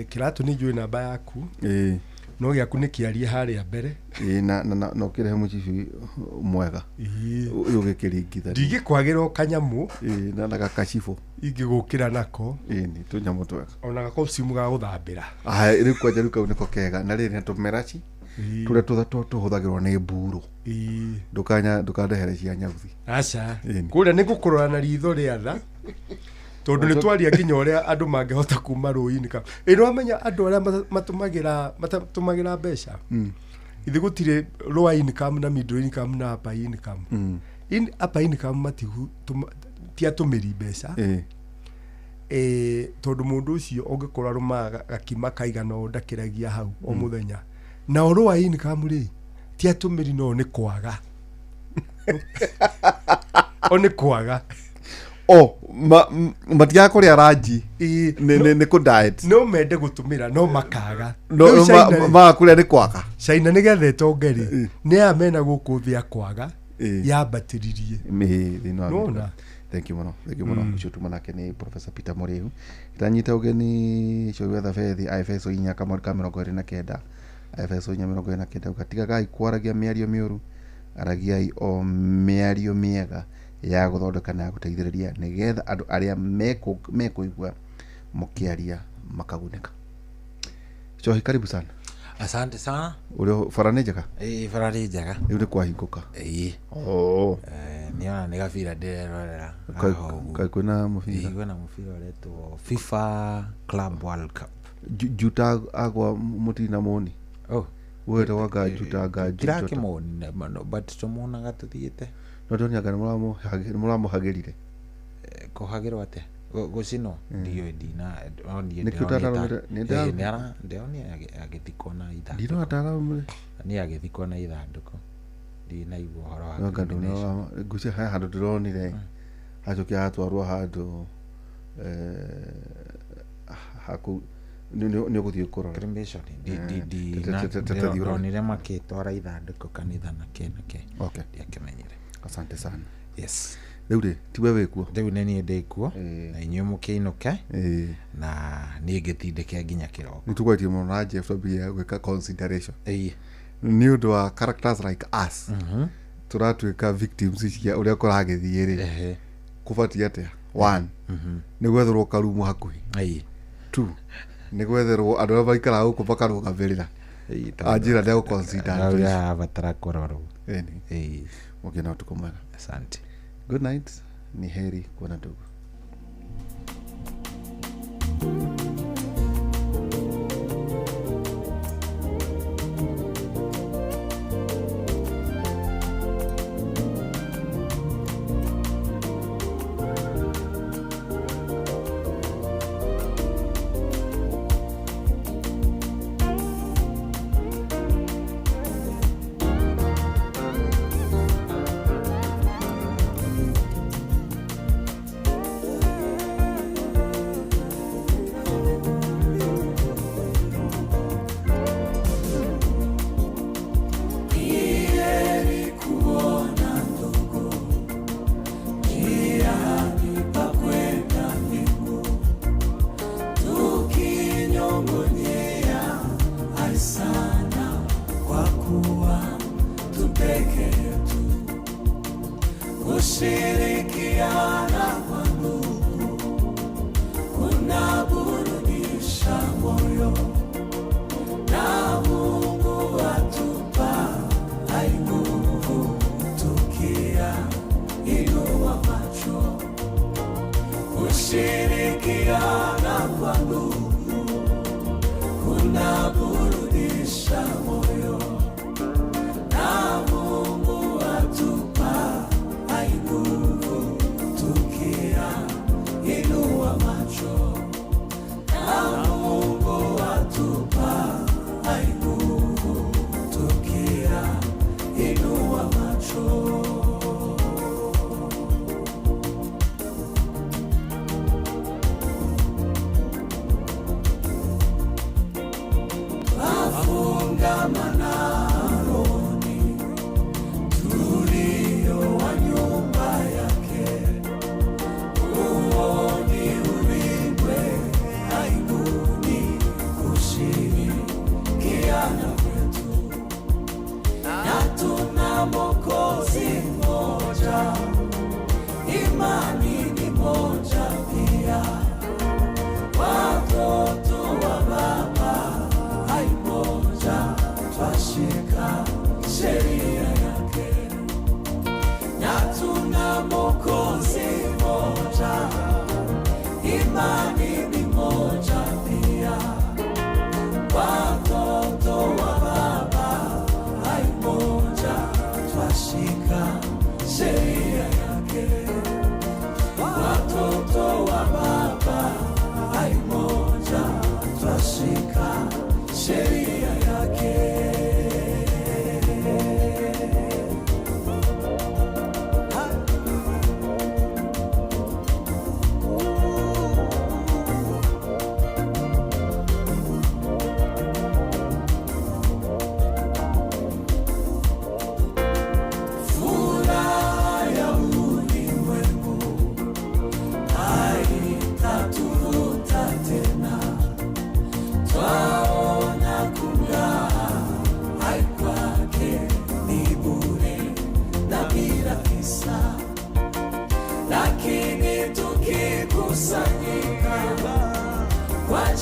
Kĩratũ nĩ njũĩ namba yaku. Ĩĩ. No gĩaku nĩ kĩarie harĩa mbere. Ĩĩ, na ũkĩrehe mũcibi mwega. Ĩĩ. Ũyũ ũgĩkĩringithania. Ndingĩkwagĩra o kanyamũ. Ĩĩ, na gakacibũ. Ingĩgũkĩra nako. Ĩĩ, nĩ tũnyamũ twega. Ona gakostiumu ga gũthambĩra. Aya, rĩu kwanja rĩu kau nĩko kega. Na rĩrĩ na tũmeraci. Ĩĩ. Tũrĩa tũhũthagĩrwo nĩ mburu. Ĩĩ. Ndũkandehere cia nyauthi. Aca. Ĩĩ. Kũrĩa nĩ gũkũrora na ritho rĩa tha. Tondũ nĩ twaria nginya ũrĩa andũ mangĩhota kuma rũĩ-inĩ ka. Ĩ, nĩwamenya andũ arĩa matũmagĩra mbeca? Ithe gũtirĩ lower income na middle income na upper income. In upper income ti atũmĩri mbeca. Tondũ mũndũ ũcio ũngĩkorwo arũmaga gakima kaigana ũũ ndakĩragia hau o mũthenya. Na o lower income rĩ, ti atũmĩri no nĩ kwaga. O nĩ kwaga. O, matigaga kũrĩa ranji. Ĩĩ, Nĩ kũ diet. No mende gũtũmĩra, no makaga. No, Rĩu China rĩ, maga kũrĩa nĩ kwaga. China nĩgetha ĩtonge rĩ, nĩ aya mena gũkũ thĩ a kwaga, yambatĩririe. Ĩĩ, thĩinĩ wa Nĩwona? Amerika. Thank you mũno, thank you mũno. Ũcio tuma nake nĩ Professor Peter Mũrĩu. Ndanyita ũgeni Cũi Thabethi, Aefeso inya kamwe ka mĩrongo ĩrĩ na kenda. Aefeso inya mĩrongo ĩrĩ na kenda. Uga, tigagai kwaragia mĩario mĩũru, aragiai o mĩario mĩega ya gũthondeka na ya gũteithĩrĩria, nĩgetha andũ arĩa mekũigua mũkĩaria makagunĩka. Cohi, karibu sana. Asante sana. Ũrĩa bara nĩ njega? Ĩĩ, bara nĩ njega. Rĩu nĩ kwahingũka. Ĩĩ. Oh. Nĩona nĩ gabira ndĩrerorera. Haha ũguo. Kaĩ kwĩna mũbira? Ĩĩ, kwĩna mũbira ũretwo FIFA Club World Cup. Juta agwa mũtina moni. Oh. Wete wanga Juta anga Juta. Ndirakĩmoni, but tũmuonaga tũthiĩte. No ndĩronire anga nĩ mũramũhagĩrire. Kũhagĩrwo atĩa? Gũcinwo? Ndiũĩ, ndina, no niĩ Nĩkĩo ndĩronire ũtararũmĩrĩra? ta- Nĩ ndĩra- Ĩĩ, ndĩronire agĩthikwo na ithandũkũ. Ndinona tararũmĩrĩra. Niĩ agĩthikwo na ithandũkũ. Ndinaigua ũhoro wa No anga ndona cremation. ngwĩciria he handũ ndĩronire. Acokia atwarwo handũ, haku, nĩ ũgũthiĩ kũrora. Cremation, Tũthiĩ ũrore. ndonire makĩtwara ithandũkũ kanitha na kĩ na kĩ. Okay. Ndiakĩmenyire. Asante sana. Yes. Rĩu rĩ, tiwe wĩkuo? Rĩu nĩ niĩ ndĩkuo, na inyuĩ mũkĩinũke, na niĩ ngĩtindĩke nginya kĩroko. Nĩ tũgwetie mũno na Jeff twambie gwĩka consideration. Ĩĩ. Nĩ ũndũ wa characters like us. Tũratuĩka victims cia ũrĩa kũragĩthiĩ rĩ. Kũbatiĩ atĩa? 1, nĩ gwetherwo karumu hakuhĩ. 2, nĩ gwetherwo andũ arĩa maikaraga gũkũ makarũgamĩrĩra. Anjĩra nĩ egũ-consider Andũ andũ arĩa acio. arabatara kũrorwo. Ĩni. Mũgĩe na ũtukũ mwega. Asante. Good night. Ni heri kuona ndugu. Kushirikiana kwa ndugu kunaburudisha moyo, na Mungu atupa hai nguvu tukia inua macho. Kushirikiana kwa ndugu kunaburudisha moyo, na Mungu atupa hai nguvu tukia inua macho. Na Mungu atupa hai nguvu tukia inua macho. Twafungamana rohoni, tulio wa nyumba yake. Huo ni ulimwe aibuni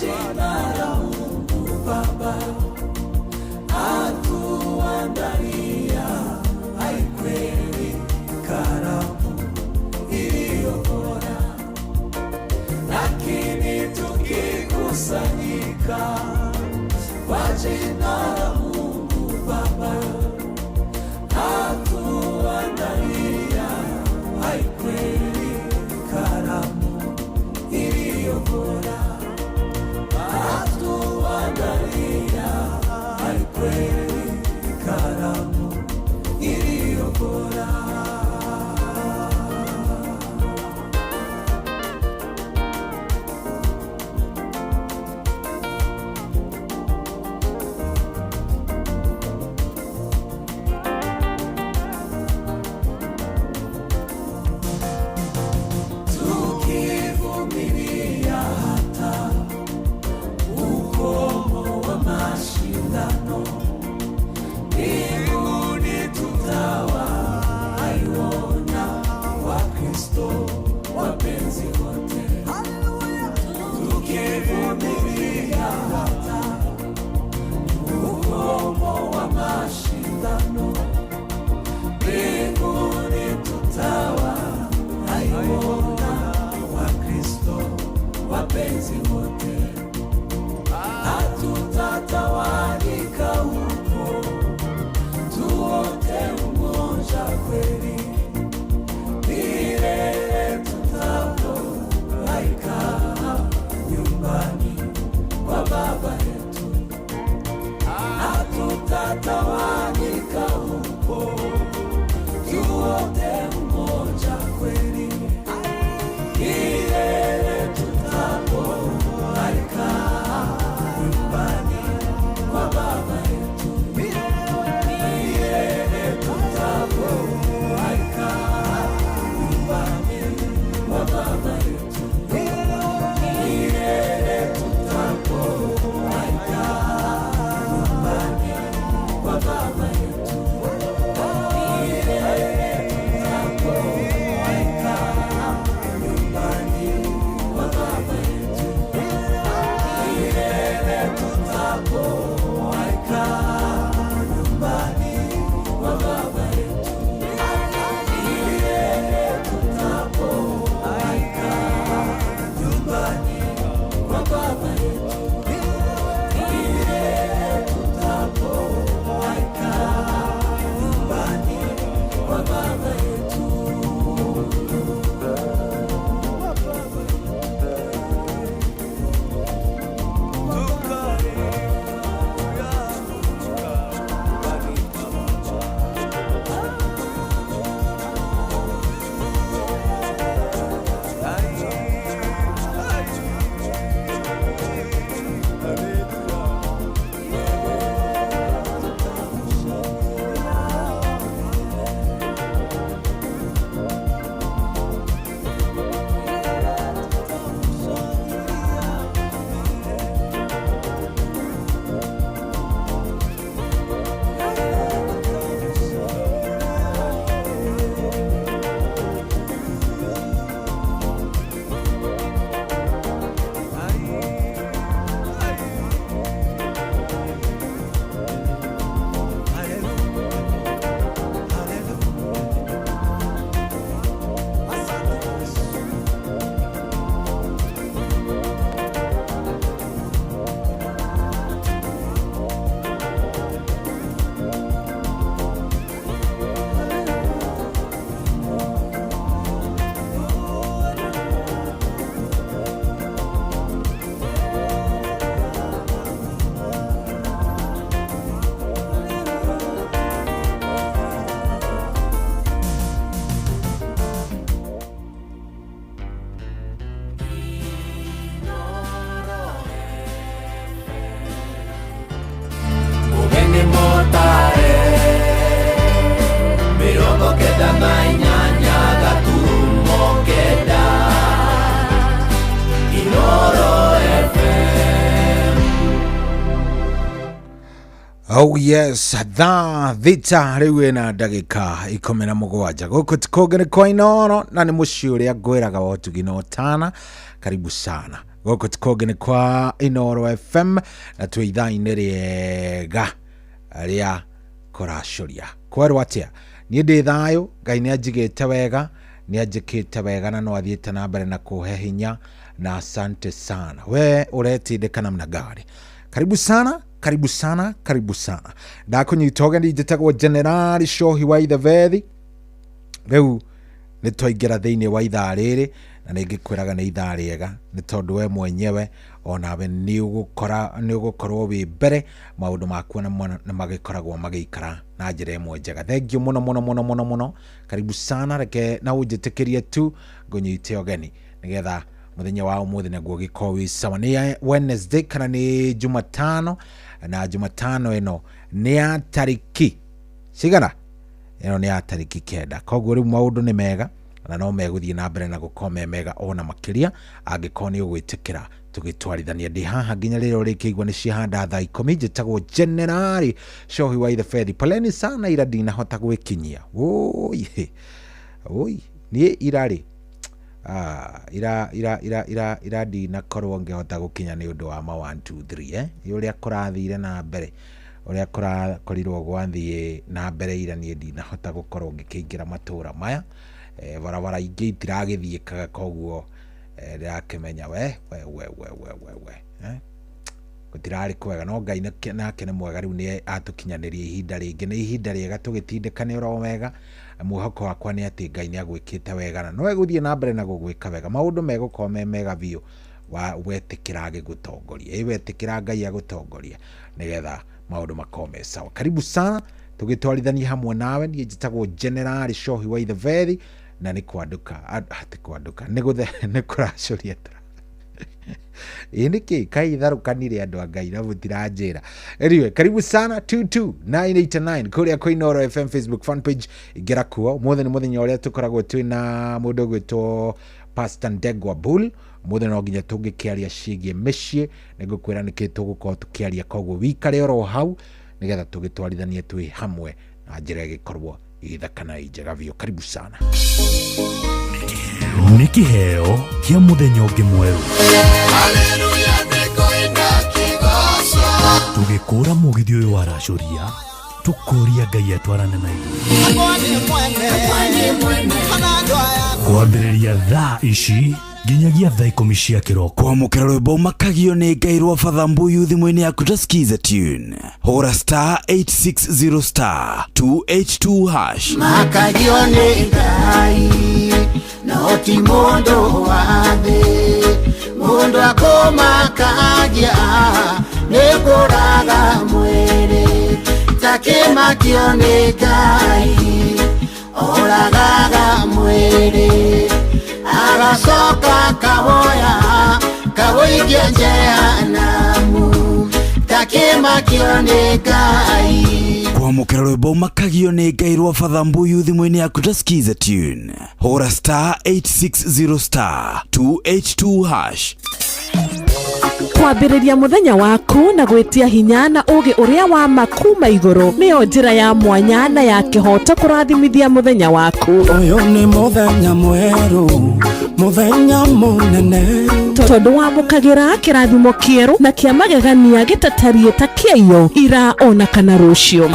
jina la Mungu Baba atuandalia haikweli karamu iliyo bora, lakini tukikusanyika kwa jina la Mungu Baba atuandalia haikweli karamu iliyo bora, atuandalia haikweli karamu iliyo bora. Tukivumilia hata ukomo wa mashindano, mbinguni tutawaiona Wakristo wapenzi wote. Tukivumilia hata ukomo wa mashindano, mbinguni tutawaiona Wakristo wapenzi wote. Hatutatawanyika huko, tuwote umoja kweli, milele tutapofuraika nyumbani kwa Baba yetu. Hatutatawanyika huko, tuwote umoja kweli, milele tutapofuraika nyumbani kwa Baba yetu. Milele tutapofuraika nyumbani kwa Baba yetu. Milele tutapofuraika nyumbani kwa Baba yetu. Milele tutapofuraika nyumbani kwa Baba yetu. Milele tutapofuraika nyumbani kwa Baba yetu. Milele tutapofuraika nyumbani kwa Baba yetu. Milele tutapofuraika nyumbani kwa Baba yetu. Ugeni motare 98 gaturumo 9 Inoro FM. Oh yes, thaa 6 rĩu ĩna ndagĩka 17 gũkũ ti kũngĩ nĩ kwa Inooro na nĩ mũciĩ ũrĩa ngwĩraga wa ũtugi na ũtana. Karibu sana. Gũkũ ti kũngĩ nĩ kwa Inooro FM na twĩ ithaa-inĩ rĩega rĩa kũracũria. Kwerwo atĩa? Niĩ ndĩ thayũ, Ngai nĩ anjigĩte wega, nĩ anjĩkĩte wega na no athiĩte na mbere na kũhe hinya na asante sana. We ũretindĩka namna gani? Karibu sana, karibu sana, karibu sana. Ndakũnyita ũgeni, njĩtagwo Generali Shohi wa Ithebethi. Rĩu nĩ twaingĩra thĩinĩ wa ithaa rĩrĩ na nĩ ngĩkwĩraga nĩ ithaa rĩega nĩ tondũ we mwenyewe onawe nĩ ũgũkorwo wĩ mbere, maũndũ maku nĩ magĩkoragwo magĩikara na njĩra ĩmwe njega. Thank you mũno mũno mũno mũno mũno, karibu sana. Reke na ũnjĩtĩkĩrie tu ngũnyite ũgeni nĩgetha mũthenya wa ũmũthĩ naguo ũgĩkorwo wĩ sawa. Nĩ Wednesday kana nĩ Jumatano, na Jumatano ĩno nĩ ya tarĩki cigana? Ĩno nĩ ya tarĩki 9. Koguo rĩu maũndũ nĩ mega na no megũthiĩ na mbere na gũkorwo me mega ona makĩria angĩkorwo nĩ ũgwĩtĩkĩra tũgĩtwarithania. Ndĩ haha nginya rĩrĩa ũrĩkĩigua nĩ ciahanda thaa 10. Njĩtagwo Generali Shohi wa Ithebethi. Poleni sana ira ndinahota gwĩkinyia. Oi oi, niĩ ira rĩ ira ira ira ira ira ndinakorwo ngĩhota gũkinya nĩ ũndũ wa ma 1 2 3 ũrĩa kũrathire na mbere, ũrĩa kũrakorirwo gwathiĩ na mbere ira niĩ ndinahota gũkorwo ngĩkĩingĩra matũra maya. Barabara ingĩ itiragĩthiĩkaga, koguo ndĩrakĩmenya we we we we we we we gũtirarĩ kwega, no Ngai nake nĩ mwega. Rĩu nĩ atũkinyanĩria ihinda rĩngĩ, nĩ ihinda rĩega tũgĩtindĩkane oro wega. Mwĩhoko wakwa nĩ atĩ Ngai nĩ agwĩkĩte wega na no egũthiĩ na mbere na gũgwĩka wega. Maũndũ megũkorwo me mega biũ wetĩkĩra agĩgũtongoria, ĩ wetĩkĩra Ngai agũtongoria nĩgetha maũndũ makorwo me sawa. Karibu sana tũgĩtwarithania hamwe nawe. Niĩ njĩtagwo Generali Shohi wa Ithebethi na nĩ kwandũka atĩ kwandũka nĩ kũracũria ĩ nĩkĩ kai itharũkanire andũ a Ngai na mũtiranjĩra. Anyway, karibu sana 22989 kũrĩa kwa Inooro FM Facebook fan page, ingĩra kuo. Ũmũthĩ nĩ mũthenya ũrĩa tũkoragwo twĩ na mũndũ ũgwĩtwo Pastor Ndegwa Bull. Ũmũthĩ no nginya tũngĩkĩaria ciĩgiĩ mĩciĩ, nĩngũkwĩra nĩkĩ tũgũkorwo tũkĩaria, koguo wikare oro hau nĩgetha tũgĩtwarithanie twĩ hamwe na njĩra ĩgĩkorwo ĩgĩthaka na ĩ njega biũ. Karibu sana. Nĩ kĩheo kĩa mũthenya ũngĩ mwerũ tũgĩkũra mũgithi ũyũ wa racũria, tũkũria Ngai atwarane na ithuĩ kwambĩrĩria thaa ici nginyagia thaa 10 cia kĩroko. Kwamũkĩra rwĩmbo makagio nĩ Ngai rwa Father Mbuyu thimũ-inĩ yaku ta skiza tune, hũra star 860 star 282 hash. Makagio nĩ Ngai no ti mũndũ wa thĩ, mũndũ akũmakagia nĩ kũraga mwĩrĩ, takĩmakio nĩ Ngai oragaga mwĩrĩ, agacoka kawoya kawũikia jehanamu, takĩmakio nĩ Ngai. Kwamũkĩra rwĩmbo makagio nĩ Ngai rwa Father Mbuyu thimũ-inĩ yaku ta skiza tune, hũra star 860 star 282 hash. Kwambĩrĩria mũthenya waku na gwĩtia hinya na ũũgĩ ũrĩa wa ma kuma igũrũ nĩyo njĩra ya mwanya na ya kĩhooto kũrathimithia mũthenya waku. Ũyũ nĩ mũthenya mwerũ, mũthenya mũnene, tondũ wamũkagĩra kĩrathimo kĩerũ na kĩa magegania gĩtatariĩ ta kĩaiyo ira ona kana rũciũ.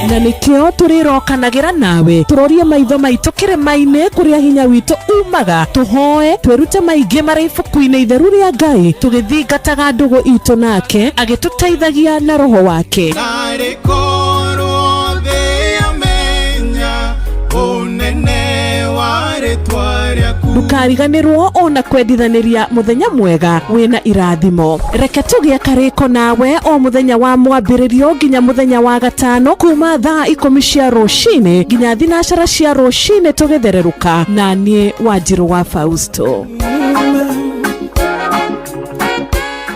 Na nĩkĩo tũrĩrokanagĩra nawe tũrorie maitho maitũ kĩrĩma-inĩ kũrĩa hinya witũ umaga, tũhoe twĩrute maingĩ marĩ ibuku-inĩ itheru rĩa Ngai, tũgĩthingataga ndũgũ itũ nake agĩtũteithagia na roho wake. Narĩ korwo thĩ yamenya ũnene wa rĩtwa rĩaku. Ndũkariganĩrwo ona kwendithanĩria mũthenya mwega wĩna irathimo. Reke tũgĩe karĩko nawe o mũthenya wa mwambĩrĩrio nginya mũthenya wa gatano kuma thaa 10 cia rũcinĩ nginya 12 cia rũcinĩ tũgĩthererũka na niĩ Wanjirũ wa Fausto.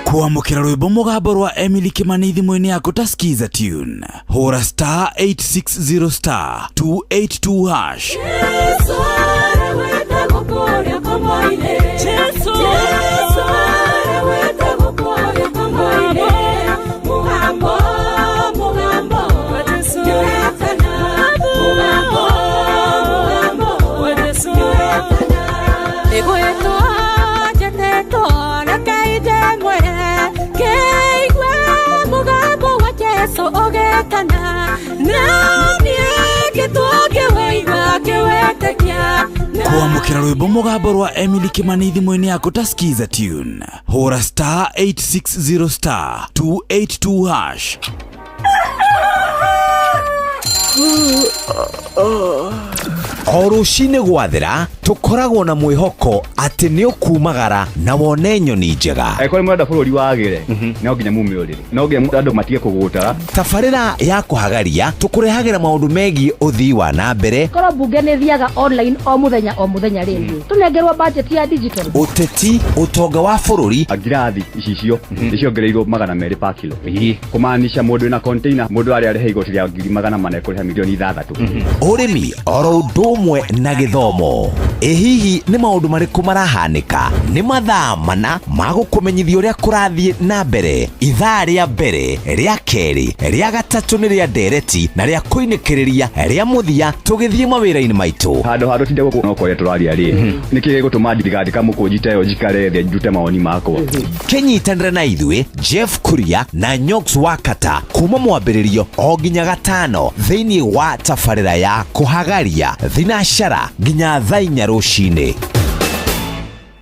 Kwamũkĩra rwĩmbo mũgambo rwa Emily Kimani thimũ-inĩ yaku ta skiza tune, hũra star 860 star 282 hash. Nĩ gwĩtwo njetĩtwo reke ndĩmwĩre kĩigue mũgambo wa Jesũ ũgĩtana na niĩ ngĩtwo ngĩwĩigua ngĩwĩtĩkia. Kwamũkĩra rwĩmbo mũgambo rwa Emily Kimani thimũ-inĩ yaku ta Skiza tune, hũra star 860 star 282 hash. O rũcinĩ gwathera tũkoragwo na mwĩhoko atĩ nĩ ũkumagara na wone nyoni njega. Angĩkorwo nĩ mũrenda bũrũri wagĩre, no nginya mume ũrĩrĩ, no nginya andũ matige kũgũtara. Tabarĩra ya kũhagaria tũkũrehagĩra maũndũ megiĩ ũthii wa na mbere, korwo mbunge nä thiaga online o muthenya o muthenya rĩ tũnengerwo budget ya digital. Ũteti, ũtonga wa bũrũri. Ngirathi icicio nĩ ciongereirwo 200 pa kilo, kũmaanisha mũndũ wĩna container, mũndũ arĩa arĩhe igoti rĩa 400,000 ekũrĩha 6 million. Ũrĩmi oro ũndũ ũmwe na gĩthomo. Ĩ hihi nĩ maũndũ marĩkũ marahanĩka? Nĩ mathaa mana ma gũkũmenyithia ũrĩa kũrathiĩ na mbere. Ithaa rĩa mbere, rĩa kerĩ, rĩa gatatũ nĩ rĩa ndereti na rĩa kũinĩkĩrĩria rĩa mũthia tũgĩthiĩ mawĩra-inĩ maitũ. Handũ ha tũtinde gũkũ no kwarĩa tũraria rĩ, nĩkĩ gĩgũtũma ndigandĩka mũkũnji ta ĩyo njikare thĩ ndute mawoni makwa? Kĩnyitanĩre na ithuĩ Jeff Kuria na Nyox Wakata kuma mwambĩrĩrio o nginya gatano thĩinĩ wa tabarĩra ya kũhagaria thinacara nginya thaa 4 rũcinĩ.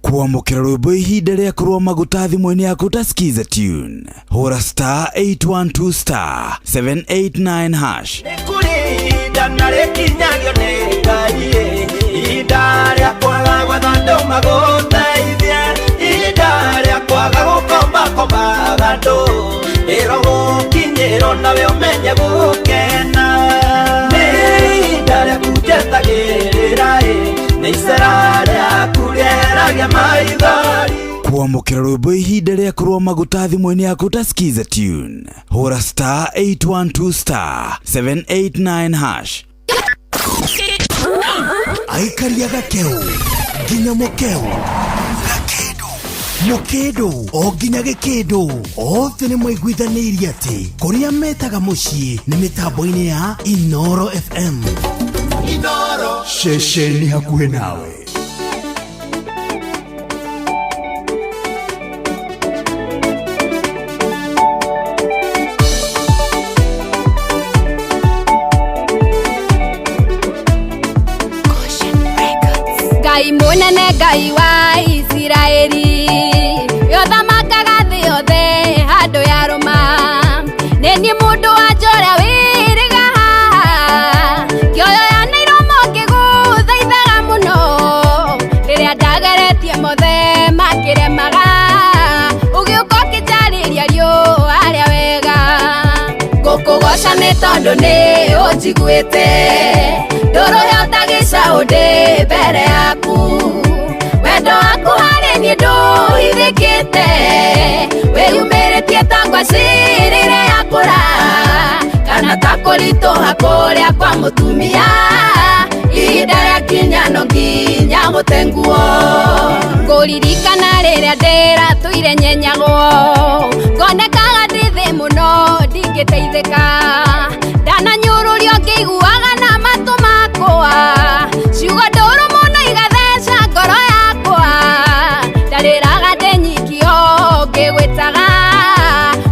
Kwamũkĩra rwĩmbo ihinda rĩa kũrũa maguta thimũ-inĩ yaku ta Skiza tune, hũra star 812 star 789 hash. Kũrĩ ihinda na rĩkinyagio nĩ Ngai, ihinda rĩa kwaga gwetha andũ magũteithie, ihinda rĩa kwaga gũkombakombaga andũ, ĩro gũkinyĩrwo nawe ũmenye gũkena. Nĩ ihinda rĩaku njetagĩrĩra, nĩ icera rĩaku rĩeragia maithori. Kwamũkĩra rwĩmbo ihinda rĩa kũrũa maguta thimũ-inĩ yaku ta Skiza tune, hũra star 812 star 789 hash. Aikaria gakeu nginya mukeu, gakĩndũ mũkĩndũ o nginya gĩkĩndũ, othe nĩ maiguithanĩirie atĩ kũrĩa metaga mũciĩ nĩ mĩtambo-inĩ ya Inoro FM. Inoro. Ceceni hakuhĩ nawe. Ngai mũnene, Ngai wa Isiraeli, yothamakaga thĩ yothe handũ ya rũma. Nĩ niĩ mũndũ wa njora wĩrĩga haha, ngĩoyo ya nairomo ngĩgũthaithaga mũno. Rĩrĩa ndageretie mothe makĩremaga, ũgĩũka ũkĩnjarĩria riũa rĩa wega. Ngũkũgoca nĩ tondũ nĩ ũnjiguĩte, ndũrũhe ũtagĩcaũ ndĩ mbere yaku. Wendo waku harĩ niĩ ndũhithĩkĩte, wĩyumĩrĩtie ta ngwacĩ rĩrĩa yakũra, kana ta kũritũha kũrĩa kwa mũtumia. Ihinda rĩakinya no nginya gũte nguo. Ngũririkana rĩrĩa ndĩratũire nyenyagwo, ngonekaga ndĩ thĩ mũno ndingĩteithĩka. Ndananyũrũrio ngĩiguaga na matũ makwa, ciugo ndũrũ mũno igatheca ngoro yakwa. Ndarĩraga ndĩ nyiki o ngĩgwĩtaga,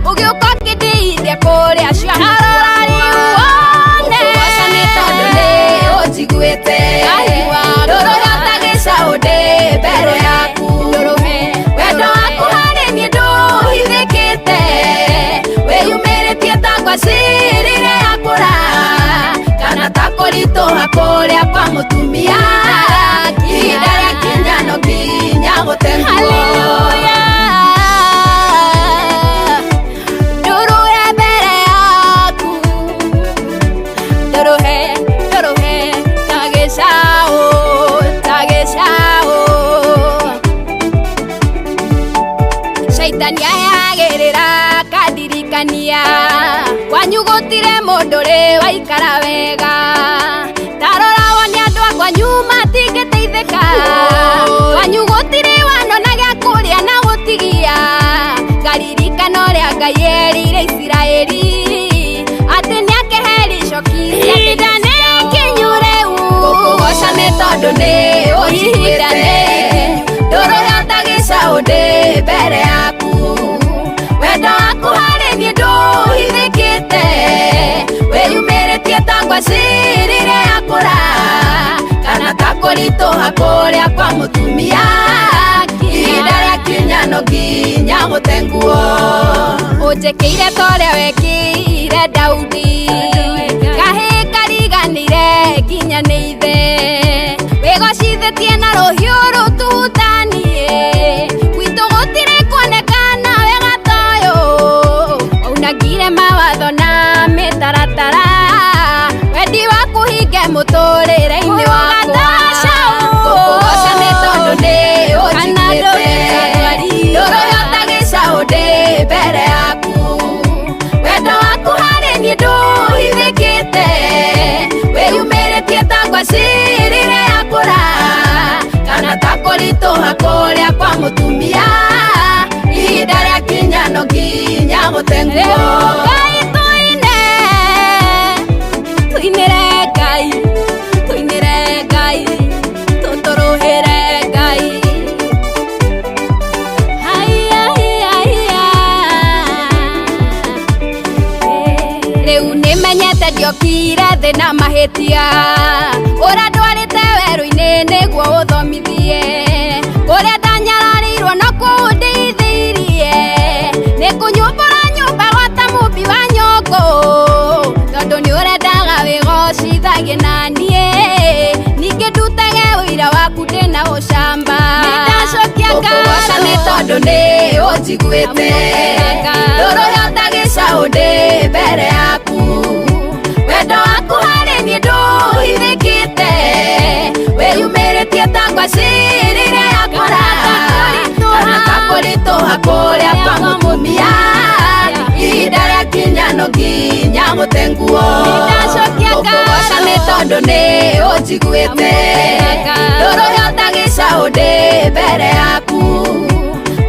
ũgĩũka ũkĩndeithia kũrĩa cianarora rĩu wone. Ngũkũgoca nĩ tondũ nĩ ũnjiguĩte, ndũrũhe ũtagĩcaũ ndĩ mbere yaku. Wendo waku harĩ niĩ ndũhithĩkĩte, wĩyumĩrĩtie ta ngwacĩ rĩrĩa yakũra, kana ta kũritũha kũrĩa kwa mũtumia. Ihinda rĩakinya no nginya gũte nguo. Ndũrũhe mbere yaku, ndũrũhe, ndũrũhe ta gĩcaũ, ta gĩcaũ. Caitani ayagĩrĩra akandirikania, kwanyu gũtirĩ mũndũ rĩ waikara wega. Ndarora wone andũ a kwanyu matingĩteithĩka, kwanyu gũtirĩ wanona gĩa kũrĩa na gũtigia. Ngaririkana ũrĩa Ngai erire Isiraeli atĩ nĩakeheri icoki. Ihinda nĩ ikinyu rĩu, ngũkũgoca nĩ tondũ nĩ ũnjiguĩte. ngwacirire yakũra kana ta kũritũha kũrĩa kwa mũtumia ihinda rĩa kinya no nginya gũte nguo ũnjĩkĩire ta ũrĩa wekĩire Daudi kahĩ kariganĩire nginya nĩ ithe wĩgocithĩtie na rũhiũ rũtutanie gwitũ gũtirĩ kuonekana wega ta ũyũ waunangire mawatho na mĩtaratara wendi waku hinge mũtũrĩre-inĩ wakwa ngũkũgoca nĩ tondũ nĩ ũnjiguĩte ndũrũhĩ ta gĩcaũ ndĩ mbere yaku wendo waku harĩ niĩ ndũhithĩkĩte wĩyumĩrĩtie ta ngwacirire yakũra kana ta kũritũha kũrĩa kwa mũtumia ihinda rĩa kinya no nginya gũte nguo Ngai tũine tũinĩre Ngai tũinĩre Ngai tũtũrũhĩre Ngai haiya haiya rĩu nĩmenyete ndiokire thĩ na mahĩtia ũrĩa ndwarĩte werũ-inĩ nĩguo ũthomithie kũrĩa ndanyararĩirwo no kũu ndĩithĩirie nĩ kũnyumbũra nyũmba gwata mũmbi wa nyũngũ tondũ nĩ ũrendaga wĩgocithagie na niĩ ningĩ ndutage ũira waku ndĩna ũcamba nĩndacokia ngũkũgoca nĩ tondũ nĩ ũnjiguĩte ndũrũhĩ ta gĩcaũ ndĩ mbere yaku wendo waku harĩ niĩ ndũhithĩkĩte wĩyumĩrĩtie ta ngwacirire yakũra kana ta kũritũha kũrĩa kwa mũtumia ihinda rĩa kinya no nginya gũte nguo ngũkũgoca nĩ tondũ nĩ ũnjiguĩte ndũrũhĩ ta gĩcaũ ndĩ mbere yaku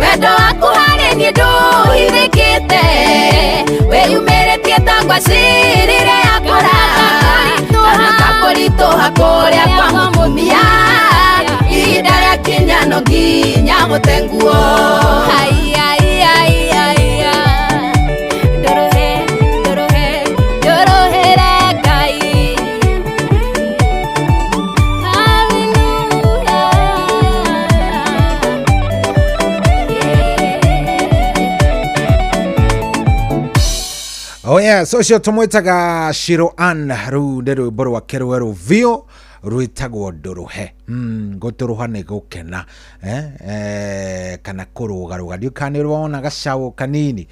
wendo waku harĩ niĩ ndũhithĩkĩte wĩyumĩrĩtie ta ngwacirire yakũra kana ta kũritũha kũrĩa kwa mũtumia ihinda rĩa kinya no nginya gũte nguo haiya haiya ndũrũhe ndũrũhe ndũrũhĩre Ngai haleluya. Oh yes, ũcio tũmwĩtaga Shiro Ann rũu nĩ rwĩmbo rwake rwerũ biũ rwĩtagwo ndũrũhe. Gũtũrũha nĩ gũkena kana kũrũgarũga ndiũ kana nĩ wona gacaũ kanini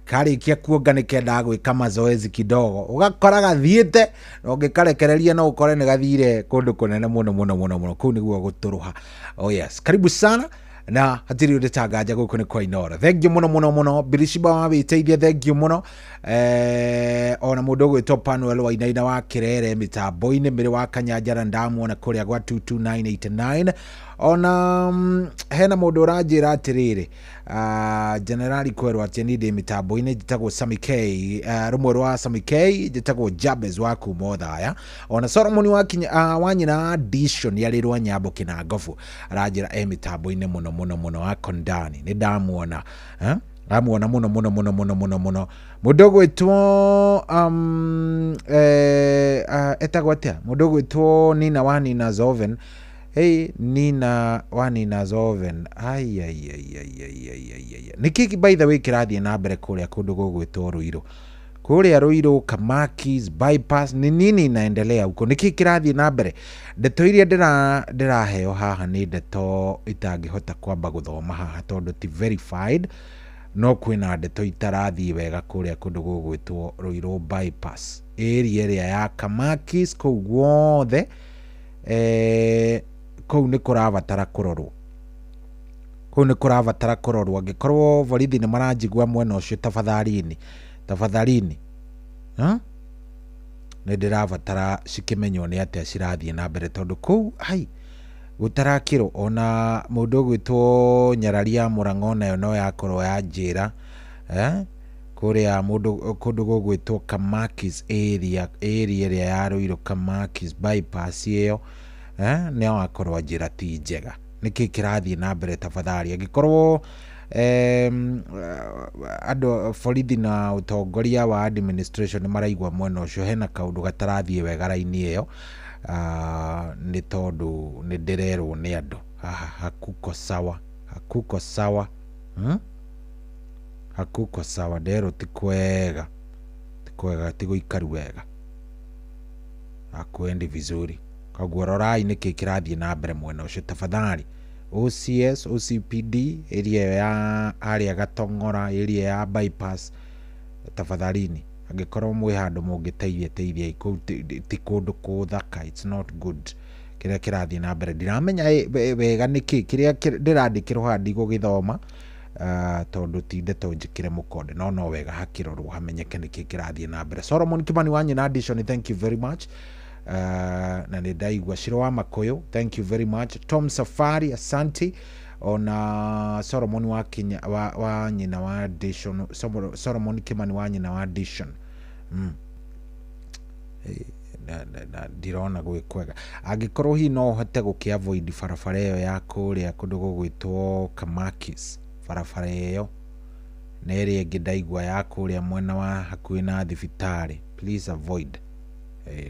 karĩkia kuonga nĩ kendaga gwĩka mazoezi kidogo ũgakora gathiĩte na ũngĩkarekereria no ũkore nĩ gathire kũndũ kũnene mũno mũno mũno mũno kũu nĩguo gũtũrũha. Oh yes, karibu sana na hatirĩ ũndũ tanganja gũkũ nĩ kwa Inoro. Thank you mũno mũno mũno Birishiba wa wĩteithia, thank you mũno ona mũndũ ũgwĩtwo Panuel Wainaina wa Kĩrere mĩtambo-inĩ mĩrĩ wa Kanyanjara ndamuona kũrĩa gwa 22989 ona hena mũndũ ũranjĩra atĩrĩrĩ Generali kwerwo atĩ niĩ ndĩ mĩtambo-inĩ njĩtagwo Sami K rũmwe rwa Sami K njĩtagwo Jabez wa kuma Othaya ona Solomon wa nyina Disho nĩ arĩ rwa Nyambo Kĩnangobu aranjĩra e mĩtambo-inĩ mũno mũno mũno wa Kondani nĩ ndamuona ndamuona mũno mũno mũno mũno mũno mũno mũndũ ũgwĩtwo etagwo atĩa mũndũ ũgwĩtwo Nina wa Nina Zoven. Hey, Nina wa Nina Zoven. Ai ai ai ai ai ai ai ai. Nĩkĩ by the way kĩrathiĩ na mbere kũrĩa kũndũ gũgwĩtwo Ruiru? Kũrĩa Ruiru, Kamakis, bypass, ni nini inaendelea huko? Nĩkĩ kĩrathiĩ na mbere? Ndeto iria ndĩraheo haha nĩ ndeto itangĩhota kwamba gũthoma haha tondũ ti verified no kwĩna ndeto itarathiĩ wega kũrĩa kũndũ gũgwĩtwo Ruiru bypass area ĩrĩa ya Kamakis kũu guothe kũu nĩ kũrabatara kũrorwo kũu nĩ kũrabatara kũrorwo angĩkorwo borithi nĩ maranjigua mwena ũcio tafadhalini tafadhalini nĩ ndĩrabatara cikĩmenywo nĩ atĩa cirathiĩ na mbere tondũ kũu hai gũtarakĩrwo ona mũndũ ũgwĩtwo Nyarari ya Mũrang'o nayo no yakorwo yanjĩra kũrĩa mũndũ kũndũ gũgwĩtwo Kamakis area area ĩrĩa ya Ruiru Kamakis bypass ĩyo nĩ wakorwo njĩra ti njega nĩkĩ kĩrathiĩ na mbere tafadhali angĩkorwo Andũ borithi na ũtongoria wa administration nĩ maraigua mwena ũcio hena kaũndũ gatarathiĩ wega raini ĩyo. Nĩ tondũ nĩ ndĩrerwo nĩ andũ haha hakuko sawa, hakuko sawa, Hakuko sawa, nderwo ti kwega, ti kwega, ti gũikaru wega, hakuendi vizuri. Koguo rorai nĩkĩ kĩrathiĩ na mbere mwena ũcio tafadhali. OCS, OCPD area ĩyo ya harĩa Gatong'ora, area ya bypass, tafadhalini angĩkorwo mwĩ handũ mũngĩteithia teithiai kũu, ti kũndũ kũthaka, it's not good kĩrĩa kĩrathiĩ na mbere. Ndiramenya wega nĩkĩ kĩrĩa ndĩrandĩkĩrwo haha, ndigũgĩthoma tondũ ti ndeto njĩkĩre mũkonde, no no wega hakĩrorwo hamenyeke nĩkĩ kĩrathiĩ na mbere. Solomon Kimani wa Nyina Addition, thank you very much. Na nĩ ndaigua Shiro wa Makoyo, thank you very much. Tom Safari, asante. Ona Solomon wa Kenya wa Nyina wa Addition, Solomon Kimani wa Nyina wa Addition. Na ndirona gwĩ kwega. Angĩkorwo hihi no ũhote gũkĩ avoid barabara ĩyo ya kũrĩa kũndũ gũgwĩtwo Kamakis, barabara ĩyo na ĩrĩa ĩngĩ ndaigua ya kũrĩa mwena wa hakuhĩ na thibitarĩ, please avoid.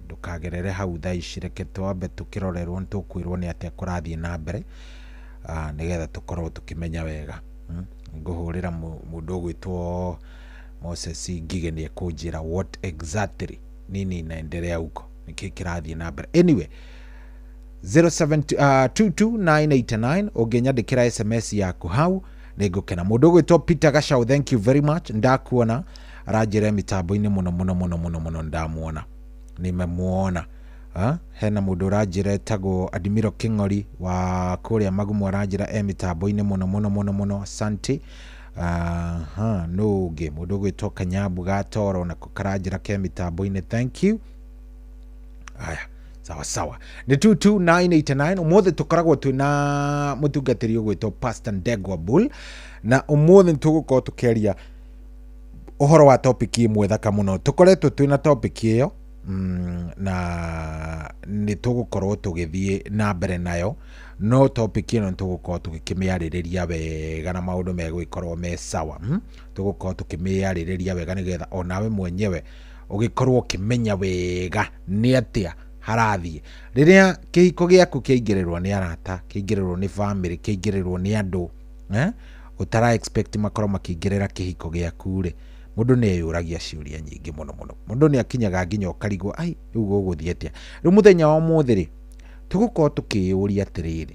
Ndũkagerere hau thaa ici, reke twambe tũkĩrorerwo nĩ tũkwĩrwo nĩ atĩa kũrathiĩ na mbere, nĩgetha tũkorwo tũkĩmenya wega. Ngũhũrĩra mũndũ ũgwĩtwo Moses Ngige nĩ ekũnjĩra what exactly nini inaendelea huko, nĩkĩ kĩrathiĩ na mbere. Anyway, 0722989 ũngĩnyandĩkĩra SMS yaku hau nĩ ngũkena. Mũndũ ũgwĩtwo Peter Gachau, thank you very much, ndakuona aranjĩra mĩtambo-inĩ mũno mũno mũno mũno mũno, ndamuona, nimemuona. Hena mũndũ ũranjĩra etagwo Admiro King'ori wa kũrĩa Magumo, aranjĩra e mĩtambo-inĩ mũno mũno mũno mũno, asante. Nũ ũngĩ mũndũ ũgwĩtwo Kanyambu Gatoro nako karanjĩra ke mĩtambo-inĩ, thank you. Aya, sawa sawa, nĩ 22989. Ũmũthĩ tũkoragwo twĩna mũtungatĩri ũgwĩtwo Pastor Ndegwa Bull, na ũmũthĩ nĩtũgũkorwo tũkĩaria ũhoro wa topic ĩmwe thaka mũno. Tũkoretwo twĩna topic ĩyo, na nĩ tũgũkorwo tũgĩthiĩ na mbere nayo, no topic ĩno nĩ tũgũkorwo tũgĩkĩmĩarĩrĩria wega na maũndũ megũgĩkorwo me sawa. Tũgũkorwo tũkĩmĩarĩrĩria wega nĩgetha onawe mwenyewe ũgĩkorwo ũkĩmenya wega nĩ atĩa harathiĩ rĩrĩa kĩhiko gĩaku kĩaingĩrĩrwo nĩ arata, kĩaingĩrĩrwo nĩ family, kĩaingĩrĩrwo nĩ andũ ũtara expect makorwo makĩingĩrĩra kĩhiko gĩaku rĩ, mũndũ nĩ eyũragia ciũria nyingĩ mũno mũno. Mũndũ nĩ akinyaga nginya ũkarigwo, ai rĩu gũgũthiĩ atĩa. Rĩu mũthenya wa ũmũthĩ rĩ, tũgũkorwo tũkĩyũria atĩrĩrĩ,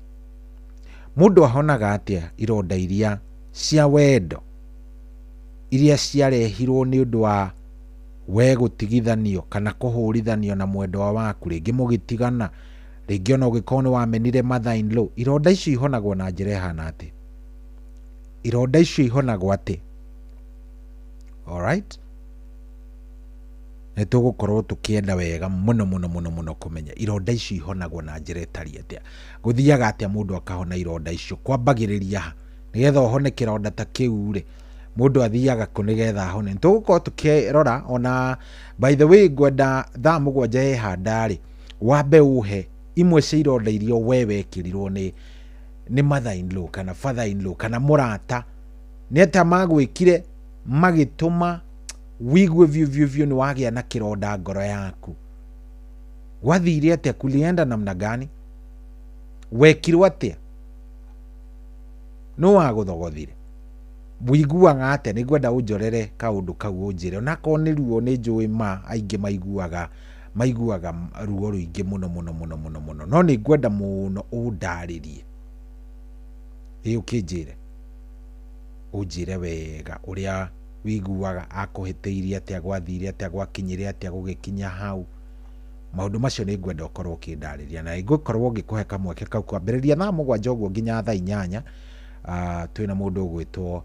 mũndũ ahonaga atĩa ironda iria cia wendo iria ciarehirwo nĩ ũndũ wa we gũtigithanio kana kũhũrithanio na mwendwa waku, rĩngĩ mũgĩtigana, rĩngĩ ona ũgĩkorwo nĩ wamenire mother in law. Ironda icio ihonagwo na njĩra ĩhana atĩa? Ironda icio ihonagwo atĩa? Alright, nĩ tũgũkorwo tũkĩenda wega mũno mũno mũno mũno kũmenya ironda icio ihonagwo na njĩra ĩtariĩ atĩa, gũthiaga atĩa mũndũ akahona ironda icio, kwambagĩrĩria ha nĩgetha ũhone kĩronda ta kĩu rĩ, mũndũ athiaga kũ nĩgetha ahone. Nĩ tũgũkorwo tũkĩrora ona, by the way, ngwenda thaa 7 yehanda rĩ, wambe ũhe imwe cia ironda iria we wekĩrirwo nĩ mother in law kana father in law kana mũrata, nĩ atĩa magwĩkire magĩtũma wigue biũ biũ biũ nĩ wagĩa na kĩronda ngoro yaku. Gwathire atĩa? Kulienda namna gani? Wekirwo atĩa? Nũ wagũthogothire? Wiguaga atĩa? Nĩ ngwenda ũnjorere kaũndũ kau ũnjĩre, onakorwo nĩ ruo nĩ njũĩ ma aingĩ maiguaga ruo rũingĩ mũno mũno mũno mũno mũno, no nĩ ngwenda mũno ũndarĩrie, ĩ ũkĩnjĩre, ũnjĩre wega ũrĩa wiguaga, akũhĩtĩirie atĩa, gwathire atĩa, gwakinyire atĩa, gũgĩkinya hau. Maũndũ macio nĩ ngwenda ũkorwo ũkĩndarĩria, na ngũkorwo ngĩkũhe kamweke kau kwambĩrĩria thaa 7 ũguo nginya thaa 8. Twĩna mũndũ ũgwĩtwo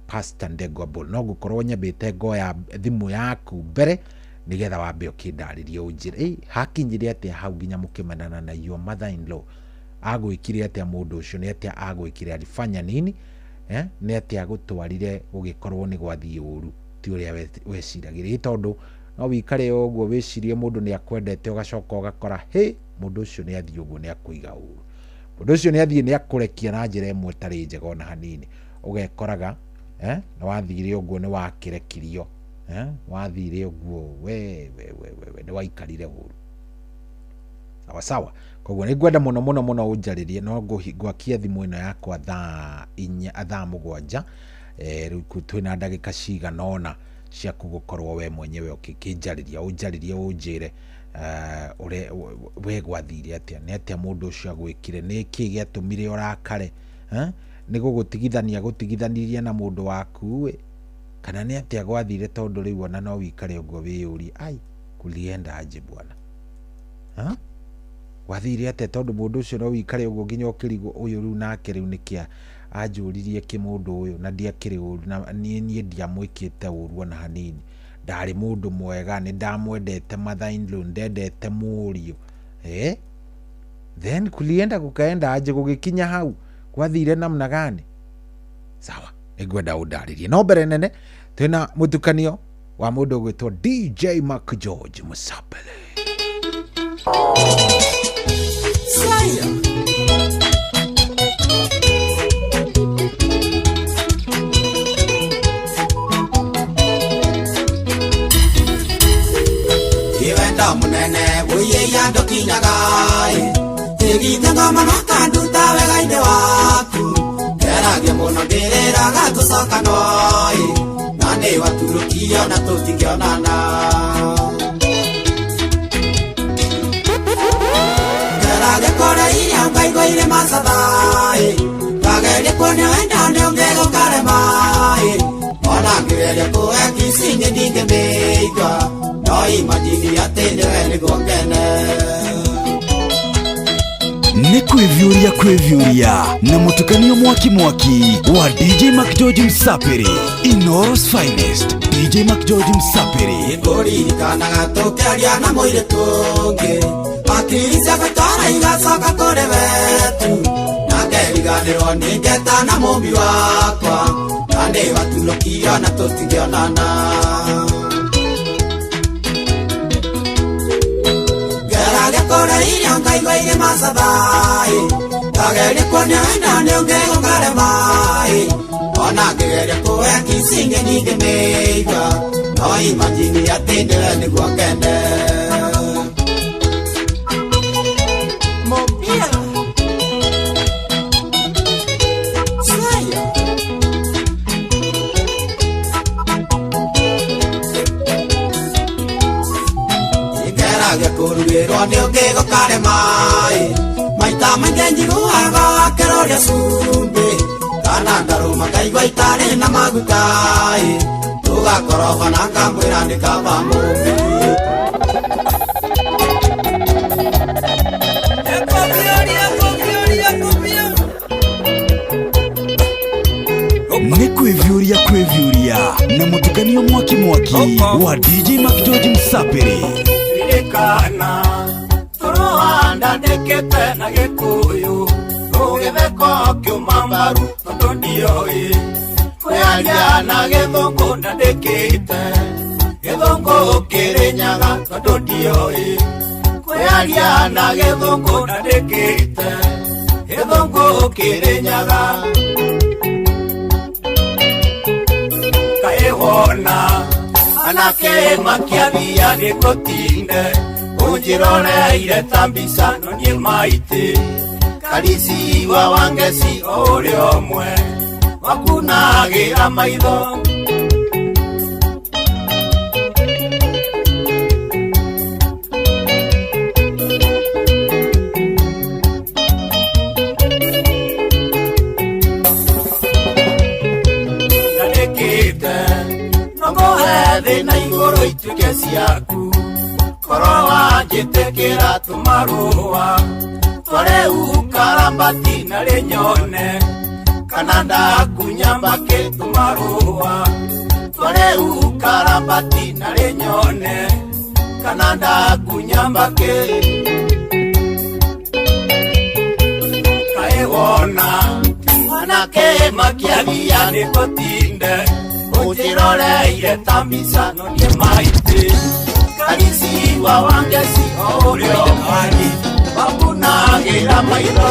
Pastor Ndegwa Bull, no ngũkorwo nyambĩte ngoya thimũ yaku mbere nĩgetha wambe ũkĩndarĩrie ũnjĩre hakinyire atĩa hau nginya mũkĩmenana na your mother in law, agwĩkire atĩa mũndũ ũcio, nĩ atĩa agwĩkire, alifanya nini, nĩ atĩa agũtwarire gũgĩkorwo nĩ gwathiĩ ũru ti ũrĩa weciragĩria, tondũ no wikare ũguo wĩcirie mũndũ nĩ akwendete, ũgacoka ũgakora hĩ mũndũ ũcio nĩ athiĩ ũguo nĩ akũiga ũru, mũndũ ũcio nĩ athiĩ nĩ akũrekia na njĩra ĩmwe ĩtarĩ njega ona hanini. Ũgekoraga nĩ wathire ũguo, nĩ wakĩrekirio, wathire ũguo we we we we we nĩ waikarire ũru. Sawa sawa. Koguo nĩ ngwenda mũno mũno mũno ũnjarĩrie, no ngwakia thimũ ĩno yakwa thaa 4, thaa 7. Rĩu twĩna ndagĩka cigana ũna ciaku gũkorwo we mwenyewe ũkĩnjarĩria, ũnjarĩrie, ũnjĩre ũrĩa we gwathire atĩa, nĩ atĩa mũndũ ũcio agwĩkire, nĩ kĩĩ gĩatũmire ũrakare, nĩ gũgũtigithania gũtigithanirie na mũndũ waku ĩ, kana nĩ atĩa gwathire, tondũ rĩu ona no wĩikare ũguo wĩyũrie, ai kulienda aje bwana, gwathire atĩa, tondũ mũndũ ũcio no wĩikare ũguo nginya ũkĩrigwo ũyũ rĩu nake rĩu nĩkĩa anjũririe kĩ mũndũ ũyũ, na ndiakĩrĩ ũru, na niĩ ndiamwĩkĩte ũru ona hanini, ndarĩ mũndũ mwega, nĩ ndamwendete mother in law, ndendete mũriũ, then kulienda kukaenda aje, gũgĩkinya hau gwathire namna gani? Sawa, nĩngwenda ũndarĩrie. No mbere nene twĩna mũtukanio wa mũndũ ũgwĩtwo DJ Mark George Musapele. Saya. Iwenda munene uye ya ndokinyaga tigite ngoma na kanduta wega inde waku ngeragia muno ndiriraga tucoka noi na ni waturukia na tutingionana ngeragia kũrĩa iria ngaigua macathai ngageria kuonia wenda nĩ ũngĩ gũkarema ona ngĩgeria kũhe kici ndingĩmĩigua no imagine atĩ nĩwe nĩguo ngene. Nĩ kwĩviũria kwĩviũria na mũtukanio mwaki mwaki wa DJ Mark George Msapiri, Inooro's finest. DJ Mark George Msapiri. Nĩngũririkanaga tũkĩaria na mũirĩtu ũngĩ hakiri ciakwa twara igacoka kũrĩ wetu na ngeriganĩrwo nĩ ngeta na mũmbi wakwa na nĩ waturũkio na tũtingĩonana. Ngeragia kũrĩa irio ngaigua irĩ macathai ngageria kuonia wenda nĩ ũngĩ gũkarema ona ngĩgeria kũhe kici ndingĩmĩigua no imagine atĩ nĩwe nĩguo ngene. Kũrugĩrwo nĩ ũngĩ gũkarema maita maingĩ njiguaga akĩroria cumbĩ kana ngarũma ngaigua itarĩ na maguta tũgakoroba na ngamwĩra nĩ kaba mũmbi. Nĩ kwĩviũria kwĩviũria na mũtukanio mwaki mwaki wa DJ Mark George Msapiri. Ririkana tũrũhanda ndĩkĩte na Gĩkũyũ rũgĩtheko kĩuma mbaru tondũ ndioĩ kwĩaria na Gĩthũngũ na ndĩkĩte Gĩthũngũ kĩrĩnyaga tondũ ndioĩ kwĩaria na Gĩthũngũ na ndĩkĩte Gĩthũngũ kĩrĩnyaga kaĩ wona anake makiaria nĩngũtinde ũnjĩroreire ta mbica no niĩ maitĩ karisi wa wangeci o ũrĩa ũmwe wakunagĩra maitho. Ndandĩkĩte no ngũhe thĩ na igũrũ ituĩke ciaku korwo wanjĩtĩkĩra tũmarũa twarĩu karambati na rĩnyone kana ndakunya mbakĩ tũmarũa twarĩu karambati na rĩnyone kana ndakunya mbakĩ kaĩ wona anake makiagia nĩngũtinde ũnjĩroreire ta mbica no niĩ maitĩ karisi wa wangeci o ũrĩa ũmwe wakunagĩra maitho.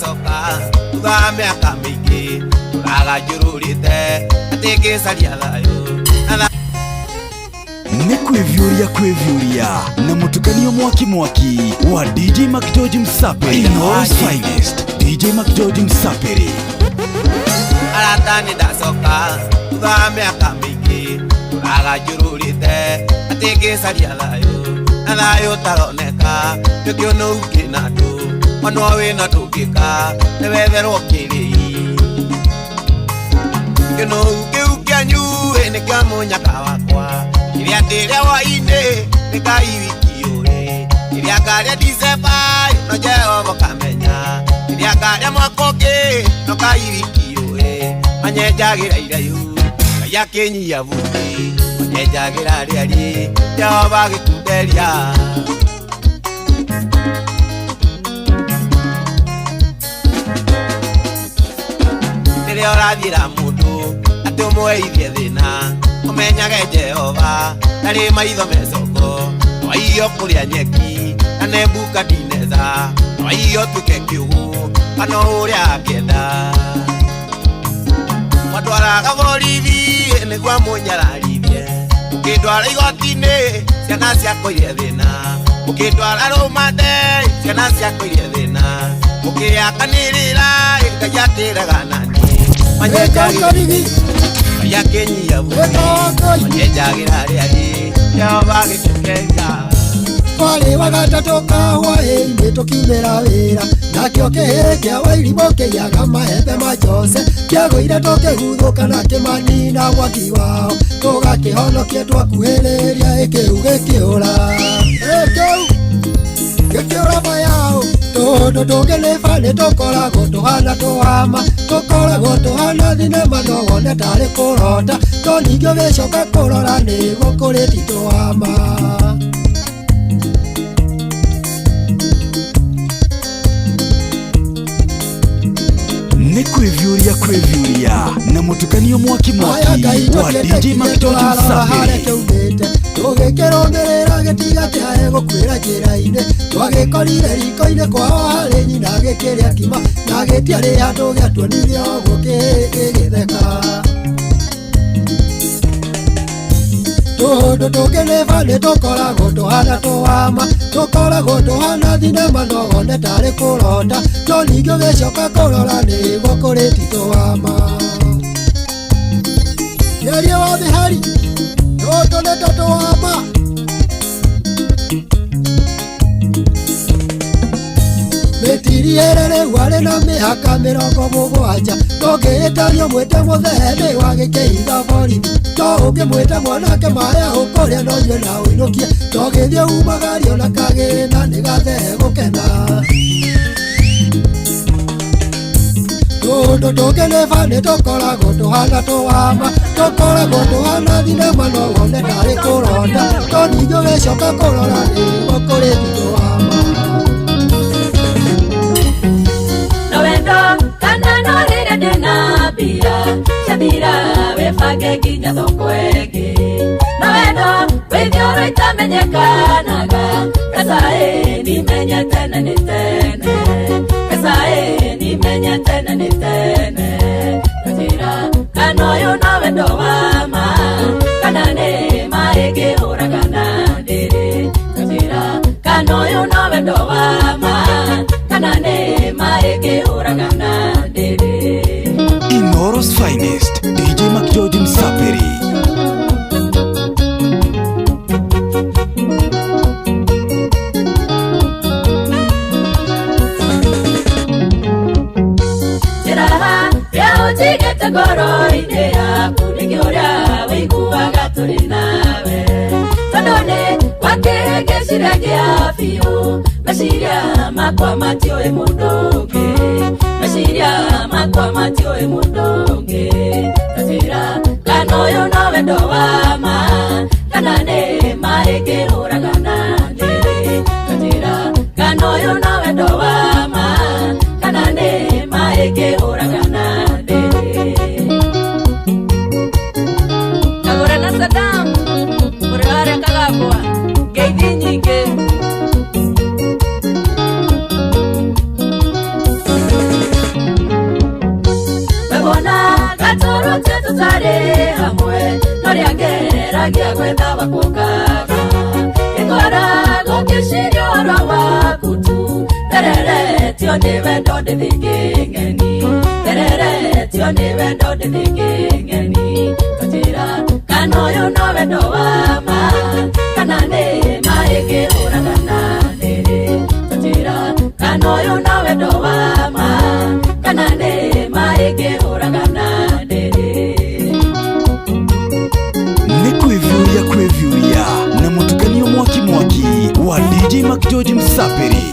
ndacoka thutha wa mĩaka mĩingĩ tũraga njũrũrĩte atĩ ngĩcaria thayũ. Nĩ kwĩviũria kwĩviũria na mũtukanio mwaki mwaki wa DJ McGeorge Msapiri. Inooro's finest DJ McGeorge Msapiri. Arata nĩ ndacoka thutha wa mĩaka mĩingĩ tũraga njũrũrĩte atĩ ngĩcaria thayũ na thayũ ũtaroneka nĩkĩo no ũngĩ na andũ ona wĩna ndũngĩka nĩwetherwo kĩrĩi kĩno kĩu kĩanyu nĩkĩa mũnyaka wakwa kĩrĩa ndĩrĩa hwainĩ nĩ Ngai wiki ũrĩ kĩrĩa ngarĩa Dicemba no Jehova ũkamenya kĩrĩa ngarĩa mwaka ũngĩ no Ngai wiki ũrĩ manyenjagĩra iraihu Ngai akĩnyia buti manyenjagĩra rĩariĩ Jehova agĩkunderia. Rĩrĩa ũrathiĩra mũndũ atĩ ũmweithie thĩna ũmenyage Jehova ndarĩ maitho mecongo no aiyo kũrĩa nyeki na Nebukadineza no aiyo tuĩke kĩũgũ kana ũrĩa angĩenda mwatwaraga borithi nĩguo amũnyararithie ũkĩndwara igoti-inĩ ciana ciakwa irie thĩna ũkĩndwara rũmande ciana ciakwa irie thĩna ũkĩakanĩrĩra Ngai akĩraga nani Ngai akĩnyia buti manyenjagĩra rĩariĩ Jehova agĩtũkeria. Twarĩ wa gatatũ ka hwaĩ-inĩ tũkiumĩra wĩra nakĩo kĩhĩ kĩa Wairimũ kĩiyaga mahembe ma Jose kĩagũire tũkĩguthũka na kĩmanina mwaki wao tũgakĩhonokia twakuhĩrĩria ĩkĩu gĩkĩũra ĩkĩu gĩkĩũra mayao tũndũ tũngĩ nĩ bani tũkoragwo tũhana tũhama tũkoragwo tũhana thinema no wone tarĩ kũrota no ningĩ ũgĩcoka kũrora nĩguo kũrĩ ti tũhama. Nĩ kwĩviũria kwĩviũria na mũtukanio mwaki mwaki wa DJ McGeorge Msapiri. Tũgĩkĩrũmĩrĩra gĩtiga kĩae gũkuĩra njĩra-inĩ twagĩkorire riko-inĩ kwao harĩ nyina gĩkĩrĩa kima na gĩtiarĩ handũ gĩatuonirie ũguo gĩgĩtheka. Tũndũ tũngĩ nĩ bani tũkoragwo tũhana tũhama tũkoragwo tũhana thinema no wone tarĩ kũrota no ningĩ ũgĩcoka kũrora nĩguo kũrĩ ti tũhama. Kĩaria wa mĩhari tũtũ nĩ ta tũhama. Mĩtiriere rĩu arĩ na mĩhaka 70 ndũngĩĩtanio mwĩte mũthee nĩ wa gĩkĩitha borithi no ũngĩmwĩta mwanake maya ũkũrĩa no nyue na ũinũkie ndũgĩthiĩ umagario na kagĩna nĩ gathee gũkena. Tũndũ tũngĩ nĩ bani tũkoragwo tũhana tũhama tũkoragwo tũhana thinema no wone tarĩ kũrota no ningĩ ũgĩcoka kũrora nĩguo kũrĩ ti tũhama. No wendo kana no rĩrĩa ndĩna mbia ciathira wĩbange nginya thoko ĩngĩ no wendo wĩthioro itamenyekanaga mbeca ĩ nimenye tene nĩ tene mbeca ĩ nimenye tene nĩ tene njĩra kana ũyũ no wendo wa ma kana nĩ ma ĩngĩhũragana ndĩrĩ njĩra kana ũyũ no wendo wa ma kana nĩ ma ĩngĩhũragana ndĩrĩ. Inooro's finest DJ McGeorge Msapiri. Njĩraha ya ũnjigĩte ngoro-inĩ yaku nĩkĩo ũrĩa wĩiguaga tũrĩ nawe tondũ nĩ wakĩhĩngĩcire ngĩa biũ meciria makwa matiũĩ mũndũ ũngĩ meciria makwa matiũĩ mũndũ ũngĩ njĩra kana ũyũ no wendo wa ma kana nĩ ma ĩngĩhũragana ndĩrĩ njĩra kana ũyũ no wendo wa ma kana nĩ ma ĩngĩhũragana ndĩrĩ. Kagũra na Saddam ũrĩa harĩa Kagambwa ngeithi nyingĩ. Ũrĩa ngeragia gwetha wakũkaga Ngĩkoragwo ngĩciria ũhoro waku tu Thereretio nĩ wendo ndĩthĩkĩng'eni Thereretio nĩ wendo ndĩthĩkĩng'eni Tũnjĩra kana ũyũ no wendo wa ma Kana nĩ ma ĩngĩhũragana ndĩrĩ Tũnjĩra kana ũyũ no wendo wa ma Kana nĩ ma ĩngĩhũragana ndĩrĩ Nĩ kwĩviũria kwĩviũria na mũtukanio mwaki mwaki wa DJ McGeorge Msapiri.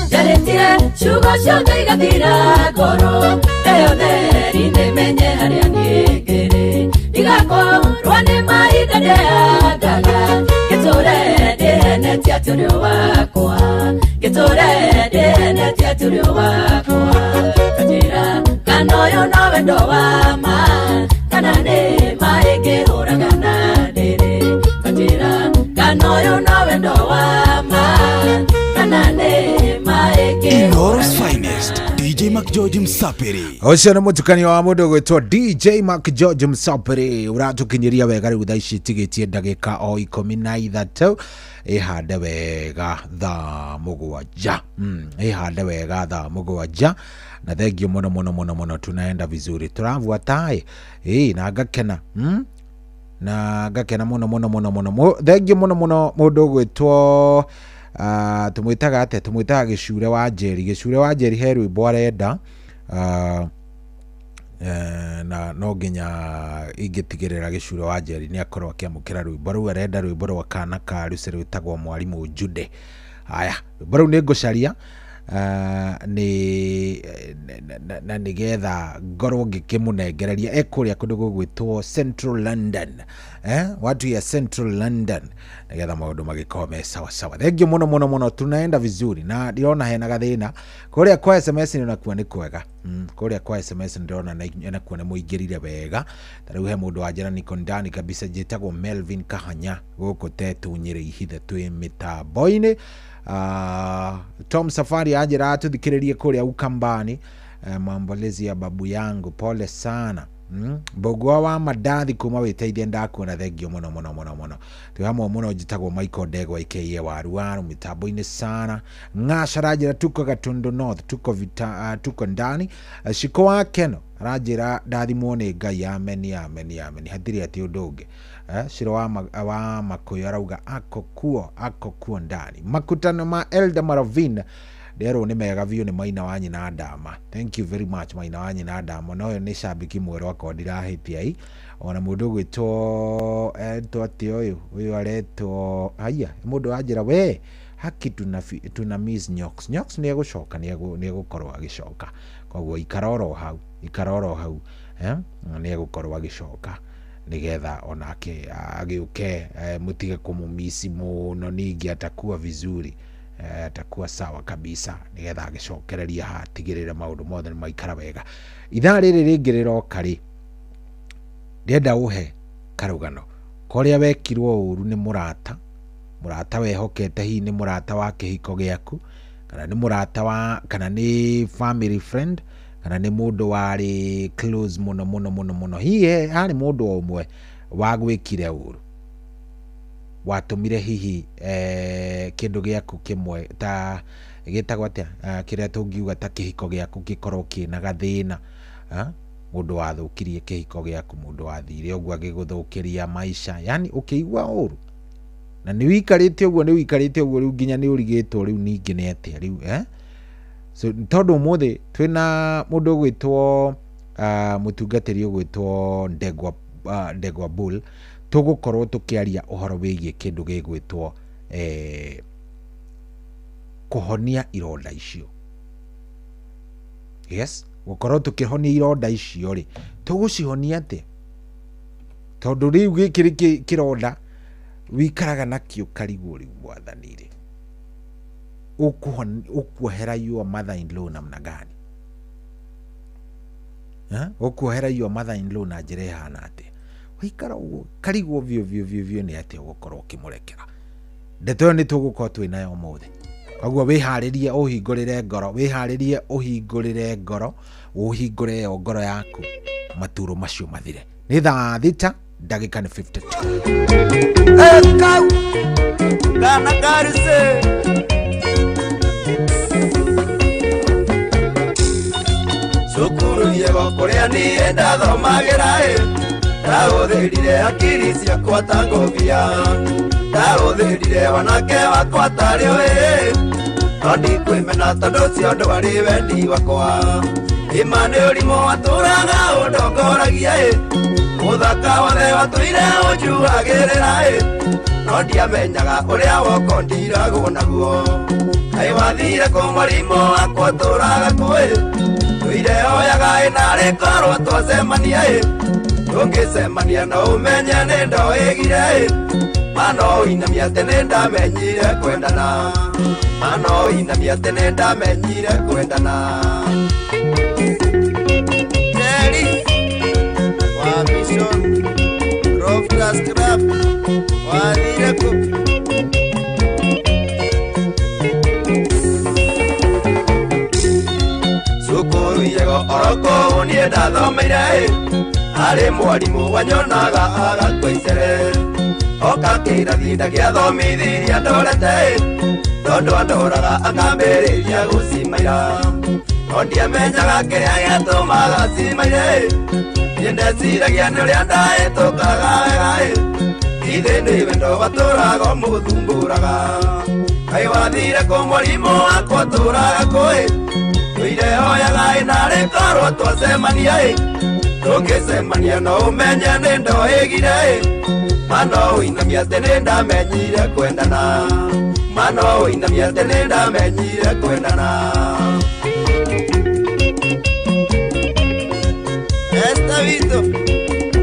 Njarĩtie ciugo ciothe igathira ngoro Ĩyo theri nĩmenye harĩa niĩ ngĩrĩ Ndigakorwo nĩ mahinda ndeangaga Ngĩtũre ndĩhenetie atĩ ũrĩ wakwa Ngĩtũre ndĩhenetie atĩ ũrĩ wakwa Tanjĩra kana ũyũ no wendo wa ma Kana nĩ ma ĩngĩhũragana ndĩrĩ Tanjĩra kana ũyũ no wendo wa ma Kana nĩ ma Inooro's finest DJ McGeorge Msapiri. Ũcio nĩ mũtukanio wa mũndũ ũgwĩtwo DJ McGeorge Msapiri ũratũkinyĩria wega rĩu thaa ici tigĩtie ndagĩka o 13 ĩhande wega thaa 7 ĩhande wega thaa 7 na thengio mũno mũno mũno mũno tunaenda vizuri tũrabuata ĩ na ngakena na ngakena mũno mũno mũno mũno thengio mũno mũno mũndũ ũgwĩtwo tumwitaga atĩa tumwitaga Gĩcure wa Njeri Gĩcure wa Njeri he rwĩmbo arenda na no nginya ingĩtigĩrĩra Gĩcure wa Njeri nĩ akorwo akĩamũkĩra rwĩmbo rũu arenda rwĩmbo rwa kana ka rũce rwĩtagwo Mwarimũ Jude. Haya rwĩmbo rũu nĩ ngũcaria na nĩgetha ngorwo ngĩkĩmũnengereria ekũrĩa kũndũ gũgwĩtwo Central London watu ya Central London nĩgetha maũndũ magĩkorwo me sawa sawa. Thengio mũno mũno mũno tunaenda vizuri na ndirona hena gathĩna kũrĩa kwa SMS nĩ nĩ kwega kũrĩa kwa SMS ndĩrona nakuo nĩ mũingĩrire wega ta rĩu he mũndũ wanjĩra niko ndani kabisa njĩtagwo Melvin Kahanya gũkũ Tetu Nyĩrĩ Ihithe twĩ mĩtambo-inĩ. Tom Safari anjĩra tũthikĩrĩrie kũrĩa Ukambani maombolezi ya babu yangu pole sana Mbũgua wa Mandathi kuma wĩteithie ndakuona thengio mũno mũno mũno mũno twĩ hamwe mũno njĩtagwo Michael Ndegwa aka Waruwaru mĩtambo-inĩ sana Ng'aca aranjĩra tuko Gatundu North tuko vita, tuko ndani Shiko wa Keno aranjĩra ndathimwo nĩ Ngai ameni ameni ameni hatirĩ atĩ ũndũ ũngĩ Shiro wa Makũyũ arauga ako kuo ndani makutano ma Elder Maravin nderwo nĩ mega biũ nĩ Maina wa Nyina Ndama. Thank you very much Maina wa Nyina Ndama na ũyũ nĩ cambĩki mwerũ akorwo ndirahĩtia i ona mũndũ ũgwĩtwo etwo atĩa ũyũ aretwo haya mũndũ wanjĩra we haki tuna miss Nyox Nyox nĩ egũcoka nĩ egũkorwo agĩcoka koguo ikara oro hau nĩ egũkorwo agĩcoka nigetha onake agĩũke mũtige kũmũmisi mũno ningĩ atakuwa vizuri atakuwa sawa kabisa nigetha agĩcokereria hatigĩrĩre maũndũ mothe nĩ maikara wega. Ithaa rĩrĩ rĩngĩ rĩroka rĩ ndĩrenda ũhe karũgano korĩa wekirwo ũru nĩ mũrata wehokete hihi nĩ mũrata wa kĩhiko gĩaku kana nĩ mũrata wa kana nĩ family friend kana nĩ mũndũ warĩ close mũno mũno mũno mũno hihi harĩ mũndũ o ũmwe wagwĩkire ũru watũmire hihi kĩndũ gĩaku kĩmwe ta gĩtagwo atĩa kĩrĩa tũngiuga ta kĩhiko gĩaku gĩkorwo kĩna gathĩna mũndũ wathũkirie kĩhiko gĩaku mũndũ wathire ũguo agĩgũthũkĩria maisha yani ũkĩigua ũru na nĩ wĩikarĩte ũguo rĩu nginya nĩ ũrigĩtwo rĩu ningĩ nĩ atĩa rĩu so tondũ ũmũthĩ twĩna mũndũ ũgwĩtwo mũtungatĩri ũgwĩtwo Ndegwa Bull tũgũkorwo tũkĩaria ũhoro wĩgiĩ kĩndũ gĩgwĩtwo kũhonia ironda icio. Yes, gũkorwo tũkĩhonia ironda icio rĩ tũgũcihonia atĩa tondũ rĩu gĩkĩ kĩronda wikaraga nakĩo karigwo rĩu mwathani rĩ ũkuohera your mother in law namna gani ũkuohera your mother in law na njĩra ĩhana atĩa waikara ũguo karigwo biũ biũ biũ biũ nĩ atĩa ũgũkorwo ũkĩmũrekera ndeto ĩyo nĩ tũgũkorwo twĩ nayo ũmũthĩ. Koguo wĩharĩrie ũhingũrĩre ngoro, wĩharĩrie ũhingũrĩre ngoro, ũhingũre yo ngoro yaku maturo macio mathire. Nĩ thaa 6 ndagĩka nĩ 52. Kau kana karise cukuru yego kũrĩa niĩ ndathomagĩra ĩ, ndahũthĩrire hakiri ciakwa ta ngũbia, ndahũthĩrire wanake wakwa tarĩ ĩ, no ndikwĩmena tondũ ũcio ndwarĩ wendi wakwa. Ĩma nĩ ũrimũ watũraga ũndongoragia ĩ, mũthaka wothe watũire ũnjuagĩrĩra ĩ, no ndiamenyaga ũrĩa wokondiragwo naguo. Kaĩ wathire kũ mũrimũ wakwa ũtũraga kũ ĩ, tũire oyaga ĩ narĩ korwo twacemania ĩ, tũngĩcemania no ũmenye nĩ ndoĩgire ĩ, ma no ũinamie atĩ nĩ ndamenyire kwendana, ma no ũinamie atĩ nĩ ndamenyire kwendana. Jerry wa Mission Rofters Club wathire kũ? Cukuru yego oro kũu niĩ ndathomeire ĩ, harĩ mwarimũ wanyonaga agakua icere, oka kĩrathi ndagĩathomithirie andorete ĩ, tondũ andoraga akambĩrĩria gũcimaira, no ndiamenyaga kĩrĩa gĩatũmaga cimaire ĩ, niĩ ndeciragia nĩ ũrĩa ndahĩtũkaga wega ĩ, ithe nĩ wendo watũraga ũmũthumbũraga. Kaĩ wathire kũ mwarimũ wakwa ũtũraga kũ ĩ, tũire oyaga ĩ narĩ korwo twacemania ĩ, tũngĩcemania no ũmenye nĩ ndoĩgire ĩ, ma no ũinamie atĩ nĩ ndamenyire kwendana, ma no ũinamie atĩ nĩ ndamenyire kwendana. Esta witũ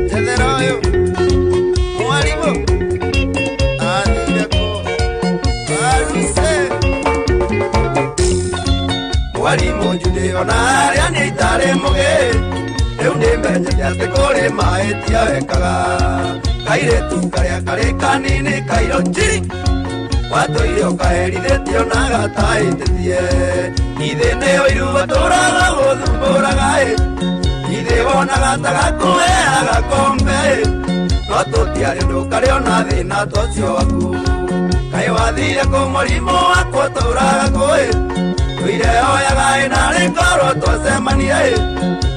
njethera ũyũ mwarimũ athire kũ? Aruse mwarimũ Judy ona harĩa nĩ itarĩ mũgĩ, rĩu nĩmenyete atĩ kũrĩ mahĩtia wekaga, kairĩtu karĩa karĩ kanini kairũ njiri watũire ũkaherithĩtio na gatahĩtĩtie, ithe nĩ ũiru watũraga gũthumbũraga ĩ, ithe wonaga ta gakũheaga kombe ĩ, no tũtiarĩ ũndũ karĩ ona thĩna ta ũcio waku. Kaĩ wathire kũ mũrimũ wakwa ũtũraga kũ ĩ, tũire oyaga ĩ narĩ korwo twacemania ĩ,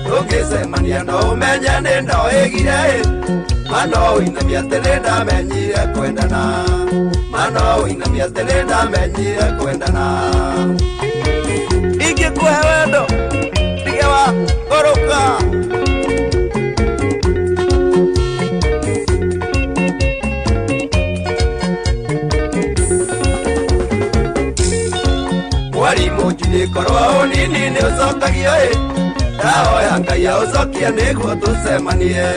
tũngĩcemania no ũmenye nĩ ndoĩgire ĩ, ma no ũinamie atĩ nĩ ndamenyire kwendana, ma no ũinamie atĩ nĩ ndamenyire kwendana. Ingĩkũhe wendo ndige wa kũrũka. Mwarimũ Judy korwo ũnini nĩ ũcokagio ĩ, ndahoya Ngai aũcokie nĩguo tũcemanie,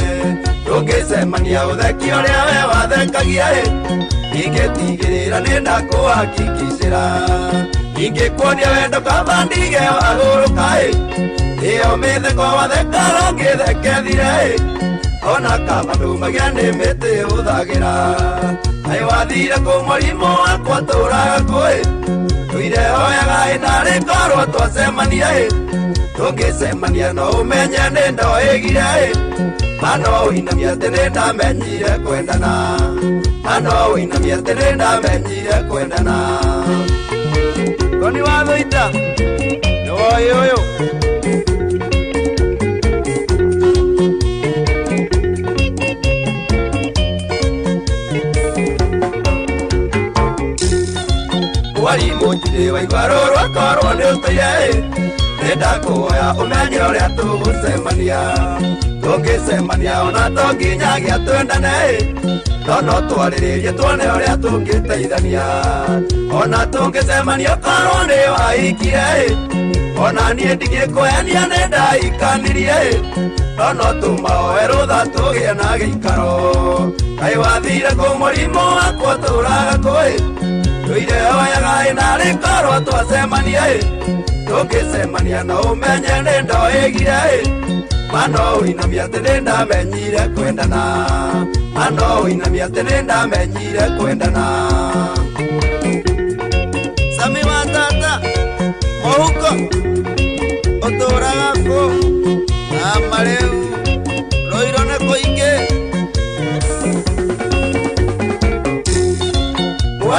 tũngĩcemania ũtheki ũrĩa we wathekagia ĩ, ingĩtigĩrĩra nĩ ndakũhakikicĩra, ingĩkuonia wendo kaba ndige wagũrũka ĩ, ĩyo mĩtheko wathekaga ngĩthekethire ĩ, ona kaba ndumagia nĩ mĩtĩ hũthagĩra. Kaĩ wathire kũ mũrimũ wakwa ũtũraga kũ ĩ, tũire oyaga ĩ narĩ korwo twacemania ĩ, tũngĩcemania no ũmenye nĩ ndoĩgire ĩ, ma no ũinamie atĩ nĩ ndamenyire kwendana, ma no ũinamie atĩ nĩ ndamenyire kwendana. Toni wa Thũita nĩ woĩ ũyũ. Mwarimũ Judy waigua rũrũ akorwo nĩ ũtũire ĩ, nĩ ndakũhoya ũmenye ũrĩa tũgũcemania, tũngĩcemania ona to nginyagia twendane ĩ, no no twarĩrĩrie tuone ũrĩa tũngĩteithania, ona tũngĩcemania korwo nĩ wahikire ĩ, ona niĩ ndigĩkũhenia nĩ ndahikanirie ĩ, no no tũmahoe rũtha tũgĩe na gĩikaro. Kaĩ wathire kũ mũrimũ wakwa ũtũraga kũ ĩ, tũire oyaga ĩ narĩ korwo twacemania ĩ, tũngĩcemania no ũmenye nĩ ndoĩgire ĩ, ma no ũinamie atĩ nĩ ndamenyire kwendana, ma no ũinamie atĩ nĩ ndamenyire kwendana. Sami wa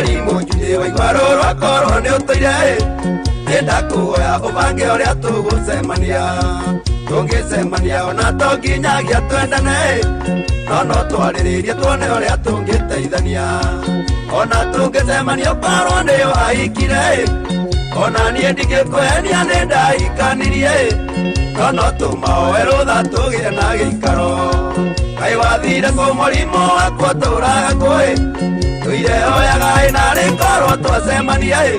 Mwarimũ Njũgĩ waigua rũrũ akorwo nĩ ũtũire nĩndakũhoya ũbange ũrĩa tũgũcemania tũngĩcemania ona to nginyagia twendane no no twarĩrĩrie tuone ũrĩa tũngĩteithania ona tũngĩcemania ũkorwo nĩ ũhaikire ona niĩ ndingĩkũhenia nĩ ndahikanirie no no tũmaoe rũtha tũgĩe na gĩikaro kaĩ wathire kũ mũrimũ wakwa tũraga kũĩ tũire oyaga ĩ narĩ korwo twacemania ĩ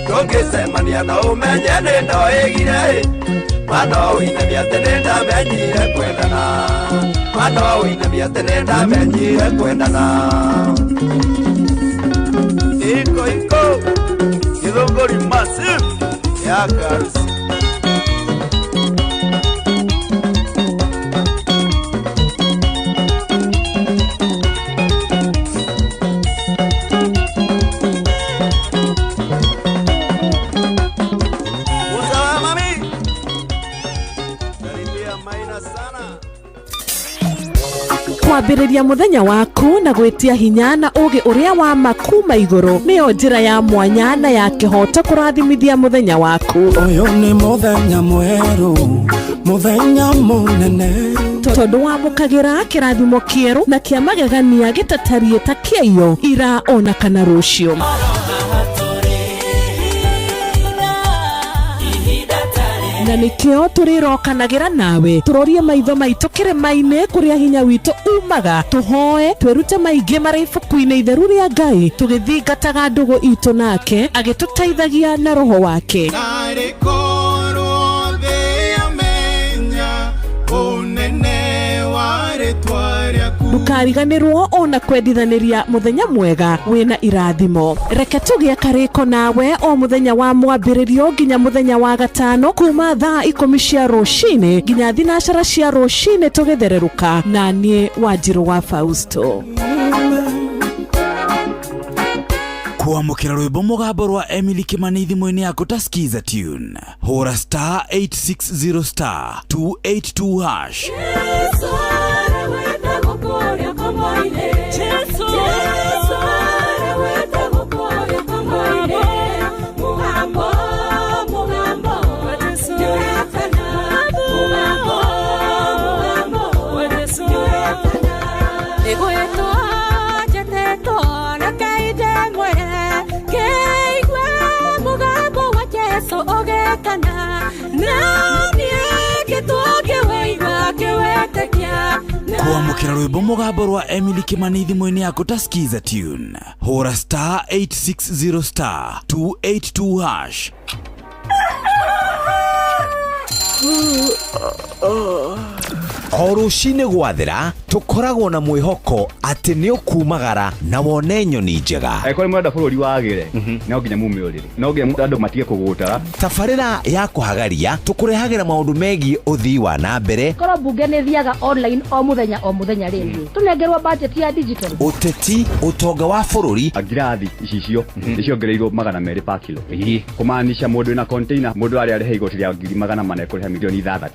tũngĩcemania no ũmenye nĩ ndoĩgire ĩ mano ũinamia atĩ nĩ ndamenyire kwendana mano ũinamia atĩ nĩ ndamenyire kwendana iko iko gĩthũngũri massive ya karusi. Kwambĩrĩria mũthenya waku na gwĩtia hinya na ũgĩ ũrĩa wa ma kuma igũrũ nĩyo njĩra ya mwanya na ya kĩhoto kũrathimithia mũthenya waku. Ũyũ nĩ mũthenya mwerũ, mũthenya mũnene, tondũ wamũkagĩra kĩrathimo kĩerũ na kĩa magegania gĩtatariĩ ta kĩaiyo ira ona kana rũciũ. Na nikio tũrĩrokanagĩra nawe tũrorie maitho maitũ kĩrĩma-inĩ kũrĩa hinya witũ umaga tũhoe twĩrute maingĩ marĩ ibuku-inĩ itheru rĩa Ngai tũgĩthingataga ndũgũ itũ nake agĩtũteithagia na roho wake. Narĩ korwo thĩ yamenya ũnene wa rĩtwa rĩaku. Ndũkariganĩrwo ona kwendithanĩria mũthenya mwega wĩna irathimo. Reke tũgĩe karĩko nawe o mũthenya wa mwambĩrĩrio nginya mũthenya wa gatano kuma thaa 10 cia rũcinĩ nginya 12 cia rũcinĩ tũgĩthererũka na niĩ Wanjirũ wa Fausto. Kwamũkĩra rwĩmbo mũgambo rwa Emily Kimani thimũ-inĩ yaku ta Skiza Tune hũra star 860 star 282 hash. Kwamũkĩra rwĩmbo mũgambo rwa Emily Kimani thimũ-inĩ yaku ta Skiza Tune hũra star 860 star 282 hash. O rũcinĩ gwathera tũkoragwo na mwĩhoko atĩ nĩ ũkumagara na wone nyoni njega. Angĩkorwo nĩ mũrenda bũrũri wagĩre no nginya mume ũrĩrĩ, no nginya andũ matige kũgũtara. Tabarĩra ya kũhagaria tũkũrehagĩra maũndũ megiĩ ũthii wa na mbere. Korwo mbunge nĩ thiaga online o mũthenya rĩngĩ tũnengerwo budget ya digital. Ũteti, ũtonga wa bũrũri. Ngirathi icicio nĩciongereirwo 200 pa kilo kũmaanisha mũndũ wĩna container mũndũ arĩa arĩhe igoti rĩa 400,000 kũrĩha milioni 6.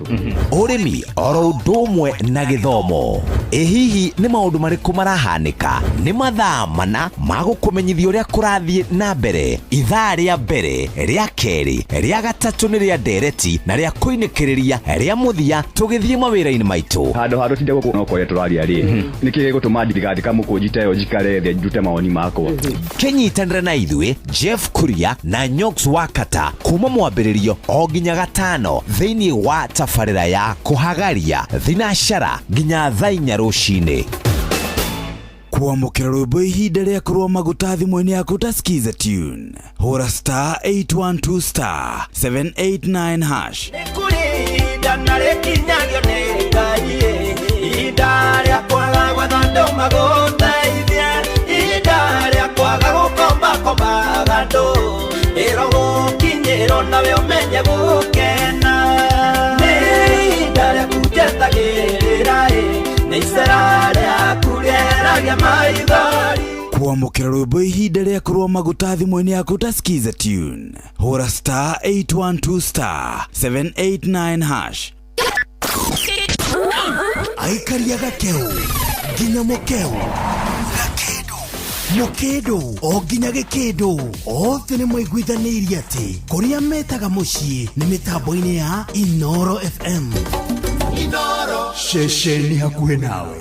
Ũrĩmi oro ũndũ ũmwe na gĩthomo. Ĩ hihi nĩ maũndũ marĩkũ marahanĩka? Nĩ mathaa mana ma gũkũmenyithia ũrĩa kũrathiĩ na mbere. Ithaa rĩa mbere, rĩa kerĩ, rĩa gatatũ nĩ rĩa ndereti na rĩa kũinĩkĩrĩria rĩa mũthia tũgĩthiĩ mawĩra-inĩ maitũ. Handũ ha tũtinde gũkũ no kũrĩa tũraria rĩ nĩkĩ gĩgũtũma ndigandĩka mũkũnji ta ĩyo njikare thĩ ndute mawoni makwa. Kĩnyitanĩre na ithuĩ Jeff Kuria na Nyox Wakata kuma mwambĩrĩrio o nginya gatano thĩinĩ wa tabarĩra ya kũhagaria thinacara nginya thaa 4 rũcinĩ. Kwamũkĩra rwĩmbo ihinda rĩa kũrũa maguta thimũ-inĩ yaku ta Skiza Tune hũra star 812 star 789 hash. Nĩ kũrĩ ihinda na rĩkinyagio nĩ Ngai, ihinda rĩa kwaga gwetha andũ magũteithie, ihinda rĩa kwaga gũkombakombaga andũ, ĩro gũkinyĩrwo nawe ũmenye gũkena. Nĩ ihinda rĩaku njetagĩrĩra ĩ, nĩ icera rĩaku rĩeragia maithori. Kwamũkĩra rwĩmbo ihinda rĩa kũrũa maguta thimũ-inĩ yaku ta Skiza Tune hũra star 812 star 789 hash. Aikaria gakeu nginya mũkeu gakĩndũ Mũkĩndũ o nginya gĩkĩndũ, othe nĩ maiguithanĩirie atĩ kũrĩa metaga mũciĩ nĩ mĩtambo-inĩ ya Inoro FM. Inoro. Ceceni hakuhĩ nawe.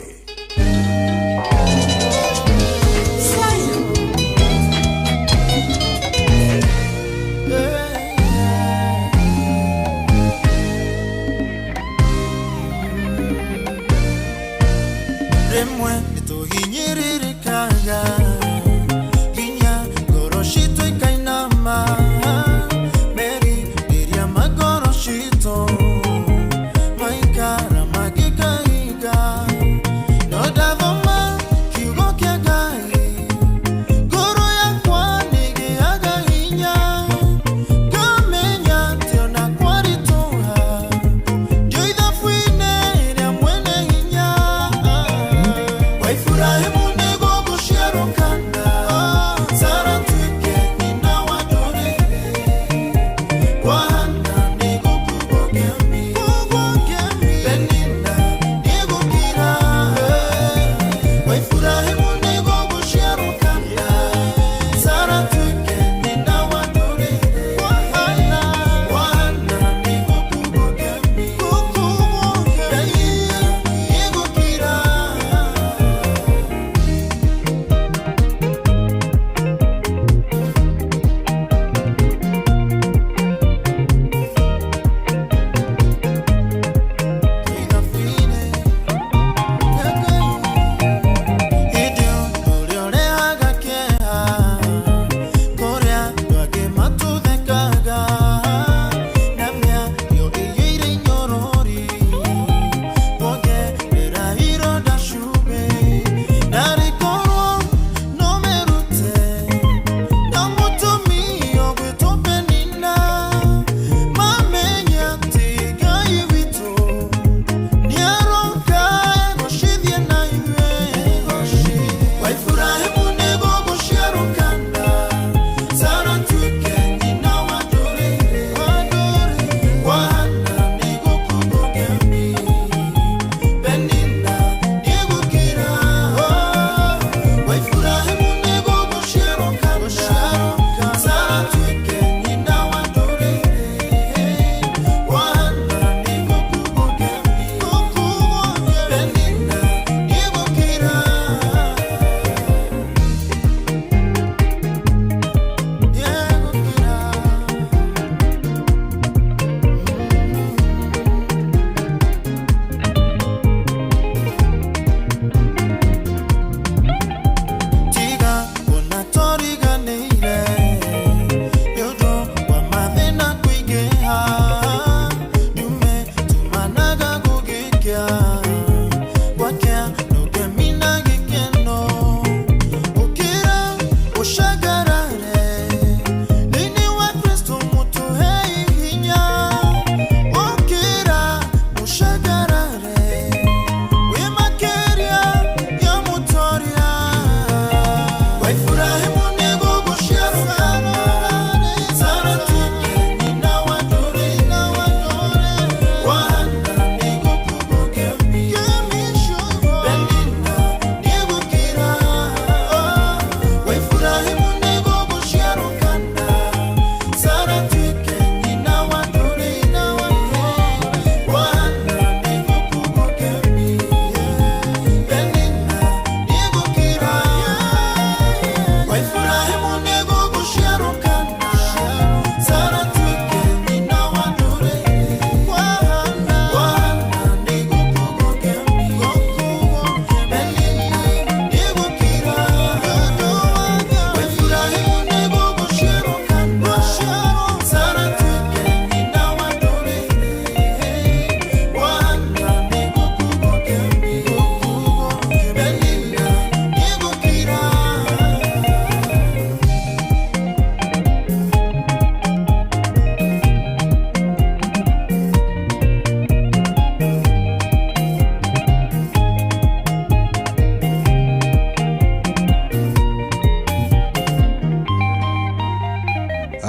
Rĩmwe nĩtũhinyĩrĩrĩkaga nginya ngoro citũ ikainama, merirĩria ma ngoro citũ maikara magĩkaiga, no ndathoma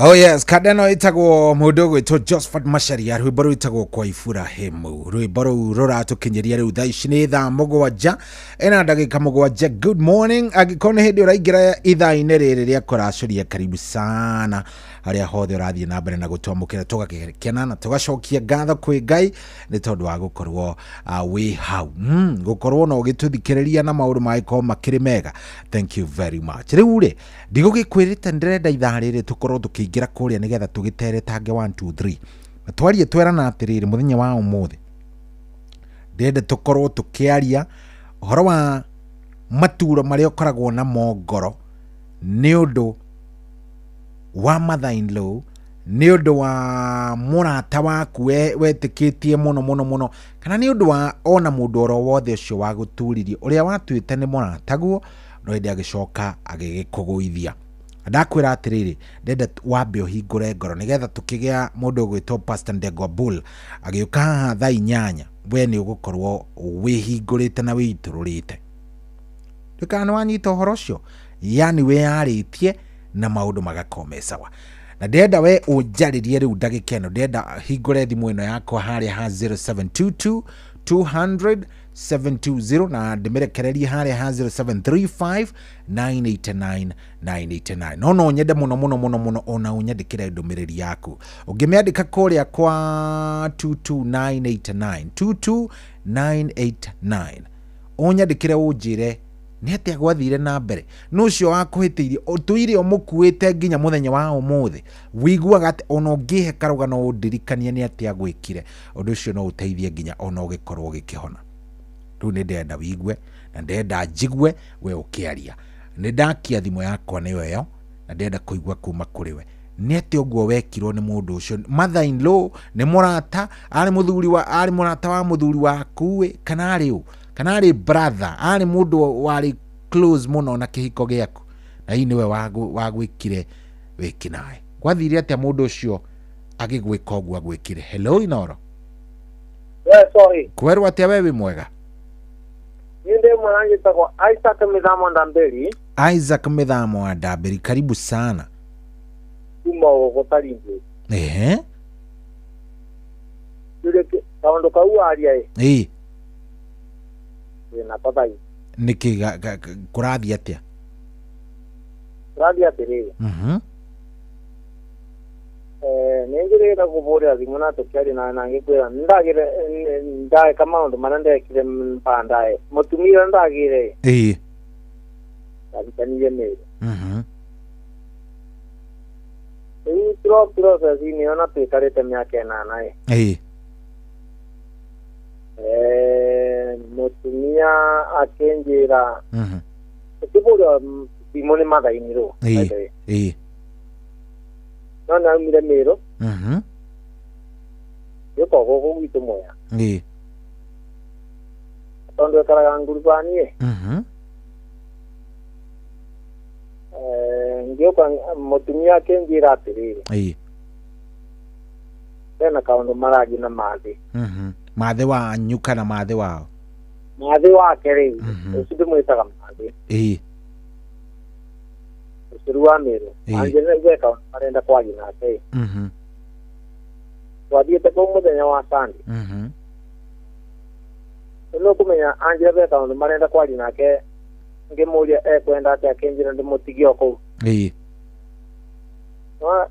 Oh yes, kadeno itagwo mundu gwitwo Josephat Macharia, rwimbo rwitagwo kwa Ibrahimu. Rwimbo rũu rũratũkinyĩria rĩu thaa ici nĩ thaa 7 ĩna ndagĩka 7. Good morning. Angĩkorwo nĩ hĩndĩ ũraingĩra ithaa-inĩ rĩrĩ rĩa kũracũria, karibu sana harĩa hothe ũrathiĩ na mbere na gũtwamũkĩra, tũgakena na tũgacokia ngatho kwĩ Ngai nĩ tondũ wa gũkorwo wĩ hau, gũkorwo na ũgĩtũthikĩrĩria na maũndũ magĩkorwo makĩrĩ mega. Thank you very much. Rĩu rĩ, ndigũgĩkwĩrĩte ndĩrenda ithaa rĩrĩ tũkorwo tũkĩingĩra kũrĩa nĩgetha tũgĩteretange 1 2 3 na twarie twerana atĩrĩrĩ, mũthenya wa ũmũthĩ ndĩrenda tũkorwo tũkĩaria ũhoro wa maturo marĩa ũkoragwo namo ngoro nĩ ũndũ wa mother in law, nĩ ũndũ wa mũrata waku wetĩkĩtie mũno mũno mũno, kana nĩ ũndũ wa ona mũndũ oro wothe ũcio wagũturirie ũrĩa watuĩte nĩ mũrataguo, no hĩndĩ agĩcoka agĩgĩkũgũithia. Ndakwĩra atĩrĩrĩ, ndenda wambe ũhingũre ngoro nĩgetha tũkĩgĩa mũndũ ũgwĩtwo Pastor Ndegwa Bull agĩũka haha thaa 8, we nĩ ũgũkorwo wĩhingũrĩte na wĩitũrũrĩte. Ndũkana nĩ wanyita ũhoro ũcio, yani wĩyarĩtie na maũndũ magakorwo me sawa. Na ndĩrenda we ũnjarĩrie rĩu ndagĩka ĩno, ndĩrenda hingũre thimũ ĩno yakwa harĩa ha 0722 200 720 na ndĩmĩrekererie harĩa ha 0735 989 989. No no nyende mũno mũno mũno mũno ona ũnyandĩkĩre ndũmĩrĩri yaku, ũngĩmĩandĩka kũrĩa kwa 22989 22989, ũnyandĩkĩre ũnjĩre nĩ atĩa gwathire na mbere, nũ ũcio wakũhĩtĩirie ũtũire ũmũkuĩte nginya mũthenya wa ũmũthĩ, wĩiguaga atĩ ona ũngĩhe karũgano ũndirikanie nĩ atĩa gwĩkire, ũndũ ũcio no ũteithie nginya ona ũgĩkorwo ũgĩkĩhona. Rĩu nĩ ndĩrenda wigue na ndĩrenda njigue we ũkĩaria. Nĩ ndakia thimũ yakwa nĩyo ĩyo na ndĩrenda kũigua kuma kũrĩ we nĩ atĩa ũguo wekirwo nĩ mũndũ ũcio, mother in law, nĩ mũrata, arĩ mũthuri wa, arĩ mũrata wa mũthuri waku ĩ, kana arĩ ũ, kana arĩ brother, arĩ mũndũ warĩ close mũno na kĩhiko gĩaku, na hihi nĩwe wagwĩkire wĩkinaĩ. Gwathire atĩa mũndũ ũcio agĩgwĩka ũguo agwĩkire? Hello Inoro. Yes, sorry. Kwerwo atĩa we wĩ mwega? Niĩ ndĩ mwega, njĩtagwo Isaac Mĩthamo Ndambĩri. Isaac Mĩthamo wa Ndambĩri, karibu sana. Kuma gũkũ Taringĩ. Ehe. Yule kaũndũ kau waria ĩ. Ĩĩ. Wĩna thaa ici. Nĩkĩ kũrathiĩ atĩa? Kũrathiĩ atĩrĩrĩ. Nĩ njĩrĩgĩte kũbũrĩra thimũ na tũkĩaria na ngĩkwĩra ndagĩre ndeka maũndũ marĩa ndekire bandae mũtumia ũrĩa ndagĩre. Ĩĩ. Ndahikanirie mĩĩrĩ. Rĩu process-inĩ ĩyo na twĩkarĩte mĩaka 8 ĩ. Ĩĩ. Mũtumia akĩnjĩra ũkĩbũrĩra thimũ nĩ mathainirwo. Ĩĩ. Ĩĩ. No nĩaumire Mĩrũ. Gĩũka gũkũ gwitũ Mwea. Ĩĩ. Tondũ ekaraga ngurubani ĩ. Ngĩũka mũtumia akĩnjĩra atĩrĩrĩ. Ĩĩ. Hena kaũndũ marathiĩ na mathĩ. Mathĩ wanyu kana mathĩ wao? Mathĩ wake rĩu. Ũcio ndĩmwĩtaga mathĩ. Ĩĩ. Ũcũrũ wa Mĩrũ. Anjĩrire gweka kaũndũ marenda kwaria nake. Twathiĩte kũu mũthenya wa Sunday. Nĩ ũkũmenya anjĩra gweka kaũndũ marenda kwaria nake, ngĩmũria ekwenda atĩa, akĩnjĩra ndĩmũtigie o kũu. Ĩĩ.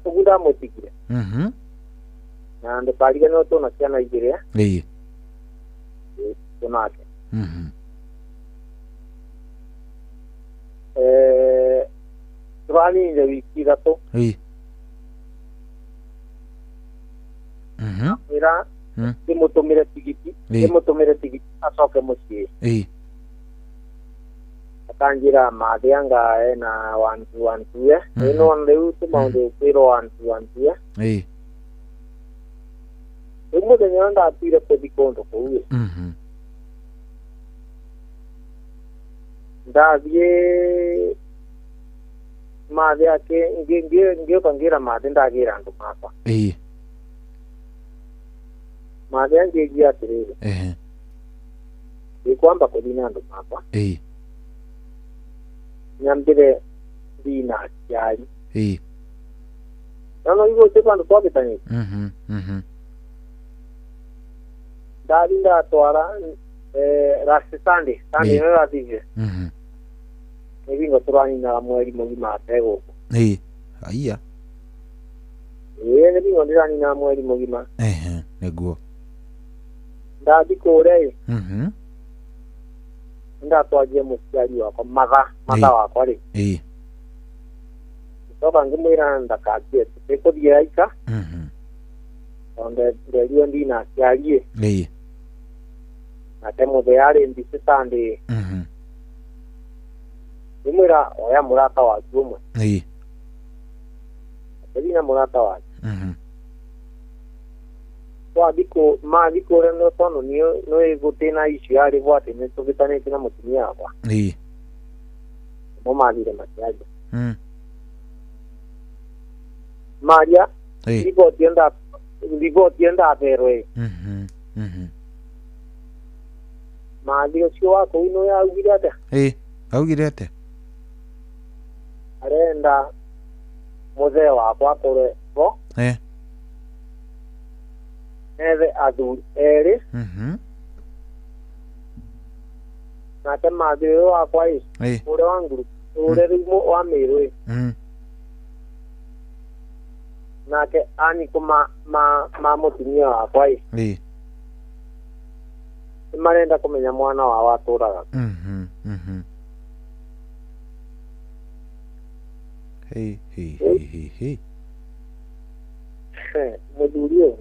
Ũguo ndamũtigire. Na ndũkariganĩrwo tũna ciana igĩrĩ. Ĩĩ. Tũnake. Tũraninire wiki 3. Ĩĩ. Ĩra ndĩmũtũmĩre tigiti, ndĩmũtũmĩre tigiti acoke mũciĩ. Ĩĩ. Akanjĩra mathĩ anga ena 1 2 1 2. Ĩno rĩu tũmaũndũ kwĩrwo 1 2 1 2. Ĩĩ. Rĩu mũthenya ũrĩa ndatuire kũthiĩ kũndũ kũu ĩ. Ndathiĩ mathĩ ake ngĩũka ngĩra mathĩ ndagĩra andũ makwa. Ĩĩ. Mathĩ anjĩrie atĩrĩrĩ. Ehe. Ndikwamba kũthiĩ na andũ makwa. Ĩĩ. Nyambĩre thiĩ na aciari. Ĩĩ. No igå te bandu twagätanyä ndathi ndatwara last Sunday Sunday no rathire nä bingo tå raninaga mweri må gima ategå kå. Ĩĩ aiya. Ĩĩ nä bingo ndä raninaga mweri må gima. Ehe nĩguo. Ndathi kå rä ä ndatwarire må ciari wakwa matha wakwa rä. Ĩĩ. Coka ngä mwä ra ndakangie tå kå thiä raika tondå nderio ndina ciarie. Ĩĩ. Nake må thee arä mbicä Sunday ngä mwä ra oya må rata waku å mwe. Ĩĩ. Akäthi na må rata wake twathi mathi kå rä a tondå nä gå tä na icio yarä bo atä nä tå gä tanä te na må tumia wakwa. Ĩĩ. Mo mathire makiaria maria riboti ä ndaberwo ä mathi å cio wa kå u nä yaugire atä. Ĩĩ augire atä? Arenda må thee wakwa akåre bo ethe athuri erä nake mathi å yå wakwa ä å rä a wa nguru å rä a rä u wa mä rå ä nake anikå ma må tumia wakwa ä Ĩĩ. nä marenda kå menya mwana wao atå raga. Hey hey hey hey hey. Må thuri å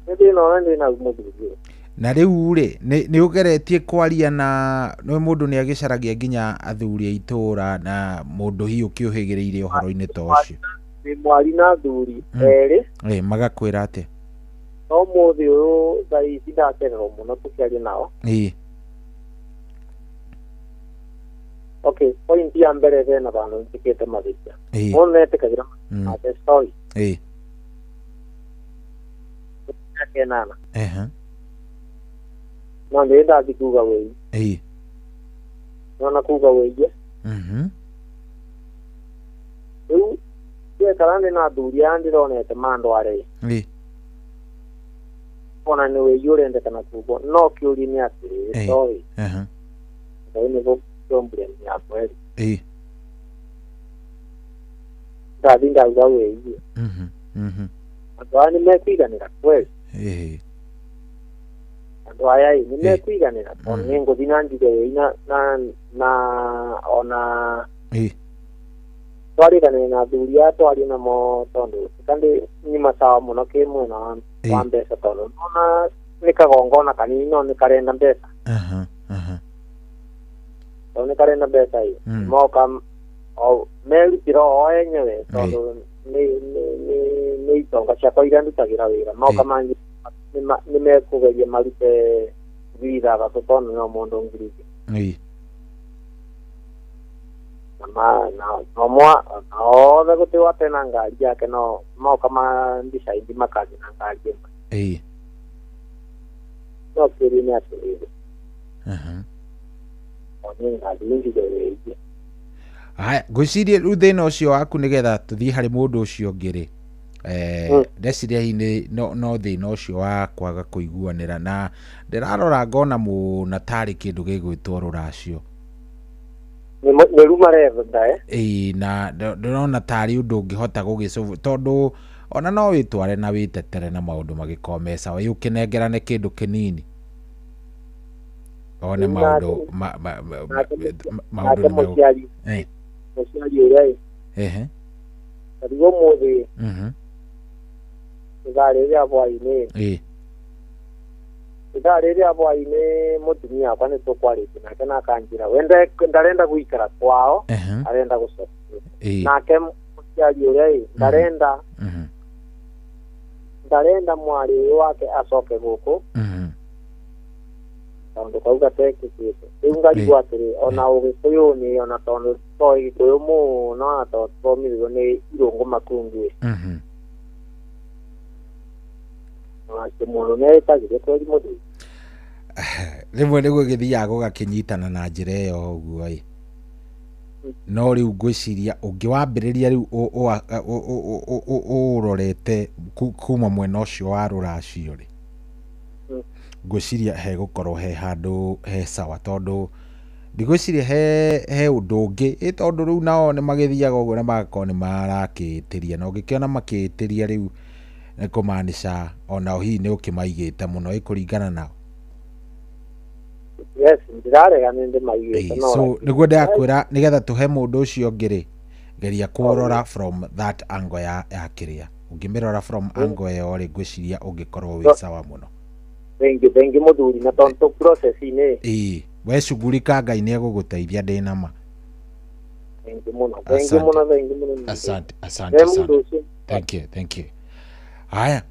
nä thä na å rä a ndä nau må thuri å. Na rĩu rĩ nĩ ũgeretie kwaria na nĩ mũndũ nĩ agĩcaragia nginya athuri a itũũra na mũndũ hihi ũkĩũhĩgĩrĩire ũhoro-inĩ ta ũcio. Ndĩ mwari na athuri erĩ. Ĩĩ magakwĩra atĩa? No mũthĩ ũyũ thaa ici ndacererwo mũno tũkĩaria nao. Ĩĩ. Okay, point ya mbere hena vandu njĩkĩte mahĩtia. Ĩĩ. Mũndũ nĩetĩkagĩra ate sorry. Ĩĩ. Mĩaka ĩnana. Ehe. No ndĩ ndathi kuga wĩi. Ĩĩ. Nona kuga wĩi. Rĩu ndiekara ndĩ na athuri aya ndĩronete mandware. Ĩĩ. Ona nĩ wĩi ũrendekana kugwo no kĩũria nĩ atĩrĩrĩ sorry. Ehe. Ngai nĩ gũkĩombire yakwa ĩrĩ. Ĩĩ. Ndathi ndauga wĩi. Andũ aya nĩ mekũiganĩra kweli. Ĩĩ. Andũ aya ĩ nĩ mekũiganĩra tondũ nĩ ngũthiĩ na njuge wĩi na ona Ĩĩ. twarĩkanĩre na athuri aya twarie namo tondũ kandi nyuma sawa mũno kĩ mwena wa mbeca tondũ nona nĩ kagongona kanini no nĩ karenda mbeca. Tondũ nĩ karenda mbeca ĩ moka merutĩra o enyewe tondũ nĩ itonga ciakwa iria ndutagĩra wĩra moka mangĩ nĩ mekũgeria marute 6,000 tondũ no mũndũ 2,000. Ĩĩ. Na othe gũtirĩ wate na ngari yake no moka mandicaindi makathi na ngari ĩmwe. Ĩĩ. No kĩũria nĩ atĩrĩrĩ o nĩ ngari njuge wĩigie. Haya ngwĩciria rĩu thĩna ũcio waku nĩgetha tũthiĩ harĩ mũndũ ũcio ũngĩ rĩ ndeciria hihi no thĩna ũcio wa kwaga kũiguanĩra na ndĩrarora ngona mũna tarĩ kĩndũ gĩgwĩtwo rũracio. Nĩ rĩu maretha Ĩĩ na ndĩrona tarĩ ũndũ ũngĩhota gũgĩcũbũ tondũ ona no wĩtware na wĩtetere na maũndũ magĩkorwo me sawa ĩ ũkĩnengerane kĩndũ kĩnini one maũndũ maũndũ mũciari mũciari ũrĩa ĩ ehe tarĩu ũmũthĩ ithaa rĩrĩa hwaĩ-inĩ. Ĩĩ. Ithaa rĩrĩa hwaĩ-inĩ mũtumia wakwa nĩ tũkwarĩtie nake na akanjĩra we ndarenda gũikara kwao arenda gũcoka. Nake mũciari ũrĩa ĩ ndarenda mwarĩ ũyũ wake acoke gũkũ tondũ kau gatekĩkĩte. Rĩu ngarigwo atĩrĩ ona ũgĩkũyũ nĩ ona tondũ toĩ gĩkũyũ mũno na tondũ tũthomithirio nĩ irũngũ makungu ĩ. Onake mũndũ nĩetagĩrio kweri mũthuri. Rĩmwe nĩguo gĩthiaga gũgakĩnyitana na njĩra ĩyo ũguo ĩ. No rĩu ngwĩciria ũngĩwambĩrĩria rĩu ũrorete kuma mwena ũcio wa rũracio rĩ, ngwĩciria hegũkorwo he handũ he sawa, tondũ ndigwĩciria he ũndũ ũngĩ, ĩ tondũ rĩu nao nĩ magĩthiaga ũguo na magakorwo nĩ marakĩtĩria, na ũngĩkĩona makĩtĩria rĩu nĩ kũmaanisha onao hihi nĩ ũkĩmaigĩte mũno, ĩ kũringana nao. Yes, ndirarega nĩ ndĩmaigĩte, no So nĩguo ndĩrakwĩra nĩgetha tũhe mũndũ ũcio ũngĩ rĩ, geria kũrora from that angle ya kĩrĩa ũngĩmĩrora from angle ĩyo rĩ, ngwĩciria ũngĩkorwo wĩ sawa mũno. Thengi mũthuri, na tondũ process-inĩ. Ĩĩ, we shughulika, Ngai nĩ egũgũteithia, ndĩ na ma. Thengi mũno, thengi mũno, thengi mũno. Asante, asante sana. Thank you, thank you. Haya,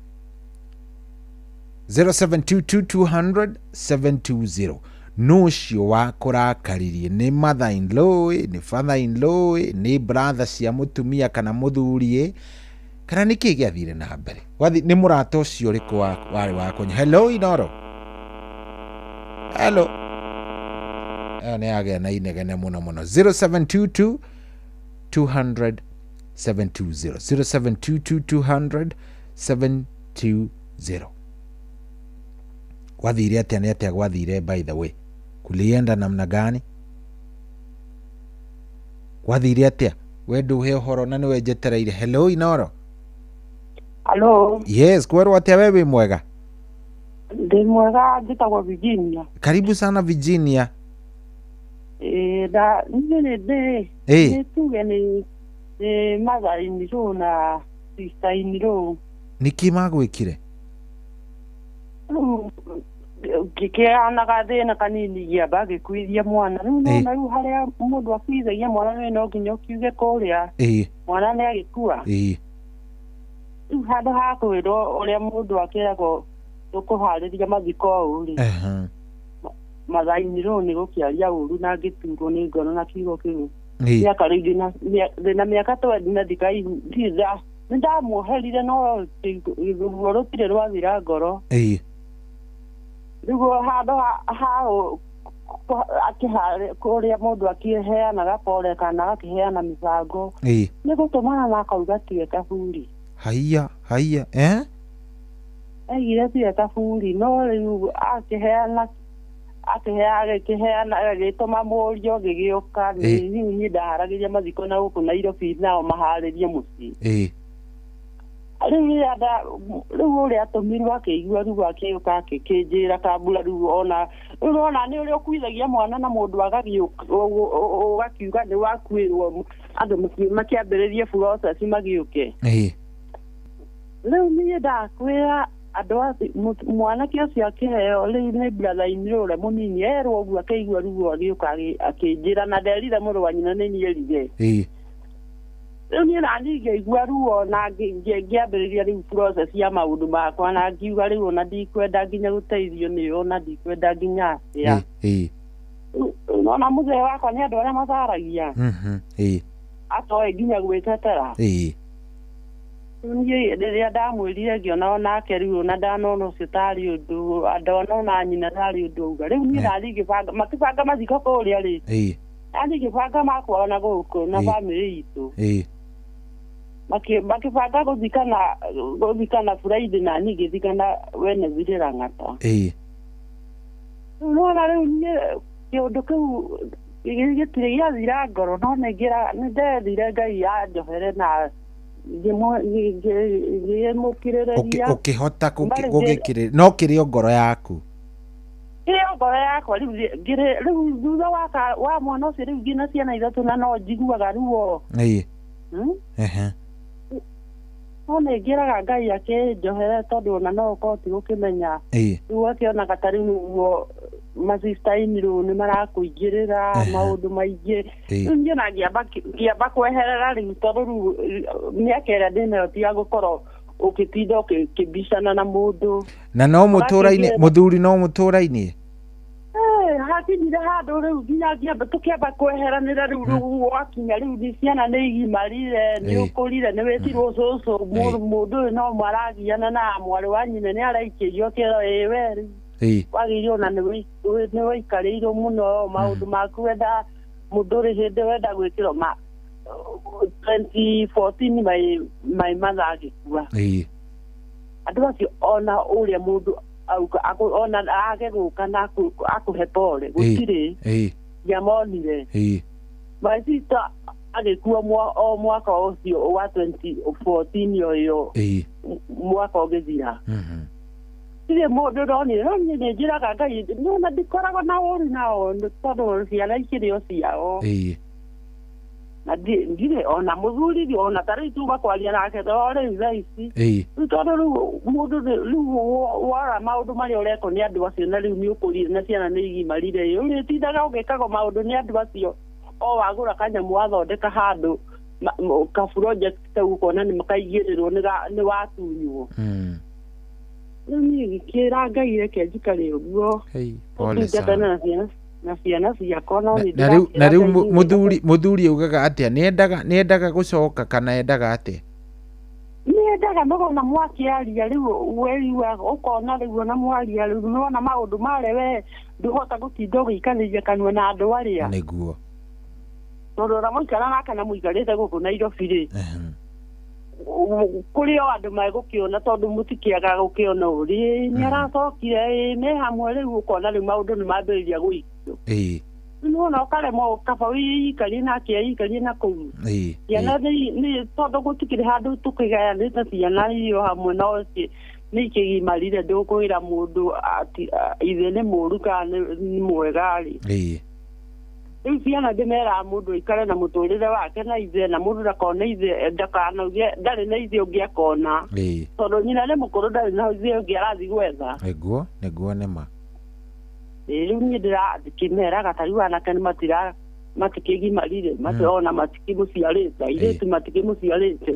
0722 200 720. No ũcio wa kũrakaririe nĩ mother in law, nĩ father in law, nĩ brother cia mũtumia kana mũthuri, kana nĩ kĩĩ gĩathire na mbere? Gwathi nĩ mũrata ũcio ũrĩkũ warĩ wa kũnya? Hello Inoro. Hello. Ĩyo nĩ yagĩa na inegene mũno mũno. 0722 200 720, 0722 200 720. Gwathire atĩa? Nĩ atĩa gwathire? By the way, kulienda namna gani? Gwathire atĩa? We ndũhe ũhoro na nĩwe njetereire. Hello Inoro. Hello. Yes, kwerwo atĩa? We wĩ mwega? Ndĩ mwega, njĩtagwo Virginia. Karibu sana Virginia. Ĩĩ, na niĩ nĩ ndĩ nĩ tuge nĩ mother in law na sister in law. Nĩkĩ magwĩkire? Rĩu ngĩkĩana gathĩna kanini ngĩamba ngĩkuithia mwana. Rĩu nona rĩu harĩa mũndũ akuithagia mwana nĩ no nginya ũkiuge kũrĩa mwana nĩ agĩkua. Rĩu handũ ha kwĩrwo ũrĩa mũndũ akĩragwo tũkũharĩria mathiko ũũ rĩ, mathaini rĩu nĩ gũkĩaria ũru na ngĩturwo nĩ ngoro na kiugo kĩu. Mĩaka rĩu ndĩna mĩaka 20 na ndikaigua, nĩ ndamuoherire no ruo rũtirĩ rwathira ngoro. Rĩu handũ ha kũrĩa mũndũ akĩheanaga pole kana agakĩheana mĩbango, nĩ gũtũmana na akauga tiwe kaburi. Haiya, haiya, eh? Aigire tiwe kaburi, no rĩu akĩheana agĩtũma mũriũ gĩgĩũka, rĩu niĩ ndaharagĩria mathiko na gũkũ Nairobi nao maharĩrie mũciĩ. Rĩu ũrĩa atũmirwo akĩigua rĩu akĩũka akĩnjĩra kambura rĩu ona rĩu ona nĩ ũrĩa ũkuithagia mwana na mũndũ ũgakiuga nĩ wakuĩrwo, andũ makĩambĩrĩrie process magĩũke. Rĩu niĩ ndakwĩra andũ mwanake ũcio akĩheo rĩu nĩ brother in law ũrĩa mũnini erwo ũguo akĩigua ruo agĩũka akĩnjĩra na nderire mũrũ wa nyina nĩ niĩ erire. Rĩu niĩ naniĩ ngĩigua ruo na ngĩambĩrĩria rĩu process ya maũndũ makwa na ngiuga rĩu ona ndikwenda nginya gũteithio nĩyo ona ndikwenda nginya atĩa. Nona mũthee wakwa nĩ andũ arĩa mataragia. Atoĩ nginya gwĩtetera. Niĩ rĩrĩa ndamwĩrire ngĩona onake rĩu ona ndanona ũcio tarĩ ũndũ ndona ona nyina tarĩ ũndũ auga. Rĩu niĩ ndathiĩ ngĩbanga makĩbanga mathiko kũrĩa rĩ, ndathiĩ ngĩbanga makwa ona gũkũ na bamĩrĩ itũ. Makĩbanga gũthikana Friday na niĩ ngĩthikana Wednesday Lang'ata. Rĩu nona rĩu niĩ kĩũndũ kĩu gĩtirĩ gĩathira ngoro, no nĩ ndethire Ngai anjohere na ngĩmũkirĩrĩria. Ũkĩhota gũgĩkirĩrĩria no kĩrĩ o ngoro yaku? Kĩrĩ o ngoro yakwa rĩu rĩu thutha wa mwana ũcio rĩu ngĩna ciana ithatũ na no njiguaga ruo. No nĩ ngĩraga Ngai akĩnjohere tondũ ona no ũkorwo ti gũkĩmenya. Rĩu akĩonaga ta rĩu ũguo masista in law nĩ marakũingĩrĩra maũndũ maingĩ. Rĩu niĩ ona ngĩamba kweherera rĩu tondũ rĩu mĩaka ĩrĩa ndĩnayo ti ya gũkorwo ũgĩtinda ũkĩbicana na mũndũ. Na no mũtũra-inĩ, mũthuri no mũtũra-inĩ? Hakinyire handũ rĩu nginya tũkĩamba kweheranĩra rĩu rĩu wakinya rĩu nĩ ciana nĩ igimarire, nĩ ũkũrire, nĩ wĩtirwo cũcũ, mũndũ ũyũ no maragiana na mwarĩ wa nyina nĩ araikĩrio akĩrwo ĩĩ we rĩu wagĩrĩirwo ona nĩ waikarĩirwo mũno maũndũ maku wenda Mũndũ hĩndĩ wenda gwĩkĩrwo ma 2014 my mother agĩkua. Andũ acio ona ũrĩa mũndũ auka ona age gũka na akũhe pole gũtirĩ. Ndiamonire. My sister agĩkua o mwaka ũcio wa 2014 ũyũ. Mwaka ũgĩthira. Tirĩ mũndũ ndonire no niĩ nĩ njĩraga Ngai nĩwona ndikoragwo na ũru nao tondũ ciana ikĩrĩ o ciao. Na ndirĩ ona mũthuri ona ta rĩu tuma kwaria nake to rĩu thaa ici. Rĩu tondũ rĩu mũndũ rĩu wara maũndũ marĩa ũrekwo nĩ andũ acio na rĩu nĩ ũkũrire na ciana nĩ igimarire ũrĩtindaga ũgĩkagwo maũndũ nĩ andũ acio o wagũra kanyamũ wathondeka handũ ka project kau ũkona nĩ makaigĩrĩrwo nĩ watunywo. Rĩu niĩ ngĩkĩra Ngai reke njikare ũguo. Pole sana. Na ciana ciakwa no nĩ Na rĩu mũthuri augaga atĩa? Nĩendaga gũcoka kana endaga atĩa? Nĩendaga nĩwona mwakĩaria rĩu weigua ũkona rĩu ona mwaria rĩu nĩwona maũndũ marĩa we ndũhota gũtinda ũgĩikanĩria kanua na andũ arĩa. Nĩguo. Tondũ ona mũikara nake na mũikarĩte gũkũ Nairobi rĩ, kũrĩ o andũ megũkĩona tondũ mũtikĩagaga gũkĩona ũrĩ nĩ aracokire me hamwe rĩu ũkona rĩu maũndũ nĩ mambĩrĩria gũikio. Nĩwona ũkaremwo kaba wĩikarie nake aikarie na kũu. Ciana nĩ tondũ gũtikĩrĩ handũ tũkĩgayanĩte ciana irio hamwe no nĩ ikĩgimarire ndũkwĩra mũndũ atĩ ithe nĩ mũũru kana nĩ mwega rĩ. Rĩu ciana ndĩmeraga mũndũ aikare na mũtũrĩre wake na ithe na mũndũ ndakone ithe ndakanauge ndarĩ na ithe ũngĩ akona. Tondũ nyina nĩ mũkũrũ ndarĩ na ithe ũngĩ arathiĩ gwetha. Nĩguo nĩguo nĩma. Rĩu niĩ ndĩrakĩmeraga ta rĩu anake nĩ matikĩgimarire ona matikĩmũciarĩte airĩtu matikĩmũciarĩte.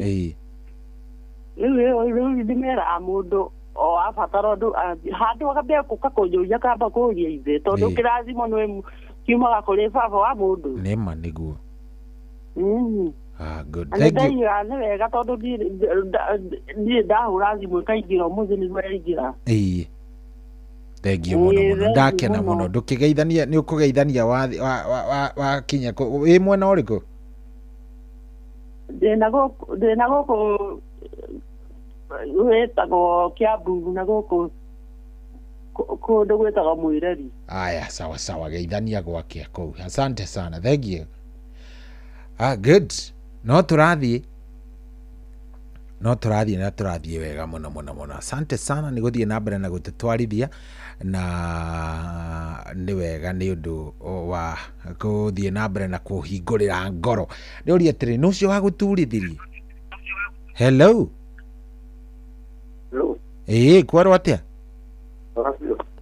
Rĩu ndĩmeraga mũndũ o abatara ũndũ handũ akambia gũka kũnjũria kamba kũria ithe tondũ kĩrathimo nĩ kiumaga kũrĩ baba wa mũndũ. Nĩma nĩguo. Good. Thank you. Nĩ wega tondũ ndirĩ ndahũra thimũ ĩkaingĩra ũmũthĩ nĩguo yaingĩra. Thank you mũno mũno ndakena mũno ndũkĩgeithania nĩ ũkũgeithania wakinya wĩ mwena ũrĩkũ? Ndĩna gũkũ wĩtagwo Kiambu na gũkũ kũndũ gwĩtagwo Mwĩreri. Aya sawa sawa geithania gwake kũu. Asante sana. Thank you. Good. No tũrathiĩ na tũrathiĩ wega mũno mũno mũno. Asante sana nĩ gũthiĩ na mbere na gũtũtwarithia na nĩ wega nĩ ũndũ wa gũthiĩ na mbere na kũhingũrĩra ngoro. Nĩ ũria atĩrĩ nĩ ũcio wa gũturithirie. Hello. Hello. Kwerwo atĩa?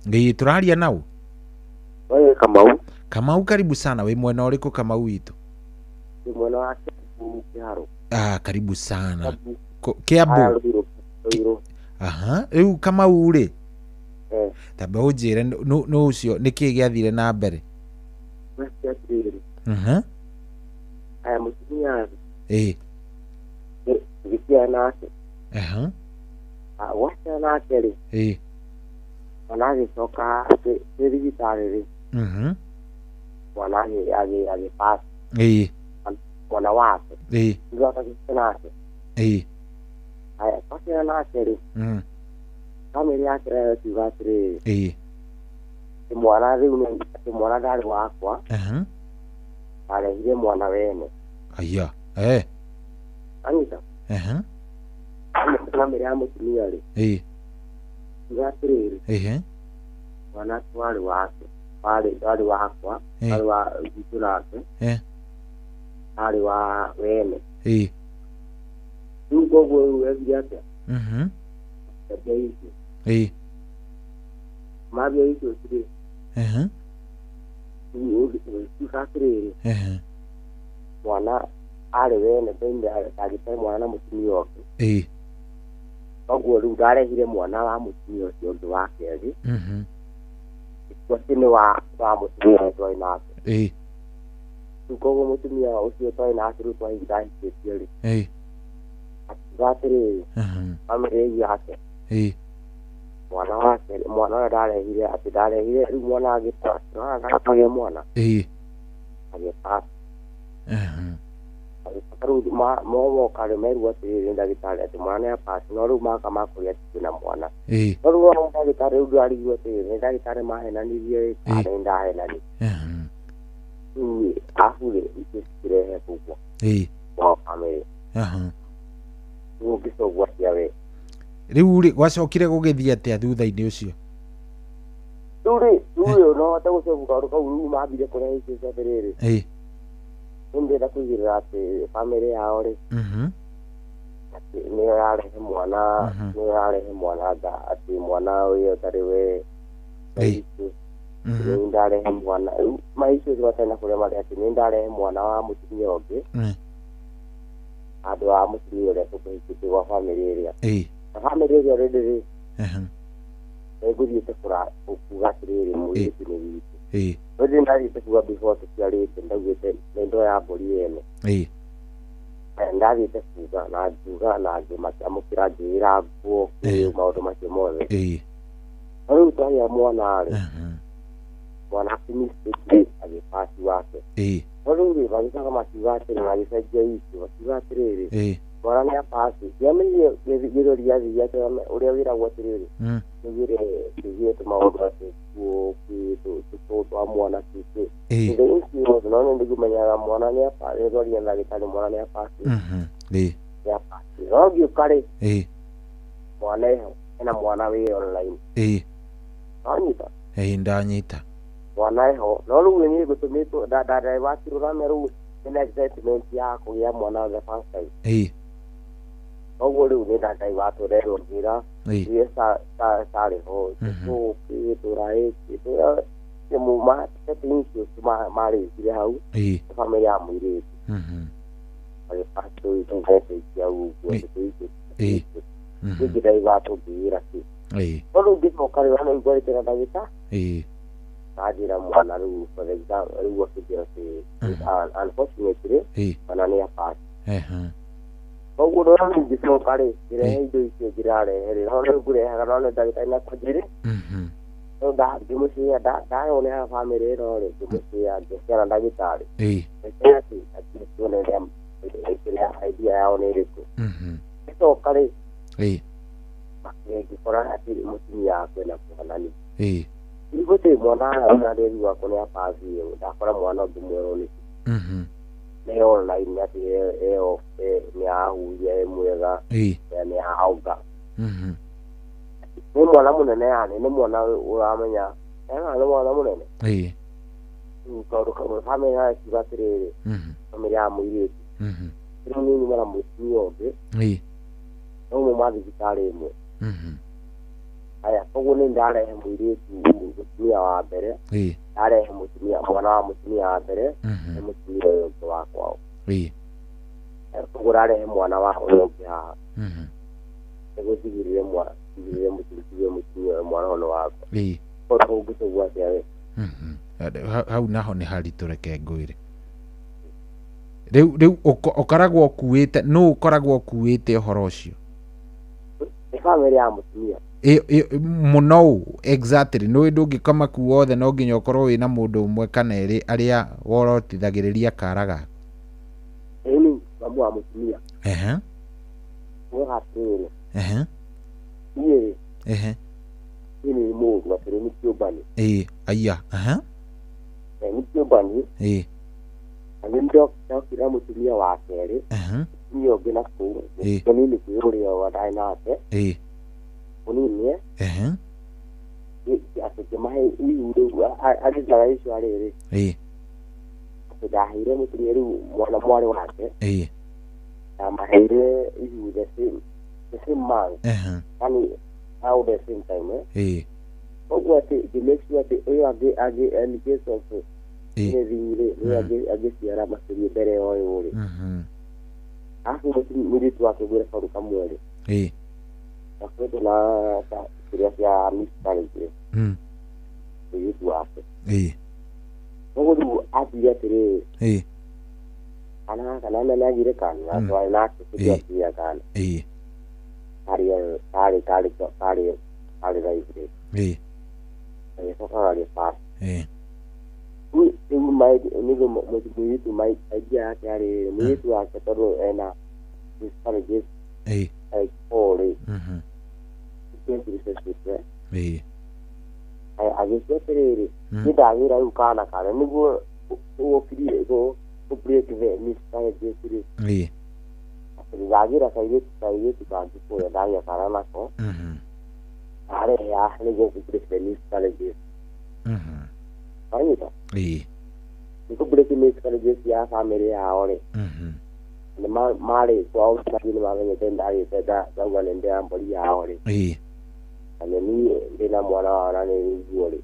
Ĩĩ tũraria nau. Wewe Kamau. Kamau karibu sana. Wĩ mwena ũrĩkũ Kamau witũ? Wĩ mwena wa Kiambu Kĩharo. Karibu sana. Kiambu. Aha, rĩu Kamau rĩ. Tamba ũnjĩre nũ ũcio nĩkĩĩ gĩathire na mbere? Aya mũtumia. Gĩciana nake. Gwaciana nake rĩ. Mwana agĩcoka thĩ thibitarĩ rĩ. Mwana agĩpass. Mwana wake. Thutha twagĩciana nake. Aya twaciana nake rĩ. Bamĩrĩ yake nayo ĩkiuga atĩrĩrĩ. Mwana rĩu atĩ mwana ndarĩ wakwa. Arehire mwana wene. Aya. Anyita. Bamĩrĩ ya mũtumia rĩ. Kiuga atĩrĩrĩ. Mwana ti warĩ wake. Warĩ wakwa. Warĩ wa witũ nake. Warĩ wa wene. Rĩu koguo rĩu ethire atĩa? Mbia icio. Mambia icio cirĩ. Ũgĩtuĩka atĩrĩrĩ. Mwana arĩ wene ndangĩte mwana na mũtumia ũngĩ. Koguo rĩu ndarehire mwana wa mũtumia ũcio ũngĩ wa kerĩ. Atĩ nĩ wa mũtumia ũrĩa twarĩ nake. Rĩu koguo mũtumia ũcio twarĩ nake rĩu twahikĩtie rĩ. Akiuga atĩrĩrĩ. Bamĩrĩ ĩyo yake. Mwana wake mwana ũrĩa ndarehire atĩ ndarehire rĩu mwana agĩtwagĩa mwana. Agĩpass. Rĩu moka rĩ merwo atĩrĩrĩ ndagĩtarĩ atĩ mwana nĩ apass, no rĩu maka makũria atĩ kwĩna mwana. No rĩu ona ndagĩtarĩ rĩu ndarigwo atĩrĩrĩ, nĩ ndagĩtarĩ mahenanirie kana nĩ ndahenanirie. Rĩu arabu rĩ icio cikĩrehe kũguo kwa bamĩrĩ. Rĩu ũngĩcogwo atĩa we? Rĩu rĩ gwacokire gũgĩthiĩ atĩa thutha-inĩ ũcio? Rĩu rĩ rĩu no hote gũcobu kaũndũ kau rĩu mambire kũrehe icio cia atĩrĩrĩ, nĩ ndĩrenda kũigĩrĩra atĩ bamĩrĩ yao rĩ atĩ nĩyo yarehe mwana, nĩyo yarehe mwana nga atĩ mwana ũyũ ũtarĩ we nĩ ndarehe mwana. Rĩu maicio matarĩ na kũrĩa marĩ atĩ nĩ ndarehe mwana wa mũtumia ũngĩ handũ wa mũtumia ũrĩa tũkũhikĩtie gwa bamĩrĩ ĩrĩa. Na bamĩrĩ ĩrĩa already rĩ nĩngũthiĩte kuga atĩrĩrĩ mũirĩtu nĩ witũ. Already ndathiĩte kuga before tũciarĩte, ndaugĩte nĩ ndoya mbũri ene. Ndathiĩte kuga na ngiuga na ngĩmakĩamũkĩra ngĩĩra nguo kĩ maũndũ macio mothe. No rĩu twagĩa mwana rĩ, mwana akĩmistake agĩpasi wake. No rĩu rĩ magĩcoka makiuga atĩrĩ, magĩcenjia issue makiuga atĩrĩrĩ mwana nĩ apasi. Ndiamenyire gĩthũri gĩathiĩ atĩa ũrĩa wĩragwo atĩrĩrĩ nĩugire tũgire tũmaũndũ atĩ kuo kĩ twa mwana kĩ kĩ. The issue was no nĩ ndĩkũmenyaga mwana nĩ apasi, nĩ twarire ndagĩtarĩ mwana nĩ apasi. Nĩ apasi. No ngĩũka rĩ mwana eho ena mwana wĩ online. Wanyita? Ndanyita. Mwana eho no rĩu niĩ ngũtũmĩtwo ndadaivatirwo rĩu ena excitement ya kũgĩa mwana the first time. Koguo rĩu nĩ ndadaivatwo nderwo ngĩra iria carĩ ho tũkĩ tũra ĩkĩ issues marĩkire hau bamĩrĩ ya mũirĩtu magĩpass message hau ũguo ngĩdaivatwo ngĩĩra kĩ. No rĩu ngĩcoka rĩ ona ngwarĩte na ndagĩta nanjĩra mwana rĩu for example rĩu akĩnjĩra atĩ unfortunately mwana nĩ apass. Koguo no rĩu ngĩcoka rĩ ngĩrehe indo icio ngĩrarehe rĩ no rĩu ngũrehaga no nĩ ndagĩtarĩ na kwanjĩrĩ no ngĩmũcia ndayonera bamĩrĩ ĩno rĩ ngĩmũcia ngĩciara ndagĩtarĩ ngĩciara atĩ tuone ũrĩa idea yao nĩ ĩrĩkũ. Ngĩcoka rĩ ngĩkora atĩ mũtumia wakwa ena mwana nĩ gũtirĩ mwana ona rĩu wakwa nĩ apasi ndakora mwana ũngĩ mwerũ nĩ nĩ online atĩ eo nĩ ahuria e mwega nĩ ahauga. Nĩ mwana mũnene yani nĩ mwana ũramenya nĩ mwana mũnene. Kaũndũ kamwe bamĩrĩ yakiuga atĩrĩrĩ bamĩrĩ ya mũirĩtu rĩu nĩ nyuma na mũtumia ũngĩ no mauma thibitarĩ ĩmwe. Aya koguo nĩ ndarehe mũirĩtu mũtumia wa mbere ndarehe mũtumia mwana wa mũtumia wa mbere na mũtumia ũyũ ũngĩ wa kwao. Koguo ndarehe mwana wa ũyũ ũngĩ haha nĩguo ndigĩrĩre mwana ndigĩrĩre mũtumia mwana ũyũ nĩ wakwa. Koguo ũngĩcogwo atĩa we? Hau naho nĩ haritũ reke ngwĩre. Rĩu ũkoragwo ũkuĩte nũ ũkoragwo ũkuĩte ũhoro ũcio? Nĩ bamĩrĩ ya mũtumia. Mũno ũ exactly nĩ ndũngĩkoma kuothe no nginya ũkorwo wĩna mũndũ ũmwe kana erĩ arĩa worotithagĩrĩria kara gaku. Ĩni mamu wa mũtumia. Ugaga atĩrĩrĩ niĩ rĩ niĩ nĩ mũndũ atĩrĩ nĩ kĩũmbani. Aya Nĩ kĩũmbani. Na nĩ ndokire mũtumia wa kerĩ mũtumia ũngĩ na kũu mũnini kwĩ ũrĩa warĩ nake mũnini atĩ ngĩmahe ihu rĩu agĩthaga icio arĩrĩ atĩ ndaheire mũtumia rĩu mwana mwarĩ wake ndamaheire ihu the same month yani how the same time koguo atĩ ngĩ make sure atĩ ũyũ angĩ in case of anything rĩ ũyũ angĩciara makĩria mbere ya ũyũ rĩ arabu mũirĩtu wake ngwĩre kaũndũ kamwe rĩ akoretwo na kĩrĩa kĩa miscarriage rĩ mũirĩtu wake koguo rĩu athire atĩrĩrĩ kana gaka na nĩagire kana na twarĩ nake tũkĩakinya kana karĩ karĩ karĩ karĩ karĩ live rĩ agĩcoka gagĩpass. Rĩu nĩguo mũirĩtu idea yake arĩ mũirĩtu wake tondũ ena miscarriages like 4 rĩ. Relationship agĩtua atĩrĩrĩ, niĩ ndagĩra rĩu kana karĩa nĩguo ũkirire kũ break the miscarriages rĩ, ndagĩra kairĩtu kangĩ kũrĩa ndagĩa kana nako arehe haha nĩguo kũ break the miscarriages. Wanyita? Nĩ kũ break miscarriages ya family yao rĩ, nĩ marĩ kwao nĩ mamenyete ndagĩte ndauga nĩ ndĩra mbũri yao rĩ, na nĩ niĩ ndĩna mwana wao na nĩ ũguo rĩ,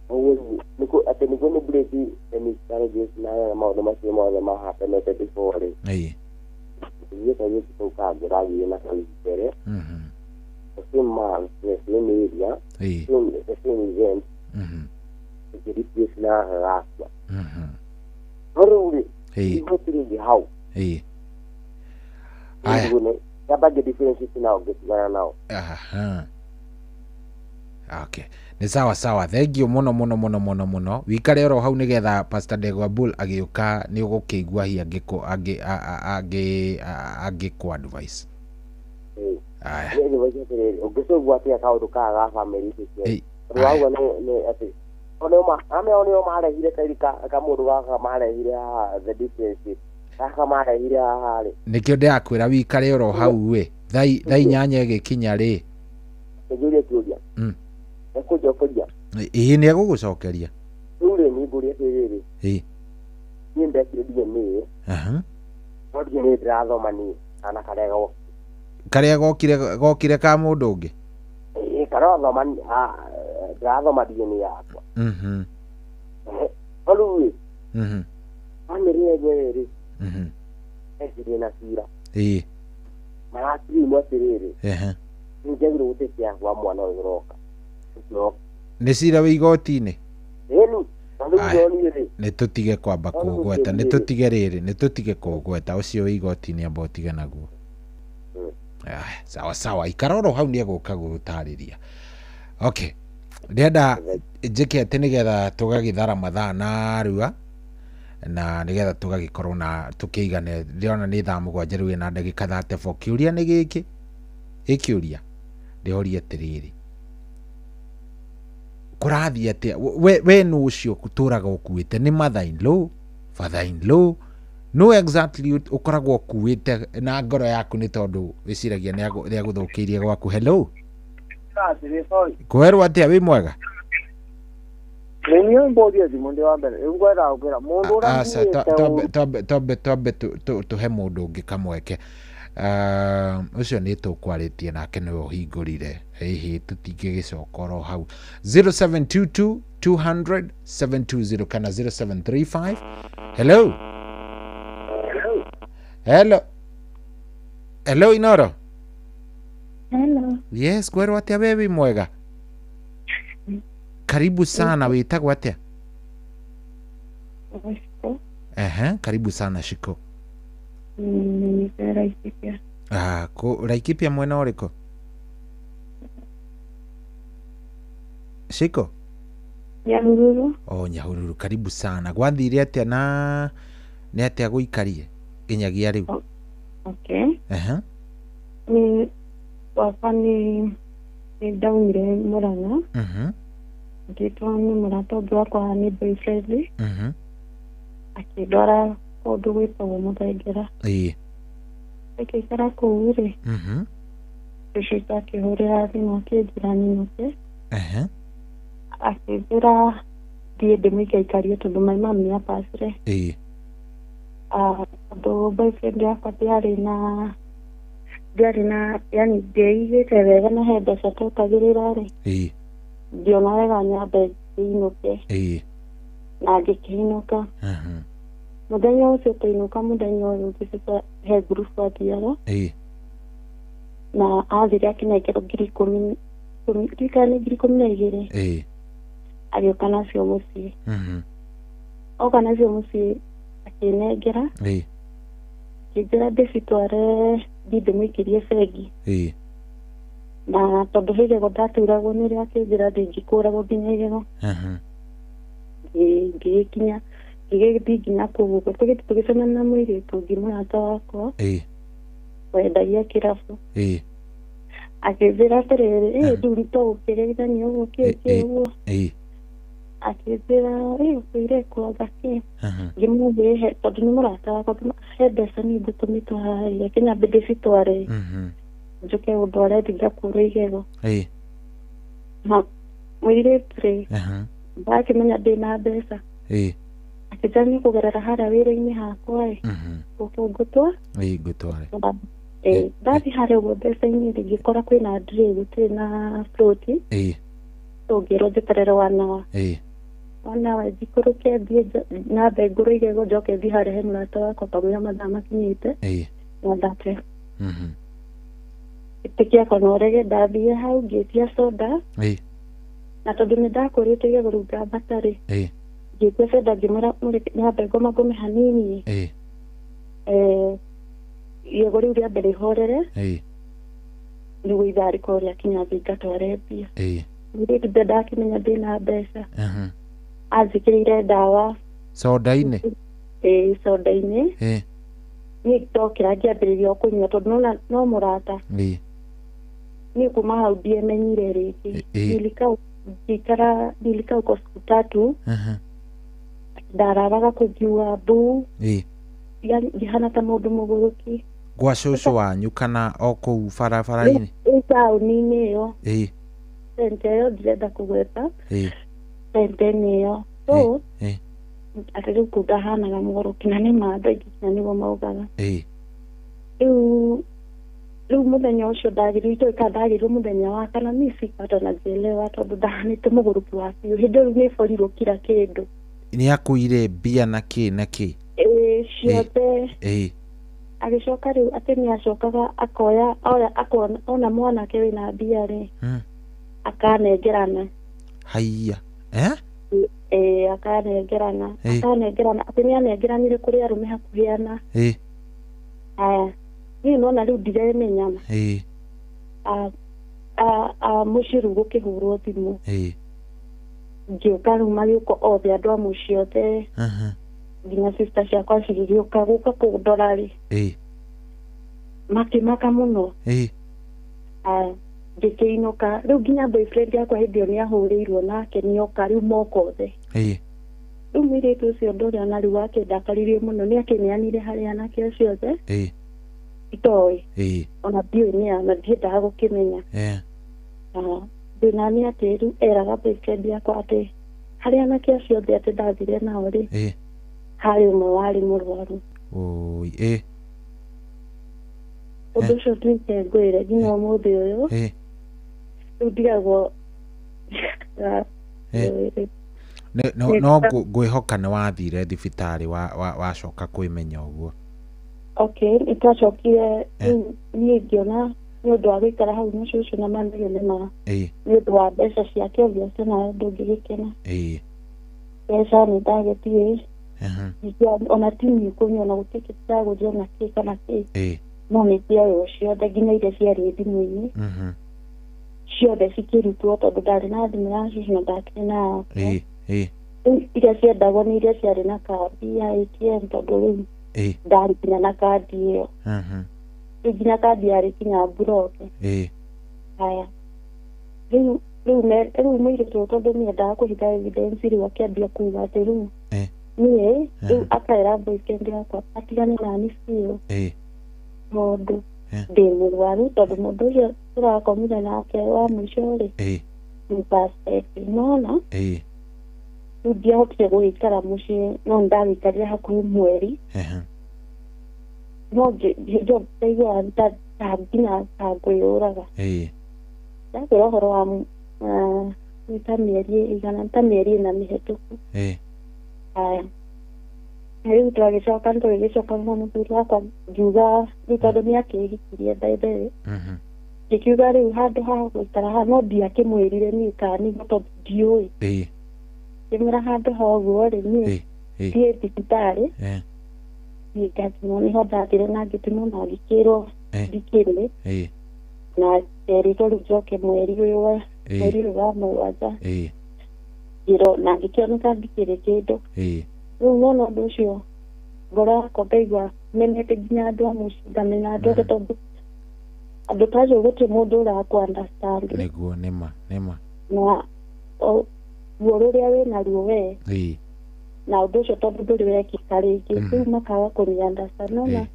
ũguo rĩu atĩ nĩguo nĩ break the miscarriages na maũndũ macio mothe mahapenete before rĩ, ithuĩ kairĩtu kau kangĩ ndagĩire nako mbere the same month, the same area, the same event, ĩkĩreplace na gagakua. No rĩu rĩ, igoti rĩngĩ hau yamba ngĩ differentiate nao ngĩtigana nao. Okay, nĩ sawa sawa, thank you mũno mũno mũno mũno mũno. Wikare oro hau nĩgetha Pastor Ndegwa Bull agĩũka nĩ ũgũkĩigua hihi angĩkũ advice. Aya. Ũngĩcogua atĩa kaũndũ kaya ga family ici ciothe? Tondũ wauga nĩ atĩ o nĩo marehire kairi ka mũndũ gaka marehire haha the difference gaka marehire haha rĩ. Nĩkĩo ndĩrakwĩra wikare oro hau ĩ thaa 8 ĩgĩkinya rĩ. Nĩngũria kĩũria. Nĩkũnjokeria. Ĩĩ nĩ egũgũcokeria. Rĩu rĩ nĩngũria atĩrĩrĩ. Niĩ ndekire DNA. No DNA ndĩrathoma niĩ kana karĩa gokire. Karĩa gokire ka mũndũ ũngĩ? Ĩĩ karathoma ndĩrathoma DNA yakwa. No rĩu rĩ, bamĩrĩ yenyewe rĩ, ecirĩ na cira. Marakirimu atĩrĩrĩ, nĩnjagĩrĩirwo gũtetea gwa mwana ũyũ ũroka. Nĩ cira wĩ igoti-inĩ? Ĩni, na rĩu ndonire rĩ. Nĩ tũtige kwamba kũũgweta, nĩ tũtige rĩrĩ, nĩ tũtige kũũgweta ũcio wĩ igoti-inĩ amba ũtige naguo. Sawa sawa, ikara oro hau nĩ egũka gũgũtarĩria. Okay, ndĩrenda njĩke atĩ nĩgetha tũgagĩthara mathaa narua na nĩgetha tũgagĩkorwo na tũkĩigane. Ndĩrona nĩ thaa 7 rĩu na ndagĩka 34. Kĩũria nĩ gĩkĩ, gĩkĩũria ndĩhorie atĩrĩrĩ, kũrathiĩ atĩa? We nũ ũcio ũtũraga ũkuĩte? Nĩ mother in law, father in law? No exactly ũkoragwo ũkuĩte na ngoro yaku nĩ tondũ wĩciragia nĩ agũthũkĩirie gwaku. Hello, kwerwo atĩa? Wĩ mwega? Nĩ mbũria thimũ ndĩ wa mbere rĩu ngwendaga gũkwĩra mũndũ ũrĩa Twambe tũhe mũndũ ũngĩ kamweke. Ũcio nĩ tũkwarĩtie nake nĩwe ũhingũrire, hihi tũtingĩgĩcoka oro hau. 0722 200 720 kana 0735. Hello, hello, hello Inoro. Hello. Yes, kwerwo atĩa? We wĩ mwega? Karibu sana. Wĩtagwo atĩa? Shiko. Karibu sana Shiko. Nĩ Laikipia. Laikipia mwena ũrĩkũ? Shiko? Nyahururu. Oh, Nyahururu, karibu sana. Gwathire atĩa na nĩ atĩa gũikarie nginyagia rĩu? Okay. Ni wakwa nĩ ndaumire Murang'a. Ngĩtwo nĩ mũrata ũngĩ wakwa nĩ boyfriend. Akĩndwara kũndũ gwĩtagwo Mũthengera. Ngĩikara kũu rĩ, ũcio akĩhũrĩra thimũ akĩnjĩra nyinũke. Akĩnjĩra thiĩ ndĩmũikaikarie tondũ my mum nĩ apacire. Tondũ boyfriend yakwa ndiarĩ na yani ndĩigĩte wega na he mbeca twekagĩrĩra rĩ, ngĩona wega nyambe ngĩinũke. Na ngĩkĩinũka. Mũthenya ũcio twainũka, mũthenya ũyũ ũngĩ cucu he ngurubu athiaga. Na athire akĩnengerwo 10,000, ndikana nĩ 12,000. Agĩũka nacio mũciĩ. Oka nacio mũciĩ akĩnengera. Akĩnjĩra ndĩcitware thiĩ ndĩmũikĩrie bengi. Na tondũ he igego ndaturagwo nĩrĩo akĩnjĩra ndingĩkũragwo nginya igego. Ngĩgĩkinya ngĩgĩthiĩ nginya kũu ũguo tũgĩthiĩ tũgĩcemania na mũirĩtu ũngĩ mũrata wakwa wendagia kĩrabu. Akĩnjĩra atĩrĩrĩ, ĩ rĩu to gũkĩgeithania ũguo kĩ kĩ ũguo. Akĩnjĩra ĩ ũkũire kwanga kĩ. Ngĩmwĩra tondũ nĩ mũrata wakwa, he mbeca niĩ ngũtũmĩtwo haha ĩ, reke nyambe ndĩcitware njũke ũndware thiĩ ngakũrwo igego. Na mũirĩtu rĩ, ndakĩmenya ndĩna mbeca, akĩnjĩra nĩ kũgerera harĩa wĩra-inĩ hakwa ĩ, gũkũ ngũtwa Ngũtware. Ndathiĩ harĩa ũguo mbeca-inĩ rĩ, ngĩkora kwĩna ndrĩ gũtirĩ na float, tũngĩrwo njeterere one hour. One hour njikũrũke thiĩ nyambe ngũrwo igego njoke thiĩ harĩa he mũrata wakwa kamũira mathaa makinyĩte na thate. Ĩtĩkia kana ũrege, ndathiĩ hau ngĩtia soda, na tondũ nĩ ndakũrĩte igego rĩu ngambata rĩ, ngĩtia soda ngĩmwĩra nyambe ngoma ngome hanini, igego rĩu rĩambe rĩhorere nĩguo ithaa rĩkorwo rĩakinya thiĩ ngatware mbia. Mũirĩtu nde ndakĩmenya ndĩna mbeca, anjĩkĩrĩire ndawa Soda-inĩ. Soda-inĩ. Niĩ ndokĩra ngĩambĩrĩria o kũnyua tondũ nona no mũrata. Niĩ kuma hau ndiemenyire rĩngĩ. Nilikaa nilikaa huko siku tatu, ndararaga kũngiuga mbu, yani ngĩhana ta mũndũ mũgũrũki. Gwa cũcũ wanyu kana o kũu barabara-inĩ? Ĩ taũni-inĩ ĩyo, sente ĩyo ndirenda kũgweta, sente-inĩ ĩyo. So atĩ rĩu kũu ndahanaga mũgũrũki, na nĩ ma andũ aingĩ nginya nĩguo maugaga. Rĩu mũthenya ũcio ndagĩrĩirwo itoĩ kana ndagĩrĩirwo mũthenya wa kana, mi sikuwa najielewa tondũ ndahanĩte mũgũrũki wa biũ. Hĩndĩ ĩyo rĩu nĩ borirwo kila kĩndũ. Nĩ akuire mbia na kĩ na kĩ? Ĩĩ, ciothe. Agĩcoka rĩu atĩ nĩ acokaga akoya oya akona ona mwanake wĩna mbia rĩ, akanengerana. Haiya. Akanengerana. Akanengerana atĩ nĩ anengeranire kũrĩ arũme hakuhĩ ana. Aya niĩ nona rĩu ndiremenya. Mũciĩ rĩu gũkĩhũrwo thimũ, ngĩũka rĩu magĩũka othe andũ a mũciĩ othe, nginya sister ciakwa cigĩgĩũka gũka kũndora rĩ, makĩmaka mũno. Ngĩkĩinũka rĩu nginya boyfriend yakwa hĩndĩ ĩyo nĩahũrĩirwo nake nĩoka rĩu moka othe. Rĩu mũirĩtu ũcio ũndũ ũrĩa ona rĩu wakĩndakaririe mũno nĩ akĩneanire harĩ anake acio othe itoĩ, ona ndiũĩ nĩa na ndiendaga gũkĩmenya. Thĩna nĩ atĩ rĩu eraga boyfriend yakwa atĩ harĩ anake acio othe atĩ ndathire nao rĩ, harĩ ũmwe warĩ mũrwaru. Oi. Ũndũ ũcio nduĩke ngwĩre nginya ũmũthĩ ũyũ, rĩu ndigagwo. No ngwĩhoka nĩ wathire thibitarĩ wacoka kwĩmenya ũguo. Okay, nĩtwacokire rĩu niĩ ngĩona nĩ ũndũ wa gũikara hau na cũcũ na manegene ma nĩ ũndũ wa mbeca ciake obviously nawe ndũngĩgĩkena. Mbeca nĩ ndagĩthiĩ ona ti niĩ kũnyua ona gũtirĩ kĩndũ ndagũrire ona kĩ kana kĩ, no nĩ cioywo ciothe nginya iria ciarĩ thimũ-inĩ ciothe cikĩrutwo tondũ ndarĩ na thimũ ya cũcũ na ndakĩrĩ na yakwa. Rĩu iria ciendagwo nĩ iria ciarĩ na kandi ya ATM tondũ rĩu ndarĩ nginya na kandi ĩyo. Rĩu nginya kandi yarĩ nginya mburoke. Haya rĩu rĩu mũirĩtu ũyũ tondũ nĩendaga kũhitha evidence rĩu akĩambia kuga atĩ rĩu niĩ rĩu akaĩra boyfriend yakwa atigane nani biũ tondũ ndĩ mũrwaru, tondũ mũndũ ũcio tũrakomire nake wa mũico rĩ nĩ suspect nona. Rĩu ndiahotire gũgĩikara mũciĩ no nĩndagĩikarire hakuhĩ mweri, no hĩndĩ ĩyo ndaiguaga ta nginya ta ngwĩyũraga. Ndakwĩra ũhoro wa nĩ ta mĩeri ĩigana ta mĩeri ĩna mĩhetũku. Aya rĩu twagĩcoka tũgĩgĩcoka na mũthuri wakwa ngiuga rĩu tondũ nĩ akĩhikirie by the way, ngĩkiuga rĩu handũ ha gũikara haha no ndiakĩmwĩrire niĩ kana nĩguo tondũ ndiũĩ, ngĩmwĩra handũ ha ũguo rĩ niĩ thiĩ thibitarĩ niĩ ngathimwo. Nĩho ndathire na ngĩthimwo na ngĩkĩrwo ndikĩrĩ na nderĩtwo rĩu njoke mweri ũyũ wa 7. Ngĩro na ngĩkĩoneka ndikĩrĩ kĩndũ. Rĩu nona ũndũ ũcio ngoro yakwa ngaigua menete nginya andũ a mũciĩ, ngamena andũ othe tondũ andũ ta acio gũtirĩ mũndũ ũrakũ understand. Nĩguo, nĩma nĩma. Na ruo rũrĩa wĩnaruo we na ũndũ ũcio tondũ ndũrĩ wekĩka rĩngĩ, rĩu makaga kũni understand nona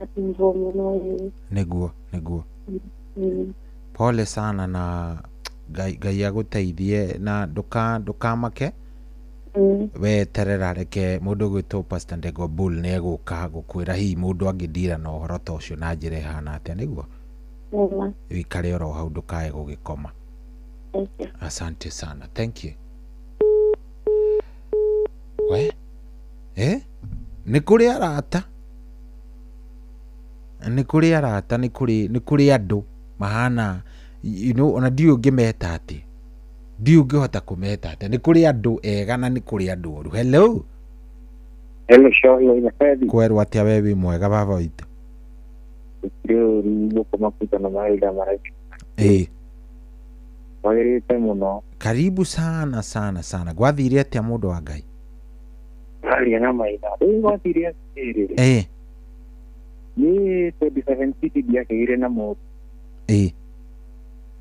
atimbo mũno ĩĩ. Nĩguo nĩguo. Pole sana na Ngai agũteithie na ndũkamake. Weterera reke mũndũ ũgwĩtwo Pastor Ndegwa Bull nĩ egũka gũkwĩra hihi mũndũ angĩndira na ũhoro ta ũcio na njĩra ĩhana atĩa, nĩguo? Wĩikare oro hau ndũkae gũgĩkoma. Asante sana, thank you. We nĩ kũrĩ arata, nĩ kũrĩ arata, nĩ kũrĩ andũ mahana, you know, ona ndiũĩ ũngĩmeta atĩa, ndiũĩ ũngĩhota kũmeta atĩa. Nĩ kũrĩ andũ ega na nĩ kũrĩ andũ oru. Hello. Hello, Shohi wa Inafethi. Kwerwo atĩa we wĩ mwega baba witũ? Gũtirĩ ũru gũkũ makuta na mahinda maraihu. Wagĩrĩte mũno. Karibu sana sana sana. Gwathire atĩa mũndũ wa Ngai? Aria na maitha. Rĩu gwathire atĩrĩrĩ. Niĩ 2017 ndiakĩgire na mũndũ.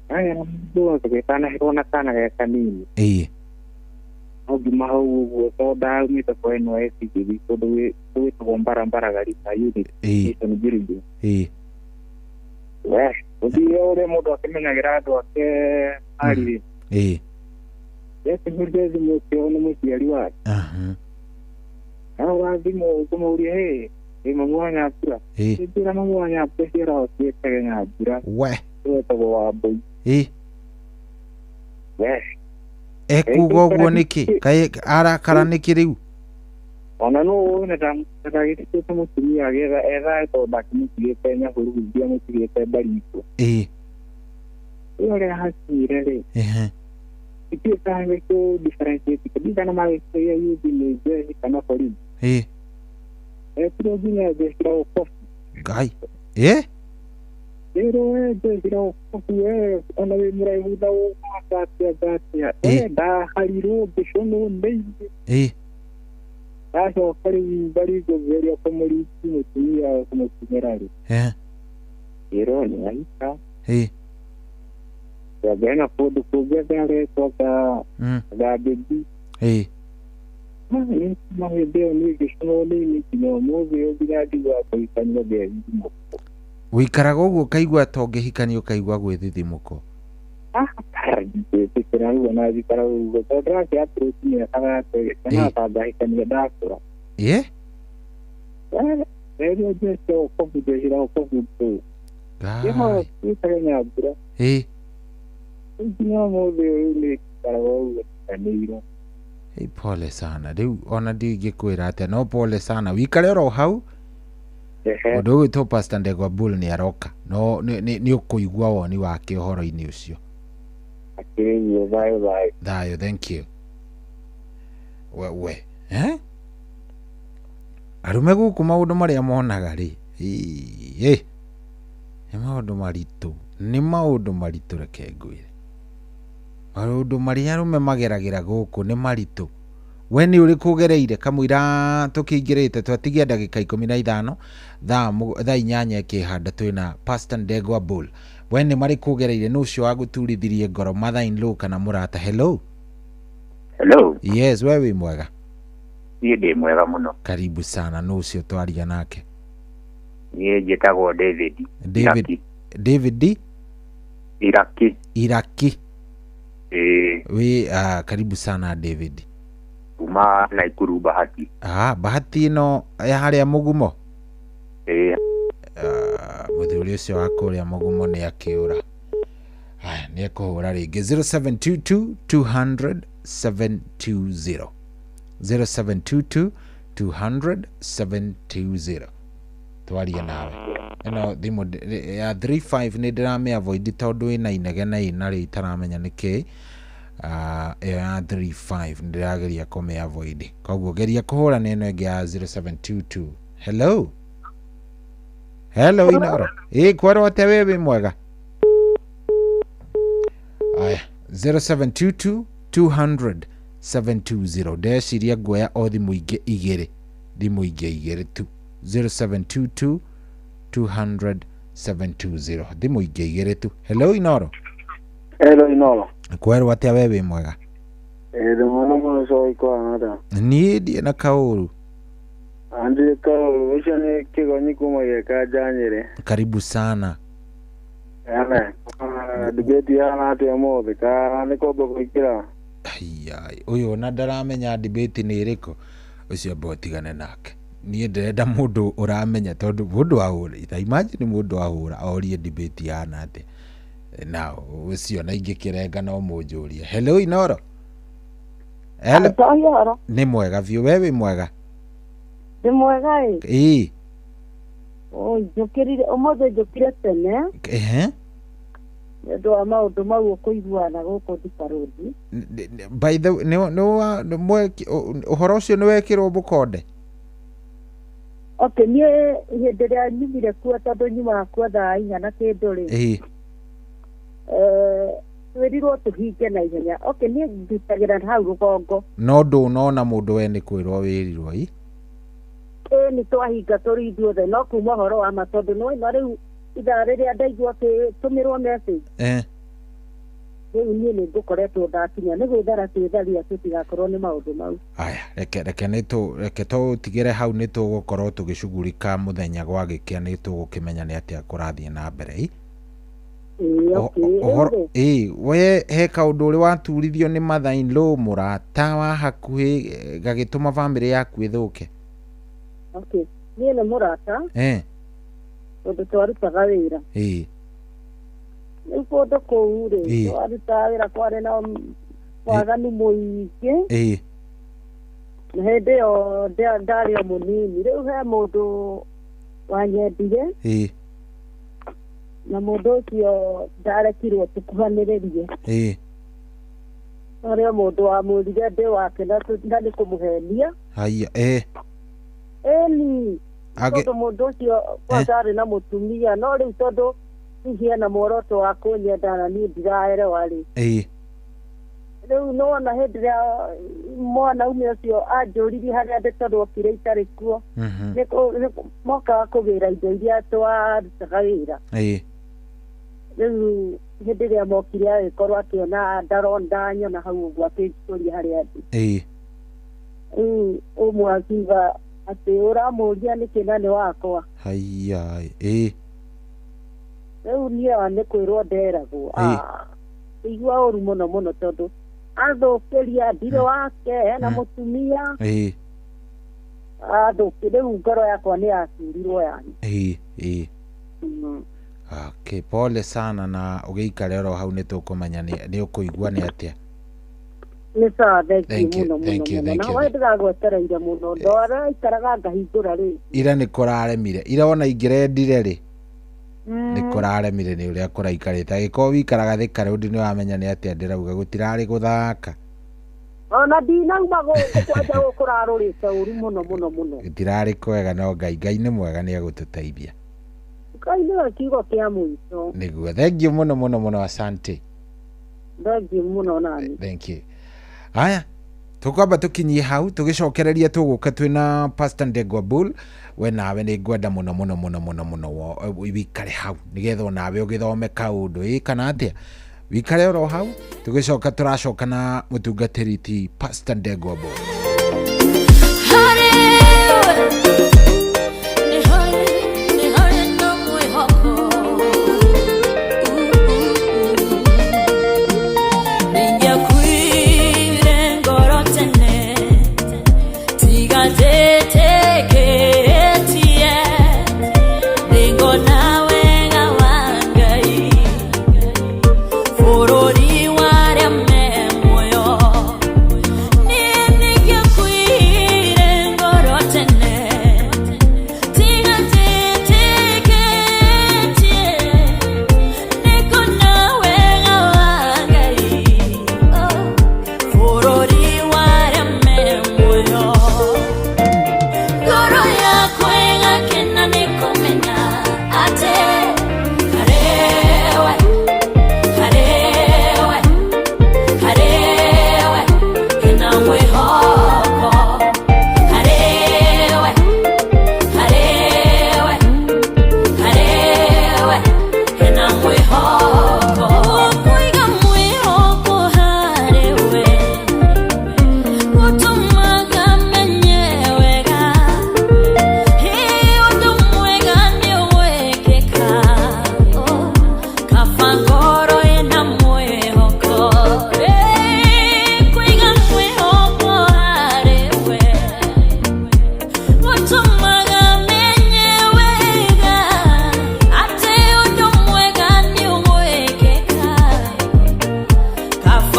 Aya na mũndũ tũgĩtanahĩrwo na kana ge kanini. No ngiuma hau ũguo tondũ ndaumĩte kwa NYS ngĩthiĩ kũndũ gwĩtagwo Mbarambara Garissa unit. Mission Building. We gũthiĩ ũrĩa mũndũ akĩmenyagĩra andũ ake arĩ. Ndekĩhũrire thimũ ũcio nĩ mũciari wake. Ahũra thimũ ngũmũria, hĩ ĩ mamu wa Nyambura. Njĩra mamu wa Nyambura ciĩragwo ciĩtage Nyambura. We wetagwo Wambũi. We ekuga ũguo nĩkĩ? Kaĩ arakara nĩkĩ rĩu? Ona no ũĩ ndagĩtĩkĩte mũtumia agĩetha ethae tondũ ndakĩmũtigĩte Nyahururu ndiamũtigĩte Baringo. Rĩu ũrĩa hakinyire rĩ, ithuĩ kana kũ differentiate ndirikana magĩkĩria youth nĩ jeshi kana borithi. Etirwo nginya jeshi la wokovu. Ngai. Ĩrwo we jeshi la wokovu we ona wĩ mũraihu ta ũgwaka atĩa atĩa. Ndaharirwo ngĩconwo nĩ ithe. Ndacoka rĩu Baringo ngĩgeria kũmũriki mũtumia kũmũkinyĩra rĩ. Ĩrwo nĩ ahika. Ngena kũndũ kũngĩ aretwo Gambĩbi. Kuma hĩndĩ ĩyo niĩ ngĩconwo nĩ ini nginya ũmũthĩ ũyũ nginya njiguaga kũhikanio ngethithimũko. Wĩikaraga ũguo ũkaigua ta ũngĩhikanio ũkaigua gwĩthithimũko? Ndingĩtĩkĩra ũguo na njikara ũguo tondũ ndĩrakĩ approach mĩaka atĩ kana ngahikania ndakũra. Rĩrĩa jeshi wokovu jeshi la wokovu tu. Ĩho ĩtage Nyambura. Nginya ũmũthĩ ũyũ nĩ njikaraga ũguo njiganĩirwo. Pole sana. Rĩu ona ndingĩkwĩra atĩa no pole sana. Wĩikare oro hau. Mũndũ ũgwĩtwo Pastor Ndegwa Bull nĩ aroka. No nĩ ũkũigua woni wake ũhoro-inĩ ũcio. Akĩrĩ ũguo, thayũ thayũ. Thayũ, thank you. We Arũme gũkũ maũndũ marĩa monaga rĩ, nĩ maũndũ maritũ, nĩ maũndũ maritũ reke ngwĩre. Maũndũ marĩa arũme mageragĩra gũkũ nĩ maritũ. We nĩ ũrĩkũ ũgereire kamũira tũkĩingĩrĩte twatigia ndagĩka 15 thaa 8 ĩkĩhanda twĩna Pastor Ndegwa Bull. We nĩ marĩkũ ũgereire nũ ũcio wagũturithirie ngoro, mother in law kana mũrata? Hello. Hello. Yes, we wĩ mwega? Niĩ ndĩ mwega mũno. Karibu sana. Nũ ũcio twaria nake? Niĩ njĩtagwo David. David. David Iraki. Iraki. Wĩ karibu sana David. Kuma Naikuru Bahati. Bahati ĩno ya harĩa Mũgumo? Mũthuri ũcio wa kũrĩa Mũgumo nĩ akĩũra. Aya, nĩ ekũhũra rĩngĩ. 0722 200 720. 0722 200 720. Twarie nawe. Ĩno thimũ ya 35 nĩ ndĩramĩ avoid tondũ ĩna inegene ĩna rĩ itaramenya nĩkĩ. Ĩyo ya 35 ndĩrageria kũmĩ avoid. Koguo geria kũhũra na ĩno ĩngĩ ya 0722. Hello. Hello Inoro. Kwerwo atĩa we wĩ mwega? Aya, 0722 200 720. Ndeciria nguoya o thimũ ingĩ igĩrĩ, thimũ ingĩ igĩrĩ tu. 0722 200 720, thimũ ingĩ igĩrĩ tu. Hello Inoro. Hello Inoro. Kwerwo atĩa? We wĩ mwega? Ĩĩ mũno mũno, coĩ kwana ta. Niĩ ndiĩ na kaũru. Andĩ kaũru ũcio nĩ kĩgonyi kuma gĩkanja Nyĩrĩ. Karibu sana. Ene. Debate yana atĩa ũmũthĩ ka nĩ kwamba kũingĩra? Ai, ũyũ ona ndaramenya debate nĩ ĩrĩkũ. Ũcio amba ũtigane nake. Niĩ ndĩrenda mũndũ ũramenya, tondũ mũndũ ahũra, ta imagine mũndũ ahũra orie debate yana atĩa. Na ũcio na ingĩkĩrenga no mũnjũrie. Hello Inoro. Hello. Ũhoro. Nĩ mwega biũ, we wĩ mwega? Ndĩ mwega ĩ. Ĩĩ. Oi, njũkĩrire ũmũthĩ, njũkire tene nĩ ũndũ wa maũndũ mau ũkũiguana gũkũ Thika Road. By the way, nĩ ũhoro ũcio nĩ wekĩrwo mũkonde? Okay, niĩ hĩndĩ ĩrĩa nyumire kuo, tondũ nyumaga kuo thaa 4 na kĩndũ rĩ, twĩrirwo tũhinge na ihenya. Okay, niĩ ndutagĩra hau rũgongo. No ndũnona mũndũ, we nĩ kwĩrwo wĩrirwo ĩ? Ĩ, nĩ twahinga tũrĩ ithuothe, no kuma ũhoro wa ma, tondũ nĩwaima rĩu ithaa rĩrĩa ndaigua akĩtũmĩrwo message, rĩu niĩ nĩ ngũkoretwo ndakinya, nĩ gwĩthara twĩtharia tũtigakorwo nĩ maũndũ mau. Aya, reke nĩ tũ reke tũtigĩre hau, nĩ tũgũkorwo tũgĩcugurika mũthenya gwagĩkĩa, nĩ tũgũkĩmenya nĩ atĩa kũrathiĩ na mbere ĩ. Ĩĩ, okay. Ũhoro Rĩu rĩ, ĩ, we he kaũndũ ũrĩ waturithio nĩ mother in law, mũrata wa hakuhĩ, gagĩtũma bamĩrĩ yaku ĩthũke? Okay, niĩ nĩ mũrata, tondũ twarutaga wĩra rĩu kũndũ kũu rĩ, twarutaga wĩra kwarĩ na waganu mũingĩ, na hĩndĩ ĩyo ndarĩ o mũnini. Rĩu he mũndũ wanyendire, na mũndũ ũcio ndarekirwo tũkuhanĩrĩrie. Harĩ o mũndũ wamwĩrire ndĩ wake, na nĩ kũmũhenia. Haya, Ĩni, tondũ mũndũ ũcio kwanza arĩ na mũtumia, no rĩu tondũ hihi ena muoroto wa kũnyenda na niĩ ndiraerewa rĩ, rĩu nĩwona hĩndĩ ĩrĩa mwanaume ũcio anjũririe harĩa ndĩ, tondũ okire itarĩ kuo, mokaga kũgĩra indo iria twarutaga wĩra. Rĩu hĩndĩ ĩrĩa mokire agĩkorwo akĩona ndanyona hau ũguo, akĩnjũria harĩa ndĩ. Rĩu ũmwe akiuga atĩ ũramũria nĩkĩ na nĩ wakwa. Haya, Rĩu niĩ nĩ kwĩrwo nderagwo. Igua ũru mũno mũno, tondũ athũkĩria ndirĩ wake, ena mũtumia. Athũki, rĩu ngoro yakwa nĩ yaturirwo yani. Ĩĩ ĩĩ Okay, pole sana, na ũgĩikare oro hau, nĩ tũkũmenya nĩ ũkũigua nĩ atĩa. Nĩ sawa, thank Thank you you, mũno mũno thank you, mũno. thank Na you. we ndĩragwetereire mũno, ndwaraikaraga ngahingũra rĩ. Ira nĩ kũraremire, ira ona ingĩrendire rĩ, nĩ kũraremire nĩ ũrĩa kũraikarĩte. Angĩkorwo wikaraga Thika Road nĩ wamenya nĩ atĩa ndĩrauga, gũtirarĩ gũthaka. Ona ndinauma gũkũ kwanja, gũkũ kũrarũrĩte ũru mũno mũno mũno. Gũtirarĩ kwega, no Ngai nĩ mwega, nĩ egũtũteithia. Ngai nĩwe kiugo kĩa mũico. Nĩguo, thank you mũno mũno mũno, asante. Thank you mũno nani. Thank you. Haya, tũkwamba tũkinyie hau, tũgĩcokereria tũgũka twĩna Pastor Ndegwa Bull. We nawe nĩ ngwenda mũno mũno mũno mũno mũno wikare hau nĩgetha onawe ũgĩthome kaũndũ ĩ kana atĩa. Wikare oro hau, tũgĩcoka tũracoka na mũtungatĩri ti Pastor Ndegwa Bull. Harĩ nĩ harĩ nĩ harĩ na mwĩhoko, nĩingĩakuire ngoro tene tiga njĩtĩkĩtie nĩngona wega wa Ngai bũrũri warĩa me muoyo. Niĩ nĩngĩakuire.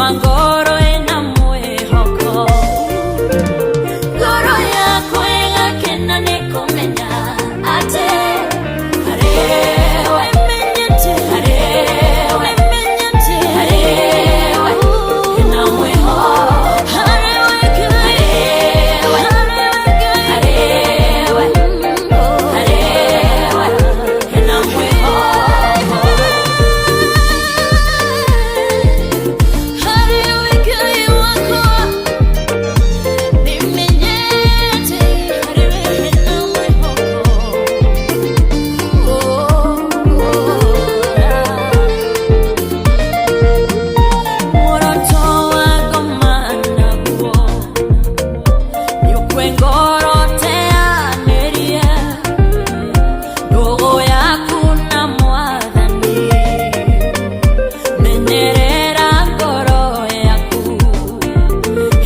Gũtũma ngoro ĩna mwĩhoko. Ngoro yakwa ĩgakena nĩ kũmenya atĩ harĩwe menyete, harĩwe menyete, harĩwe hena mwĩhoko. Harĩwe Ngai, harĩwe Ngai, harĩwe, harĩwe hena mwĩhoko. Harĩwe Ngai wakwa, nĩmenyete harĩwe hena mwĩhoko. Muoroto wa ngoma naguo nĩũkue ngoro teanĩria ndũgũ yaku na Mwathani, menyerera ngoro yaku.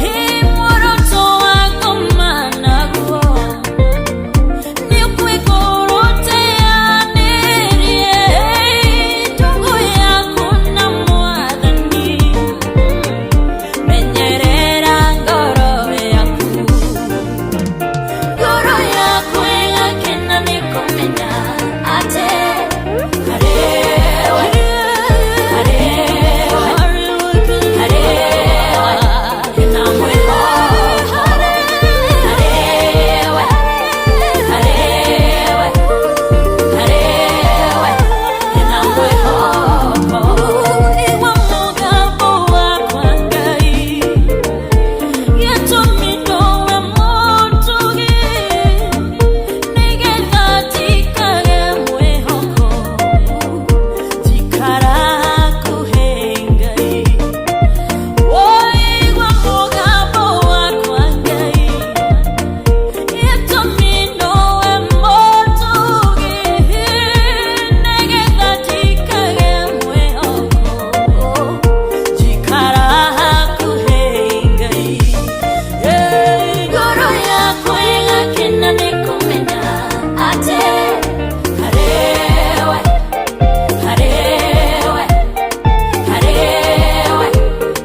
Hĩ, muoroto wa ngoma naguo nĩũkue ngoro teanĩrie ndũgũ yaku na Mwathani, menyerera ngoro yaku. Ngoro yakwa ĩgakena nĩ kũmenya atĩ harĩwe, harĩwe, harĩwe hena mwĩhoko. Harĩwe, harĩwe, harĩwe hena mwĩhoko. Igua mũgambo wakwa Ngai, gĩtũmi nowe mũtugi, nĩgetha njikare mwĩhoko, njikara hakuhĩ Ngai. Ũigua mũgambo wakwa Ngai, gĩtũmi nowe mũtugi, nĩgetha njikare mwĩhoko, njikara hakuhĩ Ngai. Ngoro yakwa ĩgakena nĩ kũmenya atĩ harĩwe, harĩwe, harĩwe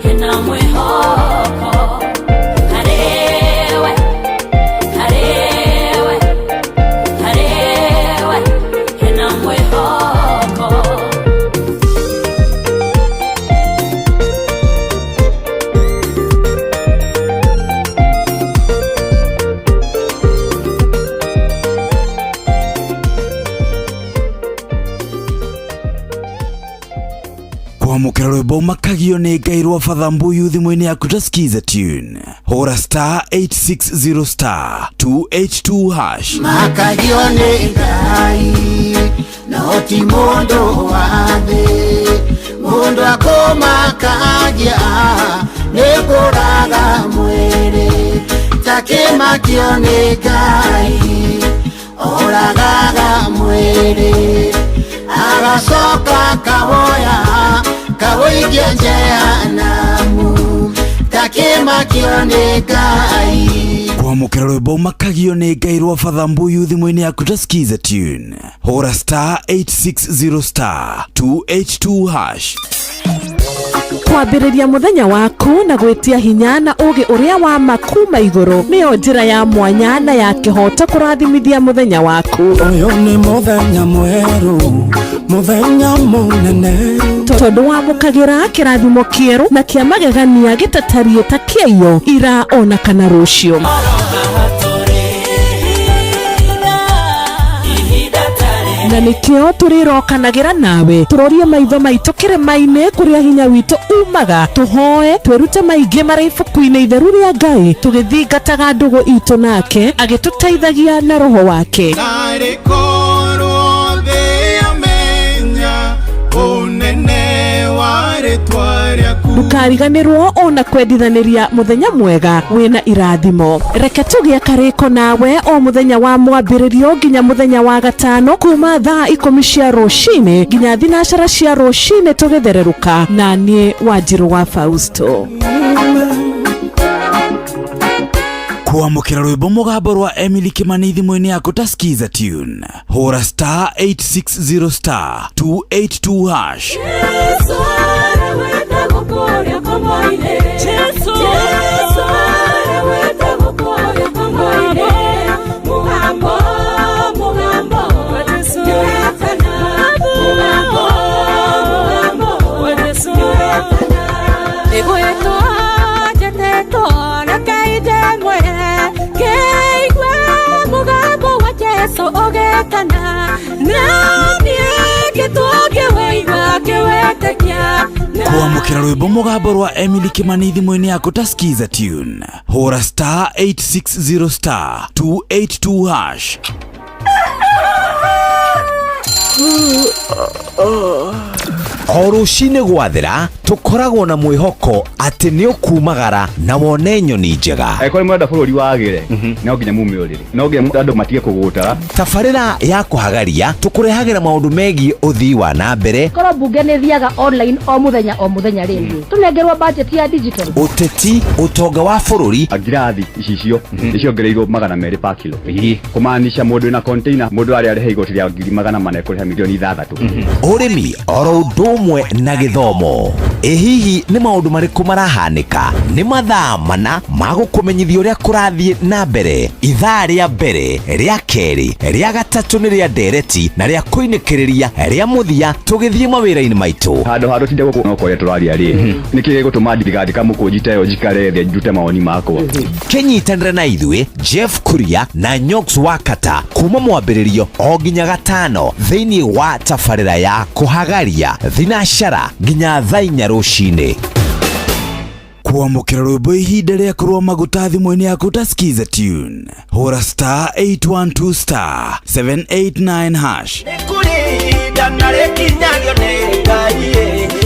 hena mwĩhoko. Harĩwe, harĩwe, harĩwe hena mwĩhoko. Kwamũkĩra rwĩmbo makagio nĩ Ngai rwa Father Mbuyu thimũ-inĩ yaku ta skiza tune, hũra star 860 star 282 hash. Makagio nĩ Ngai no ti mũndũ wa thĩ, mũndũ akũmakagia nĩ kũraga mwĩrĩ, takĩmakio nĩ Ngai oragaga mwĩrĩ, agacoka kawoya kawoikia jehanamu, takĩmakio nĩ Ngai. Kwamũkĩra rwĩmbo makagio nĩ Ngai rwa Father Mbuyu thimũ-inĩ yaku ta skiza tune, hũra star 860 star 282 hash. Kwambĩrĩria mũthenya waku na gwĩtia hinya na ũũgĩ ũrĩa wa ma kuma igũrũ nĩyo njĩra ya mwanya na ya kĩhooto kũrathimithia mũthenya waku. Ũyũ nĩ mũthenya mwerũ, mũthenya mũnene, tondũ wamũkagĩra kĩrathimo kĩerũ na kĩa magegania gĩtatariĩ ta kĩaiyo ira ona kana rũciũ. Na nĩkĩo tũrĩrokanagĩra nawe tũrorie maitho maitũ kĩrĩma-inĩ kũrĩa hinya witũ umaga, tũhoe twĩrute maingĩ marĩ ibuku-inĩ itheru rĩa Ngai, tũgĩthingataga ndũgũ itũ nake agĩtũteithagia na roho wake. Narĩ korwo thĩ yamenya ũnene wa rĩtwa rĩaku. Ndũkariganĩrwo ona kwendithanĩria mũthenya mwega wĩna irathimo. Reke tũgĩe karĩko nawe o mũthenya wa mwambĩrĩrio nginya mũthenya wa gatano kuma thaa 10 cia rũcinĩ nginya 12 cia rũcinĩ tũgĩthererũka, na niĩ Wanjirũ wa Fausto. Kwamũkĩra rwĩmbo mũgambo rwa Emily Kimani thimũ-inĩ yaku ta skiza tune, hũra star 860 star 282 hash. Yesu aragwĩta gũkũrĩa komoinĩ. Kwamũkĩra rwĩmbo mũgambo rwa Emily Kimani thimũ-inĩ yaku ta Skiza tune, hũra star 860 star 282 hash. O rũcinĩ gwathera tũkoragwo na mwĩhoko atĩ nĩ ũkumagara na wone nyoni njega. Angĩkorwo nĩ mũrenda bũrũri wagĩre, no nginya mume ũrĩrĩ, no nginya andũ matige kũgũtara. Tabarĩra ya kũhagaria tũkũrehagĩra maũndũ megiĩ ũthii wa na mbere, Korwo mbunge nĩ thiaga online o mũthenya o mũthenya rĩ, tũnengerwo budget ya digital. Ũteti, ũtonga wa bũrũri. Ngirathi icicio nĩ ciongereirwo 200 pa kilo, kũmaanisha mũndũ wĩna container, mũndũ arĩa arĩha igoti rĩa 400,000 ekũrĩha milioni 6. Ũrĩmi oro ũndũ ũmwe na gĩthomo. Ĩ hihi nĩ maũndũ marĩkũ marahanĩka? Nĩ mathaa mana ma gũkũmenyithia ũrĩa kũrathiĩ na mbere. Ithaa rĩa mbere, rĩa kerĩ, rĩa gatatũ nĩ rĩa ndereti na rĩa kũinĩkĩrĩria rĩa mũthia tũgĩthiĩ mawĩra-inĩ maitũ. Handũ ha tũtinde gũkũ no kũrĩa tũraria rĩ, nĩkĩ gĩgũtũma ndigandĩka mũkũnji ta ĩyo njikare thĩ ndute mawoni makwa? Kĩnyitanĩre na ithuĩ Jeff Kuria na Nyox Wakata kuma mwambĩrĩrio o nginya gatano thĩinĩ wa tabarĩra ya kũhagaria thinacara nginya thaa 4 rũcinĩ. Kwamũkĩra rwĩmbo ihinda rĩa kũrũa maguta thimũ-inĩ yaku ta Skiza tune, hũra star 812 star 789 hash. Nĩ ihinda na rĩkinyagio nĩ Ngai,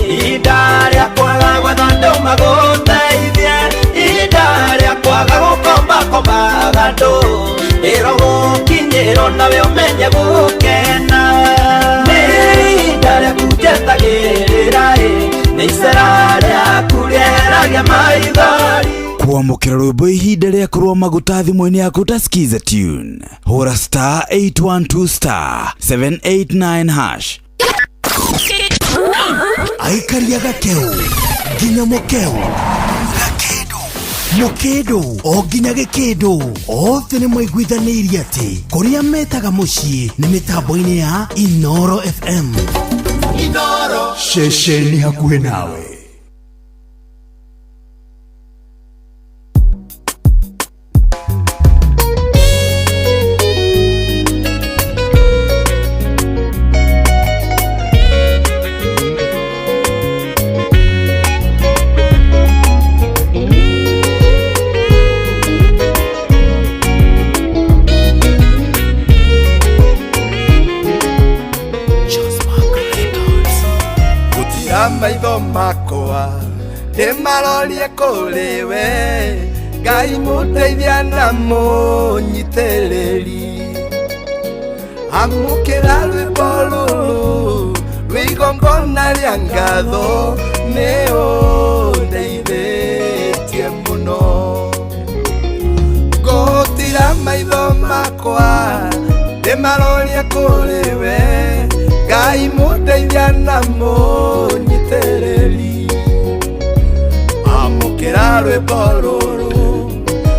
ihinda rĩa kwaga gwetha andũ magũteithie, ihinda rĩa kwaga gũkombakombaga andũ, ĩro gũkinyĩrwo nawe ũmenye gũkena. Nĩ ihinda rĩaku njetagĩrĩra, nĩ icera rĩaku rĩeragia maithori. Kwamũkĩra rwĩmbo ihinda rĩa kũrũa maguta thimũ-inĩ yaku ta Skiza tune, hũra star 812 star 789 hash. Aikaria gakeu nginya mũkeu, gakĩndũ mũkĩndũ o nginya gĩkĩndũ, othe nĩ maiguithanĩirie atĩ kũrĩa metaga mũciĩ nĩ mĩtambo-inĩ ya Inoro FM. Inoro. Ceceni hakuhĩ nawe. Gũtira maitho makwa ndĩmarorie kũrĩ we, Ngai mũteithia na mũnyitĩrĩri. Amũkĩra rwĩmbo rũrũ rwĩ igongona rĩa ngatho, nĩ ũndeithĩtie mũno. Gũtira maitho makwa ndĩmarorie kũrĩ we, Ngai mũteithia na mũnyitĩrĩri. Amũkĩra rwĩmbo rũrũ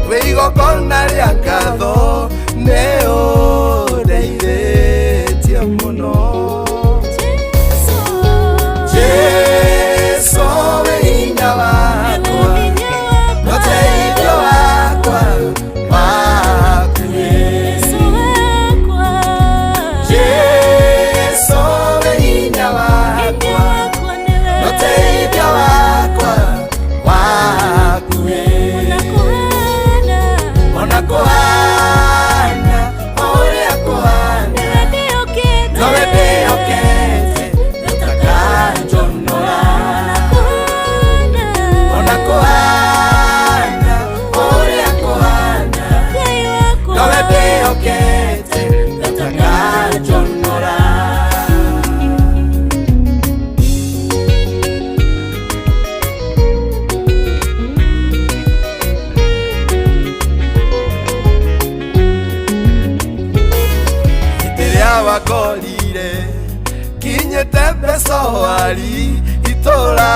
rwĩ igongona rĩa ngatho, nĩ ũndeithĩtie mũno. Jesũ wĩ hinya wakwa, ũteithio wakwa wakuhĩ. Jesũ wĩ hinya wakwa, ũteithio wakwa wakuhĩ. Ona kũhana ũrĩa kũhana, nowe ndĩhokete ũtakanjonora. Ona kũhana ũrĩa kũhana, nowe ndĩhokete ũtakanjonora. Hĩndĩ ĩrĩa wangorire kinyĩte mbeca wari, itũra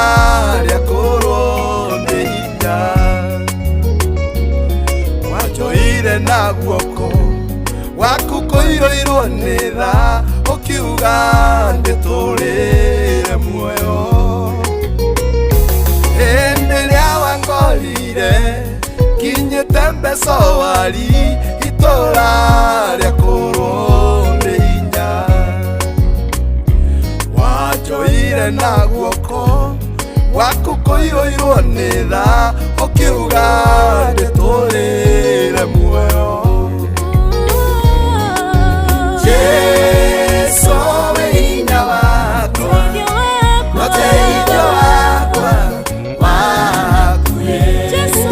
rĩa kũrwo nĩ hinya, wanjoire na guoko waku kũiyũirwo nĩ tha, ũkiuga ndĩtũrĩre muoyo. Hĩndĩ ĩrĩa wangorire kinyĩte mbeca wari, itũra rĩa kũrwo nĩ hinya, wanjoire na guoko Gwaku kũiyũirwo nĩ tha ũkiuga ndĩtũrĩre muoyo. Jesu wĩ hinya wakwa, ũteithio wakwa wakuhĩ. Jesu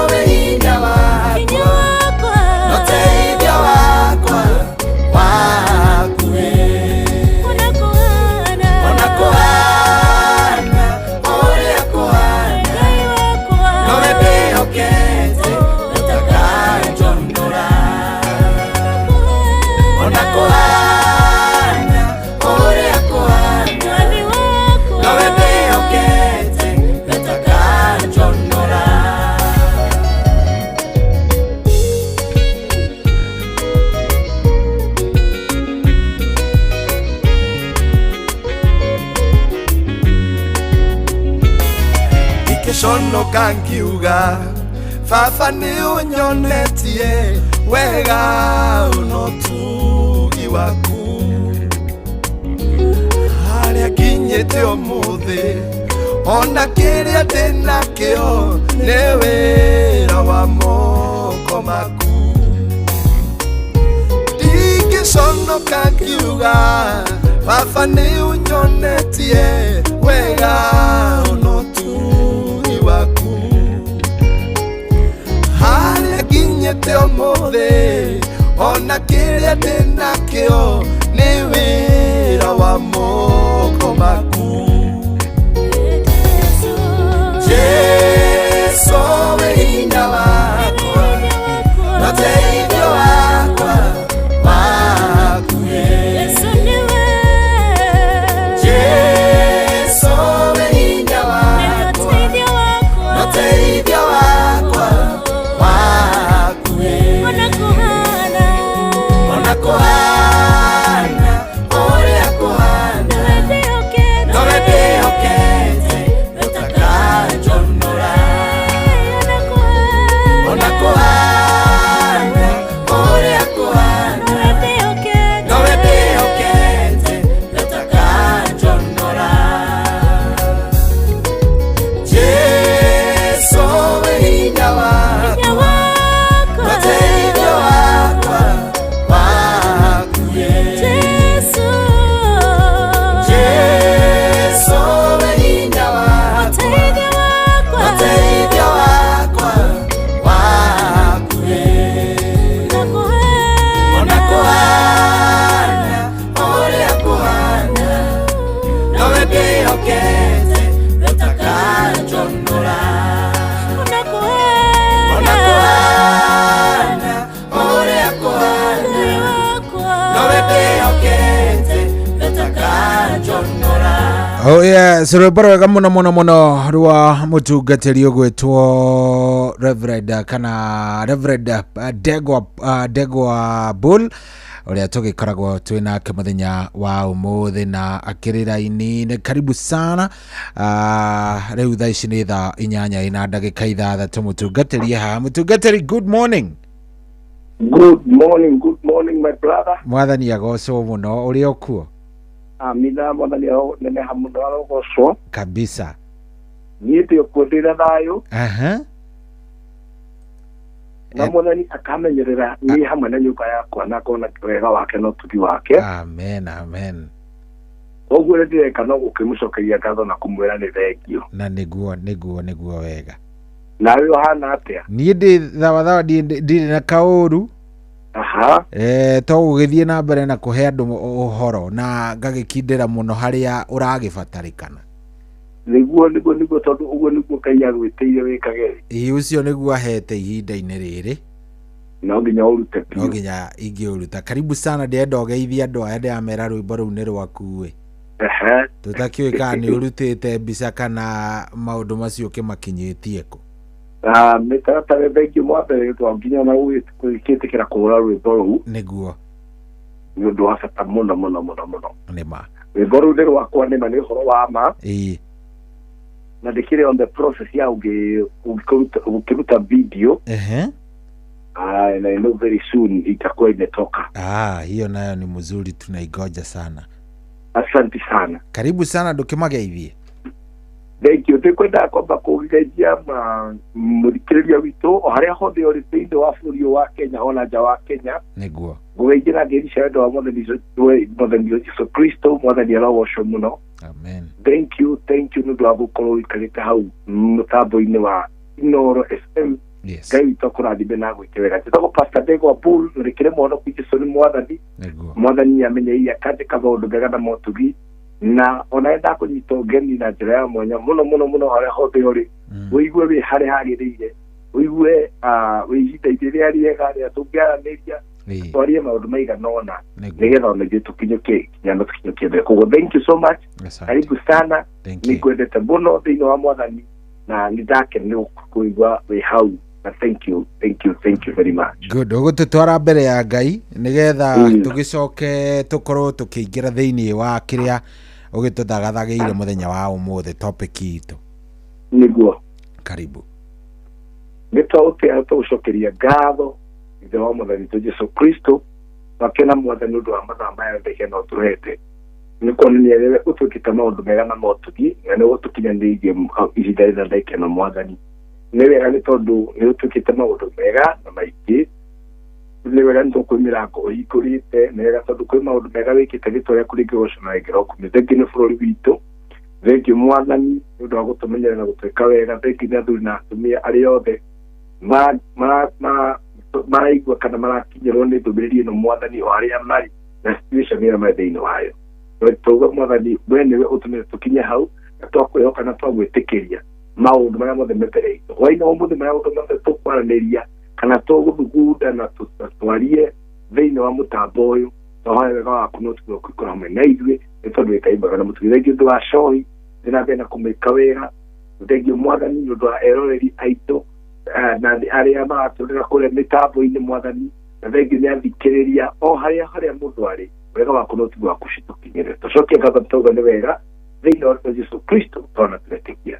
wĩ hinya wakwa, ũteithio wakwa wakuhĩ. Ona kũhana ũrĩa kũhana, nowe ndĩhokete ũtakanjonora. Ona kũhana ũrĩa kũhana, nowe ndĩhokete ũtakanjonora. Ngĩconoka ngiuga baba nĩ ũnyonetie wega na ũtugi waku. Harĩa nginyĩte ũmũthĩ ona kĩrĩa ndĩnakĩo nĩ wĩra wa moko maku. Ndingĩconoka ngiuga baba nĩ ũnyonetie wega na ũtugi waku. Harĩa nginyĩte ũmũthĩ ona kĩrĩa ndĩnakĩo nĩ wĩra wa moko maku. Jesu wĩ hinya wakwa, ũteithio wakwa wakuhĩ. Jesu wĩ hinya wakwa, ũteithio wakwa wakuhĩ. Ona kũhana ũrĩa kũhana, nowe ndĩhokete ũtakanjonora. Ona kũhana ũrĩa kũhana, nowe ndĩhokete ũtakanjonora. Jesu wĩ hinya wakwa, ũteithio wakwa wakuhĩ. Jesu wĩ hinya wakwa, ũteithio wakwa wakuhĩ. Ona kũhana ũrĩa kũhana, nowe ndĩhokete ũtakanjonora. Ona kũhana ũrĩa kũhana, nowe ndĩhokete ũtakanjonora. Oh yes, rwĩmbo rwega mũno mũno mũno rwa mũtungatĩri ũgwĩtwo Reverend kana Reverend Ndegwa Bull ũrĩa tũgĩkoragwo twĩ nake mũthenya wa ũmũthĩ na akĩrĩ raini-inĩ. Karibu sana. Rĩu thaa ici nĩ thaa 8:06 mũtungatĩri haha. Mũtungatĩri, good morning. Good morning, good morning, my brother. Mwathani agocwo mũno. Ũrĩ o kuo? Amina, mwathani neneha mũno arogocwo. Kabisa. Niĩ ndĩ kuo ndĩna thayũ. Aha. Na mwathani akamenyerera niĩ hamwe na nyũmba yakwa na akona wega wake na ũtugi wake. Amen, amen. Koguo rĩ ndĩreka no gũkĩmũcokeria ngatho na kũmwĩra nĩ thengio. Na nĩguo nĩguo nĩguo wega. Nawe ũhana atĩa? Niĩ ndĩ thabathawa, ndirĩ na kaũru. Aha. To gũgĩthiĩ na mbere na kũhe andũ ũhoro na ngagĩkindĩra mũno harĩa ũragĩbatarĩkana. Nĩguo nĩguo nĩguo, tondũ ũguo nĩguo Ngai agwĩtĩire wĩkage. Ĩĩ, ũcio nĩguo ahete ihinda-inĩ rĩrĩ. No nginya ũrute biũ. No nginya ingĩũruta. Karibu sana, ndĩrenda ũgeithie andũ aya ndĩramera rwĩmbo rũu nĩ rwaku ĩ. Ehe. Tũtakĩũĩ kana nĩ ũrutĩte mbica kana maũndũ macio ũkĩmakinyĩtie kũ. Mĩtaratara thengiũ mwa mbere to nginya ona gũgĩtĩkĩra kũhũra rwĩmbo rũu. Nĩguo. Nĩ ũndũ wa bata mũno mũno mũno mũno. Nĩ ma. Rwĩmbo rũu nĩ rwakwa, nĩ ma, nĩ ũhoro wa ma. Ĩĩ. Na ndĩkĩrĩ on the process ya ũkĩruta video. Ehe. And I know very soon itakuwa imetoka. Ah, hiyo nayo ni mzuri, tunaigoja sana. Asante sana. Karibu sana ndũkĩmageithie. Thank you. Ndikwenda kwamba kũgeithia mũthikĩrĩria witũ o harĩa hothe ũrĩ thĩinĩ wa bũrũri wa Kenya ona nja wa Kenya. Nĩguo. Ngũgeithia na ngeithi cia wendo wa Mwathani Jesũ Kristo, Mwathani arogocwo mũno. Amen. Thank you, thank you nĩ ũndũ wa gũkorwo ũikarĩte hau mũtambo-inĩ wa Inooro FM. Yes. Ngai witũ akũrathime na agwĩke wega. Njĩtagwo Pastor Ndegwa Bull, rĩkĩre mwana Jesũ nĩ Mwathani. Nĩguo. Mwathani nĩamenyeire akandĩka maũndũ mega na motugi, na ona ndakũnyita ũgeni na njĩra ya mwanya mũno mũno mũno harĩa hothe ũrĩ, ũigue wĩ harĩa hagĩrĩire, ũigue wĩ ihinda-inĩ rĩrĩa rĩega rĩrĩa tũngĩaranĩria, twarie maũndũ maigana ũna nĩgetha ona ithuĩ tũkinyũkie kinya na tũkinyũkie mbere. Koguo thank you so much. Karibu sana. Nĩngwendete mũno thĩinĩ wa Mwathani na nĩndakena kũigua wĩ hau. Na thank you, thank you, thank you very much. Good. Ũgũtũtwara mbere ya Ngai nĩgetha tũgĩcoke tũkorwo tũkĩingĩra thĩinĩ wa kĩrĩa ũgĩtũthagathagĩire mũthenya wa ũmũthĩ, topic itũ. Nĩguo. Karibu. Nĩ twaũtĩa tũgũcokeria ngatho Ithe wa Mwathani witũ Jesũ Kristo, twakena Mwathani ũndũ wa mathaa maya ndege no tũhete nĩ kuonania rĩrĩa ũtwĩkĩte maũndũ mega na motugi na nĩ ũtũkinyanĩirie ihinda rĩrĩa ndekena Mwathani. Nĩ wega nĩ tondũ nĩ ũtwĩkĩte maũndũ mega na maingĩ, nĩ wega nĩ tondũ kwĩ mĩrango ũhingũrĩte, nĩ wega tondũ kwĩ maũndũ mega wĩkĩte rĩtwa rĩaku rĩngĩgocwo na rĩngĩ rĩrokumio. Thengiũ nĩ bũrũri witũ, thengiũ Mwathani nĩ ũndũ wa gũtũmenyerera na gũtwĩka wega, thengiũ nĩ athuri na atumia arĩa othe maraigua kana marakinyĩrwo nĩ ndũmĩrĩri ĩno Mwathani o harĩa marĩ na situation ĩrĩa marĩ thĩinĩ wayo. Twauga Mwathani we nĩwe ũtũmĩte tũkinye hau na twakwĩhoka na twagwĩtĩkĩria maũndũ marĩa mothe me mbere itũ. Hwaĩ-inĩ wa ũmũthĩ maũndũ mothe tũkwaranĩria kana tũgũthugunda na twarie thĩinĩ wa mũtambo ũyũ, twahoya wega waku no tũkorwo ũgĩkorwo hamwe na ithuĩ nĩ tondũ wĩ Ngai mwega na mũtugi. Thengiũ ũndũ wa cohi thĩ na mbere na kũmĩka wega. Thengiũ Mwathani nĩ ũndũ wa eroreri aitũ na arĩa maratũrĩra kũrĩa mĩtambo-inĩ Mwathani, na thengiũ nĩ athikĩrĩria o harĩa harĩa mũndũ arĩ, wega waku no tiguo waku citũkinyĩre. Tũcokie ngatho tauga nĩ wega thĩinĩ wa Jesũ Kristo twana twetĩkia.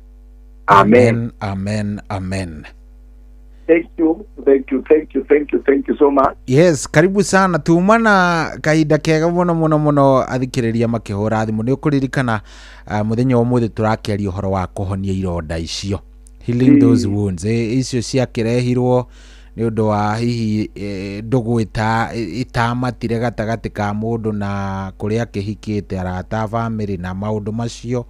Amen. Amen, amen. Thank you, thank you, thank you, thank you, thank you so much. Yes, karibu sana. Tuma na kahinda kega mũno mũno mũno athikĩrĩria makĩhũra thimũ. Nĩ ũkũririkana mũthenya wa ũmũthĩ tũrakĩaria ũhoro wa kũhonia ironda icio, healing those wounds. Icio ciakĩrehirwo nĩ ũndũ wa hihi ndũgũ ĩtamatire gatagatĩ ka mũndũ na kũrĩa akĩhikĩte, arata, bamĩrĩ na maũndũ macio.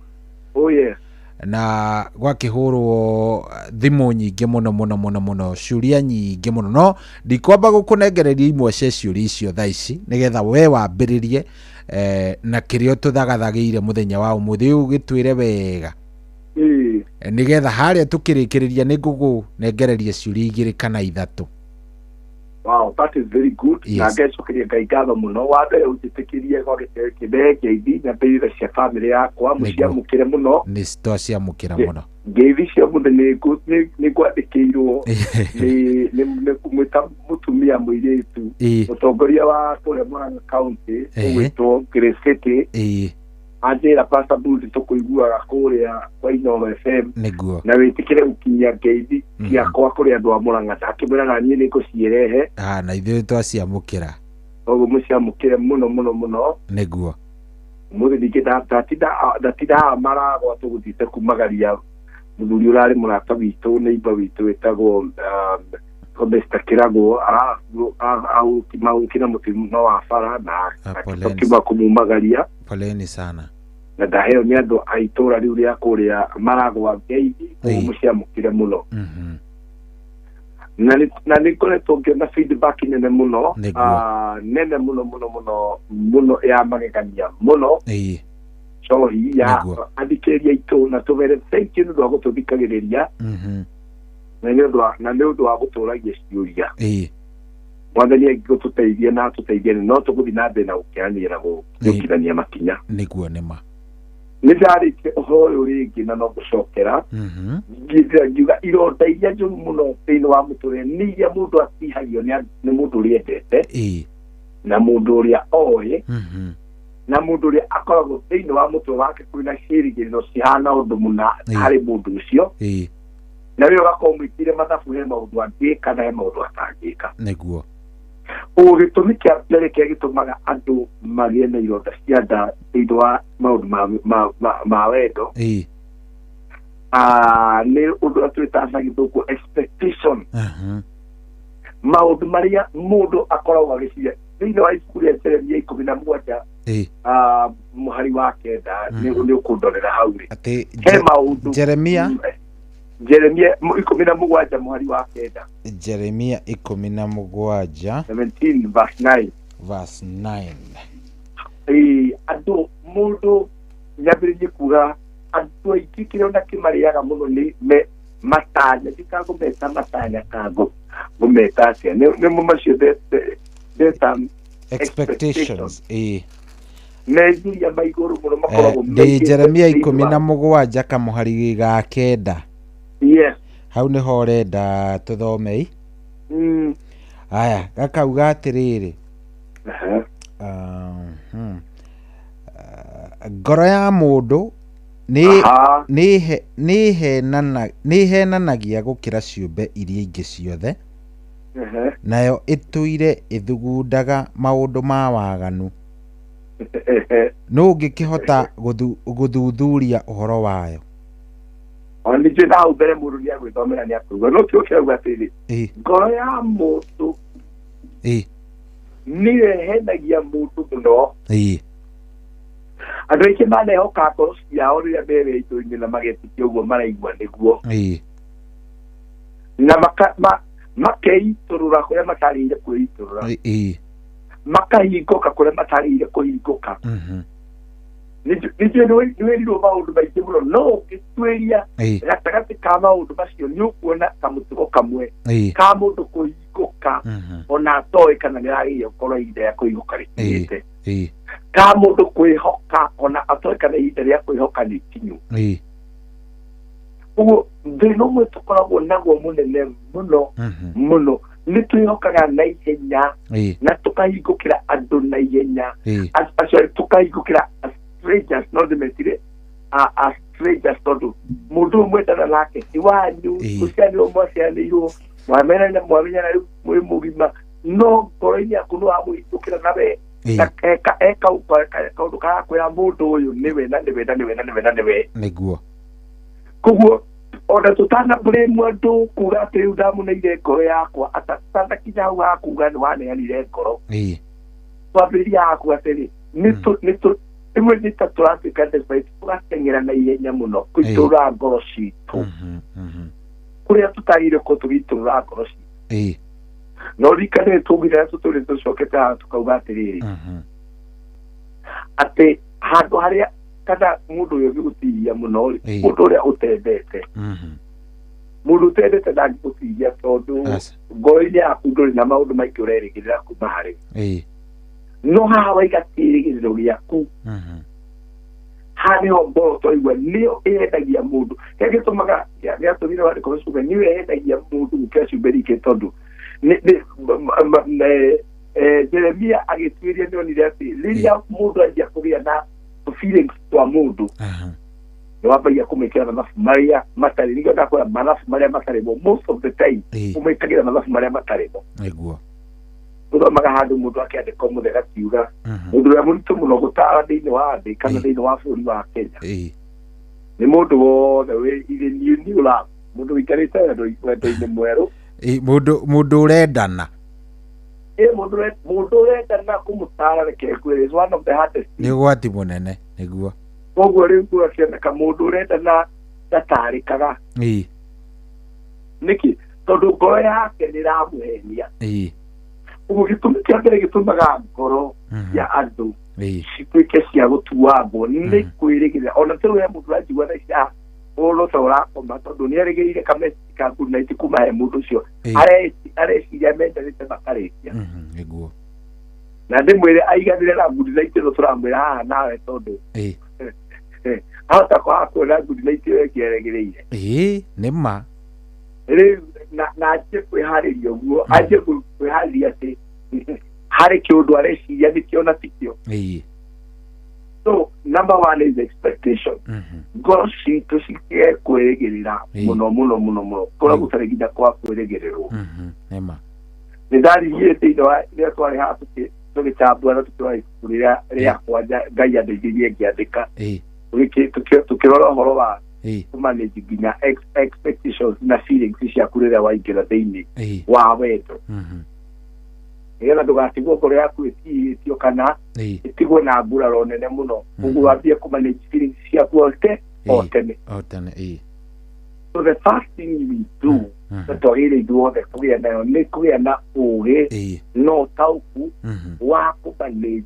Oh yes. Na gwakĩhũrwo thimũ nyingĩ mũno mũno mũno mũno, ciũria nyingĩ mũno, no ndikwamba gũkũnengereria imwe cia ciũria icio thaa ici nĩgetha we wambĩrĩrie na kĩrĩa ũtũthagathagĩire mũthenya wa ũmũthĩ, ũgĩtwĩre wega nĩgetha harĩa tũkĩrĩkĩrĩria nĩ ngũkũnengereria ciũria igĩrĩ kana ithatũ. Wow, that is very good. Yes. Na ngecokeria Ngai ngatho mũno. Wa mbere ũnjĩtĩkĩrie gwa gĩtĩo kĩnene ngeithi na mbĩrĩra cia bamĩrĩ yakwa, mũciamũkĩre mũno. Nĩ twaciamũkĩra mũno. Ngeithi cia mũthĩ nĩ ngwandĩkĩirwo nĩ mwĩta mũtumia mũirĩtu mũtongoria wa kũrĩa Murang'a County ũgwĩtwo Grace City. Anjĩra Pastor Bull tũkũiguaga kũrĩa kwa Inooro FM. Nĩguo. Na wĩtĩkĩre gũkinyia ngeithi ciakwa kũrĩ andũ a Murang'a. Ndakĩmwĩra na niĩ nĩngũciĩrehe. Na ithuĩ twaciamũkĩra. Koguo mũciamũkĩre mũno mũno mũno. Nĩguo. Mũthĩ ningĩ ndatinda haha maragwa tũgũthiĩte kumagaria mũthuri ũrarĩ mũrata witũ, neighbor witũ wĩtagwo Mr. Kĩragwo, mahũki na mũtino wa bara na tũkiuma kũmumagaria. Poleni sana. Na ndaheo nĩ andũ a itũra rĩu rĩa kũrĩa maragwa ngeithi, koguo mũciamũkĩre mũno. Na nĩ ngoretwo ngĩona feedback nene mũno, nene mũno mũno mũno mũno ya magegania mũno. Cohi ya athikĩrĩria aitũ, na tũmere thank you nĩ ũndũ wa gũtũthikagĩrĩria. Na nĩ ũndũ wa gũtũragia ciũria. Mwathani angĩgũtũteithia na atũteithie, no tũgũthiĩ na mbere na gũkĩranĩria na gũkinyithania makinya. Nĩguo nĩ ma. Nĩ ndarĩtie ũhoro ũyũ rĩngĩ na no ngũcokera. Ngiuga ironda iria njũru mũno thĩinĩ wa mũtũrĩre nĩ iria mũndũ atihagio nĩ mũndũ ũrĩa endete, na mũndũ ũrĩa oĩ, na mũndũ ũrĩa akoragwo thĩinĩ wa mũtwe wake kwĩna ciĩrĩgĩrĩro cihana ũndũ mũna harĩ mũndũ ũcio. Na we ũgakorwo mwĩkĩire mathabu he maũndũ angĩka na he maũndũ atangĩka. Nĩguo. Ũguo gĩtũmi kĩa mbere kĩrĩa gĩtũmaga andũ magĩe na ironda cia nda thĩinĩ wa maũndũ ma wendo, nĩ ũndũ ũrĩa twĩtaga na Gĩthũngũ expectation, maũndũ marĩa mũndũ akoragwo agĩciria. Thĩinĩ wa ibuku rĩa Jeremia 17, mũhari wa 9, nĩ ũkũndorera hau rĩ. Atĩ he maũndũ Jeremia Jeremia 17 mũhari wa 9. Jeremia 17 17 verse 9. Verse 9. Ĩĩ, andũ mũndũ nyambĩrĩrie kuga andũ aingĩ kĩrĩa ona kĩmarĩaga mũno nĩ me matanya, ndikangũmeta matanya kango ngũmeta atĩa, nĩmo macio ndeta expectations. Meciria ma igũrũ mũno makoragwo ndĩ maigĩte Jeremia thĩinĩ ikũmi wa na mũgwanja kamũhari ga 9. Yes. Hau nĩho ũrenda tũthomei. Aya, gakauga atĩrĩrĩ, ngoro ya mũndũ nĩ ĩhenanagia gũkĩra ciũmbe iria ingĩ ciothe, nayo ĩtũire ĩthugundaga maũndũ ma waganu. Nũ ũngĩkĩhota gũthuthuria ũhoro wayo? Ona ningĩ na hau mbere mũndũ nĩ agwĩthomera nĩ akũigua, no kĩo kĩrauga atĩrĩ, ngoro ya mũndũ nĩ ĩhenagia mũndũ mũno. Andũ aingĩ manehoka ngoro ciao rĩrĩa me wendo-inĩ na magetĩkia ũguo maraigua nĩguo, na makeitũrũra kũrĩa matarĩire kwĩitũrũra, makahingũka kũrĩa matarĩire kũhingũka. Ningĩ nĩ wĩrirwo maũndũ maingĩ mũno, no ũngĩtuĩria gatagatĩ ka maũndũ macio nĩ ũkuona kamũtugo kamwe ka mũndũ kũhingũka ona atoĩ kana nĩ aragĩrĩire gũkorwo ihinda rĩa kũhingũka rĩkinyĩte, ka mũndũ kwĩhoka ona atoĩ kana ihinda rĩa kwĩhoka nĩ ikinyu. Ũguo thĩna ũmwe tũkoragwo naguo mũnene mũno mũno nĩ twĩhokaga na ihenya na tũkahingũkĩra andũ na ihenya. Acio tũkahingũkĩra strangers, no ndĩmetire a strangers, tondũ mũndũ ũyũ mwendana nake ti wanyu, gũcianĩrwo mwacianĩirwo, mwamenyana mwamenyana rĩu mwĩ mũgima, no ngoro-inĩ yaku nĩ wamũhingũkĩra nawe na eka eka kaũndũ karakwĩra mũndũ ũyũ nĩwe na nĩwe na nĩwe na nĩwe na nĩwe. Koguo ona tũtana blame andũ kuga atĩ rĩu ndamũneire ngoro yakwa, atanakinya hau ha kuga nĩ waneanire ngoro, twambĩrĩria haha kuga atĩrĩ, nĩ rĩmwe nĩ ta tũratuĩka desperate, tũgateng'era na ihenya mũno kũitũrũra ngoro citũ kũrĩa tũtagĩrĩire gũkorwo tũgĩitũrũra ngoro citũ. No ririkane tũngĩra tũtũrĩ tũcokete haha tũkauga atĩrĩrĩ, atĩ handũ harĩa kana mũndũ ũrĩa ũngĩgũtihia mũno rĩ, mũndũ ũrĩa ũtendete, mũndũ ũtendete ndangĩgũtihia, tondũ ngoro-inĩ yaku ndũrĩ na maũndũ maingĩ ũrerĩgĩrĩra kuma harĩ we. No haha waiga kĩrĩgĩrĩro gĩaku, haha nĩho ngoro twaigua nĩyo ĩyendagia mũndũ. Kĩrĩa gĩtũmaga gĩatũmire wandĩko ũcio nĩyo ĩyendagia mũndũ gũkĩra ciũmbe iria ingĩ, tondũ Jeremia agĩtuĩria nĩonire atĩ rĩrĩa mũndũ anjia kũgĩa na feelings twa mũndũ, nĩ wambagia kũmwĩkĩra mathabu marĩa matarĩ. Nĩkĩo ndakwĩra mathabu marĩa matarĩ mo, most of the time ũmwĩkagĩra mathabu marĩa matarĩ mo. Tũthomaga handũ mũndũ akĩandĩka ũmũthĩ agakiuga mũndũ ũrĩa mũritũ mũno gũtara thĩinĩ wa thĩ kana thĩinĩ wa bũrũri wa Kenya nĩ mũndũ wothe wĩ irĩ new love, mũndũ ũikarĩte wendo-inĩ mwerũ. Mũndũ ũrendana. Ĩ, mũndũ ũrendana kũmũtara, reke ngwĩre, is one of the hardest. Nĩ ũgwati mũnene nĩguo. Koguo rĩu gũgakĩoneka mũndũ ũrendana ndatarĩkaga. Nĩkĩ? Tondũ ngoro yake nĩ ĩramũhenia. Ũguo gĩtũmi kĩa mbere gĩtũmaga ngoro cia andũ cituĩke cia gũtuangwo nĩ kwĩrĩgĩrĩra. Ona tũrĩ he mũndũ ũranjigua thaa ici haha ũrũ ta ũrakoma, tondũ nĩ erĩgĩrĩire kamessage ka good night kuma he mũndũ ũcio areciria mendanĩte makarĩkia. Na ndĩmwĩre aiganĩre na good night ĩno tũramwĩra haha nawe, tondũ ahota kwaga kuona good night ĩyo ĩngĩ erĩgĩrĩire. Ĩĩ, nĩ ma. Rĩu na anjie kwĩharĩria ũguo, anjie kwĩharĩria atĩ harĩ kĩũndũ areciria nĩkĩo na tikĩo. So number one is expectation. Ngoro citũ citige kwĩrĩgĩrĩra mũno mũno mũno mũno kũrĩa gũtarĩ nginya kwa kwĩrĩgĩrĩrwo. Nĩ ma. Nĩ ndaririe thĩinĩ wa rĩrĩa twarĩ haha tũgĩchambua na tũkĩrora ibuku rĩrĩa rĩakwa Ngai andeithirie ngĩandĩka. Tũkĩrora ũhoro wa kũmanage nginya expectations na feelings ciaku rĩrĩa waingĩra thĩinĩ wa wendo, nĩgetha ndũgatigwo ngoro yaku ĩtihĩtio kana ĩtigwo na nguraro nene mũno. Ũguo wambie kũmanage feelings ciaku o tene. O tene, ĩĩ. So the first thing we do na twagĩrĩire ithuothe kũgĩa nayo nĩ kũgĩa na ũgĩ na ũtaũku wa kũmanage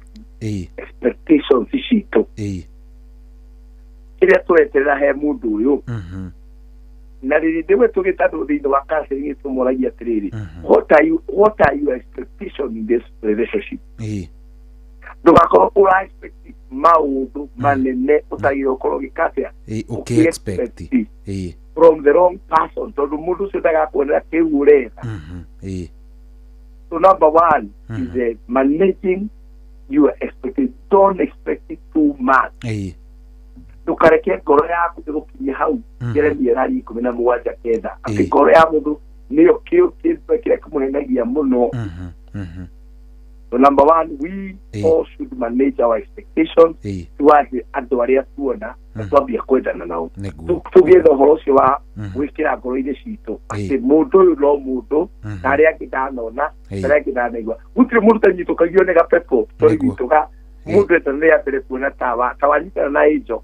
expectations citũ, kĩrĩa tũreterera he mũndũ ũyũ. Na rĩrĩ rĩmwe tũgĩtandũ thĩinĩ wa counseling tũmoragia atĩrĩrĩ, what are your expectation in this relationship? Ndũgakorwo ũra expect maũndũ manene ũtagĩrĩirwo gũkorwo ũgĩka atĩa? Ũkĩ-expect. From the wrong person, tondũ mũndũ ũcio ndagakuonera kĩu ũretha. So number one is managing your expectation. Don't expect it too much. Ndũkareke ngoro yaku ĩgũkinyie hau. Jeremia ĩraria 17:9 atĩ ngoro ya mũndũ nĩyo kĩo kĩndũ kĩrĩa kĩmũhenagia mũno. So number one, we all should manage our expectations towards andũ arĩa tuona na twambia kwendana nao. Tũgĩe na ũhoro ũcio wa gwĩkĩra ngoro-inĩ citũ atĩ mũndũ ũyũ no mũndũ na arĩa angĩ ndanona na arĩa angĩ ndanaigua. Gũtirĩ mũndũ tanyitũkagio nĩ gapepo tũnyitũka mũndũ etana rĩa mbere kuona tawa tawanyitana na angel.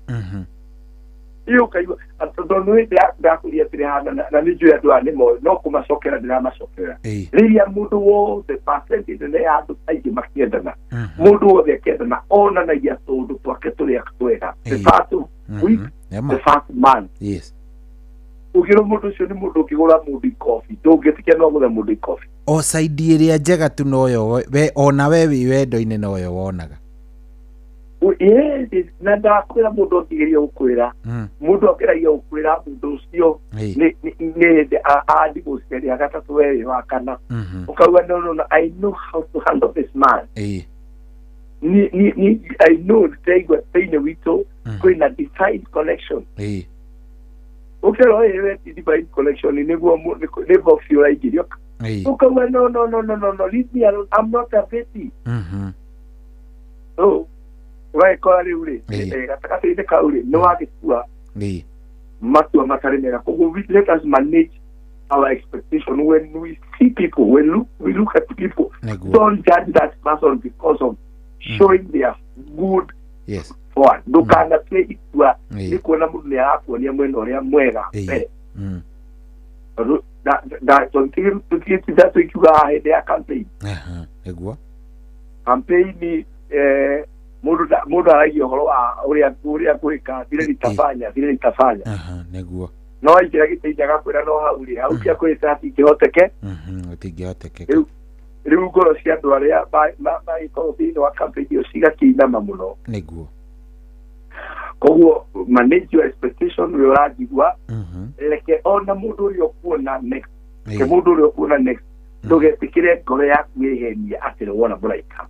Iyo ũkaigua tondũ nĩ ndakũria atĩrĩ haha na nĩ njũĩ andũ aya nĩ moĩ no kũmacokera ndĩramacokera. Rĩrĩa mũndũ wothe, percentage nene ya andũ aingĩ makĩendana, mũndũ wothe akĩendana onanagia tũũndũ twake tũrĩa twega the first week, the first month. Ũngĩrwo mũndũ ũcio nĩ mũndũ ũngĩgũra mũndũ ikobi, ndũngĩtĩkia no agũre mũndũ ikobi. O side ĩrĩa njega tu noyo we ona we wĩ wendo-inĩ noyo wonaga. Yes, na ndakwĩra mũndũ angĩgeria gũkwĩra, mũndũ angĩgeria gũkwĩra mũndũ ũcio nĩ hĩndĩ andigocia rĩa gatatũ we wĩ wa kana, ũkauga no no no, I know how to handle this man. Ni I know ndĩraigua thĩinĩ witũ kwĩna divine connection. Ũkĩrora ĩyo we ti divine connection nĩguo nĩ box ũraingĩrio. Ũkauga no no no no no no, leave me alone, I'm not a baby. So ũgagĩkora rĩu rĩ gatagatĩ-inĩ kau rĩ nĩ wagĩtua matua matarĩ mega. Koguo let us manage our expectation when we see people, when we look at people. Don't judge that person because of showing their good forward. Ndũkanatue itua nĩ kuona mũndũ nĩ arakuonia mwena ũrĩa mwega mbere. Tondũ tũtigĩtinda tũkiuga hĩndĩ ya campaign. Nĩguo. Campaign mũndũ aragia ũhoro wa ũrĩa gwĩka vile nitafanya vile nitafanya. Nĩguo. No aingĩra gĩtĩ-inĩ agakwĩra no hau rĩ hau ndiakwĩrĩte hatingĩhoteke. Gũtingĩhotekeka. Rĩu ngoro cia andũ arĩa magĩkorwo thĩinĩ wa campaign ĩyo cigakĩinama mũno. Nĩguo. Koguo manage your expectation we ũranjigua. Reke ona mũndũ ũrĩa ũkuona next, reke mũndũ ũrĩa ũkuona next ndũgetĩkĩre ngoro yaku ĩhenie atĩ nĩ wona mũraika.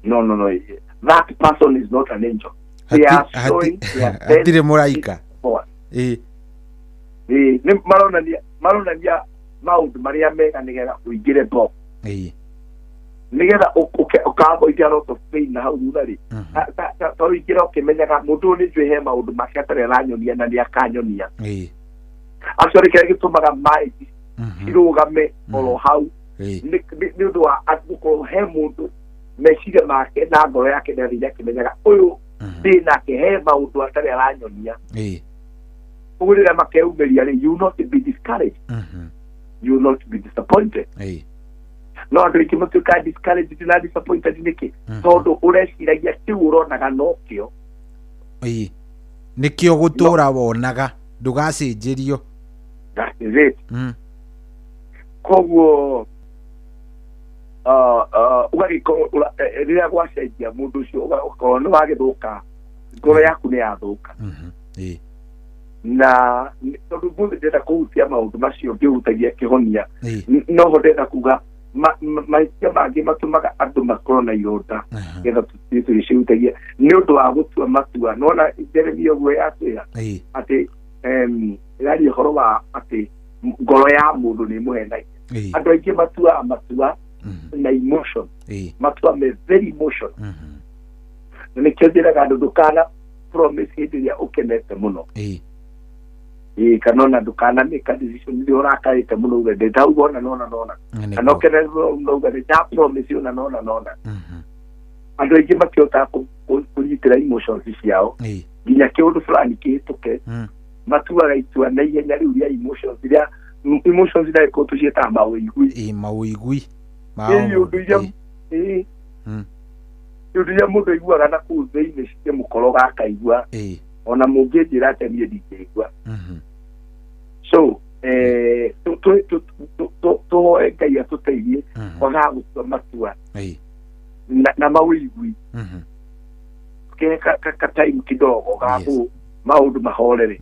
No no no, that person is not an angel. They are showing their best hatirĩ mũraika. forward. Nĩ maronania maũndũ marĩa mega nĩgetha ũingĩre box. Nĩgetha ũka-avoid a lot of pain na hau thutha rĩ. Ta ũingĩra ũkĩmenyaga mũndũ ũyũ nĩ njũĩ he maũndũ make atarĩ aranyonia na nĩ akanyonia. Actually kĩrĩa gĩtũmaga marriage cirũgame oro hau nĩ ũndũ wa gũkorwo he mũndũ meciria make na ngoro yake nĩathire akĩmenyaga ũyũ ndĩ nake he maũndũ atarĩ aranyonia. Ũguo rĩrĩa makeumeria rĩ, you will not be discouraged. You will not be disappointed. No andũ aingĩ matuĩkaga discouraged na disappointed nĩkĩ? Tondũ ũreciragia kĩu ũronaga nokĩo. Nĩkĩo gũtũra wonaga ndũgacenjerio. That is it. Koguo ũgagĩkorwo rĩrĩa gwacenjia mũndũ ũcio ũgakorwo nĩ wagĩthũka, ngoro yaku nĩ yathũka. Na tondũ mũthĩ ndĩrenda kũhutia maũndũ macio ngĩhutagia kĩhonia, noho ndĩrenda kuga mahĩtia mangĩ matũmaga andũ makorwo na ironda nĩgetha tũthiĩ tũgĩcihutagia nĩ ũndũ wa gũtua matua. Nĩwona Jeremia ũguo yatwĩra atĩ ĩraria ũhoro wa atĩ ngoro ya mũndũ nĩ ĩmũhenagia. Andũ aingĩ matuaga matua na emotion. Matua me very emotion. Na nĩkĩo njĩraga andũ ndũkana promise hĩndĩ ĩrĩa ũkenete mũno. Kana ona ndũkana make a decision rĩrĩa ũrakarĩte mũno uge ndĩndauga ona nona nona. Kana ũkenete mũno uge ndĩnda promise ona nona nona. Andũ aingĩ matihotaga kũnyitĩra emotions ciao nginya kĩũndũ fulani kĩhĩtũke. Matuaga itua na ihenya rĩu rĩa emotions rĩa emotions na ĩkorwo tũciĩtaga mawĩigui. Mawĩigui. Ũndũ iria mũndũ aiguaga na kũu thĩinĩ cikĩmũkoroga akaigua. Ona mũngĩnjĩra atĩa niĩ ndingĩigua. So tũhoe Ngai atũteithie kwagaga gũtua matua na mawĩigui. Ke ka time kidogo ga kũ maũndũ mahorere.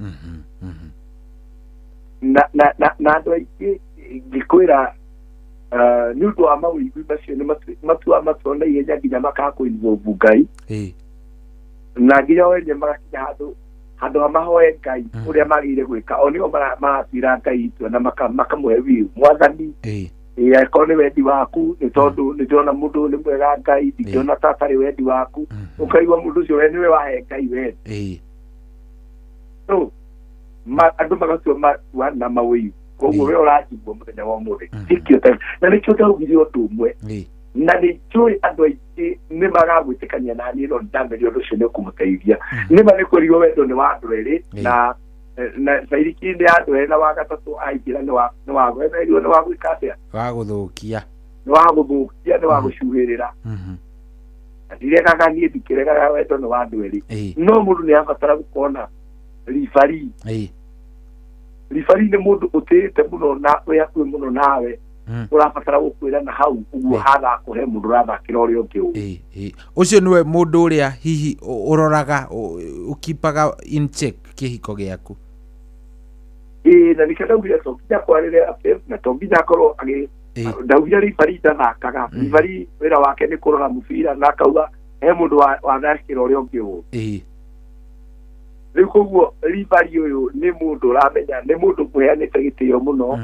Na andũ aingĩ ngĩkwĩra nĩ ũndũ wa mawĩigui macio nĩ matua matua na ihenya nginya makaga kũ-involve Ngai. Na nginya o ene magakinya handũ ha mahoe Ngai ũrĩa magĩrĩire gwĩka o nĩo maratuĩra Ngai itua na makamũhe will Mwathani akorwo nĩ wendi waku nĩ tondũ nĩ ndĩrona mũndũ ũyũ nĩ mwega Ngai ndingĩona ta atarĩ wendi waku ũkaigua mũndũ ũcio we nĩwe wahe Ngai wendi. So andũ magatua matua na mawĩigui. Koguo we ũranjigua mũthenya wa ũmũthĩ tikio na nĩkĩo ndaugire ũndũ ũmwe na nĩ njũĩ andũ aingĩ nĩ magagwĩtĩkania na niĩ no ndamenye ũndũ ũcio nĩ ũkũmũteithia. Nĩma nĩ kwĩrirwo wendo nĩ wa andũ erĩ na bairiki nĩ andũ erĩ na wa gatatũ aingĩra nĩ wa nĩ wa gwĩka atĩa? Wa gũthũkia. Nĩ wa gũthũkia, nĩ wa gũcuhĩrĩra. Ndiregaga niĩ ndikĩregaga wendo nĩ wa andũ erĩ. No mũndũ nĩ abatara gũkorwo na referee. Referee nĩ mũndũ ũtĩĩte mũno na wĩ hakuhĩ mũno nawe. Ũrabatara gũkwĩra na hau ũguo hathakwo he mũndũ ũrathakĩra ũrĩa ũngĩ ũũ. Ũcio nĩwe mũndũ ũrĩa hihi ũroraga ũkipaga in check kĩhiko gĩaku. Na nĩkĩo ndaugire to nginya kwarĩre atĩ na to nginya akorwo agĩ ndaugire referee ndathakaga. Referee wĩra wake nĩ kũrora mũbira na akauga he mũndũ wathakĩra ũrĩa ũngĩ ũũ. Rĩu koguo referee ũyũ nĩ mũndũ ũramenya nĩ mũndũ ũheanĩte gĩtĩo mũno.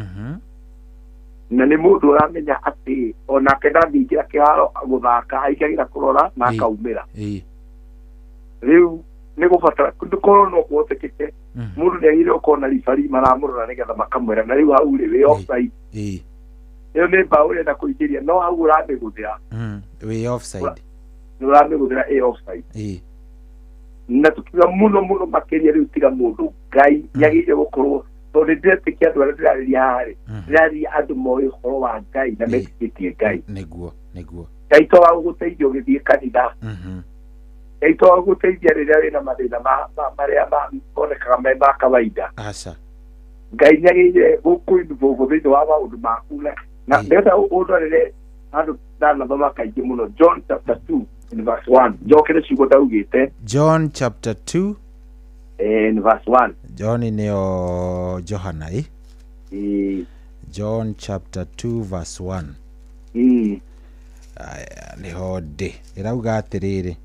Na nĩ mũndũ ũramenya atĩ onake ndangĩingĩra kĩharo gũthaka aingagĩra kũrora na akaumĩra. Rĩu nĩ gũbatara korwo no kũhotekeke mũndũ nĩ agĩrĩirwo gũkorwo na referee maramũrora nĩgetha makamwĩra na rĩu hau rĩ wĩ offside. Ĩyo nĩ mbaũ ũrenda kũingĩria no hau ũramĩgũthĩra. Wĩ offside. Nĩ ũramĩgũthĩra ĩ offside. Na tukiuga mũno mũno makĩria rĩu tiga mũndũ Ngai nĩagĩrĩire gũkorwo tondũ nĩ ndĩretĩkia andũ arĩa ndĩrarĩria haha rĩ ndĩrarĩria andũ moĩ ũhoro wa Ngai na metĩkĩtie Ngai. Nĩguo nĩguo. Ngai to wa gũgũteithia ũgĩthiĩ kanitha. Ngai to wa gũgũteithia rĩrĩa wĩna mathĩna marĩa monekaga me ma kawaida. Aca. Ngai nĩagĩrĩire gũkũ-involve thĩinĩ wa maũndũ maku na ndĩrenda ũndwarĩre handũ ndanathoma kaingĩ mũno John chapter 2 in verse 1. Njokere ciugo ndaugĩte. John chapter 2 in verse 1. John nĩyo Johana John chapter 2 verse 1. Nĩho ndĩ ĩrauga atĩrĩrĩ.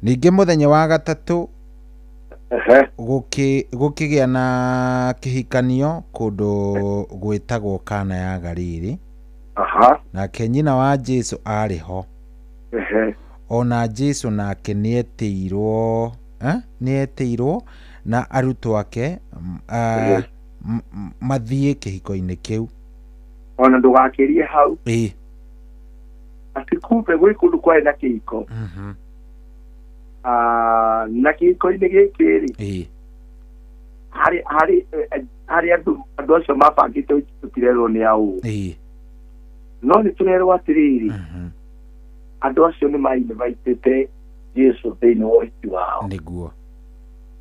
Ningĩ mũthenya wa gatatũ gũkĩgĩa na kĩhikanio kũndũ gwĩtagwo Kana ya Galili. Nake nyina wa Jesu arĩ ho. Ona Jesu nake nĩetĩirwo na arutwo ake mathiĩ kĩhiko-inĩ kĩu. Ona ndũgakĩrie hau. Atĩ kumbe gwĩ kũndũ kwarĩ na kĩhiko. Na kĩhiko-inĩ gĩkĩ rĩ harĩ andũ acio mabangĩte tũtirerwo nĩ aũ. No nĩ tũrerwo atĩrĩrĩ andũ acio nĩ ma-invitĩte Jesu thĩinĩ wa ũhiki wao. Nĩguo.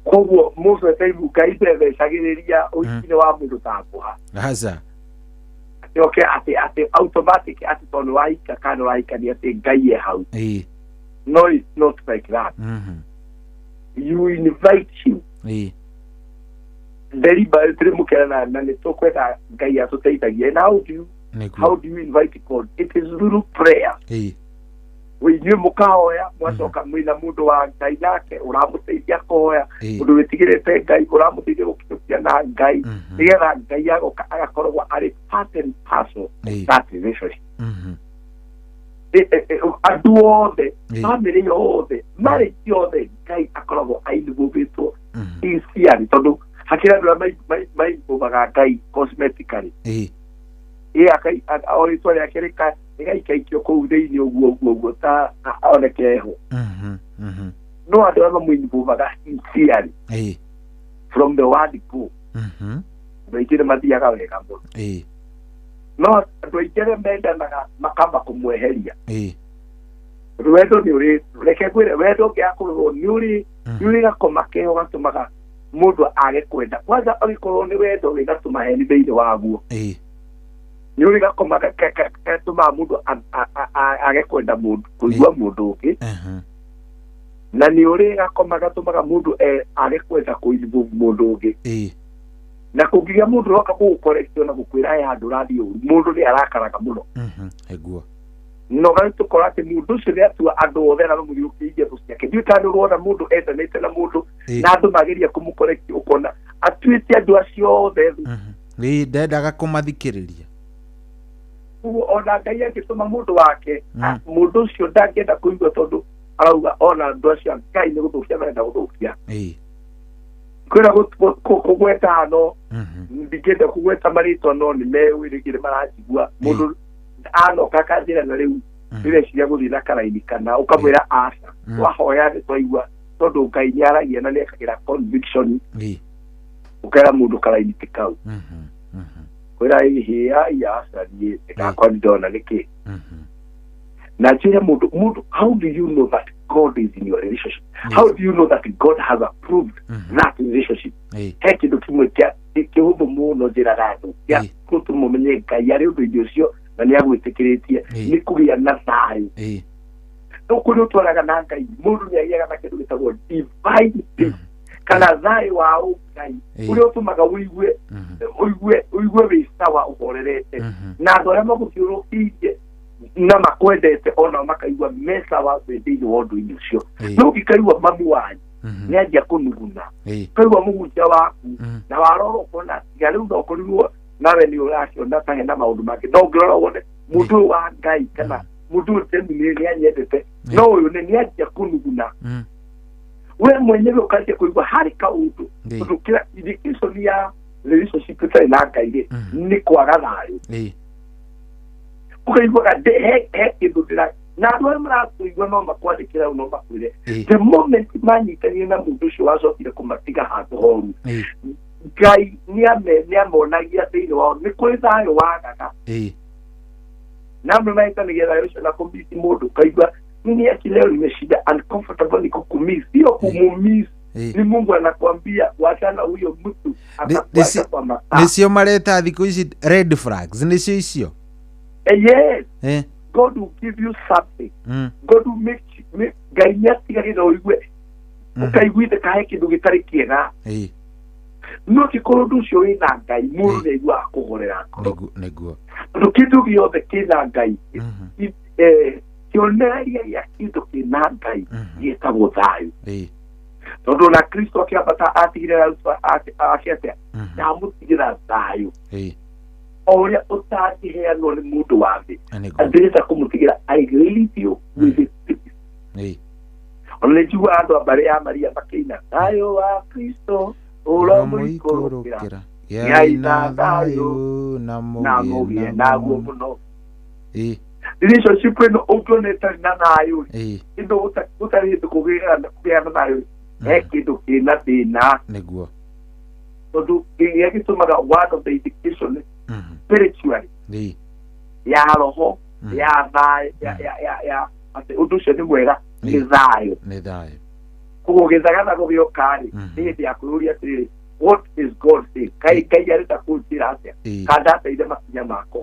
Koguo mũndũ etaibu Ngai ndethecagĩrĩria ũhiki-inĩ wa mũndũ ta ngũha. Aca. Atĩ atĩ automatic atĩ tondũ nĩ wahika kana nĩ wahikania atĩ Ngai e hau. No, it's not like that. You invite him. Deliberately mũkerana na nĩ tũkwenda Ngai atũteithagie. And how do you invite God? It is through prayer. Inyuĩ mũkahoya mwacoka mwĩna mũndũ wa Ngai nake ũramũteithia kũhoya, mũndũ wĩtigĩrĩte Ngai ũramũteithia gũkinyũkia na Ngai, nĩgetha Ngai agoka agakoragwo arĩ part and parcel of that relationship. Andũ othe, bamĩrĩ yothe, marriage yothe, Ngai akoragwo ainvolvĩtwo sincerely, tondũ hakĩrĩ andũ arĩa mainvolvaga Ngai cosmetically. O rĩtwa rĩake rĩgaikaikio kũu thĩinĩ ũguo ũguo ũguo ta oneke ho. No andũ arĩa mamũinvolvaga sincerely from the word go, andũ aingĩ nĩ mathiaga wega mũno. No andũ aingĩ arĩa mendanaga makamba kũmweheria. Tondũ wendo nĩ ũrĩ, reke ngwĩre, wendo ũngĩaga kũrorwo nĩ ũrĩ gakoma keho gatũmaga mũndũ age kwenda. Kwanza angĩkorwo nĩ wendo wĩna tũmaheni thĩinĩ waguo, nĩ ũrĩ gakoma gatũmaga mũndũ age kwenda mũndũ, kũigua mũndũ ũngĩ. Na nĩ ũrĩ gakoma gatũmaga mũndũ age kwenda kũigua mũndũ ũngĩ. Na kũngĩgĩa mũndũ ũroka gũgũcorrect na gũkwĩra he handũ ũrathiĩ ũru, mũndũ nĩ arakaraga mũno. Nĩguo. No gagĩtũkora atĩ mũndũ ũcio nĩ atua andũ othe arĩa mamũthiũrũrũkĩirie thũ ciake. Ndiũĩ kana nĩ ũrona mũndũ endanĩte na mũndũ na andũ mageria kũmũcorrect ũkona atuĩte andũ acio othe thũ. Ndendaga kũmathikĩrĩria. Koguo ona Ngai angĩtũma mũndũ wake, mũndũ ũcio ndangĩenda kũigua tondũ arauga ona andũ acio Ngai nĩ gũthũkia marenda gũthũkia. Kwĩra kũgweta no ndingĩenda kũgweta marĩtwa no nĩ meũĩ rĩngĩ nĩ maranjigua. Mũndũ anoka akanjĩra na rĩu ndĩreciria gũthiĩ na karaini kana ũkamwĩra aca, twahoya nĩ twaigua tondũ Ngai nĩ aragia na nĩ ekagĩra conviction, ũkera mũndũ karaini ti kau. Kwĩra ĩhĩ ai aca niĩ ndakwa ndona nĩkĩ. Na njĩre mũndũ, how do you know that God is in your relationship? How do you know that God has approved that relationship? He kĩndũ kĩmwe kĩhũthũ mũno njĩraga andũ gĩa gũtũma ũmenye Ngai arĩ ũndũ-inĩ ũcio na nĩ agwĩtĩkĩrĩtie, nĩ kũgĩa na thayũ. No kũrĩa ũtwaraga na Ngai, mũndũ nĩ agĩaga na kĩndũ gĩtagwo divine peace, kana thayũ wa Ngai ũrĩa ũtũmaga ũigue ũigue wĩ sawa ũhorerete, na andũ arĩa magũthiũrũrũkĩirie na makwendete onao makaigua me sawa wĩ thĩinĩ wa ũndũ-inĩ ũcio. No ũngĩkaigua mami wanyu nĩ anjia kũnuguna, ũkaigua mũhunjia waku na warora ũkona tiga rĩu no ũkorirwo nawe nĩ ũrakĩona ta hena maũndũ mangĩ, no ũngĩrora wone mũndũ ũyũ wa Ngai kana mũndũ ũyũ genuinely nĩ anyendete, no ũyũ nĩ anjia kũnuguna, we mwenyewe ũkanjia kũigua harĩ kaũndũ, tondũ kĩra indication ya relationship ĩtarĩ na Ngai rĩ nĩ kwaga thayũ. Ũkaiguaga he kĩndũ ndĩra, na andũ arĩa maratũigua no makwandĩkĩra no makwĩre the moment manyitanire na mũndũ ũcio wacokire kũmatiga handũ horu, Ngai nĩ amonagia thĩinĩ wao nĩ kũrĩ thayũ wagaga. Na amwe mahĩtanagia thayũ ũcio na kũmisi mũndũ, ũkaigua mimi ati leo nimeshinda uncomfortable, niko kumiss, sio kumumiss, ni Mungu anakuambia wachana huyo mtu atakuacha kwa masaa. Nĩcio mareta thikũ ici red flags, nĩcio icio. Yes. God will give you something. God will make Ngai nĩ atigagĩrĩra ũigue ũkaiguite kahe kĩndũ gĩtarĩ kĩega. No kĩkorwo ũndũ ũcio wĩna Ngai, mũndũ nĩ aiguaga kũhorera ngoro. Nĩguo. Tondũ kĩndũ gĩothe kĩna Ngai, kĩonereria gĩa kĩndũ kĩna Ngai gĩtagwo thayũ. Tondũ na Kristo akĩambata atigire arutwo ake atĩa? Ndamũtigĩra thayũ. O ũrĩa ũtangĩheanwo nĩ mũndũ wa thĩ, ndĩrenda kũmũtigĩra, I leave you with peace. Ona nĩ njiguaga andũ a mbarĩ ya Maria makĩina thayũ wa Kristo ũromũikũrũkĩra, gĩai na thayũ na mũgĩe naguo mũno. Relationship ĩno ũngĩona ĩtarĩ na thayũ, kĩndũ gũtarĩ hĩndĩ kũgĩa na thayũ, he kĩndũ kĩna thĩna. Nĩguo. Tondũ kĩrĩa gĩtũmaga one of the indication spiritually ya roho ya thayũ ya atĩ ũndũ ũcio nĩ mwega nĩ thayũ. Nĩ thayũ. Koguo gĩthagathago gĩoka rĩ, nĩ hĩndĩ ya kwĩyũria atĩrĩrĩ, what is God saying? Ngai arenda kũnjĩra atĩa? Kana ndateire makinya makwa?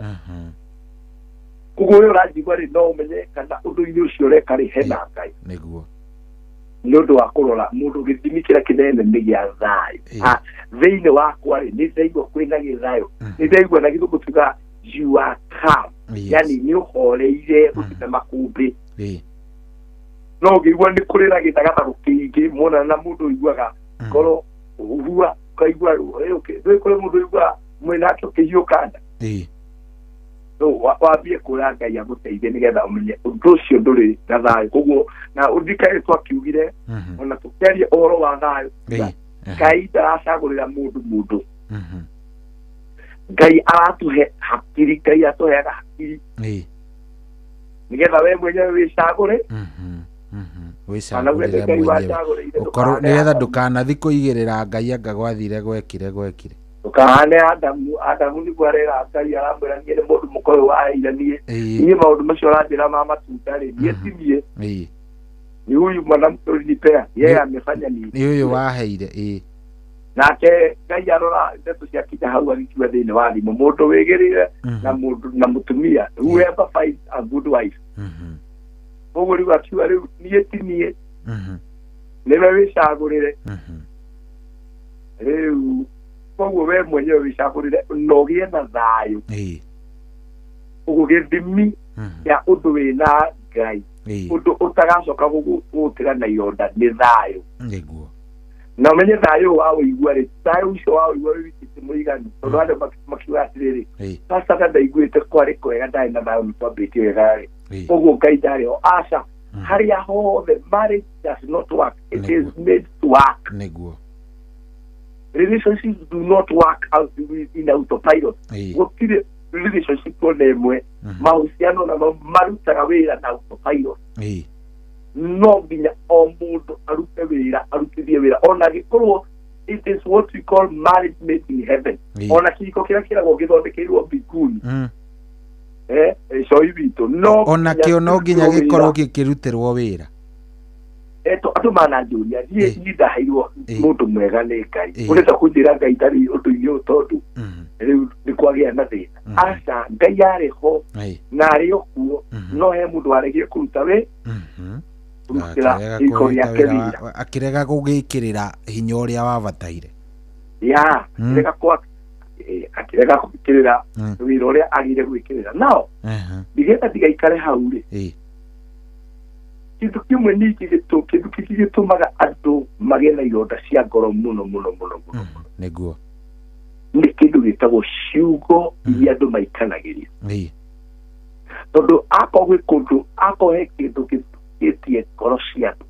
Koguo ũyũ ũranjigua rĩ, no ũmenye kana ũndũ-inĩ ũcio ũreka rĩ hena Ngai. Nĩguo. Nĩ ũndũ wa kũrora mũndũ gĩthimi kĩrĩa kĩnene nĩ gĩa thayũ. Thĩinĩ wakwa rĩ, nĩ ndaigua kwĩna gĩthayũ, nĩ ndaigua na gĩthũngũ tugaga you are calm, yani nĩ ũhoreire gũtirĩ na makũmbĩ. No ũngĩigua nĩ kũrĩ na gĩthagathago kĩingĩ muonana na mũndũ ũiguaga ngoro ũhua ũkaigua ndũĩ kũrĩ mũndũ ũiguaga mwĩnake ũkĩhiũka nda. No wambie kũra Ngai agũteithie nĩgetha ũmenye ũndũ ũcio ndũrĩ na thayũ. Koguo na ũririkane twakiugire ona tũkĩaria ũhoro wa thayũ, Ngai ndaracagũrĩra mũndũ mũndũ. Ngai aratũhe hakiri, Ngai atũheaga hakiri nĩgetha we mwenyewe wĩcagũre. Kana uge nĩ Wĩcagũrĩre Ngai mwenyewe. wacagũrĩire, Ũkorwo ndũkahane nĩgetha Adamu. ndũkanathi kũigĩrĩra Ngai anga gwathire gwekire gwekire. Ndũkahane Adamu. Adamu nĩguo arera Ngai aramwĩra niĩ nĩ mũndũ mũka ũyũ waheire niĩ. Niĩ maũndũ macio ũranjĩra ma matunda rĩ, niĩ ti niĩ. Ni huyu mwanamke ulinipea, yeye amefanya nini? Nĩ ũyũ waheire. Nake Ngai arora ndeto ciakinya hau agĩkiuga thĩinĩ wa thimũ mũndũ wĩgĩrĩire na mũndũ na mũtumia, whoever finds a good wife. Koguo rĩu akiuga rĩu niĩ ti niĩ, nĩwe wĩcagũrĩre. Rĩu koguo we mwenyewe wĩcagũrĩre na ũgĩe na thayũ. Ũguo gĩthimi kĩa ũndũ wĩna Ngai, ũndũ ũtagacoka gũgũtĩra na ironda nĩ thayũ. Nĩguo. Na ũmenye thayũ ũyũ wa ũigua rĩ, thayũ ũcio wa ũigua wĩ wiki ti mũiganu, tondũ andũ makiuga atĩrĩrĩ, pastor ta ndaiguĩte kwarĩ kwega, ndarĩ na thayũ, nĩtwambĩtie wega rĩ, koguo Ngai ndarĩ ho. Aca, harĩa hothe marriage does not work, it is made to work. Nĩguo. Relationships do not work out in autopilot. Gũtirĩ relationship ona ĩmwe, mahusiano na marutaga wĩra na autopilot. No nginya o mũndũ arute wĩra, arutithie wĩra, ona angĩkorwo it is what we call marriage made in heaven. Ona kĩhiko kĩrĩa kĩragwo gĩthondekeirwo mbinguni, coi witũ no Ona nginya kĩo no nginya kĩrutĩrwo gĩkorwo wĩra. gĩkĩrutĩrwo wĩra. Andũ mananjũria niĩ niĩ ndaheirwo mũndũ mwega nĩ Ngai, ũrenda kũnjĩra Ngai ndarĩ ũndũ-inĩ ũyũ tondũ rĩu nĩ kwagĩa na thĩna? Aca, Ngai arĩ ho na arĩ o kuo, no he mũndũ waregire kũruta wĩ kũrutĩra Akĩrega gĩko kũruta gĩake wĩra wĩra. akĩrega gũgĩkĩrĩra hinya ũrĩa wabataire. Ya, akĩrega kwa akĩrega gwĩkĩrĩra wĩra ũrĩa agire gwĩkĩrĩra nao nĩgetha ndigaikare hau rĩ. Kĩndũ kĩmwe ningĩ kĩndũ kĩngĩ gĩtũmaga andũ magĩe na ironda cia ngoro mũno mũno mũno mũno Nĩguo. nĩ kĩndũ gĩtagwo ciugo iria andũ maikanagĩria. Tondũ akorwo gwĩ kũndũ, akorwo he kĩndũ gĩthũkĩtie ngoro cia andũ,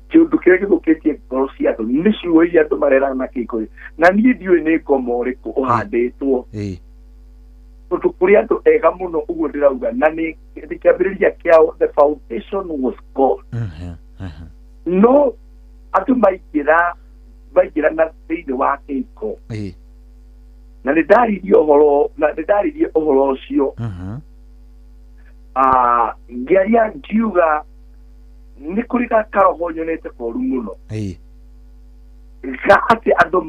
kĩndũ kĩrĩa gĩthũkĩtie ngoro cia andũ nĩ ciugo iria andũ marerana na kĩhiko. Na niĩ ndiũĩ nĩ ngoma ũrĩkũ ũhandĩtwo, tondũ kũrĩ andũ ega mũno ũguo ndĩrauga, na nĩ kĩambĩrĩria kĩao, the foundation was God. No andũ maingĩra na thĩinĩ wa kĩhiko, na nĩ ndaririe ũhoro, na nĩ ndaririe ũhoro ũcio, ngĩaria ngiuga nĩ kũrĩ gakaroho nyonete koru mũno ga atĩ andũ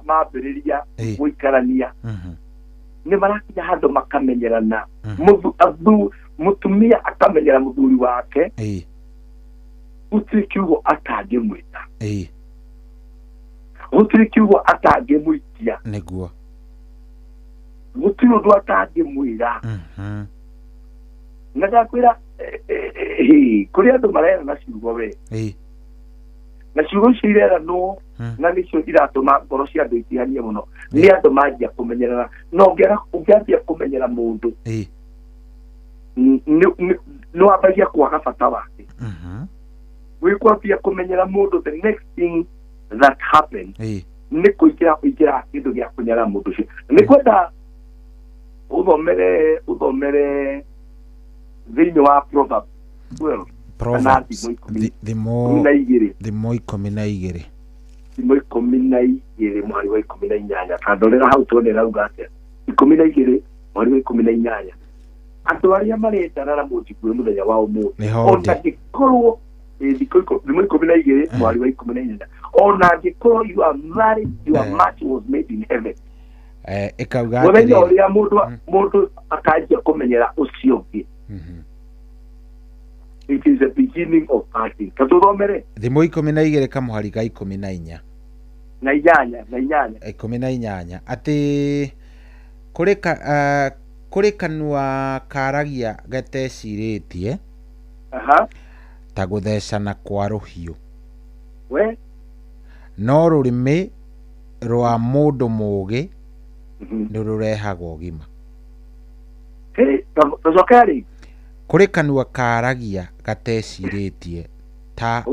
mambĩrĩria gũikarania nĩ marakinya handũ makamenyerana. Mũtumia akamenyera mũthuri wake, gũtirĩ kiugo atangĩmwĩta, gũtirĩ kiugo atangĩmũikia. Nĩguo. Gũtirĩ ũndũ atangĩmwĩra. Na ndakwĩra, kũrĩ andũ marerana ciugo we, na ciugo icio ireranwo na nĩcio iratũma ngoro cia andũ itihanie mũno. Nĩ andũ manjia kũmenyerana, na ũngĩambia kũmenyera mũndũ nĩ wambagia kwaga bata wake. Wĩkwambia kũmenyera mũndũ, the next thing that happens nĩ kũingĩra kũingĩra kĩndũ gĩa kũnyara mũndũ ũcio. Nĩ kwenda ũthomere thĩinĩ wa Proverbs 12 kana Proverbs thimo 12. Thimo 12. Thimo 12 mweri wa 18. Kandorera hau tuone rauga atĩa. 12 mweri wa 18. Andũ arĩa marendana na mũnjiguĩ mũthenya wa ũmũthĩ, ona angĩkorwo thimo 12 mweri wa 18, ona angĩkorwo you are married, your match was made in heaven. Ĩkauga mũthenya ũrĩa mũndũ akanjia kũmenyera ũcio ũngĩ, it is the beginning of parting. Katuthomere thimo 12 kamũhari ga 14 na inyanya na inyanya 18 atĩ kũrĩ Kũrĩ kanua karagia gatecirĩtie ta gũthecana kwa rũhiũ. We No rũrĩmĩ rwa mũndũ mũũgĩ nĩ rũrehaga ũgima. Tũcokere rĩngĩ. Kũrĩ kanua karagia gatecirĩtie ta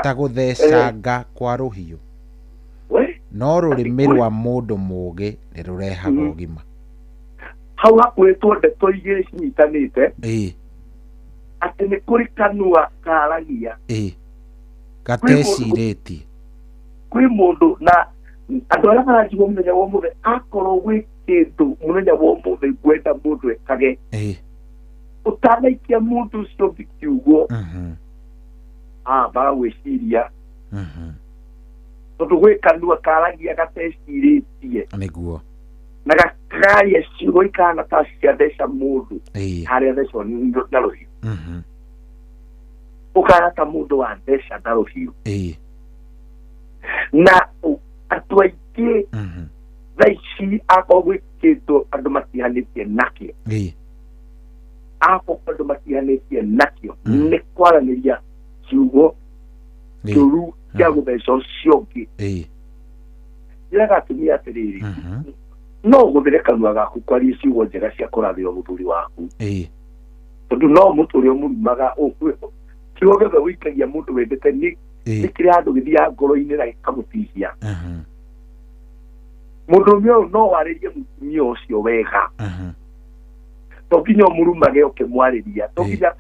ta gũthecanga kwa rũhiũ. We No rũrĩmĩ rwa mũndũ mũũgĩ nĩ rũrehaga ũgima. Hau hakwĩtwo ndeto igĩrĩ cinyitanĩte. Ĩĩ. Atĩ nĩ kũrĩ kanua karagia. Ĩĩ. Gatecirĩtie. Kwĩ mũndũ na andũ arĩa maranjigua mũthenya wa ũmũthĩ akorwo gwĩ kĩndũ mũthenya wa ũmũthĩ ngwenda mũndũ ekage. Ĩĩ. Ũtanaikia mũndũ ũcio ũngĩ kiugo. Ambaga gwĩciria. Tondũ gwĩ kanua karagia gatecirĩtie. Nĩguo. Na gakaria ciugo ikahana ta ciatheca mũndũ. Ĩĩ. Harĩa thecwo na rũhiũ. Ũkahana ta mũndũ watheca na rũhiũ. Ĩĩ. Na andũ aingĩ thaa ici akorwo gwĩ kĩndũ andũ matihanĩtie nakĩo. Ĩĩ. Akorwo andũ matihanĩtie nakĩo nĩ kwaranĩria ciugo kĩũru kĩa gũtheca ũcio ũngĩ. Ĩĩ. Njĩraga atumia atĩrĩrĩ, no ũhũthĩre kanua gaku kwaria ciugo njega cia kũrathĩra mũthuri waku. Ĩĩ. Tondũ no mũtũ ũrĩa ũmũrumaga kiugo gĩothe ũikagia mũndũ wendete nĩ kĩrĩa handũ gĩthiaga ngoro-inĩ na gĩkamũtihia. Mũndũrũme ũyũ no warĩrie mũtumia ũcio wega. To nginya ũmũrumage ũkĩmwarĩria. To nginya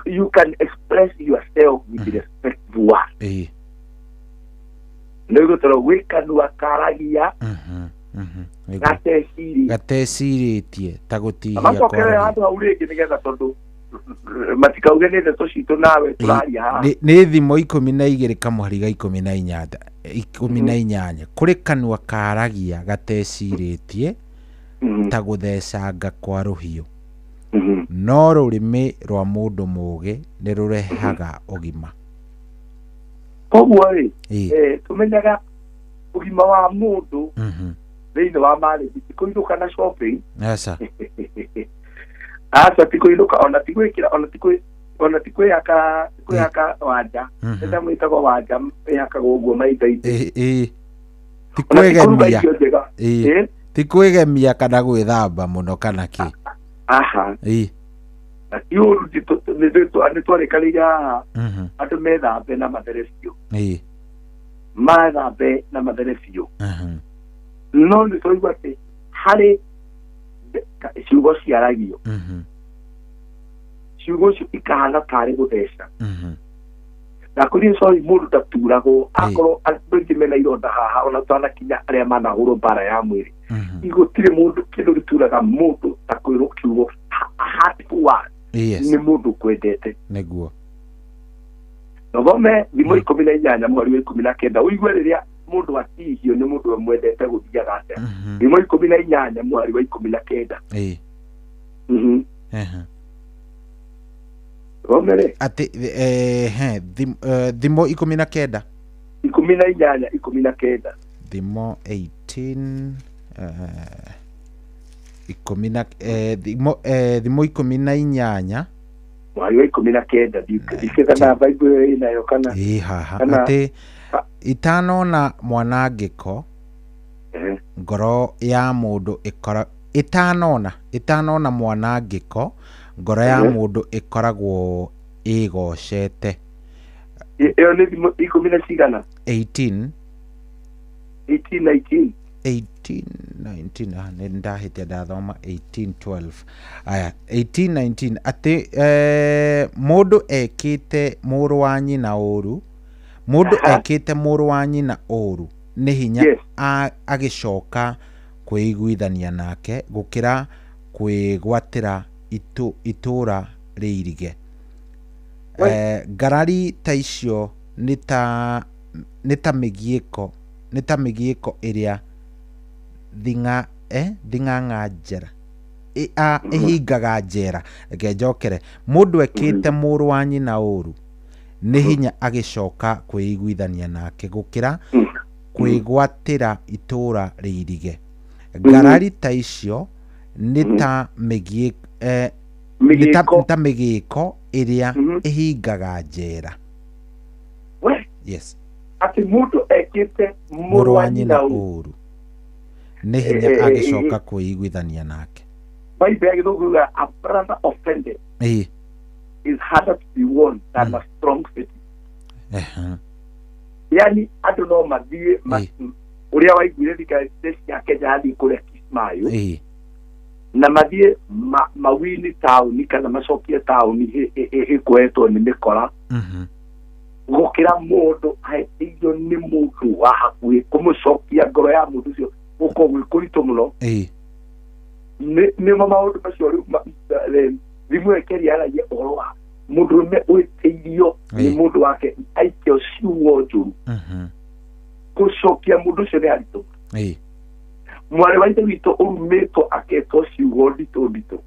you can express yourself with respectful word. Ĩĩ. Nĩ gũtorwo gwĩ kanua karagia gatecirĩtie. Gatecirĩtie ta gũtihia Macokerere handũ hau rĩngĩ nĩgetha tondũ matikauge nĩ ndeto citũ nawe tũraria haha. Nĩ thimo 12 kamũhari ga 18 18. Kũrĩ kanua karagia gatecirĩtie ta gũthecanga kwa rũhiũ. No rũrĩmĩ rwa mũndũ mũũgĩ nĩ rũrehaga ũgima. Koguo rĩ, tũmenyaga ũgima wa mũndũ thĩinĩ wa marriage ti kũinũka na shopping. Aca. Aca ti kũinũka ona ti gwĩkĩra ona ti kwĩhaka kwĩhaka wanja. Nĩ mwĩtagwo wanja ĩhakagwo ũguo maitho-inĩ. Ĩĩ. Ti Ona ti kũruga kwĩgemia. irio njega. Ĩĩ. Ti kwĩgemia kana gwĩthamba mũno kana kĩ. Aha. Ĩĩ. Na ti ũru nĩ twarĩkanĩire haha andũ methambe na mathere biũ. Ĩĩ. Methambe na mathere biũ. No nĩ twaigua atĩ harĩ ciugo ciaragio. Ciugo icio ikahana tarĩ gũtheca. Na kũrĩ sorry mũndũ ndaturagwo akorwo andũ aingĩ mena ironda haha ona twanakinya arĩa manahũrwo mbara ya mwĩrĩ. Gũtirĩ mũndũ kĩndũ gĩturaga mũndũ ta kwĩrwo kiugo hurtful word. Yes. Nĩ mũndũ kwendete. Nĩguo. Nothome thimo 18 mweri wa 19 ũigue rĩrĩa mũndũ atihio nĩ mũndũ amwendete gũthiaga atĩa. Thimo 18 mweri wa 19. Ĩĩ. Thomere. Atĩ thimo 19. 18 19. Thimo 18 thimo 18 mweri wa 19 ndikĩte kana Bible ĩnayo kana. Ĩĩ haha atĩ itanona mwanangĩko ngoro ya mũndũ ĩkora itanona mwanangĩko ngoro ya mũndũ ĩkoragwo ĩgocete. Ĩyo nĩ thimo 10 na cigana? 18 18 19 18 19 nĩ ndahĩtia ndathoma 18 12. Aya 18 19 atĩ mũndũ ekĩte mũrũ wa nyina ũru. Mũndũ ekĩte mũrũ wa nyina ũru nĩ hinya agĩcoka kwĩiguithania nake gũkĩra kwĩgwatĩra itũra rĩirige. Ngarari ta icio nĩ ta mĩgiĩko ĩrĩa thing'ang'a njera ĩhingaga njera. Reke njokere. Mũndũ ekĩte mũrũ wa nyina ũru nĩ hinya agĩcoka kwĩiguithania nake gũkĩra kwĩgwatĩra itũra rĩirige. Ngarari ta icio Nĩ ta mĩgiĩ nĩ ta Mĩgĩko. nĩ ta mĩgĩko ĩrĩa ĩhingaga njera. We. Yes. Atĩ mũndũ ekĩte Mũrũ wa nyina ũru nĩ hinya agĩcoka kwĩiguithania nake. Bible ya Gĩthũngũ yugaga, "A brother offended is harder to be won than a strong city." Yani andũ no mathiĩ ũrĩa waiguire thirikari cia Kenya yathiĩ kũrĩa Kismayo na mathiĩ mawini taũni kana macokie taũni ĩkoetwo nĩ mĩkora, gũkĩra mũndũ ahĩtĩirio nĩ mũndũ wa hakuhĩ, kũmũcokia ngoro ya mũndũ ũcio gũkorwo gwĩ kũritũ mũno. Nĩmo maũndũ macio rĩu thimũ ĩyo ĩkĩaria yaragia ũhoro wa mũndũrũme wĩtĩirio nĩ mũndũ wake, aikio ciugo njũru, gũcokia mũndũ ũcio nĩ aritũ. Mwarĩ wa ithe witũ ũrumĩtwo aketwo ciugo nditũ nditũ,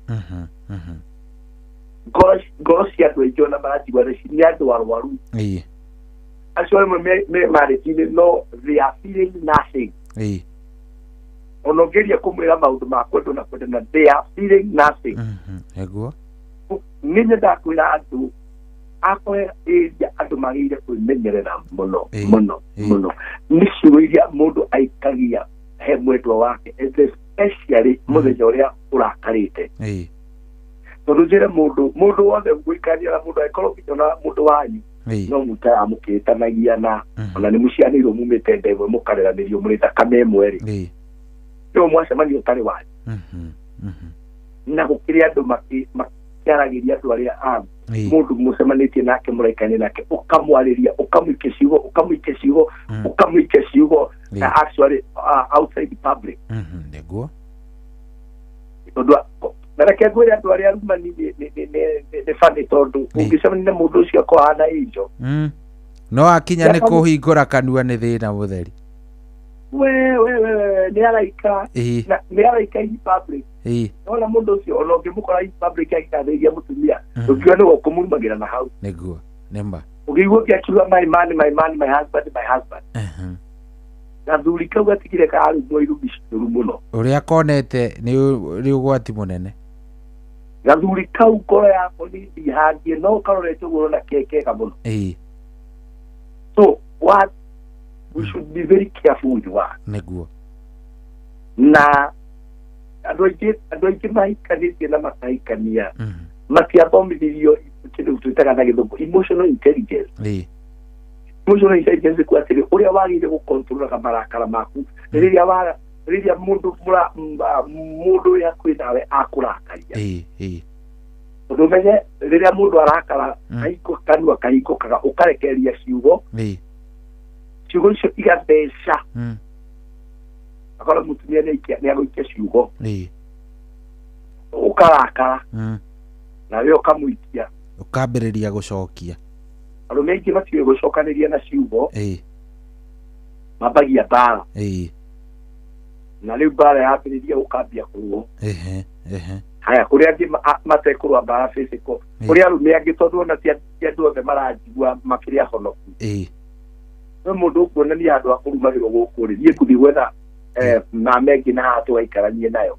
ngoro cia andũ aingĩ ona maranjigua nĩ andũ arwaru acio rĩmwe me marriage-inĩ, no they are feeling nothing. Ona ũngĩgeria kũmwĩra maũndũ ma kwendwo na kwendana, they are feeling nothing. Nĩ nyendaga kwĩra andũ akorwo area andũ magĩrĩire kwĩmenyerera mũno mũno mũno nĩ ciugo iria mũndũ aikagia he mwendwa wake, especially mũthenya ũrĩa ũrakarĩte. Tondũ njĩre mũndũ wothe gũikarania na mũndũ, angĩkorwo nginya ona mũndũ wanyu no mũtaramũkĩtanagia na ona nĩ mũcianĩirwo mumĩte nda ĩmwe, mũkareranĩrio mũrĩ thakame ĩmwe rĩ, nĩo mwacemania ũtarĩ wanyu. Na gũkĩrĩ andũ makĩaragĩria andũ arĩa a mũndũ mũcemanĩtie nake, mũraikania nake, ũkamwarĩria, ũkamũikia ciugo, ũkamũikia ciugo, ũkamũikia ciugo na actually outside the public. Tondũ na reke ngwĩre andũ arĩa arumani nĩ funny, tondũ ũngĩcemania na mũndũ ũcio akorwo ahana angel. No akinya nĩ kũhingũra kanua nĩ thĩna mũtheri. We we we we, nĩ araika na nĩ araika in public. Nona mũndũ ũcio ona ũngĩmũkora in public agĩkathĩria mũtumia, ndũngiuga nĩwe ũkũmurumagĩra na hau. Nĩguo nĩma. Ũngĩigua ũngĩ akiuga, "My man, my man, my husband, my husband," gathuri kau gatigire kararumwo irumi njũru mũno. Ũrĩa konete nĩ ũgwati mũnene. Gathuri kau ngoro yako nĩ ndihangie, no karorete ũguo ũrona ke kega mũno. So what, we should be very careful with what Na andũ aingĩ mahikanĩtie na makahikania matiathomithirio kĩndũ twĩtaga na Gĩthũngũ emotional intelligence. Emotional intelligence kuga atĩrĩ, ũrĩa wagĩrĩire gũkontrolaga marakara maku rĩrĩa wa rĩrĩa mũndũ mũndũ ũrĩa hakuhĩ nawe akũrakaria. ĩĩ ĩĩ Tondũ ũmenye rĩrĩa mũndũ arakara, kahingo kanua kahingũkaga, ũkarekereria ciugo, ciugo icio igatheca. Akorwo mũtumia nĩ agũikia ciugo, ũkarakara, nawe ũkamũikia. Ũkambĩrĩria gũcokia. Arũme aingĩ matiũĩ gũcokanĩria na ciugo. Mambagia mbara. Na rĩu mbara yambĩrĩria, ũkambia kũrũo. Ehe ehe Haya, kũrĩ angĩ matekũrũa mbara physical. Kũrĩ arũme angĩ, tondũ ona ti andũ othe maranjigua makĩrĩ ahonoku. No mũndũ ũkuonania handũ ha kũrumagĩrwo gũkũ rĩ, niĩ ngũthiĩ gwetha mama ĩngĩ na haha tũgaikaranie nayo.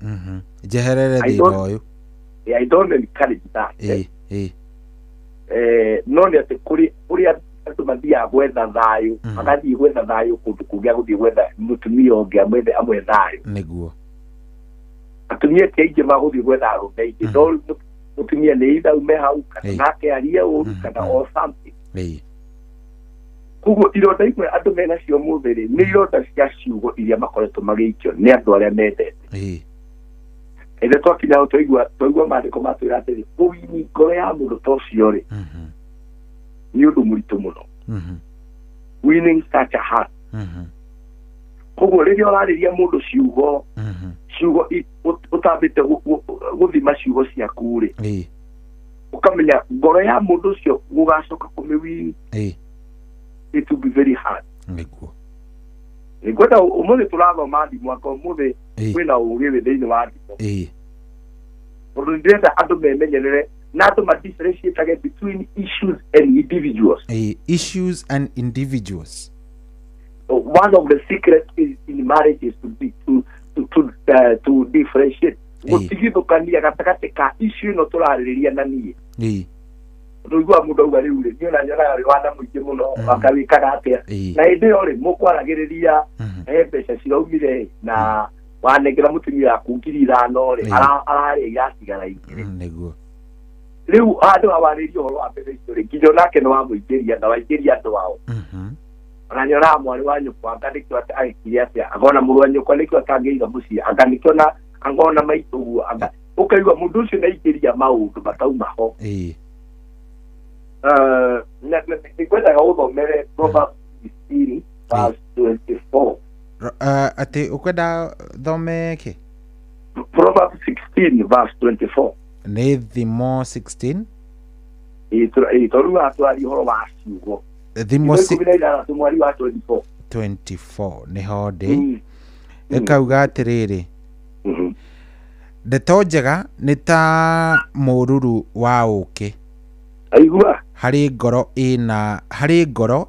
Njeherere I thĩna ũyũ. Yeah, I don't encourage that. ĩĩ ĩĩ No nĩ atĩ kũrĩ andũ mathiaga gwetha thayũ, magathiĩ gwetha thayũ kũndũ kũngĩ, agũthiĩ gwetha mũtumia ũngĩ amwethe amwe thayũ. Atumia ti aingĩ magũthiĩ gwetha arũme aingĩ, no rĩu mũtumia nĩ either ume hau kana nake arie ũru kana or something. Koguo ironda imwe andũ menacio mũthĩ rĩ, nĩ ironda cia ciugo iria makoretwo magĩikio nĩ andũ arĩa mendete. Ĩndĩ twakinya hau twaigua maandĩko matwĩra atĩrĩ, kũwini ngoro ya mũndũ ta ũcio rĩ, nĩ ũndũ mũritũ mũno, winning such a heart. Koguo rĩrĩa ũrarĩria mũndũ ciugo ciugo ũtambĩte gũthima ciugo ciaku rĩ, ũkamenya ngoro ya mũndũ ũcio gũgacoka kũmĩwini, it will be very hard. Ngwenda ũmũthĩ tũrathoma thimo, anga ũmũthĩ kwĩna ũgĩ wĩ thĩinĩ wa thimo, tondũ nĩ ndĩrenda andũ memenyerere na andũ ma-differentiatage between issues and individuals. Issues and individuals. One of the secrets is in marriage is to be to to to, to differentiate Gũtigithũkania gatagatĩ ka issue ĩno tũrarĩrĩria na niĩ. Rũigua mũndũ auga rĩu rĩ niĩ ona nyonaga rĩ wana mũingĩ mũno akawĩkaga atĩa na hĩndĩ ĩyo rĩ mũkwaragĩrĩria he mbeca ciraumire na wanengera mũtumia waku 5,000 rĩ ararĩa iratigara igĩrĩ. Nĩguo. Rĩu handũ hawarĩrie ũhoro wa mbeca icio rĩ nginya onake nĩ wamũingĩria na waingĩria andũ ao. Ona nyonaga mwarĩ wa nyũkwa anga nĩkĩo agĩkire atĩa angona mũrũ wa nyũkwa nĩkĩo atangĩiga mũciĩ anga nĩkĩo na angona maitũ ũguo anga ũkaigua mũndũ ũcio nĩaingĩria maũndũ matauma ho. Nĩngwendaga ũthomere Proverbs 16 verse 24. Atĩ ũkwenda thome kĩ? Proverbs 16 verse 24. Nĩ thimo 16? Tondũ haha tũraria ũhoro wa ciugo. Thimo 16 mweri wa 24. 24 nĩho ndĩ. Ĩkauga atĩrĩrĩ, ndeto njega nĩ ta mũruru wa ũũkĩ. Aigua? Harĩ ngoro ĩna harĩ ngoro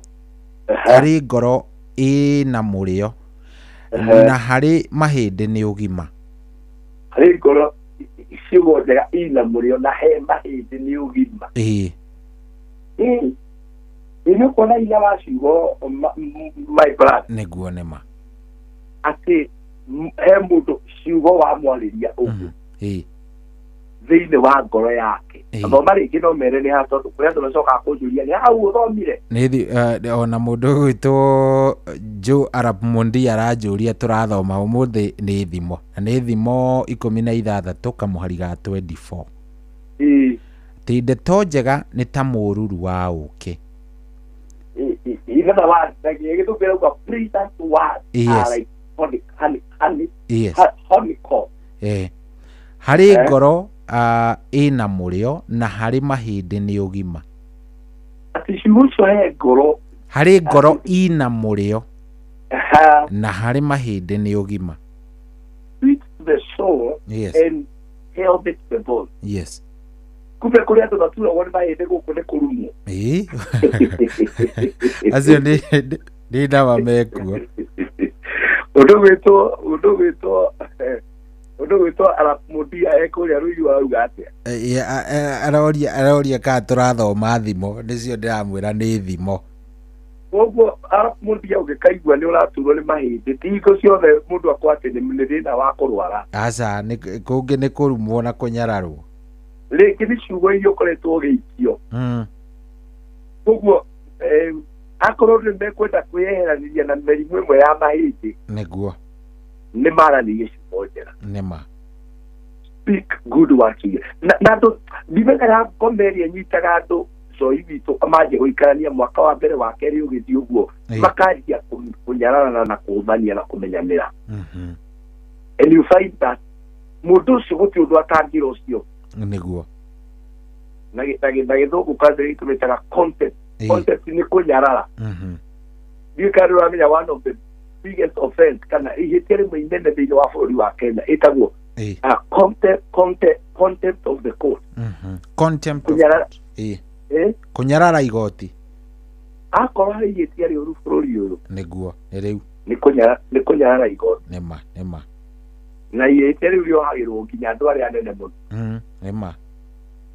harĩ ngoro ĩna mũrĩo na harĩ mahĩndĩ nĩ ũgima. Harĩ ngoro ciugo njega ina mũrĩo na he mahĩndĩ nĩ ũgima. Nĩ ũkuona hinya wa ciugo my brother. Nĩguo nĩma. Atĩ he mũndũ ciugo wamwarĩria ũguo thĩinĩ wa ngoro yake. Thoma rĩngĩ no mere nĩ ha tondũ kũrĩ andũ macokaga kũnjũria nĩ hau ũthomire. Nĩ ona mũndũ ũgwĩtwo Joe Arap Mundi aranjũria tũrathoma ũmũthĩ nĩ thimo. Na nĩ thimo 16 kamũhari ga 24. Atĩ ndeto njega nĩ ta mũruru wa ũũkĩ. In other words, like gĩgĩtũmbĩra pleasant words are like honey, Yes. honeycomb. Harĩ ngoro ĩna mũrĩo na harĩ mahĩndĩ nĩ ũgima. Atĩ ciugo icio he ngoro. Harĩ ngoro ĩna mũrĩo na harĩ mahĩndĩ nĩ ũgima. Sweet to the soul and healthy to the bone. Yes. Kumbe kũrĩ andũ maturagwo nĩ mahĩndĩ gũkũ nĩ kũrumwo. Acio nĩ ndawa mekuo. Ũndũ gwĩtwo Arap Mundia ekũrĩa Rũiriu arauga atĩa? Aroria kana tũrathoma thimo, nĩcio ndĩramwĩra nĩ thimo. Koguo Arap Mundia ũngĩkaigua nĩ ũraturwo nĩ mahĩndĩ, ti hingo ciothe mũndũ akwa atĩ nĩ thĩna wa kũrwara. Aca, kũngĩ nĩ kũrumwo na kũnyararwo. Rĩngĩ nĩ ciugo iria ũkoretwo ũgĩikio. Koguo akorwo nĩ mekwenda kwĩyeheranĩria na mĩrimũ ĩmwe ya mahĩndĩ. Nĩguo. Nĩ maranĩrie ciugo njega. Nĩma. Speak good words to you. Na andũ ndimenyaga ngoma ĩrĩa ĩnyitaga andũ coi witũ manjie gũikarania mwaka wa mbere wa kerĩ ũgĩthiĩ ũguo makanjia kũnyararana na kũũmania na kũmenyanĩra. And you find that mũndũ ũcio gũtirĩ ũndũ atangĩra ũcio. Nĩguo. Na gĩthũngũ kwanza gĩtũmĩtaga contempt. Contempt nĩ kũnyarara. Ndiũĩ kana nĩũramenya one of the biggest offense kana ihĩtia rĩmwe inene thĩinĩ wa bũrũri wa Kenya ĩtagwo contempt of the court. Contempt of court. Kũnyarara igoti. Akorwo harĩ ihĩtia rĩũru bũrũri ũyũ. Nĩguo, nĩ rĩu. Nĩ kũnyarara igoti. Nĩma, nĩma. Na ihĩtia rĩu rĩohagĩrwo nginya andũ arĩa anene mũno. Nĩma.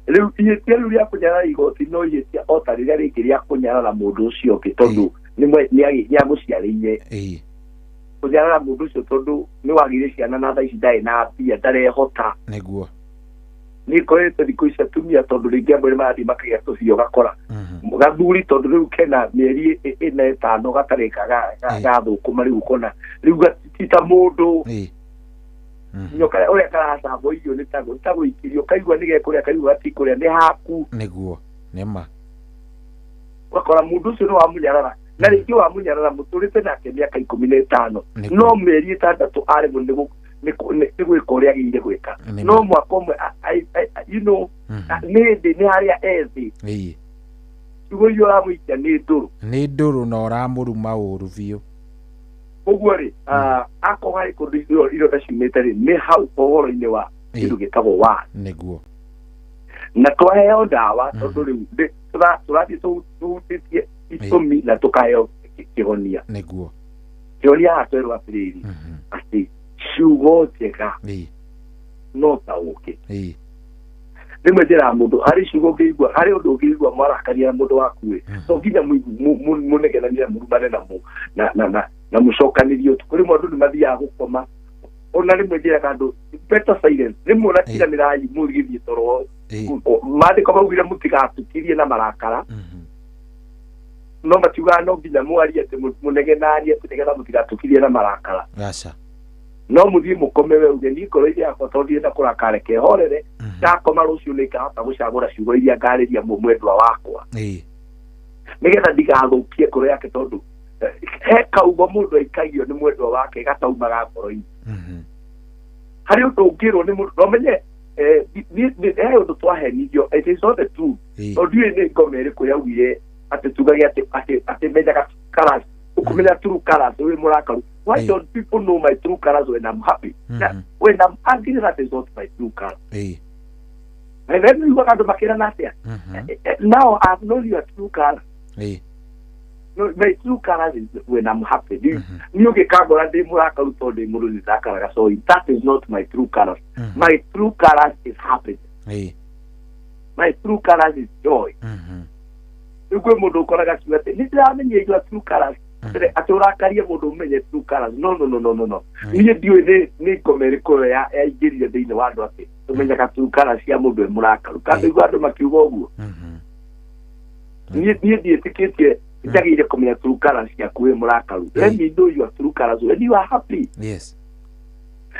Rĩu ihĩtia rĩu rĩa kũnyarara igoti no ihĩtia o ta rĩrĩa rĩngĩ rĩa kũnyarara mũndũ ũcio ũngĩ tondũ nĩ agũciarĩire. Kũnyarara mũndũ ũcio tondũ nĩ wagire ciana na thaa ici ndarĩ na mbia ndarehota. Nĩguo. Nĩ ngoretwo thikũ ici atumia tondũ rĩngĩ amwe nĩ marathiĩ makagĩa tũcio ũgakora. Gathuri tondũ rĩu kena mĩeri ĩna ĩtano gatarĩ gathũkũma rĩu ũkona rĩu ti ta mũndũ. Nyoka ũrĩa karacambwo irio nĩ ta gũikĩrio kaigua nĩ gekũrĩa kaigua gatikũrĩa nĩ haku. Nĩguo, nĩma. Ũgakora mũndũ ũcio nĩ wamũnyarara. Na rĩngĩ wamũnyarara mũtũrĩte nake mĩaka 15 no mĩeri 6 aremwo nĩ gwĩka ũrĩa agĩrĩire gwĩka. No mwaka ũmwe you know nĩ thĩ nĩ harĩa ethĩ. Ciugo iria ũramũikia nĩ ndũrũ. Nĩ ndũrũ na ũramũruma ũru biũ. Koguo rĩ akorwo harĩ kũndũ ironda ciumĩte rĩ nĩ hau ũhoro-inĩ wa kĩndũ gĩtagwo wa. Nĩguo. Na twaheo ndawa tondũ rĩu tũrathiĩ tũhutĩtie itũmi na tũkaheo kĩhonia. Nĩguo. Kĩhonia haha twerwo atĩrĩrĩ atĩ ciugo njega No ta ũkĩ. Rĩmwe njĩraga mũndũ harĩ ciugo ũngĩigua, harĩ ũndũ ũngĩigua mwarakania na mũndũ waku ĩ, to nginya mũnegenanie na mũrumane na na mũcokanĩrie ũtukũ. Rĩmwe andũ nĩ mathiaga gũkoma, ona rĩmwe njĩraga andũ better silence. Rĩmwe ũratiganĩrai mũgĩthiĩ toro, maandĩko maugire mũtigatukirie na marakara, no matiugaga no nginya mwarie atĩ mũnegenanie atĩ nĩgetha mũtigatukirie na marakara. Aca. No mũthiĩ mũkome we uge niĩ ngoro iria yakwa tondũ ndienda kũrakara, reke horere, ndakoma rũciũ nĩngahota gũcagũra ciugo iria ngarĩria mwendwa wakwa, nĩgetha ndigathũkie ngoro yake, tondũ he kaugo mũndũ aikagio nĩ mwendwa wake gataumaga ngoro-inĩ. Harĩ ũndũ ũngĩrwo nĩ mũndũ no menye he ũndũ twahenirio, it is not the truth, tondũ ndiũĩ nĩ ngoma ĩrĩkũ yaugire atĩ tugage atĩ menyaga colours, ũkũmenya true colours wĩ mũrakaru. Why don't people know my true colours when I'm happy? When I'm angry, that is not my true colour. And then you andũ makĩrana atĩa? Now I've known your true colour. No, my true colours is when I'm happy. Niĩ ũngĩkangora ndĩ mũrakaru tondũ ndĩ mũndũ ndĩrakaraga, so that is not my true colours. My true colours is happiness. My true colours is joy. Rĩu kwĩ mũndũ ũkoraga akiuga atĩ nĩ ndĩramenya your true colours, atĩ ũrakarie mũndũ ũmenye true colours. No, no, no, no, no, no, niĩ ndiũĩ nĩ ngoma ĩrĩkũ ĩyo yaingĩrire thĩinĩ wa andũ atĩ tũmenyaga true colours cia mũndũ e mũrakaru. Kana igua andũ makiuga ũguo? Niĩ ndiĩtĩkĩtie njagĩrĩire kũmenya true colours ciaku wĩ mũrakaru. Let me know your true colours when you are happy.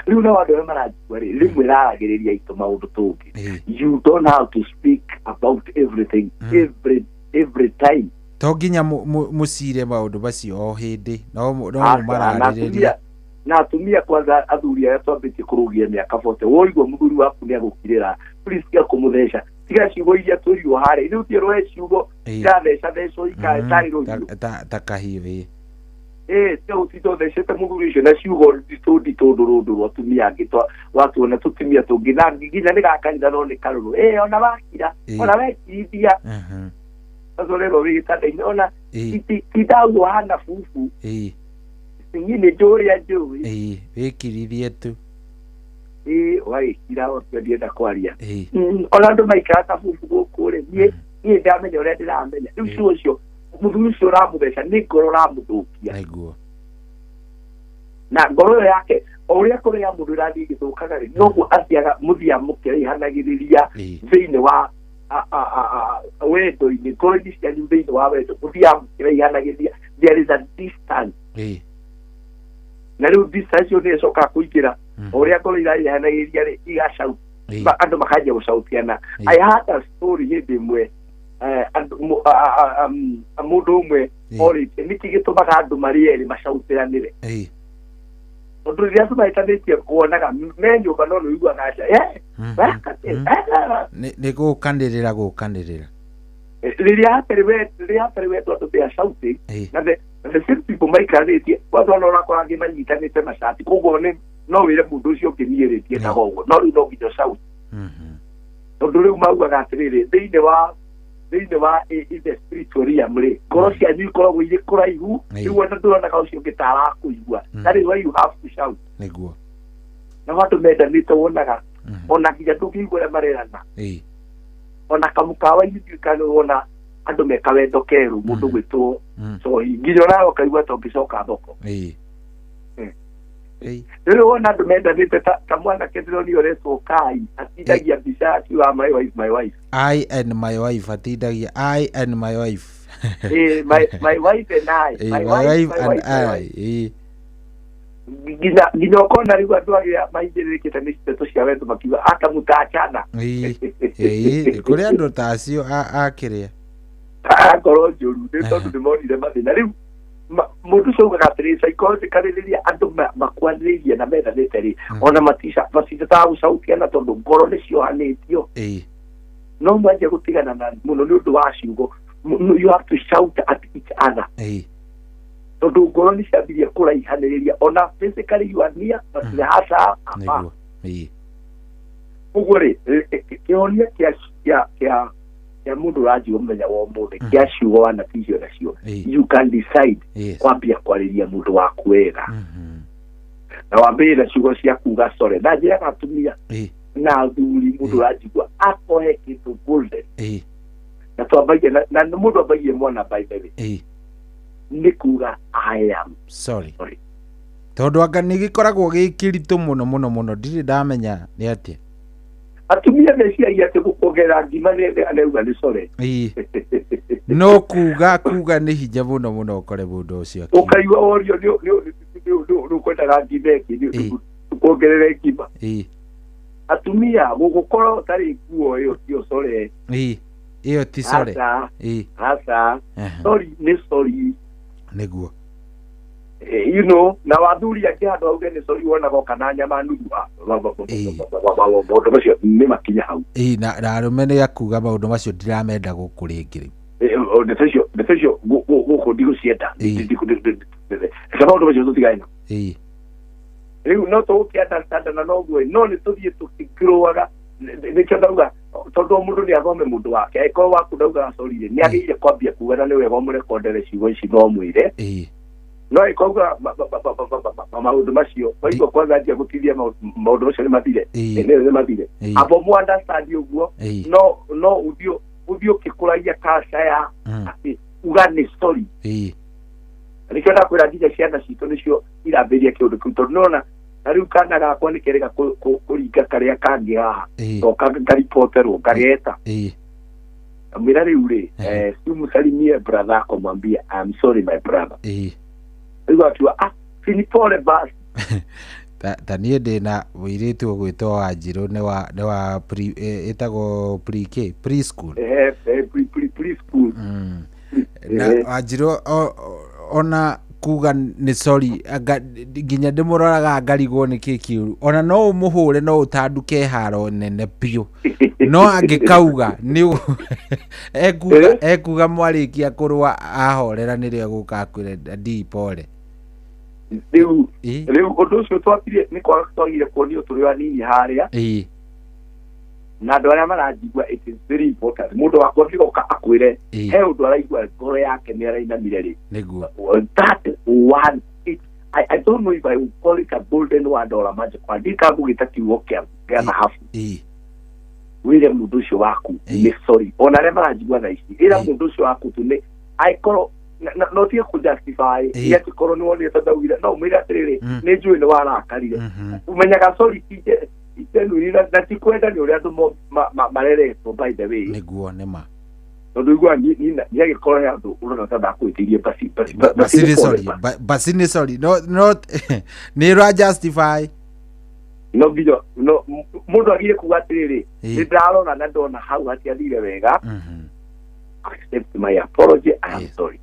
Rĩu nao andũ arĩa maranjigua rĩ, rĩmwe raragĩrĩria itũ maũndũ tũngĩ. You don't have to speak about everything every time. To nginya mũcire maũndũ macio o hĩndĩ, no mũmararĩrĩria. Na atumia kwanza, athuri arĩa twambĩtie kũrũgia mĩaka 40, woigua mũthuri waku nĩ agũkirĩra, please tiga kũmũtheca, tiga ciugo iria twĩrirwo harĩa. Rĩu tie rũhe ciugo iratheca thecwo itarĩ rũhiũ ta kahiũ. Tiga gũtinda ũthecete mũthuri ũcio na ciugo nditũ nditũ ndũrũ ndũrũ atumia angĩ watuona tũtumia tũngĩ na nginya nĩ ga kanitha no nĩ karũrũ. Ona wakira, ona wekirithia, ũrerwo wĩ gĩtanda-inĩ, ona ti ndauga hana bubu, niĩ nĩ njũĩ ũrĩa njũĩ. Wĩkirithie tu. Ũgagĩkira ũcio ndienda kwaria. Ona andũ maikara ta bubu gũkũ rĩ, niĩ ndamenya ũrĩa ndĩramenya. Rĩu ciugo ũcio mũthuri ũcio ũramũtheca nĩ ngoro ũramũthũkia. Na ngoro ĩyo yake o ũrĩa ngoro ya mũndũ ĩrathiĩ ĩgĩthũkaga rĩ, noguo athiaga mũthiaga mũkĩraihanagĩrĩria thĩinĩ wa wendo-inĩ, ngoro-inĩ cianyu thĩinĩ wa wendo mũthiaga mũkĩraihanagĩrĩria. There is a distance. Na rĩu distance ĩyo nĩ ĩcokaga kũingĩra o ũrĩa ngoro iraraihanagĩrĩria rĩ, igacaut andũ makanjia gũcautiana. I had a story hĩndĩ ĩmwe, mũndũ ũmwe orĩtie nĩkĩ gĩtũmaga andũ marĩ erĩ macautĩranĩre, tondũ rĩrĩa andũ mahĩtanĩtie wonaga me nyũmba no nĩũiguaga nja nĩ gũkanĩrĩra gũkanĩrĩra. Rĩrĩa hatarĩ wendo andũ they are shouting, na the same people maikaranĩtie kwanza ona ũrakora angĩ manyitanĩte macati, koguo no wĩre mũndũ ũcio ũngĩ niĩ rĩ ndiendaga ũguo, no rĩu no nginya ũcaute, tondũ rĩu maugaga atĩrĩrĩ, thĩinĩ wa in the spiritual realm rĩ, ngoro cianyu ikoragwo irĩ kũraihu, rĩu ona ndũronaga ũcio ũngĩ ta arakũigua. That is why you have to shout. Nĩguo. Na andũ mendanĩte wonaga ona nginya ndũngĩigua ũrĩa marerana, ona kamũkawa-inĩ ndiũĩ kana wona andũ meka wendo kerũ, mũndũ gwĩtwo cohi nginya onawe ũkaigua ta ũngĩcoka thoko. Rĩu wona andũ mendanĩte ta mwanake ndĩronio ũretwo Kai atindagia mbica akiuga my wife, my wife. I and my wife, atindagia I and my wife. My wife and I. My wife and I. Nginya ũkona rĩu andũ arĩa maingĩrĩrĩkĩte nĩ ndeto cia wendo makiuga akamũtachana. Kũrĩ andũ ta acio akĩrĩa akorwo njũru nĩ tondũ nĩmonire mathĩna. Rĩu mũndũ ũcio augaga atĩrĩ, psychologically rĩrĩa andũ makwanĩrĩirie na mendanĩte rĩ, ona matitataga gũcautiana tondũ ngoro nĩ ciohanĩtio. No mwanjia gũtigana na mũno nĩ ũndũ wa ciugo. You have to shout at each other, tondũ ngoro nĩ ciambirie kũraihanĩrĩria, ona physically you are near but the hearts are apart. Ũguo rĩ, kĩhonia kĩa mũndũ ũranjigua mũthenya wa ũmũthĩ kĩa ciugo wanatihio nacio, you can decide kwambia kwarĩria mũndũ waku wega, na wambĩrĩrie na ciugo cia kuga sorry. Na njĩraga atumia, Na athuri, mũndũ ũranjigua akohe kĩndũ golden na twambagia na mũndũ ambagie mwana, by the way, nĩ kuga "I am sorry", sorry. Tondũ anga nĩ gĩkoragwo gĩ kĩritũ mũno mũno mũno, ndirĩ ndamenya nĩ atĩa. Atumia meciragia atĩ gũkuongerera ngima nĩ arauga nĩ sorry. Ĩĩ, no kuga nĩ hinya mũno mũno ũkore mũndũ ũcio akiuga. Ũkaigua worio nĩ ũkwendaga ngima ĩngĩ, kuongerere ngima. Atumia gũgũkorwo ũtarĩ nguo ĩyo tio sorry. Ĩĩ, ĩyo ti sorry. Aca. Aca. Sorry nĩ sorry. Nĩguo. Na wathuri angĩ handũ auge nĩ sorry wonaga oka na nyama nuthu. Ah, maũndũ macio nĩ makinya hau. Ĩĩ, na arũme nĩ akuga maũndũ macio ndiramenda gũkũ rĩngĩ rĩu. Ndeto icio gũkũ ndigũcienda. Reke maũndũ macio tũtigane namo. Rĩu no tũgũkĩ-understand na noguo, no nĩ tũthiĩ tũkĩgrowaga. Nĩkĩo ndauga tondũ o mũndũ nĩ athome mũndũ wake. Angĩkorwo waku ndaugaga sorry rĩ, nĩ agĩrĩire kwambia kuga, na nĩ wega ũmũrekondere ciugo ici no mwĩre. No angĩkorwo auga maũndũ macio waigua kwanza anjia gũtithia maũndũ macio nĩ mathire. Nĩ mathire. Amba ũmũ understand ũguo. No ũthiĩ ũkĩkũragia culture ya atĩ uga nĩ sorry. Nĩkĩo ndakwĩra nginya ciana citũ nĩcio irambĩrĩria kĩũndũ kĩu, tondũ nĩwona na rĩu kana gakwa nĩ kerega kũringa karĩa kangĩ haha, toka ngaripoterwo ngageta. Amwĩra rĩu rĩ, si umsalimie brother ako, mwambie, "I'm sorry, my brother." Rĩu akiuga, "Ah, si ni pole basi." Ta niĩ ndĩna mũirĩtu ũgwĩtwo Wanjirũ, nĩ wa pre, ĩtagwo pre K, preschool. Pre preschool. Na Wanjirũ ona kuga nĩ sorry nginya ndĩmũroraga ngarigwo nĩ kĩ kĩũru. Ona no ũmũhũre no ũtanduke haro nene biũ, no angĩkauga nĩ ekuga mwarĩkia kũrũa ahorera nĩrĩo egũka akwĩre ndi pole. Rĩu ũndũ ũcio twambire nĩ kwaga twagire kuonio tũrĩ anini harĩa. Na andũ arĩa maranjigua, it is very important mũndũ wakwa angĩgoka akwĩre he ũndũ araigua ngoro yake nĩ arainamire rĩ, that one, I don't know if I would call it a golden word or a magic word, ndikagũgĩta kiugo kĩa thahabu. Wĩre mũndũ ũcio waku nĩ sorry. Ona arĩa maranjigua thaa ici, ĩra mũndũ ũcio waku tu nĩ angĩkorwo no tige kũ justify. Nĩ atĩ korwo nĩ wonire ta ndaugire, no ũmwĩre atĩrĩrĩ, nĩ njũĩ nĩ warakarire. Ũmenyaga sorry ti genuine na ti kwenda, nĩ ũrĩa andũ mareretwo, by the way. Nĩguo, nĩ ma. Tondũ igua nĩ agĩkorwo he andũ ũrona ta ndakwĩtĩirie basi basi. Basi nĩ sorry. Basi nĩ sorry, no nĩ ĩra justify. No nginya no mũndũ agire kuga atĩrĩrĩ, nĩ ndarora na ndona hau hatiathire wega, accept my apology, I am sorry.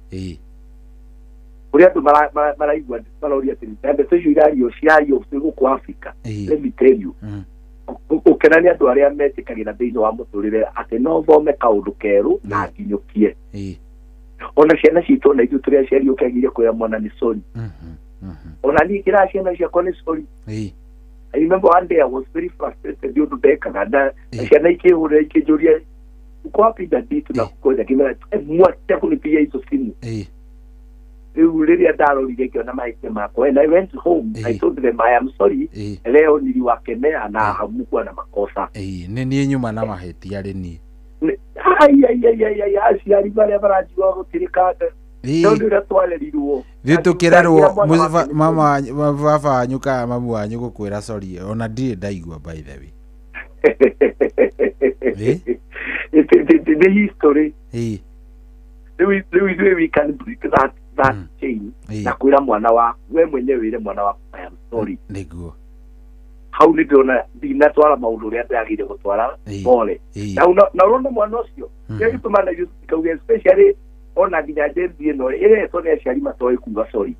Kũrĩ andũ maraigua maroria atĩrĩ, na ndeto icio irario cirario gũkũ Africa. Let me tell you, ũkena nĩ andũ arĩa metĩkagĩra thĩinĩ wa mũtũrĩre atĩ no thome kaũndũ kerũ na nginyũkie. Ona ciana citũ, ona ithuĩ tũrĩ aciari, ũkĩagire kwĩra mwana nĩ sorry. Ona niĩ ngĩraga ciana ciakwa nĩ sorry. I remember one day I was very frustrated nĩ ũndũ ndekaga na ciana ikĩhũrĩra ikĩnjũria, "Uko wapi, daddy? Tunakungoja." Ngĩmera, "Mwache kunipigia hizo simu." Rĩu rĩrĩa ndarorire ngĩona mahĩtia makwa, and I went home, I told them, "I am sorry, leo niliwakemea na hamkuwa na makosa." Ĩĩ, nĩ niĩ nyuma na mahĩtia rĩ niĩ. Ai ai ai ai ai, aciari marĩa maranjigua gũtirĩ kanda no nĩ ũrĩa twarerirwo. Ithuĩ tũkĩrerwo Mwana wake nĩ mama baba wanyu kana mamu wanyu gũkwĩra sorry ona ndirĩ ndaigua, by the way. Nĩ history. Rĩu ithuĩ we can break that chain na kwĩra mwana waku, we mwenyewe wĩre mwana waku, "I am sorry." Hau nĩ ndĩrona ndinatwara maũndũ ũrĩa ndagĩrĩire gũtwara. Pole. Na ũrona mwana ũcio nĩyo gĩtũma na ithuĩ tũtikauge, especially ona nginya Gen Z ĩno ĩretwo nĩ aciari matoĩ kuga sorry.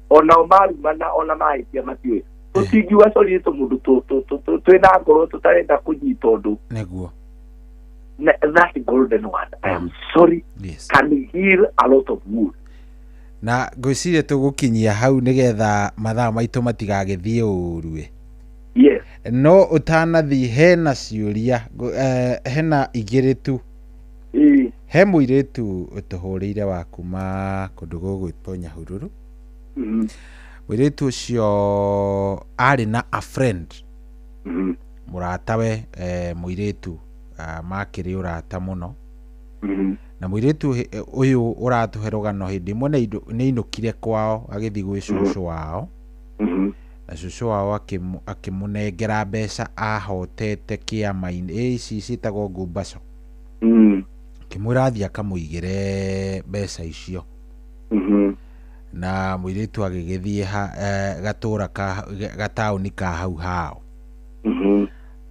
Onao marumana, ona mahĩtia matiũĩ, tũtingiuga sorry nĩ tũmũndũ twĩna ngoro tũtarenda kũnyita ũndũ. That golden word, "I am sorry," can heal a lot of wound. Na ngwĩciria tũgũkinyia hau nĩgetha mathaa maitũ matigagĩthiĩ ũũru ĩ. Yes. No ũtanathiĩ, hena ciũria hena igĩrĩ tu. He mũirĩtu ũtũhũrĩire wa kuma kũndũ gũgwĩtwo Nyahururu. Mũirĩtu ũcio arĩ na a friend. Mũratawe mũirĩtu makĩrĩ ũrata mũno. Na mũirĩtu ũyũ ũratũhe rũgano hĩndĩ ĩmwe nĩ ainũkire kwao agĩthiĩ gwĩ cũcũ wao. Na cũcũ wao akĩmũnengera mbeca ahotete kĩama-inĩ ici ciĩtagwo ngumbaco. Akĩmwĩra athiĩ akamũigĩre mbeca icio. Na mũirĩtu agĩgĩthiĩ gatũra ka gataũni ka hau hao.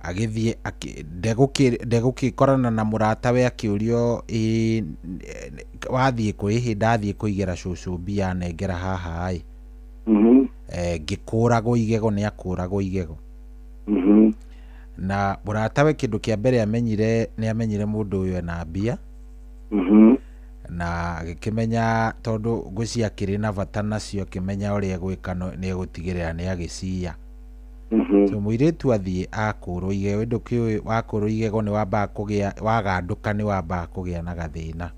Agĩthiĩ ndegũgĩkorana na mũratawe akĩũrio wathiĩ kũ ĩhĩ ndathiĩ kũigĩra cũcũ mbia anengera haha ĩ. Ngĩkũragwo igego nĩ akũragwo igego. Na mũratawe kĩndũ kĩa mbere amenyire nĩ amenyire mũndũ ũyũ ena mbia. Na agĩkĩmenya tondũ ngwĩciria akĩrĩ na bata nacio akĩmenya ũrĩa egwĩka nĩ egũtigĩrĩra nĩ agĩciya. So mũirĩtu athiĩ akũrwo igego ndũkĩũĩ wakũrwo igego nĩ wambaga kũgĩa wagandũka nĩ wambaga kũgĩa na gathĩna.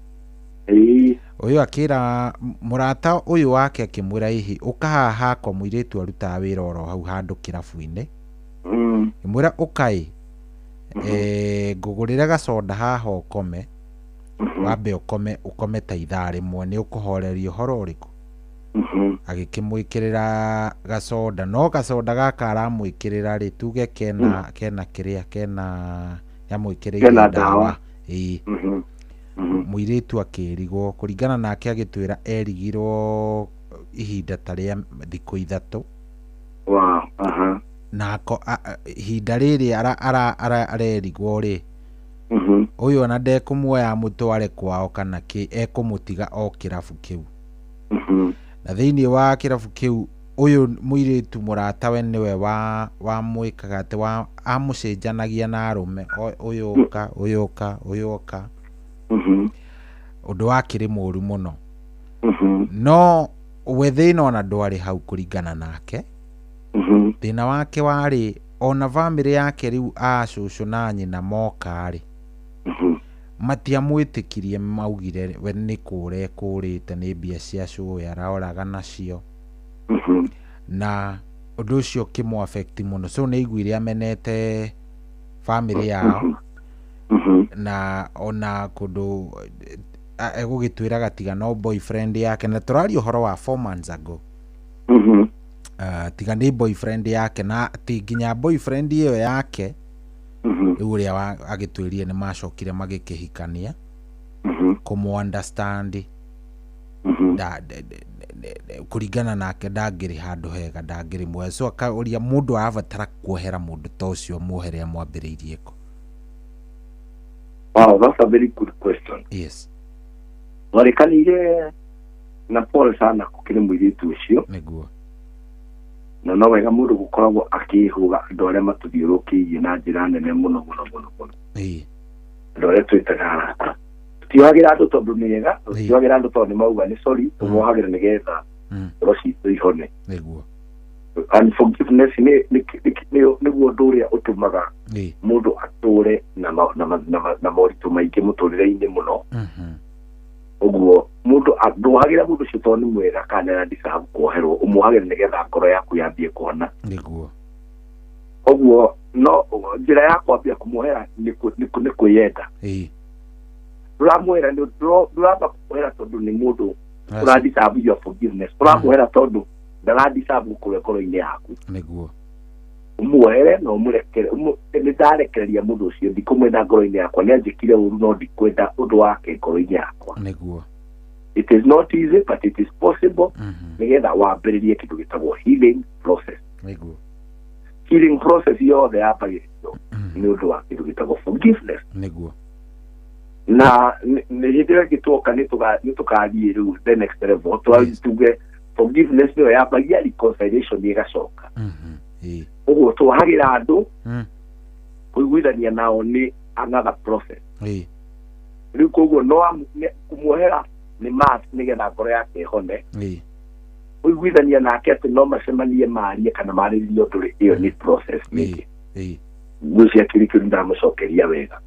Ũyũ akĩra mũrata ũyũ wake akĩmwĩra hihi ũka haha hakwa mũirĩtu arutaga wĩra oro hau handũ kĩrabu-inĩ. Ngĩmwĩra ũka ĩ ngũgũrĩre gacoda haha ũkome. Wambe ũkome ta ithaa rĩmwe nĩ ũkũhoreria ũhoro ũrĩkũ. Agĩkĩmwĩkĩrĩra gacoda no gacoda gaka aramwĩkĩrĩra rĩ tuge kena kena kĩrĩa kena nĩamwĩkĩrĩire ndawa. Ĩĩ. Mũirĩtu akĩrigwo kũringana nake agĩtwĩra erigirwo ihinda ta rĩa thikũ 3. Wow. Nako ihinda rĩrĩ arerigwo rĩ ũyũ ona ndekũmuoya amũtware kwao kana kĩ ekũmũtiga o kĩrabu kĩu. Na thĩinĩ wa kĩrabu kĩu ũyũ mũirĩtu mũratawe nĩwe wamwĩkaga atĩ amũcenjanagia na arũme ũyũ ũka ũyũ ũka ũyũ ũka. Ũndũ wakĩrĩ mũru mũno. No we thĩna ona ndwarĩ hau kũringana nake. Thĩna wake warĩ ona bamĩrĩ yake rĩu a cũcũ na nyina moka rĩ matiamwĩtĩkirie maugire we nĩ kũra ekũrĩte nĩ mbia cia cũwe araoraga nacio. Na ũndũ ũcio ũkĩmũ affect mũno so nĩ aiguire amenete bamĩrĩ yao. Na ona kũndũ egũgĩtwĩraga tiga no boyfriend yake na tũraria ũhoro wa 4 months ago. Tiga nĩ boyfriend yake na ti nginya boyfriend ĩyo yake rĩu ũrĩa agĩtwĩrire nĩ macokire magĩkĩhikania kũmũ understand kũringana nake ndangĩrĩ handũ hega ndangĩrĩ mwega so akaũria mũndũ arabatara kuohera mũndũ ta ũcio muohere amwambĩrĩirie kũ. Wow, that's a very good question. Yes. Warĩkanĩire na pole sana gũkĩrĩ mũirĩtu ũcio. Nĩguo. Na no wega mũndũ gũkoragwo akĩhũga andũ arĩa matũthiũrũrũkĩirie na njĩra nene mũno mũno mũno mũno. Andũ arĩa twĩtaga arata. Tũtiohagĩra andũ tondũ nĩ ega, tũtiohagĩra andũ tondũ nĩ mauga nĩ sorry, tũmohagĩra nĩgetha ngoro citũ ihone. Nĩguo. And forgiveness nĩguo ũndũ ũrĩa ũtũmaga mũndũ atũre na moritũ maingĩ mũtũrĩre-inĩ mũno. Ũguo mũndũ ndwohagĩra mũndũ ũcio tondũ nĩ mwega kana nĩ aradeserve kuoherwo, ũmuohagĩra nĩgetha ngoro yaku yambie kuona. Nĩguo. Ũguo no njĩra ya kwambia kũmuohera nĩ kwĩyenda. Ndũramuohera ndũramba kũmuohera tondũ nĩ mũndũ ũradeserve your forgiveness. Ũramuohera tondũ ndaradeserve gũkorwo ngoro-inĩ yaku. Nĩguo. Ũmuohere na ũmũrekere. Nĩ ndarekereria mũndũ ũcio ndikũmwenda ngoro-inĩ yakwa nĩ anjĩkire ũru no ndikwenda ũndũ wake ngoro-inĩ yakwa. Nĩguo. It is not easy but it is possible. Nĩgetha wambĩrĩrie kĩndũ gĩtagwo healing process. Nĩguo. Healing process yothe yambagĩrĩrio nĩ ũndũ wa kĩndũ gĩtagwo forgiveness. Nĩguo. Na nĩ hĩndĩ ĩrĩa ĩngĩ tuoka nĩ tũkathiĩ rĩu the next level tuge forgiveness nĩyo yambagia reconciliation ĩgacoka. Ũguo twohagĩra andũ kũiguithania nao nĩ another process. Rĩu koguo no kũmuohera nĩ must nĩgetha ngoro yake ĩhone. Kũiguithania nake atĩ no macemanie marie kana marĩrĩrie ũndũ rĩ ĩyo nĩ process ĩngĩ. Ngwĩciria kĩrĩ kĩu ndamũcokeria wega.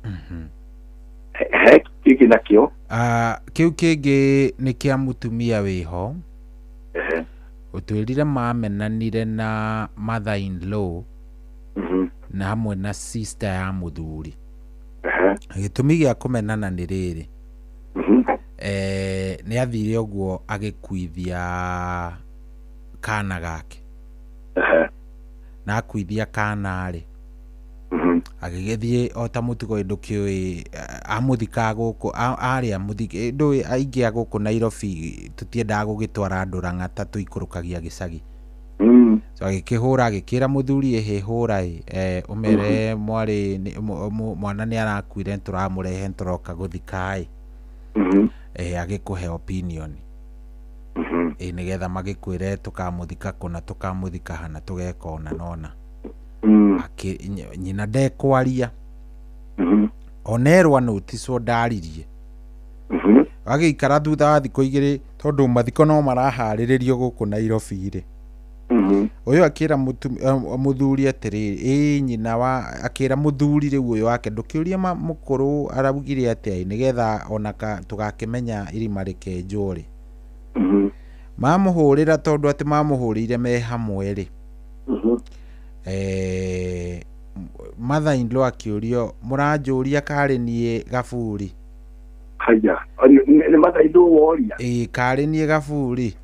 He kĩngĩ nakĩo? Kĩu kĩngĩ nĩ kĩa mũtumia wĩho. Ũtwĩrire mamenanire na mother in law. Na hamwe na sister ya mũthuri. Gĩtũmi gĩa kũmenana nĩ rĩrĩ, nĩ athire ũguo agĩkuithia kana gake, na akuithia kana rĩ, agĩgĩthiĩ o ta mũtugo ndũkĩũĩ amũthikaga gũkũ arĩa mũthiki ndũĩ aingĩ a gũkũ Nairobi tũtiendaga gũgĩtwara andũ Lang'ata, tũikũrũkagia gĩcagi. So agĩkĩhũra agĩkĩra mũthuri, ĩhĩ hũra ĩ, ũmere mwarĩ mwana nĩ arakuire, tũramũrehe tũroka gũthika ĩ, agĩkũhe opinion ĩ, nĩgetha magĩkwĩre tũkamũthika kũna, tũkamũthika hana, tũgeka ũna na ũna. Nyina ndekwaria, onerwa notice ndaririe, agĩikara thutha wa thikũ 2 tondũ mathiko no maraharĩrĩrio gũkũ Nairobi rĩ, ũyũ akĩra mũthuri atĩrĩrĩ, ĩ nyina wa akĩra mũthuri rĩu ũyũ wake, ndũkĩũrie mũkũrũ araugire atĩa, nĩgetha ona tũgakĩmenya irima rĩkenjwo rĩ. Mamũhũrĩra tondũ atĩ mamũhũrĩire me hamwe rĩ, mother in law akĩũrio, mũranjũria karĩ niĩ Gaburi? Haya, nĩ mother in law woria? Ĩĩ, karĩ niĩ Gaburi.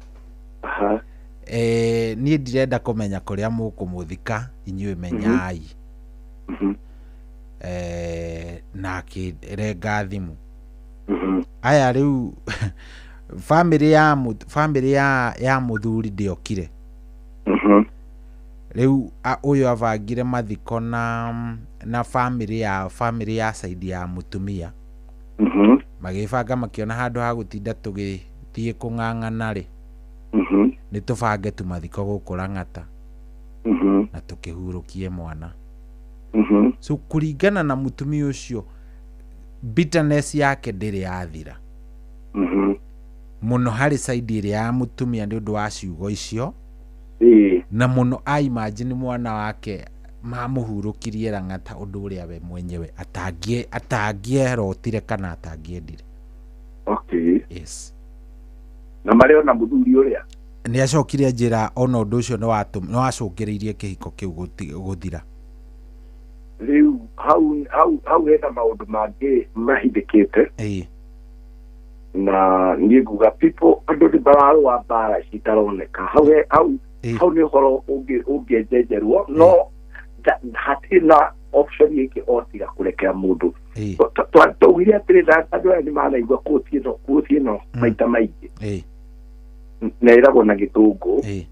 Niĩ ndirenda kũmenya kũrĩa mũkũmũthika, inyuĩ menyai. Na akĩrenga thimũ. Aya rĩu family ya family ya mũthuri ndĩokire. Rĩu ũyũ abangire mathiko na family ya side ya mũtumia. Magĩbanga makĩona handũ ha gũtinda tũgĩthiĩ kũng'ang'ana rĩ, nĩ tũbange tu mathiko gũkũ Lang'ata na tũkĩhurũkie mwana. So kũringana na mũtumia ũcio, bitterness yake ndĩrĩ yathira mũno harĩ side ĩrĩa ya mũtumia nĩ ũndũ wa ciugo icio, na mũno a imagine mwana wake mamũhurũkirie Lang'ata, ũndũ ũrĩa we mwenyewe atangĩerotire kana atangĩendire. Okay. Yes. Na marĩ ona mũthuri ũrĩa nĩ acokire njĩra ona ũndũ ũcio nĩ wacũngĩrĩirie kĩhiko kĩu gũthira. Rĩu hau hena maũndũ mangĩ mahithĩkĩte. Na niĩ nguga people andũ nĩ mararũa mbara citaroneka. Hau nĩ ũhoro ũngĩenjenjerwo, no hatirĩ na option ĩngĩ o tiga kũrekera mũndũ. Twaugire atĩrĩ, andũ aya nĩ manaigua kũti ĩno maita maingĩ, na ĩragwo na gĩthũngũ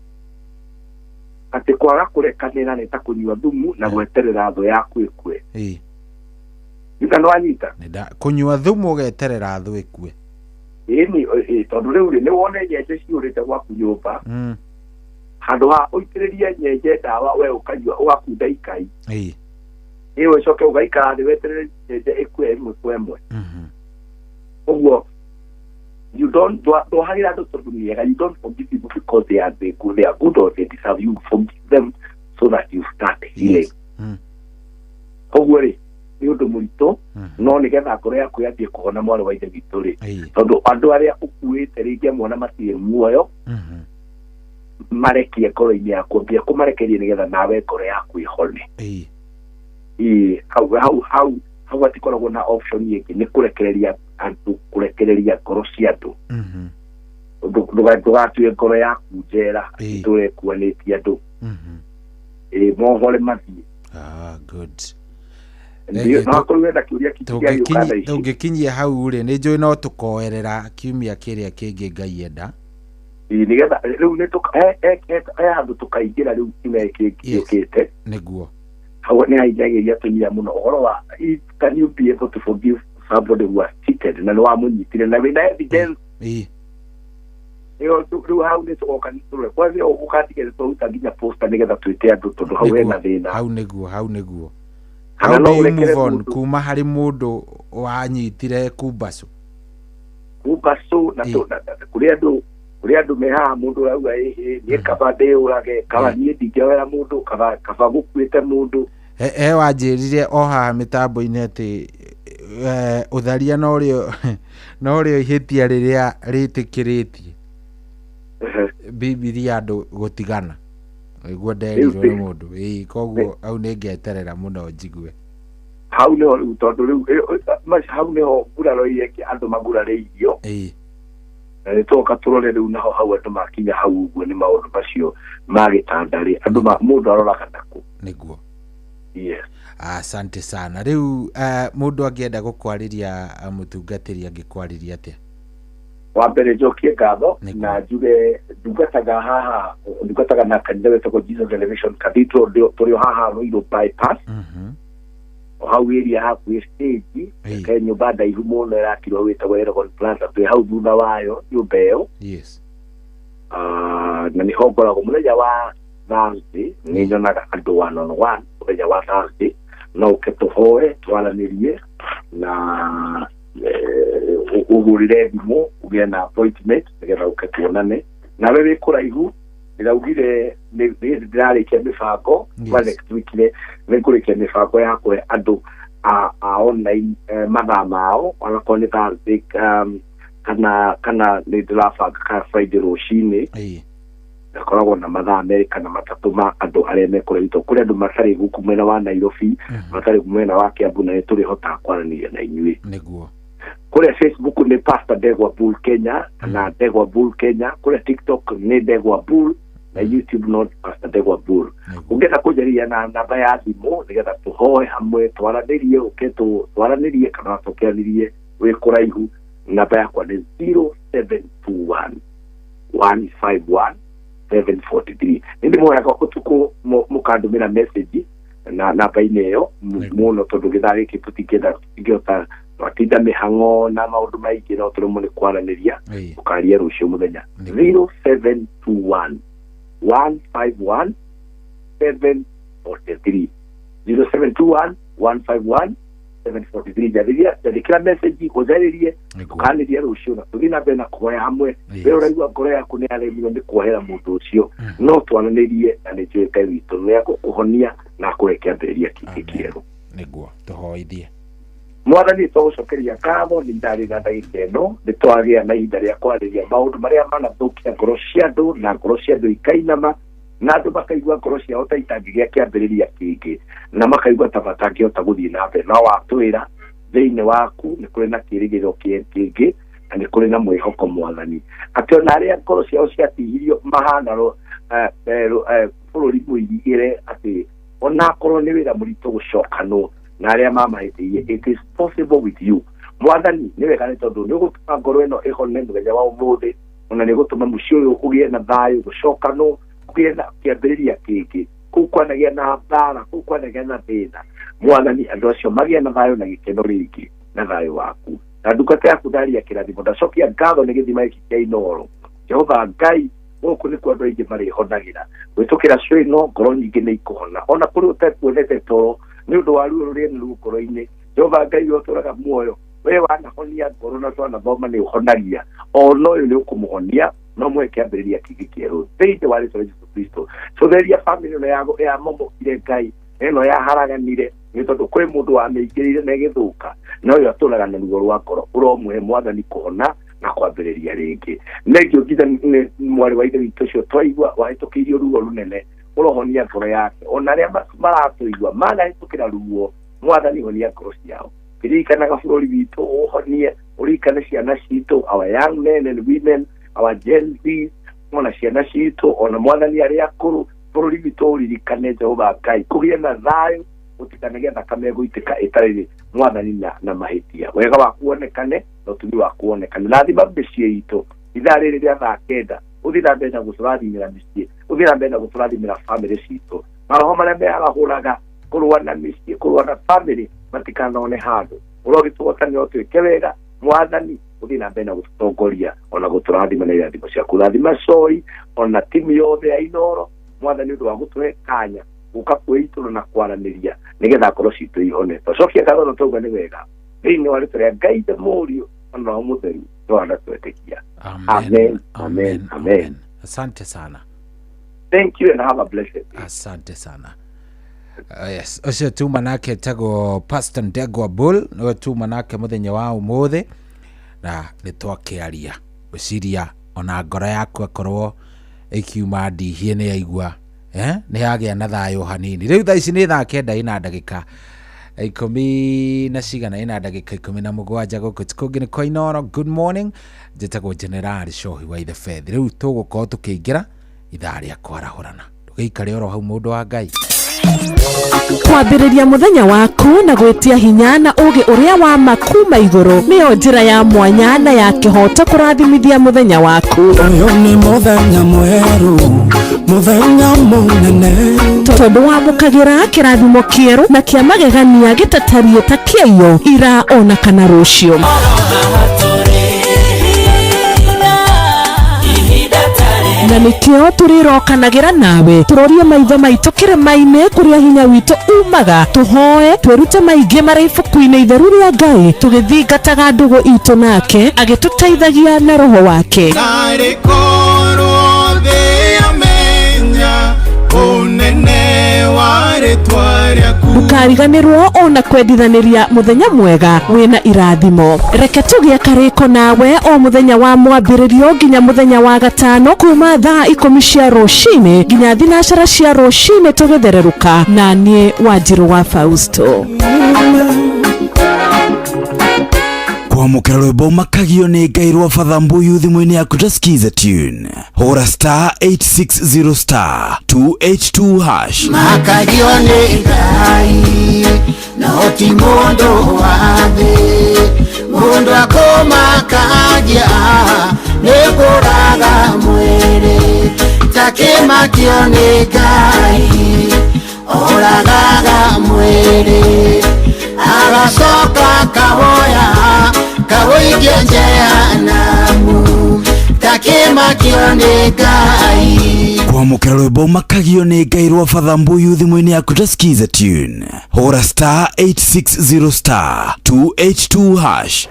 atĩ kwaga kũrekanĩra nĩ ta kũnyua thumu na gweterera thũ yaku ĩkue. Nĩka nĩwanyita? Kũnyua thumu ũgeterera thũ ĩkue. Ĩni, tondũ rĩu rĩ nĩ wone nyenje ciũrĩte gwaku nyũmba, handũ ha ũitĩrĩrie nyenje ndawa we ũkanyua ũgakunda ikai, ĩyo ũcoke ũgaikara thĩ weterere nyenje ĩkue ĩmwe kwa ĩmwe. Ũguo you don't ndwohagĩra andũ tondũ nĩ ega. You don't forgive people because they are good or they deserve. You forgive them so that you start healing. Ũguo rĩ nĩ ũndũ mũritũ, no nĩgetha ngoro yaku yambie kũhona mwarĩ wa ithe witũ rĩ, tondũ andũ arĩa ũkuĩte rĩngĩ mwana matirĩ muoyo, marekie ngoro-inĩ yaku, ambia kũmarekeria nĩgetha nawe ngoro yaku ĩhone. Hau hatikoragwo na option ĩngĩ, nĩ kũrekereria andũ, kũrekereria ngoro cia andũ. Ndũgatue ngoro yaku njera itũre kuanĩtie andũ. Mohore mathiĩ. Good. Tũngĩkinyia hau rĩ, nĩ njũĩ no tũkoerera kiumia kĩrĩa kĩngĩ Ngai enda. Nĩgetha rĩu nĩ he handũ tũkaingĩra rĩu kiumia gĩkĩ gĩũkĩte. Nĩguo. Hau nĩ haingagĩria atumia mũno ũhoro wa can you be able to forgive somebody who has cheated, na nĩ wamũnyitire na wĩna evidence. Rĩu hau nĩ tũgoka tũrore kwanza ũgũkatigĩrĩra twaruta nginya poster nĩgetha twĩte andũ, tondũ hau hena thĩna. Hau nĩguo. How do you move on kuma harĩ mũndũ wanyitire kumbacu na kũrĩ andũ me haha mũndũ ũrauga ĩhĩ niĩ kaba ndĩũrage, kaba niĩ ndingĩoera mũndũ, kaba gũkuĩte mũndũ. He wanjĩrire o haha mĩtambo-inĩ atĩ ũtharia norĩo ihĩtia rĩrĩa rĩtĩkĩrĩtie Bibilia andũ gũtigana. Nĩguo nderirwo nĩ mũndũ. Ĩĩ, koguo hau nĩ ngeterera mũno njigue. Hau nĩho rĩu tondũ rĩu hau nĩho nguraro iria andũ magurarĩirio. Ĩĩ. Na nĩ tũgoka tũrore rĩu naho hau andũ makinya hau ũguo nĩ maũndũ macio ma gĩtanda rĩ andũ mũndũ aroraga nakũ. Nĩguo. Yes. Asante sana. Rĩu mũndũ angĩenda gũkwarĩria mũtungatĩri angĩkwarĩria atĩa? Wa mbere njokie ngatho na njuge ndungataga haha, ndungataga na kanitha wĩtagwo Jesus Elevation Cathedral tũrĩ o haha Ruiru bypass. O hau area hakuhĩ stage, he nyũmba ndaihu mũno ĩrakirwo wĩtagwo Elgon Plaza, twĩ hau thutha wayo nyũmba ĩyo. Yes. Na nĩho ngoragwo mũthenya wa Thursday, nĩ nyonaga andũ one on one mũthenya wa Thursday, no ũke tũhoe twaranĩrie na ũhũrĩre thimũ ũgĩe na appointment nĩgetha ũke tuonane. Nawe wĩ kũraihu ndĩraugire ndĩrarĩkia mĩbango kwa next week nĩ ngũrĩkia mĩbango ya kũhe andũ a online mathaa mao onakorwo nĩ Thursday kana nĩ ndĩrabanga kana Friday rũcinĩ. Ngakoragwo na mathaa merĩ kana matatũ ma andũ arĩa me kũraihu tondũ kũrĩ andũ matarĩ gũkũ mwena wa Nairobi, matarĩ mwena wa Kiambu na nĩ tũrĩhotaga kwaranĩria na inyuĩ. Nĩguo. Kũrĩa Facebook nĩ Pastor Ndegwa Bull Kenya kana Ndegwa Bull Kenya, kũrĩa TikTok nĩ Ndegwa Bull na YouTube no Pastor Ndegwa Bull. Ũngĩenda kũnjarĩria na namba ya thimũ nĩgetha tũhoe hamwe twaranĩrie, ũke twaranĩrie kana tũkĩanĩrie wĩ kũraihu, namba yakwa nĩ 0721 151 743. Nĩ ndĩmũhoyaga ũtukũ mũkandũmĩra message na namba-inĩ ĩyo mũno tondũ gĩthaa gĩkĩ tũtingĩhota twatinda mĩhang'o na maũndũ maingĩ no tũremwo nĩ kwaranĩria, tũkaria rũciũ mũthenya. 0721 151 743 0721 151 743. Njathĩkĩra message ũnjarĩrie, tũkanĩria rũciũ na tũthiĩ na mbere na kũhoya hamwe. We ũraigua ngoro yaku nĩ yaremirwo nĩ kuohera mũndũ ũcio, no twaranĩrie na nĩ njũĩ Ngai witũ nĩ egũkũhonia na akũhe kĩambĩrĩria kĩngĩ kĩerũ. Nĩguo tũhoithie. Mwathani, tũgũcokeria ngatho nĩ ithaa rĩna ndagĩka ĩno nĩ twagĩa na ihinda rĩa kwarĩria maũndũ marĩa manathũkia ngoro cia andũ na ngoro cia andũ ikainama na andũ makaigua ngoro ciao ta itangĩgĩa kĩambĩrĩria kĩngĩ na makaigua ta matangĩhota gũthiĩ na mbere. No watwĩra thĩinĩ waku nĩ kũrĩ na kĩĩrĩgĩrĩro kĩngĩ na nĩ kũrĩ na mwĩhoko Mwathani, atĩ ona arĩa ngoro ciao ciatihirio mahana bũrũri mũirigĩre, atĩ onakorwo nĩ wĩra mũritũ gũcokanwo na arĩa mamahĩtĩirie, it is possible with you. Mwathani, nĩ wega nĩ tondũ nĩ ũgũtũma ngoro ĩno ĩhone mũthenya wa ũmũthĩ, ona nĩ ũgũtũma mũciĩ ũyũ ũgĩe na thayũ, gũcokanwo kũgĩe na kĩambĩrĩria kĩngĩ. Kũu kwanagĩa na mbara, kũu kwanagĩa na thĩna, Mwathani, andũ acio magĩe na thayũ na gĩkeno rĩngĩ na thayũ waku. Na ndungata yaku ndaria kĩrathimo, ndacokia ngatho nĩ gĩthima gĩkĩ kĩa Inooro. Jehova Ngai, gũkũ nĩkuo andũ aingĩ marĩhonagĩra gwĩtũkĩra show ĩno, ngoro nyingĩ nĩ ikũhona ona kũrĩ ũtekuonete toro nĩ ũndũ wa ruo rũrĩa nĩ ngoro-inĩ. Jehova Ngai we ũtũraga muoyo, we wanahonia ngoro na twanathoma nĩ ũhonagia, ona ũyũ nĩ ũkũmũhonia no mũhe kĩambĩrĩria kĩngĩ kĩerũ thĩinĩ wa rĩtwa rĩa Jesũ Kristo. Tũtheria bamĩrĩ ĩno yamomokire Ngai, ĩno yaharaganire nĩ tondũ kwĩ mũndũ wamĩingĩrĩire na ĩgĩthũka, na ũyũ atũraga na ruo rwa ngoro, ũromũhe Mwathani kũhona na kwambĩrĩria rĩngĩ. Nengio nginya nĩ mwarĩ wa ithe witũ ũcio twaigua wahĩtũkĩirio ruo rũnene, ũrohonia ngoro yake. Ona arĩa maratũigua manahĩtũkĩra ruo, Mwathani honia ngoro ciao. Ririkanaga bũrũri witũ ũhonie, ũririkane ciana citũ, our young men and women, our Gen Z, ona ciana citũ, ona Mwathani arĩa akũrũ, bũrũri witũ ũririkane Jehova Ngai, kũgĩe na thayũ, gũtikanagĩe thakame ĩgũitĩka ĩtarĩ Mwathani na mahĩtia. Wega waku wonekane na ũtugi waku wonekane. Rathima mĩciĩ itũ ithaa rĩrĩ rĩa thaa kenda, ũthiĩ na mbere na gũtũrathimĩra mĩciĩ, ũthiĩ na mbere na gũtũrathimĩra bamĩrĩ citũ. Maroho marĩa mearahũraga kũrũa na mĩciĩ, kũrũa na bamĩrĩ, matikanone handũ. Ũrogĩtũhotanĩra ũtwĩke wega Mwathani, ũthiĩ na mbere na gũtũtongoria ona gũtũrathima na irathimo ciaku. Rathima Coi ona timu yothe ya Inooro Mwathani, ũndũ wa gũtũhe kanya gũka kwĩitũrũ na kwaranĩria nĩgetha ngoro citũ ihone. Twacokia ngatho na twauga nĩ wega thĩinĩ wa rĩtwa rĩa Ngai the Mũriũ ona Roho Mũtheru twana twetĩkia. Amen, amen, amen. Asante sana. Thank you and have a blessed day. Asante sana. Yes, ũcio tuma nake etagwo Pastor Ndegwa Bull, nĩwe tuma nake mũthenya wa ũmũthĩ na nĩ twakĩaria. Ngwĩciria ona ngoro yaku akorwo ĩkiuma ndihie nĩ yaigua Nĩ yagĩa na thayũ hanini. Rĩu thaa ici nĩ thaa 9 ina ndagĩka 10 na cigana ina ndagĩka 17 gũkũ tikũngĩ nĩ kwa Inooro. Good morning, njĩtagwo General Shohi wa Ithe Beth. Rĩu tũgũkorwo tũkĩingĩra ithaa rĩa kwarahũrana. Ndũgĩikare oro hau mũndũ wa Ngai. Kwambĩrĩria mũthenya waku na gwĩtia hinya na ũgĩ ũrĩa wa ma kuma igũrũ nĩyo njĩra ya mwanya na ya kĩhoto kũrathimithia mũthenya waku. Ũyũ nĩ mũthenya mwerũ, mũthenya mũnene, tondũ wamũkagĩra kĩrathimo kĩerũ na kĩa magegania gĩtatariĩ ta kĩaiyo ira ona kana rũciũ. Na nĩkĩo tũrĩrokanagĩra nawe tũrorie maitho maitũ kĩrĩma-inĩ kũrĩa hinya witũ umaga, tũhoe twĩrute maingĩ marĩ ibuku-inĩ itheru rĩa Ngai, tũgĩthingataga ndũgũ itũ nake agĩtũteithagia na roho wake. Narĩ korwo thĩ yamenya ũnene wa rĩtwa rĩaku. Ndũkariganĩrwo ona kwendithanĩria mũthenya mwega wĩna irathimo. Reke tũgĩe karĩko nawe o mũthenya wa mwambĩrĩrio nginya mũthenya wa gatano kuma thaa 10 cia rũcinĩ nginya 9 cia rũcinĩ tũgĩthererũka na niĩ Wanjirũ wa Fausto. Kwamũkĩra rwĩmbo makagio nĩ Ngai rwa Father Mbuyu thimũ-inĩ yaku ta skiza tune. Hũra star 860 star 282 hash. Makagio nĩ Ngai no ti mũndũ wa thĩ, mũndũ akũmakagia nĩ kũraga mwĩrĩ, takĩmakio nĩ Ngai oragaga mwĩrĩ, agacoka kawoya kawoikia jehanamu, takĩmakio nĩ Ngai. Kwamũkĩra rwĩmbo makagio nĩ Ngai rwa Father Mbuyu thimũ-inĩ yaku ta skiza tune. Hũra star 860 star 282 hash.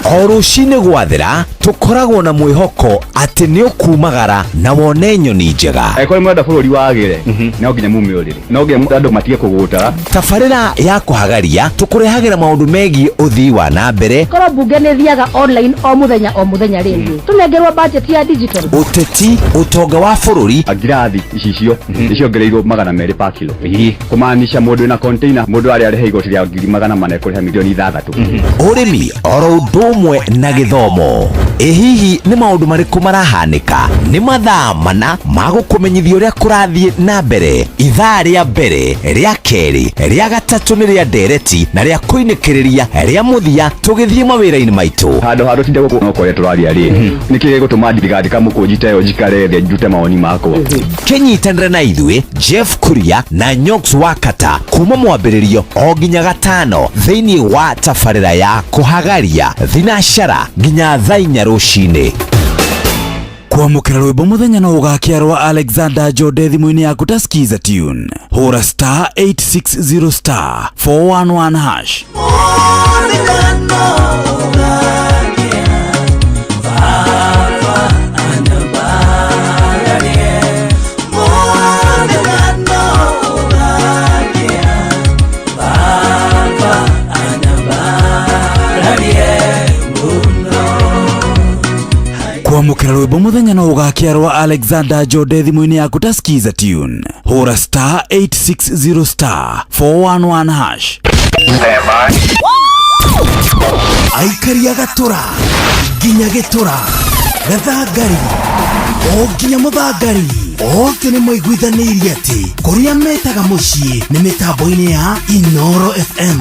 O rũcinĩ gwathera tũkoragwo na mwĩhoko atĩ nĩ ũkumagara na wone nyoni njega. Angĩkorwo nĩ mũrenda bũrũri wagĩre, no nginya mume ũrĩrĩ, no nginya andũ matige kũgũta. Tabarĩra ya kũhagaria tũkũrehagĩra maũndũ megiĩ ũthii wa na mbere. Korwo mbunge nĩ thiaga online o mũthenya o mũthenya rĩngĩ, tũnengerwo budget ya digital. Ũteti, ũtonga wa bũrũri. Ngirathi icicio nĩciongereirwo 200 pa kilo, kũmaanisha mũndũ wĩna container mũndũ arĩa arĩha igoti rĩa 400,000 ekũrĩha milioni 6. Ũrĩmi oro ũndũ ũmwe na gĩthomo. Ĩ hihi nĩ maũndũ marĩkũ marahanĩka? Nĩ mathaa mana ma gũkũmenyithia ũrĩa kũrathiĩ na mbere. Ithaa rĩa mbere, rĩa kerĩ, rĩa gatatũ nĩ rĩa ndereti na rĩa kũinĩkĩrĩria rĩa mũthia tũgĩthiĩ mawĩra-inĩ maitũ. Handũ ha tũtinde gũkũ no kũrĩa tũraria rĩ, nĩkĩ gĩgũtũma ndigathika mũkũnji ta ĩyo njikare thĩ ndute mawoni makwa? Kĩnyitanĩre na ithuĩ Jeff Kuria na Nyox Wakata kuma mwambĩrĩrio o nginya gatano thĩinĩ wa tabarĩra ya kũhagaria thinashara nginya thaa 4 rũcinĩ. Kwamũkĩra rwĩmbo mũthenya no ũgakĩa rwa Alexander Jode thimũ-inĩ yaku ta skiza tune. Hũra star 860 star 411 hash. Kwamũkĩra rwĩmbo mũthenya no ũgakĩa rwa Alexander Jode thimũ-inĩ yaku ta skiza tune. Hũra star 860 star 411 hash. Aikaria gatũra nginya gĩtũra, gathangari o nginya mũthangari, othe nĩ maiguithanĩirie atĩ kũrĩa metaga mũciĩ nĩ mĩtambo-inĩ ya Inooro FM.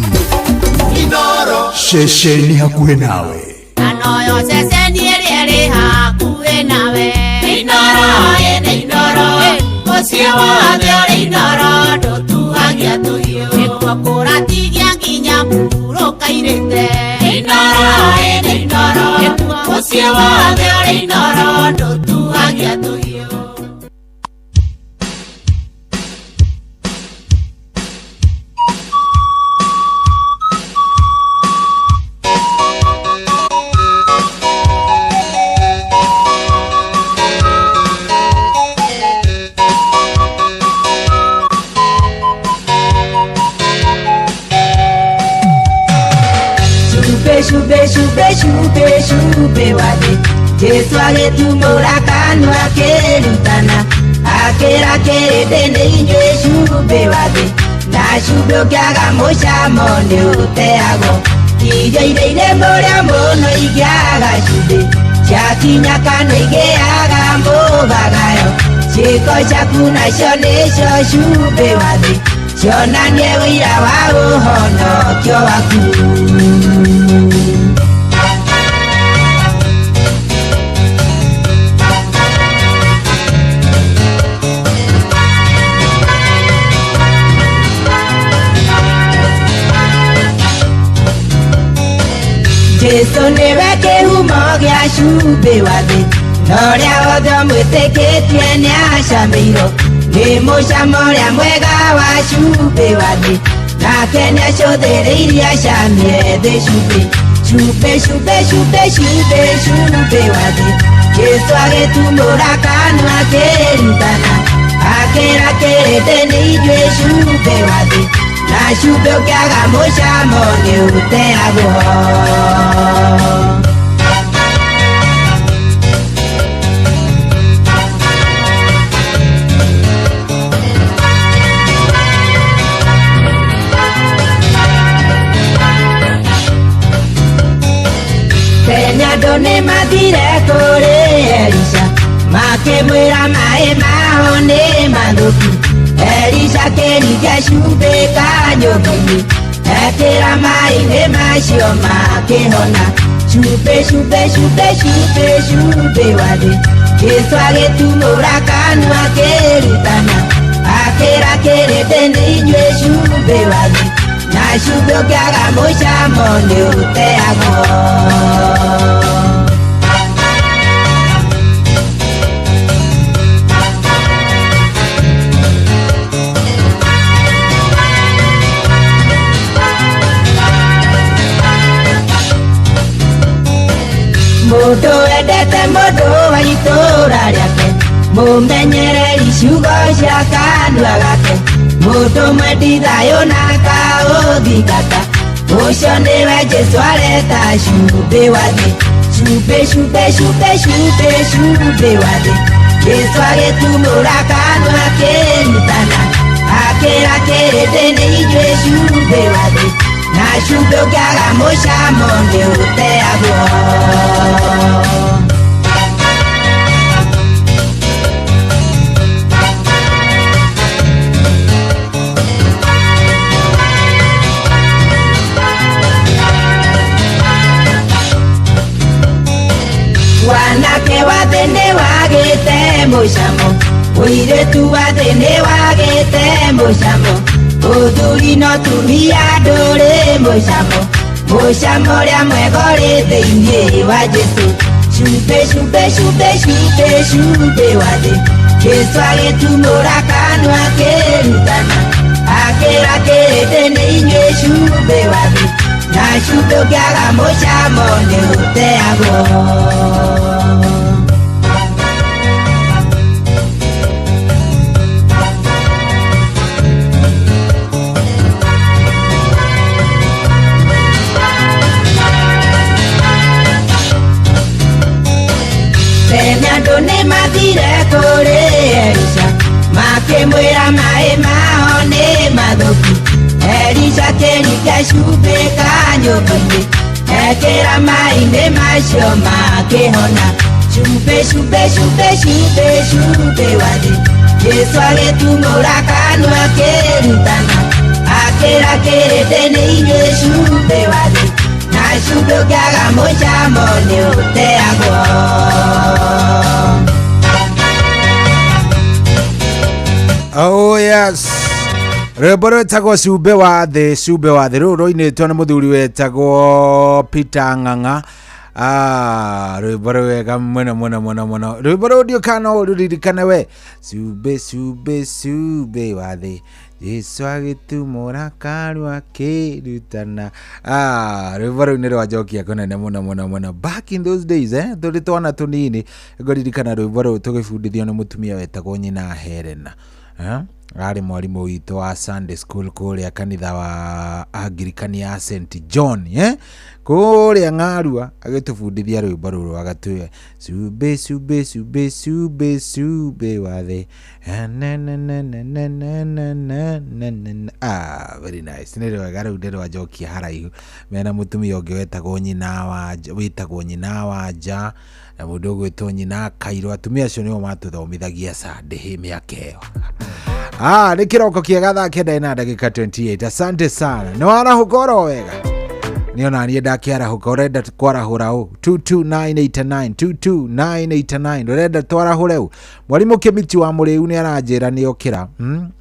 Inooro ceceni hakuhĩ nawe. Anoyo ceceni ĩrĩa ĩrĩ hakuhĩ nawe. Inooro ĩnĩ Inooro, mũciĩ wothe ũrĩ Inooro, ndũtuhagia tũhiũ. Nĩkuo kũratigia nginya mũhurũka-irĩte. Inooro ĩnĩ Inooro, mũciĩ wothe ũrĩ Inooro, ndũtuhagia tũhiũ. Shube, shube, shube, shube, wade. Jesu agĩtumũra kanua akĩrutana akĩra kĩrĩndĩ nĩ inyuĩ cumbĩ wa thĩ na cumbĩ ũngĩaga mũcamo nĩ ũteagwo irio iria irĩ mũrĩo mũno ingĩaga cumbĩ ciakinya kanua igĩaga mũgagayo ciĩko ciaku nacio nĩcio cumbĩ wa thĩ cionanie ũira wa ũhonokio waku. Jesu nĩwe kĩhumo gĩa cumbĩ wa thĩ na ũrĩa wothe ũmwĩtĩkĩtie nĩacamĩirwo nĩ mũcamo ũrĩa mwega wa cumbĩ wa thĩ nake nĩacũthĩrĩirie acamie thĩ cumbĩ cumbĩ cumbĩ cumbĩ cumbĩ cumbĩ wa thĩ Jesu agĩtumũra kanua akĩrutana akĩra kĩrĩndĩ nĩ inyuĩ cumbĩ wa thĩ na cumbĩ ũngĩaga mũcamo nĩ ũteagwo. Tene andũ nĩmathire kũrĩ Elisha makĩmwĩra maĩ maho nĩ mathũku Elisha akĩringia cumbĩ kanyũmba-inĩ ekĩra maĩ-inĩ macio makĩhona cumbĩ cumbĩ cumbĩ cumbĩ cumbĩ wa thĩ Jesu agĩtumũra kanua akĩrutana akĩra kĩrĩndĩ nĩ inyuĩ cumbĩ wa thĩ na cumbĩ ũngĩaga mũcamo nĩ ũteagwo. Mũndũ wendete mũndũ wa itũũra rĩake mũmenyereri ciugo cia kanua gake mũndũ mwendi thayũ na akaũthingata ũcio nĩwe Jesu areta cumbĩ wa thĩ cumbĩ cumbĩ cumbĩ cumbĩ cumbĩ wa thĩ Jesu agĩtumũra kanua akĩrutana akĩra kĩrĩndĩ nĩ inyuĩ cumbĩ wa thĩ na cumbĩ ũngĩaga mũcamo nĩ ũteagwo. Wanake wa thĩ nĩwagĩte mũcamo mũirĩtu wa thĩ nĩwagĩte mũcamo mũthuri no tumia ndũrĩ mũcamo mũcamo ũrĩa mwega ũrĩ thĩinĩ wa Jesu cumbĩ cumbĩ cumbĩ cumbĩ cumbĩ wa thĩ Jesu agĩtumũra kanua akĩrutana akĩra kĩrĩndĩ nĩ inyuĩ cumbĩ wa thĩ na cumbĩ ũngĩaga mũcamo nĩ ũteagwo. Tene andũ nĩmathire kũrĩ Elisha makĩmwĩra maĩ maho nĩ mathũku Elisha akĩringia cumbĩ kanyũmba-inĩ ekĩra maĩ-inĩ macio makĩhona cumbĩ cumbĩ cumbĩ cumbĩ cumbĩ wa thĩ Jesu agĩtumũra kanua akĩrutana akĩra kĩrĩndĩ nĩ inyuĩ cumbĩ wa thĩ na cumbĩ ũngĩaga mũcamo nĩ ũteagwo. Oh yes. Rwĩmbo rwĩtagwo cumbĩ wa thĩ cumbĩ wa thĩ rũrũ rũinĩtwo nĩ mũthuri wetagwo Peter Ng'ang'a. Rwĩmbo rwega mũno mũno mũno mũno rwĩmbo rũu ndiũ kana no ũrũririkane we cumbĩ cumbĩ cumbĩ wa thĩ Jesu agĩtumũra kanua akĩrutana. Rwĩmbo rũu nĩ rwanjokia kũnene mũno mũno mũno back in those days tũrĩ twana tũnini ngũririkana rwĩmbo rũu tũgĩbundithio nĩ mũtumia wetagwo nyina Helena. Arĩ mwarimũ witũ wa Sunday school kũrĩa kanitha wa Anglikani ya St John, eh? Kũrĩa Ng'arua, agĩtũbundithia rwĩmbo rũrũ agatwĩra cumbĩ cumbĩ cumbĩ cumbĩ cumbĩ wa thĩ. Na, na, na, na, na, na, na, na, na, na, na. Ah, very nice. Nĩ rwega rũu nĩ rwanjokia haraihu. Mena mũtumia ũngĩ wetagwo nyina wa wĩtagwo nyina wa nja na mũndũ ũgwĩtwo nyina Kairũ. Atumia acio nĩo matũthomithagia Sunday mĩaka ĩyo. Ah, nĩ kĩroko kĩega thaa 9 na ndagĩka 28. Asante sana. Nĩ warahũka oro wega. Nĩ ona niĩ ndakĩarahũka. Ũrenda kwarahũra ũ? 22989 22989. Ũrenda twarahũre ũ? Mwarimũ Kĩmiti wa Mũrĩu nĩ aranjĩra nĩ okĩra.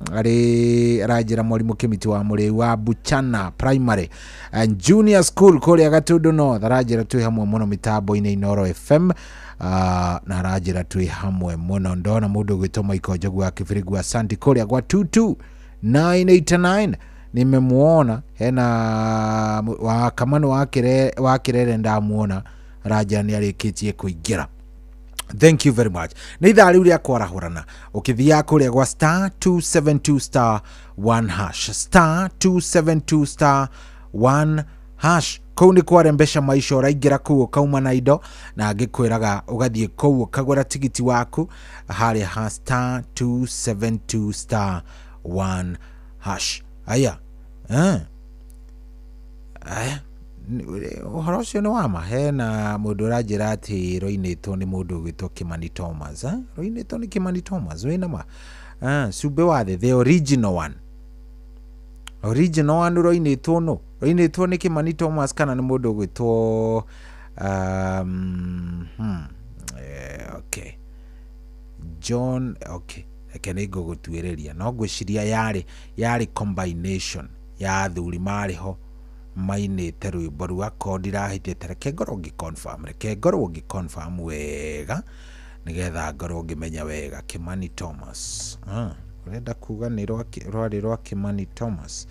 Arĩ aranjĩra mwarimũ Kĩmiti wa Mũrĩu wa Buchana Primary and Junior School kũrĩa Gatundu North. Aranjĩra twĩ hamwe mũno mĩtambo-inĩ Inooro FM. Na aranjĩra twĩ hamwe mũno. Ndona mũndũ ũgwĩtwo Michael Njogu wa Kĩbĩrĩgu, asante kũrĩa gwa 22989. Nimemuona hena wa Kamano wa Kĩrere ndamuona, aranjĩra nĩ arĩkĩtie kũingĩra. Thank you very much. Nĩ ithaa rĩu rĩa kwarahũrana. Ũkĩthiaga kũrĩa gwa star 272 star 1 hash, star 272 star 1 hash. Kũu nĩ kwarembesha maisha. Ũraingĩra kũu ũkauma na indo, na ngĩkwĩraga ũgathiĩ kũu ũkagũra tigiti waku harĩa ha star 272 star 1 hash. Aya, aya, ũhoro ũcio nĩ wama. Hena mũndũ ũranjĩra atĩ roinĩtwo nĩ mũndũ ũgwĩtwo Kimani Thomas, eh? Roinĩtwo nĩ Kimani Thomas, wĩna ma? Cumbĩ wa thĩ, the original one. Original one roinĩtwo no? Roinĩtwo nĩ Kimani Thomas kana nĩ mũndũ ũgwĩtwo okay. John, okay. Reke nĩ ngũgũtuĩrĩria. No ngwĩciria yarĩ combination ya athuri marĩ ho mainĩte rwĩmbo rũu, akorwo ndirahĩtĩte. Reke ngorwo ngĩ confirm, reke ngorwo ngĩ confirm wega nĩgetha ngorwo ngĩmenya wega. Kimani Thomas, ũrenda kuga nĩ rwarĩ rwa Kimani Thomas.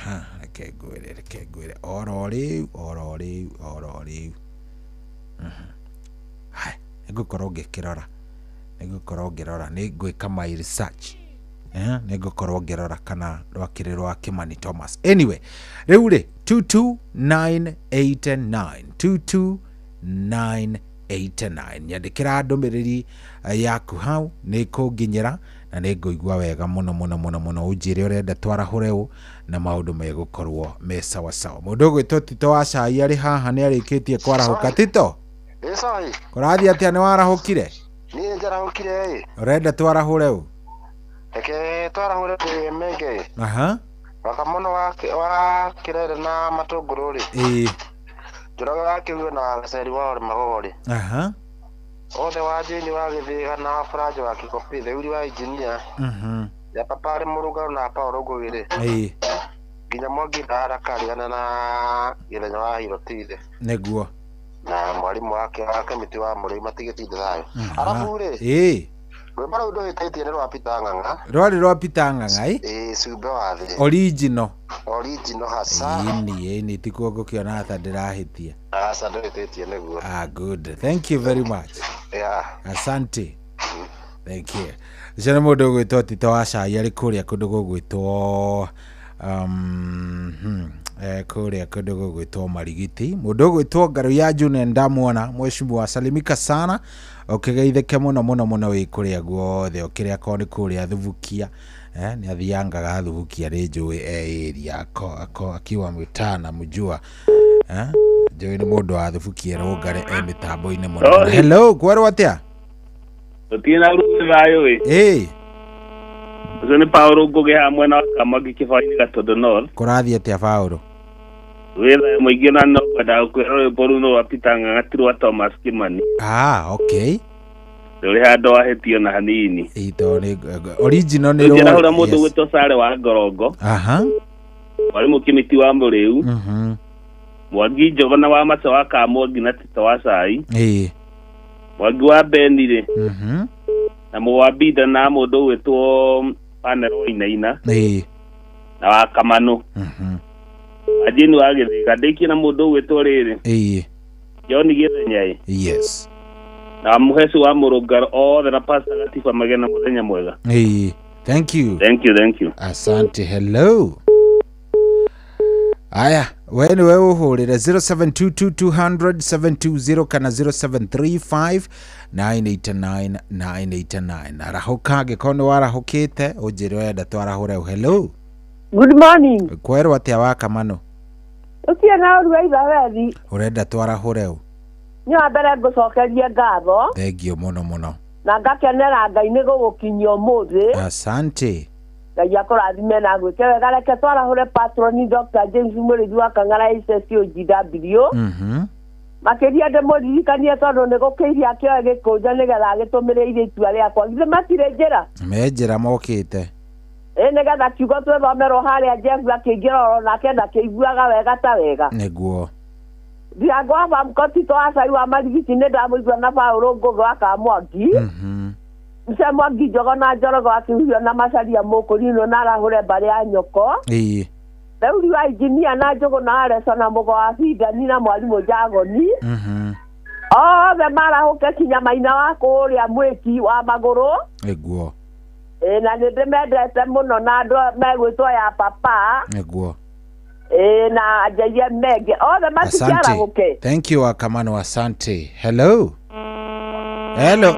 Ha, reke ngwĩre, reke ngwĩre oro rĩu, oro rĩu, oro rĩu. Haya, nĩngũkorwo ngĩkĩrora, nĩngũkorwo ngĩrora, nĩ ngwĩka my research. Nĩ ngũkorwo ngĩrora kana rwakĩrĩ rwa Kimani Thomas. Anyway, rĩu rĩ 22989 22989 nyandĩkĩra ndũmĩrĩri yaku hau, nĩ kũnginyĩra na nĩ ngũigua wega mũno mũno mũno mũno. Ũnjĩre ũrenda twarahũre ũ na maũndũ megũkorwo me sawa sawa. Mũndũ ũgwĩtwo Tito wa Cai arĩ haha nĩ arĩkĩtie kwarahũka. Tito, kũrathiĩ atĩa? Nĩ warahũkire? Niĩ njarahũkire ĩ. Ũrenda twarahũre ũ? Reke twarahũre twĩ menge. Aha. Wakamono wa Kĩrere na Matũngũrũ rĩ. Njoroge wa Kĩguo na Gaceri wa Magogo rĩ. Aha. Othe wa Jane wa Gĩthĩga na Franjo wa Kĩkopi, Theuri wa Engineer. Ya Papa arĩ Mũrũngarũ na Paul Ngũgĩ rĩ. Nginya Mwangi na Arakarigana na Gĩthenya wa Hirotithe. Nĩguo. Na mwarimũ wake wa Kĩmĩtĩ wa Mũrĩu matigĩtinde thayũ. Arabu rĩ. Rwĩmbo rũu ndũhĩtĩtie nĩ rwa Peter Ng'ang'a. Rwarĩ rwa Peter Ng'ang'a, ĩ? Ĩ, cumbĩ wa thĩ. Original. Original hasa. Ĩni, ĩni, tikuo ngũkĩona ta ndĩrahĩtia. Aca ndũhĩtĩtie nĩguo. Ah, good. Thank you very much. Yeah. Asante. Thank you. Ũcio nĩ mũndũ ũgwĩtwo Tito wa Cai arĩ kũrĩa kũndũ gũgwĩtwo kũrĩa kũndũ gũgwĩtwo Marigiti. Mũndũ ũgwĩtwo Ngaru ya June ndamuona, mheshimiwa, salimika sana. Ũkĩgeithĩke mũno mũno mũno wĩ kũrĩa guothe, ũkĩrĩa akorwo nĩ kũrĩa Thubukia. Nĩ athiangaga Thubukia nĩ njũĩ e area ako akiwa mtaa na mjua. Njũĩ nĩ mũndũ wa Thubukia Rũngare e mĩtambo-inĩ mũno. Hello, kwerwo atĩa? Tũtirĩ na rũĩ thayũ ĩ. Ĩ. Ũcio nĩ Paul Ngũgĩ haha mwena wa Kamwangi Kĩbaũ-inĩ Gatũndũ North. Kũrathiĩ atĩa Paul? Wĩ thayũ mũingĩ na no ngwendaga gũkwĩra rwĩmbo rũu nĩ rwa Peter Ng'ang'a ti rwa Thomas Kimani. Ah, okay. Ndũrĩ handũ wahĩtio na hanini. Ĩ, tondũ nĩ original nĩ rwa. Njĩra mũndũ ũgwĩtwo Sare wa Ngorongo. Aha. Mwarimũ Kĩmĩti wa Mũrĩu. Mwangi Njogona wa Mace wa Kamwangi na Tito wa Cai. Ĩ. Mwangi wa Beni rĩ. Na Mũwambinda na mũndũ ũgwĩtwo Panero Wainaina. Ĩ. Na wa Kamanũ. Ajini wa Gĩthĩga ndĩkie na mũndũ ũgwĩtwo rĩrĩ. Ĩ. John Gĩthenya ĩ. Yes. Na Mũheci wa Mũrũngaro othe na Pastor Gatiba magĩe na mũthenya mwega. Ĩĩ. Thank you. Thank you, thank you. Asante. Hello. Aya, we nĩwe ũhũrĩre 0722200720 kana 0735989989. Arahũka angĩkorwo nĩ warahũkĩte ũnjĩre ũrenda twarahũre. Hello. Good morning. Kwerwo atĩa wa Kamano? Ũtirĩ na ũru wa ithawethi. Ũrenda twarahũre ũ? Nĩ wa mbere ngũcokerie ngatho. Thengio mũno mũno. Na ngakenera Ngai nĩ gũgũkinyia ũmũthĩ. Asante. Ngai akũrathime na agwĩke wega. Reke twarahũre patroni Dr. James Mũrĩithi wa Kang'ara SSOGW. Makĩria ndĩmũririkanie tondũ nĩ gũkĩirie akĩoe gĩkũnjo nĩgetha agĩtũmĩrĩire itua rĩakwa. Githĩ matirĩ njĩra? Me njĩra mokĩte. Ĩ nĩgetha kiugo twĩthomerwo harĩa Jeff akĩingĩra oro nake ndakĩiguaga wega ta wega. Nĩguo. Ndirango wa Bamkoti wa Acai wa Marigiti nĩ ndamũigua na Paũlũ Ngũgĩ wa Kamwangi. Mce Mwangi Njogo na Njorogo akĩhurio na Macaria Mũkũrinũ na arahũre mbarĩ ya nyoko. Ĩĩ. Theuri wa injinia na Njũgũ na Areco na Mũgo wa Bindani na Mwarimũ Njagoni. Othe marahũke kinya Maina wa kũrĩa mwĩki wa magũrũ. Nĩguo. Ĩ na nĩ ndĩmendete mũno na andũ megwĩtwo ya papa. Nĩguo. Ĩ na njaie menge othe matikĩarahũke. Thank you Wakamano, asante. Hello. Hello.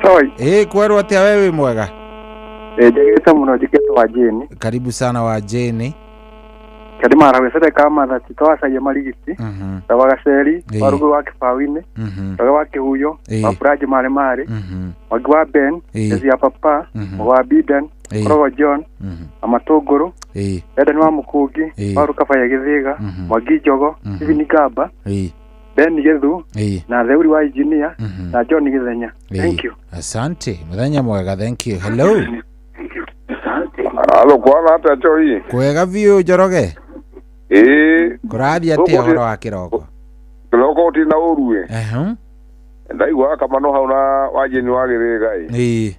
Sorry. Ĩ kwerwo atĩa we wĩ mwega? Ĩ njagĩte mũno njĩkĩtwo wa Jane. Karibu sana wa Jane. Kadi marawecete kama tito acaia Marigiti. Wa Gaceri, wa Ruguru wa Kĩbaũ-inĩ, Roge wa Kĩhuyo, wa Furaji Mare Mare, Mwangi wa Ben, Jezi ya Papa, wa Biden, Korogo John, Amatũngũrũ, Eden wa Mũkũngi, wa Rukabaya Gĩthĩga, Mwangi Njogo, Stephen Gamba, Ben Githu, na Theuri wa Engineer, na John Githenya. Thank you. Asante. Mũthenya mwega, thank you. Hello. Halo, kwana atĩa Joy? Kwega biũ Njoroge. Ĩĩ. Kũrathiĩ atĩa ũhoro wa kĩroko? Kĩroko gũtirĩ na ũru ĩ. Ndaigua Kamano hau na wa Jane wa Gĩthĩga ĩ. Ĩĩ.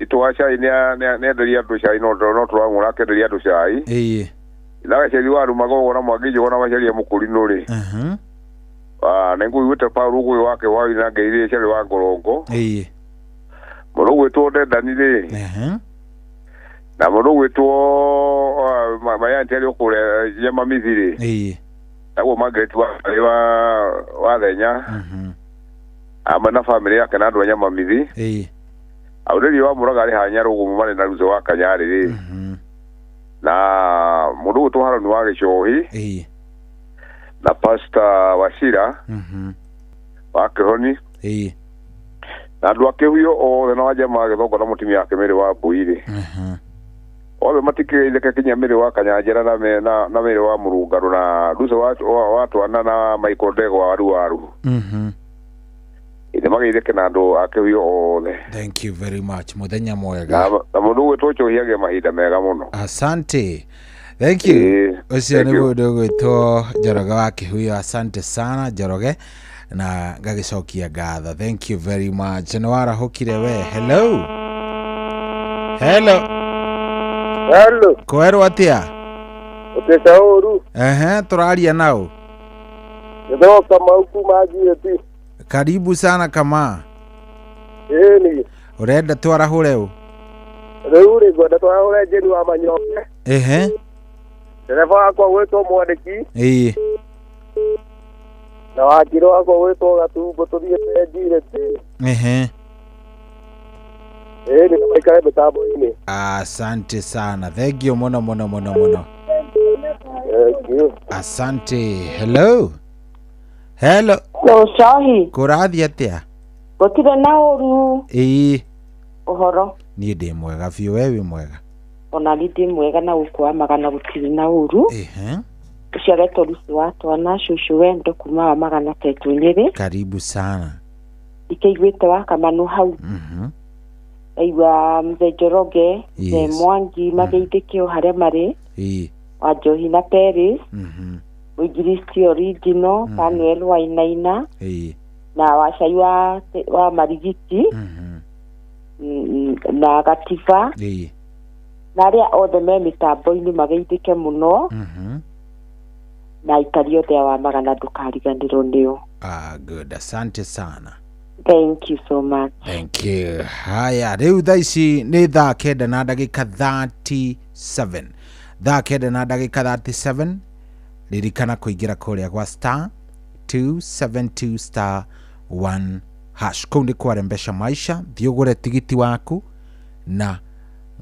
Itũ wa cai nĩenderia andũ cai no tũragũra akenderia andũ cai. Ĩĩ. Na Gaceri wa Rumagogo na Mwangi Njogo na Macaria Mũkũrinũ rĩ. Nĩ ngũiguĩte Paul Ngũgĩ wake wa na Ngeirĩ Cari wa Ngorongo. Ĩĩ. Mũndũ ũgwĩtwo Ndendani rĩ. Na mũndũ ũgwĩtwo Mayanti arĩ kũrĩa Nyamamithi rĩ. Ĩĩ. Naguo Margaret wa Thenya. Amwe na bamĩrĩ yake na andũ a Nyamamithi. Ĩĩ. Aurĩrio wa Mũraga arĩ haha Nyarũgũmũ marĩ na Ruzo wa Kanyarĩ rĩ. Na mũndũ ũgwĩtwo Haroni wa Gĩcohi. Ĩĩ. Na Pastor Wachira wa Kĩhoni. Ĩĩ. Na andũ a Kĩhuyo othe na Wajama wa Gĩthongo na mũtumia wake Mary wa Mbui rĩ. Othe matikĩgeithĩke kinya Mary wa Kanyanjara na Mary wa Mũrũngarũ na Ruzo wa Twana na Michael Ndegwa wa Ruaru. Ĩthĩ mageithĩke na andũ a Kĩhuyo othe. Thank you very much. Mũthenya mwega. Na mũndũ ũgwĩtwo Njohi agĩe mahinda mega mũno. Asante. Thank you. Ũcio nĩ mũndũ ũgwĩtwo Njoroge wa Kĩhuyo. Asante sana Njoroge na ngagĩcokia ngatho. Thank you very much. Nĩ warahũkire we. Hello. Hello. Hello. Kwerwo atĩa? Ũtĩte ũru. Ehe, tũraria nao. Gĩthoo Kamau kuma GAT. Karibu sana Kama. Ĩni. Ũrenda twarahũre ũ? Rĩu rĩ ngwenda twarahũre Jane wa Manyonge. Ehe. Ndereba wakwa gwĩtwo Mwandĩki. Ĩĩ. Na wakiri wakwa gwĩtwo Gatumbo tũthiĩte Njirĩti. Ehe. Ĩni na maikare mĩtambo-inĩ. Asante sana. Thank you mũno mũno mũno mũno. Thank you. Asante. Hello. Hello. Njohi. Kũrathiĩ atĩa? Gũtirĩ na ũru. Ĩĩ. Ũhoro. Niĩ ndĩ mwega biũ, we wĩ mwega? Ona niĩ ndĩ mwega na gũkũ wa Magana gũtirĩ na ũru. Ehe. Ũcio aretwo Lucy wa Twana cũcũ wendo kuma wa Magana Tetũ Nyĩrĩ. Karibu sana. Ikĩiguĩte wa Kamano hau. Aigua Mzee Njoroge, Mzee Mwangi mageithĩke o harĩa marĩ. Ĩĩ. Wa Njohi na Paris. Mũingiristi original, Samuel Wainaina. Ĩĩ. Na Wacai wa Marigiti. Na Gatiba. Ĩĩ. Na arĩa othe me mĩtambo-inĩ mageithĩke mũno. Na aikari othe a Wamagana ndũkariganĩrwo nĩo. Ah, good, asante sana. Thank you so much. Thank you. Haya, rĩu thaa ici nĩ thaa 9 na ndagĩka 37. Thaa 9 na ndagĩka 37. Ririkana kũingĩra kũrĩa gwa star 272 star 1 hash. Kũu nĩ kwarembesha maisha. Thiĩ ũgũre tigiti waku na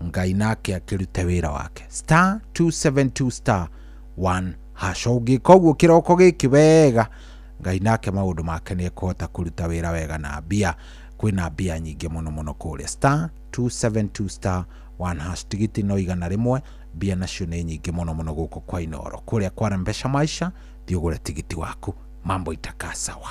Ngai nake akĩrute wĩra wake. Star 272 star 1 hash. Ũngĩka ũguo kĩroko gĩkĩ wega, Ngai nake maũndũ make nĩ ekũhota kũruta wĩra wega na mbia. Kwĩna mbia nyingĩ mũno mũno kũrĩa. Star 272 star 1 hash. Tigiti no 100, mbia nacio nĩ nyingĩ mũno mũno gũkũ kwa Inooro. Kũrĩa kwarembesha maisha, thiĩ ũgũre tigiti waku, mambo itakaa sawa.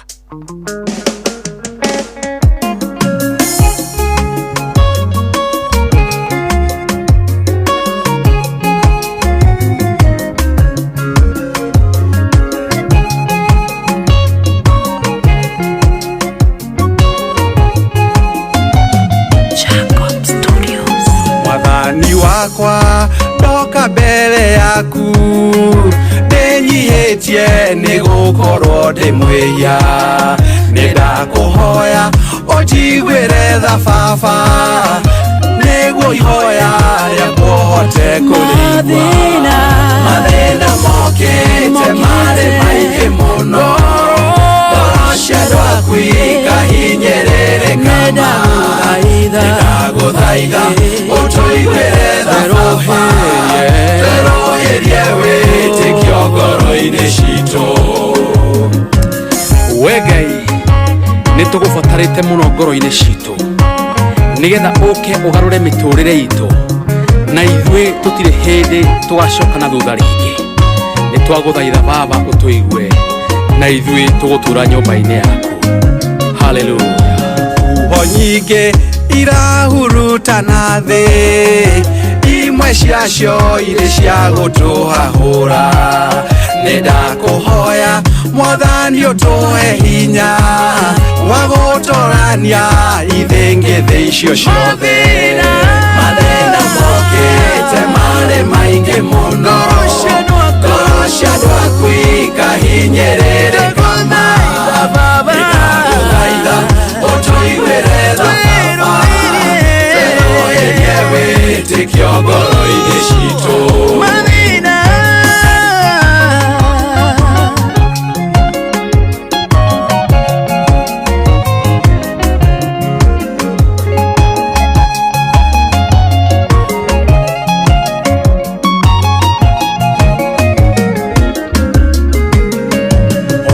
Mwathani wakwa ndoka mbere yaku, ndĩnyihĩtie nĩ gũkorwo ndĩ mwĩhia. Nĩ ndakũhoya ũnjiguĩre tha baba, nĩguo ihoya rĩakwa ũhote kũrĩigua. Mathĩna mokĩte marĩ maingĩ mũno, ngoro cia andũ aku ikahinyĩrĩrĩka ma. Ndagũthaitha ũtũiguĩre tha baba, twerũhĩrie wĩtĩkio ngoro-inĩ citũ. We Ngai, nĩ tũgũbatarĩte mũno ngoro-inĩ citũ, nĩgetha ũke ũgarũre mĩtũrĩre itũ, na ithuĩ tũtirĩ hĩndĩ tũgacoka na thutha rĩngĩ. Nĩ twagũthaitha baba ũtũigue, na ithuĩ tũgũtũra nyũmba-inĩ yaku. Hallelujah. Huho nyingĩ irahurutana thĩ, imwe ciacio irĩ cia gũtũhahũra. Nĩ ndakũhoya Mwathani ũtũhe hinya wa gũtũrania ithĩngĩthĩ icio ciothe. Mathĩna mokĩte marĩ maingĩ mũno, ngoro cia andũ aku ikahinyĩrĩrĩka ma. Ndagũthaitha ũtũiguĩre tha baba, twerũhĩrie wĩtĩkio ngoro-inĩ citũ.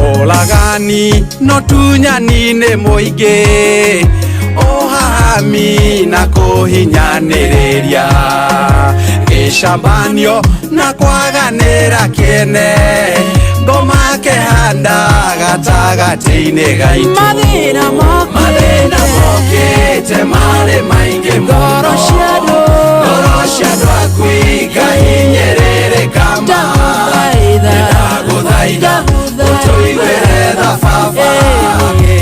Ũragani no tunyani nĩ mũingĩ, ũhahami na kũhinyanĩrĩria, gĩcambanio na kwaganĩra kĩene, ngoma kĩhanda gatagatĩ-inĩ gaitũ. Mathĩna mokĩte marĩ maingĩ mũno, ngoro cia andũ aku ikahinyĩrĩrĩka ma. Ndagũthaitha ũtũiguĩre tha baba,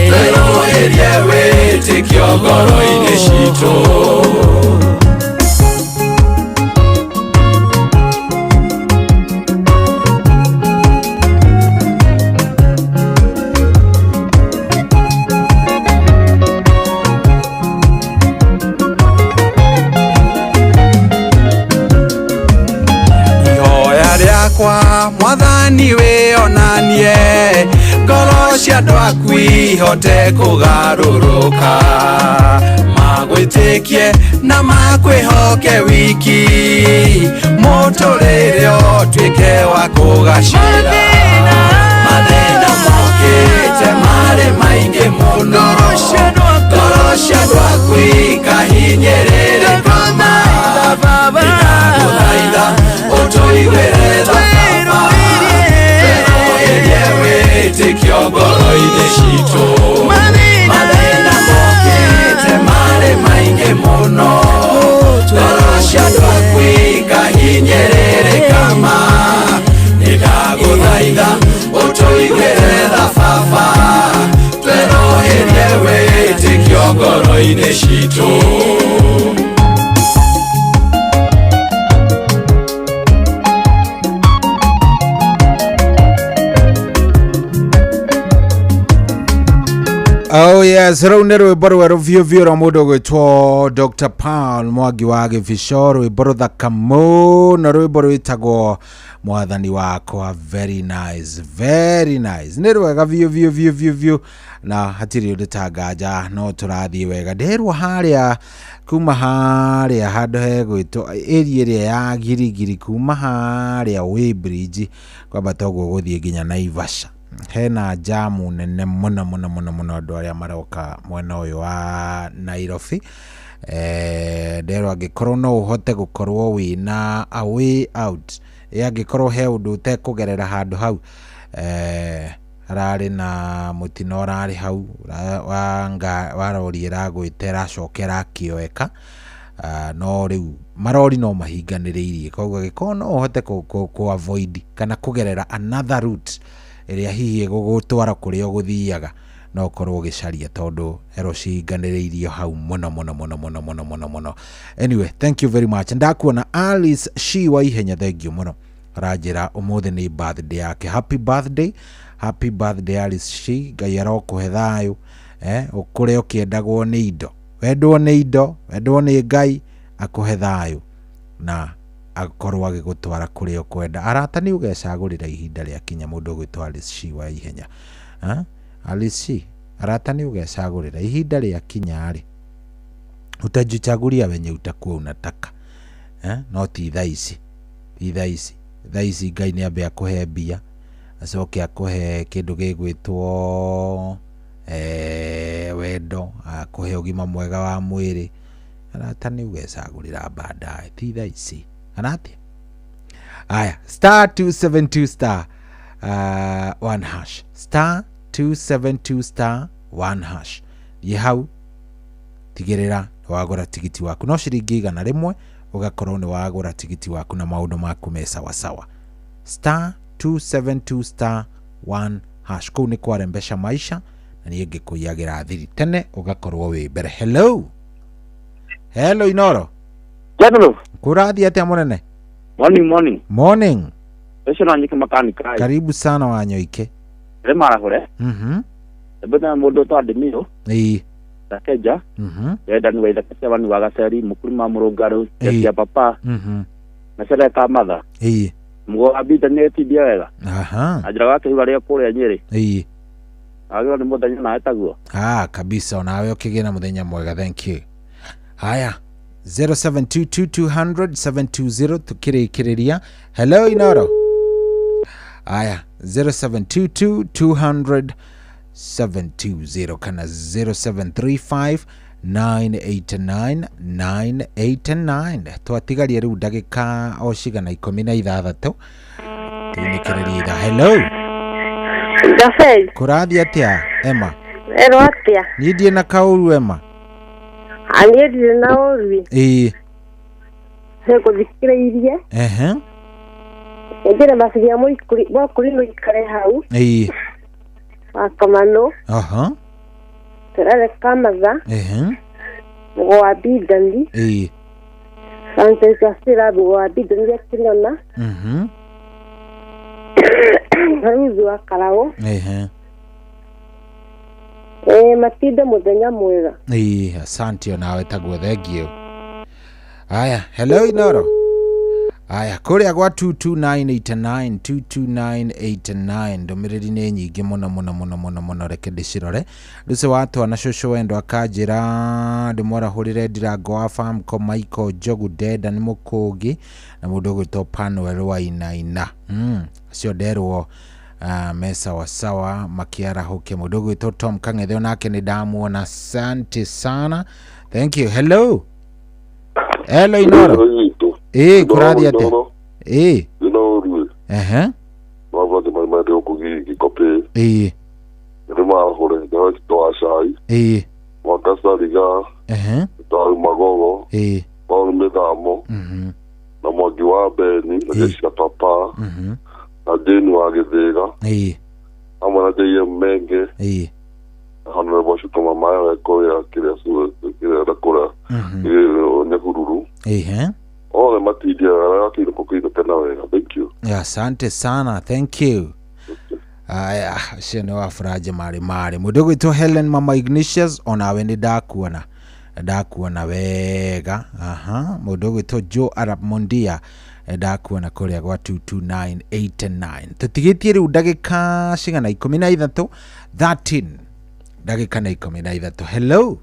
twerũhĩrie wĩtĩkio ngoro-inĩ citũ. Ihoya rĩakwa Mwathani wĩonanie, ngoro cia andũ aku ihote kũgarũrũka, magwĩtĩkie na makwĩhoke wiki, mũtũrĩre ũtuĩke wa kũgacĩra. Mathĩna mokĩte marĩ maingĩ mũno, ngoro cia andũ aku ikahinyĩrĩrĩka ma. Ndagũthaitha ũtũiguĩre tha baba, twerũhĩrie wĩtĩkio ngoro-inĩ citũ. Mathĩna mokĩte marĩ maingĩ mũno, ngoro cia andũ aku ikahinyĩrĩrĩka ma. Ndagũthaitha ũtũiguĩre tha baba, twerũhĩrie wĩtĩkio ngoro-inĩ citũ. Oh yes, rĩu nĩ rwĩmbo rwerũ biũ biũ rwa mũndũ ũgwĩtwo Dr. Paul Mwangi wa Gĩbico, rwĩmbo rũthaka mũno, rwĩmbo rwĩtagwo Mwathani Wakwa. Very nice, very nice, nĩ rwega biũ biũ biũ biũ biũ, na hatirĩ ũndũ ta nganja, no tũrathiĩ wega. Nderwo harĩa kuma harĩa handũ hegwĩtwo area ĩrĩa ya Girigiri, kuma harĩa Weybridge kwambata ũguo gũthiĩ nginya Naivasha, hena jamu nene mũno mũno mũno mũno andũ arĩa maroka mwena ũyũ wa Nairobi. Nderwo angĩkorwo no ũhote gũkorwo wĩna a way out, angĩkorwo he ũndũ ũtekũgerera handũ hau, hararĩ na mũtino ũrarĩ hau wa rori ĩragwĩte ĩracoka ĩrakĩoeka, no rĩu marori no mahinganĩrĩirie, koguo angĩkorwo no ũhote kũ avoid kana kũgerera another route ĩrĩa hihi ĩgũgũtwara kũrĩa ũgũthiaga, no ũkorwo ũgĩcaria tondũ ero cihinganĩrĩirio hau mũno mũno mũno mũno mũno mũno mũno. Anyway, thank you very much. Ndakuona Alice Shi wa Ihenya, thank you mũno, aranjĩra ũmũthĩ nĩ birthday yake. Happy birthday, happy birthday Alice Shi, Ngai arokũhe thayũ, ũkũre ũkĩendagwo nĩ indo, wendwo nĩ indo, wendwo nĩ Ngai, akũhe thayũ na akorwo agĩgũtwara kũrĩa ũkwenda. Arata nĩ ũgecagũrĩra ihinda rĩa kinya, mũndũ ũgwĩtwo Alice Shi wa Ihenya. Alice Shi, arata nĩ ũgecagũrĩra ihinda rĩa kinya rĩ, utajichagulia wenye utakuwa unataka, no ti thaa ici, ti thaa ici. Thaa ici Ngai nĩ ambe akũhe mbia, acoke akũhe kĩndũ gĩgwĩtwo wendo, akũhe ũgima mwega wa mwĩrĩ. Arata nĩ ũgecagũrĩra baadaye, ti thaa ici. Anatia aya, star 272 star 1 hash, star 272 star 1 hash. Thiĩ hau tigĩrĩra wagũra tigiti waku, no ciringi 100 ũgakorwo nĩ wagũra tigiti waku na maũndũ maku me sawasawa. Star 272 star 1 hash, kũu nĩ kwarembesha maisha, na niĩ ngĩkũiyagĩra thiri tene ũgakorwo wĩ mbere. Hello, hello Inoro. Hello. Kũrathiĩ atĩa mũnene? Morning, morning. Morning. Ũcio no nyike makanika. Karibu sana Wanyoike. Rĩ marahũre. Ebeta mũndũ twandĩmio. Ĩĩ. Takeja. Enda ni waitha kete wani wa gaceri mukuru ma mũrũngarũ ya papa. Na cere ka matha. Ĩĩ. Mũgo abita nĩ etibia wega. Aha. Ajira wake higa rĩa kũrĩa Nyĩrĩ. Ĩĩ. Agĩrwo nĩ mũthenya na etaguo. Ah, kabisa, onawe ũkĩgĩa na mũthenya mwega, thank you. Haya, 0722 200 720 tukĩrĩkĩrĩria. Hello Inoro. Aya, 0722 200 720 kana 0735 989 989. Twatigaria rĩu ndagĩka o cigana 16 tũinĩkĩrĩrie ithaa. Hello. Gafei. Kũrathiĩ atĩa Emma? Ero atĩa? Niĩ ndirĩ na kaũru Emma. Niĩ ndirĩ na ũru. Ĩĩ. Nĩngũthikĩrĩirie. Ehe. Njĩre maciria mũikũri ikare hau. Ĩĩ. Wakamano. Aha. Terere kamatha. Ehe. Mũgo wa Bidani. Ĩĩ. Francis Asira mũgo wa Bidani akĩnyona. Ruthi wa Karaũ. Ehe. Matinde mũthenya mwega. Ĩĩ, asante onawe taguo, thank you. Aya, hello Inoro. Aya, kũrĩa gwa 22989 22989 ndũmĩrĩri nĩ nyingĩ mũno mũno mũno mũno mũno, reke ndĩcirore. Rũci wa twana cũcũ wendo akanjĩra ndĩmwarahũrĩre ndirango wa Famco Michael Njogu Denda nĩ mũkũngi na mũndũ ũgwĩtwo Panuel Wainaina. Acio nderwo me sawasawa makiarahũke. Mũndũ ũgwĩtwo Tom Kang'ethe onake nĩ ndamuona, asante sana, thank you. Hello. Hello Inoro. Ĩĩ, kũrathiĩ atĩa? Ĩĩ. Ehe. Ĩĩ. Ĩĩ. Ehe. Ĩĩ. Na Mwangi wa Beni na Jessica Papa na Jane wa Gĩthĩga. Ĩĩ. Hamwe na JM Menge. Ĩĩ. Honorable Shukuma Maya kũrĩa kĩrĩa kũrĩa Nyahururu. Ehe. Othe matindia kĩinũko kĩinũke na wega. Thank you. Asante sana, thank you. Aya, ũcio nĩ wa Faraja marĩ marĩ. Mũndũ ũgwĩtwo Helen Mama Ignatius, onawe nĩ ndakuona, ndakuona wega. Aha, mũndũ ũgwĩtwo Joe Arap Mondia, ndakuona kũrĩa gwa 22989. Tũtigĩtie rĩu ndagĩka cigana? 13, 13 ndagĩka na 13. Hello,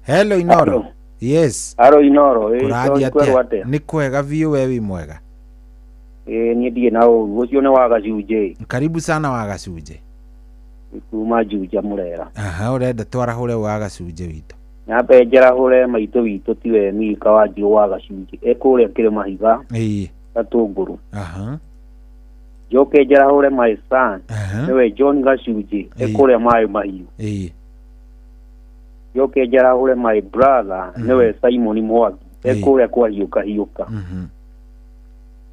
hello Inoro. Hello. Yes. Aro Inoro, ĩ kũrathiĩ kwerwo atĩa? atĩa? Nĩ kwega biũ, we wĩ mwega? Ĩ niĩ ndirĩ na ũru, ũcio nĩ wa gacunjĩ Karibu sana wa gacunjĩ. Kuma Juja Mũrera. Aha, ũrenda twarahũre wa gacunjĩ witũ? Nyambe njarahũre maitũ witũ tiwe Mika wa Njirũ wa gacunjĩ e kũrĩa Kĩrĩmahiga Gatũngũrũ. Njoke njarahũre my son nĩwe John Gacunjĩ e kũrĩa Maĩ Mahiũ. Njoke njarahũre my brother nĩwe Simon Mwangi e kũrĩa kwa Hiũka Hiũka.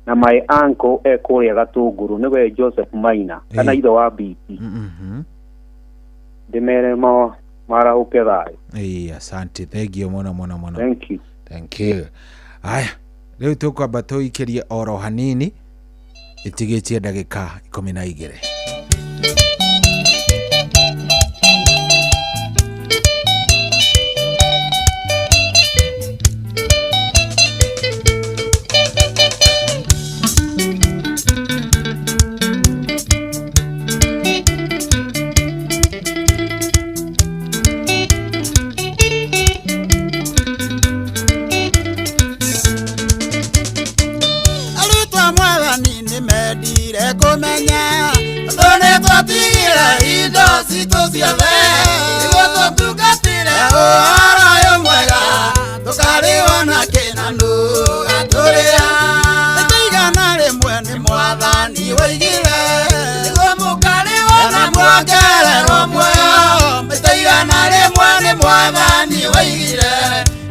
Na my uncle e kũrĩa Gatũngũrũ nĩwe Joseph Maina kana ithe wa Biti. Ndĩmere marahũke thayũ. Ĩĩ, asante, thank you mũno mũno mũno. Thank you. Thank you. Aya, rĩu tũkwamba tũikĩrie oro hanini, ĩtigĩtie ndagĩka 12. Arutwo a mwathani nĩ mendire kũmenya tondũ nĩ twatigire indo citũ ciothe nĩguo tũtungatĩre ũhoro ũyũ mwega tũkarĩo na kĩnanu gatũrĩa ĩtaigana rĩmwe nĩ mwathani woigire nĩguo mũkarĩo na muongererwo muoyo ĩtaigana rĩmwe nĩ mwathani woigire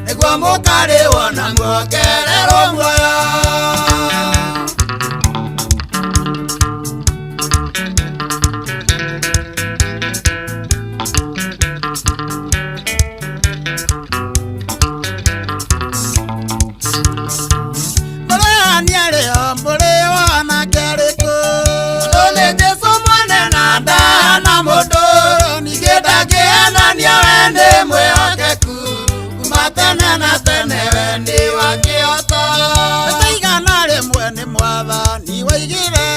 nĩguo mũkarĩo na muongererwo muoyo. Mũrĩani arĩo mũrĩo nake arĩkũ tondũ nĩ Jesũ mwene na ndahana mũndũ ningĩ ndangĩhenania we nĩ mwĩhokeku kuma tene na tene we nĩ wa kĩhooto. Ĩtaigana rĩmwe nĩ mwathani woigire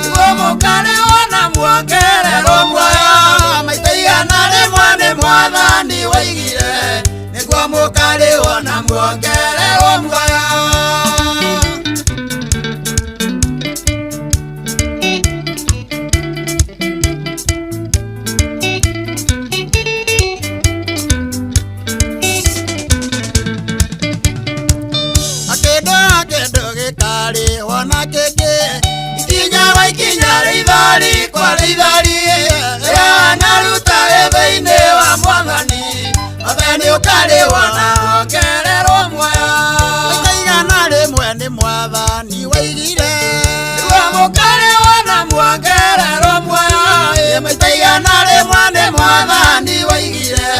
nĩguo mũkarĩo na muongererwo muoyo maita igana rĩmwe nĩ mwathani woigire nĩguo mũkarĩo na muongererwo muoyo. Akĩndũ akĩndũ gĩkarĩhwo na kĩngĩ ikinya gwa ikinya rĩithori kwa rĩithori rĩrĩa wanaruta wĩ thĩinĩ wa mwathani othe nĩ ũkarĩhwo na wongererwo muoyo. Maita igana rĩmwe nĩ mwathani woigire nĩguo mũkarĩhwo na muongererwo muoyo. Ĩ, maita igana rĩmwe nĩ mwathani woigire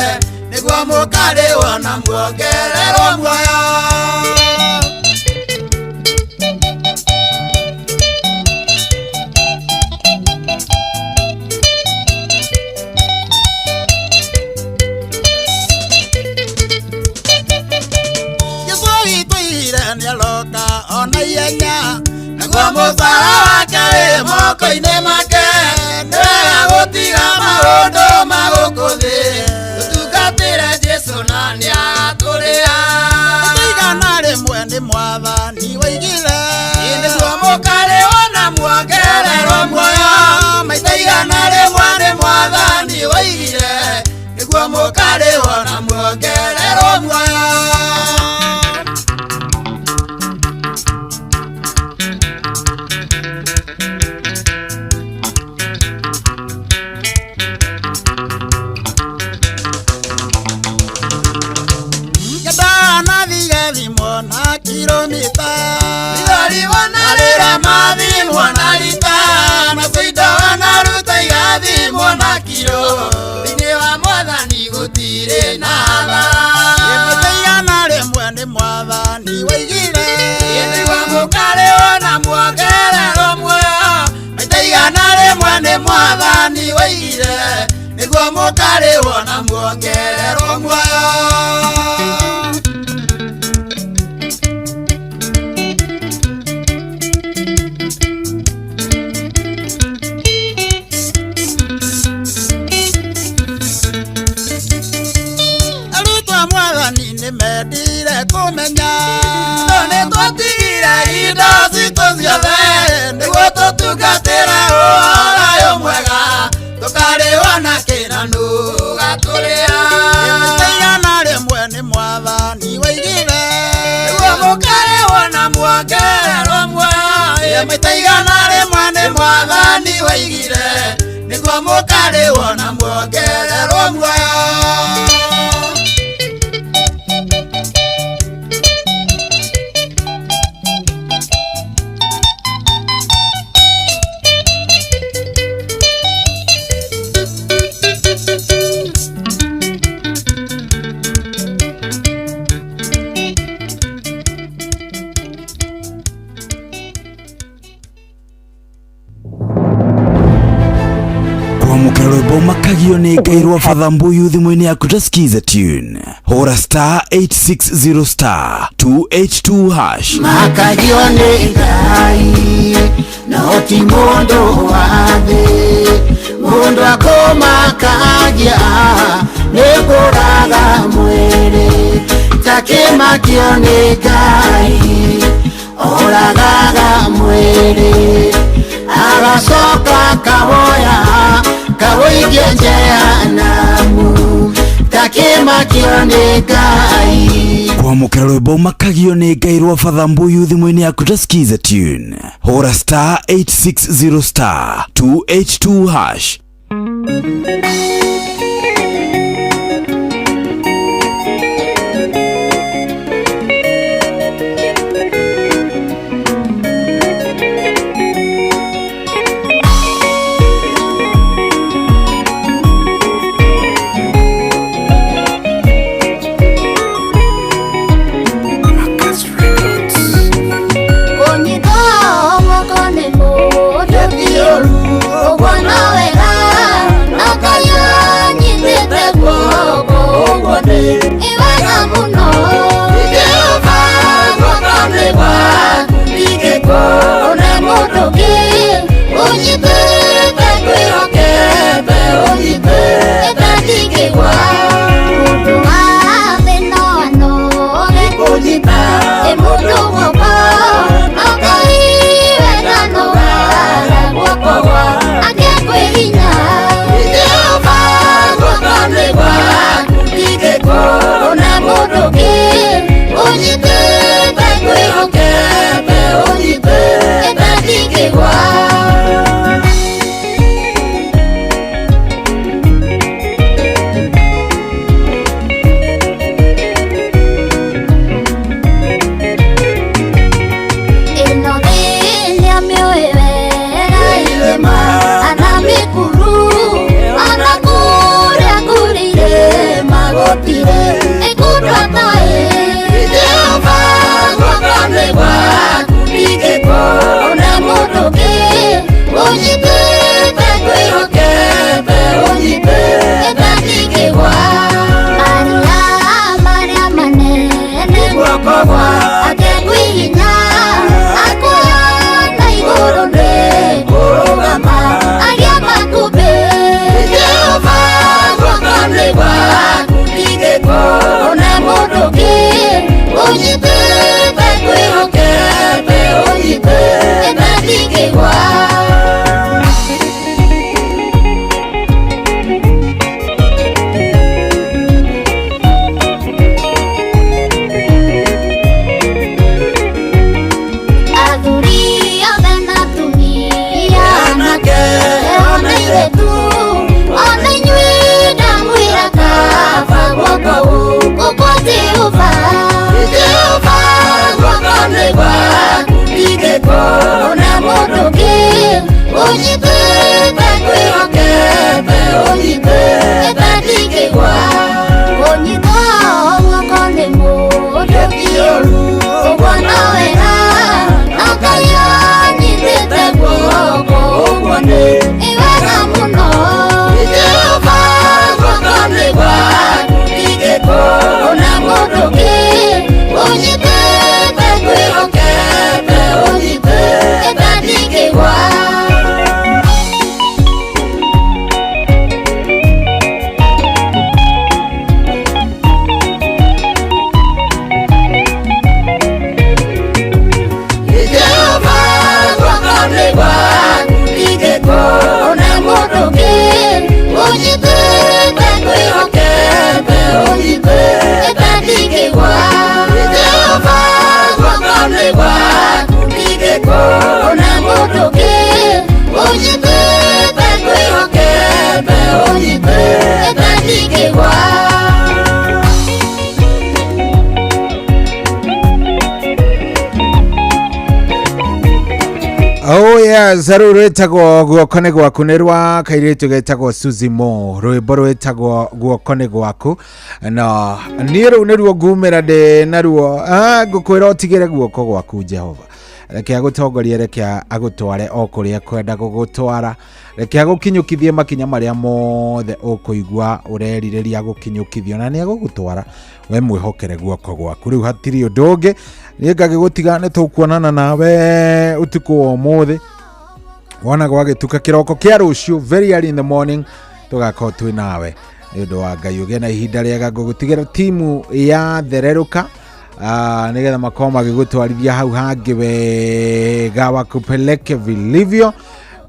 nĩguo mũkarĩhwo na muongererwo muoyo. Jesũ witũ ire nĩaroka ona ihenya naguo mũcara wake wĩ moko-inĩ make nĩ wega gũtiga maũndũ ma gũkũ thĩ tũtungatĩre Jesũ na nĩagatũrĩha. Ĩtaigana rĩmwe nĩ mwathani woigire nĩguo mũkarĩhwo na muongererwo muoyo maita igana rĩmwe nĩ mwathani woigire nĩguo mũkarĩhwo na muongererwo muoyo. Ngĩndana thimwo na kilomita Ithori wanarĩra mathimwo na rita nacio indo wanaruta igathimwo na kiro thĩinĩ wa mwathani gũtirĩ na hathara. Maita igana rĩmwe nĩ mwathani woigire nĩguo mũkarĩhwo na muongererwo muoyo maita igana rĩmwe nĩ mwathani waigire nĩguo mũkarĩhwo na muongererwo muoyo. Mwathani nĩmendire kũmenya no nĩtwatigire indo citũ ciothe nĩguo tũtungatĩre ũhoro ũyũ mwega tũkarĩwa na kĩnanu gatũrĩa. Mĩta igana rĩmwe nĩ mwathani waigire nĩguo mũkarĩhwo na muongererwo muoyo. Mĩta igana rĩmwe nĩ mwathani waigire nĩguo mũkarĩhwo na muongererwo muoyo. Rwimbo makagio nĩ Ngai rwa Father Mbuyu thimũ-inĩ yaku ta skiza tune hũra star 860 star 282 hash. Makagio nĩ Ngai no ti mũndũ wa thĩ, mũndũ akũmakagia nĩ kũraga mwĩrĩ, takĩmakio nĩ Ngai oragaga mwĩrĩ agacoka kawoya kawoigie jehanamu takĩmakio nĩ Ngai. Kwamũkĩra rwimbo makagio nĩ Ngai rwa Father Mbuyu thimũ-inĩ yaku ta skiza tune hũra star 860 star 282 hash. Wega, no kaya. Yes, rĩu rwĩtagwo guoko nĩ gwaku, nĩ rwa kairĩtu getagwo Suzy Mo, rwĩmbo rwĩtagwo guoko nĩ gwaku. Na niĩ rĩu nĩruo ngumĩra ndĩ naruo. Ngũkwĩra ũtigĩre guoko gwaku Jehova, reke agũtongorie, reke agũtware o kũrĩa kwenda gũgũtwara, reke agũkinyũkithie makinya marĩa mothe ũkũigua ũrerirĩria gũkinyũkithio, na nĩ agũgũtwara. We mwĩhokere guoko gwaku. Rĩu hatirĩ ũndũ ũngĩ, niĩ ngagĩgũtiga, nĩ tũkuonana nawe ũtukũ wa ũmũthĩ wona gwagĩtuka kĩroko kĩa rũciũ, very early in the morning tũgakorwo twĩ nawe. Nĩ ũndũ wa Ngai, ũgĩe na ihinda rĩega. Ngũgũtigĩra timu ya thererũka nĩgetha makorwo magĩgũtwarithia hau hangĩ wega, wakupeleke vilivyo.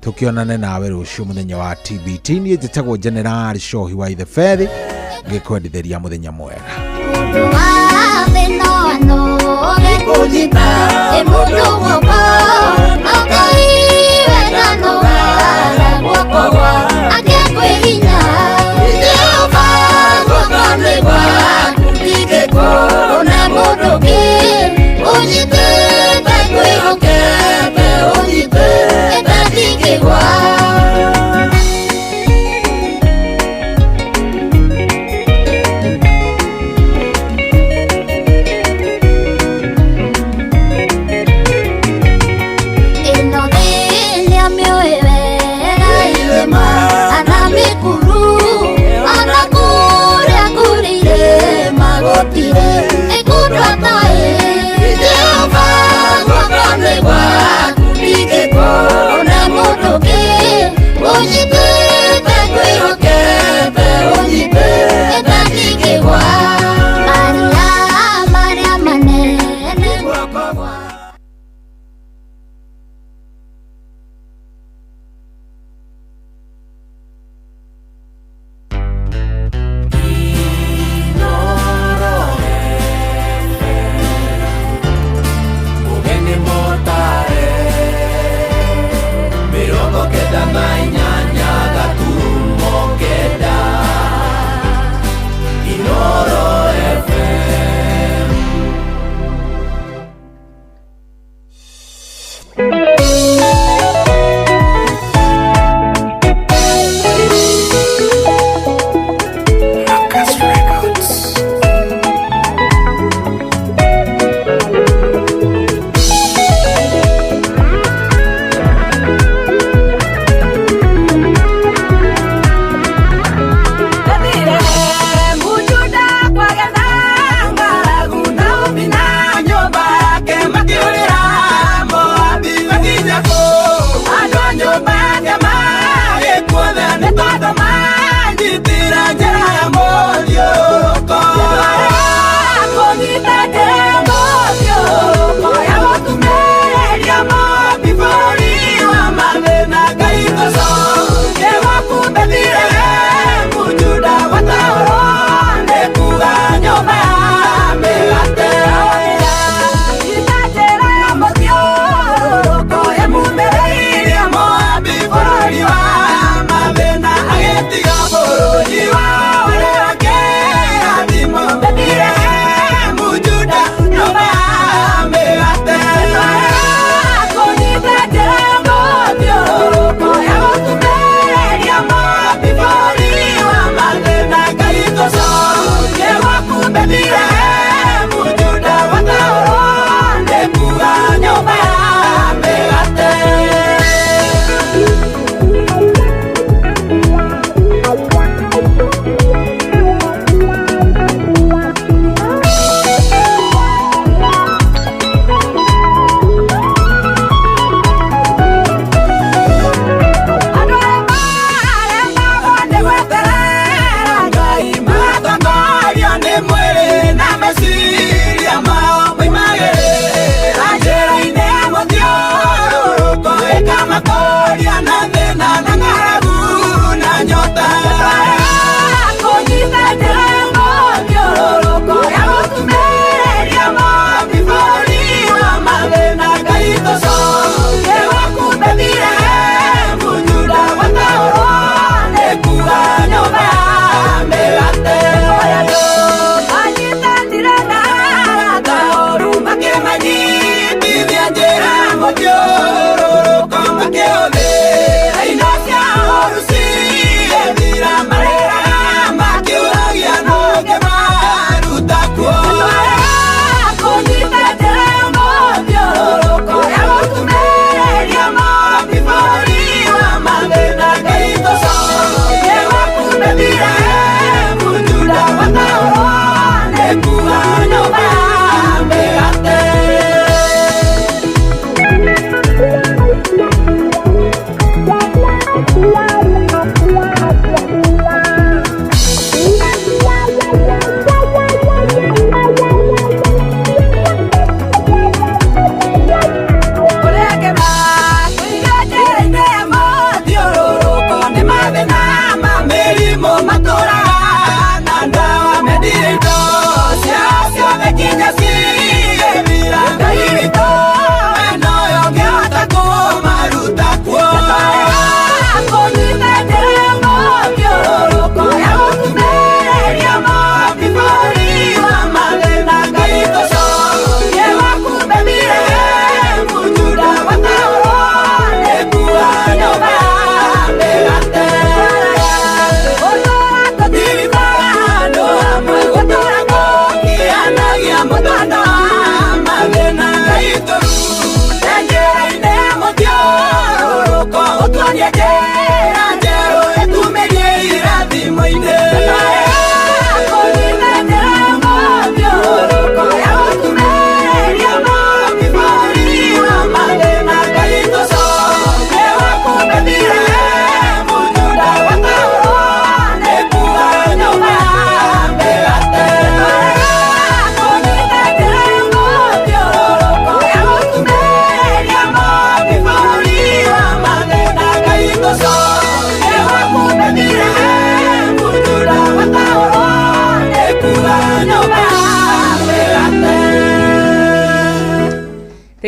Tukionane nawe rũciũ mũthenya wa TBT. Niĩ njĩtagwo General Shohi wa Itheberi, ngĩkwendithĩria mũthenya mwega. Ũnyitĩte ngwĩhokete, ũnyitĩte ndingĩgwa. Ĩno thĩ nĩamĩũĩ wega, irĩma ana mĩkuru ona kũrĩa kũrĩ irĩma gũtirĩ ĩkũndwa ta ĩ. Jehova, guoko nĩ gwaku, ndingĩkũũna mũndũ ũngĩ. Ũnyitĩte ngwĩhokete, ũnyitĩte ndingĩgwa. Maria marĩa manene guoko gwaku.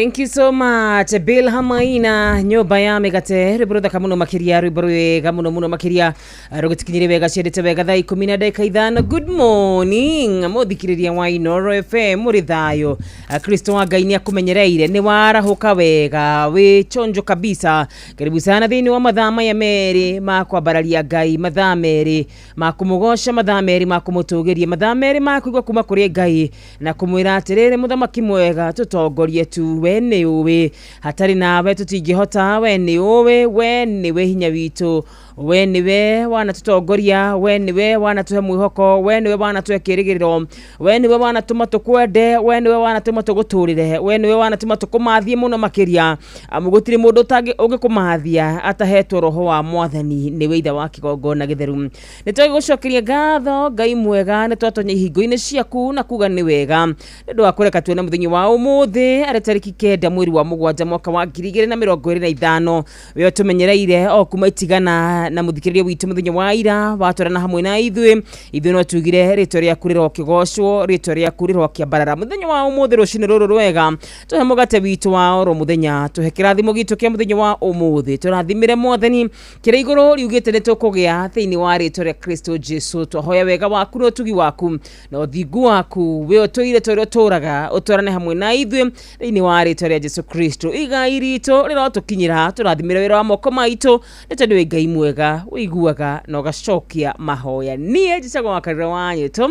Thank you so much Bill Hamaina nyumba ya migate rwimbo ruthaka muno makiria, rwimbo rwega muno muno makiria, rugutikinyire wega ciendete wega thaa 10:05. Good morning muthikiriria wa Inoro FM muri thayo. Kristo wa Ngai ni akumenyereire, ni warahuka wega wi chonjo kabisa. Karibu sana thiini wa mathaa maya meri ma kwambararia Ngai, mathaa meri ma kumugoca, mathaa meri ma kumutugiria, mathaa meri ma kuigua kuma kuri Ngai na kumwira atiriri muthamaki mwega tutongorie tu, we ni uwi hatari nawe tutingihota, we ni uwi, we niwe hinya witu, we niwe wanatutongoria, we niwe wanatuhe mwihoko, we niwe wanatuhe kirigiriro, we niwe wanatuma tukwende, we niwe wanatuma tuguturire, we niwe wanatuma tukumathie muno makiria. Amu gutiri mundu ungikumathia atahetwo roho wa mwathani, niwe ithe wa kigongona githeru. Nitwagigucokeria ngatho Ngai mwega, nitwatonya ihingo-ini ciaku na kuga ni wega nĩ wa kureka tuone muthenya wa umuthi ari tariki 9 mweri wa 7 mwaka wa 2025. We tumenyereire o kuma itigana na muthikiriria witu muthenya wa ira watwarana hamwe na ithuĩ, ithuĩ no tugire ritwa rĩaku rĩrokĩgocwo, ritwa rĩaku rĩrokĩambarara. Muthenya wa umuthi rũcinĩ rũrũ rwega tuhe mũgate witũ wa oro muthenya, tuhe kĩrathimo gitũ kĩa muthenya wa umuthi, tũrathimire mwathani kĩrĩa igũrũ riugĩte nĩ tũkũgĩa thĩinĩ wa rĩtwa rĩa Kristo Jesu. Twahoya wega waku na ũtugi waku na ũthingu waku we ũtũire tũrĩa ũtũraga ũtwarane hamwe na ithuĩ thĩinĩ wa rĩtwa rĩa Jesu Kristo. Igai ritũ rĩrotũkinyĩra, tũrathimire wĩra wa moko maitũ nĩ tondũ wĩ Ngai mwega ũiguaga na ũgacokia mahoya. Niĩ njĩtagwo Wakarĩra wa Nyĩtũ,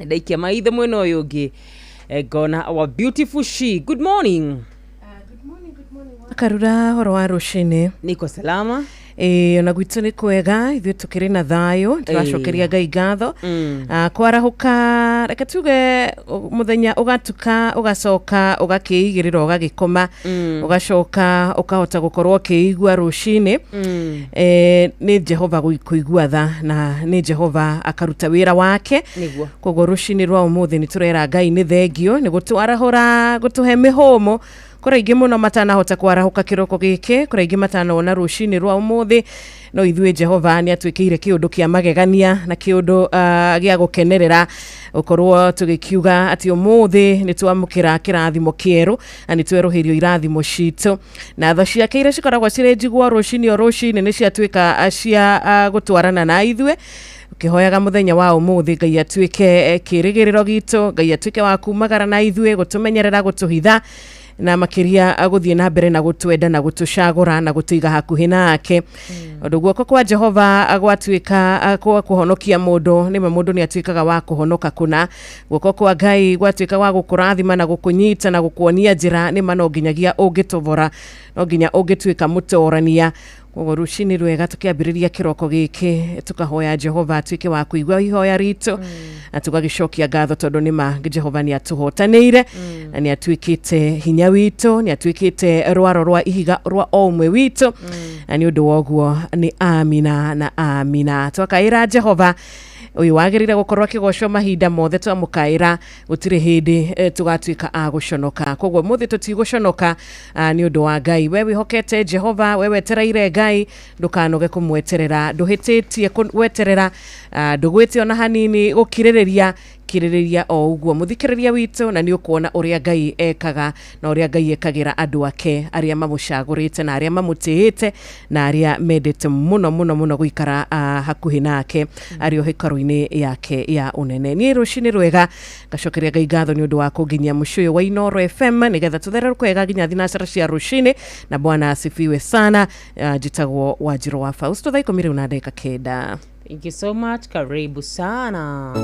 ndaikia maitho mwena ũyũ ũngĩ ngona our beautiful she. Good morning. Karura horo wa rũcinĩ. Niko salama. Ona gwitũ nĩ kwega, ithuĩ tũkĩrĩ na thayũ, tũracokeria Ngai ngatho. Kwarahuka reke tuge muthenya ũgatuka ũgacoka ũgakĩigĩrĩra ũgagĩkoma, ũgacoka ũkahota gũkorwo ũkĩigua rũcinĩ. Nĩ Jehova kũigua tha na nĩ Jehova akaruta wĩra wake. Koguo rũcinĩ rwa ũmũthĩ nĩ tũrera Ngai nĩ thengio nĩ gũtwarahũra, gũtũhe mĩhũmũ. Kũrĩ aingĩ mũno matanahota kwarahuka kĩroko gĩkĩ, kũrĩ aingĩ matanona rũcinĩ rwa ũmũthĩ, no ithuĩ Jehova nĩ atwĩkĩire kĩũndũ kĩa magegania na kĩũndũ gĩa gũkenerera ũkorwo tũgĩkiuga atĩ ũmũthĩ nĩ twamũkĩra kĩrathimo kĩerũ na nĩ twerũhĩrio irathimo citũ, na tha ciake iria cikoragwo cirĩ njigua rũcinĩ o rũcinĩ nĩ ciatuĩka cia gũtwarana na ithuĩ. Ũkĩhoyaga mũthenya wa ũmũthĩ Ngai atuĩke kĩrĩgĩrĩro gitũ, Ngai atuĩke wa kumagara na ithuĩ, gũtũmenyerera, gũtũhitha na makiria gũthiĩ na mbere na gũtwenda na gũtũcagũra na gũtũiga hakuhĩ nake. Ũndũ guoko kwa Jehova gwatuĩka kwa kũhonokia mũndũ, nĩma mũndũ nĩ atuĩkaga wa kũhonoka kũna. Guoko kwa Ngai gwatuĩka wa gũkũrathima na gũkũnyita na gũkuonia njĩra, nĩma no nginyagia ũngĩtobora, no nginya ũngĩtuĩka mũtorania. Koguo rũcinĩ rwega tũkĩambĩrĩria kĩroko gĩkĩ tũkahoya Jehova atuĩke wa kũigua ihoya ritũ na tũgagĩcokia ngatho tondũ nĩma Jehova nĩ atũhotanĩire na nĩ atuĩkĩte hinya witũ, nĩ atuĩkĩte rwaro rwa ihiga rwa o ũmwe witũ, na nĩ ũndũ wa ũguo nĩ amina na amina. Twakaĩra Jehova ũyũ wagĩrĩire gũkorwo akĩgocwo mahinda mothe, twamũkaĩra gũtirĩ hĩndĩ tũgatuĩka a gũconoka. Koguo mũthĩ tũtigũconoka nĩ ũndũ wa Ngai. We wĩhokete Jehova, we wetereire Ngai, ndũkanoge kũmweterera, ndũhĩtĩtie gweterera, ndũgwĩte ona hanini gũkirĩrĩria, kirĩrĩria o ũguo mũthikĩrĩria witũ, na nĩ ũkuona ũrĩa Ngai ekaga na ũrĩa Ngai ekagĩra andũ ake arĩa mamũcagũrĩte na arĩa mamũtĩĩte na arĩa mendete mũno mũno mũno gũikara hakuhĩ nake arĩ o hekarũ-inĩ yake ya ũnene. Niĩ rũcinĩ rwega ngacokeria Ngai ngatho nĩ ũndũ wa kũnginyia mũciĩ ũyũ wa Inoro FM nĩgetha tũthererũke wega nginya thinacara cia rũcinĩ, na Bwana asifiwe sana. Njĩtagwo Wanjirũ wa Fausto, thaa 10:09. Thank you so much, karibu sana.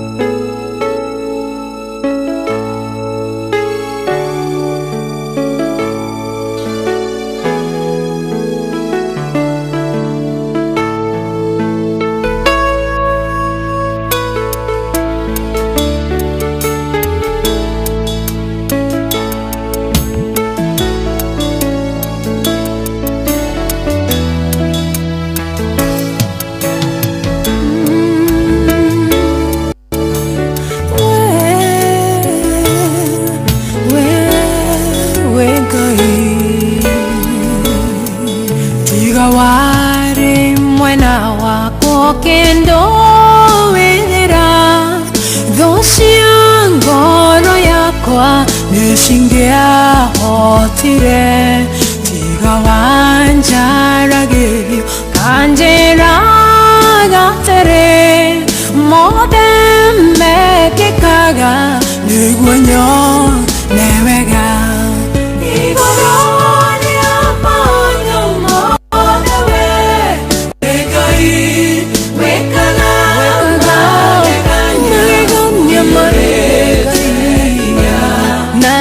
Ngoro yakwa nĩcingiahotire. Ndingĩahotire tiga wanjaragĩrio kanjĩraga atĩrĩ mothe mekĩkaga nĩguo nyone wega. Igũrũ rĩa maũndũ mothe we wĩ Ngai wĩkaga magegania magegania na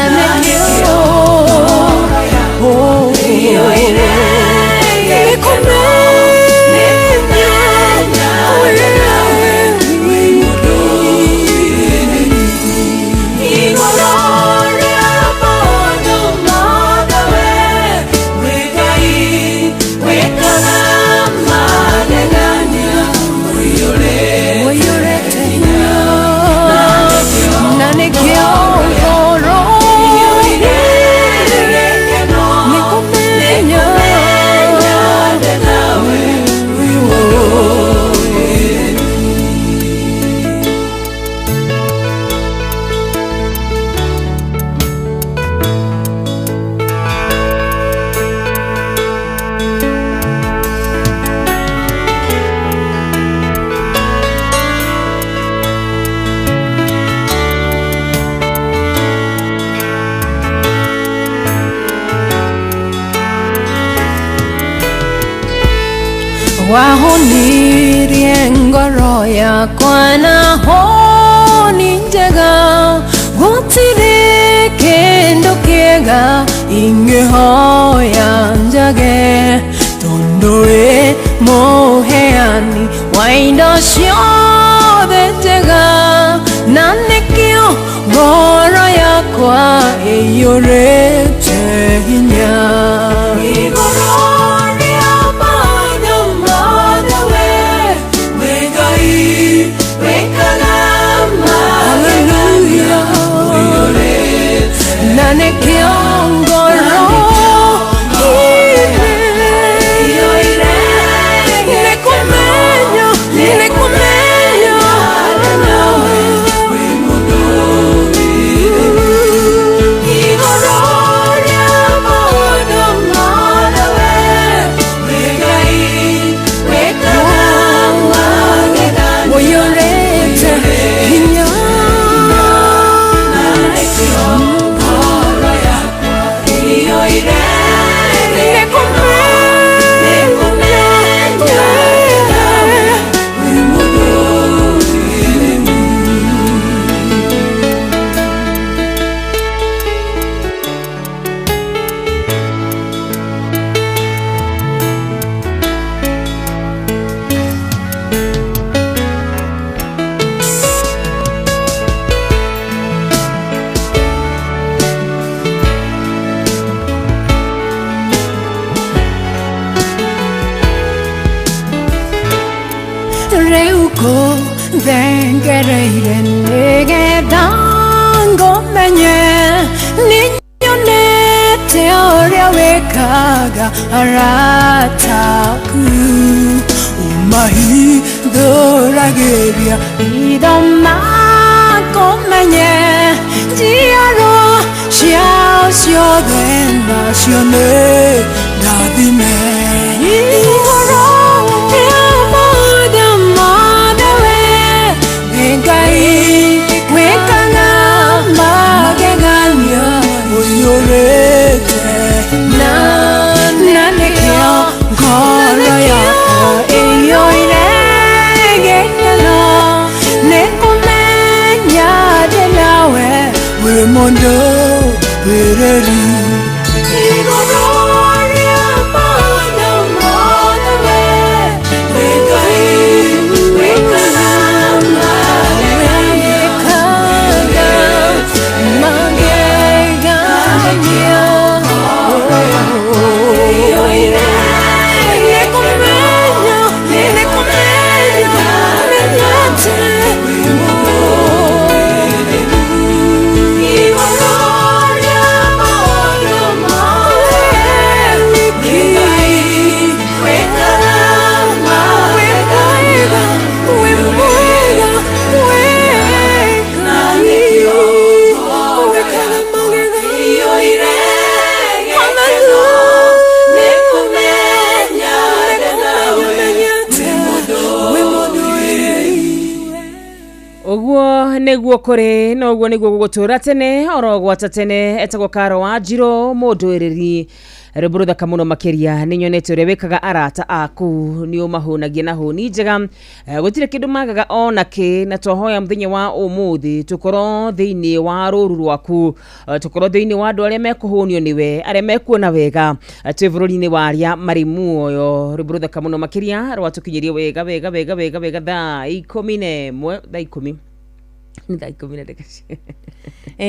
nĩkĩo Wahonirie ngoro yakwa na honi njega gũtirĩ kĩndũ kĩega ingĩhoya njage tondũ wĩ mũheani wa indo ciothe njega na nĩkĩo ngoro yakwa ĩiyũrĩte hinya. Igũrũ rĩa maũndũ mothe we wĩ Ngai wĩkaga magegania na nĩkĩo ngoro nĩkũmenya igũrũ rĩa maũndũ mothe we wĩ Ngai wĩkaga magegania ũiyũrĩte hinya na nĩkĩo ngoro yakwa ĩiyũire nĩkũmenya nawe wĩ mũndũ. Rĩu kũthengereire nĩgetha ngũmenye nĩnyonete ũrĩa wĩkaga arata aku ũmahithũragĩria itho makũmenye njiarwa ciao ciothe nacio nĩ ndathime. Igũrũ rĩa maũndũ mothe we wĩ Ngai wĩkaga magegania ũiyũrĩte na nĩkĩo ngoro yakwa ĩiyũire gĩkeno nĩkũmenya ndĩ nawe wĩ mũndũ wĩrĩri. Igũrũ rĩa maũndũ Ũguo nĩguo kũrĩ na ũguo nĩguo gũgũtũra tene oro gwata tene etagwo Karo wa Njirũ mũndũĩrĩri rwĩmbo rũthaka mũno makĩria nĩ nyonete ũrĩa wĩkaga arata aku nĩ ũmahũnagia na hũni njega. Gũtirĩ kĩndũ magaga ona kĩ na twahoya mũthenya wa ũmũthĩ tũkorwo thĩinĩ wa rũru rwaku, tũkorwo thĩinĩ wa andũ arĩa mekũhũnio nĩwe, arĩa mekuona wega twĩ bũrũri-inĩ wa arĩa marĩ muoyo. Rwĩmbo rũthaka mũno makĩria rwatũkinyĩrie wega wega wega wega wega thaa 11 thaa 10 nĩ thaa 10 na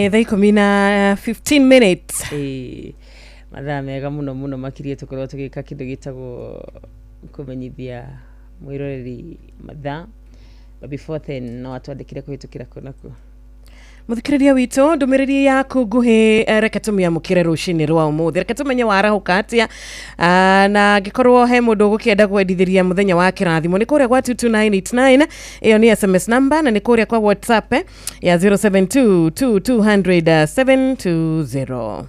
ndagĩka thaa 10 na 15 minutes. Mathaa mega mũno mũno makĩria tũkorwo tũgĩka kĩndũ gĩtagwo kũmenyithia mwĩroreri mathaa, but before then no atwandĩkĩre kũhĩtũkĩra kũ na kũ. Mũthikĩrĩria witũ, ndũmĩrĩri yaku nguhĩ, reke tũmĩamũkĩre rũcinĩ rwa ũmũthĩ, reke tũmenye warahũka atĩa, na angĩkorwo he mũndũ ũgũkĩenda kwendithĩria mũthenya wa kĩrathimo nĩ kũrĩa gwa 22989, ĩyo nĩ SMS number, na nĩ kũrĩa kwa WhatsApp ya 0722200720.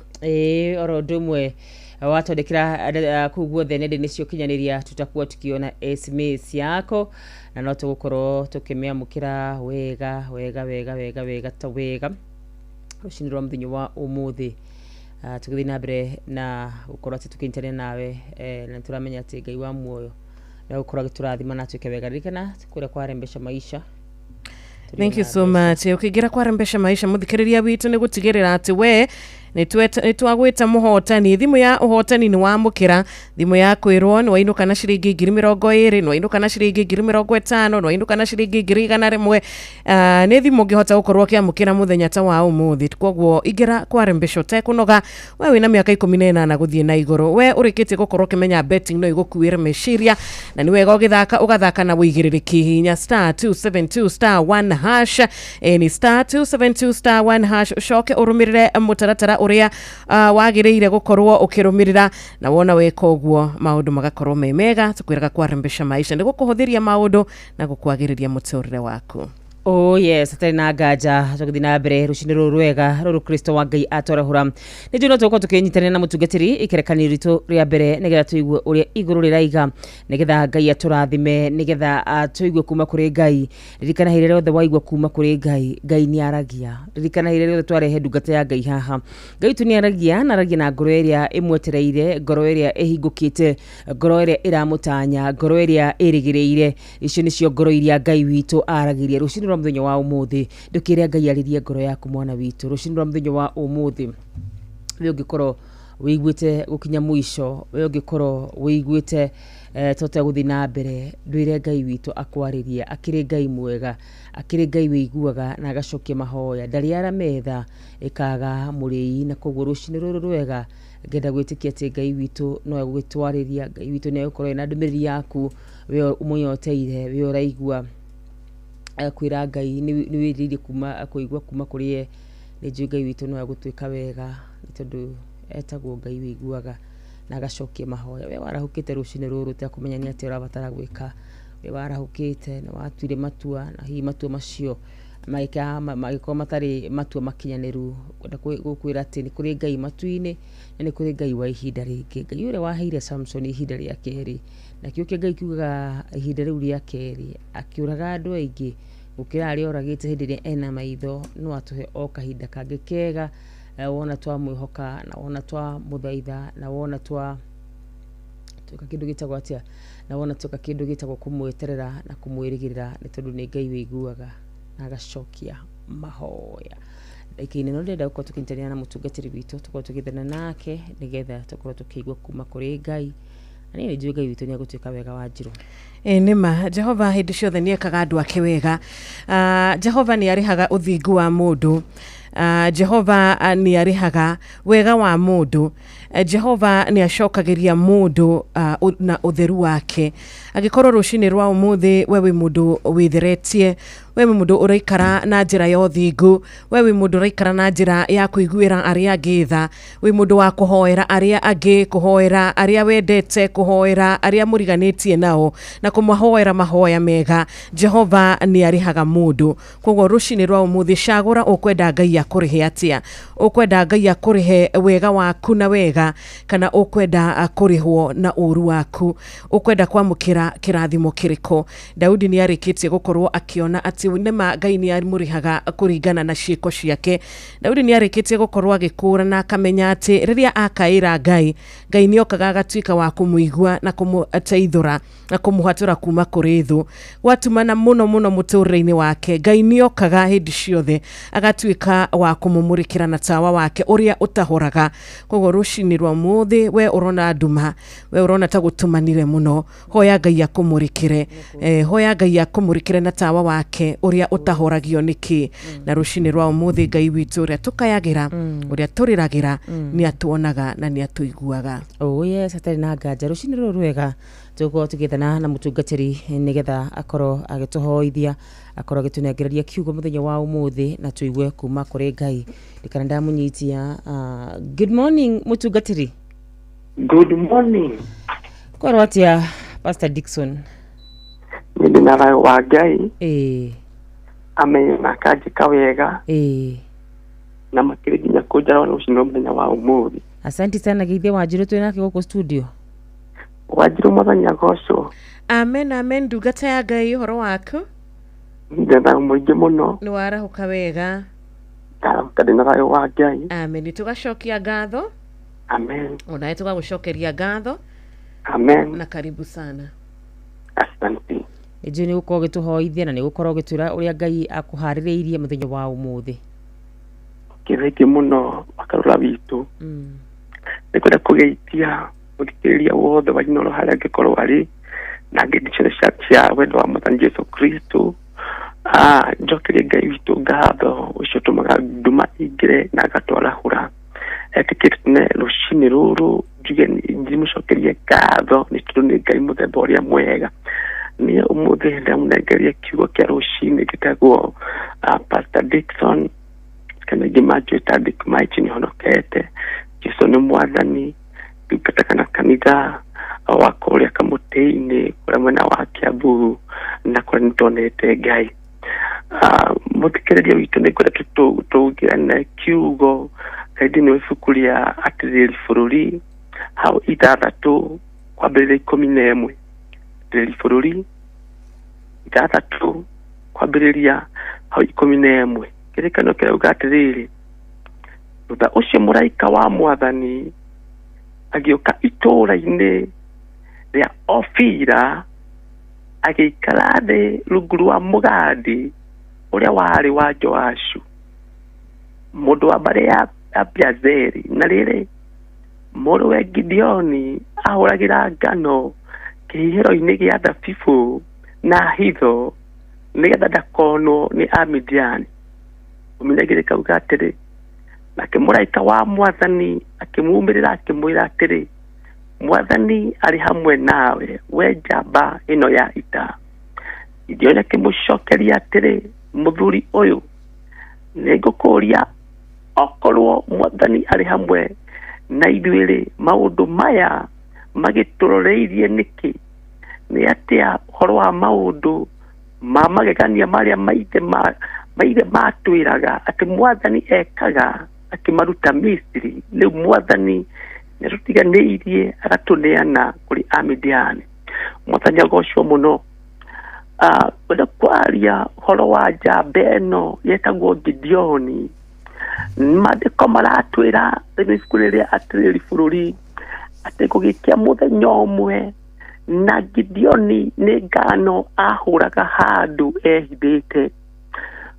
Oro ũndũ ũmwe watwandĩkĩra kũu guothe nenda-inĩ cia ũkinyanĩria, tutakuwa tukiona SMS yako na no tũgũkorwo tũkĩmĩamũkĩra wega wega wega wega wega ta wega rũcinĩ rwa mũthenya wa ũmũthĩ. Tũgĩthiĩ na mbere na gũkorwo atĩ tũkĩnyitanĩra nawe, na nĩtũramenya atĩ Ngai wa muoyo nĩ egũkorwo agĩtũrathima na atuĩke wega. Ririkana kũrĩa kwa Rembesha Maisha. Thank you so much. Ũkĩingĩra kwa Rembesha Maisha mũthikĩrĩria witũ nĩ gũtigĩrĩra atĩ we nĩ twagwĩta mũhotani. Thimũ ya ũhotani nĩ wamũkĩra, thimũ ya kwĩrwo nĩ wainũka na ciringi 20,000, nĩ wainũka na ciringi 50,000, nĩ wainũka na ciringi 100,000. Nĩ thimũ ũngĩhota gũkorwo ũkĩamũkĩra mũthenya ta wa ũmũthĩ. Koguo ingĩra kwa Rembesha ũtekũnoga. We wĩna mĩaka 18 gũthiĩ na igũrũ, we ũrĩkĩtie gũkorwo ũkĩmenya betting no ĩgũkuĩre meciria, na nĩ wega ũgĩthaka ũgathaka na wũigĩrĩrĩki. Hihinya star 272 star 1 hash, ni star 272 star 1 hash, ũcoke ũrũmĩrĩre mũtaratara ũrĩa wagĩrĩire gũkorwo ũkĩrũmĩrĩra, na wona weka ũguo maũndũ magakorwo me mega. Tũkwĩraga kwa Rembesha Maisha nĩ gũkũhũthĩria maũndũ na gũkwagĩrĩria mũtũrĩre waku. Oh yes, atarĩ na nganja tũgĩthiĩ na mbere rũcinĩ rũrũ rwega rũrũ Kristo wa Ngai atwarahũra. Nĩ njũĩ no tũgũkorwo tũkĩnyitanĩra na mũtungatĩri ikerekanio ritũ rĩa mbere nĩgetha tũigue ũrĩa igũrũ rĩraiga, nĩgetha Ngai atũrathime, nĩgetha tũigue kuma kũrĩ Ngai. Ririkana hĩrĩa rĩothe waigua kuma kũrĩ Ngai, Ngai nĩ aragia. Ririkana hĩrĩa rĩothe twarehe ndungata ya Ngai haha, Ngai tu nĩ aragia, na aragia na ngoro ĩrĩa ĩmwetereire, ngoro ĩrĩa ĩhingũkĩte, ngoro ĩrĩa ĩramũtanya, ngoro ĩrĩa ĩrĩgĩrĩire. Icio nĩcio ngoro iria Ngai witũ aragĩria. Rũcinĩ rwa mũthenya wa ũmũthĩ ndũkĩre Ngai arĩrie ngoro yaku mwana witũ. Rũcinĩ rwa mũthenya wa ũmũthĩ we ũngĩkorwo wĩiguĩte gũkinya mũico, we ũngĩkorwo wĩiguĩte tote gũthiĩ na mbere, ndwĩre Ngai witũ akwarĩrie. Akĩrĩ Ngai mwega, akĩrĩ Ngai wĩiguaga na agacokia mahoya, ndarĩ ara metha ĩkaga mũrĩi. Na koguo rũcinĩ rũrũ rwega ngenda gwĩtĩkia atĩ Ngai witũ no egũgĩtwarĩria, Ngai witũ nĩ egũkorwo ena ndũmĩrĩri yaku, we ũmũnyoteire, we ũraigua kwĩra Ngai nĩ wĩrirĩirie kuma kũigua kuma kũrĩ ye. Nĩ njũĩ Ngai witũ no egũtuĩka wega, nĩ tondũ etagwo Ngai wĩiguaga na agacokia mahoya. We warahũkĩte rũcinĩ rũrũ ũtekũmenya nĩ atĩa ũrabatara gwĩka, we warahũkĩte na watuire matua, na hihi matua macio magĩkorwo matarĩ matua makinyanĩru, ngwenda gũkwĩra atĩ nĩ kũrĩ Ngai matu-inĩ na nĩ kũrĩ Ngai wa ihinda rĩngĩ, Ngai ũrĩa waheire Samson ihinda rĩa kerĩ, na kĩo kĩa Ngai kiugaga ihinda rĩu rĩa kerĩ akĩũraga andũ aingĩ gũkĩra arĩa oragĩte hĩndĩ ĩrĩa ena maitho. No atũhe o kahinda kangĩ kega, wona twamwĩhoka na wona twamũthaitha na wona twa tweka kĩndũ gĩtagwo atĩa, na wona tweka kĩndũ gĩtagwo kũmweterera na kũmwĩrĩgĩrĩra, nĩ tondũ nĩ Ngai wĩiguaga na agacokia mahoya. Ndagĩka-inĩ no ndĩrenda gũkorwo tũkĩnyitanĩra na mũtungatĩri witũ, tũkorwo tũgĩthana nake nĩgetha tũkorwo tũkĩigua kuma kũrĩ Ngai, na niĩ nĩ njũĩ Ngai witũ nĩ egũtuĩka wega wa Njirũ. Nĩma Jehova hĩndĩ ciothe nĩ ekaga andũ ake wega. Jehova nĩ arĩhaga ũthingu wa mũndũ. Jehova nĩ arĩhaga wega wa mũndũ. Jehova nĩ acokagĩria mũndũ na ũtheru wake. Angĩkorwo rũcinĩ rwa ũmũthĩ we wĩ mũndũ wĩtheretie, we wĩ mũndũ ũraikara na njĩra ya ũthingu, we wĩ mũndũ ũraikara na njĩra ya kũiguĩra arĩa angĩ tha, wĩ mũndũ wa kũhoera arĩa angĩ, kũhoera arĩa wendete, kũhoera arĩa mũriganĩtie nao, na kũmahoera mahoya mega, Jehova nĩ arĩhaga mũndũ. Koguo rũcinĩ rwa ũmũthĩ cagũra ũkwenda Ngai akũrĩhe atĩa, ũkwenda Ngai akũrĩhe wega waku na wega, kana ũkwenda kũrĩhwo na ũru waku, ũkwenda kwamũkĩra kĩrathimo kĩrĩkũ. Daudi nĩ arĩkĩtie gũkorwo akĩona atĩ atĩ nĩma Ngai nĩ amũrĩhaga kũringana na ciĩko ciake. Daudi nĩ arĩkĩtie gũkorwo agĩkũra na akamenya atĩ rĩrĩa akaĩra Ngai, Ngai nĩ okaga agatuĩka wa kũmũigua na kũmũteithũra na kũmũhatũra kuma kũrĩ thũ. Gwatumana mũno mũno mũtũrĩre-inĩ wake, Ngai nĩ okaga hĩndĩ ciothe agatuĩka wa kũmũmũrĩkĩra na tawa wake ũrĩa ũtahoraga. Koguo rũcinĩ rwa ũmũthĩ we ũrona nduma, we ũrona ta gũtumanire mũno, hoya Ngai akũmũrĩkĩre, hoya Ngai akũmũrĩkĩre na tawa wake ũrĩa ũtahoragio nĩkĩ. Na rũcinĩ rwa ũmũthĩ Ngai witũ ũrĩa tũkayagĩra, ũrĩa tũrĩragĩra, nĩ atuonaga na nĩ atũiguaga. Oh yes, hatarĩ na nganja rũcinĩ rũrũ rwega tũgũkorwo tũgĩethana na mũtungatĩri nĩgetha akorwo agĩtũhoithia, akorwo agĩtũnengereria kiugo mũthenya wa ũmũthĩ na tũigue kuma kũrĩ Ngai. Ndikana ndamũnyitia. Good morning mũtungatĩri. Good morning. Kwarwo atĩa Pastor Dickson? Nĩ ndĩna thayũ wa Ngai. Amenye na akanjĩka wega. Na makĩria nginya kũnjara rũcinĩ mũthenya wa ũmũthĩ. Asante sana geithia Wanjirũ twĩ nake gũkũ studio. Wanjirũ mwathani agocwo. Amen amen, ndungata ya Ngai, ũhoro waku? Ndĩ thayũ mũingĩ mũno. Nĩ warahũka wega? Ndarahũka ndĩna thayũ wa Ngai. Amen, tũgacokia ngatho. Amen. Onawe tũgagũcokeria ngatho. Amen. Na karibu sana. Asante. Nĩnjũĩ nĩ gũkorwo ũgĩtũhoithia na nĩ gũkorwo ũgĩtwĩra ũrĩa Ngai akũharĩrĩirie mũthenya wa ũmũthĩ. Kĩrĩngĩ mũno wakarũra witũ. Nĩ kwenda kũgeithia mũthikĩrĩria wothe wa Inooro harĩa angĩkorwo arĩ na ngeithi ciothe cia wendo wa Mwathani Jesu Kristo. Njokerie Ngai witũ ngatho ũcio ũtũmaga nduma ingĩre na agatwarahũra. Etĩkĩte tene rũcinĩ rũrũ njuge ndimũcokerie ngatho nĩ tondũ nĩ Ngai mũthemba ũrĩa mwega. Niĩ ũmũthĩ ndamũnengeria kiugo kĩa rũcinĩ gĩtagwo Pastor Dickson, kana ingĩ manjũĩ ta Dick Mike, nĩhonokete. Jesu nĩ mwathani, ndungataga na kanitha wa kũrĩa Kamũtĩ-inĩ, kũrĩa mwena wa Kiambu, na kũrĩa nĩtuonete Ngai. Mũthikĩrĩria witũ nĩ ngwenda tũgĩane kiugo thĩinĩ wa ibuku rĩa Atĩrĩri Bũrũri hau 6 kwambĩrĩria 11. Atĩrĩri Bũrũri 6 kwambĩrĩria hau 11. Kĩrĩkanĩro kĩrauga atĩrĩrĩ, thutha ũcio mũraika wa mwathani agĩũka itũũra-inĩ rĩa Ofira, agĩikara thĩ rungu rwa mũgandi ũrĩa warĩ wa Joashu, mũndũ wa mbarĩ ya Abiazeri. Na rĩrĩ, mũrũwe Gideoni ahũragĩra ngano kĩhihĩro-inĩ gĩa thabibũ na hitho, nĩgetha ndakonwo nĩ Amidiani. 12 kauga atĩrĩ, nake mũraika wa mwathani akĩmumĩrĩra akĩmwĩra atĩrĩ, mwathani arĩ hamwe nawe, we njamba ĩno ya ita. Gideoni akĩmũcokeria atĩrĩ, mũthuri ũyũ, nĩngũkũũria okorwo mwathani arĩ hamwe na ithuĩ-rĩ, maũndũ maya magĩtũroreirie nĩkĩ? Nĩ atĩa ũhoro wa maũndũ ma magegania marĩa maithe matwĩraga atĩ mwathani ekaga akĩmaruta Misiri? Rĩu mwathani nĩatũtiganĩirie agatũneana kũrĩ Amidiani. Mwathani agocwo mũno. Kwenda kwaria ũhoro wa njamba ĩno yetagwo Gideoni. Maandĩko maratwĩra thĩinĩ ibuku rĩrĩa Atĩrĩri Bũrũri atĩ gũgĩkĩa mũthenya ũmwe na Gideoni nĩ ngano ahũraga handũ ehithĩte.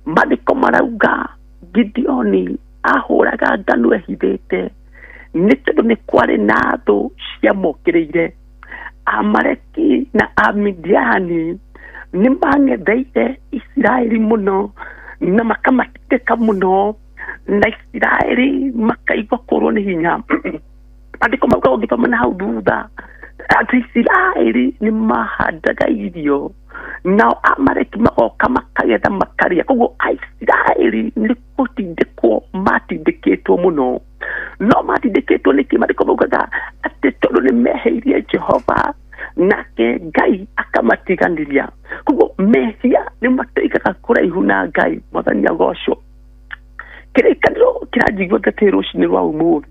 Maandĩko marauga Gideoni ahũraga ngano ehithĩte nĩ tondũ nĩ kwarĩ na thũ ciamokĩrĩire. Amaleki na Amidiani nĩ mang'etheire Isiraeli mũno na makamatindĩka mũno, na Isiraeli makaigua kũrwo nĩ hinya. Maandĩko mauga ũngĩthoma na hau thutha atĩ Isiraeli nĩ mahandaga irio nao Amaleki magoka makagetha makarĩa. Koguo Aisiraeli nĩ gũtindĩkwo matindĩkĩtwo mũno. No matindĩkĩtwo nĩkĩ? Maandĩko maugaga atĩ tondũ nĩ mehĩirie Jehova nake Ngai akamatiganĩria. Koguo mehia nĩ matũigaga kũraihu na Ngai. Mwathani agocwo. Kĩrĩkanĩro kĩranjigua ngatĩ rũcinĩ rwa ũmũthĩ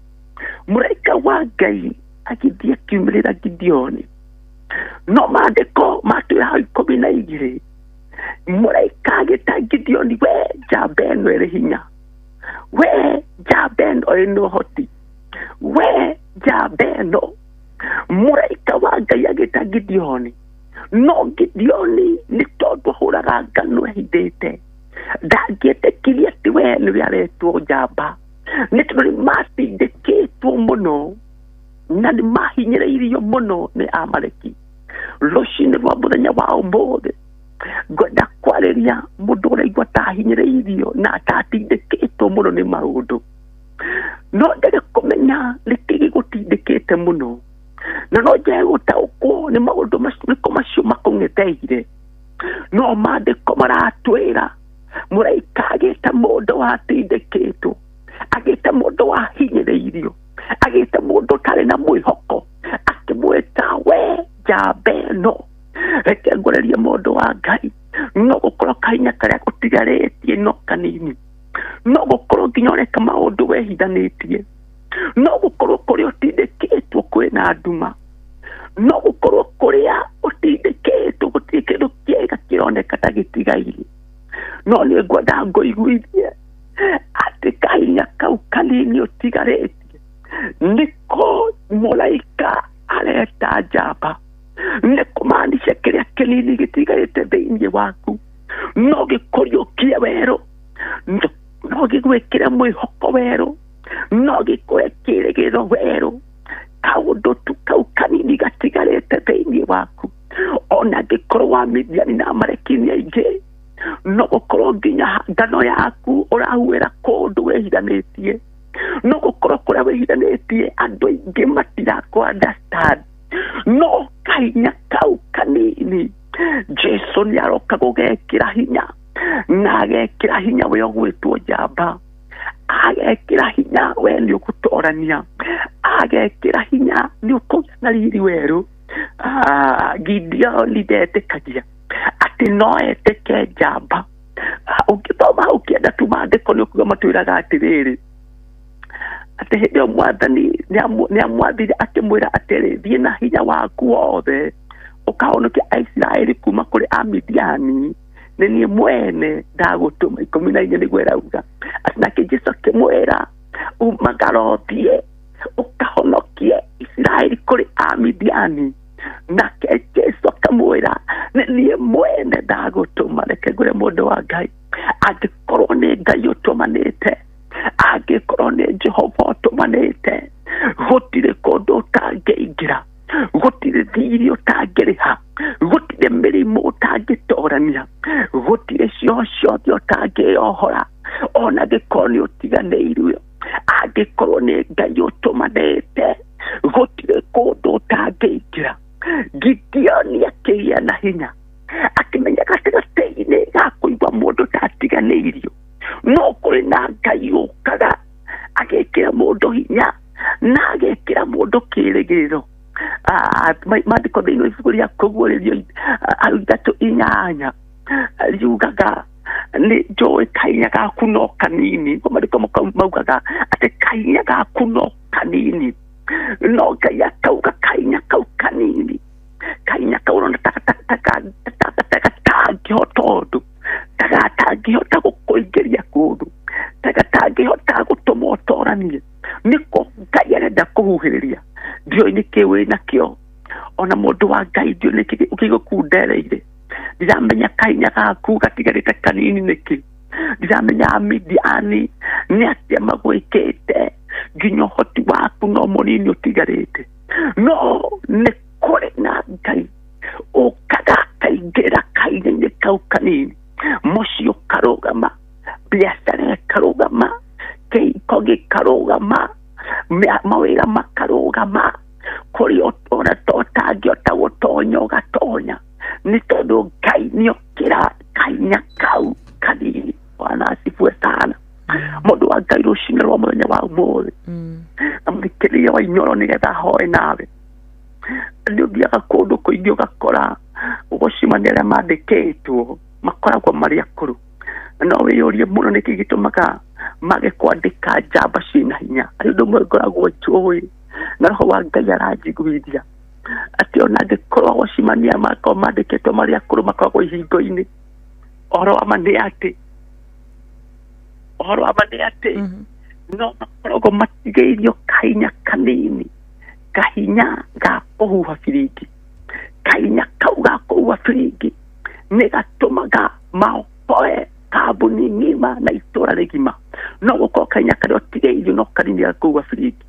mũraika wa Ngai agĩthiĩ akiumĩrĩra Gideoni. No maandĩko matwĩra hau 12 Mũraika agĩta Gideoni, we njamba ĩno ĩrĩ hinya, we njamba ĩno ĩna ũhoti, we njamba ĩno. Mũraika wa Ngai agĩta Gideoni, no Gideoni nĩ tondũ ahũraga ngano ehithĩte, ndangĩetĩkirie atĩ we nĩwe aretwo njamba, nĩ tondũ nĩ matindĩkĩtwo mũno na nĩ mahinyĩrĩirio mũno nĩ Amaleki. Rũcinĩ rwa mũthenya wa ũmũthĩ ngwenda kwarĩria mũndũ ũraigua ta ahinyĩrĩirio na atatindĩkĩtwo mũno nĩ maũndũ. No njage kũmenya nĩkĩ gĩgũtindĩkĩte mũno, na no njage gũtaũkwo nĩ maũndũ nĩko macio makũng'etheire. No maandĩko maratwĩra mũraika agĩta mũndũ watindĩkĩtwo, agĩta mũndũ wahinyĩrĩirio, agĩta mũndũ ũtarĩ na mwĩhoko, akĩmwĩta we njamba ĩno. Reke ngũrĩrie mũndũ wa Ngai, no gũkorwo kahinya karĩa gũtigarĩtie no kanini, no gũkorwo nginya ũreka maũndũ wehithanĩtie, no gũkorwo kũrĩa ũtindĩkĩtwo kwĩna nduma, no gũkorwo kũrĩa ũtindĩkĩtwo gũtirĩ kĩndũ kĩega kĩroneka ta gĩtigaire. No nĩ ngwenda ngũiguithie atĩ kahinya kau kanini ũtigarĩtie nĩko mũraika areta njamba, nĩ kũmaanisha kĩrĩa kĩnini gĩtigarĩte thĩinĩ waku no gĩkũriũkie werũ, no gĩgwĩkĩre mwĩhoko werũ, no gĩkũhe kĩĩrĩgĩrĩro werũ. Kaũndũ tu kau kanini gatigarĩte thĩinĩ waku, ona angĩkorwo wa Midiani na Amaleki nĩ aingĩ, no gũkorwo nginya ngano yaku ũrahuĩra kũndũ wĩhithanĩtie, no gũkorwo kũrĩa wĩhithanĩtie andũ aingĩ matirakũ understand. No kahinya kau kanini Jesu nĩ aroka gũgekĩra hinya, na agekĩra hinya we ũgwĩtwo njamba, agekĩra hinya we nĩ ũgũtorania, agekĩra hinya nĩ ũkũgĩa na riri werũ. Gideoni ndetĩkagia atĩ no etĩke njamba. Ũngĩthoma hau kĩenda tu maandĩko nĩ ũkuga matwĩraga atĩrĩrĩ, atĩ hĩndĩ ĩyo mwathani nĩ amwathire akĩmwĩra atĩrĩ, thiĩ na hinya waku wothe ũkahonokia Aisiraeli kuma kũrĩ Amidiani, nĩ niĩ mwene ndagũtũma. 14 nĩguo ĩrauga. Atĩ nake Jesũ akĩmwĩra, umagara ũthiĩ ũkahonokie Isiraeli kũrĩ Amidiani. Nake Jesũ akamwĩra, nĩ niĩ mwene ndagũtũma. Reke ngwĩre mũndũ wa Ngai, angĩkorwo nĩ Ngai ũtũmanĩte, angĩkorwo nĩ Jehova ũtũmanĩte, gũtirĩ kũndũ ũtangĩingĩra, gũtirĩ thirĩ ũtangĩrĩha, gũtirĩ mĩrimũ ũtangĩtorania, gũtirĩ cioho ciothe ũtangĩohora, ona angĩkorwo nĩ ũtiganĩirio, angĩkorwo nĩ Ngai ũtũmanĩte, gũtirĩ kũndũ ũtangĩingĩra. Gideoni akĩgĩa na hinya, akĩmenya gatagatĩ-inĩ ga kũigua mũndũ tatiganĩirio, no kũrĩ na Ngai ũkaga agekĩra mũndũ hinya na agekĩra mũndũ kĩĩrĩgĩrĩro. Maandĩko thĩinĩ wa ibuku rĩa Kũguũrĩrio 3:8 riugaga, nĩ njũĩ kahinya gaku no kanini. Maandĩko maugaga atĩ kahinya gaku no kanini, no Ngai akauga kahinya kau kanini, kahinya kau ũrona tagatangĩhota ũndũ, tagatangĩhota gũkũingĩria kũndũ, tagatangĩhota gũtũma ũtoranie, nĩko Ngai arenda kũhuhĩrĩria. Ndiũĩ nĩkĩ wĩnakĩo, ona mũndũ wa Ngai ndiũĩ nĩkĩ gĩgũkundereire. Ndiramenya kahinya gaku gatigarĩte kanini nĩkĩ, ndiramenya Amidiani nĩ atĩa magwĩkĩte nginya ũhoti waku no mũnini ũtigarĩte, no nĩ kũrĩ na Ngai ũkaga akaingĩra kahinya-inĩ kau kanini, mũciĩ ũkarũgama, biacara ĩkarũgama, kĩhiko gĩkarũgama, mawĩra makarũgama, kũrĩa ũtũra totangĩhota gũtonya ũgatonya, nĩ tondũ Ngai nĩokĩra kahinya kau kanini. Bwana asifiwe sana. Mũndũ wa Ngai rũcinĩ rwa mũthenya wa ũmũthĩ, na mũthikĩrĩria wa Inooro nĩgetha ahoe nawe. Nĩ ũthiaga kũndũ kũingĩ ũgakora gũcemania arĩa mandĩkĩtwo makoragwo marĩ akũrũ, no wĩyũrie mũno nĩkĩ gĩtũmaga mage kwandĩka njamba ciĩna hinya. Harĩ ũndũ ũmwe ngoragwo njũĩ na roho wa Ngai aranjiguithia atĩ ona angĩkorwo gũcemania makorwo mandĩkĩtwo marĩ akũrũ makoragwo ihingo-inĩ, Ũhoro wa ma nĩ atĩ ũhoro wa ma nĩ atĩ no makoragwo matigĩirio kahinya kanini, kahinya ga kũhuha biringi. Kahinya kau ga kũhuha biringi nĩ gatũmaga maokoe kambuni ng'ima na itũra rĩgima. No gũkorwo kahinya karĩa ũtigĩirio no kanini ga kũhuha biringi,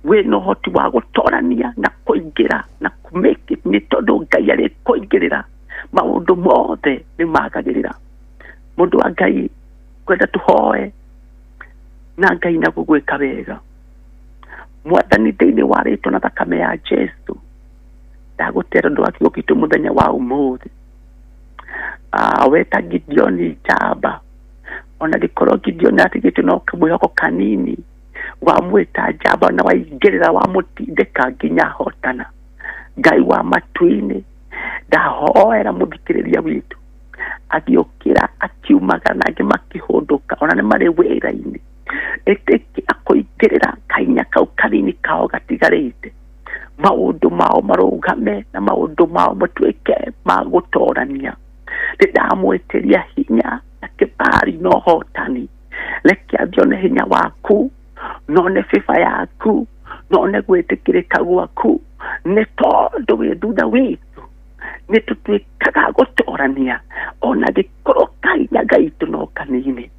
wĩna ũhoti wa gũtorania na kũingĩra na kũ-make it, nĩ tondũ Ngai arĩ kũingĩrĩra maũndũ mothe nĩ magagĩrĩra. Mũndũ wa Ngai, kwenda tũhoe na Ngai na gũgwĩka wega. Mwathani, thĩinĩ wa rĩtwa na thakame ya Jesu, ndagũtera ũndũ wa kiugo gitũ mũthenya wa ũmũthĩ. Weta Gideoni njamba, ona gĩkorwo Gideoni atigĩtwo no kamwĩhoko kanini, wamwĩta njamba na waingĩrĩra wamũtindĩka nginya hotana. Ngai wa matu-inĩ, ndahoera mũthikĩrĩria witũ agĩũkĩra akiumaga na angĩ makĩhũndũka, ona nĩ marĩ wĩra-inĩ, ĩtĩkĩra kũingĩrĩra kahinya kau kanini kao gatigarĩte, maũndũ mao marũgame na maũndũ mao matuĩke ma gũtorania. Nĩndamwĩtĩria hinya na kĩbari na ũhotani. Reke athione hinya waku, none fifa yaku, none gwĩtĩkĩrĩka gwaku, nĩ tondũ wĩ thutha witũ nĩ tũtuĩkaga gũtorania ona gĩkorwo kahinya gaitũ no kanini.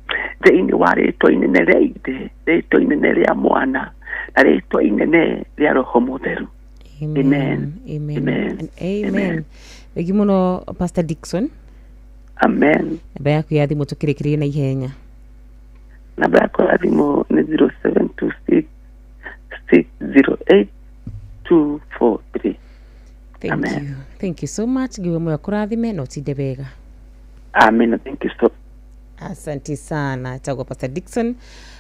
Thĩinĩ wa rĩtwa inene rĩa Ithe, rĩtwa inene rĩa Mwana na rĩtwa inene rĩa Roho Mũtheru. Amen. Amen. Amen. And amen. Thengi mũno Pastor Dickson. Amen. Namba yaku ya thimũ tũkĩrĩkĩrĩrie na ihenya. Namba yakwa ya thimũ nĩ 0726 608 243. Thank Amen. you. Thank you so much. Ngiuga moyo kũrathime na ũtinde wega. Amen. Thank you so. Asante sana. Tagwo Pastor Dickson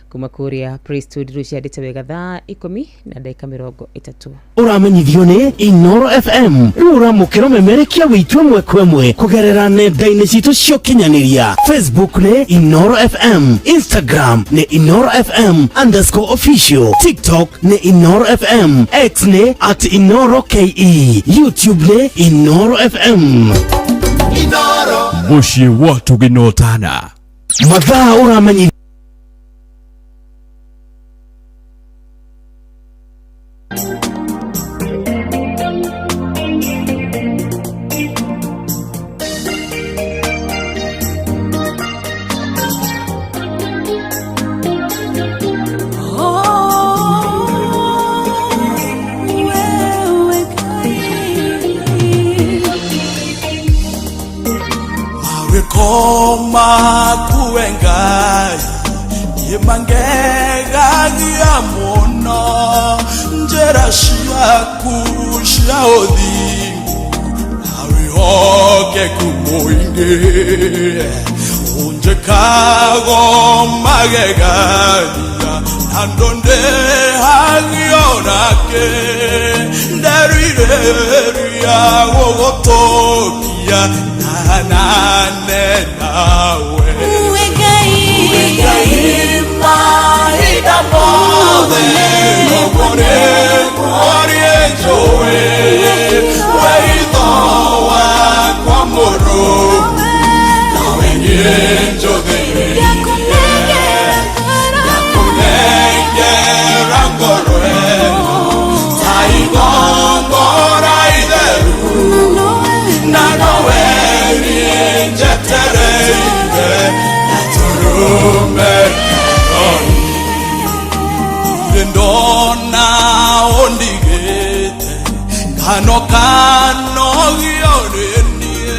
kuma kuria Priesthood rũciandĩte wega thaa 10:30. Ũramenyithio nĩ Inoro FM. Rĩu ũramũkĩra ũmemerekia wĩitũ ĩmwe kwa ĩmwe kũgerera nenda-inĩ citũ cia ũkinyanĩria. Facebook nĩ Inoro FM, Instagram nĩ Inoro FM underscore official, TikTok nĩ Inoro FM, X nĩ at Inoro KE, YouTube nĩ Inoro FM. Mũciĩ wa tũgĩnotana. Mathaa ũramenyithio. Mawĩko maku Ngai nĩmangegagia mũno, njĩra ciaku cia ũthingu na wĩhokeku mũingĩ ũnjĩkago magegania na ndũndĩhagio nake, nderirĩria gũgũtũkia na nawe. Ngai mahinda mothe ũguo nĩguo njũĩ, wĩitho wakwa mũrũmu nawe niĩ njũthĩrĩirie, ndakũnengera ngoro ĩno ta igongona itheru, na nowe niĩ njetereire gatũrũme karoni. Ndona ũndigĩte kano kanogio nĩ niĩ,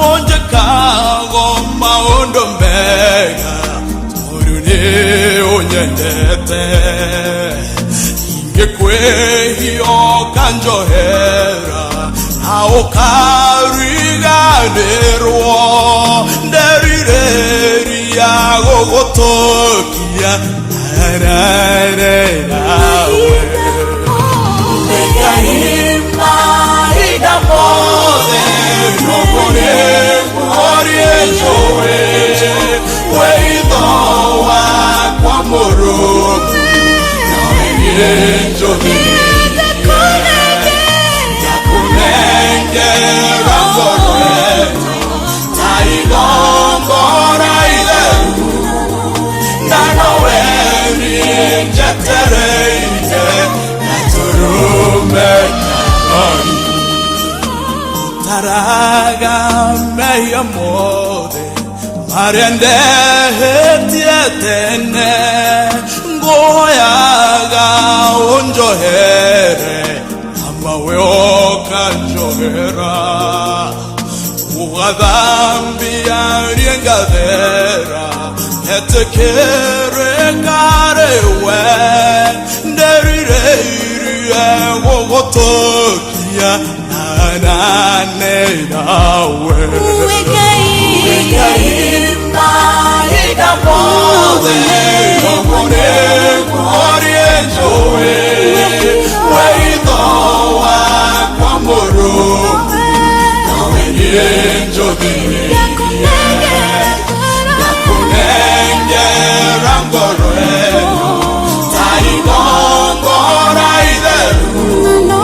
ũnjĩkago maũndũ mega tondũ nĩ ũnyendete. Ingĩkwĩhia ũkanjohera na ũkariganĩrwo, nderirĩria gũgũtũkia nawe. Ngai mahinda mothe ũguo nĩguo njũĩ, wĩitho wakwa mũrũmu nawe niĩ njũthĩrĩirie, ndakũnengera ngoro ĩno ta igongona. njetereire gatũrũme ka Ngai taraga mehia mothe marĩa ndehĩtie tene nguhoyaga ũnjohere amawe ũkanjohera ugathambia riengathera etĩkĩrĩka rĩwe nderirĩirie gũgũtũkia nanane nawe. Ngai mahinda mothe ũguo nĩguo njũĩ wĩitho wakwa mũrũmu nowe niĩ njũthĩrĩirie ngakũnengera ngoro ĩno ta igongona itheru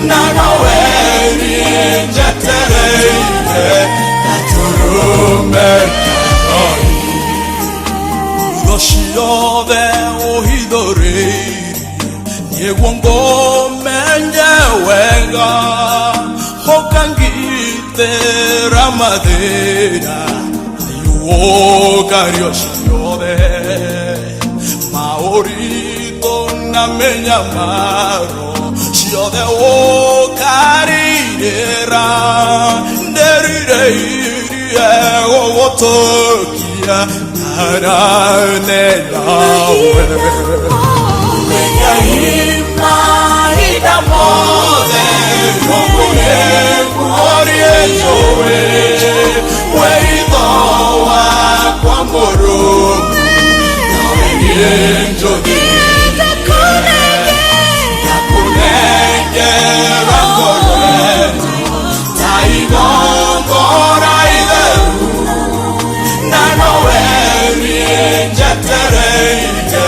na nowe niĩ njetereire gatũrũme ka Ngai. Tho ciothe ũhithũrĩirie nĩguo ngũmenye wega ũkangitĩra mathĩna ayũkario ciothe maũritũ na mĩnyamaro ciothe ũkarirĩra ndĩrirĩirie gũgũtũkia nanane nawe. Ngai mahinda mothe ũguo nĩguo njũĩ wĩitho wakwa mũrũmu nowe niĩ njũthĩrĩirie ngakũnengera ngoro ĩno ta igongona itheru na nowe niĩ njetereire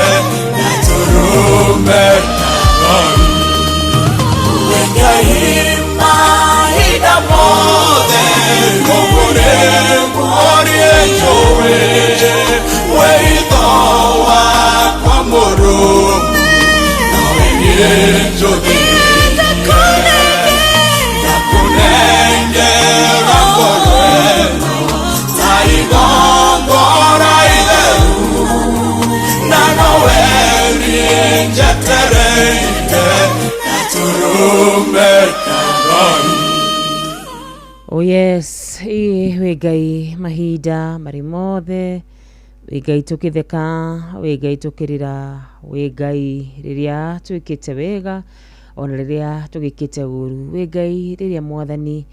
gatũrũme ka Ngai. Ngai mahinda mothe ũguo nĩguo njũĩ wĩitho wakwa mũrũmu nowe niĩ njũthĩrĩirie ngakũnengera ngoro ĩno ta igongona itheru na nowe niĩ njetereire gatũrũme ka Ngai. Oh yes, ĩ wĩ Ngai mahinda marĩ mothe, wĩ Ngai tũkĩtheka, wĩ Ngai tũkĩrĩra, wĩ Ngai rĩrĩa twĩkĩte wega ona rĩrĩa tũgĩkĩte ũru, wĩ Ngai rĩrĩa mwathani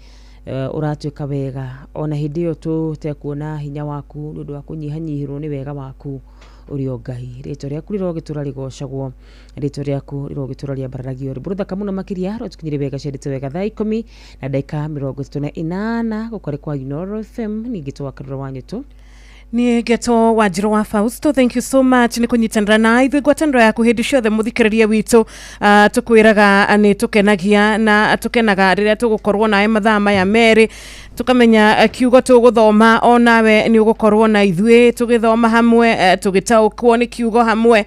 ũratwĩka wega ona hĩndĩ ĩyo tũtekuona hinya waku nĩ ũndũ wa kũnyihanyihĩrwo nĩ wega waku ũrĩ o Ngai. Rĩtwa rĩaku rĩrogĩtũra rĩgocagwo, rĩtwa rĩaku rĩrogĩtũra rĩambararagio. Rwĩmbo rũthaka mũno makĩria rwatũkinyĩrie wega ciendete wega thaa 10:38 gũkũ arĩ kwa Inooro FM ningĩ twakarũra wa nyũtũ. Niä ngetwo Wanjirå wa Fausto, thank you so much nä kå nyitanä na ithuä ngwatanä yaku hä ndä ciothe må thikä rä ria witå. Tå kwä raga nä tå kenagia na tå kenaga rä rä a tå gå korwo nawe mathaa maya merä tå kamenya kiugo tå gå thoma onawe nä å gå korwo na ithuä tå gä thoma hamwe, tå gä taåkwo nä kiugo hamwe,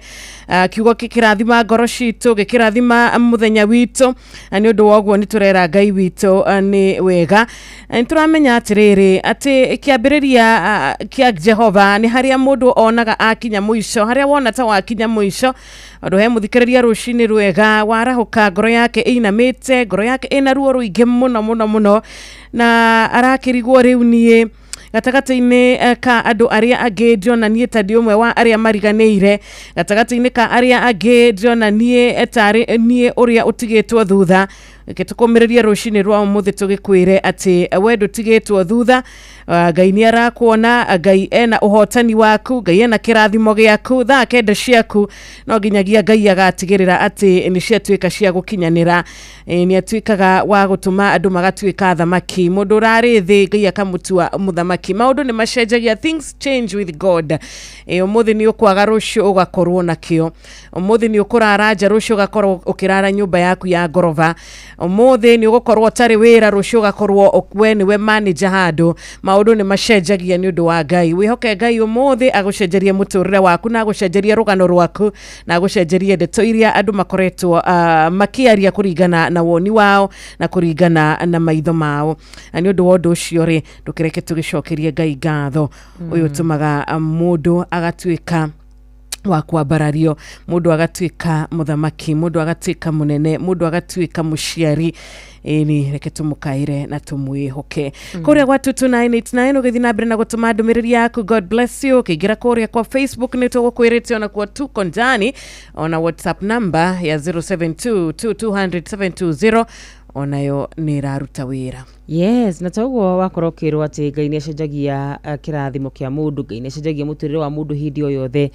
kiugo gä kä rathima ngoro citå gä kä rathima må thenya witå na nä å ndå wa ũguo nä tå rera Ngai witå nä wega. Nä tå ramenya atä rä rä atä kä ambä rä ria kä a Jehova nä harä a må ndå onaga akinya mũico, harĩa wona ta wakinya mũico. Andå he må thikä rä ria rũcinĩ rwega warahũka ngoro yake ĩinamĩte, ngoro yake ĩna ruo rũingĩ mũno mũno mũno na arakĩrigwo rĩu niĩ gatagatĩ-inĩ ka andũ arĩa angĩ ndĩrona niĩ ta ndĩ ũmwe wa arĩa mariganĩire, gatagatĩ-inĩ ka arĩa angĩ ndĩrona niĩ tarĩ niĩ ũrĩa ũtigĩtwo thutha. Reke tũkũmĩrĩrie rũcinĩ rwa ũmũthĩ tũgĩkwĩre atĩ we ndũtigĩtwo thutha. Ngai nĩ arakuona, Ngai ena ũhotani waku, Ngai ena kĩrathimo gĩaku. Thaa 9 ciaku no nginyagia Ngai agatigĩrĩra atĩ nĩ ciatuĩka cia gũkinyanĩra. Nĩ atuĩkaga wa gũtũma andũ magatuĩka athamaki, mũndũ ũrarĩ thĩ Ngai akamũtua mũthamaki. Maũndũ nĩ macenjagia, things change with God. Ũmũthĩ nĩ ũkwaga, rũciũ ũgakorwo nakĩo. Umuthi ni ukurara nja, rucio ugakorwo ukirara nyumba yaku ya ngorova. Umuthi ni ugukorwo utari wira, rucio ugakorwo we niwe manager handu. Maundu ni macenjagia ni undu wa Ngai. Wihoke Ngai umuthi agucenjerie muturire waku na agucenjerie rugano rwaku na agucenjerie ndeto iria andu makoretwo makiaria kuringana na woni wao na kuringana na maitho mao. Na ni undu wa undu ucio ri, ndukireke tugicokerie Ngai ngatho. Uyu utumaga mundu agatuika wa kwambarario, mundu agatuika muthamaki, mundu agatuika munene, mundu agatuika muciari. Ĩni reke tumukaire na tumwihoke. Kuria gwa 22989 ugithi na mbere na gutuma ndumiriri yaku. God bless you. Ukiingira kuria kwa Facebook ni tugukwirite ona kwa tuko ndani, ona WhatsApp number ya 0722200720 onayo nĩ ĩraruta wĩra. Yes, na toguo wakorwo ũkĩrwo atĩ Ngai nĩacenjagia kĩrathimo kĩa mũndũ, Ngai nĩacenjagia mũtũrĩre wa mũndũ hĩndĩ o yothe.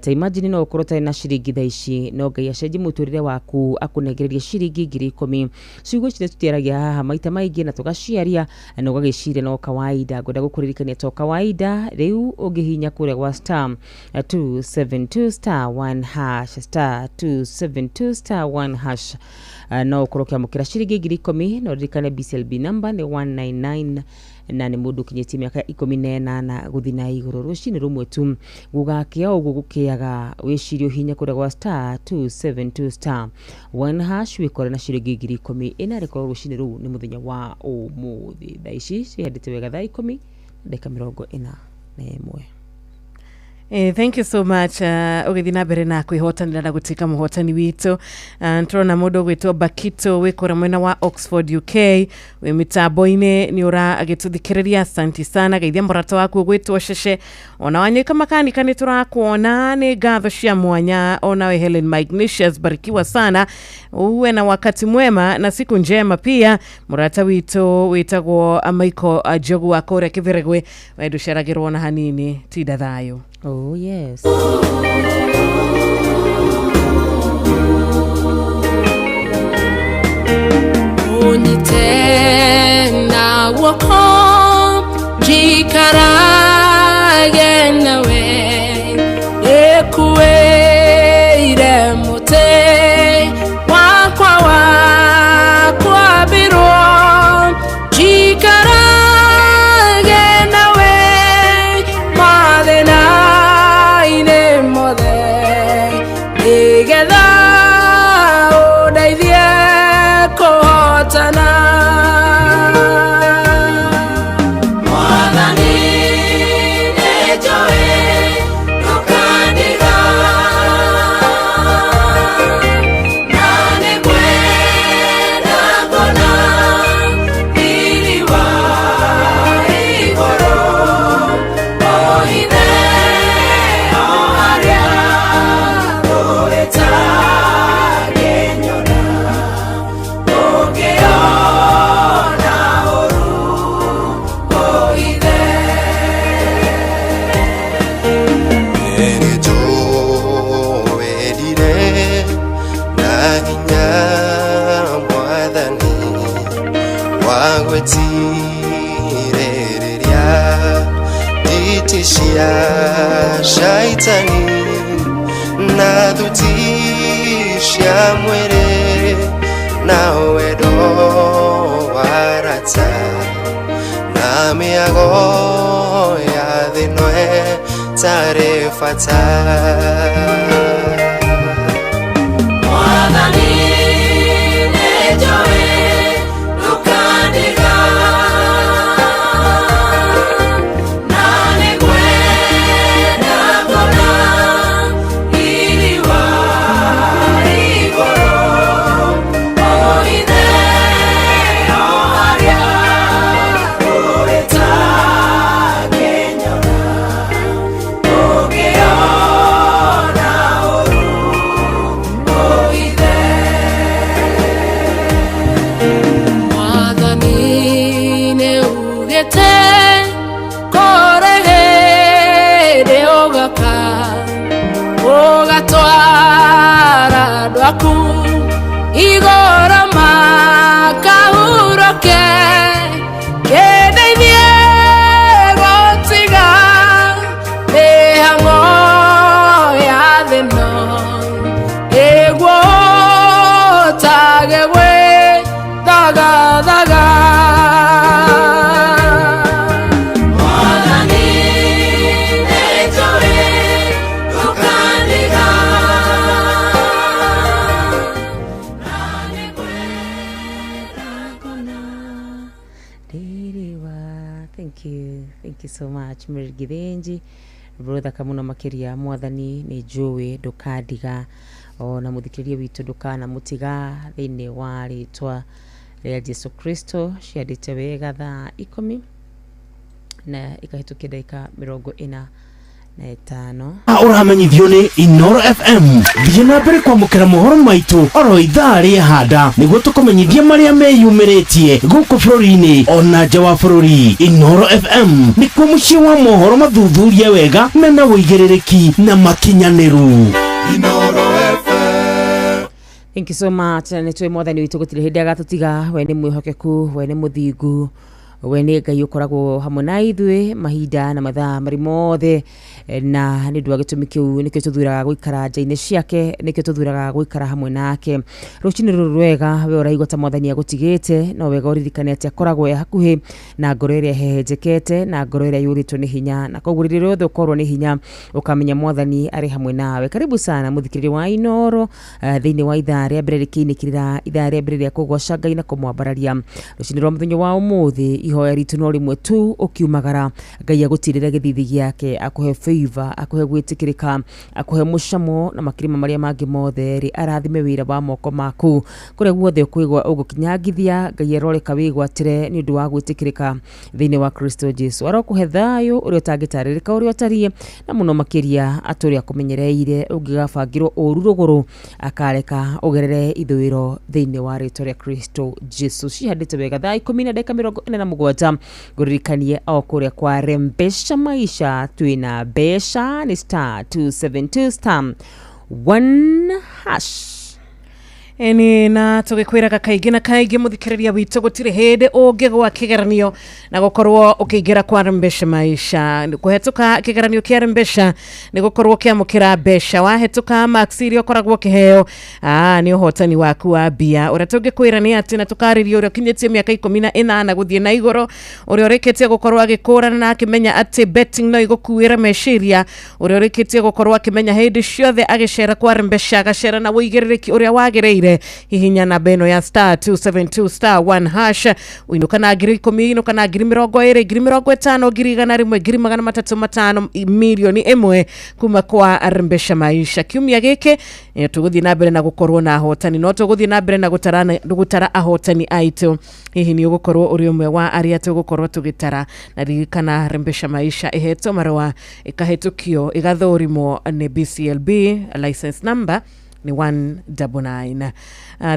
Ta imagine no ũkorwo ũtarĩ na ciringi thaa ici, no Ngai acenjie mũtũrĩre waku akũnengererie ciringi 10,000. Ciugo ici nĩtũtiaragia haha maita maingĩ na tũgaciaria na ũgagĩciria no kawaida. Ngwenda gũkũririkania to kawaida. Rĩu ũngĩhihinya kũrĩa gwa star 272 star 1 hash, star 272 star 1 hash, no ũkorwo ũkĩamũkĩra ciringi 10,000. Na ũririkane BCLB number nĩ 199 na nĩ mũndũ ũkinyĩtie mĩaka 18 gũthiĩ na igũrũ. Rũcinĩ rũmwe tu gũgakĩa ũguo gũkĩaga, wĩcirie ũhihinye kũrĩa gwa star 272 star 1 hash wĩkore na ciringi 10,000. Ĩna rĩkorwo rũcinĩ rũu nĩ mũthenya wa ũmũthĩ. Thaa ici cihandĩte wega thaa 10 ndagĩka 41. Thank you so much. Ugithi na mbere na kwihotanira na gutuika muhotani witu. Nturona mundu ugwitwo Bakito wikura mwena wa Oxford UK, wi mitambo-ini ni ura agituthikiriria. Asante sana. Geithia murata waku ugwitwo Cece, ona wanyika makanika ni turakuona. Ni ngatho cia mwanya ona we Helen Magnesius, barikiwa sana, uwe na wakati mwema na siku njema pia. Murata witu witagwo Michael Njogu wa kuria Kiviregwe, we nduceragirwo na hanini, tinda thayo. Oh yes. Unyite na woko jikarage nawe ekueire mute wakwa wakwabirwo jikarage nawe mathĩna-inĩ mothe nĩgetha ũndeithie kũhotana. Mwathani nĩnjũĩ ndũkandiga, na nĩngwenda kuona riri wa igũrũ ũhithe o harĩa ũĩtangĩnyona, ũngĩona ũru ũhithe. Nĩnjũĩrire na hinya Mwathani wa gwĩtirĩrĩria nditi cia shaitani na thuti cia mwĩrĩ na wendo wa rata na mĩago ya thĩ ĩno ĩtarĩ bata. Mwathani nĩnjũĩ ndũkandiga, na nĩngwenda kuona riri wa igũrũ ũhithe o harĩa ũĩtangĩnyona, ũngĩona ũru ũhithe. Mwathani nĩugĩte kũrĩ hĩndĩ ũgoka ũgatwara andũ aku igũrũ makahurũke, kĩndeithie gũtiga mĩhang'o ya thĩ ĩno. Thank you, thank you so much, Mary Githinji, rũthaka mũno makĩria. Mwathani nĩ njũĩ ndũkandiga, ona mũthikĩrĩria witũ ndũkanamũtiga thĩinĩ wa rĩtwa rĩa Jesu Kristo. Ciandĩte wega thaa 10 na ikahĩtũkia ndagĩka 45. Ũramenyithio nĩ Inoro FM. Thiĩ na mbere kwamũkĩra mohoro maitũ oro ithaa rĩa handa nĩguo tũkũmenyithie marĩa meyumĩrĩtie gũkũ bũrũri-inĩ ona nja wa bũrũri. Inoro FM nĩkuo mũciĩ wa mohoro mathuthurie wega mena ũigĩrĩrĩki na makinyanĩru. Thank you so much. Nĩ tũĩ mwathani witũ gũtirĩ hĩndĩ agatũtiga. We nĩ mwĩhokeku, we nĩ mũthingu, we nĩ Ngai ũkoragwo hamwe na ithuĩ mahinda na mathaa marĩ mothe, na nĩ ũndũ wa gĩtũmi kĩu nĩkĩo tũthuraga gũikara nja-inĩ ciake, nĩkĩo tũthuraga gũikara hamwe nake. Rũcinĩ rũrũ rwega, we ũraigua ta mwathani agũtigĩte, no wega ũririkane atĩ akoragwo e hakuhĩ na ngoro ĩrĩa ĩhehenjekete na ngoro ĩrĩa yũrĩtwo nĩ hinya, na koguo rĩrĩa rĩothe ũkorwo nĩ hinya ũkamenya mwathani arĩ hamwe nawe. Karibu sana mũthikĩrĩria wa Inoro thĩinĩ wa ithaa rĩa mbere rĩkĩinĩkĩrĩra, ithaa rĩa mbere rĩa kũgoca Ngai na kũmwambararia. Rũcinĩ rwa mũthenya wa ũmũthĩ, ihoya ritũ no rĩmwe tu, ũkiumagara Ngai agũtirĩre gĩthithi gĩake, akũhe favor, akũhe gwĩtĩkĩrĩka, akũhe mũcamo, na makĩria ma marĩa mangĩ mothe rĩ, arathime wĩra wa moko maku kũrĩa guothe ũkwĩgwa ũgũkinyangithia. Ngai aroreka wĩgwatĩre nĩ ũndũ wa gwĩtĩkĩrĩka thĩinĩ wa Kristo Jesu. Arokũhe thayũ ũrĩa ũtangĩtarĩrĩka ũrĩa ũtariĩ, na mũno makĩria atũrĩa akũmenyereire ũngĩgabangĩrwo ũru rũgũrũ akareka ũgerere ithũĩro thĩinĩ wa rĩtwa rĩa Kristo Jesu. Cihandĩte wega thaa 10 na ndagĩka 47. Ngũririkanie o kũrĩa kwa Rembesha Maisha twĩna mbeca nĩ star 272 star 1 hash. Eni na tũgĩkwĩraga kaingĩ na kaingĩ mũthikĩrĩria witũ gũtirĩ hĩndĩ ũngĩgwa kĩgeranio na gũkorwo ũkĩingĩra kwa Rembesha Maisha. Kũhetũka kĩgeranio kĩa Rembesha nĩ gũkorwo ũkĩamũkĩra mbeca, wahetũka marks iria ũkoragwo ũkĩheo nĩ ũhotani waku wa mbia. Ũrĩa tũngĩkwĩra nĩ atĩ na tũkarĩria ũrĩa ũkinyĩtie mĩaka 18 gũthiĩ na igũrũ, ũrĩa ũrĩkĩtie gũkorwo agĩkũrana na akĩmenya atĩ betting no ĩgũkuĩre meciria, ũrĩa ũrĩkĩtie gũkorwo akĩmenya hĩndĩ ciothe agĩcera kwa Rembesha agacera na ũigĩrĩrĩki ũrĩa wagĩrĩire. Hihinya namba ĩno ya star 272 star 1 hash, ũinũka na 10,000, inũka na 20,000, 50,000, 100,000, 350,000, 1,000,000 kuma kwa Rembesha Maisha. Kiumia gĩkĩ tũgũthiĩ na mbere na gũkorwo na ahotani, no tũgũthiĩ na mbere na gũtara ahotani aitũ. Hihi nĩ ũgũkorwo ũrĩ ũmwe wa arĩa tũgũkorwo tũgĩtara? Na ririkana Rembesha Maisha ĩhetwo marũa, ĩkahĩtũkio, ĩgathũrimwo nĩ BCLB, license number ni 199.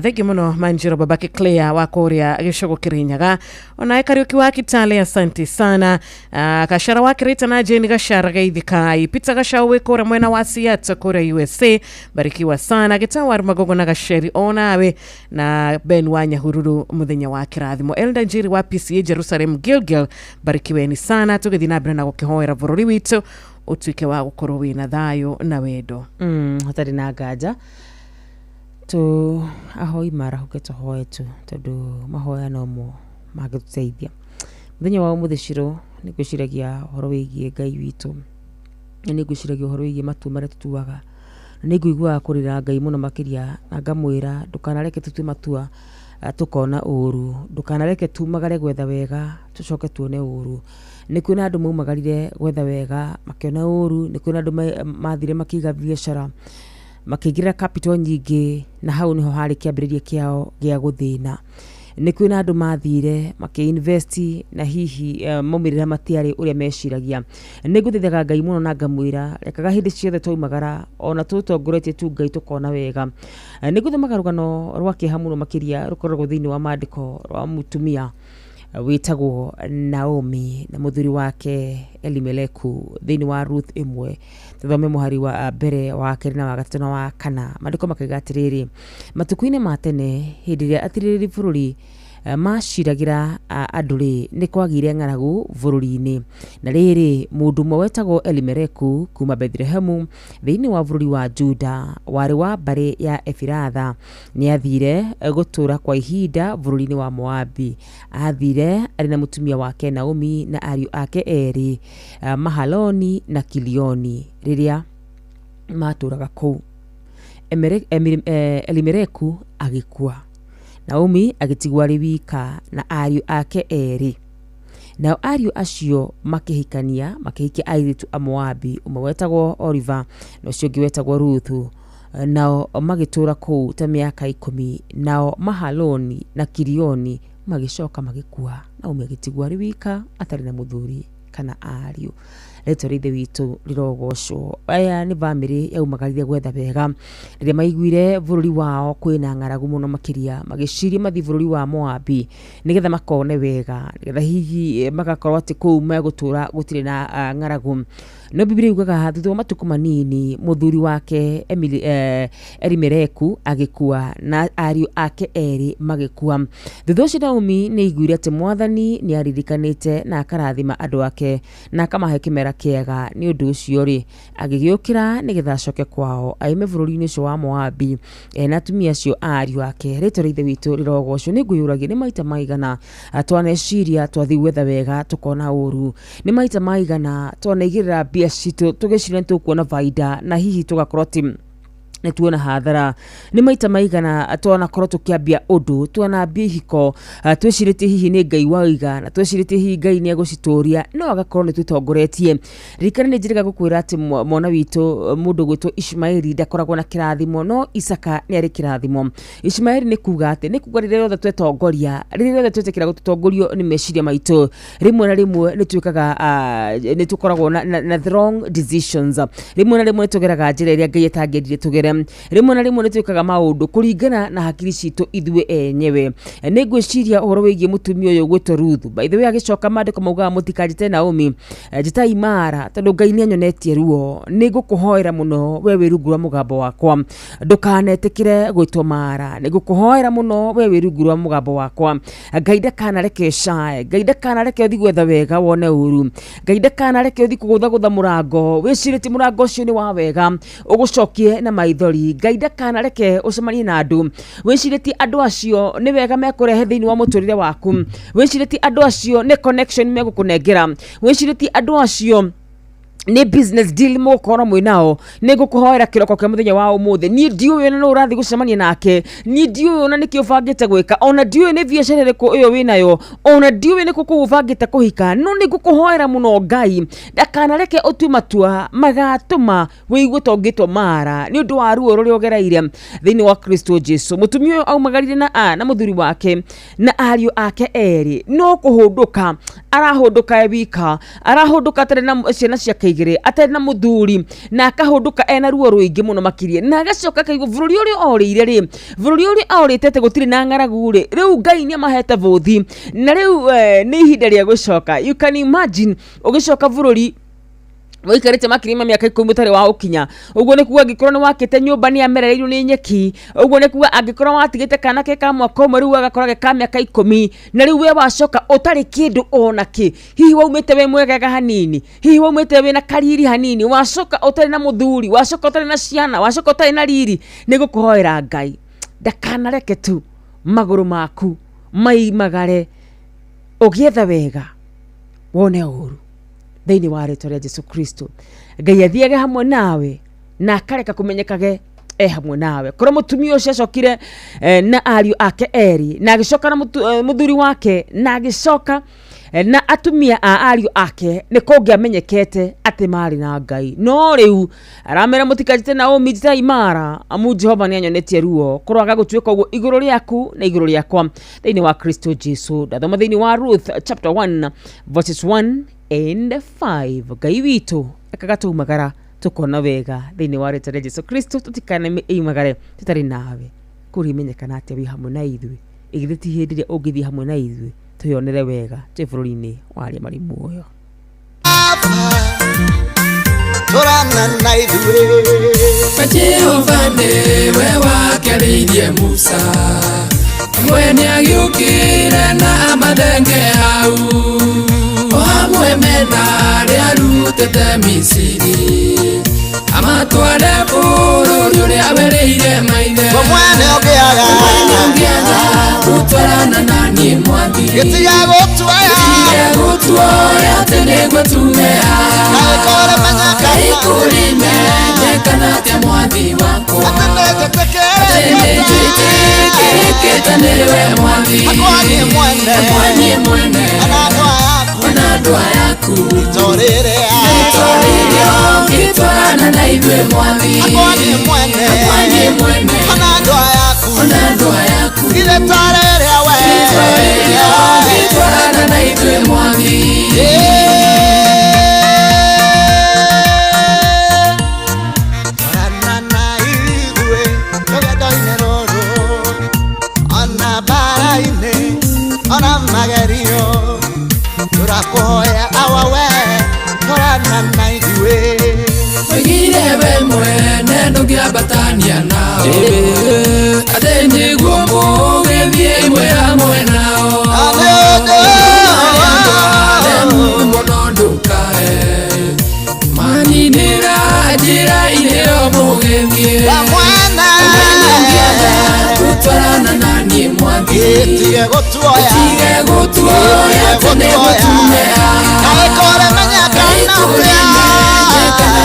Thengi muno Manjiro babake Claire wa kũrĩa gĩcogo Kĩrĩnyaga, onawe Kariũki wa Kitale, asante sana. Gashara wa Kĩrĩta na Jane Gashara geithikai, Peter Gashau wĩ kũrĩa mwena wa Seattle kũrĩa USA, barikiwa sana. Gĩtawaru Magogo na Gasheri onawe na Ben wa Nyahururu mũthenya wa kĩrathimo. Elda Njiri wa PCA Jerusalem Gilgil, barikiweni sana. Tũgĩthiĩ na mbere na gũkĩhoera bũrũri witũ ũtuĩke wa gũkorwo wĩna thayũ na wendo. Hatarĩ na nganja tu ahoi marahuke tũhoe tu, tondũ mahoya nomo mangĩtũteithia. Mũthenya wa ũmũthĩ Ciro nĩ ngwĩciragia ũhoro wĩgiĩ Ngai witũ, na nĩ ngwĩciragia ũhoro wĩgiĩ matua marĩa tũtuaga, na nĩ ngũiguaga kũrĩra Ngai mũno makĩria, na ngamwĩra ndũkanareke tũtue matua tũkona ũru, ndũkanareke tumagare gwetha wega tũcoke tuone ũru. Nĩ kwĩna andũ maumagarire gwetha wega makĩona ũru, nĩ kwĩna andũ mathire makĩiga biacara makĩingĩra capital nyingĩ, na hau nĩho harĩ kĩambĩrĩria kĩao gĩa gũthĩna. Nĩ kwĩna andũ mathire makĩinvest na hihi maumĩrĩra matiarĩ ũrĩa meciragia. Nĩ ngũthaithaga Ngai mũno na ngamwĩra rekaga hĩndĩ ciothe twaumagara ona tũtongoretie tu Ngai tũkona wega. Nĩ ngũthomaga rũgano rwa kĩeha mũno makĩria rũkoragwo thĩinĩ wa maandĩko rwa mũtumia wĩtagwo Naomi na mũthuri wake Elimeleku thĩinĩ wa Ruth 1. Tũthome mũhari wa mbere, wa kerĩ na wa gatatũ na wa kana. Maandĩko makaiga atĩrĩrĩ: matukũ-inĩ ma tene hĩndĩ ĩrĩa atirĩrĩri bũrũri maciragĩra andũ rĩ, nĩ kwagĩire ng'aragu bũrũri-inĩ. Na rĩrĩ, mũndũ ũmwe wetagwo Elimeleku kuma Bethlehemu thĩinĩ wa bũrũri wa Juda, warĩ wa mbarĩ ya Efiratha, nĩ athire gũtũũra kwa ihinda bũrũri-inĩ wa Moabi. Athire arĩ na mũtumia wake Naomi na ariũ ake erĩ, Mahaloni na Kilioni, rĩrĩa matũũraga kũu. Elimeleku agĩkua, Naomi agĩtigwo arĩ wika na ariũ ake erĩ. Nao ariũ acio makĩhikania, makĩhikia airĩtu a Moabi, ũmwe wetagwo Oriva na ũcio ũngĩ wetagwo Ruthu. Nao magĩtũũra kũu ta mĩaka 10. Nao Mahaloni na Kilioni magĩcoka magĩkua, Naomi agĩtigwo arĩ wika atarĩ na mũthuri kana ariũ. Rĩtwa rĩa Ithe witũ rĩrogocwo. Aya nĩ bamĩrĩ yaumagarire gwetha wega rĩrĩa maiguire bũrũri wao kwĩna ng'aragu mũno makĩria, magĩciria mathiĩ bũrũri wa Moabi nĩgetha makone wega, nĩgetha hihi magakorwo atĩ kũu megũtũra gũtirĩ na ng'aragu. No Biblia yugaga thutha wa matukũ manini mũthuri wake Elimeleku agĩkua na ariũ ake erĩ magĩkua. Thutha ũcio Naomi nĩ aiguire atĩ Mwathani nĩ aririkanĩte na akarathima andũ ake na akamahe kĩmera kĩega. Nĩ ũndũ ũcio rĩ, agĩgĩũkĩra nĩgetha acoke kwao aime bũrũri-inĩ ũcio wa Moabi na atumia acio a ariũ ake. Rĩtwa rĩa Ithe witũ rĩrogocwo. Nĩ ngwĩyũragia nĩ maita maigana twaneciria twathiĩ gwetha wega tũkona ũru, nĩ maita maigana twanaigĩrĩra mbia citũ tũgĩciria nĩ tũkuona baida na hihi tũgakorwo atĩ nĩ tuona hathara, nĩ maita maigana twanakorwo tũkĩambia ũndũ, twanambia ihiko twĩcirĩtie hihi nĩ Ngai waiga na twĩcirĩtie hihi Ngai nĩ egũcitũria, no agakorwo nĩ twĩtongoretie. Ririkana nĩ njĩrĩga gũkwĩra atĩ mwana witũ mũndũ gwĩtwo Ishmaeli ndakoragwo na kĩrathimo, no Isaka nĩ arĩ kĩrathimo. Ishmaeli nĩ kuga atĩ nĩ kuga rĩrĩa rĩothe twetongoria, rĩrĩa rĩothe twetĩkĩra gũtongorio nĩ meciria maitũ, rĩmwe na rĩmwe nĩ twĩkaga nĩ tũkoragwo na the wrong decisions. Rĩmwe na rĩmwe nĩ tũgeraga njĩra ĩrĩa Ngai atangĩendire tũgere. Rĩmwe na rĩmwe nĩ twĩkaga maũndũ kũringana na hakiri citũ ithuĩ enyewe. Nĩ ngwĩciria ũhoro wĩgiĩ mũtumia ũyũ gwĩtwo Ruthu. By the way, agĩcoka maandĩko maugaga mũtikanjĩte Naomi, njĩtai Mara, tondũ Ngai nĩ anyonetie ruo. Nĩ ngũkũhoera mũno we wĩ rungu rwa mũgambo wakwa, ndũkanetĩkĩre gwĩtwo Mara. Nĩ ngũkũhoera mũno we wĩ rungu rwa mũgambo wakwa, Ngai ndakanareke ũcae, Ngai ndakanareke ũthiĩ gwetha wega wone ũru, Ngai ndakanareke ũthiĩ kũgũthagũtha mũrango wĩcirĩtie mũrango ũcio nĩ wa wega ũgũcokie na maithori. Ngai ndakanareke ũcemanie na andũ wĩcirĩtie andũ acio nĩ wega mekũrehe thĩinĩ wa mũtũrĩre waku, wĩcirĩtie andũ acio nĩ connection megũkũnengera, wĩcirĩtie andũ acio nĩ business deal mũgũkorwo mwĩ nao. Nĩ ngũkũhoera kĩroko kĩa mũthenya wa ũmũthĩ, niĩ ndiũĩ ona nũ ũrathiĩ gũcemania nake, niĩ ndiũĩ ona nĩkĩ ũbangĩte gwĩka, ona ndiũĩ nĩ biacara ĩrĩkũ ĩyo wĩnayo, ona ndiũĩ nĩkũ kũu ũbangĩte kũhika, no nĩ ngũkũhoera mũno Ngai ndakanareke ũtue matua magatũma wĩigue ta ũngĩtwo Mara nĩ ũndũ wa ruo rũrĩa ũgereire thĩinĩ wa Kristo Jesu. Mũtumia ũyũ aumagarire na mũthuri wake na ariũ ake erĩ, no kũhũndũka arahũndũka e wika, arahũndũka atarĩ na ciana ciake igĩrĩ, atarĩ na mũthuri, na akahũndũka ena ruo rũingĩ mũno makĩria, na agacoka akaigua bũrũri ũrĩa orĩire rĩ, bũrũri ũrĩa orĩte atĩ gũtirĩ na ng'aragu rĩ, rĩu Ngai nĩ amahete bũthi, na rĩu nĩ ihinda rĩa gũcoka. You can imagine ũgĩcoka bũrũri waikarĩte makĩria ma mĩaka 10 ũtarĩ wa ũkinya. Ũguo nĩ kuga angĩkorwo nĩ wakĩte nyũmba nĩ amerereirwo nĩ nyeki, ũguo nĩ kuga angĩkorwo watigĩte kana ke ka mwaka ũmwe rĩu agakorwo ge ka mĩaka 10, na rĩu we wacoka ũtarĩ kĩndũ ona kĩ. Hihi waumĩte wĩ mwegega hanini, hihi waumĩte wĩna kariri hanini, wacoka ũtarĩ na mũthuri, wacoka ũtarĩ na ciana, wacoka ũtarĩ na riri. Nĩ ngũkũhoera Ngai ndakanareke tu magũrũ maku maimagare ũgĩetha wega wone ũru thĩinĩ wa rĩtwa rĩa Jesu Kristo. Ngai athiage hamwe nawe na akareka kũmenyekage e hamwe nawe. Korwo mũtumia ũcio acokire na ariũ ake erĩ, na agĩcoka na mũthuri wake, na agĩcoka na atumia a ariũ ake, nĩ kũngĩamenyekete atĩ marĩ na Ngai. No rĩu aramera mũtikanjĩte Naomi, njĩtai Mara, amu Jehova nĩ anyonetie ruo. Kũroaga gũtuĩka ũguo igũrũ rĩaku na igũrũ rĩakwa thĩinĩ wa Kristo Jesu. Ndathoma thĩinĩ wa Ruth chapter 1 verses 1 and 5. Ngai witũ ekaga twaumagara tũkona wega thĩinĩ wa rĩtwa rĩa Jesu Kristo, tũtikanaimagare tũtarĩ nawe. Kũrĩmenyekana atĩa wĩ hamwe na ithuĩ? Ĩgithĩ ti hĩndĩ ĩrĩa ũngĩthiĩ hamwe na ithuĩ twĩyonere wega twĩ bũrũri-inĩ wa arĩa marĩ muoyo. Tũrana na ithuĩ. Jehova nĩwe wakerĩirie Musa, mwene agĩũkĩre na amathenge hau, o hamwe mena arĩa arutĩte Misiri, amatware bũrũri ũrĩa werĩire maithe. We mwene ũngĩaga. Mwene ũngĩaga gũtwarana na niĩ mwathi. Gĩtiga gũtuoya. Gĩtiga gũtuoya atĩ nĩguo tume haha. Kaĩ kũrĩ menyekana. Kaĩ kũrĩ menyekana atĩa mwathi wakwa. Atĩ nĩnjĩtĩkĩrĩkĩte. Atĩ nĩnjĩtĩkĩrĩkĩte nĩwe mwathi. Akwa niĩ mwene. Akwa niĩ mwene. Ona andũ aya aku. andũ ayaku Itorĩrĩa ũngĩtwarana na ithuĩ mwathi Akwa niĩ mwene Ona andũ ayaku Itorĩrĩa we Itorĩrĩa ũngĩtwarana na ithuĩ mwathi Twarana na ithuĩ rũgendo-inĩ rũrũ Ona mbara-inĩ ona magerio Tũrakũhoya awa we twarana na ithuĩ Oigire we mwene ndũngĩambatania nao Atĩ nĩguo mũgĩthiĩ ĩmwe hamwe nao Aremu mũno ndũkae Maninĩra njĩra-inĩ ĩyo mũgĩthiĩ Mwene ũngĩenda gũtwarana na niĩ mwathi Tige gũtuoya atĩ nĩgũtume Kaĩ kũrĩmenya kana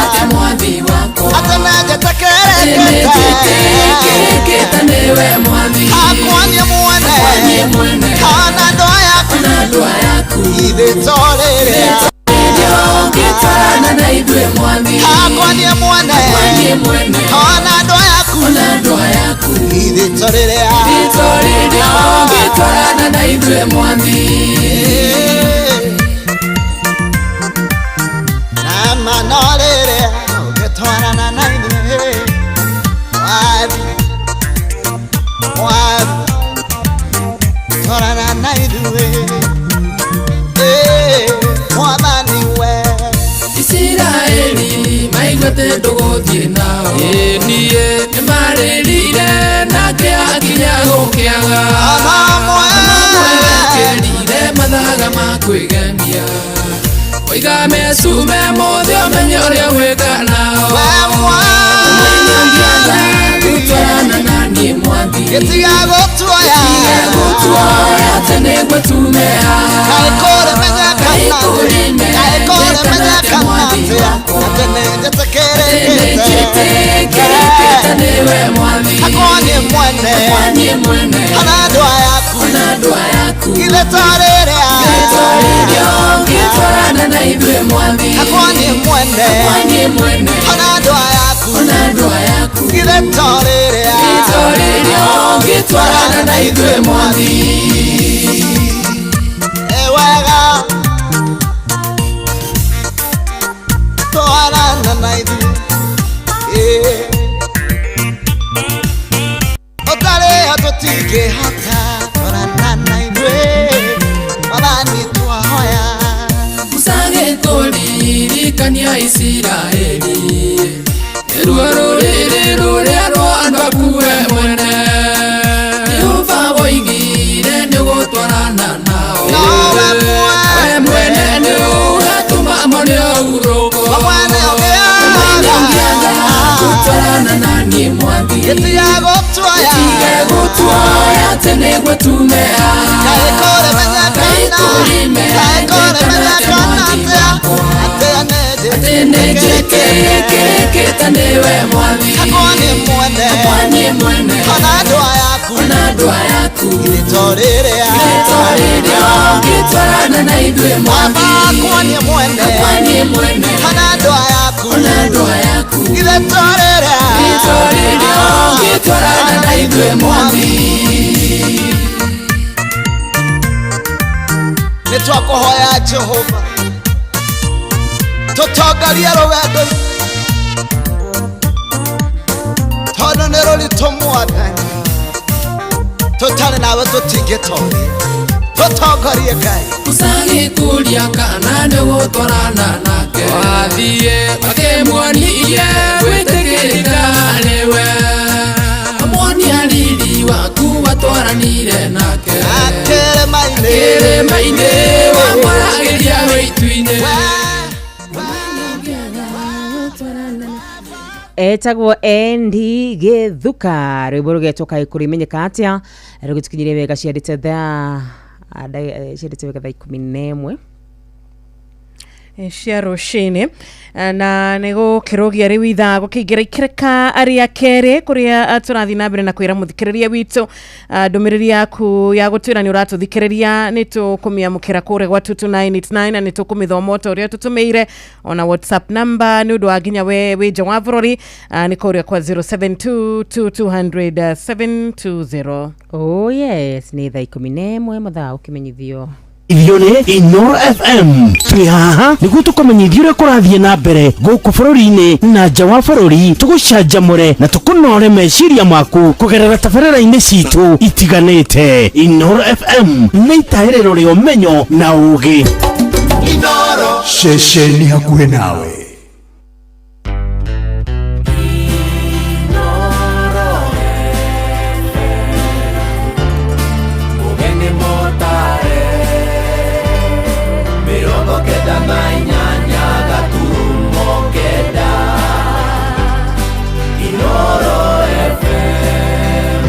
atĩa mwathi wakwa Atĩ nĩnjĩtĩkĩrĩkĩte nĩwe mwathi Akwa niĩ mwene Ona andũ ayaku Ithe torĩrĩa ũngĩtwarana na ithuĩ mwathi Akwa niĩ mwene Ona andũ ayaku Ithe torĩrĩa ũngĩtwarana na ithuĩ mwathi Nama norĩrĩa ũngĩtwarana na ithuĩ Mwathi Mwathi Twarana na ithuĩ Mwathani we Isiraeli maiguĩte ndũgũthiĩ nao Niĩ nĩmarĩrire nake akinya gũkĩaga Wekĩrire mathaga ma kwĩgemia Oiga mecume mũthĩ ũmenye ũrĩa gwĩka nao Mwene ũngĩenda gũtwarana na niĩ mwathi Gĩtiga gũtuoya atĩ nĩngũtume Kaĩ kũrĩmenya kana atĩa Atĩ nĩnjĩtĩkĩrĩkĩte nĩwe mwathi Akwa niĩ mwene Ona andũ ayaku Ithe torĩrĩa ũngĩtwarana na ithuĩ mwathi Akwa niĩ mwene Ona andũ ayaku Ithe torĩrĩa ũngĩtwarana na ithuĩ mwathi Ewega Twarana na ithuĩ Ũtarĩ ho tũtingĩhota Twarana na ithuĩ Mwathani twahoya Musa agĩtũririkania Isiraeli Nĩruo rũrĩrĩ rũrĩa rwa andũ aku we mwene Jehova woigire nĩũgũtwarana nao We mwene nĩũgatũma mone ũhurũko Mwene ũngĩenda gũtwarana na niĩ mwathi Gĩtiga gũtuoya atĩ nĩngũtume Kaĩ kũrĩmenya kana atĩa Atĩ nĩnjĩtĩkĩrĩkĩte nĩwe mwathi Akwa niĩ mwene Ona andũ ayaku Ithe torĩrĩa ũngĩtwarana na ithuĩ mwathi Akwa niĩ mwene Ona andũ ayaku Ithe torĩrĩa ũngĩtwarana na ithuĩ mwathi Nĩtwakũhoya Jehova Tũtongorie rũgendo Tondũ nĩ rũritũ Mwathani Tũtarĩ nawe tũtingĩtoria Tũtongorie Ngai Musa agĩkũria kana nĩũgũtwarana nake Wathiĩ akĩmuonie gwĩtĩkĩrĩka nĩwe Amuonia riri waku watwaranire nake Kĩrĩma-inĩ wamwaragĩria wĩitũ-inĩ Etagwo Endi Gĩthuka rwĩmbo rũgetwo kaĩ kũrĩmenyeka atĩa rũgĩtũkinyĩrie wega ciandĩte thaa ciandĩte wega thaa 11. Cia rũcinĩ na nĩ gũkĩrũgia rĩu ithaa gũkĩingĩra ikĩrĩka rĩa kerĩ kũrĩa tũrathiĩ na mbere na kwĩra mũthikĩrĩria witũ ndũmĩrĩri yaku ya gũtwĩra nĩ ũratũthikĩrĩria nĩ tũkũmĩamũkĩra kũrĩa gwa 22989 na nĩ tũkũmĩthoma o ta ũrĩa tũtũmĩire ona WhatsApp number nĩ ũndũ wa nginya we wĩ nja wa bũrũri nĩ kũrĩa kwa 0722 200 720. Oh yes, nĩ thaa 11 mathaa ũkĩmenyithio. Ithio nĩ Inoro FM twĩ haha nĩguo tũkũmenyithia ũrĩa kũrathiĩ na mbere gũkũ bũrũri-inĩ na nja wa bũrũri, tũgũcanjamũre na tũkũnore meciria maku kũgerera tabarĩra-inĩ citũ itiganĩte. Inoro FM nĩ itahĩrĩro rĩa ũmenyo na ũũgĩ. Inoro ceceni hakuhĩ nawe. Ũgeni mũtare 98 gaturumo 9 Inoro FM.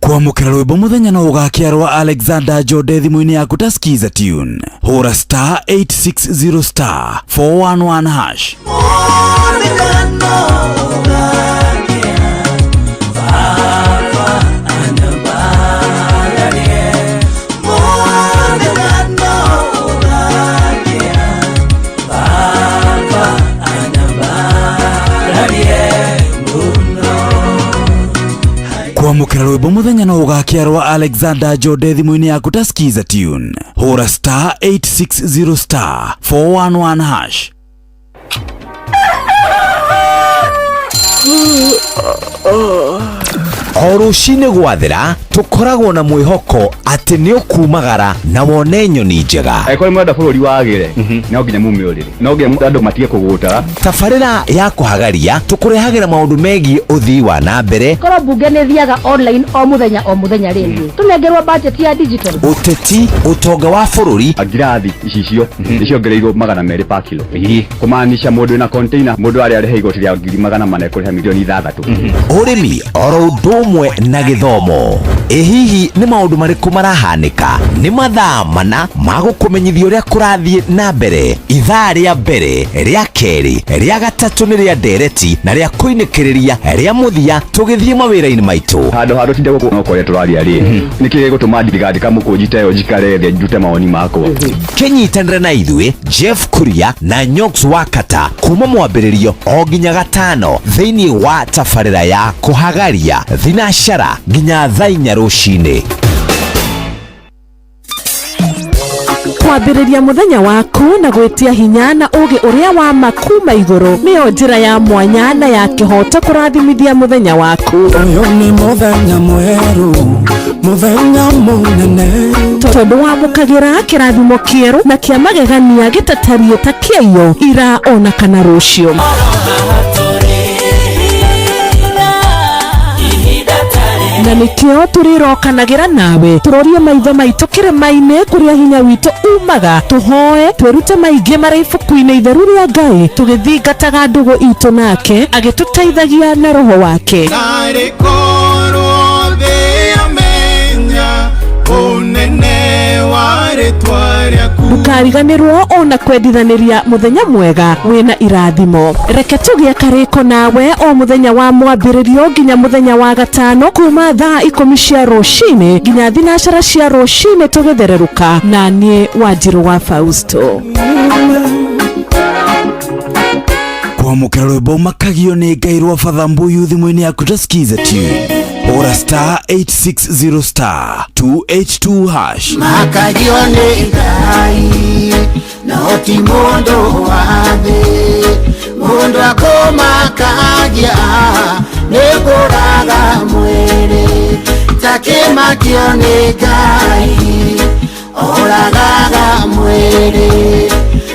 Kwamũkĩra rwĩmbo mũthenya no ũgakĩa rwa Alexander Jode thimũ-inĩ yaku ta Skiza tune. Hũra star 860 star 411 hash. Muonekano ũgakĩa, Baba anyambararie. Muonekano ũgakĩa, Baba anyambararie mũno. Kwamũkĩra rwĩmbo mũthenya no ũgakĩa rwa Alexander Jode thimũ-inĩ yaku ta Skiza tune. Hũra star 860 star 411 hash. O rũcinĩ gwathera tũkoragwo na mwĩhoko atĩ nĩ ũkumagara na wone nyoni njega. Angĩkorwo nĩ mũrenda bũrũri wagĩre, no nginya mume ũrĩrĩ, no nginya andũ matige kũgũta. Tabarĩra ya kũhagaria tũkũrehagĩra maũndũ megiĩ ũthii wa na mbere, korwo mbunge nĩ thiaga online o mũthenya o mũthenya rĩngĩ tũnengerwo budget ya digital, ũteti, ũtonga wa bũrũri. Ngirathi icicio nĩ ciongereirwo 200 pa kilo, kũmaanisha mũndũ wĩna container, mũndũ arĩa arĩha igoti rĩa 400,000 ekũrĩha 6 million. Ũrĩmi oro ũndũ ũmwe na gĩthomo. Ĩ hihi nĩ maũndũ marĩkũ marahanĩka? Nĩ mathaa mana ma gũkũmenyithia ũrĩa kũrathiĩ na mbere. Ithaa rĩa mbere, rĩa kerĩ, rĩa gatatũ nĩ rĩa ndereti na rĩa kũinĩkĩrĩria rĩa mũthia tũgĩthiĩ mawĩra-inĩ maitũ. Handũ ha tũtinde gũkũ no kũrĩa tũraria rĩ, nĩkĩ gĩgũtũma ndigandĩka mũkũnji ta ĩyo njikare thĩ ndute mawoni makwa? Kĩnyitanĩre na ithuĩ Jeff Kuria na Nyox Wakata kuma mwambĩrĩrio o nginya gatano thĩinĩ wa tabarĩra ya kũhagaria thinacara nginya thaa 4 rũcinĩ. Kwambĩrĩria mũthenya waku na gwĩtia hinya na ũũgĩ ũrĩa wa ma kuma igũrũ nĩyo njĩra ya mwanya na ya kĩhooto kũrathimithia mũthenya waku. Ũyũ nĩ mũthenya mwerũ, mũthenya mũnene, tondũ wamũkagĩra kĩrathimo kĩerũ na kĩa magegania gĩtatariĩ ta kĩaiyo ira ona kana rũciũ. Na nĩkĩo tũrĩrokanagĩra nawe tũrorie maitho maitũ kĩrĩma-inĩ kũrĩa hinya witũ umaga, tũhoe twĩrute maingĩ marĩ ibuku-inĩ itheru rĩa Ngai tũgĩthingataga ndũgũ itũ nake agĩtũteithagia na roho wake. Narĩ korwo thĩ yamenya ũnene wa rĩtwa rĩaku. Ndũkariganĩrwo ona kwendithanĩria mũthenya mwega wĩna irathimo. Reke tũgĩe karĩko nawe o mũthenya wa mwambĩrĩrio nginya mũthenya wa gatano kuma thaa 10 cia rũcinĩ nginya thinacara cia rũcinĩ tũgĩthererũka na niĩ Wanjirũ wa Fausto. Kwamũkĩra rwĩmbo makagio nĩ Ngai rwa Father Mbuyu thimũ-inĩ yaku ta Skiza tune. Hũra star 860 star 282 hash. Makagio nĩ Ngai no ti mũndũ wa thĩ, mũndũ akũmakagia nĩ kũraga mwĩrĩ, takĩmakio nĩ Ngai oragaga mwĩrĩ,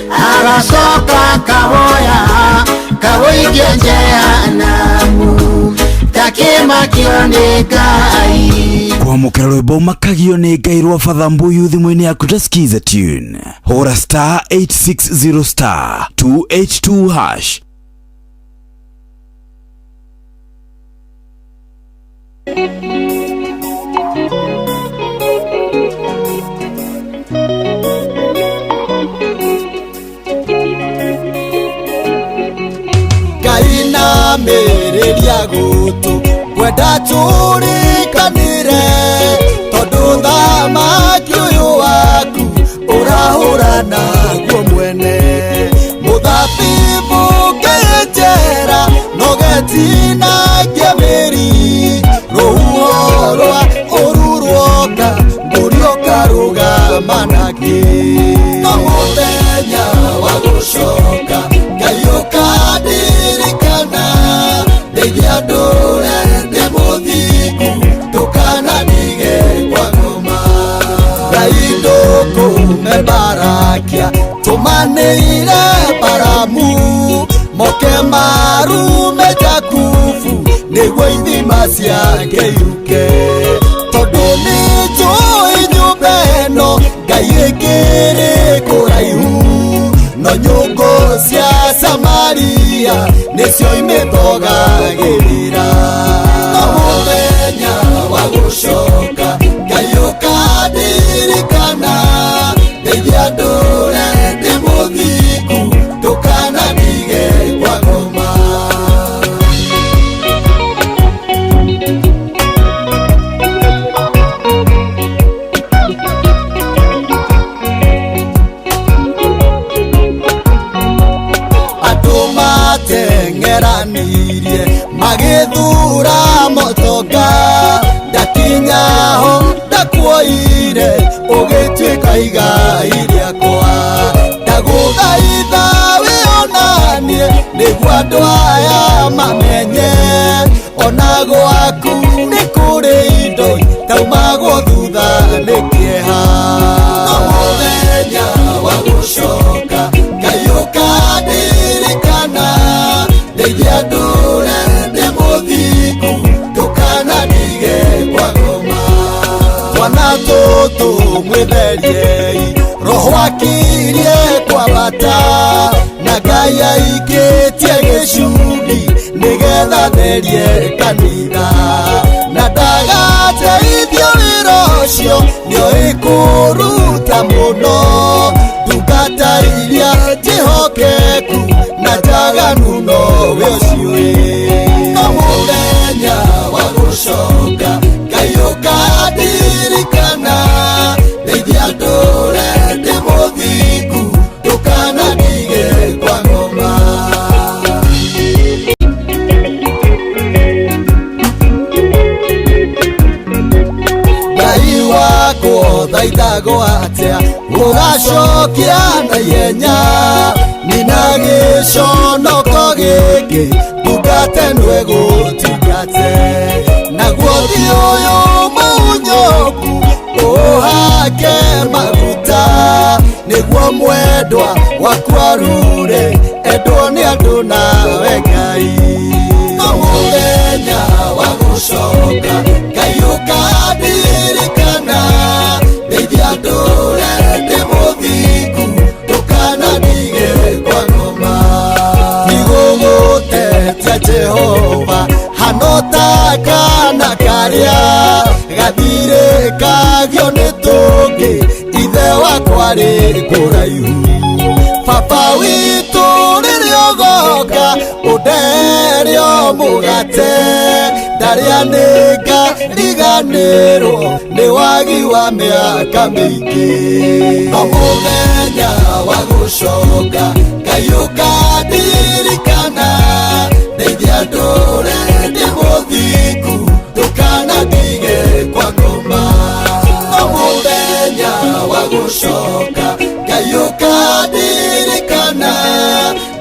agacoka kawoya kawũikie jehanamu, takĩmakio nĩ Ngai. Kwamũkĩra rwĩmbo makagio nĩ Ngai rwa Father Mbuyu thimũ-inĩ yaku ta Skiza tune. Hũra star 860 star 282 hash. Inamĩrĩria gũtũ ngwenda tũrĩkanĩre tondũ thamaki ũyũ waku ũrahũra naguo mwene mũthabibũ ngĩnjera nogetinagia mĩri rũhuho rwa ũru ruoka ngũrioka rũgama nakĩ no mũthenya wa gũcoka Ngai ũkandirikana ndeithia ndũre ndĩ mũthingu ndũkanandige kwa ngoma Ngai ndũkũme mbarakia tũmanĩire baramu moke marume Jakubu nĩguo ithima ciake iruke tondũ nĩ njũĩ nyũmba ĩno Ngai ĩkĩrĩ kũraihu no nyũngũ cia Samaria nĩcio imĩthogagĩrĩra no mũthenya wa gũcoka Ngai ũkandirikana ndeithia ndũre ndĩ mũthingu ndũkanandige kwa ngoma. Andũ mateng'eranirie magĩthura motonga ndakinya ho ndakuoire ũgĩtuĩka igai rĩakwa ndagũthaitha wĩonanie nĩguo andũ aya mamenye ona gwaku nĩ kũrĩ indo itaumagwo thutha nĩ kĩeha no mũthenya wa gũcoka Ngai ũkandirikana ndeithia ndũre ndĩ mũthingu ndũkanandige kwa ngoma twana tũtũ mwĩtheriei roho akirie kwambata na Ngai aikĩtie gĩcungi nĩgetha therie kanitha na ndagateithio wĩra ũcio nĩoĩ kũruta mũno ndungata iria njĩhokeku na njaganu nowe ũciũĩ no mũthenya wa gũcoka Ngai ũkandirikana ndeithia ndũre ndĩ mũthingu ndũkanandige kwa ngoma. Ngai wakwa thaithagwo atĩa ũgacokia na ihenya nina gĩconoko gĩkĩ ndungate nĩwe gũtungate naguo thiĩ ũyũ mũnyoku ũhake maguta nĩguo mwendwa waku arure endwo nĩ andũ nawe Ngai no mũthenya wa gũcoka Ngai ũkandirikana ndeithia ndũre ndĩ mũthingu ndũkanandige kwa ngoma nĩgũgũtetia Jehova hano ta kana karĩa gathirĩ kagio nĩ tũngĩ ithe wakwa rĩ kũraihu baba witũ rĩrĩa ũgoka ũnderio mũgate ndarĩa nĩngariganĩrwo nĩ wagi wa mĩaka mĩingĩ no mũthenya wa gũcoka Ngai ũkandirikana ndeithia ndũre ndĩ mũthingu ndũkanandige kwa ngoma no mũthenya wa gũcoka Ngai ũkandirikana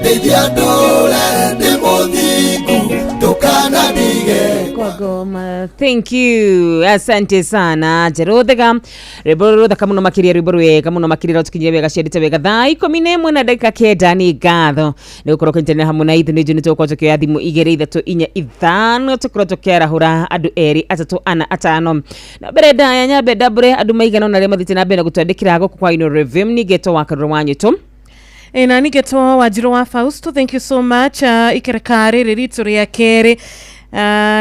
ndeithia ndũre ndĩ mũthingu ndũkanandige kwa ngoma. Thank you, asante sana Jerothega rwĩmbo rũthaka mũno makĩria rwĩmbo rwega mũno makĩria rũtũkinyire wega ciendete wega thaa 11 na ndagĩka 9 nĩ ngatho nĩ gũkorwo kũnyitanĩra hamwe na ithuĩ nĩ njũĩ nĩ tũgũkorwo tũkĩoya thimũ 2 3 4 5 tũkorwo tũkĩarahũra andũ 2 3 4 5 na mbere ndaya nyambe ndambũre andũ maigana ũna arĩa mathiĩte na mbere na gũtwandĩkĩra gũkũ kwa Inooro FM nĩngetwo wa Karũrũ wa Nyũtũ. Ĩ, na nĩngetwo Wanjirũ wa Fausto, thank you so much. Ikereka rĩrĩ ritũ rĩa kerĩ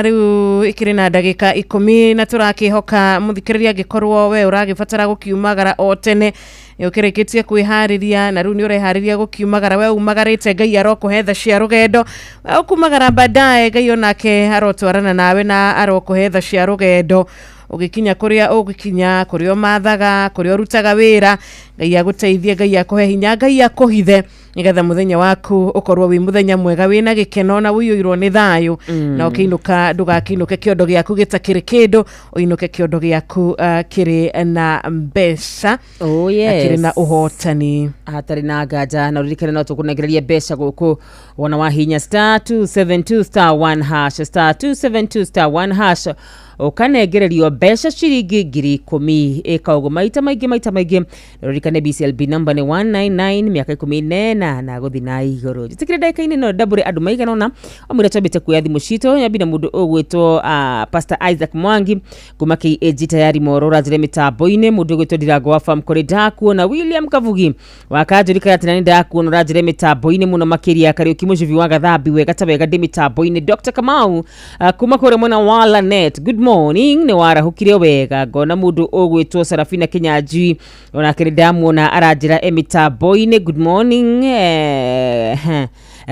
rĩu ikĩrĩ na ndagĩka 10 na tũrakĩhoka mũthikĩrĩria angĩkorwo we ũragĩbatara gũkiumagara o tene. Ũkĩrĩkĩtie kwĩharĩria na rĩu nĩ ũreharĩria gũkiumagara, we umagarĩte, Ngai arokũhe tha cia rũgendo. We ũkumagara baadaye, Ngai onake arotwarana nawe na arokũhe tha cia rũgendo ũgĩkinya kũrĩa ũgĩkinya, kũrĩa ũmathaga, kũrĩa ũrutaga wĩra. Ngai agũteithie, Ngai akũhe hinya, Ngai akũhithe nĩgetha mũthenya waku ũkorwo wĩ mũthenya mwega, wĩna gĩkeno na ũiyũirwo nĩ thayũ. Na ũkĩinũka ndũgakĩinũke kĩondo gĩaku gĩtakĩrĩ kĩndũ, ũinũke kĩondo gĩaku kĩrĩ na mbeca. Oh, yes. Na kĩrĩ na ũhotani. Hatarĩ na nganja. Na ũririkane no tũkũnengereria mbeca gũkũ wona wahinya star 272 star 1 hash, star 272 star 1 hash, ũkanengererio mbeca ciringi 10,000. Ĩka ũguo maita maingĩ, maita maingĩ. Na ũririkane BCLB number nĩ 199, mĩaka 14 na gũthiĩ na igũrũ. Njĩtĩkĩre ndagĩka-inĩ no ndambũre andũ maigana ũna amwĩra twambĩte kuoya thimũ citũ. Nyambi na mũndũ ũgwĩtwo Pastor Isaac Mwangi kuma KAG tayari moro ũranjĩre mĩtambo-inĩ, mũndũ ũgwĩtwo Ndirango wa Farm kũrĩ ndakuona, William Kavugi wa Kanjũri Karatina nĩ ndakuona ũranjĩre mĩtambo-inĩ mũno makĩria, Kariũki Mũcubi wa Gathambi wega ta wega ndĩ mĩtambo-inĩ, Dr Kamau kuma kũrĩa mwena wa Lanet, good morning, nĩ warahũkire wega. Ngona mũndũ ũgwĩtwo Sarafina Kinyanjui onake nĩ ndamuona aranjĩra e mĩtambo-inĩ, good morning.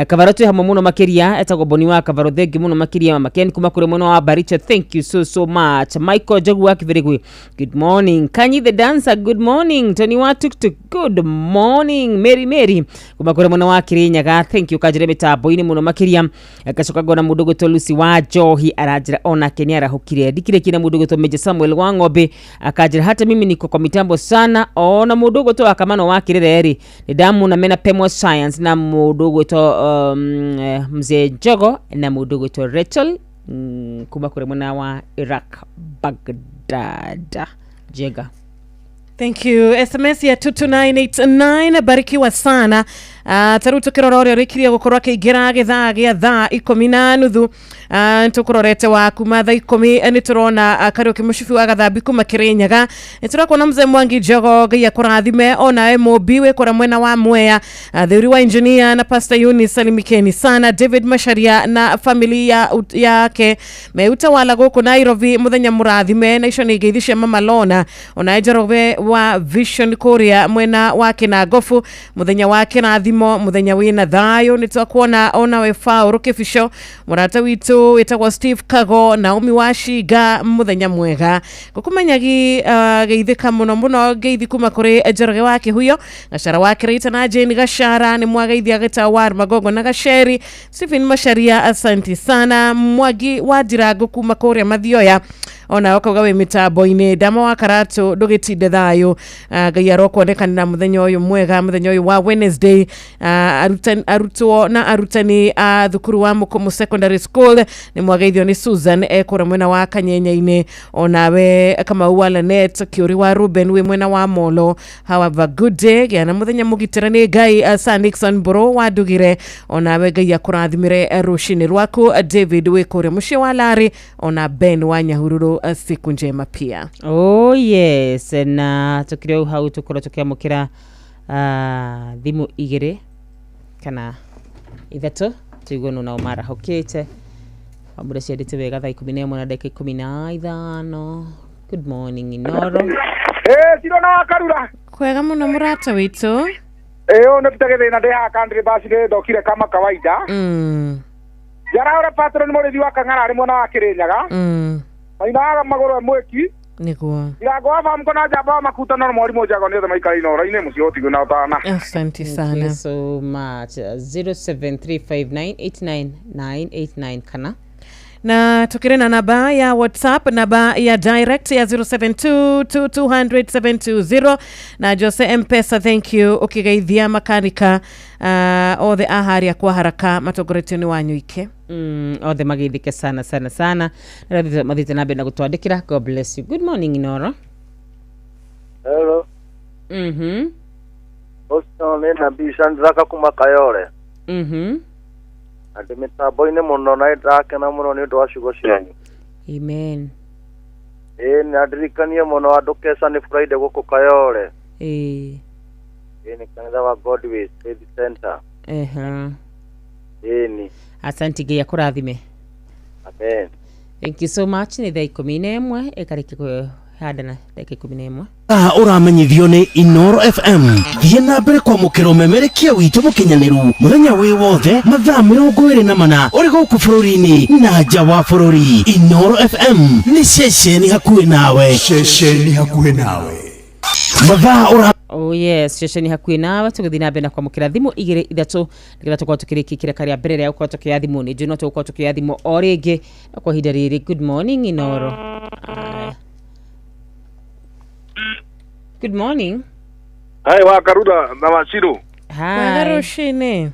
Kavaro twĩ hamwe mũno makĩria, etagwo Boni wa Kavaro, thengi mũno makĩria. Mama Ken kuma kũrĩ mwena wa Baricho, thank you so so much. Michael Njogu wa Kibirigwi, good morning. Kanyi the dancer, good morning. Tony wa Tuktuk, good morning. Mary Mary kuma kũrĩ mwena wa Kirinyaga, thank you, kanjĩre mĩtambo-inĩ mũno makĩria. Ngacoka ngona mũndũ ũgwĩtwo Lucy wa Njohi aranjĩra onake nĩ arahũkire. Ndikĩrĩkie na mũndũ ũgwĩtwo Major Samuel wa Ng'ombe akanjĩra hata mimi niko kwa mitambo sana. Ona mũndũ ũgwĩtwo wa Kamano wa Kĩrĩre rĩ, nĩ ndamuona mena Pemo Science na mũndũ ũgwĩtwo Mzee Njogo na mũndũ ũgwĩtwo Rachel kuma kũrĩ mwena wa Iraq Baghdad. Njega. Thank you. SMS ya 22989, barikiwa sana. Tarĩu tũkĩrora ũrĩa ũrĩkirie gũkorwo akĩingĩra gĩthaa gĩa thaa 10:30, tũkũrorete wa kuma thaa 10, nĩ tũrona Kariũki Mũcibi wa Gathambi kuma Kĩrĩnyaga, nĩ tũrakuona Mzee Mwangi Njogo, Ngai akũrathime, onawe Mũmbi wĩ kũrĩa mwena wa Mwea, Theuri wa engineer na Pastor Eunice salimikeni sana, David Macharia na familia yake me utawala gũkũ Nairobi, mũthenya mũrathime. Na icio nĩ ngeithi cia Mama Lona, onawe Njoroge wa Vision kũrĩa mwena wa Kĩnangobu, mũthenya wa kĩrathimo, mũthenya wĩna thayũ. Nĩ twakuona onawe Faũrũ Kĩbico, mũrata witũ wĩtagwo Steve Kago, Naomi wa Shinga, mũthenya mwega. Ngũkũmenyagi geithĩka mũno mũno, ngeithi kuma kũrĩ Njoroge wa Kĩhuyo, Gachara wa Kĩrĩita na Jane Gachara, nĩ mwageithia Gĩtau wa Magongo na Gaceri, Stephen Macharia, asanti sana. Mwangi wa Ndirango kuma kũrĩa Mathioya ona ũkauga wĩ mĩtambo-inĩ. Ndama wa Karatũ, ndũgĩtinde thayũ. Ngai arokuonekanĩra mũthenya ũyũ mwega, mũthenya ũyũ wa Wednesday. Arutwo na arutani a thukuru wa Mũkũmũ Secondary School nĩ mwageithio nĩ Susan ekũrĩa mwena wa Kanyenya-inĩ, onawe Kamau wa Lanet, Kĩũri wa Ruben wĩ mwena wa Molo, have a good day, gĩa na mũthenya mũgitĩre nĩ Ngai. Sir Nixon Mbũrũ wa Ndugire, onawe Ngai akũrathimĩre rũcinĩ rwaku. David wĩ kũrĩa mũciĩ wa Lari, ona Ben wa Nyahururu, siku njema pia. Oh yes, na tukire o hau tukorwo tukiamukira thimu igĩrĩ kana ithatũ tuigue nũ nao marahũkĩte wambura ciendete wega thaa 11:15. Good morning Inoro. Ciro na wakarura kwega mũno mũrata witũ. Ũyũ nĩ Peter Gĩthĩna, ndĩ haha Country Bus, ndĩ ndokire kama kawaida. Njaraũra patron mũrĩthi wa Kang'ara arĩ mwena wa Kĩrĩnyaga. Maina wa magũrũ e mwĩki nĩguo Ndirango wa Famco na njamba wa makuta na mwarimũ Njago nĩ othe maikara Inoro-inĩ mũciĩ ũtigwo na ũtana. Asante Thank you sana. so much. 0735989989 kana na tukire na namba ya WhatsApp, namba ya direct ya 0722200720 na Jose Mpesa, thank you, ukigeithia makanika othe aharia kwa haraka matongoretio nĩ Wanyuike. Othe mageithike sana sana sana na mathiĩte na mbere na gũtwandĩkĩra. God bless you. Good morning Inoro. Hello. Ũcio nĩ Nabii Shandraka kuma Kayole. Na ndĩ mĩtambo-inĩ mũno na nĩndĩrakena mũno nĩ ũndũ wa ciugo cianyu. Amen. Ĩĩ na ndirikanie mũno andũ keca nĩ Friday gũkũ Kayole. Ĩĩ. Ĩĩ nĩ kanitha wa Godways Faith Center. Ĩĩ ni. Asante, Ngai akũrathime. Amen. Thank you so much. Nĩ thaa 11 ĩkarĩkia Handa na ndagĩka 11. Ũramenyithio nĩ Inoro FM. Thiĩ na mbere kwamũkĩra ũmemerekia witũ mũkinyanĩru mũthenya wĩ wothe mathaa 24 ũrĩ gũkũ bũrũri-inĩ na nja wa bũrũri. Inoro FM nĩ ceceni hakuhĩ nawe. Ceceni hakuhĩ nawe. Mathaa ũra. Oh yes, ceceni hakuhĩ nawe. Tũgĩthiĩ na mbere na kwamũkĩra thimũ igĩrĩ ithatũ nĩgetha tũkorwo tũkĩrĩkia kĩreka rĩa mbere rĩa gũkorwo tũkĩoya thimũ. Nĩ njũĩ no tũgũkorwo tũkĩoya thimũ o rĩngĩ na kwa ihinda rĩrĩ. Good morning Inoro. Aya. Good morning. Hai wa Karura na Wachiro. Kwega rũcinĩ.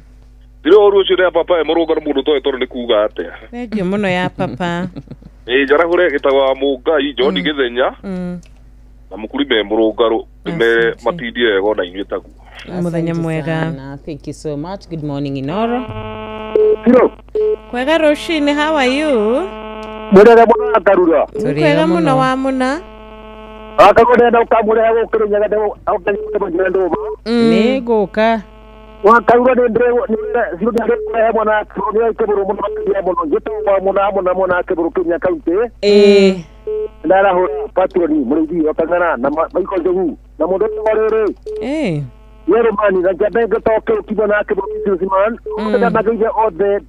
Ndire ũru ũcio ya papa e mũrũngarũ mũndũ toĩ tondũ nĩ kuga atĩa. Thengiũ mũno ya papa. Ĩ njarahũre gĩtagwa wa Mũngai John Gĩthenya na mũkuri me mũrũngarũ me matindie wega ona inyuĩ taguo. Mũthenya mwega. Thank you so much. Good morning Inoro. Hello. Kwega rũcinĩ, how are you? Mũrega mũno wa Karura. Kwega mũno wa mũna. Akagũrenda ũkamũrehe gũkĩrĩnyaga ndũma. Nĩ ngũka. Wakarura nĩ ndĩrehe mwana nĩ kĩbũrũ mũno makĩria mũno njĩtagwo wa mũna mũna mũna kĩbũrũ Kenya kaunti. Ĩĩ. Ndarahũra patroni mũrĩithi wa Kang'ara na Michael Njogu na mũndũ ũcio wa rĩrĩ. Ĩĩ. Yeremani na Njambe ngĩtoke kibo na kĩbũrũ Simon. Ndamageithia othe.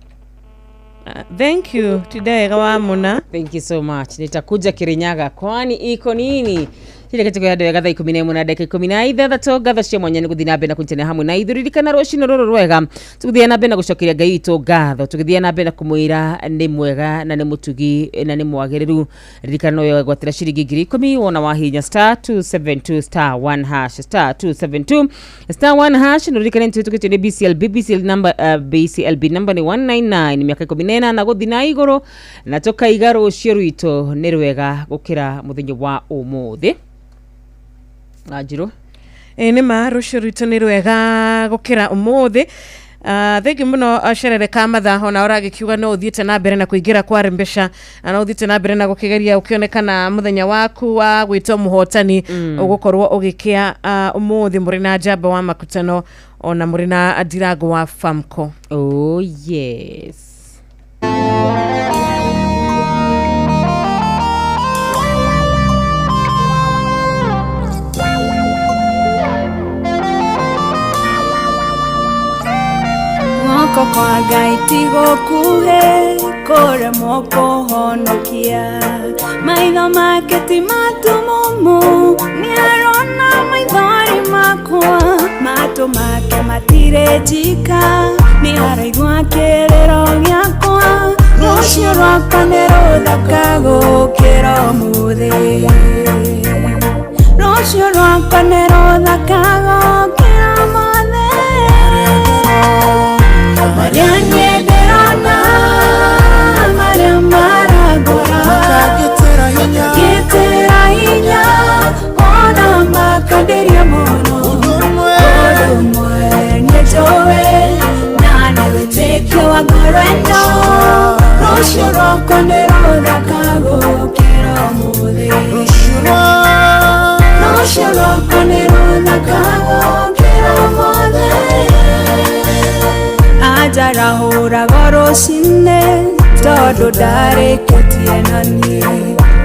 Thank you. Today wa muna. Thank you so much. Nitakuja Kirinyaga kwani iko nini? Kile kitu kwa wega thaa 11 na dakika 16 ngatho cia mwanya nĩ gũthiĩ na mbere na kũnyitana hamwe na ithuĩ. Ririkana rũcinĩ rũrũ rwega tũgĩthiĩ na mbere na gũcokeria Ngai witũ ngatho, tũgĩthiĩ na mbere na kũmwĩra nĩ mwega na nĩ mũtugi na nĩ mwagĩrĩru. Ririkana no wegwatĩra ciringi 10,000 wona wahinya star 272 star 1 hash star 272 star 1 hash. No ririkane nĩ tũtũkĩtio nĩ BCLB. BCL number BCLB number nĩ 199 mĩaka 18 na gũthiĩ na igũrũ, na tũkaiga rũciũ rwitũ nĩ rwega gũkĩra mũthenya wa ũmũthĩ. Anjirũ. Nĩ ma rũciũ rwitũ nĩ rwega gũkĩra ũmũthĩ. Thengi mũno Cerere ka mathaa ona ũragĩkiuga no ũthiĩte na mbere na kũingĩra kwa mbeca na ũthiĩte na mbere na gũkĩgeria ũkĩonekana mũthenya waku wa gwĩtwo mũhotani ũgũkorwo ũgĩkĩa ũmũthĩ mũrĩ na njamba wa makutano ona mũrĩ na ndirango wa Famco. Oh yes. Guoko kwa Ngai ti gũkuhĩ kũremwo kũhonokia, maitho make ti matumumu nĩarona maithori makwa, matũ make matirĩ njika nĩaraigua kĩrĩro gĩakwa, rũciũ rwakwa nĩ rũthaka gũkĩra ũmũthĩ, rũciũ rwakwa nĩ rũthaka gũkĩra ũmũthĩ. Maria ndĩrona maria maragora makagĩtĩra hinya ona makandiria mũno ũndũ ũmwe nĩnjũĩ na nĩ wĩtĩkio wa ngoro ĩno, rũciũ rwakwa nĩ rũthaka gũkĩra ũmũthĩ, rũciũ rwakwa nĩ rũthaka gũkĩra ũmũthĩ. Anjarahũraga rũcinĩ tondũ ndarĩkĩtie na niĩ,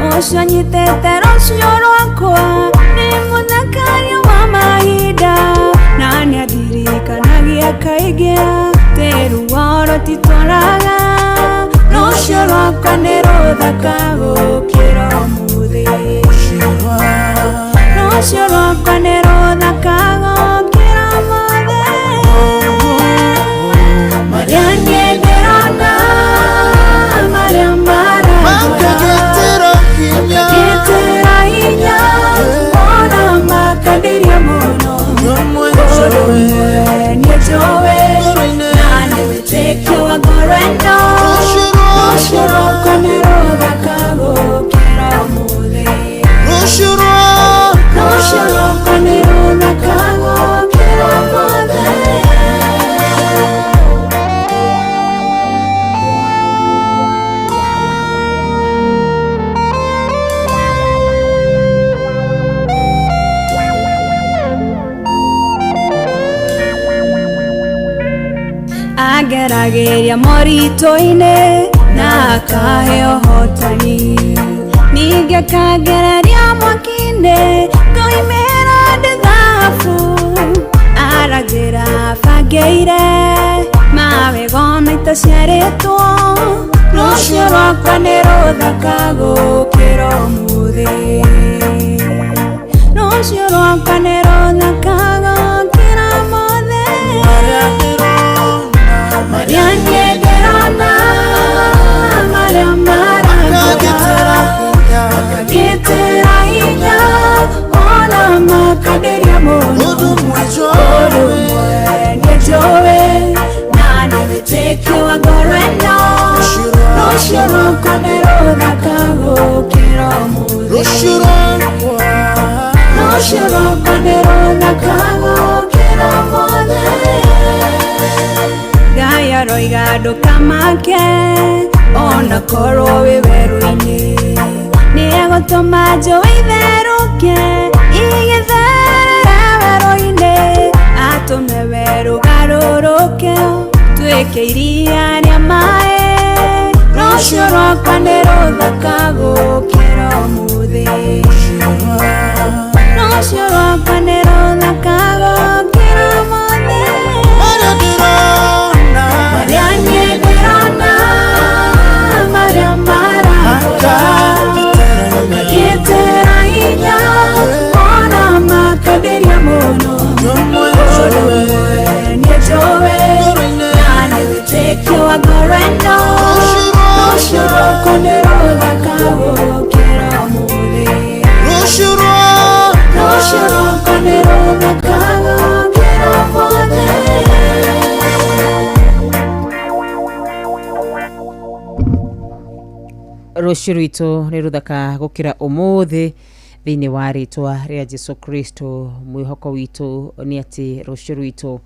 ũcio nyitĩte rũciũ rwakwa nĩ mũthakaria wa mahinda, na nĩandirikanagia kaingĩ atĩ ruo rũtitũraga, rũciũ rwakwa nĩ rũthaka gũkĩra ũmũthĩ, rũciũ rwakwa nĩ rũthaka gũkĩra ũmũthĩ. Maria ndĩrona maria maragora makagĩtĩra hinya ona makandiria mũno ũndũ ũmwe nĩnjũĩ na nĩ wĩtĩkio wa ngoro ĩno, rũciũ rwakwa nĩ rũthaka gũkĩra ũmũthĩ, rũciũ rwakwa nĩ rũthaka gũkĩra ũmũthĩ. Ageragĩria moritũ-inĩ na akahe ũhotani, ningĩ akagereria mwaki. werũ-inĩ Ngoimĩra ndĩ thabu Aragĩra bangĩire Mawego itaciarĩtwo Rũciũ rwakwa nĩ rũthaka gũkĩra ũmũthĩ Rũciũ rwakwa nĩ rũthaka gũkĩra ũmũthĩ Marĩa niĩ ndĩrona Marĩa marangora Makangitĩra hinya Ona makanderia mũno Ũndũ ũmwe nĩ njũĩ Na nĩ wĩtĩkio wa ngoro ĩno Rũciũ rwakwa nĩ rũthaka gũkĩra ũmũthĩ Rũciũ rwakwa nĩ rũthaka gũkĩra ũmũthĩ Ngai aroiga ndũkamake Ona korwo wĩ werũ-inĩ Nĩegũtũma njũĩ itherũke Igĩtherera werũ-inĩ Atũme werũ garũrũke Tuĩke iria rĩa maĩ Rũciũ rwakwa nĩ rũthaka gũkĩra ũmũthĩ Rũciũ rwakwa nĩ rũthaka gũkĩra ũmũthĩ Marĩa niĩ ndĩrona Marĩa marangora Makangitĩra hinya Ona makanderia mũno Ũndũ ũmwe nĩ njũĩ Na nĩ wĩtĩkio wa ngoro ĩno Rũciũ rwakwa nĩ rũthaka gũkĩra ũmũthĩ Rũciũ rwakwa nĩ rũthaka gũkĩra ũmũthĩ Rũciũ rwitũ nĩ rũthaka gũkĩra ũmũthĩ thĩinĩ wa rĩtwa rĩa Jesu Kristo mwĩhoko witũ nĩ atĩ rũciũ rwitũ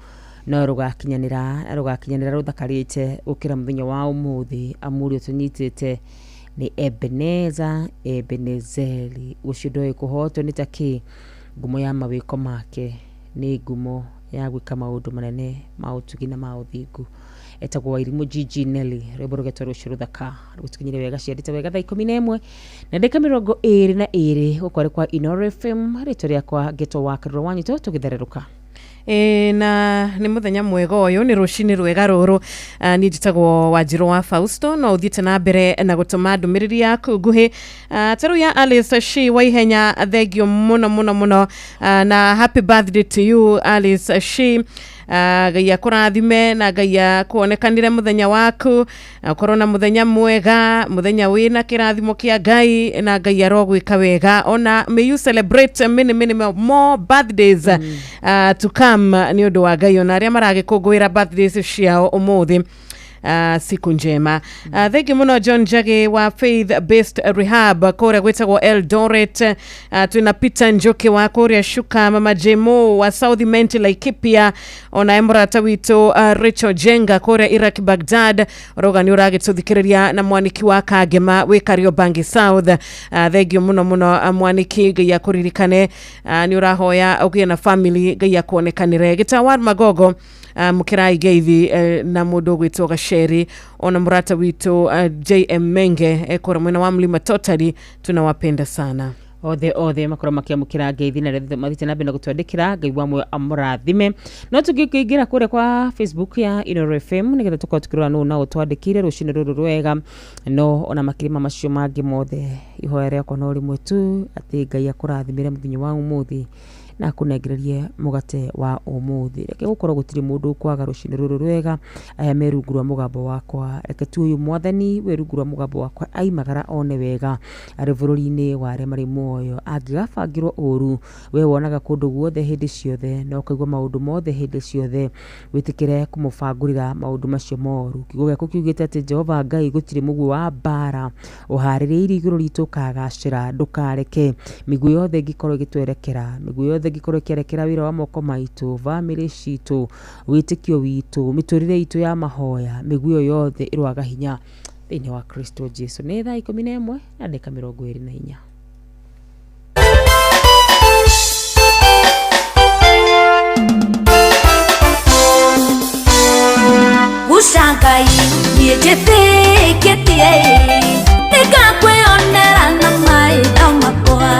no rũgakinyanĩra na rũgakinyanĩra rũthakarĩte gũkĩra mũthenya wa ũmũthĩ amu ũrĩa tũnyitĩte nĩ Ebeneza Ebenezeri ũcio ndoĩ kũhotwo nĩ ta kĩ ngumo ya mawĩko make nĩ ngumo ya gwĩka maũndũ manene ma ũtugi na ma ũthingu etagwo Wairimũ Gigi Nelly rwĩmbo rũgetwo rũciũ rũthaka rũgũtukinyire wega ciandĩte wega thaa 11 na ndagĩka 22 gũkũ arĩ kwa Inooro FM rĩtwa rĩakwa ngetwo wa Karura Wanyitũ tũgĩthererũka Na nĩ mũthenya mwega ũyũ nĩ rũcinĩ rwega rũrũ niĩ njĩtagwo Wanjirũ wa Fausto no ũthiĩte na mbere na gũtũma ndũmĩrĩri yaku nguhĩ ta rĩu ya Alice Shi wa ihenya thengio mũno mũno mũno na happy birthday to you Alice Shi Ngai akũrathime na Ngai akuonekanire mũthenya waku ũkorwo na mũthenya mwega mũthenya wĩna kĩrathimo kĩa Ngai na Ngai arogwĩka wega ona may you celebrate many many more birthdays to come nĩ ũndũ wa Ngai ona arĩa maragĩkũngũĩra birthdays ciao ũmũthĩ siku njema thengi muno John Njagi wa Faith Based Rehab kũrĩa gwĩtagwo Eldoret twĩna Peter Njoki wa kũrĩa Shuka Mama Jemo wa South Menti Laikipia ona mũrata witũ Rachel Jenga kũrĩa Iraq Baghdad ũrauga nĩ ũragĩtũthikĩrĩria na mwaniki wa Kangema wĩ Kariobangi South thengio mũno mũno mwaniki Ngai akũririkane nĩ ũrahoya ũgĩe na family Ngai akuonekanĩre Gĩtawar Magogo mukirai geithi na mundu gwitwo Gaceri ona murata witu JM Menge kura mwena wa Mlima Totally tunawapenda sana othe othe makorwo makiamukira ngeithi na rĩrĩa mathiĩte na mbere na gũtwandĩkĩra Ngai wa muoyo amũrathime no tũngĩingĩra kũrĩa kwa Facebook ya Inooro FM nĩgetha tũkorwo tũkĩrora nũ na ũtwandĩkĩire rũcinĩ rũrũ rwega no ona makĩria ma macio mangĩ mothe ihoya rĩakwa no rĩmwe tu atĩ Ngai akũrathimĩre mũthenya wa ũmũthĩ na akũnengererie mũgate wa ũmũthĩ reke gũkorwo gũtirĩ mũndũ ũkwaga rũcinĩ rũrũ rwega aya me rungu rwa mũgambo wakwa reke tu ũyũ mwathani wĩ rungu rwa mũgambo wakwa aimagara one wega arĩ bũrũri-inĩ wa arĩa marĩ muoyo angĩgabangĩrwo ũru we wonaga kũndũ guothe hĩndĩ ciothe na ũkaigua maũndũ mothe hĩndĩ ciothe wĩtĩkĩre kũmũbangũrĩra maũndũ macio moru kiugo gĩaku kiugĩte atĩ Jehova Ngai gũtirĩ mũguĩ wa mbara ũharĩrĩirie igũrũ ritũ ũkagacĩra ndũkareke mĩguĩ yothe ĩngĩkorwo ĩgĩtwerekera mĩguĩ yothe ĩngĩkorwo ĩkĩerekera wĩra wa moko maitũ bamĩrĩ citũ wĩtĩkio witũ mĩtũrĩre itũ ya mahoya mĩguĩ ĩyo yothe ĩrwaga hinya thĩinĩ wa Kristo Jesu nĩ thaa 11 na ndagĩka 24. Gucangai niĩ njĩtĩkĩtie nĩngakwĩonera na maitho makwa.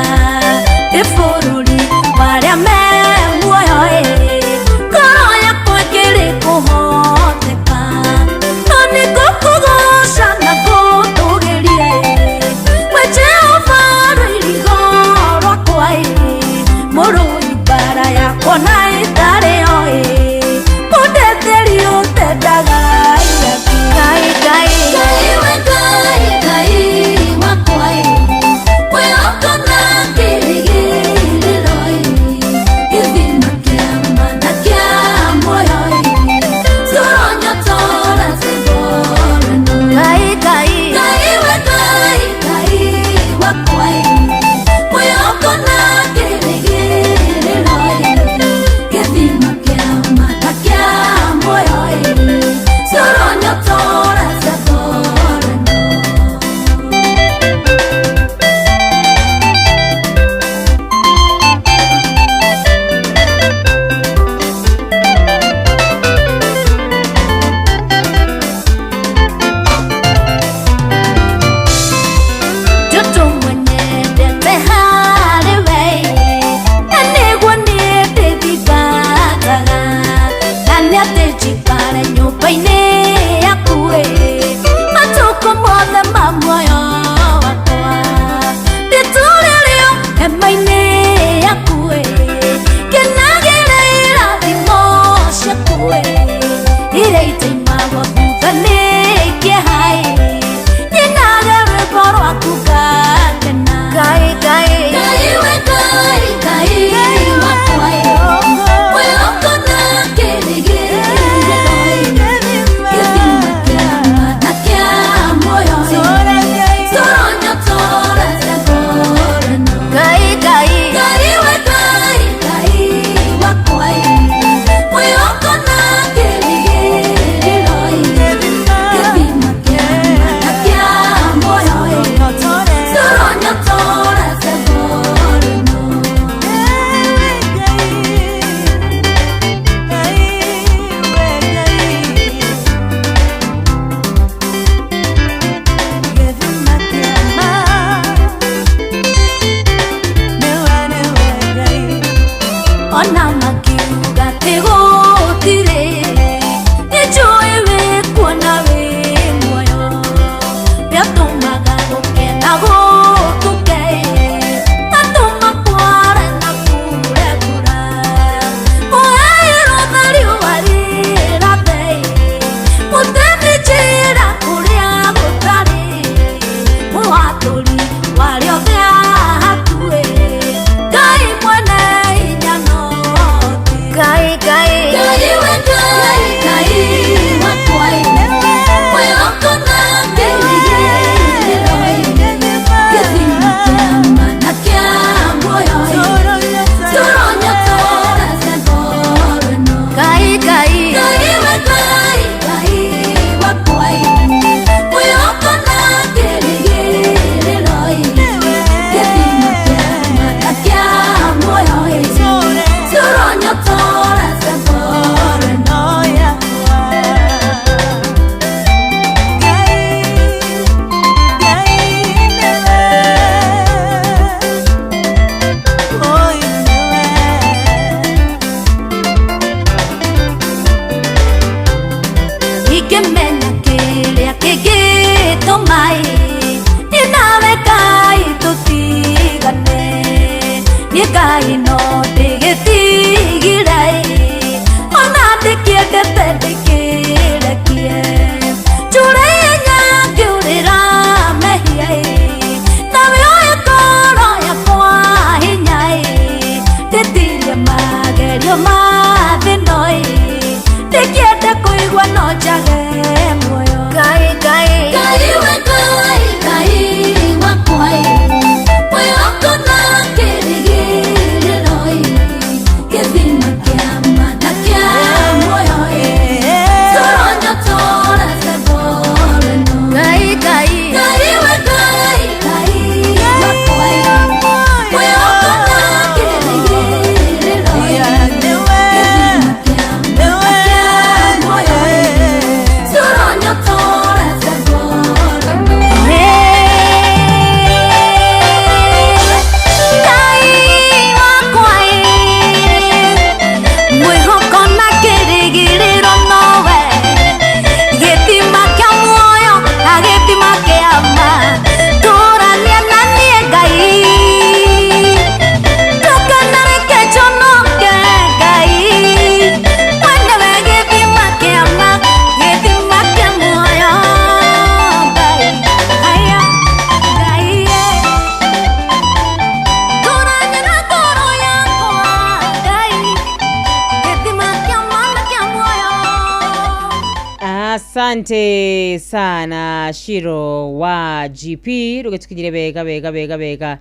Asante sana Shiro wa GP rugitukinyire wega wega wega wega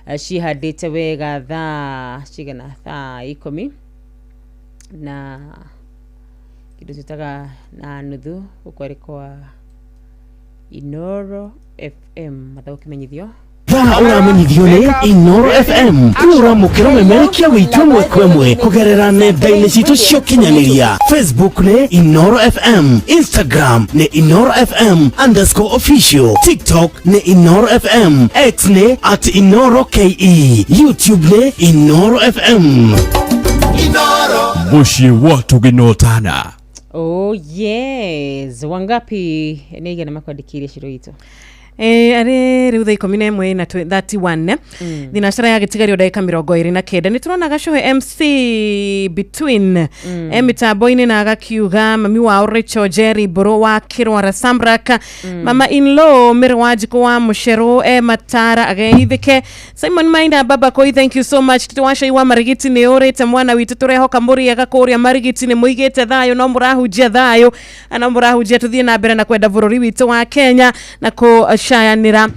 cihandĩte wega thaa cigana thaa 10 na kĩndũ twĩtaga na nuthu gũkũ arĩ kwa Inoro FM mathaa gũkĩmenyithio Thaa ũramenyithio nĩ Inoro FM ũramũkĩra ũmemerekia witũ ĩmwe kwa ĩmwe kũgerera nenda-inĩ citũ cia ũkinyanĩria. Facebook nĩ Inoro FM, Instagram nĩ Inoro FM underscore official, TikTok nĩ Inoro FM, X nĩ at Inoro KE, YouTube nĩ Inoro FM. Mũciĩ wa tũgĩnotana. Oh yes, wangapi nĩ igana makwandĩkĩire Shiro witũ? Arĩ rĩu thaa 11 na 31 thinacara ya gĩtigario ndagĩka 29 nĩ tũrona Gacohe MC between mĩtambo-inĩ na agakiuga mami wao Rachel Jerry Mbũrũ wa Kĩrwara Samrak, mama in law Mary Wanjikũ wa Mũcerũ Matara ageithĩke, Simon Maina Baba Koi, thank you so much. Tito Wacai wa Marigiti nĩ ũrĩte mwana witũ, tũrehoka mũrĩega kũrĩa Marigiti, nĩ mũigĩte thayũ no mũrahunjia thayũ no mũrahunjia tũthiĩ na mbere na kwenda bũrũri witũ wa Kenya na kũcayanĩra.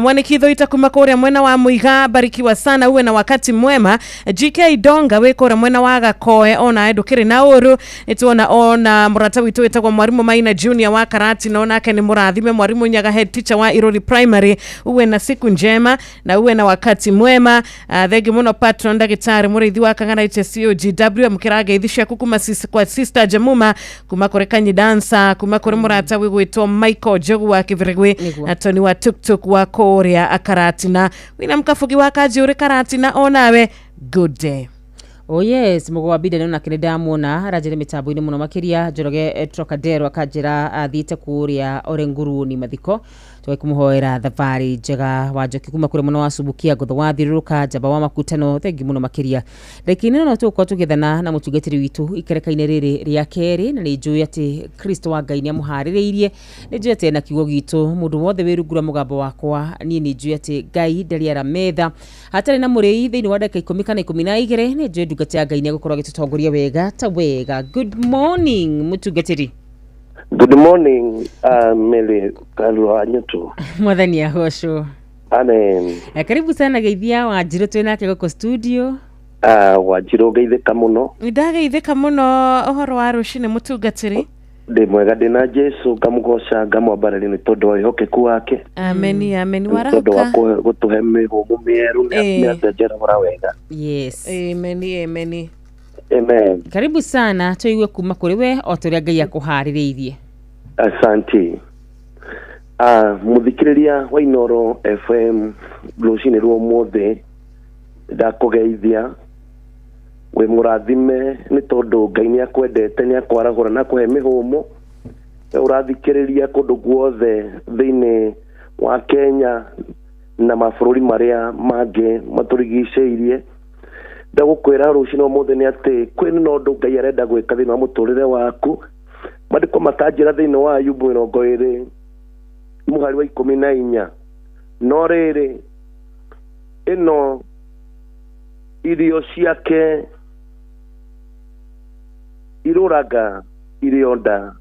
Mwaniki Thoita kuma kũrĩa mwena wa Muiga, barikiwa sana, uwe na wakati mwema. GK Donga wĩ kũrĩa mwena wa Gakoe, ona ndũkĩrĩ na ũru. Nĩtuona ona mũrata witũ wĩtagwo Mwarimu Maina Junior wa Karatina, onake nĩ mũrathime. Mwarimu Nyaga head teacher wa Irori Primary, uwe na siku njema na uwe na wakati mwema. Thengi mũno patron ndagĩtarĩ mũrĩithi wa Kang'ana HSCOGW, amũkĩra ngeithi ciaku kuma kwa sister Jamuma, kuma kũrĩ Kanyi Dancer, kuma kũrĩ mũrata wĩgwĩtwo Michael Njogu wa Kĩbĩrĩgwĩ na Tony wa Tuktuk wa kũrĩa Karatina, wĩna Mkabugi wa Kanjũrĩ Karatina, onawe good day. Oh yes, mũgo wa Bida nĩ onake nĩ ndamuona aranjĩra mĩtambo-inĩ mũno makĩria. Njoroge Trocadero akanjĩra athiĩte kũrĩa Orenguruni mathiko, tũgakĩmũhoera thabarĩ njega. Wa Njoki kuma kũrĩa mwena wa Subukia, Ngotho wa Thiũrũrũka, Njamba wa Makutano, thengi mũno makĩria. Ndagĩka-inĩ no tũgũkorwo tũgĩethana na mũtungatĩri witũ ikereka-inĩ rĩrĩ rĩa kerĩ, na nĩ njũĩ atĩ Kristo wa Ngai nĩ amũharĩrĩirie, nĩ njũĩ atĩ ena kiugo gitũ. Mũndũ wothe wĩ rungu rwa mũgambo wakwa, niĩ nĩ njũĩ atĩ Ngai ndarĩ ara metha hatarĩ na mũrĩi thĩinĩ wa ndagĩka 10 kana 12. Nĩ njũĩ ndungata ya Ngai nĩ egũkorwo agĩtũtongoria wega ta wega. Good morning mũtungatĩri. Good morning, Mary Kalua Nyutu. Mwathani agocwo. Amen. Karibu sana geithia Wanjirũ twĩ nake gũkũ studio. Wanjirũ geithĩka mũno. Ndageithĩka mũno ũhoro wa rũcinĩ mũtungatĩri. Ndĩ mwega, ndĩ na Jesu, ngamũgoca ngamwambarĩria nĩ tondũ wa wĩhokeku wake. Ameni, ameni. Tondũ wa gũtũhe mĩhũmũ mĩerũ nĩ atũnjerahũra wega. Yes. Ameni, ameni. Amen. Karibu sana tũigue kuma kũrĩ we o ta ũrĩa Ngai akũharĩrĩirie. Asante. Mũthikĩrĩria wa Inoro FM rũcinĩ rwa ũmũthĩ ndakũgeithia, wĩ mũrathime nĩ tondũ Ngai nĩ akwendete, nĩ akwarahũra na akũhe mĩhũmũ. Ũrathikĩrĩria kũndũ guothe thĩinĩ wa Kenya na mabũrũri marĩa mangĩ matũrigicĩirie. Ndagũkwĩra rũcinĩ ũmũthĩ nĩ atĩ kwĩna na ũndũ Ngai arenda gwĩka thĩinĩ wa mũtũrĩre waku. Maandĩko makanjĩra thĩinĩ wa Ayubu 20 mũhari wa 14, no rĩrĩ ĩno irio ciake irũraga irio nda,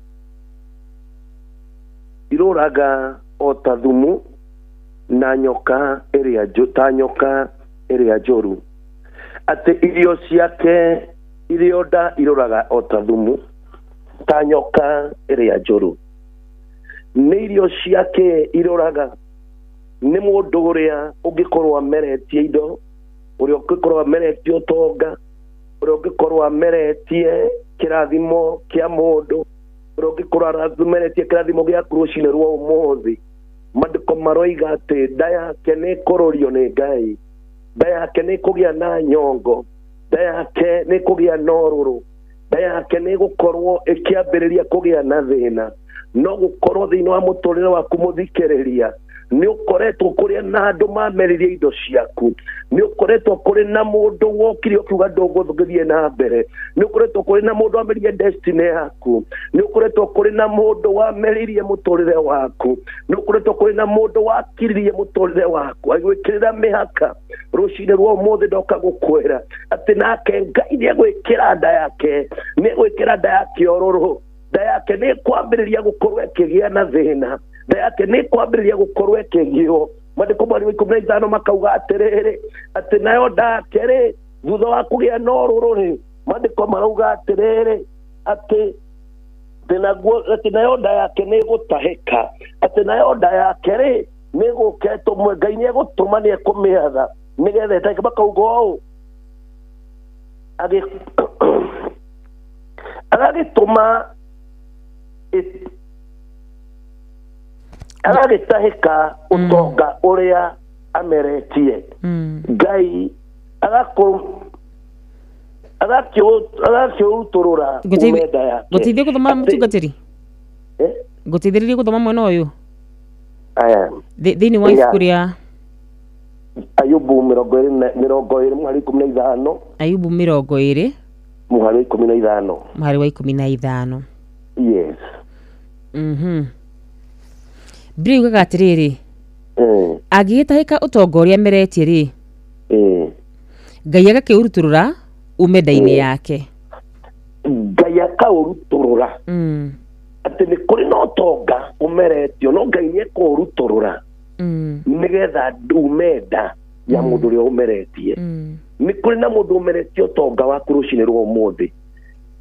irũraga o ta thumu na nyoka ĩrĩa ta nyoka ĩrĩa njũru. Atĩ irio ciake irio nda irũraga o ta thumu ta nyoka ĩrĩa njũru. Nĩ irio ciake irũraga nĩ mũndũ ũrĩa ũngĩkorwo ameretie indo, ũrĩa ũngĩkorwo ameretie ũtonga, ũrĩa ũngĩkorwo ameretie kĩrathimo kĩa mũndũ, ũrĩa ũngĩkorwo ameretie kĩrathimo gĩaku rũcinĩ rwa ũmũthĩ. Maandĩko maroiga atĩ nda yake nĩ ĩkũrũrio nĩ Ngai, nda yake nĩ ĩkũgĩa na nyongo, nda yake nĩ ĩkũgĩa na ũrũrũ, nda yake nĩ ĩgũkorwo ĩkĩambĩrĩria kũgĩa na thĩna. No gũkorwo thĩinĩ wa mũtũrĩre waku mũthikĩrĩria nĩ ũkoretwo kũrĩ na andũ mameririe indo ciaku, nĩ ũkoretwo kũrĩ na mũndũ wokire ũkiuga ndũgũthiĩ na mbere, nĩ ũkoretwo kũrĩ na mũndũ wameririe destiny yaku, nĩ ũkoretwo kũrĩ na mũndũ wameririe mũtũrĩre waku, nĩ ũkoretwo kũrĩ na mũndũ wakiririe mũtũrĩre waku agĩgwĩkĩrĩra mĩhaka. Rũcinĩ rwa ũmũthĩ ndoka gũkwĩra atĩ nake Ngai nĩ egwĩkĩra nda yake, nĩ egwĩkĩra nda yake ũrũrũ. Nda yake nĩ kwambĩrĩria gũkorwo ĩkĩgĩa na thĩna. Nda yake nĩ kwambĩrĩria gũkorwo ĩkĩgio. Maandĩko mweri wa 15 makauga atĩrĩrĩ, atĩ nayo nda yake rĩ, thutha wa kũgĩa na ũrũrũ rĩ, maandĩko marauga atĩrĩrĩ, atĩ atĩ nayo nda yake nĩ ĩgũtahĩka, atĩ nayo nda yake rĩ nĩ ĩgũka ĩtũmwe, Ngai nĩ egũtũma, nĩ ekũmĩatha nĩgetha ĩtahĩke. Makauga ũũ, agagĩtũma agagĩtahĩka ũtonga ũrĩa ameretie. Ngai agakĩũrutũrũra ume nda yake. Ngũteithie gũthoma mũtungatĩri? Ngũteithĩrĩrie gũthoma mwena ũyũ? Aya. Thĩinĩ wa ibuku rĩa Ayubu 20 mũhari 15. Ayubu 20 mũhari 15. Mũhari wa 15. Yes. Biblia yugaga atĩrĩrĩ, angĩgĩtahĩka ũtonga ũrĩa ameretie rĩ, Ngai agakĩũrutũrũra ume nda-inĩ yake. Ngai akaũrutũrũra. Atĩ nĩ kũrĩ na ũtonga ũmeretio, no Ngai nĩ ekũũrutũrũra nĩgetha ume nda ya mũndũ ũrĩa ũmeretie. Nĩ kũrĩ na mũndũ ũmeretie ũtonga waku rũcinĩ rwa ũmũthĩ.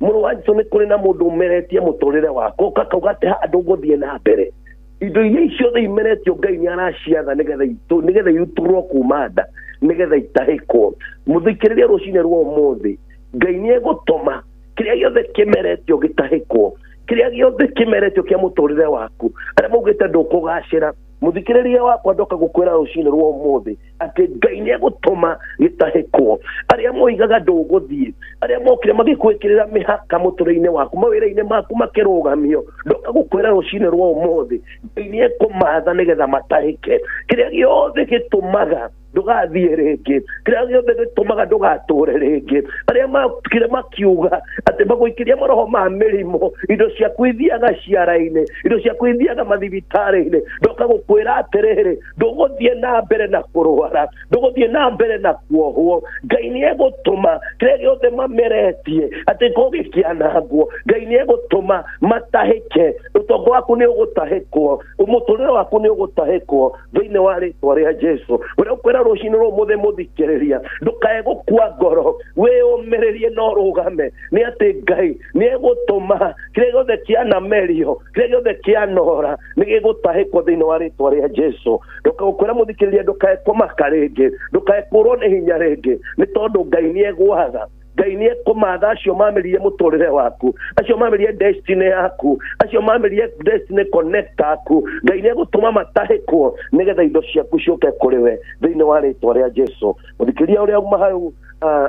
Mũrũ wa Jesũ, nĩ kũrĩ na mũndũ ũmeretie mũtũrĩre waku, ũkakauga atĩ haha ndũgũthiĩ na mbere. Indo iria ciothe imeretio Ngai nĩ araciatha nĩgetha irutũrwo kuma nda, nĩgetha itahĩkwo. Mũthikĩrĩria rũcinĩ rwa ũmũthĩ, Ngai nĩ egũtũma kĩrĩa gĩothe kĩmeretio gĩtahĩkwo, kĩrĩa gĩothe kĩmeretio kĩa mũtũrĩre waku. Arĩa maugĩte ndũkũgacĩra, mũthikĩrĩria wakwa ndoka gũkwĩra rũcinĩ rwa ũmũthĩ atĩ Ngai nĩ egũtũma gĩtahĩkwo. Arĩa moigaga ndũgũthiĩ, arĩa mokire magĩkwĩkĩrĩra mĩhaka mũtũrĩre-inĩ waku, mawĩra-inĩ maku makĩrũgamio, ndoka gũkwĩra rũcinĩ rwa ũmũthĩ Ngai nĩ ekũmatha nĩgetha matahĩke. Kĩrĩa gĩothe gĩtũmaga ndũgathiĩ rĩngĩ, kĩrĩa gĩothe gĩtũmaga ndũgatũre rĩngĩ, arĩa makire makiuga atĩ magũikĩria maroho ma mĩrimũ, indo ciaku ithiaga ciara-inĩ, indo ciaku ithiaga mathibitarĩ-inĩ, ndoka gũkwĩra atĩrĩrĩ, ndũgũthiĩ na mbere na kũrwara, ndũgũthiĩ na mbere na kuohwo. Ngai nĩ egũtũma kĩrĩa gĩothe mameretie atĩ kũgĩkĩanangwo, Ngai nĩ egũtũma matahĩke. Ũtonga waku nĩ ũgũtahĩkwo, mũtũrĩre waku nĩ ũgũtahĩkwo thĩinĩ wa rĩtwa rĩa Jesũ. Ũrĩa ũkwĩra rũcinĩ rwa ũmũthĩ mũthikĩrĩria, ndũkae gũkua ngoro, wĩyũmĩrĩrie na ũrũgame, nĩ atĩ Ngai nĩ egũtũma kĩrĩa gĩothe kĩanamerio, kĩrĩa gĩothe kĩanora nĩ gĩgũtahĩkwo thĩinĩ wa rĩtwa rĩa Jesũ. Ndũkae mũthikĩrĩria, ndũkae kũmaka rĩngĩ, ndũkae kũrwo nĩ hinya rĩngĩ, nĩ tondũ Ngai nĩ egwatha. Ngai nĩ ekũmatha acio mamĩrire mũtũrĩre waku, acio mamĩrire destiny yaku, acio mamĩrire destiny connect yaku. Ngai nĩ egũtũma matahĩkwo nĩgetha indo ciaku ciũke kũrĩ we thĩinĩ wa rĩtwa rĩa Jesũ. Mũthikĩrĩria ũrĩa uma hau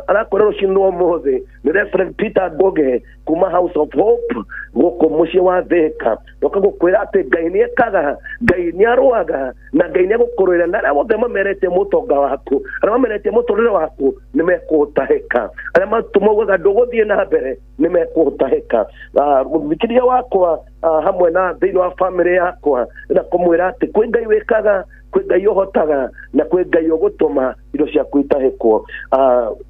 arakwĩra rũcinĩ rwa ũmũthĩ nĩ Reverend Peter Ngugi kuma House of Hope gũkũ mũciĩ wa Thika. Ndoka gũkwĩra atĩ Ngai nĩ ekaga, Ngai nĩ arũaga, na Ngai nĩ egũkũrũĩra, na arĩa othe mameretie mũtonga waku, arĩa mameretie mũtũrĩre waku nĩ mekũũtahĩka, arĩa maugaga ndũgũthiĩ na mbere nĩ mekũũtahĩka. Mũthikĩrĩria wakwa hamwe na thĩinĩ wa bamĩrĩ yakwa, na kũmwĩra atĩ kwĩ Ngai wĩkaga, kwĩ Ngai ũhotaga, na kwĩ Ngai ũgũtũma indo ciaku itahĩkwo.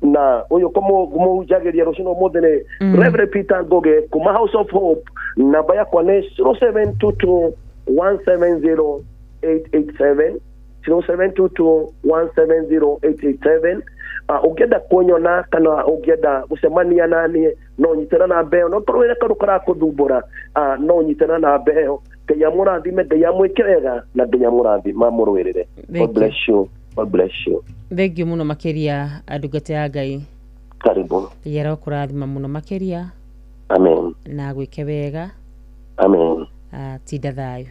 Na ũyũ kũmũhunjagĩria rũcinĩ ũmũthĩ nĩ Reverend Peter Ngugi kuma House of Hope. Namba yakwa nĩ 0722 170 887, 0722 170 887. Ũngĩenda kũnyona kana ũngĩenda gũcemania na niĩ, no nyitana na namba ĩyo, no korwo wĩna kaũndũ karakũthumbũra, no nyitana na namba ĩyo. Ngai amũrathime, Ngai amwĩke wega, na Ngai amũrathime amũrũĩrĩre. God bless you. God bless you. Thank you mũno makĩria, ndungata ya Ngai. Karibu. Ngai arokũrathima mũno makĩria. Amen. Na gwĩke wega. Amen. Tinda thayũ.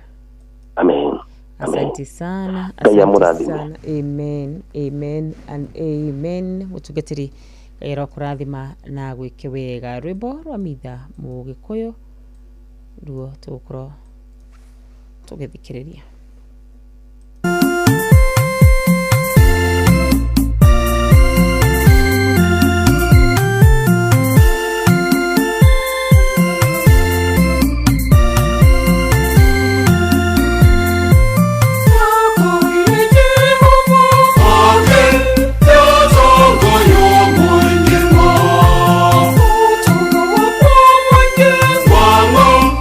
Amen. Asante sana. Ngai Asante amũrathime. sana. Amen. Amen and amen. Mũtungatĩri, Ngai arokũrathima na gwĩke wega. Rwĩmbo rwa Mitha Mũgĩkũyũ ruo tũgũkorwo tũgĩthikĩrĩria. Wango.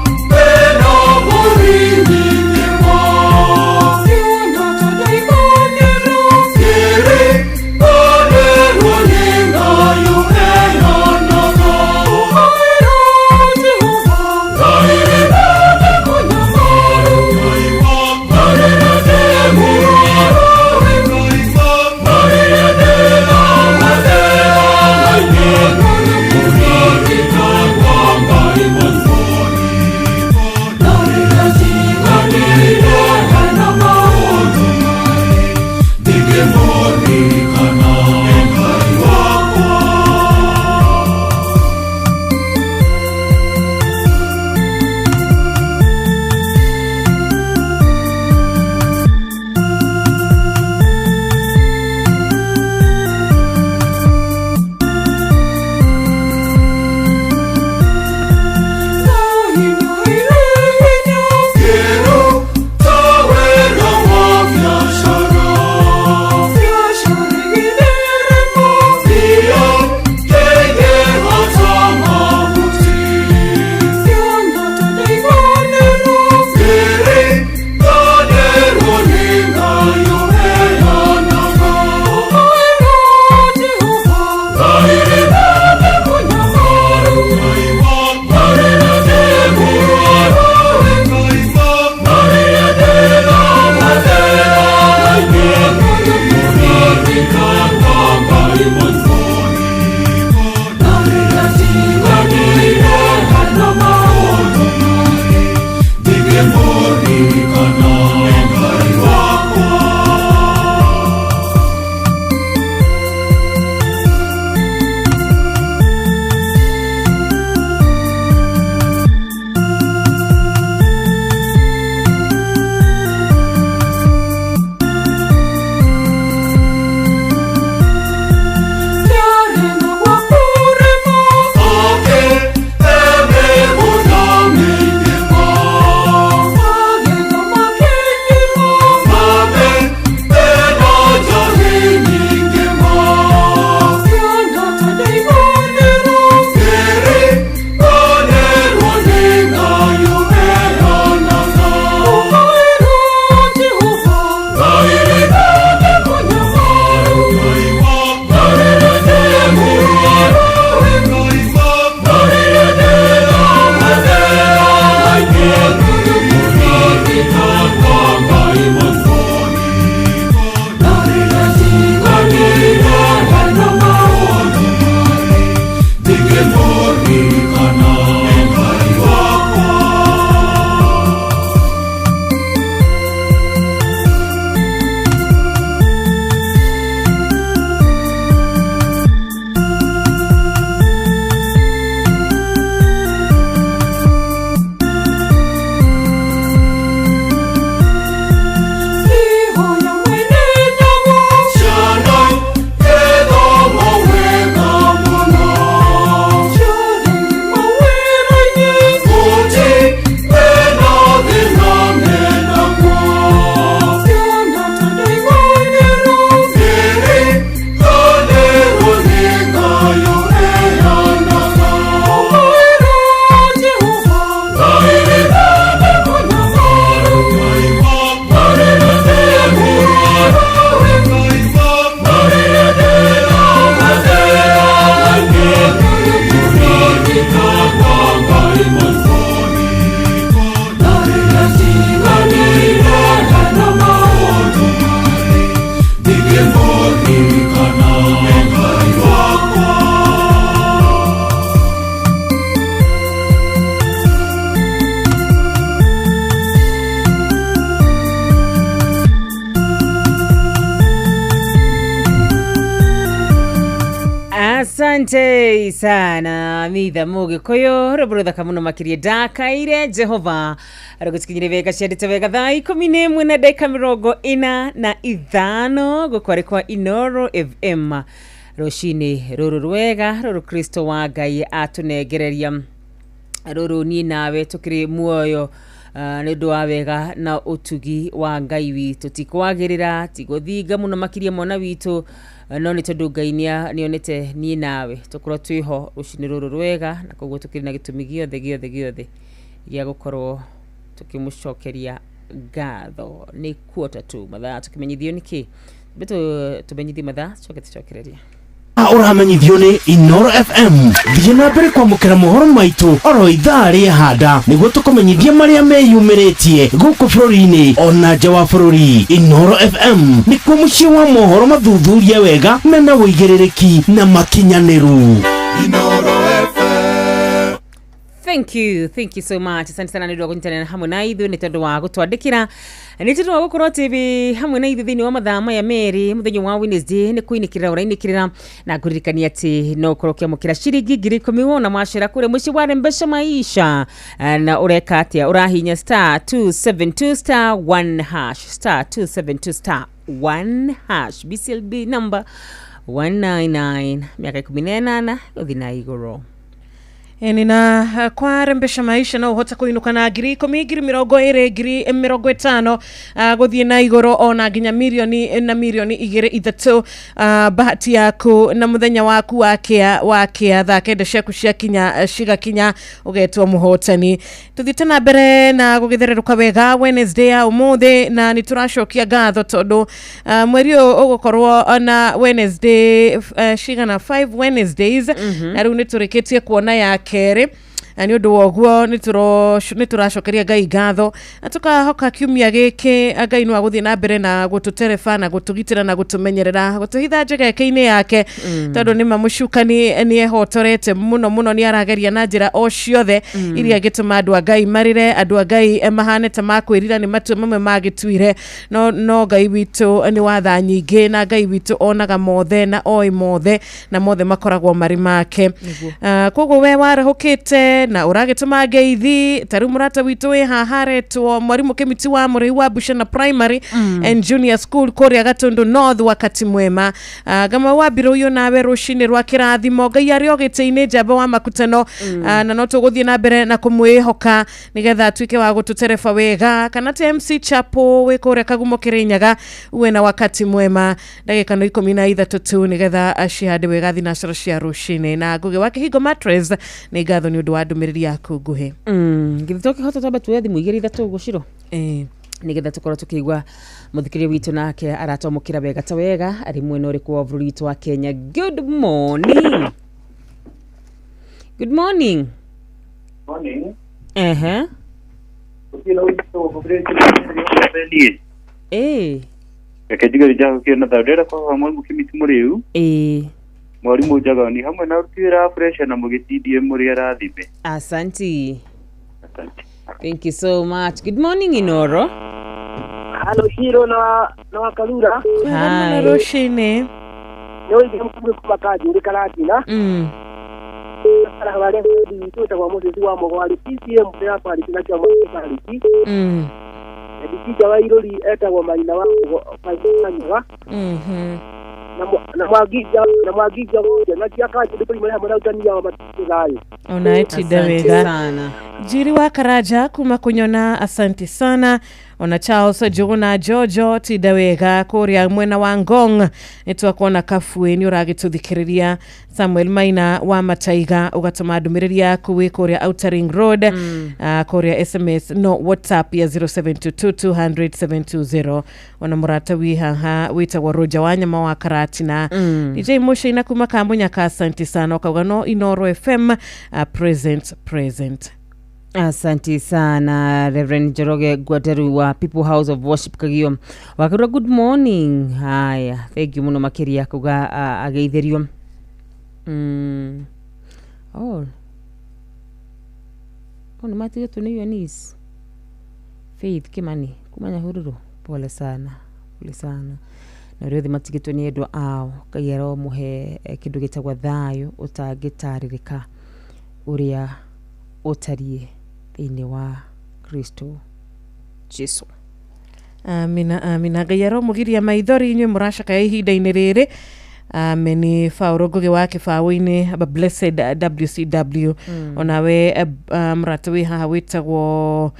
Asante sana mitha mugikuyu rũthaka mũno makĩria ndakaire Jehova rũgũtikinyire wega ciandĩte wega thaa 11 na ndagĩka 45 gũkwarĩ kwa Inoro FM rũcinĩ rũrũ rwega rũrũ Kristo wa Ngai atũnengereria rũrũ niĩ nawe tũkĩrĩ muoyo nĩ ũndũ wa wega na ũtugi wa Ngai witũ ti kwagĩrĩra ti gũthinga mũno makĩria mwana witũ no nĩ tondũ Ngai nĩonete niĩ nawe tũkorwo twĩho rũcinĩ rũrũ rwega na koguo tũkĩrĩ na gĩtũmi gĩothe gĩothe gĩothe gĩa gũkorwo tũkĩmũcokeria ngatho. Nĩ 2:45 mathaa tũkĩmenyithio nĩkĩ tũmenyithie mathaa tũcoke tũcokererie Ũramenyithio nĩ Inoro FM. Thiĩ na mbere kwamũkĩra mohoro maitũ oro ithaa rĩa handa nĩguo tũkũmenyithie marĩa meyumĩrĩtie gũkũ bũrũri-inĩ ona nja wa bũrũri. Inoro FM nĩkuo mũciĩ wa mohoro mathuthurie wega mena ũigĩrĩrĩki na makinyanĩru. Inoro FM. Thank you so much. Asante sana nĩ ũndũ wa kũnyitanĩra hamwe na ithuĩ, nĩ tondũ wa gũtwandĩkĩra, nĩ tondũ wa gũkorwo atĩ hamwe na ithuĩ thĩinĩ wa mathaa maya merĩ mũthenya wa Wednesday nĩ kũinĩkĩrĩra ũrainĩkĩrĩra na ngũririkania atĩ no ũkorwo ũkĩamũkĩra ciringi 10,000 wona mwacera kũrĩa mũciĩ wa Rembesha Maisha na ũreka atĩa ũrahinya *272*1# *272*1# BCLB number 199 miaka 18 gũthiĩ na igũrũ. Nina kwa Rembesha Maisha no ũhote kũinũka na 10,000 20,000 50,000 gũthiĩ na igũrũ ona nginya mirioni na mirioni 2 3 bahati yaku na mũthenya waku wa kĩa thaa 9 ciaku ciakinya cigakinya ũgetwo mũhotani. Tuthiĩte na mbere na gũgĩthererũka wega Wednesday ya ũmũthĩ na nĩ tũracokia ngatho tondũ mweri ũyũ ũgũkorwo na Wednesday cigana 5 Wednesdays na rĩu nĩ tũrĩkĩtie kuona ya kerĩ na nĩ ũndũ wa ũguo nĩ tũracokeria Ngai ngatho na tũkahoka kiumia gĩkĩ Ngai no agũthiĩ na mbere na gũtũtereba na gũtũgitĩra na gũtũmenyerera gũtũhitha njegeke-inĩ yake tondũ nĩ ma mũcukani nĩ ehotorete mũno mũno nĩ arageria na njĩra o ciothe iria angĩtũma andũ a Ngai marĩre andũ a Ngai mahane ta makwĩrira nĩ matua mamwe magĩtuire no Ngai witũ nĩ wa tha nyingĩ na Ngai witũ onaga mothe na oĩ mothe na mothe makoragwo marĩ make. Koguo we warahũkĩte na ũragĩtũma ngeithi ta rĩu mũrata witũ wĩ haha aretwo mwarimũ Kĩmiti wa Mũrĩhi wa Bushana Primary and Junior School kũrĩa Gatundu North wakati mwema. Gama wambire ũyũ nawe rũcinĩ rwa kĩrathimo Ngai arĩ o gĩtĩ-inĩ njamba wa makutano na no tũgũthiĩ na mbere na kũmwĩhoka nĩgetha atuĩke wa gũtũtereba wega kana te MC Chapo wĩ kũrĩa Kagumo Kĩrĩnyaga uwe na wakati mwema. Ndagĩka no 13 tu nĩgetha cihande wega thinacara cia rũcinĩ na Ngũgĩ wa Kĩhingo Mattress nĩ ngatho nĩ ũndũ wa ndũmĩrĩri yaku nguhĩ. Githĩ tũkĩhota twambe tuoye thimũ 2 3 gũciro nĩgetha tũkorwo tũkĩigua mũthikĩrĩria witũ nake aratwamũkĩra wega ta wega arĩ mwena ũrĩkũ wa bũrũri witũ wa Kenya. Good morning. Good morning. Morning. Ehe. Reke njuge nĩnjagũkĩona thaa ndĩrenda kwa mwarimũ Kĩmiti Mũrĩu mwarimũ Njagani hamwe na aruti wĩra a Fresha na mũgĩtindie mũrĩ arathime. Asante. Thank you so much. Good morning Inoro. Halo Shiro na Wakalura. Hi. Rũcinĩ. Nĩ ũige mkubwa kuma Kanjũri Karatina. Ara wale witũ wa Moses wa Mũgwari CCM ya pariki na kĩama kĩa pariki. Ndikija wa Irori etagwo Maina wa Maina. Na mwagija wote na kia Kanjũri kũrĩ hamwe na utania wa matũthayo. Ona etinda wega. Njiri wa Karaja kuma kunyona asante sana. Ona Charles Jogona Jojo tinda wega kũrĩa mwena wa Ngong nĩ twakuona Kabue nĩ ũragĩtũthikĩrĩria. Samuel Maina wa Mataiga ũgatũma ndũmĩrĩri yaku wĩ kũrĩa Outer Ring Road kũrĩa SMS no WhatsApp ya 0722200720. Ona mũrata wi haha wĩtagwo Roger wa Nyama wa Karatina. DJ Moshe kuma Kambunyaka asante sana ukauga no Inoro FM present. Asante sana Reverend Njoroge Gwateru wa People House of Worship Kagio wakirwa good morning. Haya, thank you muno makiria kuga ageithirio. Oh nĩ matigĩtwo nĩ Eunice Faith Kimani kumanya hururu. Pole sana, pole sana. Na arĩa othe matigĩtwo nĩ endwa ao, Ngai aromũhe kĩndũ gĩtagwo thayũ ũtangĩtarĩrĩka ũrĩa ũtariĩ thĩinĩ wa Kristo Jesu. Amina, amina. Ngai aromugiria maithori inyuĩ mũracakaya ihinda-inĩ rĩrĩ. Ameni. Paul Ngugi wa kĩbaũ-inĩ, blessed WCW. Onawe mũrata wĩ haha wĩtagwo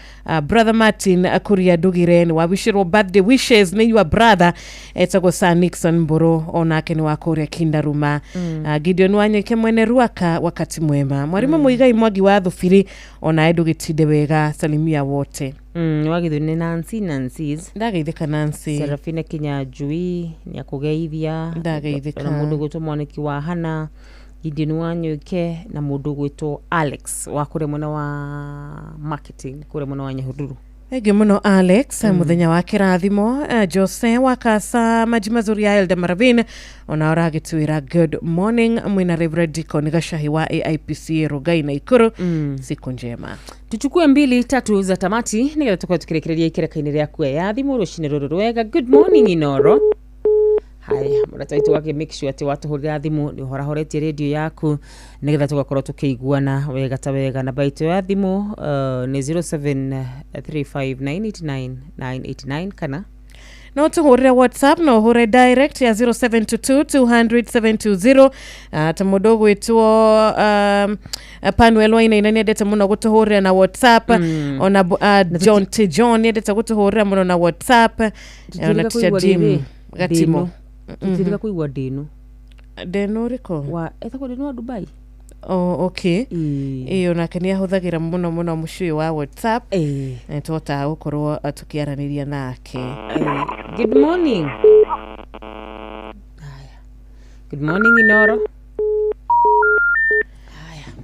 brother Martin Kuria Ndugire, nĩ wawishĩrwo birthday wishes nĩ your brother etagwo Sir Nixon Mburu, onake nĩ wa kũrĩa Kindaruma. Gideon Wanyoike mwene Ruaka, wakati mwema. Mwarimũ Muigai Mwangi wa Thubiri, onawe ndũgĩtinde wega, salimia wote. Wagithio nĩ Nancy Nancy's. Ndageithĩka Nancy. Serafina Kinyanjui nĩ akũgeithia. Ndageithĩka. Na mũndũ gwĩtwo Mwaniki wa Hana, Gideon Wanyoike, na mũndũ gwĩtwo Alex wa kũrĩa mwena wa marketing kũrĩa mwena wa Nyahururu. Thengiũ mũno Alex. Mũthenya wa kĩrathimo. Jose wa Kasa Maji Mazuri ya Elda Maravin ona ũragĩtwĩra good morning, mwĩna Reverend Deacon Gacahi wa AIPC Rugai na Ikuru. Siku njema. Tuchukue mbili tatu za tamati nĩgetha tũkorwo tukĩrĩkĩrĩria ikereka-inĩ rĩa kuoya thimũ rũcinĩ rũrũ rwega. Good morning, Inoro. Haya, mũrata witũ wake, make sure atĩ watũhũrĩra thimũ nĩ ũhorahoretie radio yaku nĩgetha tũgakorwo tũkĩiguana wega ta wega. Namba itũ ya thimũ nĩ 0735989989 kana no tũhũrĩre WhatsApp, no ũhũre direct ya 0722 200 720. Ta mũndũ ũgwĩtwo Panuel Wainaina nĩendete mũno gũtũhũrĩra na WhatsApp. Ona John T John nĩendete gũtũhũrĩra mũno na WhatsApp. Ona Tũtirĩga Teacher kũigua Jim rĩrĩ, Gatimo. Tũtirĩga kũigua ndĩnu. Ndĩnu ũrĩkũ? Wa etagwo ndĩnu wa Dubai. Oh, okay. Ĩyo nake nĩ ahũthagĩra mũno mũno mũciĩ wa WhatsApp. Nĩ tũhotaga gũkorwo tũkĩaranĩria nake. Good morning. Haya. Good morning, Inoro.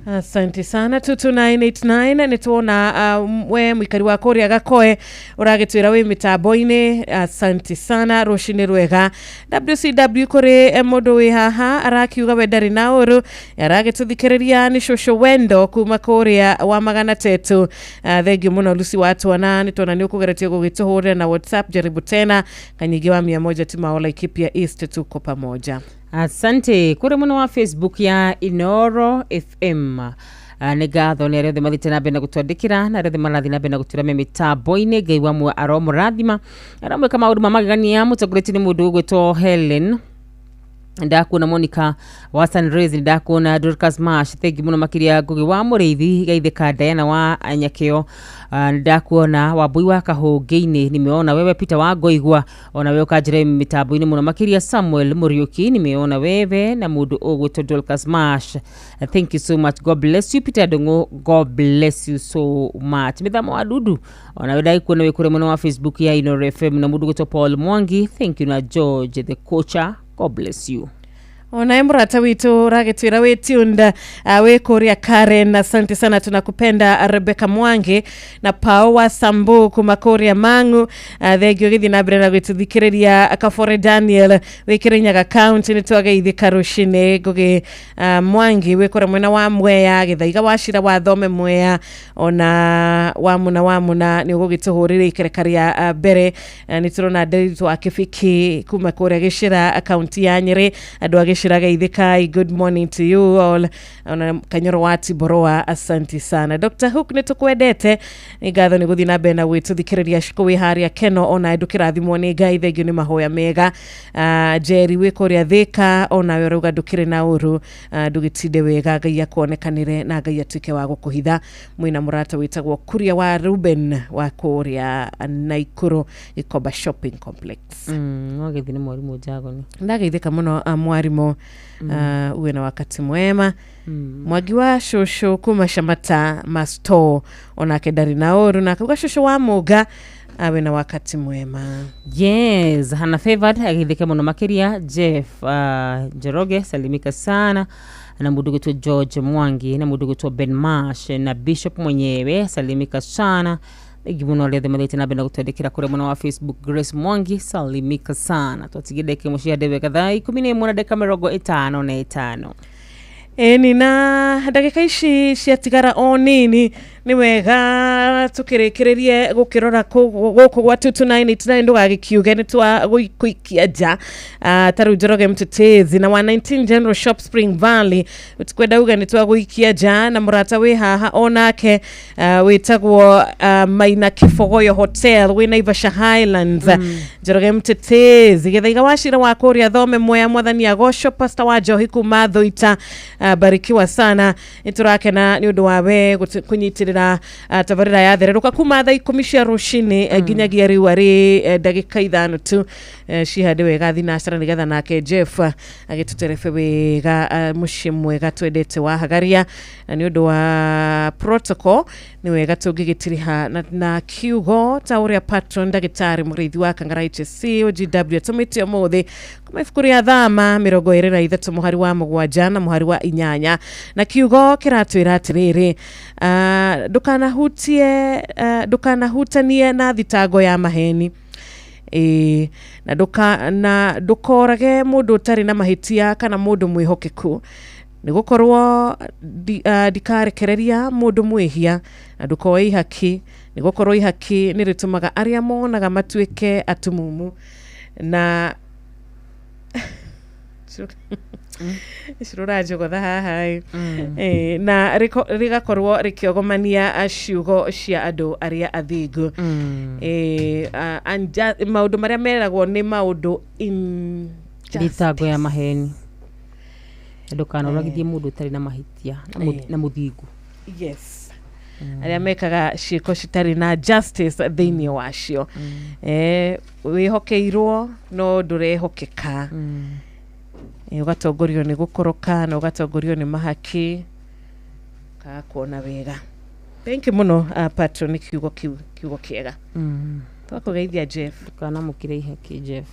Asante sana. 22989 nĩ tuona we mũikari wa kũrĩa Gakoe ũragĩtwĩra wĩ mĩtambo-inĩ. Asante sana, rũcinĩ rwega. WCW kũrĩ mũndũ wĩ haha arakiuga we ndarĩ na ũru, aragĩtũthikĩrĩria nĩ cũcũ Wendo kuma kũrĩa wa Magana Tetu. Thengiũ mũno Lucy wa Twana, nĩ tuona nĩ ũkũgeretie gũgĩtũhũrĩra na WhatsApp, jaribu tena. Kanyingi wa 100 Timao Laikipia East, tuko pamoja. Asante. Kũrĩ mwena wa Facebook ya Inoro FM, nĩ ngatho nĩ arĩa othe mathiĩte na mbere na gũtwandĩkĩra na arĩa othe marathiĩ na mbere na gũtwĩra me mĩtambo-inĩ. Ngai wa muoyo aromũrathima, aramwĩka maũndũ ma magegania. Mũtongoretie nĩ mũndũ ũgwĩtwo Helen, ndakuona Monica wa Sunrays, ndakuona Dorcas Marsh, thengi mũno makĩria. Ngugi wa Mũrĩithi, Gaithĩka Diana wa Nyakĩo, ndakuona Wambui wa Kahũngĩ-inĩ, nimeona wewe. Peter wa Ngoigwa, ona wewe ũkanjĩra mĩtambo-inĩ mũno makĩria. Samuel Mũriũki, nimeona wewe na mũndũ ũgwĩtwo Dorcas Marsh. Thank you so much, God bless you. Peter Ndung'u, God bless you so much. Mĩthamo wa Dudu, ona we ndagĩkuona wĩ kũrĩa mwena wa Facebook ya Inoro FM, na mũndũ ũgwĩtwo Paul Mwangi, thank you, na George the Coacher, God bless you. Onaye mrata witu ragitwira wĩ tuned wĩ kũrĩa Karen, asante sana, tunakupenda. Rebecca Mwangi na Pao wa Sambu kuma kũrĩa Mang'u, thengio gĩthiĩ na mbere na gwĩtũthikĩrĩria. Kabore Daniel wĩ Kĩrĩnyaga County, nĩ twageithĩka rũcinĩ. Ngũgĩ Mwangi wĩ kũrĩa mwena wa Mwea, Gĩthaiga wa Cira wa Thome Mwea, ona wa muna nĩ ũgũgĩtũhũrĩra ikereka rĩa mbere. Nĩ tũrona Nderitu wa Kĩbiki kuma kũrĩa Gĩcĩra, kaunti ya Nyĩrĩ, andũ a Gĩcĩra geithĩkai, good morning to you all. Ona Kanyoro wa Tiboroa, asanti sana. Dr Hook, nĩ tũkwendete, nĩ ngatho nĩ gũthiĩ na mbere na gwĩtũthikĩrĩria. Ciko wĩ harĩa Keno, ona ndũkĩrathimwo nĩ Ngai, thengio nĩ mahoya mega. Jerry wĩ kũrĩa Thĩka, onawe ũrauga ndũkĩrĩ na ũru, ndũgĩtinde wega, Ngai akuonekanĩre na Ngai atuĩke wa gũkũhitha. Mwĩna mũrata wĩtagwo Kuria wa Ruben wa kũrĩa Naikuru Gĩkomba Shopping Complex. Wagĩthi nĩ mwarimũ Njagoni. Ndageithĩka mũno, mwarimũ. Uwe na wakati mwema. Mwangi wa cũcũ kuma Shamata Masto, onake ndarĩ na ũru, na akauga cũcũ wa Mũnga awe na wakati mwema. Yes, Hana Favored agithike muno makiria. Jeff Njoroge, salimika sana, na mundu gwitwo George Mwangi na mundu gwitwo Ben Marsh na Bishop mwenyewe, salimika sana. Thengi muno arĩa othe mathiĩte na mbere na gũtwandĩkĩra kũrĩa mwena wa Facebook. Grace Mwangi, salimika sana. Twatigie ndagĩka ĩmwe cia ndebe thaa 11 na ndagĩka 55. Ĩni, na ndagĩka ici ciatigara o nini, nĩ wega. Tukĩrĩkĩrĩrie gũkĩrora gũkũ gwa 22989 ndũgagĩkiuge nĩ twa gũikia nja. Ta rĩu Njoroge Mtetezi na wa 19 General Shop Spring Valley ũtikwenda uge nĩ twa gũikia nja, na mũrata wĩ haha onake wĩtagwo Maina Kibogoyo Hotel wĩ Naivasha Highlands. Njoroge Mtetezi Gĩthaiga wa Cira wa kũrĩa Thome Mwea, Mwathani agocwo. Pastor wa Njohi kuma Thuita, barikiwa sana, nĩtũrakena nĩ ũndũ wa we kũnyitĩrĩra tabarĩra ya thererũka kuma thaa 10 cia rũcinĩ nginyagia rĩu arĩ ndagĩka 5 tu cihande wega thinacara nĩgetha nake Jeff agĩtũterebe wega mũciĩ mwega twendete wa Hagaria, na nĩ ũndũ wa protocol nĩ wega tũngĩgĩtiriha na kiugo ta ũrĩa patron ndagĩtarĩ mũrĩithi wa Kangara HSC OGW atũmĩte ũmũthĩ kuma ibuku rĩa Thama 23 mũhari wa 7 na mũhari wa 8, na kiugo kĩratwĩra atĩrĩrĩ, ndũkanahutanie na thitango ya maheni, na ndũkorage mũndũ ũtarĩ na mahĩtia kana mũndũ mwĩhokeku, nĩgũkorwo ndikarekereria mũndũ mwĩhia, na ndũkoe ihaki, nĩgũkorwo ihaki nĩrĩtũmaga arĩa monaga matuĩke atumumu. Na cirũranjogotha haha na rĩgakorwo rĩkĩogomania ciugo cia andũ arĩa athingu. Maũndũ marĩa meragwo nĩ maũndũ thitango ya maheni, ndũkanoragithie mũndũ ũtarĩ na mahĩtia na mũthingu. Yes, arĩa mekaga ciĩko citarĩ na justice thĩinĩ wacio. Wĩhokeirwo no ndũrehokeka, ũgatongorio nĩ gũkoroka na ũgatongorio nĩ mahaki, kaga kuona wega. Thank you mũno patron, nĩ kiugo kiugo kĩega. Twakũgeithia Jeff. Ndũkanamũkĩre ihaki Jeff.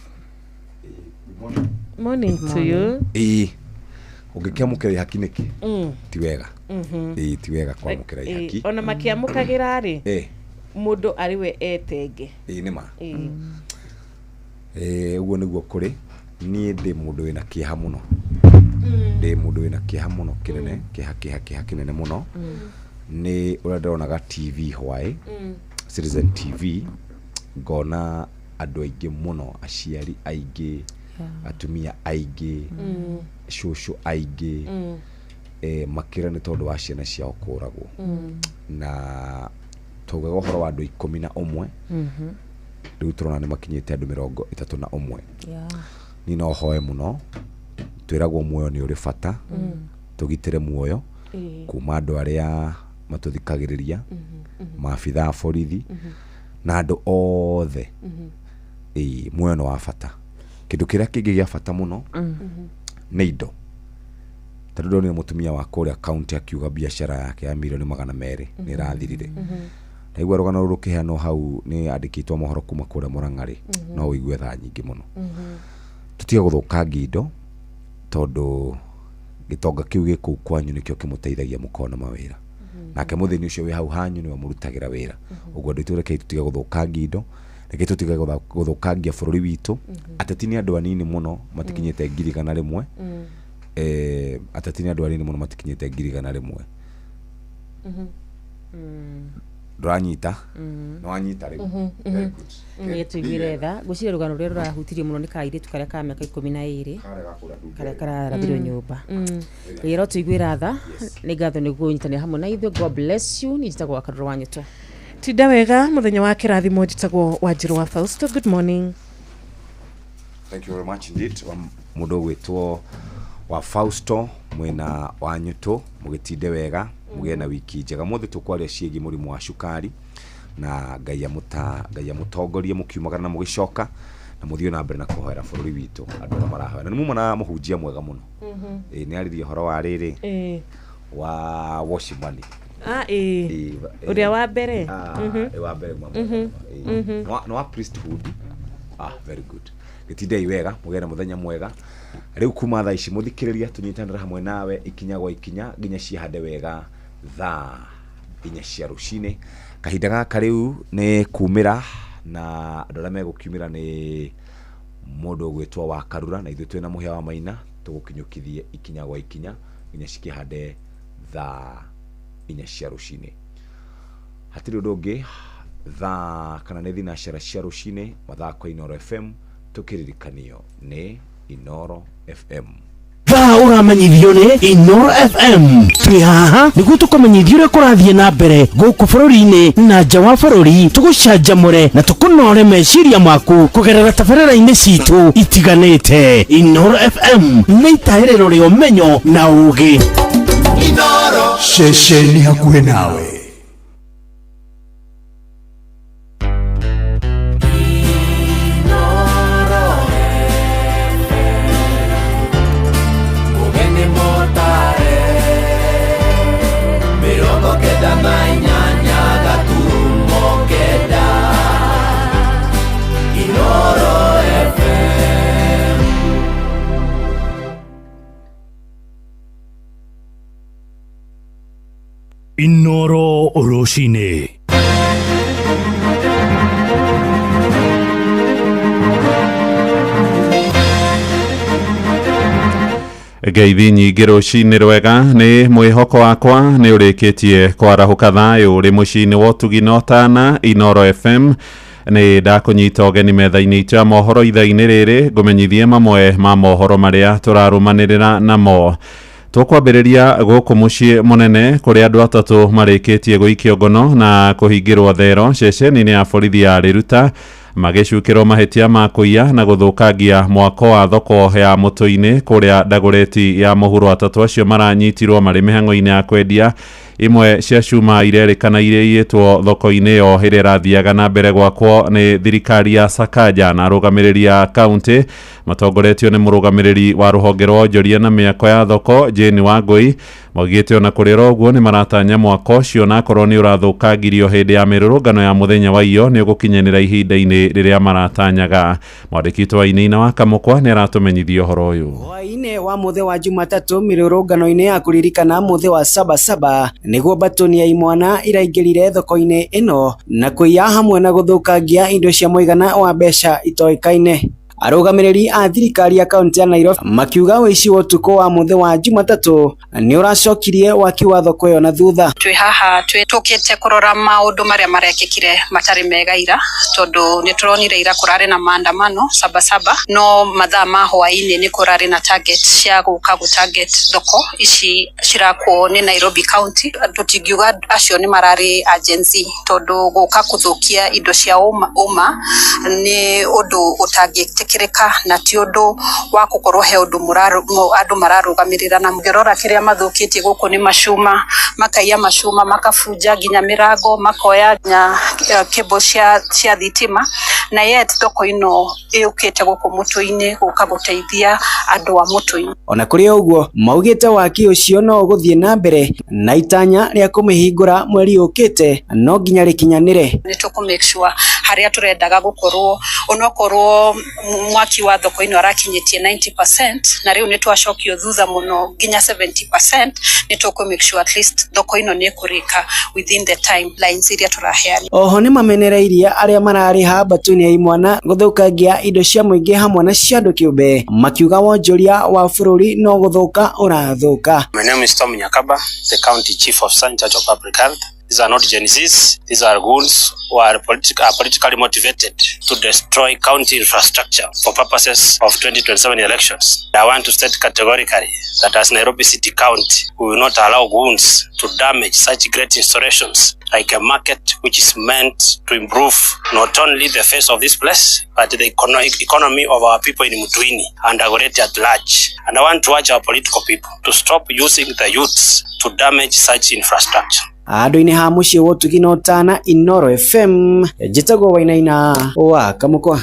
Morning to you. Ũngĩkĩamũkĩra ihaki nĩkĩ? Ti wega. Ti wega kwamũkĩra ihaki. Ona makĩamũkagĩra rĩ, mũndũ arĩ we etenge. Nĩ ma. Ũguo nĩguo kũrĩ. Niĩ ndĩ mũndũ wĩna kĩeha mũno. Ndĩ mũndũ wĩna kĩeha mũno kĩnene, kĩeha kĩnene mũno. Nĩ ũrĩa ndĩronaga TV hwaĩ, Citizen TV, ngona andũ aingĩ mũno, aciari aingĩ, atumia aingĩ, cũcũ aingĩ, makĩra nĩ tondũ wa ciana ciao kũragwo. Na taugaga ũhoro wa andũ 11, rĩu tũrona nĩ makinyĩte andũ 31. Niĩ no hoe mũno, twĩragwo muoyo nĩ ũrĩ bata, tũgitĩre muoyo kuma andũ arĩa matũthikagĩrĩria, maabithaa a borithi na andũ othe. Muoyo nĩ wa bata. Kĩndũ kĩrĩa kĩngĩ gĩa bata mũno nĩ indo. Tondũ ndonire mũtumia wa kũrĩa kaunti akiuga biacara yake ya milioni 200 nĩ ĩrathirire. Ndaigua rũgano rũrũ rũkĩheanwo hau nĩ andĩkĩtwo mohoro kuma kũrĩa Mũrang'a-rĩ, no ũigue thaa nyingĩ mũno. Tũtige gũthũkangia indo tondũ gĩtonga kĩu gĩ kũu kwanyu nĩkĩo kĩmũteithagia mũkona mawĩra. Nake mũthĩni ũcio wĩ hau hanyu nĩwe mũrutagĩra wĩra. Ũguo andũ aitũ rekei tũtige gũthũkangia indo, rekei tũtige gũthũkangia bũrũri witũ. Ateti nĩ andũ anini mũno matikinyĩte 100,000. Ateti nĩ andũ anini mũno matikinyĩte 100,000. Ndũranyita? Nĩwanyita rĩu? Very good. Nĩ tũiguire tha. Ngwĩciria rũgano rũrĩa rũrahutirie mũno nĩ kairĩtu karĩa ka mĩaka 12 karĩa kararathirwo nyũmba. Ngai arotũiguĩra tha. Nĩ ngatho nĩ kũnyitanĩra hamwe na ithuĩ. God bless you. Niĩ njĩtagwo Wakarũra wa Nyũtũ. Tinda wega mũthenya wa kĩrathimo. Njĩtagwo Wanjirũ wa Fausto. Good morning. Thank you very much indeed. Mũndũ ũgwĩtwo wa Fausto mwena wa Nyũtũ, mũgĩtinde wega, mũgĩe na wiki njega. Mũthĩ tũkwaria ciĩgiĩ mũrimũ wa cukari, na Ngai amũtongorie mũkiumagara na mũgĩcoka, na mũthiĩ na mbere na kũhoera bũrũri witũ andũ arĩa marahoera. Na nĩ muma na mũhunjia mwega mũno. Nĩ aririe ũhoro wa rĩrĩ wa wash money. Ũrĩa wa mbere. Wa mbere nĩ wa priesthood. Very good. Gĩtindei wega, mũgĩe na mũthenya mwega. Rĩu kuma thaa ici mũthikĩrĩria tũnyitanĩre hamwe nawe ikinya gwa ikinya nginya cihande wega thaa 4 cia rũcinĩ. Kahinda gaka rĩu nĩ kumĩra, na andũ arĩa megũkiumĩra nĩ mũndũ ũgwĩtwo wa Karura, na ithuĩ twĩna Mũhĩa wa Maina tũgũkinyũkithie ikinya gwa ikinya nginya cikĩhande thaa 4 cia rũcinĩ. Hatirĩ ũndũ ũngĩ, thaa kana nĩ thinacara cia rũcinĩ, mathaa kwa Inooro FM, tũkĩririkanio nĩ Inooro FM. Thaa ũramenyithio nĩ Inooro FM. Twĩ haha nĩguo tũkũmenyithie ũrĩa kũrathiĩ na mbere gũkũ bũrũri-inĩ na nja wa bũrũri, tũgũcanjamũre na tũkũnore meciria maku kũgerera tabarĩra-inĩ citũ itiganĩte. Inooro FM nĩ itahĩrĩro rĩa ũmenyo na ũgĩ. Inooro. Ceceni hakuhĩ nawe. Mũgeni mũtare 98 gaturumo 9 Inooro FM. Inooro rũcinĩ. Ngeithi nyingĩ rũcinĩ rwega, nĩ mwĩhoko wakwa nĩ ũrĩkĩtie kwarahũka thayũ ũrĩ mũciĩ-inĩ wa ũtugi na ũtana. Inooro FM nĩ ndakũnyita ũgeni metha-inĩ itũ ya mohoro ithaa-inĩ rĩrĩ, ngũmenyithie mamwe ma mohoro marĩa tũrarũmanĩrĩra namo. Tũkwambĩrĩria gũkũ mũciĩ mũnene, kũrĩa andũ atatũ marĩkĩtie gũikio ngono na kũhingĩrwo thero ceceni-inĩ ya borithi ya Riruta, magĩcukĩrwo mahĩtia ma kũiya na gũthũkangia mwako wa thoko ya Mũtũ-inĩ kũrĩa Ndagũreti ya mũhuro. Atatũ acio maranyitirwo marĩ mĩhang'o-inĩ ya kwendia imwe cia cuma irerĩkana irĩiyĩtwo thoko-inĩ ĩyo ĩrĩa ĩrathiaga na mbere gwakwo nĩ thirikari ya Sakaja na arũgamĩrĩri a kaunti matongoretio nĩ mũrũgamĩrĩri wa rũhonge rwa onjoria na mĩako ya thoko Jane Wangũi. Maugĩte ona kũrĩ oro ũguo, nĩ maratanya mwako ũcio, onakorwo nĩ ũrathũkangirio hĩndĩ ya mĩrũrũngano ya mũthenya wa iyo, nĩ ũgũkinyanĩra ihinda-inĩ rĩrĩa maratanyaga. Mwandĩki witũ wa Inaina wa Kamũkwa nĩ aratũmenyithia ũhoro ũyũ. Hwaĩ-inĩ wa mũthĩ wa Jumatatũ, mĩrũrũngano-inĩ ya kũririkana mũthĩ wa Sabasaba, nĩguo mbatũni ya imwana iraingĩrire thoko-inĩ ĩno na kũiya hamwe na gũthũkangia indo cia mũigana wa mbeca itoĩkaine. Arũgamĩrĩri a thirikari ya kaunti ya Nairobi makiuga ũici wa ũtukũ wa mũthĩ wa Jumatatũ nĩ ũracokirie waki wa thoko ĩyo na thutha. Twĩ haha twĩ tũkĩte kũrora maũndũ marĩa marekĩkire matarĩ mega ira, tondũ nĩ tũronire ira kũrarĩ na maandamano Sabasaba, no mathaa ma hwaĩ-inĩ nĩ kũrarĩ na target cia gũka gũ target thoko ici cirakwo nĩ Nairobi County. Tũtingiuga acio nĩ mararĩ a Gen Z, tondũ gũka kũthũkia indo cia ũma nĩ ũndũ ũtangĩtĩkĩrĩka, na ti ũndũ wa gũkorwo he ũndũ andũ mararũgamĩrĩra. Na mũngĩrora kĩrĩa mathũkĩtie gũkũ nĩ macuma, makaiya macuma, makabunja nginya mĩrango, makoya nginya cable cia thitima, na yet thoko ĩno ĩũkĩte gũkũ Mũtũ-inĩ gũka gũteithia andũ a Mũtũ-inĩ. Ona kũrĩ ũguo, maugĩte waki ũcio no ũgũthiĩ na mbere na itanya rĩa kũmĩhingũra mweri ũkĩte no nginya rĩkinyanĩre. Nĩ tũkũ make sure harĩa tũrendaga gũkorwo, onokorwo mwaki wa thoko ĩno arakinyĩtie 90% na rĩu nĩ twacokio thutha mũno nginya 70%, nĩ tũkũ make sure at least thoko ĩno nĩ ĩkũrĩka within the timelines iria tũraheana. Oho nĩ mamenereirie arĩa mararĩha mbatũni ya imwana gũthũkangia indo cia mũingĩ hamwe na cia andũ kĩũmbe, makiuga wonjoria wa bũrũri no gũthũka ũrathũka. My name is Tom Nyakaba, the County Chief Officer in charge of public health. These are not Gen Zs, these are goons who are politically motivated to destroy county infrastructure for purposes of 2027 elections. I want to state categorically that as Nairobi City County, we will not allow goons to damage such great installations like a market which is meant to improve not only the face of this place, but the economy of our people in Mutuini and Dagoretti at large. And I want to urge our political people to stop using the youths to damage such infrastructure. Handũ-inĩ ha mũciĩ wa ũtugi na ũtana, Inooro FM, njĩtagwo Wainaina wa Kamũkwa.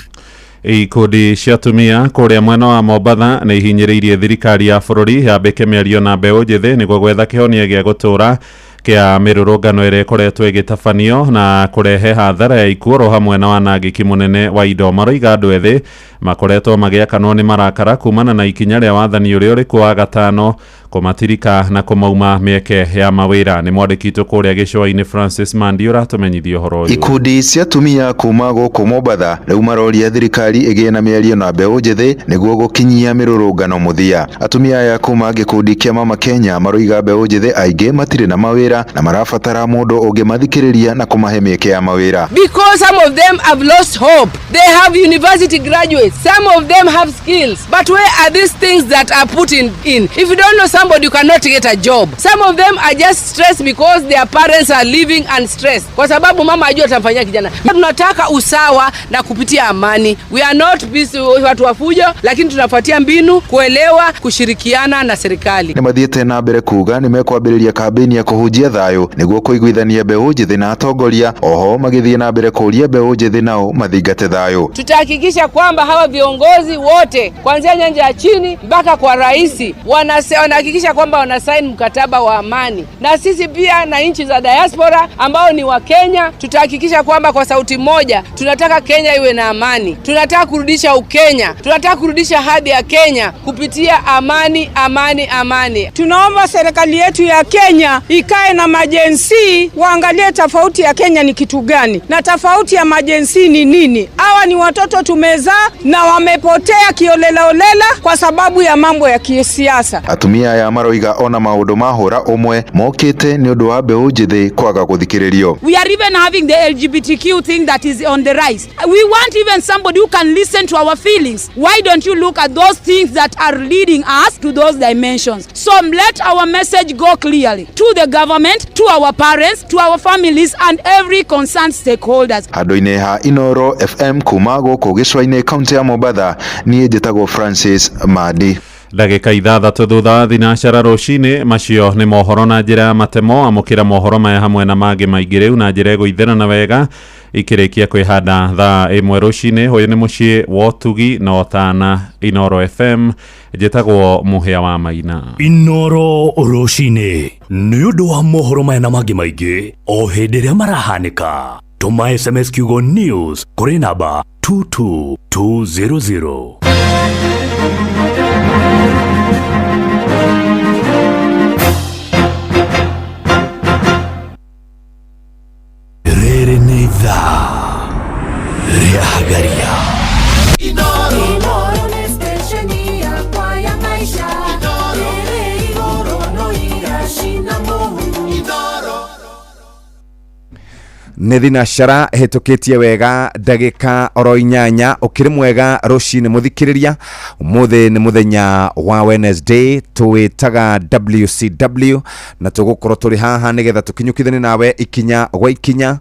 Ikundi cia atumia kũrĩa mwena wa Mombatha nĩ ihinyĩrĩirie thirikari ya bũrũri yambĩke mĩario na mbeũ njĩthĩ nĩguo gwetha kĩhonia gĩa gũtũũra kĩa mĩrũrũngano ĩrĩa ĩkoretwo ĩgĩtabanio na kũrehe hathara ya ikuũ oro hamwe na wanangĩki mũnene wa indo. Maroiga andũ ethĩ makoretwo magĩakanwo nĩ marakara kumana na ikinya rĩa wathani ũrĩa ũrĩkuo wa gatano Kũmatirika na kũmauma mĩeke ya mawĩra. Nĩ mwandĩki witũ kũrĩa gĩcũa-inĩ Francis Mandi ũratũmenyithia ũhoro ũyũ. Ikundi cia atumia kuma gũkũ Mombatha rĩu maroria thirikari ĩgĩe na mĩario na mbeũ njĩthĩ nĩguo gũkinyia mĩrũrũngano mũthia. Atumia aya kuma gĩkundi kĩa Mama Kenya maroiga mbeũ njĩthĩ aingĩ matirĩ na mawĩra na marabatara mũndũ ũngĩmathikĩrĩria na kũmahe mĩeke ya mawĩra. Because some of them have lost hope. They have university graduates. Some of them have skills. But where are these things that are put in? If you don't know somebody, you cannot get a job. Some of them are just stressed because their parents are living and stressed. Kwa sababu mama ajua atamfanyia kijana. Tunataka usawa na kupitia amani. We are not peace, watu wa fujo, lakini tunafuatia mbinu kuelewa, kushirikiana na serikali. Nĩ mathiĩte na mbere kuga nĩ mekwambĩrĩria kambĩini ya kũhunjia thayũ nĩguo kũiguithania mbeũ njĩthĩ na atongoria, oho magĩthiĩ na mbere kũũria mbeũ njĩthĩ nao mathingate thayũ. Tutahakikisha kwamba hawa viongozi wote kuanzia nyanja ya chini mpaka kwa rais wanahakikisha kwamba wanasaini mkataba wa amani. Na sisi pia na nchi za diaspora ambao ni wa Kenya tutahakikisha kwamba kwa sauti moja tunataka Kenya iwe na amani. Tunataka kurudisha Ukenya, tunataka kurudisha hadhi ya Kenya kupitia amani, amani, amani. Tunaomba serikali yetu ya Kenya ikae na majensi waangalie tofauti ya Kenya ni kitu gani na tofauti ya majensi ni nini. Hawa ni watoto tumezaa na wamepotea kiolela olela kwa sababu ya mambo ya kisiasa. Atumia aya maroiga ona maundu mahura umwe mokite ni undu wa mbeũ njĩthĩ kwaga gũthikĩrĩrio. We are even having the LGBTQ thing that is on the rise. We want even somebody who can listen to our feelings. Why don't you look at those things that are leading us to those dimensions? So let our message go clearly to the government, to our parents, to our families and every concerned stakeholders. Handũ-inĩ ha Inoro FM kuma gũkũ gĩcũa-inĩ kaunti ya Mombatha, niĩ njĩtagwo Francis Mandi. Ndagĩka 6 thutha wa thinacara rũcinĩ. Macio nĩ mohoro na njĩra ya matemo. Amũkĩra mohoro maya hamwe na mangĩ maingĩ rĩu na njĩra ĩgũitherana wega ikĩrĩkia kwĩhanda thaa 1 rũcinĩ. Ũyũ nĩ mũciĩ wa ũtugi na ũtana Inoro FM. Njĩtagwo Mũhĩa wa Maina. Inoro rũcinĩ nĩ ũndũ wa mohoro maya na mangĩ maingĩ o hĩndĩ ĩrĩa marahanĩka. Tũma SMS kiugo news kũrĩ namba 22200. Rĩrĩ nĩ ithaa rĩa Hagaria. Inoro nĩ stesheni yakwa ya maisha. Ĩrĩ igũrũ no iracina mũhu. Nĩ thinacara ĩhĩtũkĩtie wega ndagĩka oro 8. Ũkĩrĩ mwega rũcinĩ mũthikĩrĩria. Ũmũthĩ nĩ mũthenya wa Wednesday, tũwĩtaga WCW, na tũgũkorwo tũrĩ haha nĩgetha tũkinyũkithanie nawe ikinya gwa ikinya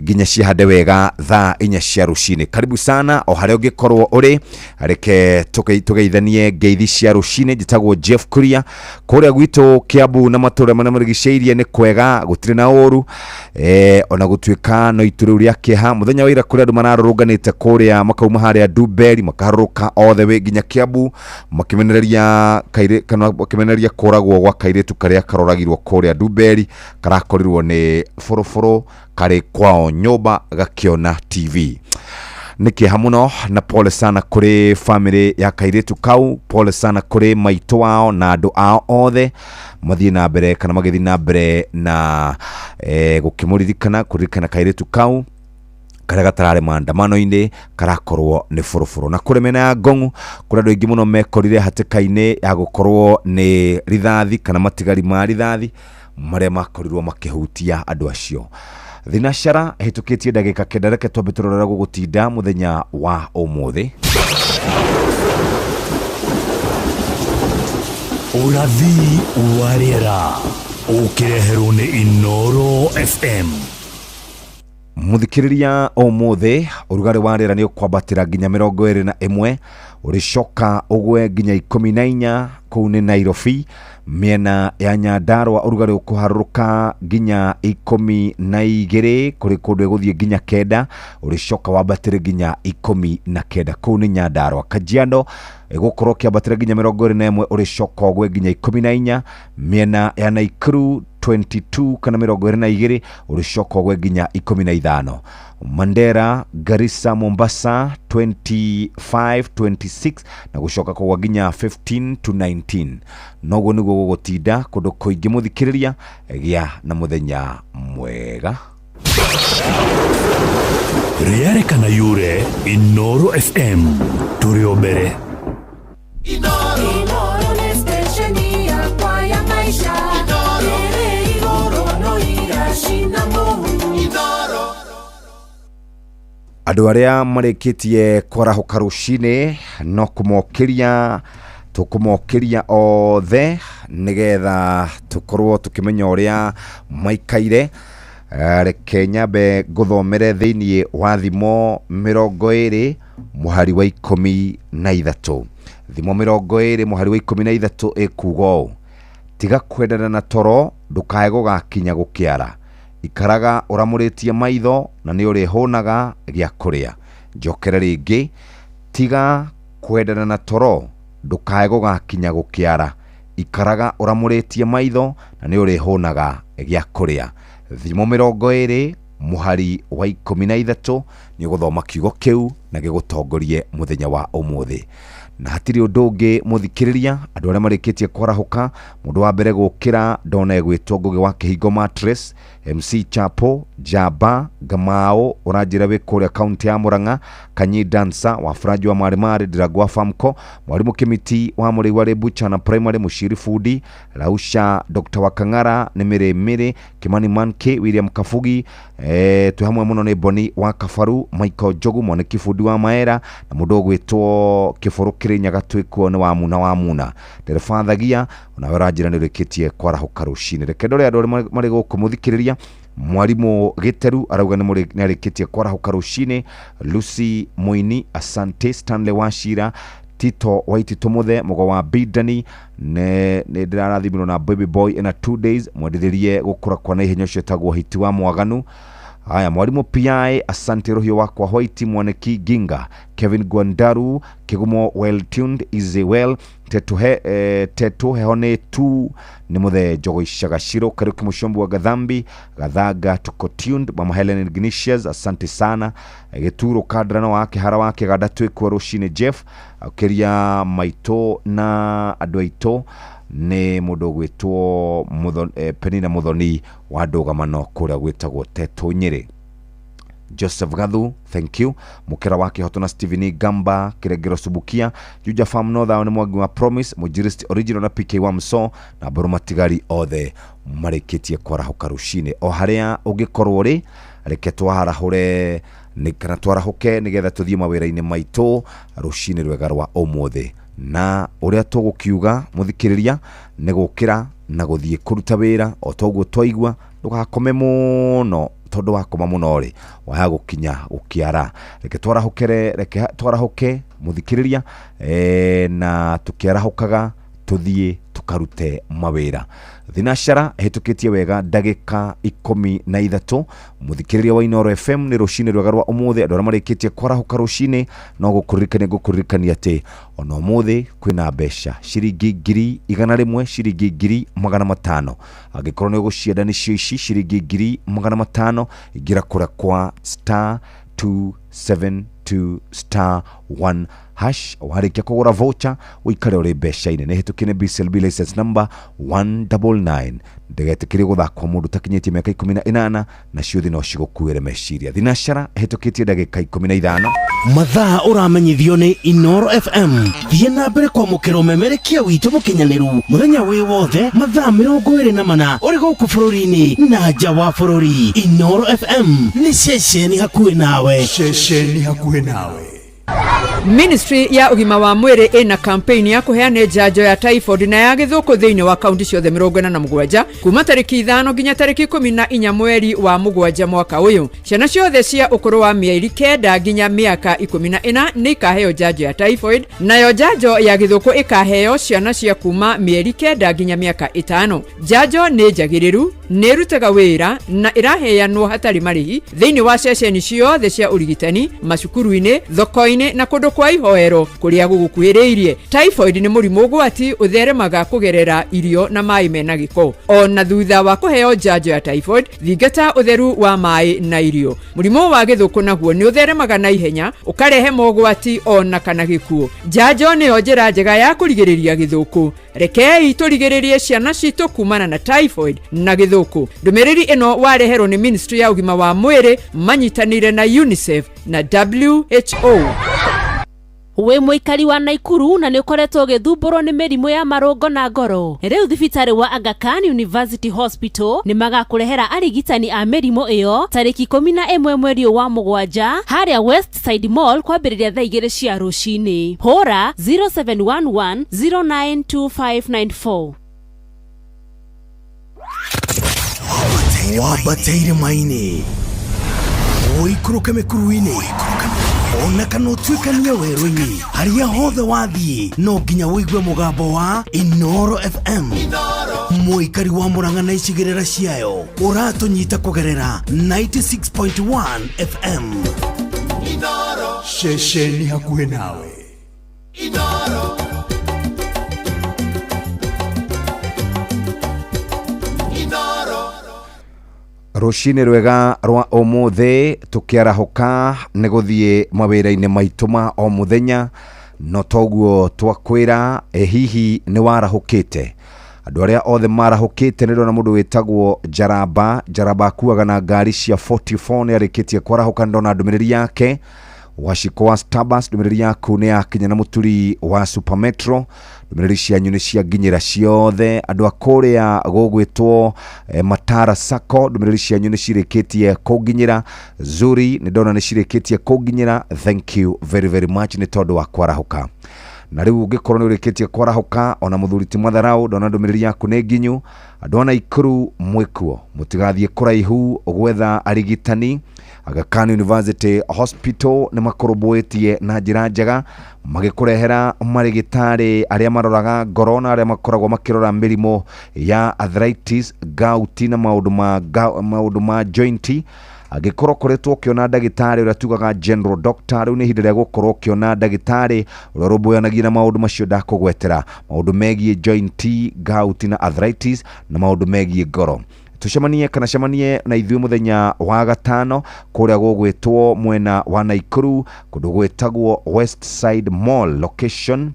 nginya cihande wega thaa 4 cia rũcinĩ. Karibu sana o harĩa ũngĩkorwo ũrĩ, reke tũgeithanie ngeithi cia rũcinĩ. Njĩtagwo Jeff Kuria. Kũrĩa gwitũ Kiambu na matũũra marĩa marigicĩirie nĩ kwega, gũtirĩ na ũru, ona gũtuĩka no itu rĩu rĩa kĩeha. Mũthenya wa ira kũrĩa andũ mararũrũnganĩte kũrĩa makauma harĩa Ndumberi makaharũrũka all the way nginya Kiambu makĩmenereria kana makĩmenereria kũragwo gwa kairĩtu karĩa karoragirwo kũrĩa Ndumberi, karakorirwo nĩ bũrũbũrũ karĩ kwao nyũmba gakĩona TV. Nĩ kĩeha mũno na pole sana kũrĩ family ya kairĩtu kau, pole sana kũrĩ maitũ wao na andũ ao othe mathiĩ na mbere kana magĩthiĩ na mbere na gũkĩmũririkana kũririkana kairĩtu kau karĩa gatararĩ maandamano-inĩ karakorwo nĩ bũrũbũrũ. Na kũrĩ mĩena ya Ngong'u kũrĩa andũ aingĩ mũno mekorire hatĩka-inĩ ya gũkorwo nĩ rithathi kana matigari ma rithathi marĩa makorirwo makĩhutia andũ acio. Thinacara ĩhĩtũkĩtie ndagĩka 9. Reke twambe tũrore gũgũtinda mũthenya wa ũmũthĩ. Ũrathi wa rĩera ũkĩreherwo nĩ Inoro FM. Mũthikĩrĩria, ũmũthĩ ũrugarĩ wa rĩera nĩ ũkwambatĩra nginya 21, ũrĩcoka ũgwe nginya 14 kũu nĩ Nairobi. Mĩena ya Nyandarua ũrugarĩ ũkũharũrũka nginya 12, kũrĩ kũndũ ĩgũthiĩ nginya 9, ũrĩcoka wambatĩre nginya 19 kũu nĩ Nyandarua. Kajiado ĩgũkorwo kĩambatĩra nginya 21, ũrĩcoka ũgwe nginya 14. Mĩena ya Nakuru 22 kana 22 ũrĩcoka ũgwe nginya 15. Mandera, Garissa, Mombasa 25 26 na gũcoka kũgwa nginya 15 to 19. Noguo nĩguo gũgũtinda kũndũ kũingĩ. Mũthikĩrĩria, gĩa na mũthenya mwega. Rĩarĩ kana yure Inoro FM tũrĩ o mbere. Inoro nĩ stesheni yakwa ya maisha ĩrĩ igũrũ no iracina mũhu. Andũ arĩa marĩkĩtie kwarahũka rũcinĩ no kũmokĩria, tũkũmokĩria othe nĩgetha tũkorwo tũkĩmenya ũrĩa maikaire. Reke nyambe ngũthomere thĩinĩ wa Thimo 20 mũhari wa 13. Thimo 20 mũhari wa 13 ĩkuga ũũ: tiga kwendana na toro, ndũkae gũgakinya gũkĩara, ikaraga ũramũrĩtie maitho na nĩ ũrĩhũnaga gĩa kũrĩa. Njokere rĩngĩ: tiga kwendana na toro, ndũkae gũgakinya gũkĩara, ikaraga ũramũrĩtie maitho na nĩ ũrĩhũnaga gĩa kũrĩa. Thimo 20 mũhari wa 13, nĩ ũgũthoma kiugo kĩu na gĩgũtongorie mũthenya wa ũmũthĩ. Na hatirĩ ũndũ ũngĩ, mũthikĩrĩria, andũ arĩa marĩkĩtie kwarahũka, mũndũ wa mbere gũkĩra ndona egwĩtwo Ngũgĩ wa Kĩhingo Mattress, MC Chapo Jaba Gamao, ũranjĩra wĩ kũrĩa kaunti ya Murang'a, Kanyi Dansa wa Franji wa Marĩ Ndirango wa Famco, Mwarimũ Kĩmiti wa Mũrĩi wa Rĩmbuchana Primary, Mũciri Fundi Rausha, Dr. Wakang'ara nĩ Mĩrĩ Kimani Manke, William Kabugi, twĩ hamwe mũno nĩ Boni wa Kabaru, Michael Njogu Mwaniki, bundi wa Maera, na mũndũ ũgwĩtwo Kĩbũrũ Kĩrĩnyaga, twĩkuo nĩ wa Muna wa Muna ndereba Thagia, onawe ũranjĩra nĩ ũrĩkĩtie kwarahũka rũcinĩ. Reke ndore andũ arĩa marĩ gũkũ. Mũthikĩrĩria, Mwarimũ Gĩteru arauga nĩ arĩkĩtie kwarahũka rũcinĩ. Lucy Mũini, asante. Stanley Wachira, Tito Waitito, Muthe Mũgo wa Bidani, nĩ ndĩrarathimirwo na baby boy in a 2 days, mwendithĩrie gũkũra kwa naihenya, ũcio etagwo Hiti wa Mwaganu. Haya, Mwalimu PI, asante. Rũhiũ wakwa White Mwaniki Ginga, Kevin Gwandaru Kigumo, well tuned, easy well Tetu he, Tetu heho nĩ tu nĩ Mũthe Njogo Icagaciro Kariuki Mũcombi wa Gathambi Gathanga, tuko tuned. Mama Helen Ignatius, asante sana. Gĩturo Kadrano wa Kĩhara wa Kĩganda, twĩkuo rũcinĩ. Jeff ũkĩria maitũ na andũ aitũ nĩ mũndũ ũgwĩtwo Penina Muthoni wa Ndũgamano kũrĩa gwĩtagwo Tetũ Nyĩrĩ. Joseph Gathu, thank you. Mukera wa Kihoto na Steven Gamba Kiregero Subukia Juja Farm North nĩ Mwangi wa Promise Mujirist Original na PK wa Mso na Mbũrũ Matigari, othe marĩkĩtie kwarahũka rũcinĩ. O harĩa ũngĩkorwo rĩ, reke twarahũre kana twarahũke nĩgetha tũthiĩ mawĩra-inĩ maitũ rũcinĩ rwega rwa ũmũthĩ. Na ũrĩa tũgũkiuga, mũthikĩrĩria, nĩ gũkĩra na gũthiĩ kũruta wĩra o toguo twaigua. Ndũgakome mũno, tondũ wakoma mũno rĩ, waya gũkinya gũkĩara. Reke twarahũkere, reke twarahũke, mũthikĩrĩria, na tũkĩarahũkaga tũthiĩ tũkarute mawĩra. Thinacara ĩhĩtũkĩtie wega ndagĩka 13. Mũthikĩrĩria wa Inoro FM, nĩ rũcinĩ rwega rwa ũmũthĩ. Andũ arĩa marĩkĩtie kwarahũka rũcinĩ, no gũkũririkania ngũkũririkania atĩ ona ũmũthĩ kwĩna mbeca ciringi 100,000, ciringi 500,000. Angĩkorwo nĩ ũgũcienda, nĩcio ici, ciringi 500,000. Ingĩra kũrĩa kwa *272 *1 hash, warĩkia kũgũra voucher ũikare ũrĩ mbeca-inĩ. Nĩ hĩtũkie nĩ BCLB license number 199. Ndĩgetĩkĩrie gũthakwo mũndũ ũtakinyĩtie mĩaka 18, na ciũthi no cigũkuĩre meciria. Thinacara ĩhĩtũkĩtie ndagĩka 15. Mathaa ũramenyithio nĩ Inoro FM. Thiĩ na mbere kwamũkĩra ũmemerekia witũ mũkinyanĩru mũthenya wĩ wothe, mathaa 24, ũrĩ gũkũ bũrũri-inĩ na nja wa bũrũri. Inoro FM nĩ ceceni hakuhĩ nawe. Ceceni hakuhĩ nawe. Ministry ya ũgima wa mwĩrĩ ĩna campaign ya kũheana njanjo ya typhoid na ya gĩthũkũ thĩinĩ wa kaunti ciothe 47 kuma tarĩki 5 nginya tarĩki 14 mweri wa 7 mwaka ũyũ. Ciana ciothe cia ũkũrũ wa mĩeri 9 nginya mĩaka 14 nĩ ikaheo njanjo ya typhoid, nayo njanjo ya gĩthũkũ ĩkaheo ciana cia kuma mĩeri 9 nginya mĩaka 5. Njanjo nĩ njagĩrĩru, Nĩ ĩrutaga wĩra na ĩraheanwo hatarĩ marĩhi thĩinĩ wa ceceni ciothe cia ũrigitani, macukuru-inĩ, thoko-inĩ na kũndũ kwa ihoero kũrĩa gũgũkuhĩrĩirie. Typhoid nĩ mũrimũ ũgwati ũtheremaga kũgerera irio na maĩ mena gĩko. Ona thutha wa kũheo njanjo ya typhoid, thingata ũtheru wa maĩ na irio. Mũrimũ wa gĩthũkũ naguo nĩ ũtheremaga na ihenya ũkarehe mogwati ona kana gĩkuũ. Njanjo nĩyo njĩra njega ya kũrigĩrĩria gĩthũkũ. Rekei tũrigĩrĩrie ciana citũ kumana na typhoid na gĩthũkũ. Ndũmĩrĩri ĩno wareherwo nĩ Ministry ya ũgima wa mwĩrĩ manyitanĩire na UNICEF na WHO. Wĩ mũikari wa Naikuru na nĩ ũkoretwo ũgĩthumbũrwo nĩ mĩrimũ ya marũngo na ngoro? Rĩu thibitarĩ wa Aga Khan University Hospital nĩ magakũrehera arigitani a mĩrimũ ĩyo tarĩki 11 mweri ũyũ wa mũgwanja harĩa Westside Mall kwambĩrĩria thaa 2 cia rũcinĩ. Hũra 0711 092594. Wambate irĩma-inĩ, ũikũrũke mĩkuru-inĩ, ona kana ũtuĩkanie werũ-inĩ, harĩa hothe wathiĩ no nginya ũigue mũgambo wa Inoro FM. Mũikari wa Mũrang'a na icigĩrĩra ciayo ũratũnyita kũgerera 96.1 FM. Ceceni hakuhĩ nawe. Rũcinĩ rwega rwa ũmũthĩ, tũkĩarahũka nĩ gũthiĩ mawĩra-inĩ maitũ ma o mũthenya, no toguo twakwĩra. Ĩ hihi nĩ warahũkĩte? Andũ arĩa othe marahũkĩte, nĩ ndona mũndũ wĩtagwo Njaramba. Njaramba akuaga na ngari cia 44, nĩ arĩkĩtie kwarahũka, nĩ ndona ndũmĩrĩri yake. Waciko wa Starbucks, ndũmĩrĩri yaku nĩ yakinya, na mũturi wa Supermetro, ndũmĩrĩri cianyu nĩ cianginyĩra ciothe. Andũ a kũrĩa gũgwĩtwo Matara Sacco, ndũmĩrĩri cianyu nĩ cirĩkĩtie kũnginyĩra. Zuri, nĩ ndona nĩ cirĩkĩtie kũnginyĩra. Thank you very very much nĩ tondũ wa kwarahũka. Na rĩu ũngĩkorwo nĩ ũrĩkĩtie kwarahũka, ona mũthuri ti matharau, ndona ndũmĩrĩri yaku nĩ nginyu. Andũ a Naikuru mwĩkuo, mũtigathiĩ kũraihu gwetha arigitani. Aga Khan University Hospital nĩ makũrũmbũĩtie na njĩra njega, magĩkũrehera marĩgĩtarĩ arĩa maroraga ngoro na arĩa makoragwo makĩrora mĩrimũ ya arthritis, gout na maũndũ ma joint. Angĩkorwo ũkoretwo ũkĩona ndagĩtarĩ ũrĩa tugaga general doctor, rĩu nĩ ihinda rĩa gũkorwo ũkĩona ndagĩtarĩ ũrĩa ũrũmbũyanagia na maũndũ macio ndakũgwetera, maũndũ megiĩ joint, gout na arthritis na maũndũ megiĩ ngoro. Tucemanie kana cemanie na ithuĩ mũthenya wa gatano kũrĩa gũgwĩtwo mwena wa Naikuru, kũndũ gwĩtagwo Westside Mall location,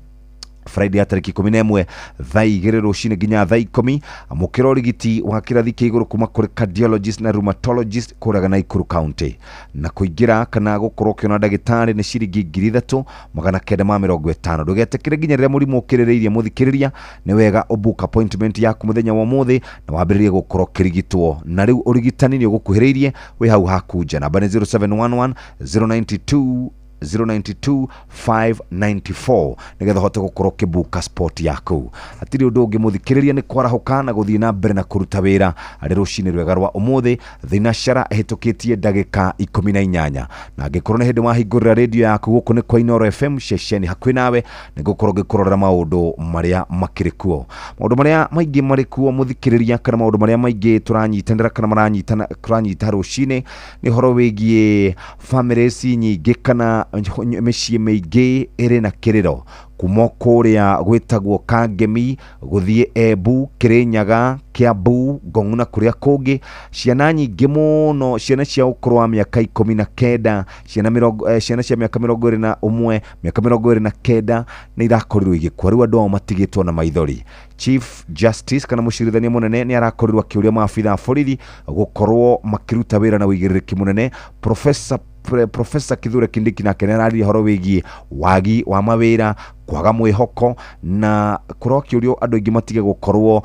Friday ya tarĩki 11 thaa 2 rũcinĩ nginya thaa 10. Amũkĩra ũrigiti wa kĩrathi kĩa igũrũ kuma kũrĩ cardiologist na rheumatologist kũrĩa Naikuru County. Na kũingĩra kana gũkorwo ũkĩona ndagĩtarĩ nĩ ciringi 3950. Ndũgetĩkĩre nginya rĩrĩa mũrimũ ũkĩrĩrĩirie. Mũthikĩrĩria, nĩ wega ũbook appointment yaku mũthenya wa ũmũthĩ na wambĩrĩrie gũkorwo ũkĩrigitwo, na rĩu ũrigitani nĩ ũgũkuhĩrĩirie, wĩ hau haku nja. Namba nĩ 0711 092 092 594 nĩgetha ũhote gũkorwo ũkĩbuka spot yaku. Hatirĩ ũndũ ũngĩ, mũthikĩrĩria, nĩ kwarahũka na gũthiĩ na mbere na kũruta wĩra. Arĩ rũcinĩ rwega rwa ũmũthĩ, thinacara ĩhĩtũkĩtie ndagĩka 18, na angĩkorwo nĩ hĩndĩ wahingũrĩra rĩndio yaku, gũkũ nĩ kwa Inoro FM, ceceni hakuhĩ nawe, nĩ ngũkorwo ngĩkũrorera maũndũ marĩa makĩrĩ kuo, maũndũ marĩa maingĩ marĩ kuo, mũthikĩrĩria, kana maũndũ marĩa maingĩ tũranyitanĩra kana maranyitana tũranyita rũcinĩ nĩ ũhoro wĩgiĩ families nyingĩ kana mĩciĩ mĩingĩ ĩrĩ na kĩrĩro kuma kũrĩa gwĩtagwo Kangemi gũthiĩ Embu, Kĩrĩnyaga, Kiambu, Ngong'u na kũrĩa kũngĩ. Ciana nyingĩ mũno, ciana cia ũkũrũ wa mĩaka 19, ciana mĩrongo ciana cia mĩaka 21, mĩaka 29 nĩ irakorirwo igĩkua. Rĩu andũ ao matigĩtwo na maithori. Chief Justice kana mũcirithania mũnene nĩ arakorirwo akĩũria maabitha a borithi gũkorwo makĩruta wĩra na ũigĩrĩrĩki mũnene. Professor Kithure Kindiki nake nĩ araririe ũhoro wĩgiĩ wagi wa mawĩra, kwaga mwĩhoko, na kũrokĩũrio andũ aingĩ matige gũkorwo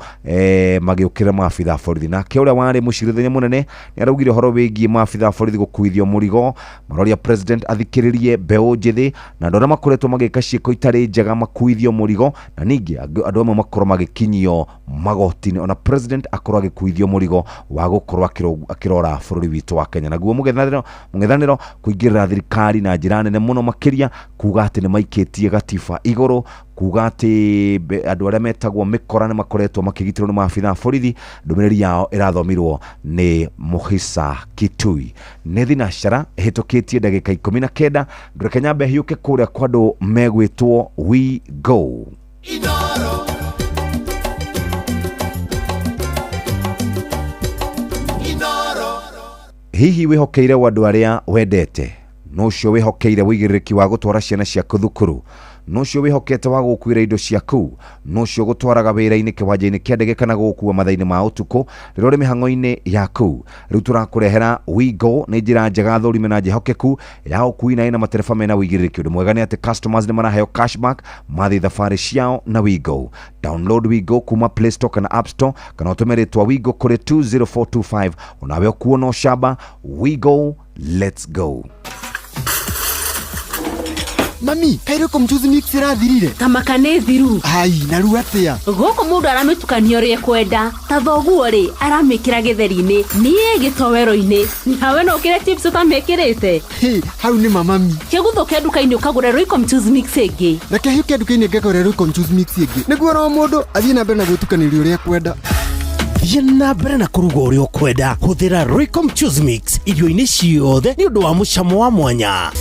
magĩũkĩrĩra maabitha a borithi. Nake ũrĩa warĩ mũcirithania mũnene nĩ araugire ũhoro wĩgiĩ maabitha a borithi gũkuithio mũrigo. Maroria president athikĩrĩrie mbeũ njĩthĩ na andũ arĩa makoretwo magĩka ciĩko itarĩ njega makuithio mũrigo, na ningĩ andũ amwe makorwo magĩkinyio magoti-inĩ, ona president akorwo agĩkuithio mũrigo wa gũkorwo akĩrora bũrũri witũ wa Kenya. Naguo mũng'ethanĩro kũingĩrĩra thirikari na njĩra nene mũno makĩria, kuga atĩ nĩ maikĩtie gatiba igũrũ. igũrũ kuga atĩ andũ arĩa metagwo mĩkora nĩ makoretwo makĩgitĩrwo nĩ maabitha a borithi. Ndũmĩrĩri yao ĩrathomirwo nĩ Muhisa Kitui. Nĩ thinacara ĩhĩtũkĩtie ndagĩka 19. Ndũreke nyambe hiũke kũrĩa kwa andũ megwĩtwo We Go. Hihi wĩhokeire andũ arĩa wendete? No ũcio wĩhokeire wĩigĩrĩrĩki wa gũtwara ciana ciaku thukuru? No ũcio wĩhokete wa gũkuĩra indo ciaku? No ũcio gũtwaraga wĩra-inĩ, kĩwanja-inĩ kĩa ndege kana gũgũkua mathaa-inĩ ma ũtukũ rĩrĩa ũrĩ mĩhang'o-inĩ yaku? Rĩu tũrakũrehera WeGo, nĩ njĩra njega thũrime na njĩhokeku ya ũkui na ĩna matereba mena wĩigĩrĩrĩki. Ũndũ mwega nĩ atĩ customers nĩ maraheo cashback mathiĩ thabarĩ ciao na WeGo. Download WeGo kuma Play Store kana App Store, kana ũtũme rĩtwa WeGo kũrĩ 20425 onawe ũkuo no camba. WeGo, let's go. Mami, kairĩ ko mchuzi mix ĩrathirire? Tamaka nĩ thiru. Ai, na rĩu atĩa? Gũkũ mũndũ aramĩtukania ũrĩa ekwenda. Ta thoguo rĩ, aramĩkĩra gĩtheri-inĩ, niĩ gĩtowero-inĩ. Nawe no ũkĩre chips ũtamĩkĩrĩte? Hĩ, hau nĩ mamami. Kĩguthũke nduka-inĩ ũkagũre Royco mchuzi mix ĩngĩ. Reke hiũke nduka-inĩ ngagũre Royco mchuzi mix ĩngĩ, nĩguo oro mũndũ athiĩ na mbere na gwĩtukanĩria ũrĩa ekwenda. Thiĩ na mbere na kũruga ũrĩa ũkwenda. Hũthĩra Royco mchuzi mix irio-inĩ ciothe nĩ ũndũ wa mũcamo wa mwanya.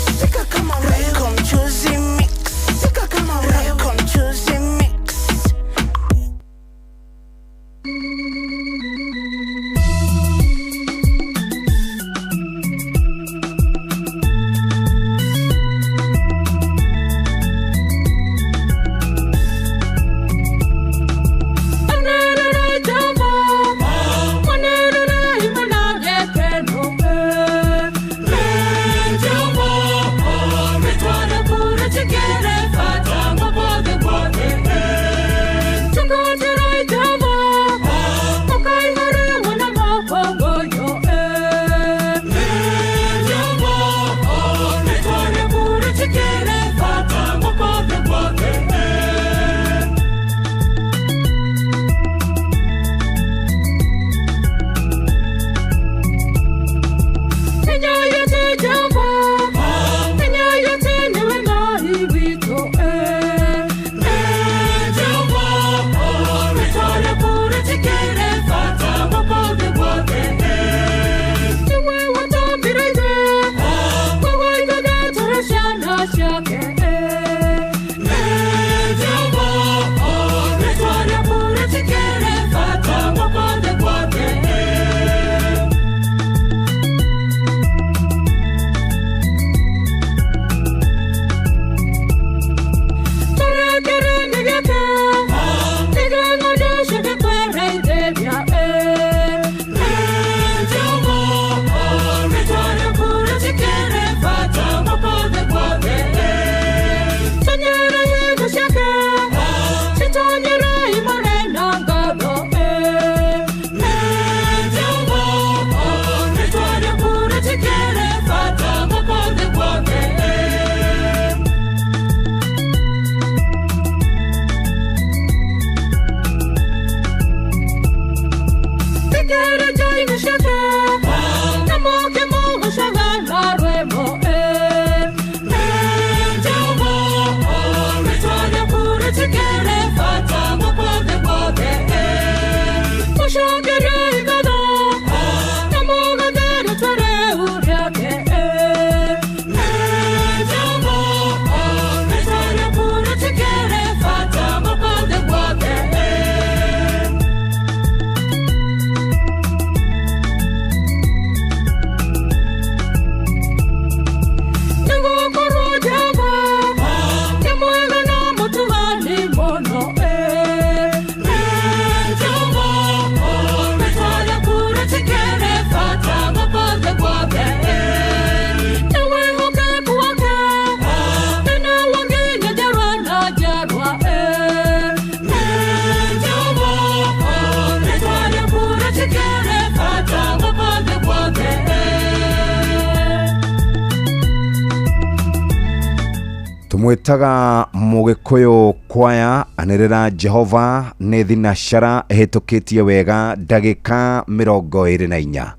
Tumwĩtaga Mũgĩkũyũ kwaya anĩrĩra Jehova nĩ thinacara ĩhĩtũkĩtie wega ndagĩka 24.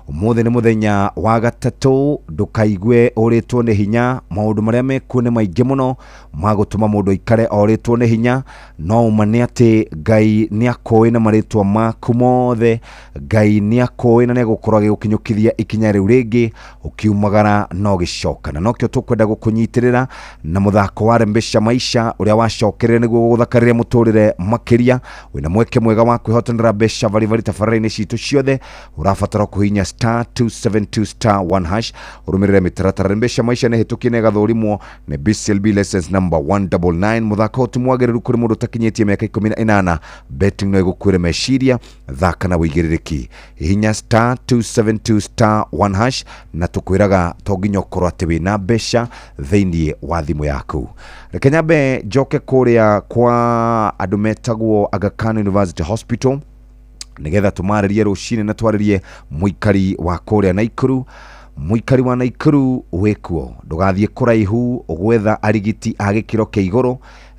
Umuthi nĩ mũthenya wa gatatũ, ndũkaigue ũrĩtwo nĩ hinya. Maũndũ marĩa mekuo nĩ maingĩ mũno ma gũtũma mũndũ aikare orĩtwo nĩ hinya, no ũma nĩ atĩ Ngai nĩ akũĩ na marĩtwa maku mothe. Ngai nĩ akũĩ na nĩ egũkorwo agĩgũkinyũkithia ikinya rĩu rĩngĩ ũkiumagara na ũgĩcoka, na nokĩo tũkwenda gũkũnyitĩrĩra na mũthako wa Rembesha Maisha ũrĩa wacokerire nĩguo gũgũthakarĩria mũtũrĩre makĩria. Wĩna mweke mwega wa kwĩhotanĩra mbeca baribari tabarĩra-inĩ citũ ciothe. Ũrabatara kũhihinya star 272 star 1 hash ũrũmĩrĩre mĩtaratara. Rembesha Maisha nĩ hĩtũkie na ĩgathũrimwo nĩ BCLB license number 199. Mũthako ũyũ ti mwagĩrĩru kũrĩ mũndũ ũtakinyĩtie mĩaka 18. Betting no ĩgũkuĩre meciria, thaka na wĩigĩrĩrĩki. Hihinya star 272 star 1 hash na tũkwĩraga to nginya ũkorwo atĩ wĩna mbeca thĩinĩ wa thimũ yaku. Reke nyambe njoke kũrĩa kwa andũ metagwo Aga Khan University Hospital nigetha tũmarĩrie rũcinĩ na twarĩrie mũikari wa kũrĩa Naikuru. Mũikari wa Naikuru wĩkuo, ndũgathiĩ kũraihu gwetha arigiti a gĩkĩro kĩa igũrũ.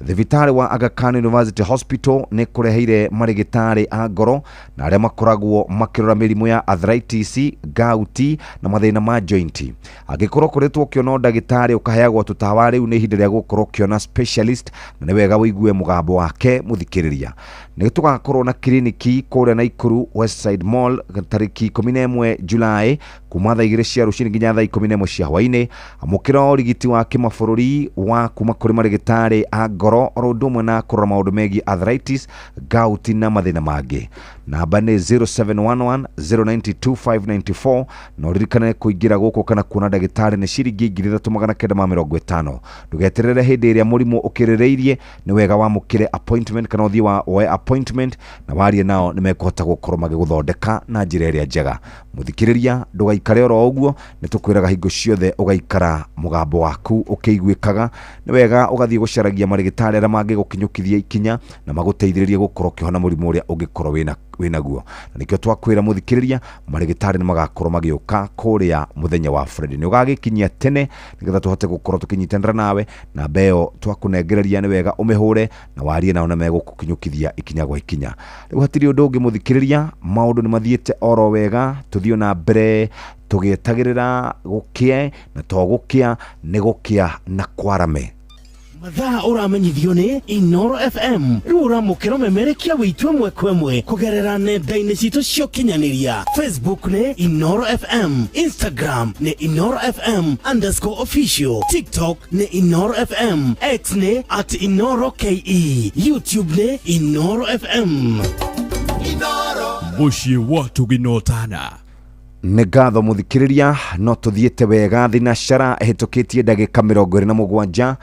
Thibitarĩ wa Aga Khan University Hospital nĩ kũreheire marĩgĩtarĩ a ngoro na arĩa makoragwo makĩrora mĩrimũ ya arthritis, gout na mathĩna ma joint. Angĩkorwo ũkoretwo ũkĩona ndagĩtarĩ ũkaheagwo tũtawa, rĩu nĩ ihinda rĩa gũkorwo ũkĩona specialist, na nĩ wega ũigue mũgambo wake mũthikĩrĩria. Nĩ tũgakorwo na kiriniki kũrĩa Naikuru Westside Mall tarĩki 11 Julai kuma thaa 2 cia rũcinĩ nginya thaa 11 cia hwaĩ-inĩ. Amũkĩra ũrigiti wa kĩmabũrũri wa kuma kũrĩ marĩgĩtarĩ a ngoro oro ũndũ ũmwe na kũrora maũndũ megiĩ arthritis, gout na mathĩna mangĩ. Namba nĩ 0711 092 594 na ũririkane kũingĩra gũkũ kana kuona ndagĩtarĩ nĩ ciringi 3950. Ndũgeterere hĩndĩ ĩrĩa mũrimũ ũkĩrĩrĩirie, nĩ wega wamũkĩre appointment kana ũthiĩ wa woe appointment na warie nao, nĩ mekũhota gũkorwo magĩgũthondeka na njĩra ĩrĩa njega. Mũthikĩrĩria, ndũgaikare oro ũguo, nĩ tũkwĩraga hingo ciothe ũgaikara mũgambo waku ũkĩiguĩkaga. Nĩ wega ũgathiĩ gũcaragia marĩgĩtarĩ arĩa mangĩgũkinyũkithia ikinya na magũteithĩrĩrie gũkorwo ũkĩhona mũrimũ ũrĩa ũngĩkorwo wĩnaguo. Na nĩkĩo twakwĩra mũthikĩrĩria, marĩgĩtarĩ nĩ magakorwo magĩũka kũrĩa mũthenya wa Friday. Nĩ ũgagĩkinyia tene nĩgetha tũhote gũkorwo tũkĩnyitanĩra nawe. Namba ĩyo twakũnengereria nĩ wega ũmĩhũre na warie nao na megũkũkinyũkithia ikinya gwa ikinya. Rĩu hatirĩ ũndũ ũngĩ mũthikĩrĩria, maũndũ nĩ mathiĩte oro wega, tũthiĩ na mbere tũgĩetagĩrĩra gũkĩe, na to gũkĩa nĩ gũkĩa na kwarame. Mathaa ũramenyithio nĩ Inoro FM. Rĩu ũramũkĩra ũmemerekia wĩitũ ĩmwe kwa ĩmwe kũgerera nenda-inĩ citũ cia ũkinyanĩria. Facebook nĩ Inoro FM, Instagram nĩ Inoro FM underscore official, TikTok nĩ Inoro FM, X nĩ at Inoro KE, YouTube nĩ Inoro FM. Mũciĩ wa Tũginotana. Nĩ ngatho mũthikĩrĩria, no tũthiĩte wega thinacara ĩhĩtũkĩtie ndagĩka 27.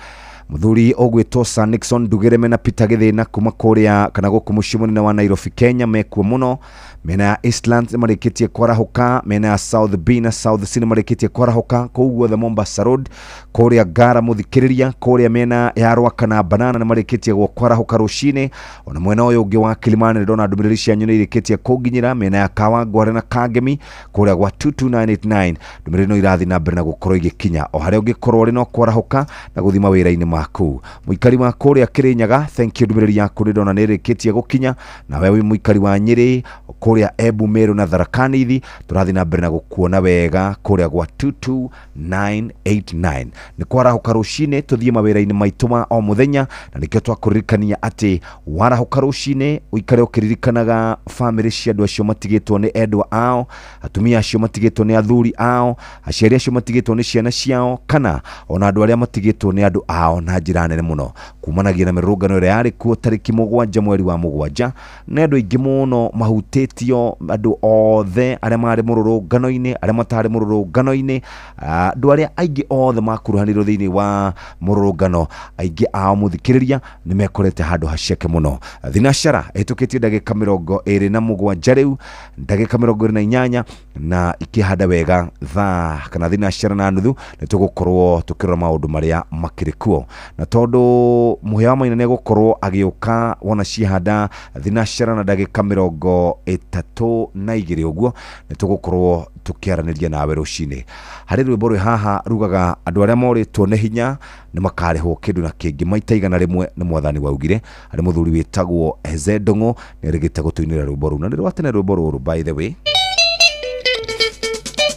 Mũthuri ũgwĩtwo Sir Nixon Ndugĩre mena Peter Gĩthĩna kuma kũrĩa kana gũkũ mũciĩ mũnene wa Nairobi Kenya mekuo mũno. Mĩena ya Eastlands nĩ marĩkĩtie kwarahũka, mĩena ya South B na South C nĩ marĩkĩtie kwarahũka kũu guothe Mombasa Road, kũrĩa Ngara mũthikĩrĩria, kũrĩa mĩena ya Rwaka na Banana nĩ marĩkĩtie kwarahũka rũcinĩ. Ona mwena ũyũ ũngĩ wa Kilimani ndĩrona ndũmĩrĩri cianyu nĩ irĩkĩtie kũnginyĩra, mĩena ya Kawangware na Kangemi kũrĩa gwa 22989 ndũmĩrĩri no irathiĩ na mbere na gũkorwo igĩkinya. O harĩa ũngĩkorwo ũrĩ no kwarahũka na gũthiĩ mawĩra-inĩ maku. Mũikari wa kũrĩa Kĩrĩnyaga, thank you, ndũmĩrĩri yaku nĩ ndona nĩ ĩrĩkĩtie gũkinya. Nawe wĩ mũikari wa Nyĩrĩ kũrĩa Embu, Meru na Tharaka Nithi, tũrathiĩ na mbere na gũkuona wega kũrĩa gwa 22989. Nĩ kwarahũka rũcinĩ tũthiĩ mawĩra-inĩ maitũ ma o mũthenya, na nĩkĩo twakũririkania atĩ warahũka rũcinĩ ũikare ũkĩririkanaga bamĩrĩ cia andũ acio matigĩtwo nĩ endwa ao, atumia acio matigĩtwo nĩ athuri ao, aciari acio matigĩtwo nĩ ciana ciao, kana ona andũ arĩa matigĩtwo nĩ andũ ao na njĩra nene mũno. Kumanagia na mĩrũrũngano ĩrĩa yarĩ kuo tarĩki 7 mweri wa 7, nĩ andũ aingĩ mũno mahutĩtio, andũ othe arĩa marĩ mũrũrũngano-inĩ, arĩa matarĩ mũrũrũngano-inĩ, andũ arĩa aingĩ othe makuruhanĩirwo thĩinĩ wa mũrũrũngano, aingĩ ao mũthikĩrĩria nĩ mekorete handũ haceke mũno. Thinacara ĩhĩtũkĩtie ndagĩka 27 rĩu, ndagĩka 28, na ikĩhanda wega thaa kana thinacara na nuthu nĩ tũgũkorwo tũkĩrora maũndũ marĩa makĩrĩ kuo. Na tondũ Mũhĩa wa Maina nĩ egũkorwo agĩũka wona ciahanda thinacara na ndagĩka 32 ũguo, nĩ tũgũkorwo tũkĩaranĩria nawe rũcinĩ. Harĩ rwĩmbo rwĩ haha rugaga andũ arĩa morĩtwo nĩ hinya nĩ makarĩhwo kĩndũ na kĩngĩ maita 100 nĩ mwathani waugire. Harĩ mũthuri wĩtagwo Heze Ndung'u nĩ arĩgĩte gũtũinĩra rwĩmbo rũu, na nĩ rwa tene rwĩmbo rũrũ by the way.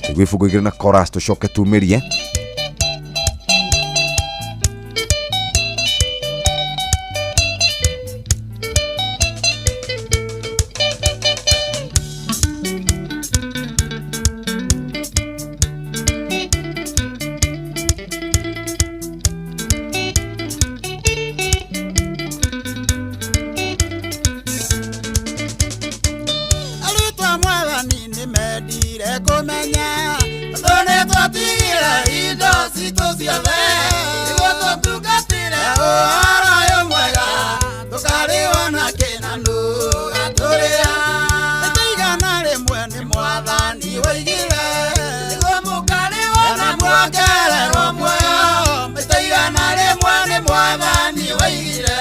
Tũigue ibungo igĩrĩ na chorus tũcoke tumĩrie. Arutwo a mwathani nĩ mendire kũmenya tondũ nĩ twatigire indo citũ ciothe nĩguo tũtungatĩre ũhoro ũyũ mwega tũkarĩo na kĩnanu gatũrĩa ĩtaigana rĩmwe nĩ mwathani woigire nĩguo mũkarĩo na muongererwo muoyo ĩtaigana rĩmwe nĩ mwathani woigire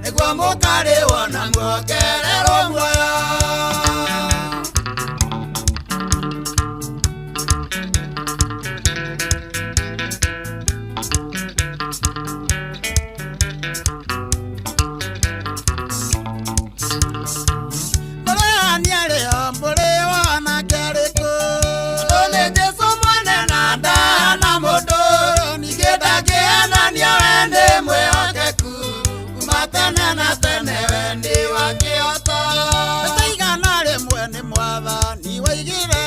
nĩguo mũkarĩo na muongererwo muoyo. Mũrĩani arĩo mũrĩo nake arĩkũ tondũ nĩ Jesũ mwene na ndahana mũndũ ningĩ ndangĩhenania we nĩ mwĩhokeku kuma tene na tene we nĩ wa kĩhooto. Ĩtaigana rĩmwe nĩ mwathani woigire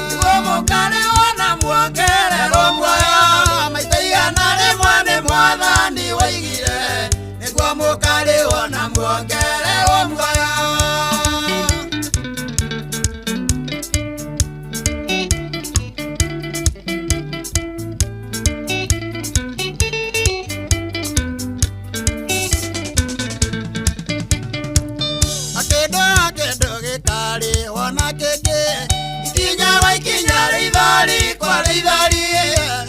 nĩguo mũkarĩo na muongererwo muoyo maita igana rĩmwe nĩ mwathani woigire nĩguo mũkarĩo na muongererwo muoyo. Akĩndũ akĩndũ gĩkarĩhwo na kĩngĩ ikinya gwa ikinya rĩithori kwa rĩithori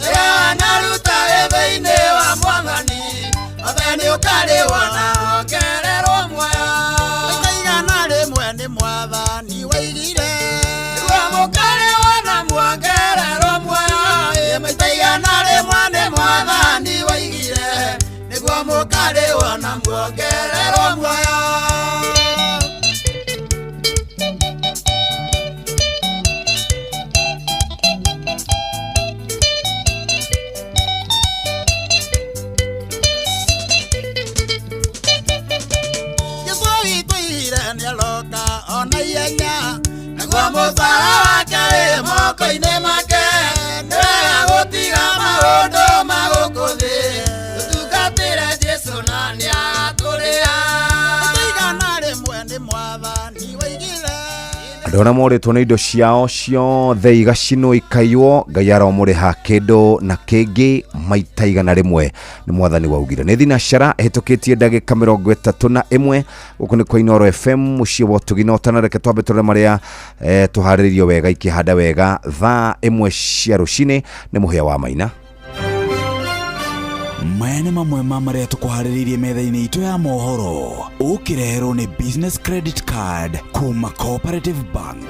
rĩrĩa wanaruta wĩ thĩinĩ wa mwathani othe nĩ ũkarĩhwo na wongererwo muoyo maita igana rĩmwe nĩ mwathani woigire nĩguo mũkarĩhwo na muongererwo muoyo ĩ maita igana rĩmwe nĩ mwathani woigire nĩguo mũkarĩhwo na muongererwo muoyo. Jesũ witũ ire nĩaroka ona ihenya naguo mũcara wake wĩ moko-inĩ make nĩ wega gũtiga maũndũ ma gũkũ thĩ tũtungatĩre Jesũ na nĩagatũrĩha. Ĩtaigana rĩmwe nĩ mwathani woigire. Andũ arĩa morĩtwo nĩ indo ciao ciothe igacinwo ikaiywo Ngai aromũrĩha kĩndũ na kĩngĩ maita igana rĩmwe nĩ mwathani waugire. Nĩ thinacara ĩhĩtũkĩtie ndagĩka 31 gũkũ nĩ kwa Inooro FM mũciĩ wa ũtugi na ũtana. Reke twambe tũrore marĩa tũharĩrĩirio wega ikĩhanda wega thaa 1 cia rũcinĩ nĩ mũhĩa wa Maina. Maya nĩ mamwe ma marĩa tũkũharĩrĩirie metha-inĩ itũ ya mohoro ũkĩreherwo nĩ Business Credit Card kuma Cooperative Bank.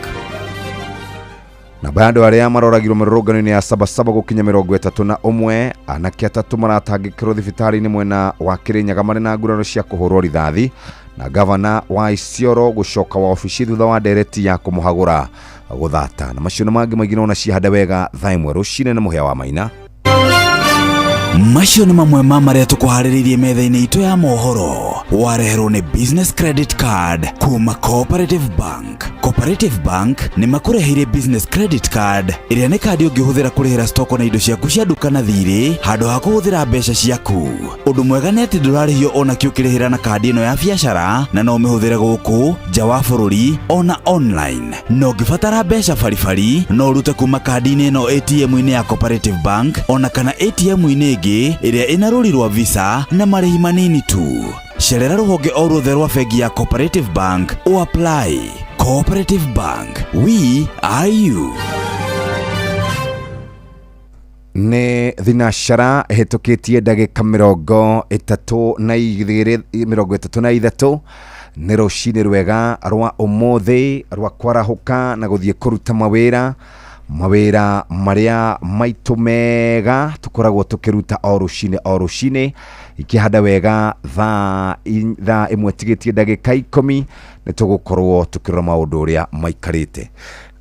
Namba ya andũ arĩa maroragirwo mĩrũrũngano-inĩ ya Sabasaba gũkinya 31 anake atatũ maratangĩkĩrwo thibitarĩ-inĩ mwena wa Kĩrĩnyaga marĩ na nguraro cia kũhũrwo rithathi na gavana wa Isiolo gũcoka wabici thutha wa ndereti ya kũmũhagũra gũthata na macio na mangĩ maingĩ nona ciahanda wega thaa 1 rũcinĩ na mũhĩa wa Maina. Macio nĩ mamwe ma marĩa tũkũharĩrĩirie metha-inĩ itũ ya mohoro wareherwo nĩ Business Credit Card kuma Cooperative Bank. Cooperative Bank nĩ makũreheire Business Credit Card ĩrĩa nĩ kandi ũngĩhũthĩra kũrĩhĩra stoko na indo ciaku cia nduka na thirĩ handũ ha kũhũthĩra mbeca ciaku. Ũndũ mwega nĩ atĩ ndũrarĩhio ona kĩ ũkĩrĩhĩra na kandi ĩno ya biacara na no ũmĩhũthĩre gũkũ nja wa bũrũri ona online. Na ũngĩbatara mbeca baribari no ũrute kuma kandi-inĩ ĩno ATM-inĩ ya Cooperative Bank ona kana ATM-inĩ ĩngĩ ĩrĩa ĩna rũri rwa Visa na marĩhi manini tu. Cerera rũhonge o ruothe rwa bengi ya Cooperative Bank o apply. Cooperative Bank, we are you. Nĩ thinacara ĩhĩtũkĩtie ndagĩka 32 33 nĩ rũcinĩ rwega rwa ũmũthĩ rwa kwarahũka na gũthiĩ kũruta mawĩra mawĩra marĩa maitũ mega tũkoragwo tũkĩruta o rũcinĩ o rũcinĩ ikĩhanda wega thaa 1 tigĩtie ndagĩka 10 nĩ tũgũkorwo tũkĩrora maũndũ ũrĩa maikarĩte.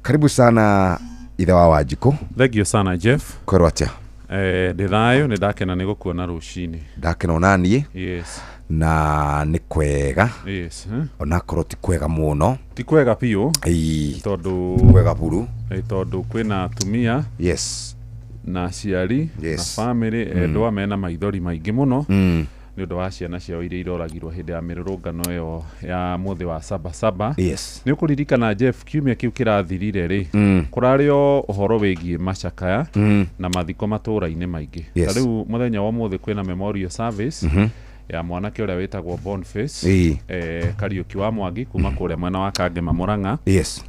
Karibu sana Ithe wa Wanjikũ. Thank you sana, Jeff. Kwĩrwo atĩa? Ndĩ thayũ, nĩ ndakena nĩ gũkuona rũcinĩ. Ndakena onaniĩ. Yes. Na nĩ kwega. Yes. Onakorwo ti kwega mũno. Ti kwega biũ. Ĩĩ. Tondũ kwega buru. Tondũ kwĩna atumia. Yes. Na aciari. Yes. Na bamĩrĩ endwa mena maithori maingĩ mũno. Nĩ ũndũ wa ciana ciao iria iroragirwo hĩndĩ ya mĩrũrũngano ĩyo ya mũthĩ wa Sabasaba. Yes. Nĩ ũkũririkana, Jeff, kiumia kĩu kĩrathirire rĩ, kũrarĩ o ũhoro wĩgiĩ macakaya na mathiko matũũra-inĩ maingĩ. Ta rĩu mũthenya wa ũmũthĩ kwĩna memorial service ya mwanake ũrĩa wĩtagwo Boniface Kariũki wa Mwangi kuma kũrĩa mwena wa Kangema, Mũrang'a,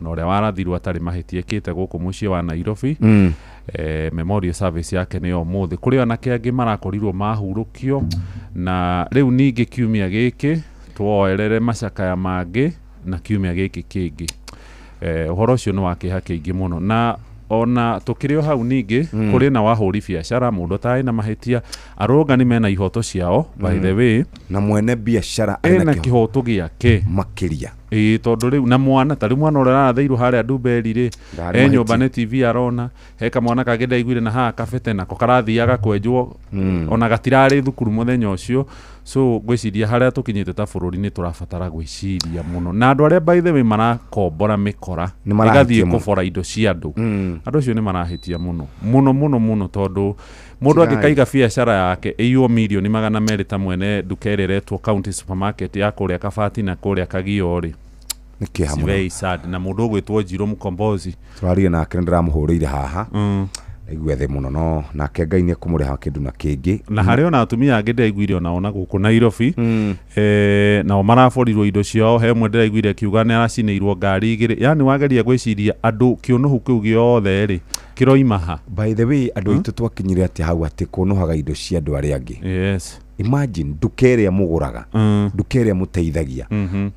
na ũrĩa warathirwo atarĩ mahĩtia ekĩte gũkũ mũciĩ wa Nairobi. Memorial service yake nĩ ũmũthĩ. Kũrĩ anake angĩ marakorirwo mahurũkio, na rĩu ningĩ kiumia gĩkĩ tuoerere macakaya mangĩ na kiumia gĩkĩ kĩngĩ. Ũhoro ũcio nĩ wa kĩeha kĩingĩ mũno, na ona tũkĩrĩ o hau ningĩ kũrĩ na wahũri biacara, mũndũ ũtarĩ na mahĩtia. Arũrũngani mena ihoto ciao, by the way. Na mwene biacara ena kĩhoto gĩake makĩria. Ĩĩ, tondũ rĩu na mwana, ta rĩu mwana ũrĩa arathĩirwo harĩa Ndumberi rĩ, Ndarĩ e nyũmba mahĩtia. Nĩ TV arona. He kamwana kangĩ ndaiguire na haha kabete nako karathiaga kwenjwo, ona gatirarĩ thukuru mũthenya ũcio. So ngwĩciria harĩa tũkinyĩte ta bũrũri nĩ tũrabatara gwĩciria mũno, na andũ arĩa, by the way, marakombora mĩkora Nĩ marahĩtia ĩgathiĩ mũno. kũbora indo cia andũ, andũ acio nĩ marahĩtia mũno mũno mũno mũno, tondũ mũndũ Tigai. angĩkaiga biacara yake ĩiywo mirioni 200, ta mwene nduka ĩrĩa ĩretwo County Supermarket ya kũrĩa Kabati na kũrĩa Kagio rĩ, Nĩ kĩeha it's mũno. very sad. Na mũndũ ũgwĩtwo Njirũ Mkombozi. Tũrarire nake, nĩ ndĩramũhũrĩire haha. Aigua thĩ mũno, no nake Ngai nĩ ekũmũrĩha kĩndũ na kĩngĩ. Na harĩ ona atumia angĩ ndĩraiguire onao na gũkũ Nairobi, nao maraborirwo indo ciao. He ũmwe ndĩraiguire akiuga nĩ aracinĩirwo ngari igĩrĩ. Yani wageria gwĩciria andũ kĩũnũhu kĩu gĩothe rĩ, kĩroima ha? By the way, andũ aitũ, twakinyire atĩ hau atĩ kũnũhaga indo cia andũ arĩa angĩ? Imagine nduka ĩrĩa mũgũraga, nduka ĩrĩa mũteithagia,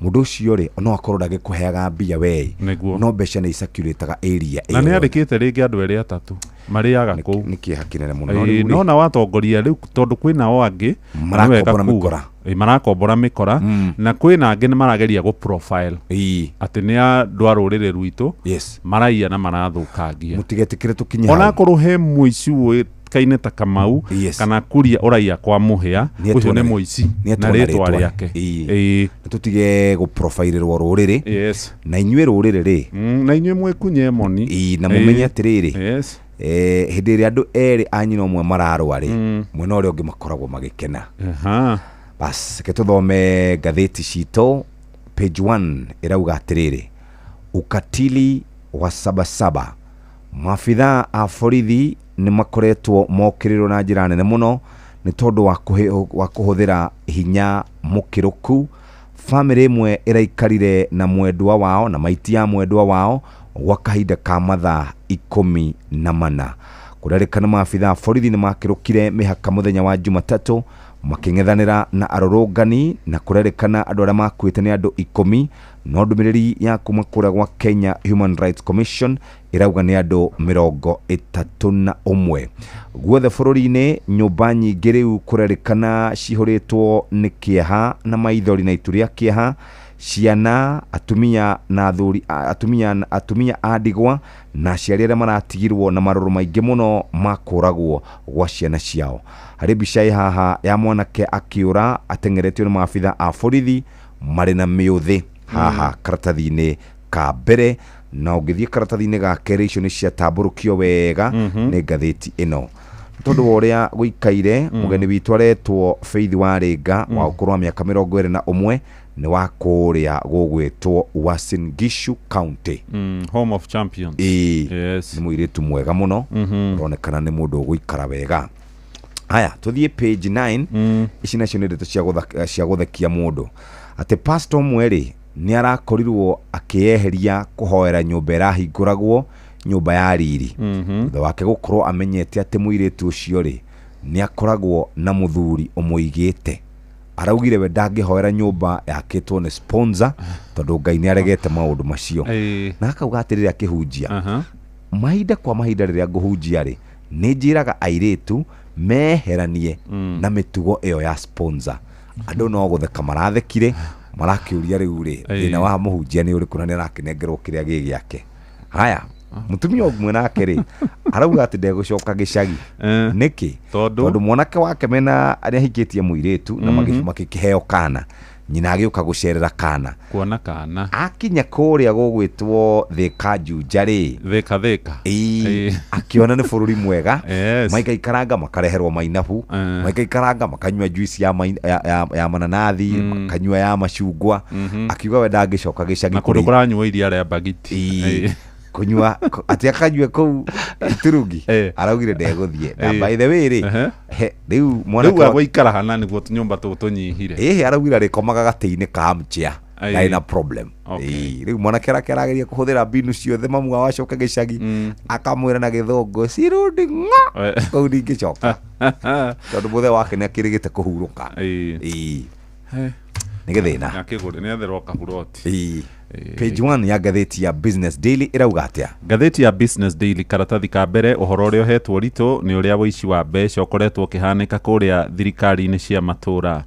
mũndũ ũcio rĩ, no akorwo ndagĩkũheaga mbia wee, no mbeca nĩ icirculataga area Na ĩyo nĩ yothe. andĩkĩte rĩngĩ andũ erĩ atatũ marĩaga kũu. Nĩ kĩeha kĩnene mũno. No rĩu rĩ, Nona watongoria rĩu, tondũ kwĩna o angĩ na nĩ wega Marakombora kuga. mĩkora. Ĩĩ, marakombora mĩkora, na kwĩna angĩ nĩ marageria gũ profile atĩ nĩ andũ a rũrĩrĩ rwitũ maraiya na marathũkangia. Mũtigetĩkĩre tũkinye hau. Onakorwo he mũici ũĩkaine ta Kamau kana Kuria ũraiya kwa Mũhĩa, Nĩ ũcio nĩ etuona mũici nĩ na etuona rĩtwa rĩtwa. rĩake. Ĩĩ. Nĩ tũtige gũprofairĩrwo rũrĩrĩ. Na inyuĩ rũrĩrĩ rĩ, na inyuĩ mwĩkunye moni. Na mũmenye atĩrĩrĩ, hĩndĩ ĩrĩa andũ erĩ a nyina ũmwe mararũa rĩ, mwena ũrĩa ũngĩ makoragwo magĩkena. Bas, reke tũthome ngathĩti citũ. Page 1 ĩrauga atĩrĩrĩ, ukatili wa Sabasaba, maabithaa a borithi nĩ makoretwo mokĩrĩrwo na njĩra nene mũno nĩ tondũ wa kũhũthĩra hinya mũkĩrũku. Bamĩrĩ ĩmwe ĩraikarire na mwendwa wao na maiti ya mwendwa wao gwa kahinda ka mathaa 14. Kũrerĩkana maabithaa a borithi nĩ makĩrũkire mĩhaka mũthenya wa Jumatatũ makĩng'ethanĩra na arũrũngani, na kũrerĩkana andũ arĩa makuĩte nĩ andũ 10, no ndũmĩrĩri ya kuma kũrĩa gwa Kenya Human Rights Commission ĩrauga nĩ andũ 31. Guothe bũrũri-inĩ, nyũmba nyingĩ rĩu kũrerĩkana cihũrĩtwo nĩ kĩeha na maithori na itu rĩa kĩeha. Ciana, atumia na athuri, atumia a ndigwa na aciari arĩa maratigirwo na marũrũ maingĩ mũno ma kũragwo gwa ciana ciao. Harĩ mbica ĩ haha ya mwanake akĩũra ateng'eretio nĩ maabitha a borithi marĩ na mĩũthĩ haha karatathi-inĩ ka mbere, na ũngĩthiĩ karatathi-inĩ ga kerĩ, icio nĩ ciatambũrũkio wega nĩ ngathĩti ĩno. Tondũ wa ũrĩa gũikaire, mũgeni witũ aretwo Faith Warĩnga wa ũkũrũ wa mĩaka 21, nĩ wa kũrĩa gũgwĩtwo Uasin Gishu County. Home of champions. Ĩĩ. Nĩ mũirĩtu mwega mũno, ũronekana nĩ mũndũ ũgũikara wega. Haya, tũthiĩ page 9. Ici nacio nĩ ndeto cia gũthekia mũndũ, atĩ pastor ũmwe rĩ, nĩ arakorirwo akĩyeheria kũhoera nyũmba ĩrahingũragwo, nyũmba ya riri, thutha wake gũkorwo amenyete atĩ mũirĩtu ũcio rĩ, nĩ akoragwo na mũthuri ũmũigĩte. Araugire we ndangĩhoera nyũmba yakĩtwo nĩ sponsor, tondũ Ngai nĩ aregete maũndũ macio. Na akauga atĩ rĩrĩa akĩhunjia, mahinda kwa mahinda rĩrĩa ngũhunjia rĩ, nĩ njĩraga airĩtu meheranie na mĩtugo ĩyo ya sponsor. Andũ no gũtheka marathekire, marakĩũria rĩu rĩ, thĩna wa mũhunjia nĩ ũrĩkũ, na nĩ arakĩnengerwo kĩrĩa gĩ gĩake. Haya, Mũtumia ũmwe nake rĩ arauga atĩ ndegũcoka gĩcagi. Nĩkĩ? Tondũ mwanake wake mena nĩahikĩtie mũirĩtu na makĩkĩheo kana, nyina agĩũka gũcerera kana, kuona kana. Akinya kũrĩa gũgwĩtwo Thĩka Juja rĩ, Thĩka Thĩka, ĩĩ, akĩona nĩ bũrũri mwega. Maikaikaranga makareherwo mainabu, maikaikaranga makanyua juice ya, ya mananathi, makanyua ya macungwa. Akiuga we ndangĩcoka gĩcagi na kũndũ kũranyuo iria rĩa mbagiti. Ĩĩ. Kũnyua atĩ akanyue kũu iturungi, araugire ndegũthiĩ. Na by the way rĩ, rĩu mwanake rĩu agũikara hana nĩguo tũnyũmba tũu tũnyihire. Ĩhĩ, araugire arĩkomaga gatĩ-inĩ ka armchair, ndarĩ na problem. Rĩu mwanake arake arageria kũhũthĩra mbinu ciothe mamu wao acoke gĩcagi, akamwĩra na gĩthũngũ cirudi ng'a kũu ndingĩcoka, tondũ mũthee wake nĩ akĩrĩgĩte kũhurũka. Ĩĩ. Nĩ gĩthĩna. Nĩakĩgũre nĩetherwo kaburoti. Ĩĩ. Page 1 ya ngathĩti ya Business Daily ĩrauga atĩa? Ngathĩti ya Business Daily karatathi ka mbere, ũhoro ũrĩa ũhetwo ũritũ nĩ ũrĩa ũici wa mbeca ũkoretwo ũkĩhanĩka kũrĩa thirikari-inĩ cia matũra.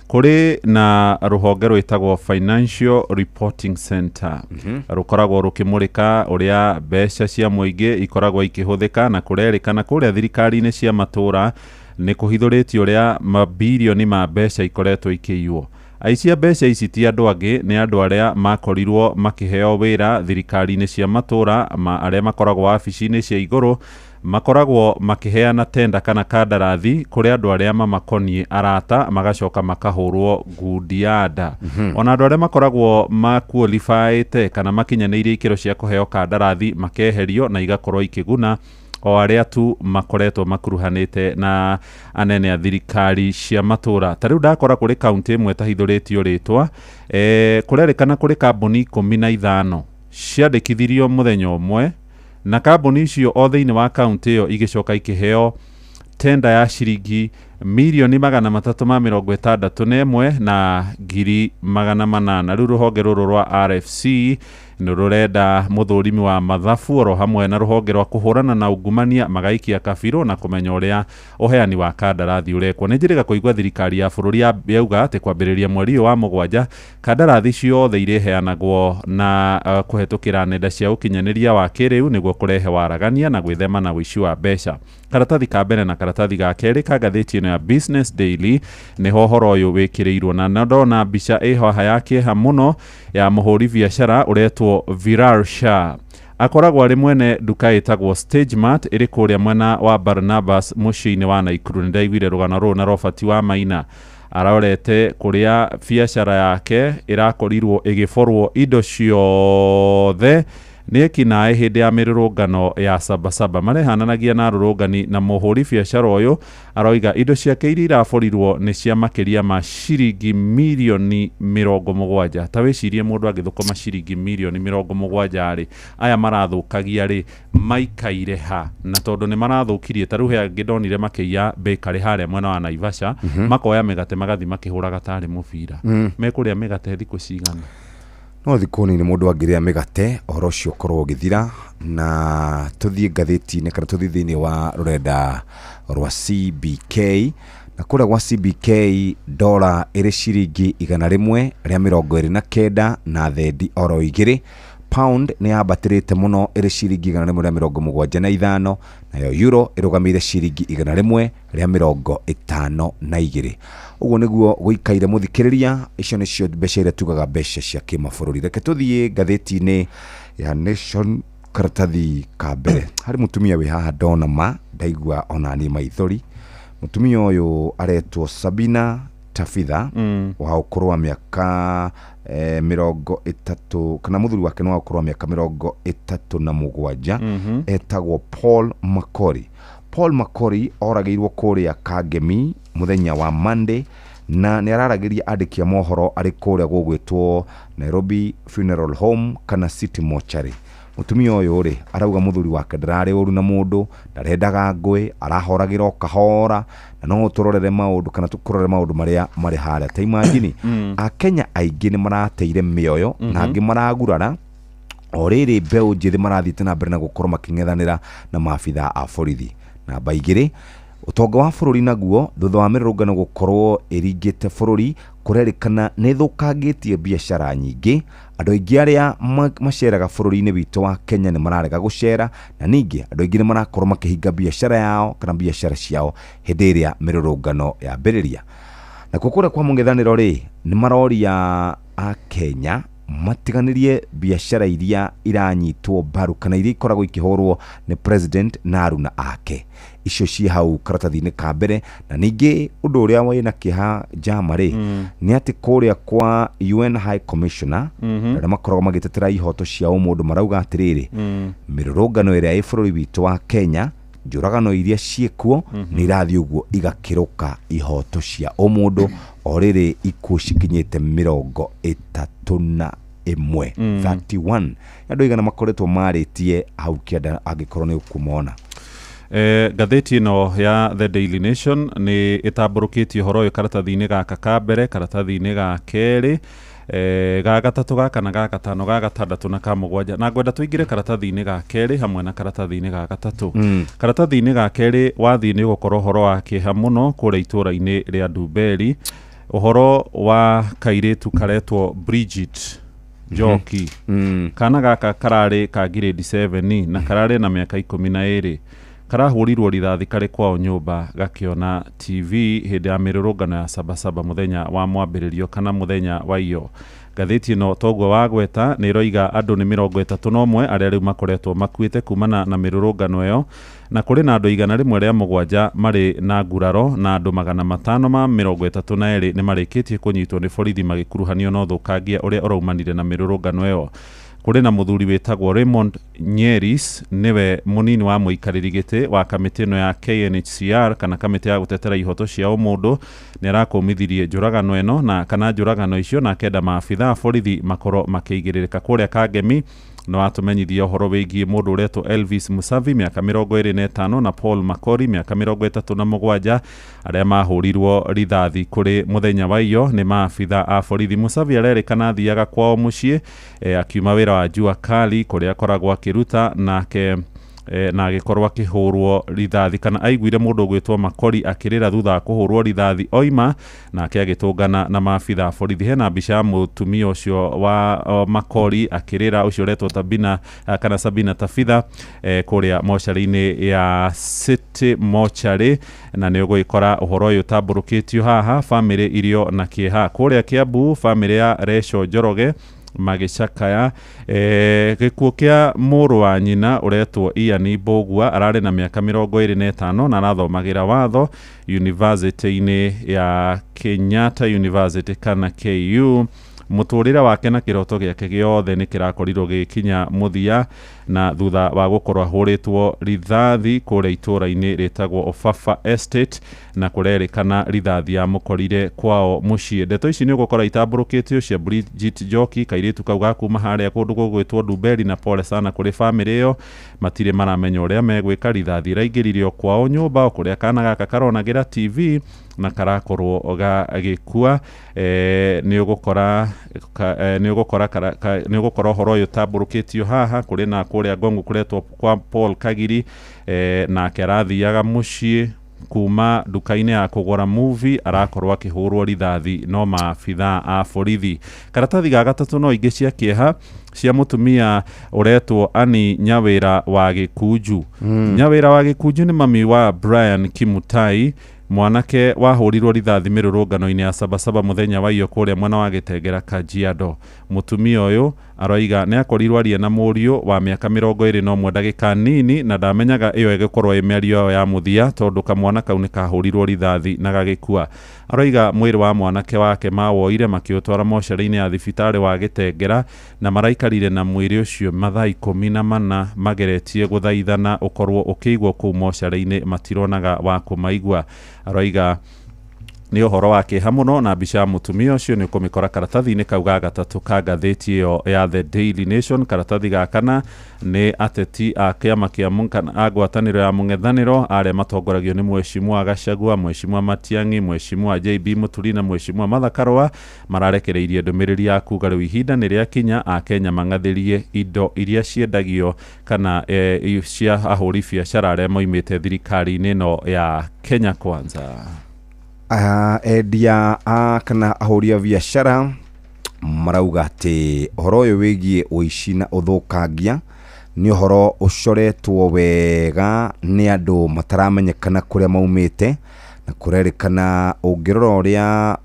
Kũrĩ na rũhonge rwĩtagwo Financial Reporting Center, rũkoragwo rũkĩmũrĩka ũrĩa mbeca cia mũingĩ ikoragwo ikĩhũthĩka, na kũrerĩkana kũrĩa thirikari-inĩ cia matũra nĩ kũhithũrĩtio ũrĩa mabirioni ma mbeca ikoretwo ikĩiywo. Aici a mbeca ici ti andũ angĩ, nĩ andũ arĩa makorirwo makĩheo wĩra thirikari-inĩ cia matũra, ma arĩa makoragwo wabici-inĩ cia igũrũ, makoragwo makĩheana tenda kana kandarathi kũrĩ andũ arĩa mamakoniĩ arata, magacoka makahũrwo ngundi ya nda. Ona andũ arĩa makoragwo makuolifaĩte kana makinyanĩirie ikĩro cia kũheo kandarathi makeherio na igakorwo ikĩguna o arĩa tu makoretwo makuruhanĩte na anene a thirikari cia matũra. Ta rĩu ndakora kũrĩ kaunti ĩmwe ĩtahithũrĩtio rĩtwa, kũrerĩkana kũrĩ kambuni 15 ciandĩkithirio mũthenya ũmwe, na kambuni icio o thĩinĩ wa kaunti ĩyo igĩcoka ikĩheo tenda ya ciringi mirioni 361 na ngiri 800. Rĩu rũhonge rũrũ rwa RFC nĩ rũrenda mũthũrimi wa mathabu oro hamwe na rũhonge rwa kũhũrana na ungumania magaikia kabirũ na kũmenya ũrĩa ũheani wa kandarathi ũrekwo. Nĩ njĩrĩga kũigua thirikari ya bũrũri yauga atĩ kwambĩrĩria mweri ũyũ wa mũgwanja kandarathi ciothe irĩheanagwo na kũhetũkĩra nenda cia ũkinyanĩria wa kĩrĩu nĩguo kũrehe waragania na gwĩthema na ũici wa mbeca. Karatathi ka mbere na karatathi ga kerĩ ka ngathĩti ĩno ya Business Daily nĩho ũhoro ũyũ wĩkĩrĩirwo, na ndona mbica ĩ haha ya kĩeha mũno ya mũhũri biacara ũretwo Viral Shah. Akoragwo arĩ mwene nduka ĩtagwo Stage Mart ĩrĩ kũrĩa mwena wa Barnabas mũciĩ-inĩ wa Naikuru. Nĩ ndaiguire rũgano rũrũ na Robert wa Maina arorete kũrĩa biacara yake ĩrakorirwo ĩgĩborwo indo ciothe nĩ ekinaĩ hĩndĩ ya mĩrũrũngano ya Sabasaba. Marehananagia na arũrũngani na mũhũri biacara ũyũ aroiga indo ciake iria iraborirwo nĩ cia makĩria ma ciringi mirioni 70. Ta wĩcirie mũndũ angĩthũkũma ciringi mirioni 70 rĩ, aya marathũkagia rĩ maikaire ha? Na tondũ nĩ marathũkirie, ta rĩu he angĩ ndonire makĩiya bakery harĩa mwena wa Naivasha, makoya mĩgate magathiĩ makĩhũraga tarĩ mũbira. Mekũrĩa mĩgate thikũ cigana? No thikũ nini mũndũ angĩrĩa mĩgate ũhoro ũcio ũkorwo ũgĩthira. Na tũthiĩ ngathĩti-inĩ kana tũthiĩ thĩinĩ wa rũrenda rwa CBK, na kũrĩa gwa CBK dola ĩrĩ ciringi 129 na thendi oro 2. Pound nĩ yambatĩrĩte mũno ĩrĩ ciringi 175, nayo euro ĩrũgamĩire ciringi 152. Ũguo nĩguo gũikaire mũthikĩrĩria. Icio nĩcio mbeca iria tugaga mbeca cia kĩmabũrũri. Reke tũthiĩ ngathĩti-inĩ ya Nation karatathi ka mbere. Harĩ mũtumia wĩ haha ndona ma ndaigua ona niĩ maithori. Mũtumia ũyũ aretwo Sabina Tabitha, wa ũkũrũ wa mĩaka 30, kana mũthuri wake nĩ wa ũkũrũ wa mĩaka 37, etagwo Paul Makori. Paul Makori oragĩirwo kũrĩa Kangemi mũthenya wa Monday, na nĩ araragĩria andĩki a mohoro arĩ kũrĩa gũgwĩtwo Nairobi Funeral Home kana City Mortuary. Mũtumia ũyũ rĩ arauga mũthuri wake ndararĩ ũru na mũndũ, ndarendaga ngũĩ, arahoragĩra o kahora, na no tũrorere maũndũ kana tũkũrore maũndũ marĩa marĩ harĩa. Ta imagine, Akenya aingĩ nĩ marateire mĩoyo na angĩ maragurara o rĩrĩ mbeũ njĩthĩ marathiĩte na mbere na gũkorwo makĩng'ethanĩra na maabithaa a borithi. Namba 2, ũtonga wa bũrũri naguo thutha wa mĩrũrũngano gũkorwo ĩringĩte bũrũri, Kũrerĩkana nĩ ĩthũkangĩtie biacara nyingĩ. Andũ aingĩ arĩa maceraga bũrũri-inĩ witũ wa Kenya nĩ mararega gũcera, na ningĩ andũ aingĩ nĩ marakorwo makĩhinga biacara yao kana biacara ciao hĩndĩ ĩrĩa mĩrũrũngano yambĩrĩria. Nakuo kũrĩa kwa mũng'ethanĩro rĩ, nĩ maroria a Kenya matiganĩrie biacara iria iranyitwo mbaru kana iria ikoragwo ikĩhũrwo nĩ president na aruna ake. Icio ciĩ hau karatathi-inĩ ka mbere. Na ningĩ ũndũ ũrĩa wĩna kĩeha njama rĩ, nĩ atĩ kũrĩa kwa UN High Commissioner, arĩa makoragwo magĩtetera ihoto cia ũmũndũ marauga atĩrĩrĩ, mĩrũrũngano ĩrĩa ĩ bũrũri witũ wa Kenya, njũragano iria ciĩkuo, nĩ irathiĩ ũguo igakĩrũka ihoto cia ũmũndũ. O rĩrĩ ikuũ cikinyĩte 31, 31 andũ igana makoretwo marĩtie hau kĩanda, angĩkorwo nĩ ũkũmona. Ngathĩti ĩno ya The Daily Nation nĩ ĩtambũrũkĩtie ũhoro ũyũ karatathi-inĩ gaka ka mbere, karatathi-inĩ ga kerĩ, ga gatatũ, ga kana, ga gatano, ga gatandatũ na ka mũgwanja. Na ngwenda tũingĩre karatathi-inĩ ga kerĩ hamwe na karatathi-inĩ ga gatatũ. Karatathi-inĩ ga kerĩ wathiĩ nĩ ũgũkorwo ũhoro wa kĩeha mũno kũrĩa itũũra-inĩ rĩa Ndumberi, ũhoro wa kairĩtu karetwo Bridget Njoki. Kana gaka kararĩ ka grade 7 na kararĩ na mĩaka 12. Karahũrirwo rithathi karĩ kwao nyũmba gakĩona TV hĩndĩ ya mĩrũrũngano ya Sabasaba mũthenya wa mwambĩrĩrio kana mũthenya wa iyo. Ngathĩti ĩno toguo wagweta nĩ ĩroiga andũ nĩ 31 arĩa rĩu makoretwo makuĩte kumana na mĩrũrũngano ĩyo, na kũrĩ na andũ 107 marĩ na nguraro na andũ 532 nĩ marĩkĩtie kũnyitwo nĩ borithi magĩkuruhanio na ũthũkangia ũrĩa ũraumanire na mĩrũrũngano ĩyo. Kũrĩ na mũthuri wĩtagwo Raymond Nyeris, nĩwe mũnini wa mũikarĩri gĩtĩ wa kamĩtĩ ĩno ya KNHCR kana kamĩtĩ ya gũtetera ihoto cia ũmũndũ, nĩ arakũmithirie njũragano ĩno na kana njũragano icio, na akenda maabitha a borithi makorwo makĩigĩrĩrĩka. Kũrĩa Kangemi no atũmenyithia ũhoro wĩgiĩ mũndũ ũretwo Elvis Musavi mĩaka 25 na Paul Makori mĩaka 37 arĩa mahũrirwo rithathi kũrĩ mũthenya wa iyo nĩ maabitha a borithi. Musavi arerĩkana athiaga kwao mũciĩ akiuma wĩra wa jua kali kũrĩa akoragwo akĩruta, nake na agĩkorwo akĩhũrwo rithathi kana aiguire mũndũ ũgwĩtwo Makori akĩrĩra thutha wa kũhũrwo rithathi oima, nake agĩtũngana na maabitha a borithi. Hena mbica ya mũtumia ũcio wa Makori akĩrĩra, ũcio ũretwo Tabina kana Sabina Tabitha, kũrĩa mocarĩ-inĩ ya City Mortuary, na nĩ ũgũgĩkora ũhoro ũyũ ũtambũrũkĩtio haha. Bamĩrĩ irio na kĩeha kũrĩa Kiambu, bamĩrĩ ya Recho Njoroge magĩcakaya gĩkuũ kĩa mũrũ wa nyina ũretwo Ian Mbũgua, ararĩ na mĩaka 25 na arathomagĩra watho university-inĩ ya Kenyatta University kana KU. Mũtũrĩre wake na kĩroto gĩake gĩothe nĩ kĩrakorirwo gĩgĩkinya mũthia na thutha wa gũkorwo ahũrĩtwo rithathi kũrĩa itũũra-inĩ rĩtagwo Ofafa Estate, na kũrerĩkana rithathi yamũkorire kwao mũciĩ. Ndeto ici nĩ ũgũkora itambũrũkĩtio cia Bridget Njoki, kairĩtu kau ga kuma harĩa kũndũ gũgwĩtwo Ndumberi, na pole sana kũrĩ bamĩrĩ ĩyo, matirĩ maramenya ũrĩa megwĩka. Rithathi ĩraingĩririo kwao nyũmba o kũrĩa kana gaka karonagĩra TV na karakorwo gagĩkua. Nĩ ũgũkora nĩ ũgũkora ũhoro ũyũ ũtambũrũkĩtio haha. Kũrĩ na kũrĩa Ngongu kũretwo kwa Paul Kagiri, nake arathiaga mũciĩ kuma nduka-inĩ ya kũgũra movie, arakorwo akĩhũrwo rithathi no maabitha a borithi. Karatathi ga gatatũ no ingĩ cia kĩeha cia mũtumia ũretwo Annie Nyawĩra wa Gĩkunju. Nyawĩra wa Gĩkunju nĩ mami wa Brian Kimutai, mwanake wahũrirwo rithathi mĩrũrũngano-inĩ ya Sabasaba mũthenya wa iyo kũrĩa mwena wa Gĩtengera Kajiado. Mũtumia ũyũ aroiga nĩ akorirwo aria na mũriũ wa mĩaka 21 ndagĩka nini, na ndamenyaga ĩyo ĩgĩkorwo ĩ mĩario yao ya mũthia tondũ kamwana kau nĩ kahũrirwo rithathi na gagĩkua. Aroiga mwĩrĩ wa mwanake wake mawoire makĩũtwara mocarĩ-inĩ ya thibitarĩ wa Gĩtengera, na maraikarire na mwĩrĩ ũcio mathaa 14 mageretie gũthaithana ũkorwo ũkĩigwo kũu mocarĩ-inĩ, matironaga wa kũmaigua. Aroiga nĩ ũhoro wa kĩeha mũno, na mbica ya mũtumia ũcio nĩ ũkũmĩkora karatathi-inĩ kau ga gatatũ ka ngathĩti ĩyo ya The Daily Nation. Karatathi ga kana nĩ ateti a kĩama kĩa kana a ngwatanĩro ya mũng'ethanĩro arĩa matongoragio nĩ Mheshimiwa Gachagua, Mheshimiwa Matiang'i, Mheshimiwa JB Muturi na Mheshimiwa Martha Karua, mararekereirie ndũmĩrĩri ya kuga rĩu ihinda nĩ rĩakinya Akenya mang'athĩrie indo iria ciendagio kana cia ahũri biacara arĩa moimĩte thirikari-inĩ ĩno ya Kenya Kwanza. Endia a kana ahũri a biacara marauga atĩ ũhoro ũyũ wĩgiĩ ũici na ũthũkangia nĩ ũhoro ũcoretwo wega nĩ andũ mataramenyekana kũrĩa maumĩte, na kũrerĩkana ũngĩrora ũrĩa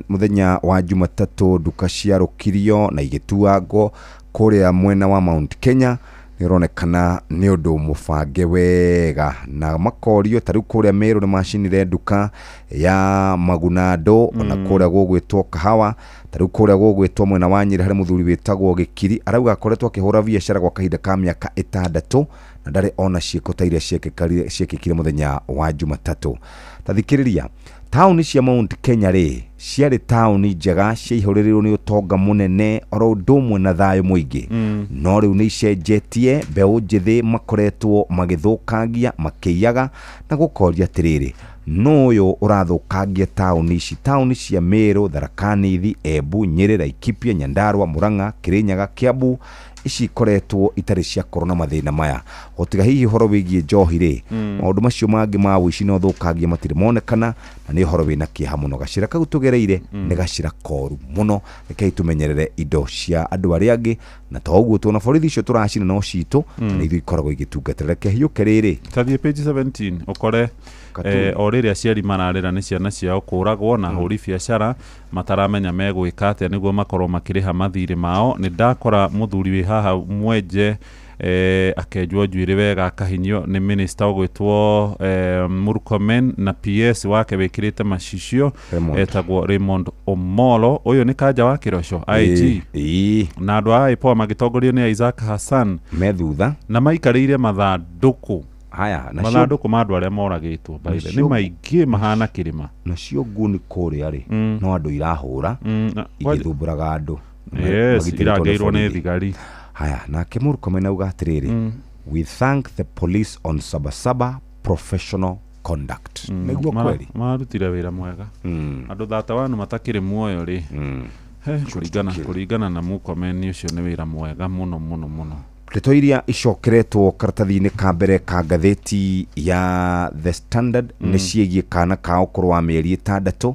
mũthenya wa Jumatatũ nduka ciarũkirio na igĩtuangwo kũrĩa mwena wa Mount Kenya, nĩ ũronekana nĩ ũndũ mũbange wega, na makorio ta rĩu kũrĩa Meru nĩ macinire nduka ya Magunando, ona kũrĩa gũgwĩtwo Kahawa, ta rĩu kũrĩa gũgwĩtwo mwena wa Nyĩrĩ harĩ mũthuri wĩtagwo Gĩkiri, arauga akoretwo akĩhũra biacara gwa kahinda ka mĩaka 6 na ndarĩ ona ciĩko ta iria ciĩkĩkire mũthenya wa Jumatatũ. Ta thikĩrĩria, taũni cia Mount Kenya rĩ ciarĩ taũni njega ciaihũrĩrĩirwo nĩ ũtonga mũnene oro ũndũ ũmwe na thayũ mũingĩ, no rĩu nĩ icenjetie, mbeũ njĩthĩ makoretwo magĩthũkangia makĩiyaga na gũkoria atĩrĩrĩ, nũ ũyũ ũrathũkangia taũni ici? Taũni cia Meru, Tharaka Nithi, Embu, Nyĩrĩ, Laikipia, Nyandarua, Murang'a, Kirinyaga, Kiambu, ici ikoretwo itarĩ ciakorwo na mathĩna maya, o tiga hihi ũhoro wĩgiĩ njohi rĩ, maũndũ macio mangĩ ma ũici na ũthũkangia matirĩ monekana, na nĩ ũhoro wĩna kĩeha mũno. Gacĩra kau tũgereire nĩ gacĩra koru mũno, rekei tũmenyerere indo cia andũ arĩa angĩ, na to ũguo tuona borithi icio tũracina no citũ, na ithuĩ ikoragwo igĩtungatĩra. Reke hiũke rĩrĩ tathiĩ page 17 ũkore o rĩrĩa aciari mararĩra nĩ ciana ciao kũragwo na ahũri biacara mataramenya megwĩka atĩa nĩguo makorwo makĩrĩha mathirĩ mao. Nĩ ndakora mũthuri wĩ haha mwenje, akenjwo njuĩrĩ wega akahinyio nĩ minister ũgwĩtwo Murkomen na PS wake wĩkĩrĩte macicio etagwo Raymond Omolo, ũyũ nĩ kanja wa Kĩroco IG, na andũ a IPOA magĩtongorio nĩ Isaac Hassan me thutha na maikarĩire mathandũkũ. Haya, mathandũkũ ma andũ arĩa moragĩtwo nĩ maingĩ mahana kĩrĩma. Nacio nguni kũrĩa rĩ, no andũ irahũra igĩthumbũraga andũ. Yes, irangĩirwo nĩ thigari. Haya, nake Murkomen auga atĩrĩrĩ, we thank the police on Sabasaba professional conduct. Nĩguo kweli marutire wĩra mwega. Andũ 31 matakĩrĩ muoyo rĩ, kũringana na Murkomen ũcio nĩ wĩra mwega mũno mũno mũno. Ndeto iria icokeretwo karatathi-inĩ ka mbere ka ngathĩti ya The Standard nĩ ciĩgiĩ kana ka ũkũrũ wa mĩeri 6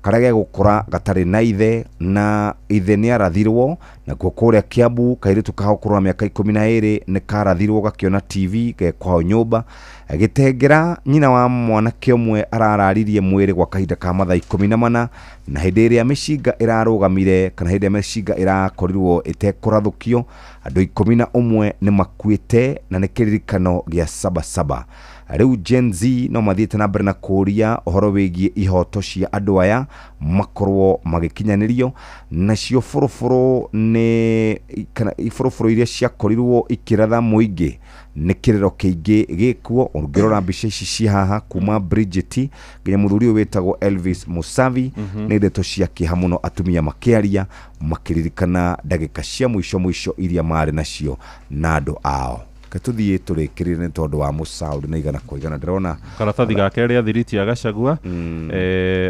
karĩa gegũkũra gatarĩ na ithe, na ithe nĩ arathirwo. Nakuo kũrĩa Kiambu kairĩtu ka ũkũrũ wa mĩaka 12 nĩ karathirwo gakĩona TV ge kwao nyũmba. Gĩtengera nyina wa mwanake ũmwe arararirie mwĩrĩ gwa kahinda ka mathaa 14, na hĩndĩ ĩrĩa mĩcinga ĩrarũgamire kana hĩndĩ ĩrĩa mĩcinga ĩrakorirwo ĩtekũrathũkio, andũ 11 nĩ makuĩte, na nĩ kĩririkano gĩa Sabasaba. Rĩu Gen Z no mathiĩte na mbere na kũũria ũhoro wĩgiĩ ihoto cia andũ aya makorwo magĩkinyanĩrio. Nacio bũrũbũrũ nĩ kana ibũrũbũrũ iria ciakorirwo ikĩratha mũingĩ nĩ kĩrĩro kĩingĩ gĩkuo. Ũngĩrora mbica ici ci haha kuma Bridget nginya mũthuri ũyũ wĩtagwo Elvis Musavi, nĩ ndeto cia kĩeha mũno, atumia makĩaria makĩririkana ndagĩka cia mũico mũico iria marĩ nacio na andũ ao. Tũthiĩ tũrĩkĩrĩre nĩ tondũ wa mũcaũri na igana kwa igana. Ndĩrona karatathi ga kerĩ athiriti ya Gachagua,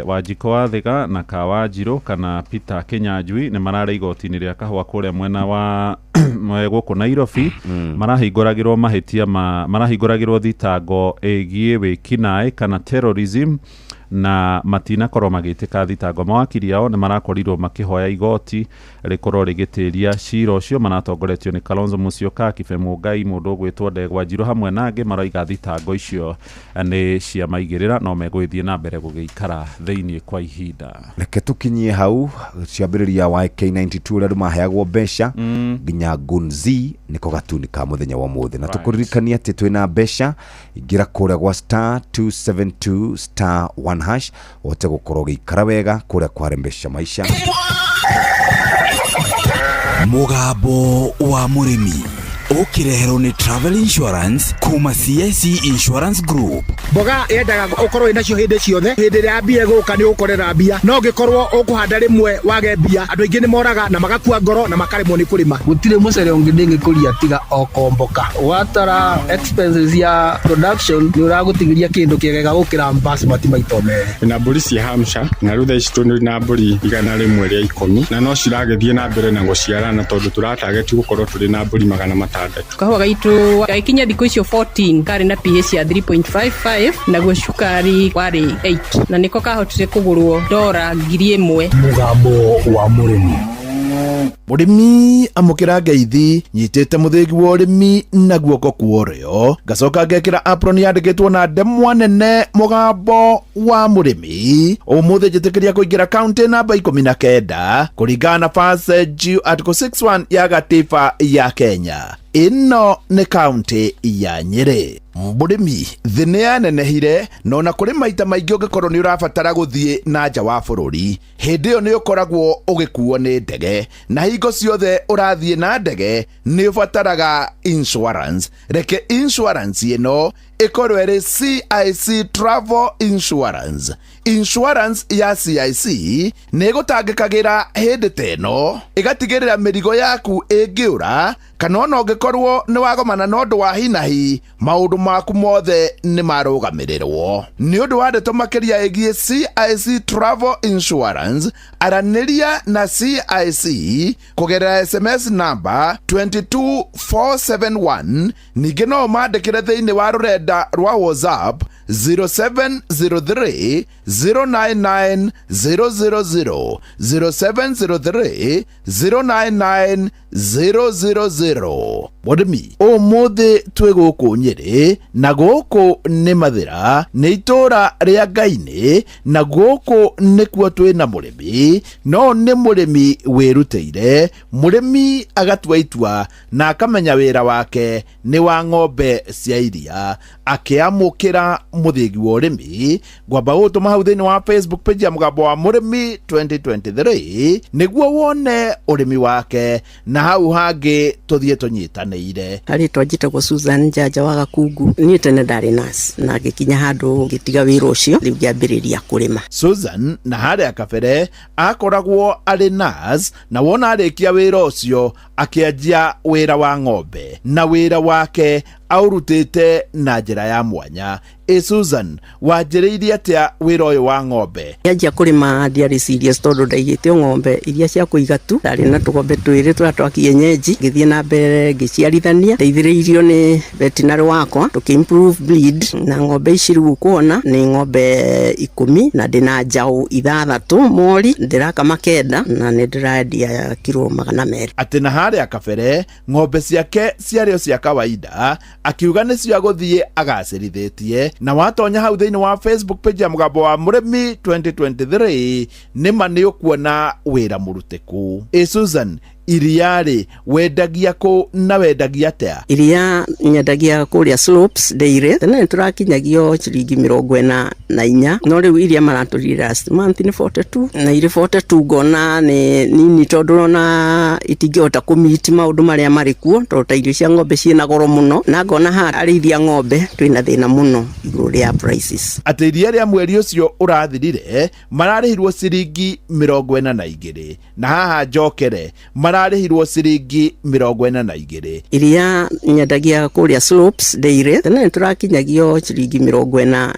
Wanjikũ wa Thĩga na Kawanjirũ kana Peter Kinyanjui nĩ mararĩ igoti-inĩ rĩa kahũa kũrĩa mwena wa gũkũ Nairobi, marahingũragĩrwo mahĩtia ma marahingũragĩrwo thitango ĩgiĩ wĩkinaĩ kana terrorism, na matinakorwo magĩtĩka thitango. Mawakiri ao nĩ marakorirwo makĩhoya igoti rĩkorwo rĩgĩtĩria cira ũcio, maratongoretio nĩ Kalonzo Musyoka, Kibe Mũngai, mũndũ ũgwĩtwo Ndegwa Njirũ hamwe na angĩ. Maroiga thitango icio nĩ cia maigĩrĩra, no megũgĩthiĩ na mbere gũgĩikara thĩinĩ kwa ihinda. Reke tũkinyie hau ciambĩrĩria YK92 ũrĩa andũ maheagwo mbeca nginya Gunzi nĩko gatuni ka mũthenya wa ũmũthĩ, na tũkũririkania atĩ twĩna mbeca. Ingĩra kũrĩa gwa star 272 star 1 hash ũhote gũkorwo ũgĩikara wega kũrĩa kwarembesha maisha. Mũgambo wa mũrĩmi ũkĩreherwo nĩ Travel Insurance kuma CIC Insurance Group. Mboga yendaga ũkorwo wĩ nacio hĩndĩ ciothe, hĩndĩ ĩrĩa mbia ĩgũka nĩ ũgũkorera mbia, no ũngĩkorwo ũkũhanda rĩmwe wage mbia, andũ aingĩ nĩ moraga na magakua ngoro na makaremwo nĩ kũrĩma. Gũtirĩ mũcere ũngĩ ndĩngĩkũria tiga o komboka. Watara expenses ya production nĩ ũragũtigĩria kĩndũ kĩega gũkĩra basmati maita merĩ. Na mbũri cia Hampshire, na rĩu thaa ici tũrĩ na mbũri 110 na no ciragĩthiĩ na mbere na gũciarana tondũ tũratageti gũkorwo tũrĩ na mbũri 500 6. Kahũa gaitũ gagĩkinya thikũ icio 14 karĩ na pH ya 3.55, naguo cukari warĩ 8, na nĩko kahotire kũgũrwo dora 1000. Mũgambo wa mũrĩmi. Mũrĩmi, amũkĩra ngeithi. Nyitĩte mũthĩgi wa ũrĩmi na guoko kwa ũrĩo, ngacoka ngekĩra apron yandĩkĩtwo na ndemwa nene, mũgambo wa mũrĩmi. Ũmũthĩ njĩtĩkĩria kũingĩra kaunti namba 19 kũringana na Passage Article 61 ya gatiba ya Kenya. Ĩno nĩ kaunti ya Nyĩrĩ. Mũrĩmi, thĩ nĩ yanenehire, na ona kũrĩ maita maingĩ ũngĩkorwo nĩ ũrabatara gũthiĩ na nja wa bũrũri, hĩndĩ ĩyo nĩ ũkoragwo ũgĩkuo nĩ ndege, na hingo ciothe ũrathiĩ na ndege nĩ ũbataraga insurance. Reke insurance ĩno ĩkorwo ĩrĩ CIC Travel Insurance. Insurance ya CIC nĩ ĩgũtangĩkagĩra hĩndĩ ta ĩno, ĩgatigĩrĩra mĩrigo yaku ĩngĩũra kana ona ũngĩkorwo nĩ wagomana na ũndũ wa hinahi, maũndũ maku mothe nĩ marũgamĩrĩrwo. Nĩ ũndũ wa ndeto makĩria ĩgiĩ CIC Travel Insurance, aranĩria na CIC kũgerera SMS namba 22471. Ningĩ no ũmandĩkĩre thĩinĩ wa rũrenda rwa WhatsApp 0703 099 000, 0703 099 000. Mũrĩmi, ũmũthĩ twĩ gũkũ Nyĩrĩ, na gũkũ nĩ Mathĩra, nĩ itũũra rĩa Ngainĩ, na gũkũ nĩkuo twĩ na mũrĩmi. No nĩ mũrĩmi wĩrutĩire, mũrĩmi agatua itua na akamenya wĩra wake nĩ wa ng'ombe cia iria. Akĩamũkĩra mũthĩgi wa ũrĩmi, ngwamba gũgũtũma hau thĩinĩ wa Facebook page ya mũgambo wa mũrĩmi 2023 nĩguo wone ũrĩmi wake, na hau hangĩ tũthiĩ tũnyitanĩire. Rĩtwa njĩtagwo Susan Njanja wa Gakungu. Niĩ tene ndarĩ nurse na ngĩkinya handũ ngĩtiga wĩra ũcio, rĩu ngĩambĩrĩria kũrĩma. Susan na harĩa kabere akoragwo arĩ nurse, na wona arĩkia wĩra ũcio akĩanjia wĩra wa ng'ombe, na wĩra wake aũrutĩte na njĩra ya mwanya. Ĩ Susan, wanjĩrĩirie atĩa wĩra ũyũ wa ng'ombe? Ngĩanjia kũrĩma ndiarĩ serious, tondũ ndaigĩte o ng'ombe iria cia kũiga tu. Ndarĩ na tũgombe twĩrĩ tũrĩa twa kienyeji. Ngĩthiĩ na mbere ngĩciarithania, ndeithĩrĩirio nĩ veterinary wakwa, tũkĩ improve breed, na ng'ombe ici rĩu ũkuona nĩ ng'ombe 10, na ndĩna njaũ 6, mori ndĩrakama 9, na nĩ ndĩrendia kiro 200. Atĩ na harĩa kabere ng'ombe ciake ciarĩ o cia kawaida, akiuga nĩcio agũthiĩ agacĩrithĩtie. Na watonya hau thĩinĩ wa Facebook page ya mũgambo wa mũrĩmi 2023, nĩma nĩ ũkuona wĩra mũrutĩku. Ĩ Susan, iria-rĩ, wendagia kũ na wendagia atĩa? Iria nyendagia kũrĩa Slopes Dairy. Tene nĩ tũrakinyagio ciringi 44, no rĩu iria maratũrire last month nĩ 42, na irĩ 42 ngona nĩ nini, tondũ ona itingĩhota kũmiti maũndũ marĩa marĩ kuo, tondũ ta irio cia ng'ombe ciĩna goro mũno, na ngona haha arĩithia ng'ombe twĩna thĩna mũno igũrũ rĩa prices. Atĩ iria rĩa mweri ũcio ũrathirire mararĩhirwo ciringi 42, na haha njokere, mararĩhirwo ciringi 42. Iria nyendagia kũrĩa Slopes Dairy. Tene nĩ tũrakinyagio ciringi 44,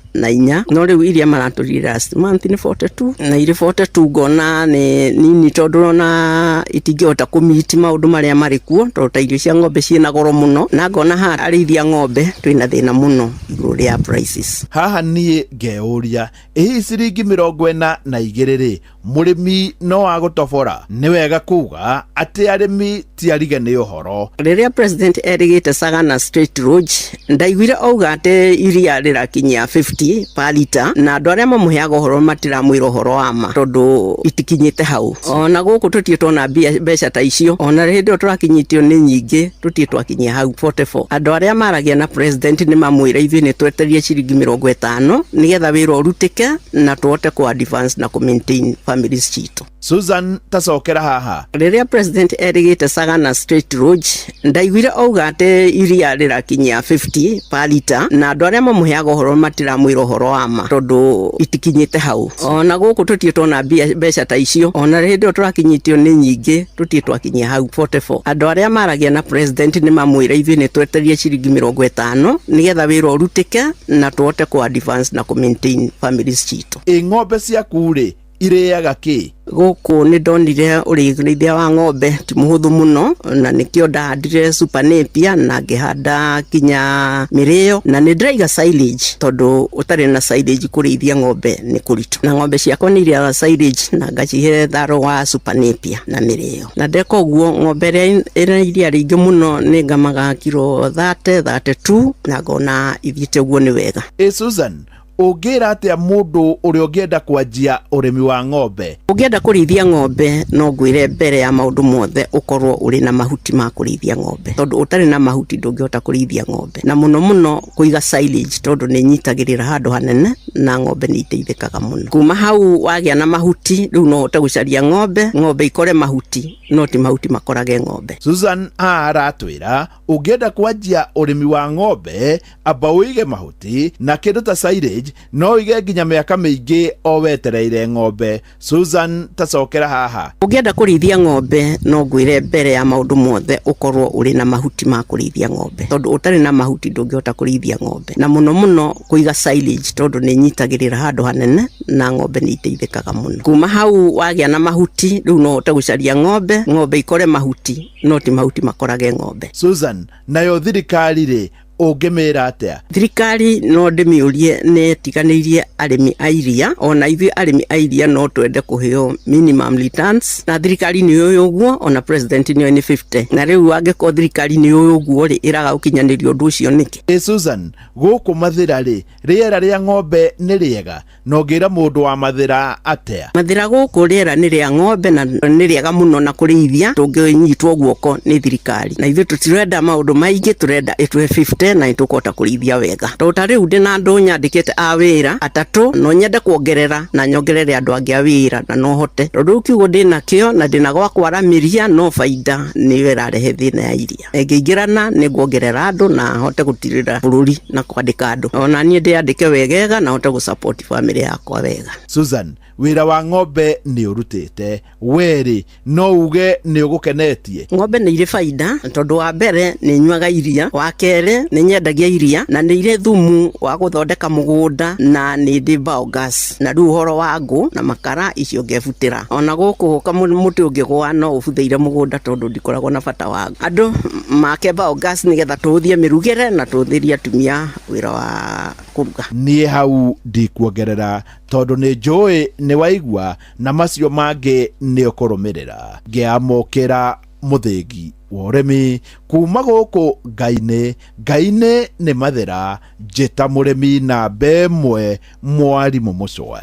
no rĩu iria maratũrire last month nĩ 42, na irĩ 42 ngona nĩ nini, tondũ ona itingĩhota kũmiti maũndũ marĩa marĩ kuo, tondũ ta irio cia ng'ombe ciĩna goro mũno, na ngona haha arĩithia ng'ombe twĩna thĩna mũno igũrũ rĩa prices. Haha niĩ ngeyũria, ĩ hihi ciringi 42 rĩ, mũrĩmi no agũtobora? Nĩ wega kuga atĩ arĩmi ti arige nĩ ũhoro. Rĩrĩa president erĩgĩte Sagana State Lodge, ndaiguire auga atĩ iria rĩrakinyia 50 per liter, na andũ arĩa mamũheaga ũhoro matiramwĩra ũhoro wa ma, tondũ itikinyĩte hau. Ona gũkũ tũtirĩ tuona mbeca ta icio, ona hĩndĩ ĩyo tũrakinyĩtio nĩ nyingĩ, tũtirĩ twakinyia hau 44. Andũ arĩa maragia na president nĩ mamwĩra ithuĩ nĩ twetereire ciringi 50 nĩgetha wĩra ũrutĩke na tũhote kũ advance na kũ maintain families citũ. Susan, tacokera haha. Rĩrĩa president erĩgĩte Sagana State Lodge, ndaiguire auga atĩ iria rĩrakinyia 50 per liter, na andũ arĩa mamũheaga ũhoro matiramwĩra ũhoro wa ma, tondũ itikinyĩte hau. Ona gũkũ tũtirĩ tuona mbeca ta icio, ona hĩndĩ ĩyo tũrakinyĩtio nĩ nyingĩ, tũtirĩ twakinyia hau 44. Andũ arĩa maragia na president nĩ mamwĩra ithuĩ nĩ twetereire ciringi 50 nĩgetha wĩra ũrutĩke na tũhote kũ advance na kũ maintain families citũ. Ĩ ng'ombe ciaku rĩ, Irĩaga kĩ? Gũkũ nĩ ndonire ũrĩithia wa ng'ombe ti mũhũthũ mũno, na nĩkĩo ndahandire super napier na ngĩhanda kinya mĩrĩo, na nĩ ndĩraiga silage tondũ ũtarĩ na silage kũrĩithia ng'ombe nĩ kũritũ, na ng'ombe ciakwa nĩ irĩaga silage na ngacihe tharo wa super napier na mĩrĩo, na ndeka ũguo ng'ombe ĩrĩa ĩna iria rĩingĩ mũno nĩ ngamaga kiro 30 32 na ngona ithiĩte ũguo nĩ wega. Ĩ Susan, ũngĩra atĩa mũndũ ũrĩa ũngĩenda kwanjia ũrĩmi wa ng'ombe? Ũngĩenda kũrĩithia ng'ombe no ngwĩre mbere ya maũndũ mothe ũkorwo ũrĩ na mahuti ma kũrĩithia ng'ombe, tondũ ũtarĩ na mahuti ndũngĩhota kũrĩithia ng'ombe, na mũno mũno kũiga silage tondũ nĩ ĩnyitagĩrĩra handũ hanene na ng'ombe nĩ iteithĩkaga mũno. Kuma hau wagĩa na mahuti rĩu no ũhote gũcaria ng'ombe, ng'ombe ikore mahuti no ti mahuti makorage ng'ombe. Susan aratwĩra ũngĩenda kwanjia ũrĩmi wa ng'ombe amba ũige mahuti na kĩndũ ta silage no ũige nginya mĩaka mĩingĩ o wetereire ng'ombe. Susan, tacokera haha. Ũngĩenda kũrĩithia ng'ombe no ngwĩre mbere ya maũndũ mothe ũkorwo ũrĩ na mahuti ma kũrĩithia ng'ombe, tondũ ũtarĩ na mahuti ndũngĩhota kũrĩithia ng'ombe, na mũno mũno kũiga silage tondũ nĩ ĩnyitagĩrĩra handũ hanene na ng'ombe nĩ iteithĩkaga mũno. Kuma hau wagĩa na mahuti rĩu no ũhote gũcaria ng'ombe, ng'ombe ikore mahuti no ti mahuti makorage ng'ombe. Susan, nayo thirikari rĩ ũngĩmĩra atĩa? Thirikari no ndĩmĩũrie nĩ ĩtiganĩirie arĩmi a iria, ona ithuĩ arĩmi a iria no twende kũheo minimum returns, na thirikari nĩ yũĩ ũguo, ona president nĩ oĩ nĩ 50, na rĩu angĩkorwo thirikari nĩ yũĩ ũguo rĩ, ĩraga gũkinyanĩria ũndũ ũcio nĩkĩ? Ĩ Susan, gũkũ Mathĩra rĩ, rĩera rĩa ng'ombe nĩ rĩega, na ũngĩra mũndũ wa Mathĩra atĩa? Mathĩra gũkũ rĩera nĩ rĩa ng'ombe na nĩ rĩega mũno na kũrĩithia tũngĩnyitwo guoko nĩ thirikari, na ithuĩ tũtirenda maũndũ maingĩ, tũrenda ĩtũhe 50 na nĩtũkũhota kũrĩithia wega, tondũ ta rĩu ndĩna andũ nyandĩkĩte a wĩra atatũ, no nyende kuongerera na nyongerere andũ angĩ a wĩra na no hote, tondũ rĩu kiugo ndĩnakĩo na ndĩna gwa kwaramĩria, no baida nĩyo ĩrarehe thĩna ya iria. Ĩngĩingĩrana nĩ nguongerera andũ na hote gũtirĩra bũrũri na kwandĩka andũ, ona niĩ ndĩandĩke wegega na hote gũsupport family yakwa wega. Susan, wĩra wa ng'ombe nĩ ũrutĩte werĩ, no uge nĩ ũgũkenetie? Ng'ombe nĩ irĩ baida tondũ wa mbere nĩ nyuaga iria, wa kerĩ nĩ nyendagia iria, na nĩ irĩ thumu wa gũthondeka mũgũnda, na nĩ ndĩ biogas, na rĩu ũhoro wa ngũ na makara icio ngebutĩra. Ona gũkũ mũtĩ ũngĩgũa no ũbuthĩire mũgũnda tondũ ndikoragwo na bata wa andũ make biogas nĩgetha tũhũthie mĩrugĩre na tũhũthĩrie atumia wĩra wa kũruga. Niĩ hau ndikuongerera tondũ nĩ njũĩ nĩ waigua na macio mangĩ nĩ ũkũrũmĩrĩra. Ngĩamũkĩra mũthĩgi wa ũrĩmi kuma gũkũ Ngai-inĩ, Ngai-inĩ nĩ Mathĩra, njĩta mũrĩmi namba ĩmwe mwarimũ Mũcwe.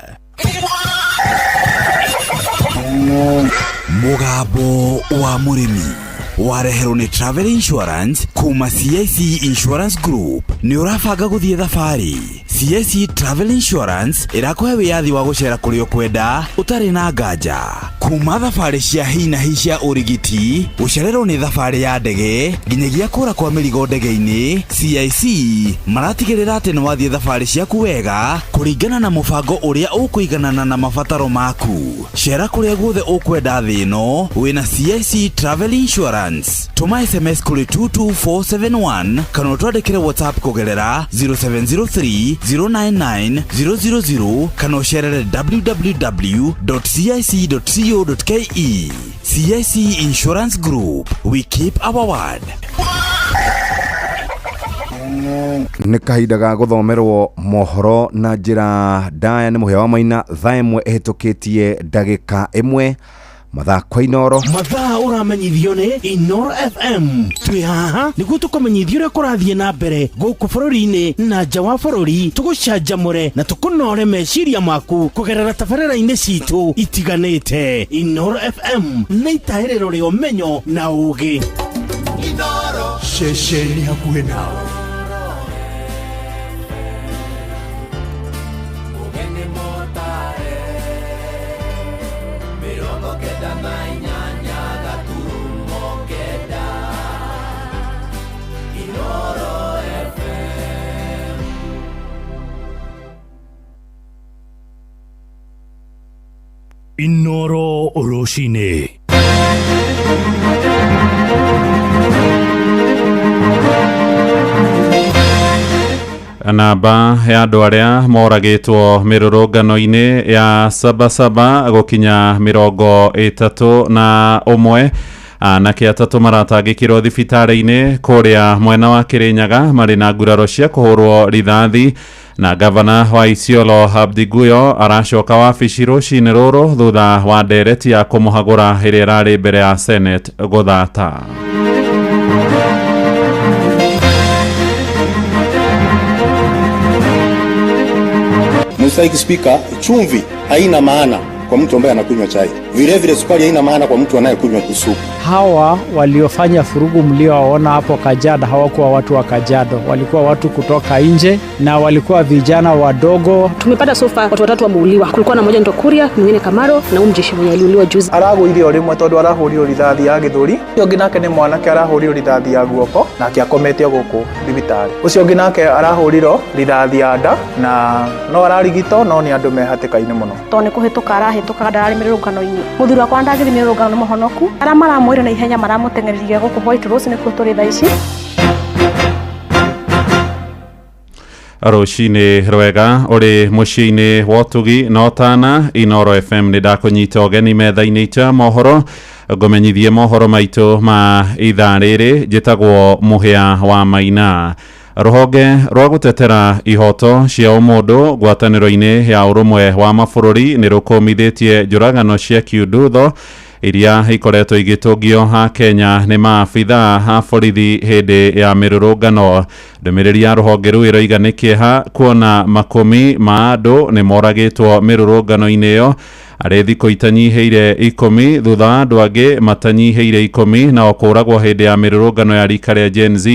Mũgambo wa mũrĩmi wareherwo nĩ Travel Insurance kuma CIC Insurance Group. Nĩ ũrabanga gũthiĩ thabarĩ? CIC Travel Insurance ĩrakũhe wĩyathi wa gũcera kũrĩa ũkwenda ũtarĩ na nganja, kuma thabarĩ cia hi na hi cia ũrigiti, gũcererwo nĩ thabarĩ ya ndege, nginyagia kũra kwa mĩrigo ndege-inĩ. CIC maratigĩrĩra atĩ nĩ wathiĩ thabarĩ ciaku wega kũringana na mũbango ũrĩa ũkũiganana na mabataro maku. Cera kũrĩa guothe ũkwenda thĩ ĩno wĩna CIC Travel Insurance. Tũma SMS kũrĩ 22471 kana ũtwandĩkĩre WhatsApp kũgerera 0703 099 000 kana ũcerere www.cic.co.ke. CIC Insurance Group, we keep our word. Nĩ kahinda ga gũthomerwo mohoro na njĩra ndaya nĩ Mũhĩa wa Maina, thaa 1 ĩhĩtũkĩtie ndagĩka 1, mathaa kwa Inoro. Mathaa ũramenyithio nĩ Inoro FM. Twĩ haha nĩguo tũkũmenyithie ũrĩa kũrathiĩ na mbere gũkũ bũrũri-inĩ na nja wa bũrũri, tũgũcanjamũre na tũkũnore meciria maku kũgerera tabarĩra-inĩ citũ itiganĩte. Inoro FM nĩ itahĩrĩro rĩa ũmenyo na ũũgĩ. Ceceni hakuhĩ nawe. Inoro rũcinĩ. Namba ya andũ arĩa moragĩtwo mĩrũrũngano-inĩ ya Sabasaba gũkinya 31. Anake 3 maratangĩkĩrwo thibitarĩ-inĩ kũrĩa mwena wa Kĩrĩnyaga marĩ na nguraro cia kũhũrwo rithathi. Na gavana wa Isiolo Abdi Guyo aracoka wabici rũcinĩ rũrũ thutha wa ndereti ya kũmũhagũra ĩrĩa ĩrarĩ mbere ya Senate gũthata. Mstahiki Spika, chumvi haina maana kwa mtu ambaye anakunywa chai. Vile vile sukari haina maana kwa mtu anayekunywa supu. Hawa waliofanya furugu mliowaona hapo Kajiado hawakuwa watu wa Kajiado, walikuwa watu kutoka nje na walikuwa vijana wadogo. Tumepata sofa watu 3 wameuliwa. Kulikuwa na mmoja ndo Kuria, mwingine Kamaro na huyu mjeshi mwenye aliuliwa juzi. Aragũire o rĩmwe tondũ arahũrirwo rithathi ya gĩthũri. Ũcio ũngĩ nake nĩ mwanake arahũrirwo rithathi ya guoko nake akomete gũkũ thibitarĩ. Ũcio ũngĩ nake arahũrirwo rithathi ya nda na no ararigitwo no nĩ andũ me hatĩka-inĩ mũno. Tondũ nĩ kũhĩtũka arahĩtũkaga ndararĩ mĩrũrũngano-inĩ. Mũthuri wakwa ndangĩthiĩ mĩrũrũngano nĩ mũhonoku. Arĩa maramwĩra na ihenya maramũteng'eririe gũkũ White Rose nĩkuo tũrĩ thaa ici. Rũcinĩ rwega ũrĩ mũciĩ-inĩ wa ũtugi na ũtana. Inoro FM nĩ ndakũnyita ũgeni metha-inĩ itũ ya mohoro ngũmenyithie mohoro maitũ ma ithaa rĩrĩ. Njĩtagwo Mũhĩa wa Maina. Rũhonge rwa gũtetera ihoto cia ũmũndũ ngwatanĩro-inĩ ya ũrũmwe wa mabũrũri nĩ rũkũmithĩtie njũragano cia kiundutho iria ikoretwo igĩtũngio ha Kenya nĩ maabithaa a borithi hĩndĩ ya mĩrũrũngano. Ndũmĩrĩri ya rũhonge rũu ĩroiga nĩ kĩeha kuona makũmi ma andũ nĩ moragĩtwo mĩrũrũngano-inĩ ĩyo arĩ thikũ itanyihĩire 10 thutha wa andũ angĩ matanyihĩire 10 nao kũragwo hĩndĩ ya mĩrũrũngano ya rika rĩa Gen Z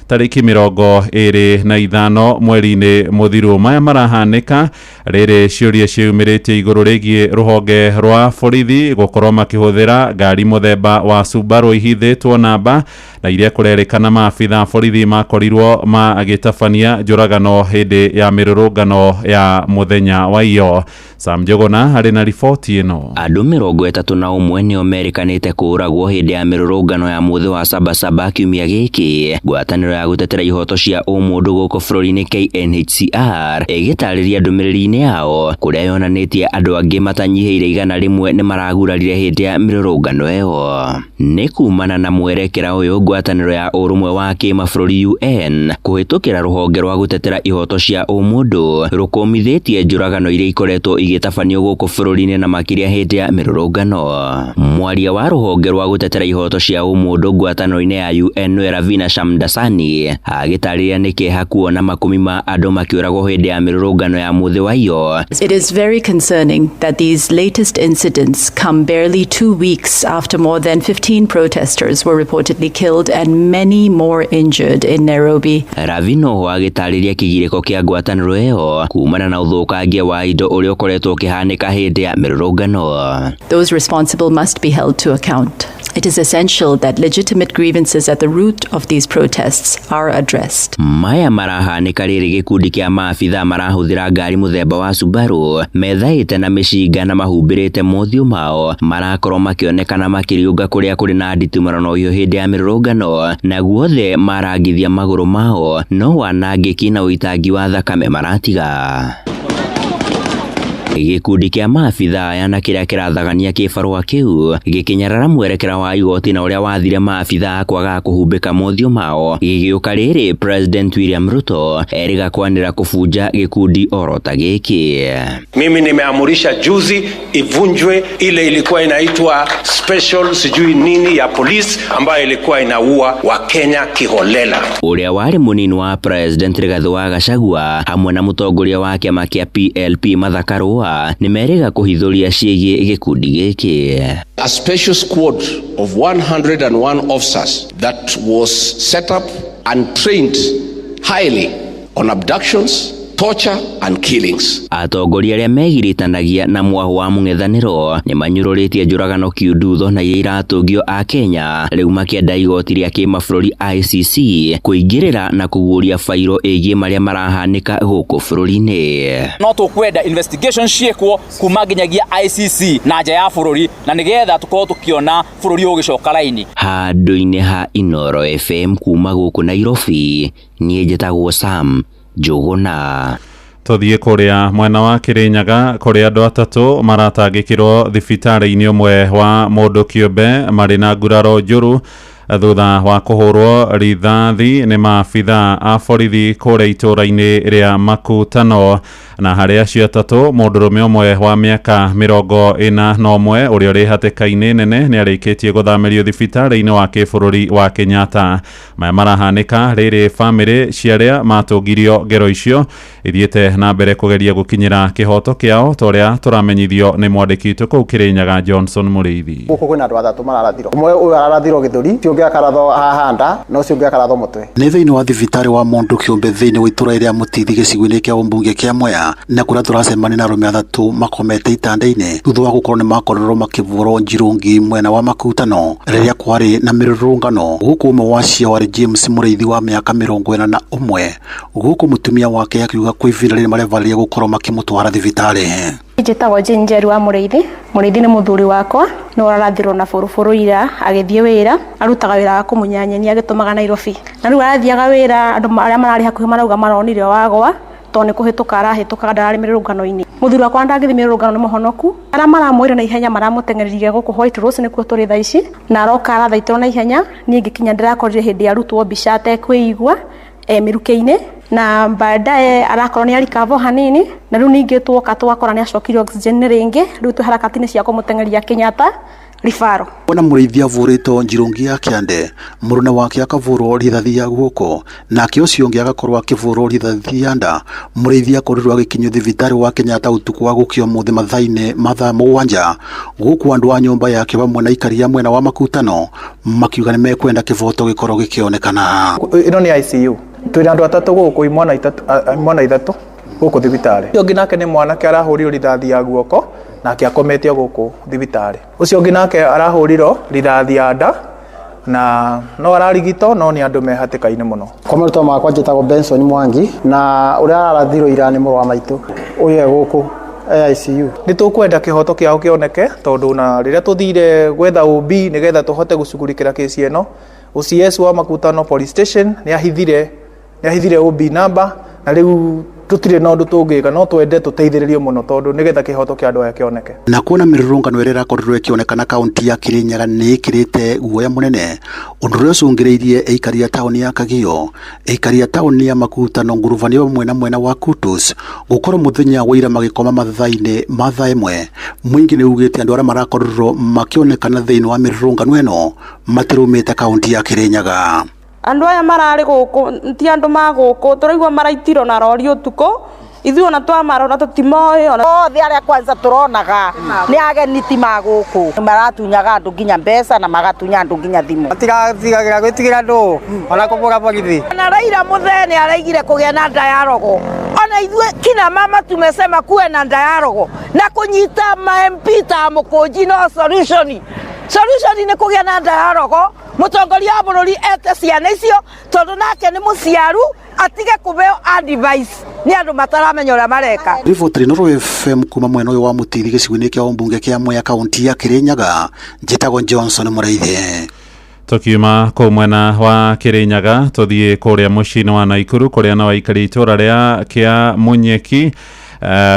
tarĩki 25 mweri-inĩ mũthiru. Maya marahanĩka rĩrĩ ciũria ciumĩrĩtie igũrũ rĩgiĩ rũhonge rwa borithi gũkorwo makĩhũthĩra ngari mũthemba wa Subaru ihithĩtwo namba na iria kũrerĩkana maabitha borithi makorirwo magĩtabania njũragano hĩndĩ ya mĩrũrũngano ya mũthenya wa iyo. Sam Njuguna arĩ na riboti ĩno. Andũ 31 nĩo merĩkanĩte kũũragwo hĩndĩ ya mĩrũrũngano ya mũthĩ wa Sabasaba kiumia gĩkĩ. Ngwatanĩro ya gũtetera ihoto cia ũmũndũ gũkũ bũrũri-inĩ KNHCR ĩgĩtarĩria ndũmĩrĩri-inĩ yao kũrĩa yonanĩtie andũ angĩ matanyihĩire 100 nĩ maragurarire hĩndĩ ya mĩrũrũngano ĩyo. Nĩ kumana na mwerekera ũyũ ngwatanĩro ya ũrũmwe wa kĩmabũrũri UN kũhĩtũkĩra rũhonge rwa gũtetera ihoto cia ũmũndũ rũkũmithĩtie njũragano iria ikoretwo igĩtabanio gũkũ bũrũri-inĩ na makĩria hĩndĩ ya mĩrũrũngano. Mwaria wa rũhonge rwa gũtetera ihoto cia ũmũndũ ngwatanĩro-inĩ ya UN nĩwe Ravina Shamdasani agĩtarĩria nĩ kĩeha kuona makũmi ma andũ makĩũragwo hĩndĩ ya mĩrũrũngano ya mũthĩ wa iyo. It is very concerning that these latest incidents come barely 2 weeks after more than 15 protesters were reportedly killed and many more injured in Nairobi. Ravina oho agĩtarĩria kĩgirĩko kĩa ngwatanĩro ĩyo kumana na ũthũkangia wa indo ũrĩa ũkoretwo ũkĩhanĩka hĩndĩ ya mĩrũrũngano. Those responsible must be held to account. It is essential that legitimate grievances at the root of these protests are addressed. Maya marahanĩka rĩrĩ gĩkundi kĩa maabitha marahũthĩra ngari mũthemba wa Subaru methaĩte na mĩcinga na mahumbĩrĩte mothiũ mao marakorwo makĩonekana makĩriũnga kũrĩa kũrĩ na nditimũrano hiũ hĩndĩ ya mĩrũrũngano na guothe marangithia magũrũ mao no wanangĩki na ũitangi wa thakame maratiga. Gĩkundi kĩa maabitha aya na kĩrĩa kĩrathagania kĩbarũa kĩu gĩkĩnyarara mwerekera wa igoti na ũrĩa wathire maabitha kwaga kũhumbĩka mothiũ mao gĩgĩũka rĩrĩ President William Ruto erĩga kwanĩra kũbunja gĩkundi oro ta gĩkĩ. Mimi nimeamurisha juzi ivunjwe ile ilikuwa inaitwa special sijui nini ya polisi ambayo ilikuwa inaua Wakenya kiholela. Ũrĩa warĩ mũnini wa President Rigathi wa Gachagua hamwe na mũtongoria wa kĩama kĩa PLP Martha Karua nĩ merĩga kũhithũria ciĩgiĩ gĩkundi gĩkĩ. A special squad of 101 officers that was set up and trained highly on abductions, torture and killings. Atongoria arĩa megiritanagia na mwahu wa mũng'ethanĩro nĩ manyũrũrĩtie njũragano kiundutho na iria iratũngio a Kenya rĩu makĩenda igoti rĩa kĩmabũrũri ICC kũingĩrĩra na kũguũria bairo ĩgiĩ marĩa marahanĩka gũkũ bũrũri-inĩ. No tũkwenda investigation ciĩkwo kuma nginyagia ICC na nja ya bũrũri na nĩgetha tũkorwo tũkĩona bũrũri ũgĩcoka raini. Handũ-inĩ ha Inoro FM kuma gũkũ Nairobi, niĩ njĩtagwo Sam Njũgũna. Tũthiĩ kũrĩa mwena wa Kĩrĩnyaga kũrĩa andũ atatũ maratangĩkĩrwo thibitarĩ-inĩ ũmwe wa mũndũ kĩũmbe marĩ na nguraro njũru thutha wa kũhũrwo rithathi nĩ maabitha a borithi kũrĩa itũũra-inĩ rĩa Makutano. Na harĩ acio atatũ, mũndũrũme ũmwe wa mĩaka 41 ũrĩa ũrĩ hatĩka-inĩ nene nĩ arĩkĩtie gũthamĩrio thibitarĩ-inĩ wa kĩbũrũri wa Kenyatta. Maya marahanĩka rĩrĩ bamĩrĩ cia arĩa matũngirio ngero icio ithiĩte na mbere kũgeria gũkinyĩra kĩhoto kĩao ta ũrĩa tũramenyithio nĩ mwandĩki witũ kũu Kĩrĩnyaga Johnson Mũrĩithi. Gũkũ kwĩna andũ atatũ mararathirwo, ũmwe ũyũ ararathirwo gĩthũri, ũcio ũngĩ akarathwo haha nda na ũcio ũngĩ akarathwo mũtwe. Nĩ thĩinĩ wa thibitarĩ wa mũndũ kĩũmbe thĩinĩ wa itũra rĩa Mũtithi gĩcigo-inĩ kĩa ũmbunge kĩa Mwea na kũrĩa tũracemania na arũme atatũ makomete itanda-inĩ thutha wa gũkorwo nĩ makorirwo makĩvũrwo njirũngi mwena wa Makutano rĩrĩa kwarĩ na mĩrũrũngano. Gũkũ ũmwe wacio warĩ James Mũrĩithi wa mĩaka 41, gũkũ mũtumia wake akiuga kwĩ ivinda rĩrĩ marevarĩria gũkorwo makĩmũtwara thibitarĩ. Njĩtagwo Jane Njeru wa Mũrĩithi. Mũrĩithi nĩ mũthuri wakwa, nĩ ũrarathirwo na bũrũbũrũ ira agĩthiĩ wĩra, arutaga wĩra wa kũmunya nyeni agĩtũmaga Nairobi. Na rĩu arathiaga wĩra, andũ arĩa mararĩ hakuhĩ marauga maronire wagwa tondũ nĩ kũhĩtũka arahĩtũkaga ndararĩ mĩrũrũngano-inĩ. Mũthuri wakwa ndangĩthiĩ mĩrũrũngano nĩ mũhonoku. Arĩa maramwĩra na ihenya maramũteng'eririe gũkũ White Rose nĩkuo tũrĩ thaa ici, na aroka arathaitĩrwo na ihenya. Niĩ ngĩkinya ndĩrakorire hĩndĩ arutwo mbica atekwĩigua mĩrukĩ-inĩ, na baadaye arakorwo nĩ arikavo hanini, na rĩu ningĩ tuoka twakora nĩ acokire oxygen rĩngĩ. Rĩu twĩ harakati-inĩ cia kũmũteng'eria Kenyatta ribaro. Ona Mũrĩithi avũrĩtwo njirũngi ya kĩande, mũrũne wake akavũrwo rithathi ya guoko, nake ũcio ũngĩ agakorwo akĩvũrwo rithathi ya nda. Mũrĩithi akorirwo agĩkinyio thibitarĩ wa Kenyatta ũtukũ wa gũkĩa ũmũthĩ mathaa-inĩ ma thaa 7, gũkũ andũ a nyũmba yake vamwe na aikari a mwena wa Makutano makiuga nĩ mekwenda kĩvoto gĩkorwo gĩkĩonekana. Ĩno nĩ ICU, twĩna andũ atatũ gũkũ, imwana ithatũ gũkũ thibitarĩ. Ũcio ũngĩ nake nĩ mwanake arahũrirwo rithathi ya guoko nake akomete gũkũ thibitarĩ. Ũcio ũngĩ nake arahũrirwo rithathi ya nda na no ararigitwo no nĩ andũ me hatĩka-inĩ mũno. Kwa marĩtwa makwa njĩtagwo Benson Mwangi, na ũrĩa ararathirwo ira nĩ mũrũ wa maitũ ũyũ e gũkũ ICU. Nĩ tũkwenda kĩhoto kĩao kĩoneke tondũ na rĩrĩa tũthire gwetha OB nĩgetha tũhote gũcugurikĩra kesi ĩno, OCS wa Makutano Police Station nĩ ahithire OB number, na rĩu tũtirĩ na ũndũ tũngĩka, no twende tũteithĩrĩrio mũno tondũ nĩgetha kĩhoto kĩa andũ aya kĩoneke. Na kuona mĩrũrũngano ĩrĩa ĩrakorirwo ĩkĩonekana kaunti ya Kĩrĩnyaga nĩ ĩkĩrĩte guoya mũnene, ũndũ ũrĩa ũcũngĩrĩirie aikari a taũni ya Kagio, aikari a taũni ya Makutano, Ngurubani vamwe na mwena wa Kutus gũkorwo mũthenya wa ira magĩkoma mathaa-inĩ ma thaa 1. Mũingĩ nĩ ugĩte andũ arĩa marakorirwo makĩonekana thĩinĩ wa mĩrũrũngano ĩno matirumĩte kaunti ya Kĩrĩnyaga. Andũ aya mararĩ gũkũ ti andũ ma gũkũ, tũraigua maraitirwo na rori ũtukũ, ithuĩ ona twamarora tũtimoĩ ona othe arĩa kwanza tũronaga nĩ ageni ti ma gũkũ, maratunyaga andũ nginya mbeca na magatunya andũ nginya thimũ, matigatigagĩra gwĩtigĩra andũ ona kũbũra borithi. Na Raila mũthee nĩ araigire kũgĩa na dialogue, ona ithuĩ kina mama tumesema kuwe na dialogue na kũnyita ma MP ta Mũkũnji no solution. Solution nĩ kũgĩa na dialogue, mũtongoria wa bũrũri ete ciana icio tondũ nake nĩ mũciaru, atige kũbeo advice nĩ andũ mataramenya ũrĩa mareka. Riboti Inooro FM kuma mwena ũyũ wa Mũtithi gĩcigo-inĩ kĩa ũmbunge kĩa Mwea kaunti ya Kĩrĩnyaga, njĩtagwo Johnson Mũrĩithi. Tukiuma kũu mwena wa Kĩrĩnyaga tũthiĩ kũrĩa mũciĩ-inĩ wa Naikuru kũrĩa na aikari itũũra rĩa kĩa Munyeki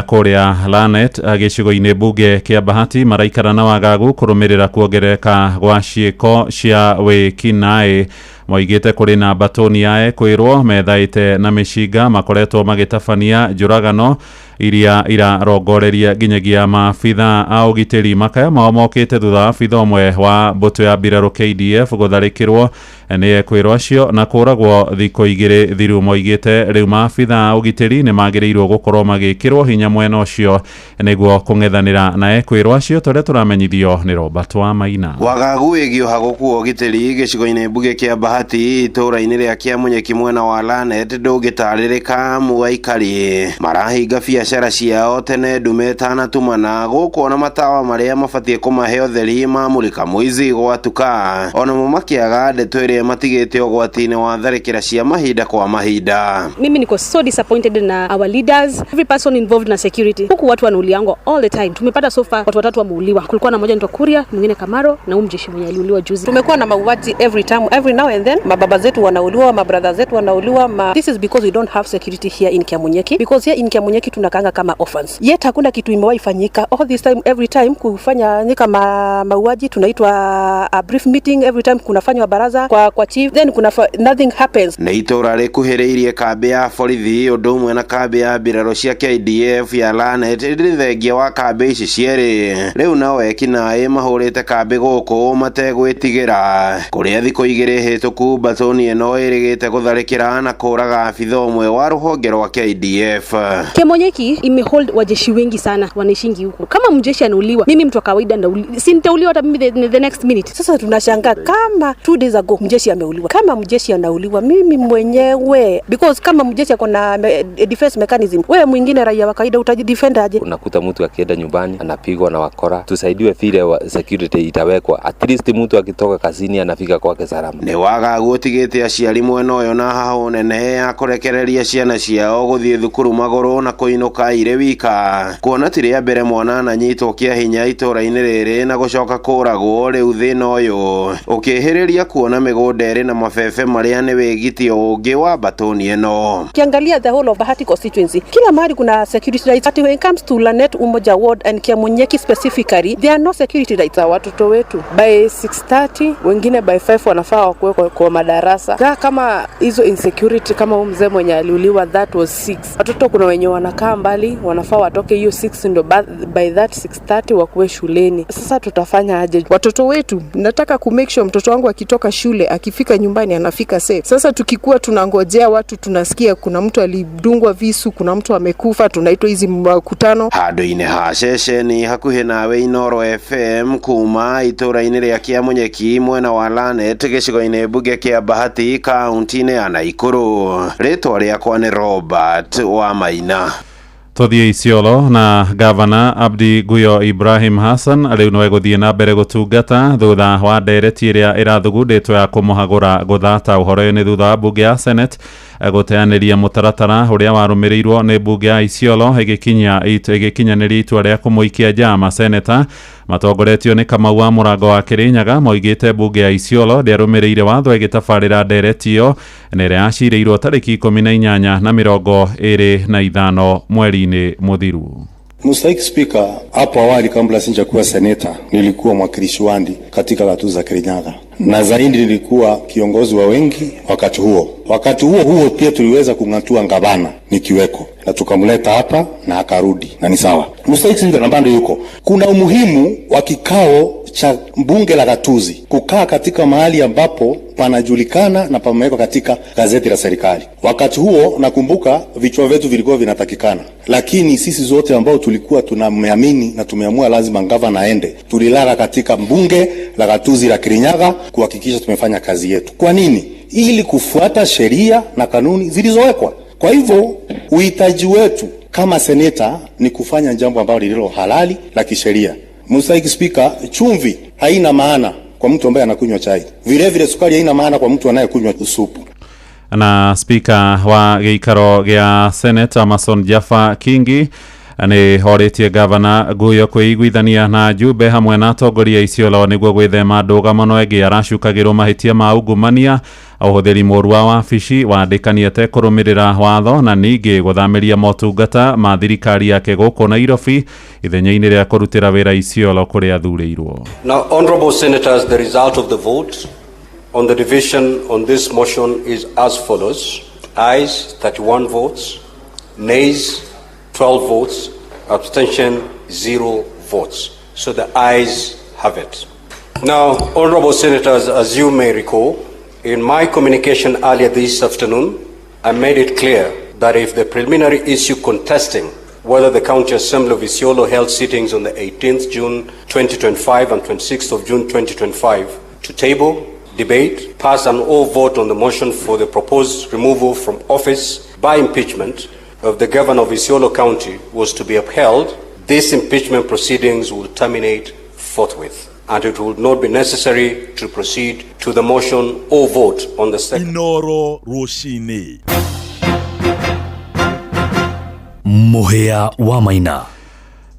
kũrĩa Lanet gĩcigo-inĩ mbunge kĩa Bahati maraikara na wagagu kũrũmĩrĩra kuongerereka gwa ciĩko cia wĩkinaĩ. Moigĩte kũrĩ na mbatoni ya ekwĩrwo methaĩte na mĩcinga makoretwo magĩtabania njũragano iria irarongoreria nginyagia maabitha a ũgitĩri. Makaya mao mokĩte thutha wa abitha ũmwe wa mbũtũ ya mbirarũ KDF gũtharĩkĩrwo nĩ ekwĩrwo acio na kũragwo thikũ 2 thiru. Moigĩte rĩu maabitha a ũgitĩri nĩ magĩrĩirwo gũkorwo magĩkĩrwo hinya mwena ũcio nĩguo kũng'ethanĩra na ekwĩrwo acio, tũrĩa tũramenyithio nĩ Robert wa Maina. Wagagu wĩgiĩ ũhagũku wa ũgitĩri gĩcigo-inĩ mbunge kĩa Bahati itũũra-inĩ rĩa Kĩamunyeki mwena wa Lanet ndũngĩtarĩrĩka amu aikari marahinga biacara ciao tene ndume ĩtanatumana, gũkũ ona matawa marĩa mabatiĩ kũmahe ũtheri mamũrĩka mũici gwatuka, onamo makĩaga ndeto ĩrĩa matigĩte ũgwati-inĩ wa tharĩkĩra cia mahinda kwa mahinda. Mimi niko so disappointed na our leaders, every person involved na security. Huku watu wanauliangwa all the time. Tumepata so far watu watatu wameuliwa. Kulikuwa na mmoja anaitwa Kuria, mwingine Kamaro na huyu mjeshi mwenye aliuliwa juzi. Tumekuwa na mauaji every time, every now and and then mababa zetu wanauliwa, mabrother zetu wanauliwa. This is because we don't have security here in Kiamunyeki, because here in Kiamunyeki tunakaanga kama orphans. Yet hakuna kitu imewahi fanyika all this time. Every time kufanyika mauaji tunaitwa a brief meeting, every time kunafanywa baraza kwa chief, then kuna nothing happens. Nĩ itũra rĩkuhĩrĩirie kambĩ ya borithi ũndũ ũmwe na kambĩ ya mbirarũ cia KDF ya Lanet, ĩndĩ thengia wa kambĩ ici cierĩ rĩu nao ekinaĩ mahũrĩte kambĩ gũkũ mategwĩtigĩra, kũrĩa thikũ igĩrĩ hĩtũku mbatũni ĩno ĩrĩgĩte gũtharĩkĩra na kũraga abitha ũmwe wa rũhonge rwa KDF. Kiamunyeki imehold wajeshi wengi sana wanaishingi huko. Kama mjeshi anauliwa, mimi mtu wa kawaida si nitauliwa hata mimi the next minute. Sasa tunashangaa kama 2 days ago mjeshi ameuliwa, kama mjeshi anauliwa mimi mwenyewe, because kama mjeshi ako na defense mechanism, wewe mwingine raia wa kawaida utajidefend aje? Unakuta mtu akienda nyumbani anapigwa na wakora. Tusaidiwe vile security itawekwa, at least mtu akitoka kazini anafika kwake salama. Nĩ wagagu ũtigĩte aciari mwena ũyũ na hahũ nene ya kũrekereria ciana ciao gũthiĩ thukuru magũrũ na kũinũka irĩ wika, kuona ti rĩa mbere mwana ananyitwo kĩa hinya itũra-inĩ rĩrĩ na gũcoka kũragwo. Rĩu thĩna ũyũ ũkĩhĩrĩria kuona mĩgũnda ĩrĩ na mabebe marĩa nĩ wĩgitio ũngĩ wa mbatũni ĩno. Ukiangalia the whole of Bahati constituency, kila mahali kuna security rights. But when it comes to Lanet Umoja Ward and Kiamunyeki specifically, there are no security rights. Watoto wetu by 6:30, wengine by 5 wanafaa wakuwe kwa madarasa. Kama hizo insecurity, kama huyu mzee mwenye aliuliwa, that was 6. Watoto kuna wenye wanakaa mbali, wanafaa watoke hiyo 6 ndio by that 6:30 wakuwe shuleni. Sasa tutafanya aje? Watoto wetu, nataka ku make sure mtoto wangu akitoka shule, akifika nyumbani anafika safe. Sasa tukikuwa tunangojea watu, tunasikia kuna mtu alidungwa visu, kuna mtu amekufa, tunaitwa hizi mkutano. Handũ-inĩ ha ceceni hakuhĩ nawe Inoro FM kuma itũra-inĩ rĩa Kiamunyeki mwena wa Lanet gĩcigo-inĩ mbunge kĩa Bahati kaunti-inĩ ya Naikuru. Rĩtwa rĩakwa nĩ Robert wa Maina. Tuthiĩ Isiolo na gavana Abdi Guyo Ibrahim Hassan rĩu nĩwe gũthiĩ na mbere gũtungata thutha wa ndereti ĩrĩa ĩrathugundĩtwo ya kũmũhagũra gũthata. Ũhoro ũyũ nĩ thutha wa mbunge ya Senate gũteanĩria mũtaratara ũrĩa warũmĩrĩirwo nĩ mbunge ya Isiolo ĩgĩkinyanĩria itua rĩa kũmũikia nja. Maseneta matongoretio nĩ Kamau wa Mũrango wa Kĩrĩnyaga moigĩte mbunge ya Isiolo ndĩarũmĩrĩire watho ĩgĩtabarĩra ndereti ĩyo na ĩrĩa yacirĩirwo tarĩki 18 na 25 mweri-inĩ mũthiru. Mstahiki Spika, hapo awali kabla sijakuwa seneta nilikuwa mwakilishi wandi katika gatuzi za Kirinyaga, na zaidi nilikuwa kiongozi wa wengi wakati huo. Wakati huo huo pia tuliweza kung'atua ngavana nikiweko, na tukamleta hapa na akarudi, na ni sawa. Mstahiki Spika, na bado yuko. Kuna umuhimu wa kikao cha bunge la gatuzi kukaa katika mahali ambapo panajulikana na pamewekwa katika gazeti la serikali. Wakati huo nakumbuka vichwa vyetu vilikuwa vinatakikana, lakini sisi zote ambao tulikuwa tunaamini na tumeamua lazima gavana aende, tulilala katika bunge la gatuzi la Kirinyaga kuhakikisha tumefanya kazi yetu. Kwa nini? Ili kufuata sheria na kanuni zilizowekwa. Kwa hivyo uhitaji wetu kama seneta ni kufanya jambo ambalo lililo halali la kisheria. Mstahiki Spika, chumvi haina maana kwa mtu ambaye anakunywa chai. Vile vile sukari haina maana kwa mtu anayekunywa supu. Na spika wa gĩikaro gĩa Senate Amason Jaffa Kingi nĩ horĩtie gavana Guyo kwĩiguithania na Jube hamwe na atongoria Isiolo nĩguo gwĩthema ndũgamano ĩngĩ. Aracukagĩrwo mahĩtia ma ungumania, ũhũthĩri mũũru wa wabici, wandĩkani atekũrũmĩrĩra watho na ningĩ gũthamĩria motungata ma thirikari yake gũkũ Nairobi ithenya-inĩ rĩa kũrutĩra wĩra Isiolo kũrĩa athurĩirwo. Now, honorable senators, the result of the vote on the division on this motion is as follows: ayes 31 votes, nays 12 votes, abstention 0 votes. So the ayes have it. Now, honorable senators, as you may recall, in my communication earlier this afternoon, I made it clear that if the preliminary issue contesting whether the County Assembly of Isiolo held sittings on the 18th June 2025 and 26th of June 2025 to table, debate, pass and all vote on the motion for the proposed removal from office by impeachment of the governor of Isiolo County was to be upheld, these impeachment proceedings will terminate forthwith, and it would not be necessary to proceed to the motion or vote on the second. Inoro Rũcinĩ. Mũhĩa wa Maina.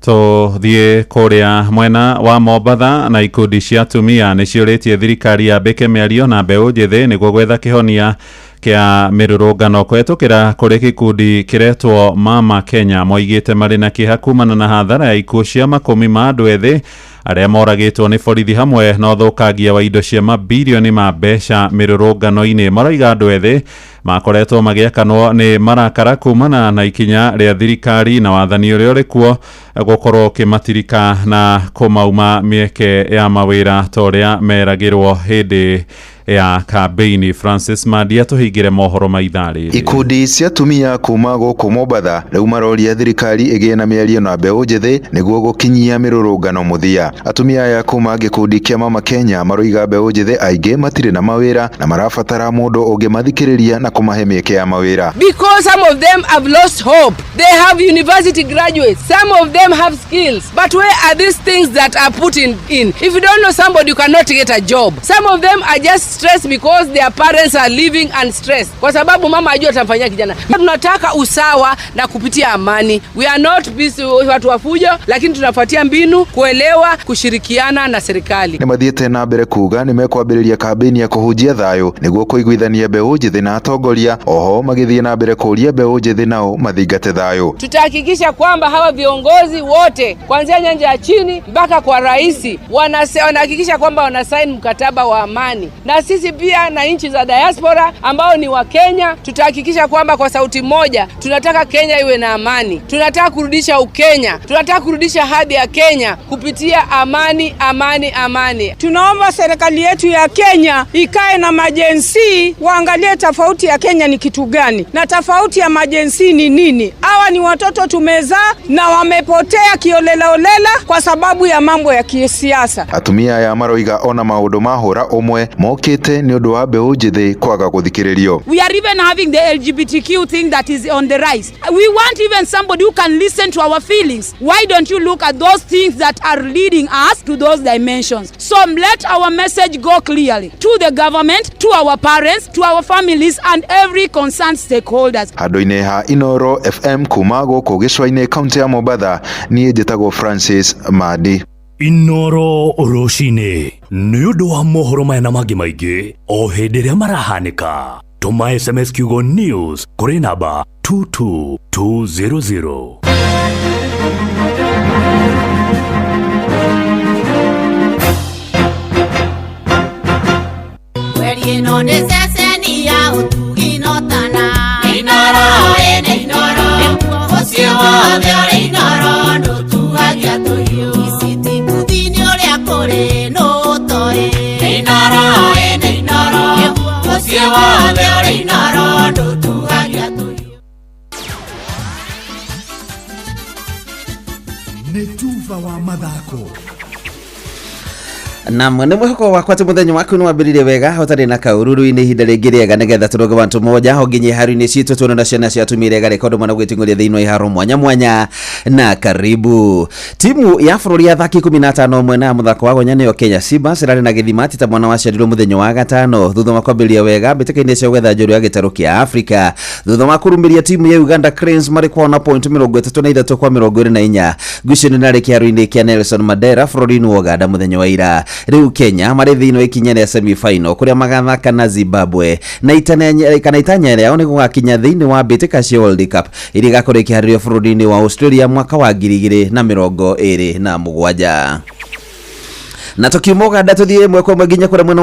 Tuthiĩ kũrĩa mwena wa Mombatha na ikundi cia atumia nĩciũrĩtie thirikari yambĩke mĩario na mbeũ njĩthĩ nĩguo gwetha kĩhonia kĩa mĩrũrũngano kũhetũkĩra kũrĩ gĩkundi kĩretwo Mama Kenya. Moigĩte marĩ na kĩeha kumana na hathara ya ikuũ cia makũmi ma andũ ethĩ arĩa moragĩtwo nĩ borithi hamwe na ũthũkangia wa indo cia mabirioni ma mbeca mĩrũrũngano-inĩ. Maroiga andũ ethĩ makoretwo magĩakanwo nĩ marakara kumana na ikinya rĩa thirikari na wathani ũrĩa ũrĩ kuo gũkorwo ũkĩmatirika na kũmauma mĩeke ya mawĩra ta ũrĩa meragĩrwo hĩndĩ ya kambeini. Francis Mandia tũhingĩre mohoro ma ithaa rĩrĩ. Ikundi cia atumia kuma gũkũ Mombatha rĩu maroria thirikari ĩgĩe na mĩario na mbeũ njĩthĩ nĩguo gũkinyia mĩrũrũngano mũthia. Atumia aya kuma gĩkundi kĩa Mama Kenya maroiga mbeũ njĩthĩ aingĩ matirĩ na mawĩra na marabatara mũndũ ũngĩmathikĩrĩria na kũmahe mĩeke ya mawĩra. Because some of them have lost hope. They have university graduates. Some of them have skills. But where are these things that are put in? If you don't know somebody, you cannot get a job. Some of them are just stressed because their parents are living and stressed. Kwa sababu mama ajua atamfanyia kijana. Tunataka usawa na kupitia amani. We are not peace, watu wa fujo, lakini tunafuatia mbinu kuelewa, kushirikiana na serikali. Nĩ mathiĩte na mbere kuga nĩ mekwambĩrĩria kambĩini ya kũhunjia thayũ nĩguo kũiguithania mbeũ njĩthĩ na atongoria, oho magĩthiĩ na mbere kũũria mbeũ njĩthĩ nao mathingate thayũ. Tutahakikisha kwamba hawa viongozi wote kuanzia nyanja ya chini mpaka kwa rais wanahakikisha kwamba wanasaini mkataba wa amani. Na sisi pia na nchi za diaspora ambao ni wa Kenya tutahakikisha kwamba kwa sauti moja tunataka Kenya iwe na amani. Tunataka kurudisha Ukenya, tunataka kurudisha hadhi ya Kenya kupitia amani, amani, amani. Tunaomba serikali yetu ya Kenya ikae na majensi waangalie tofauti ya Kenya ni kitu gani na tofauti ya majensi ni nini. Hawa ni watoto tumezaa na wamepotea kiolela olela kwa sababu ya mambo ya kisiasa. Atumia aya maroiga ona maũndũ mahũra ũmwe mokĩte nĩ ũndũ wa mbeũ njĩthĩ kwaga gũthikĩrĩrio. We are even having the LGBTQ thing that is on the rise. We want even somebody who can listen to our feelings. Why don't you look at those things that are leading us to those dimensions? So let our message go clearly to the government, to our parents, to our families and every concerned stakeholders. Handũ-inĩ ha Inoro FM kuma gũkũ gĩcũa-inĩ kaunti ya Mombatha, niĩ njĩtagwo Francis Mandi. Inoro rũcinĩ nĩ ũndũ wa mohoro maya na mangĩ maingĩ o hĩndĩ ĩrĩa marahanĩka. Tũma SMS kiugo news kũrĩ namba 22200. Ĩno nĩ ceceni ya ũtugi na ũtana. Inoro ĩnĩ Inoro, mũciĩ wothe ũrĩ Inoro ndũtuagia tũhiũ. Iciti-kuthi-inĩ ũrĩa kũrĩ nũ ũtoĩ. Inoro ĩnĩ Inoro, mũciĩ wothe ũrĩ Inoro ndũtuagia tũhiũ. Nĩ tuba wa mathako. Naam, nĩ mwĩhoko wakwa atĩ mũthenya waku nĩ wambĩrĩirie wega ũtarĩ na kaũruru-inĩ ihinda rĩngĩ rĩega nĩgetha tũrũge wantu moja ho nginye iharo-inĩ citũ tuone na ciana cia atumia iria igarĩka ũndũ mwana gwĩting'ũria thĩinĩ wa iharo mwanya mwanya. Na karibu timu ya bũrũri ya athaki 15 mwena wa mũthako wa gonya nĩyo Kenya Simbas ĩrarĩ na gĩthima ti ta mwana waciarirwo mũthenya wa gatano thutha wa kwambĩrĩria wega mbĩtĩka-inĩ cia gwetha njorua ya gĩtarũ kĩa Afrika thutha wa kũrumĩria timu ya Uganda Cranes marĩ kwao na point 33 kwa 24 ngucanio nĩ kĩharo-inĩ kĩa Nelson Mandela bũrũri-inĩ wa Uganda mũthenya wa ira. Rĩu Kenya marĩ thĩinĩ wa ikinya rĩa semi-final kũrĩa magathaka na Zimbabwe na itanya rĩao nĩ gũgakinya thĩinĩ wa mbĩtĩka cia World Cup iria igakorwo ikĩharĩrio bũrũri-inĩ wa Australia mwaka wa 2027. Na tukiuma Uganda tuthie ĩmwe kwa ĩmwe nginya kũrĩa mwena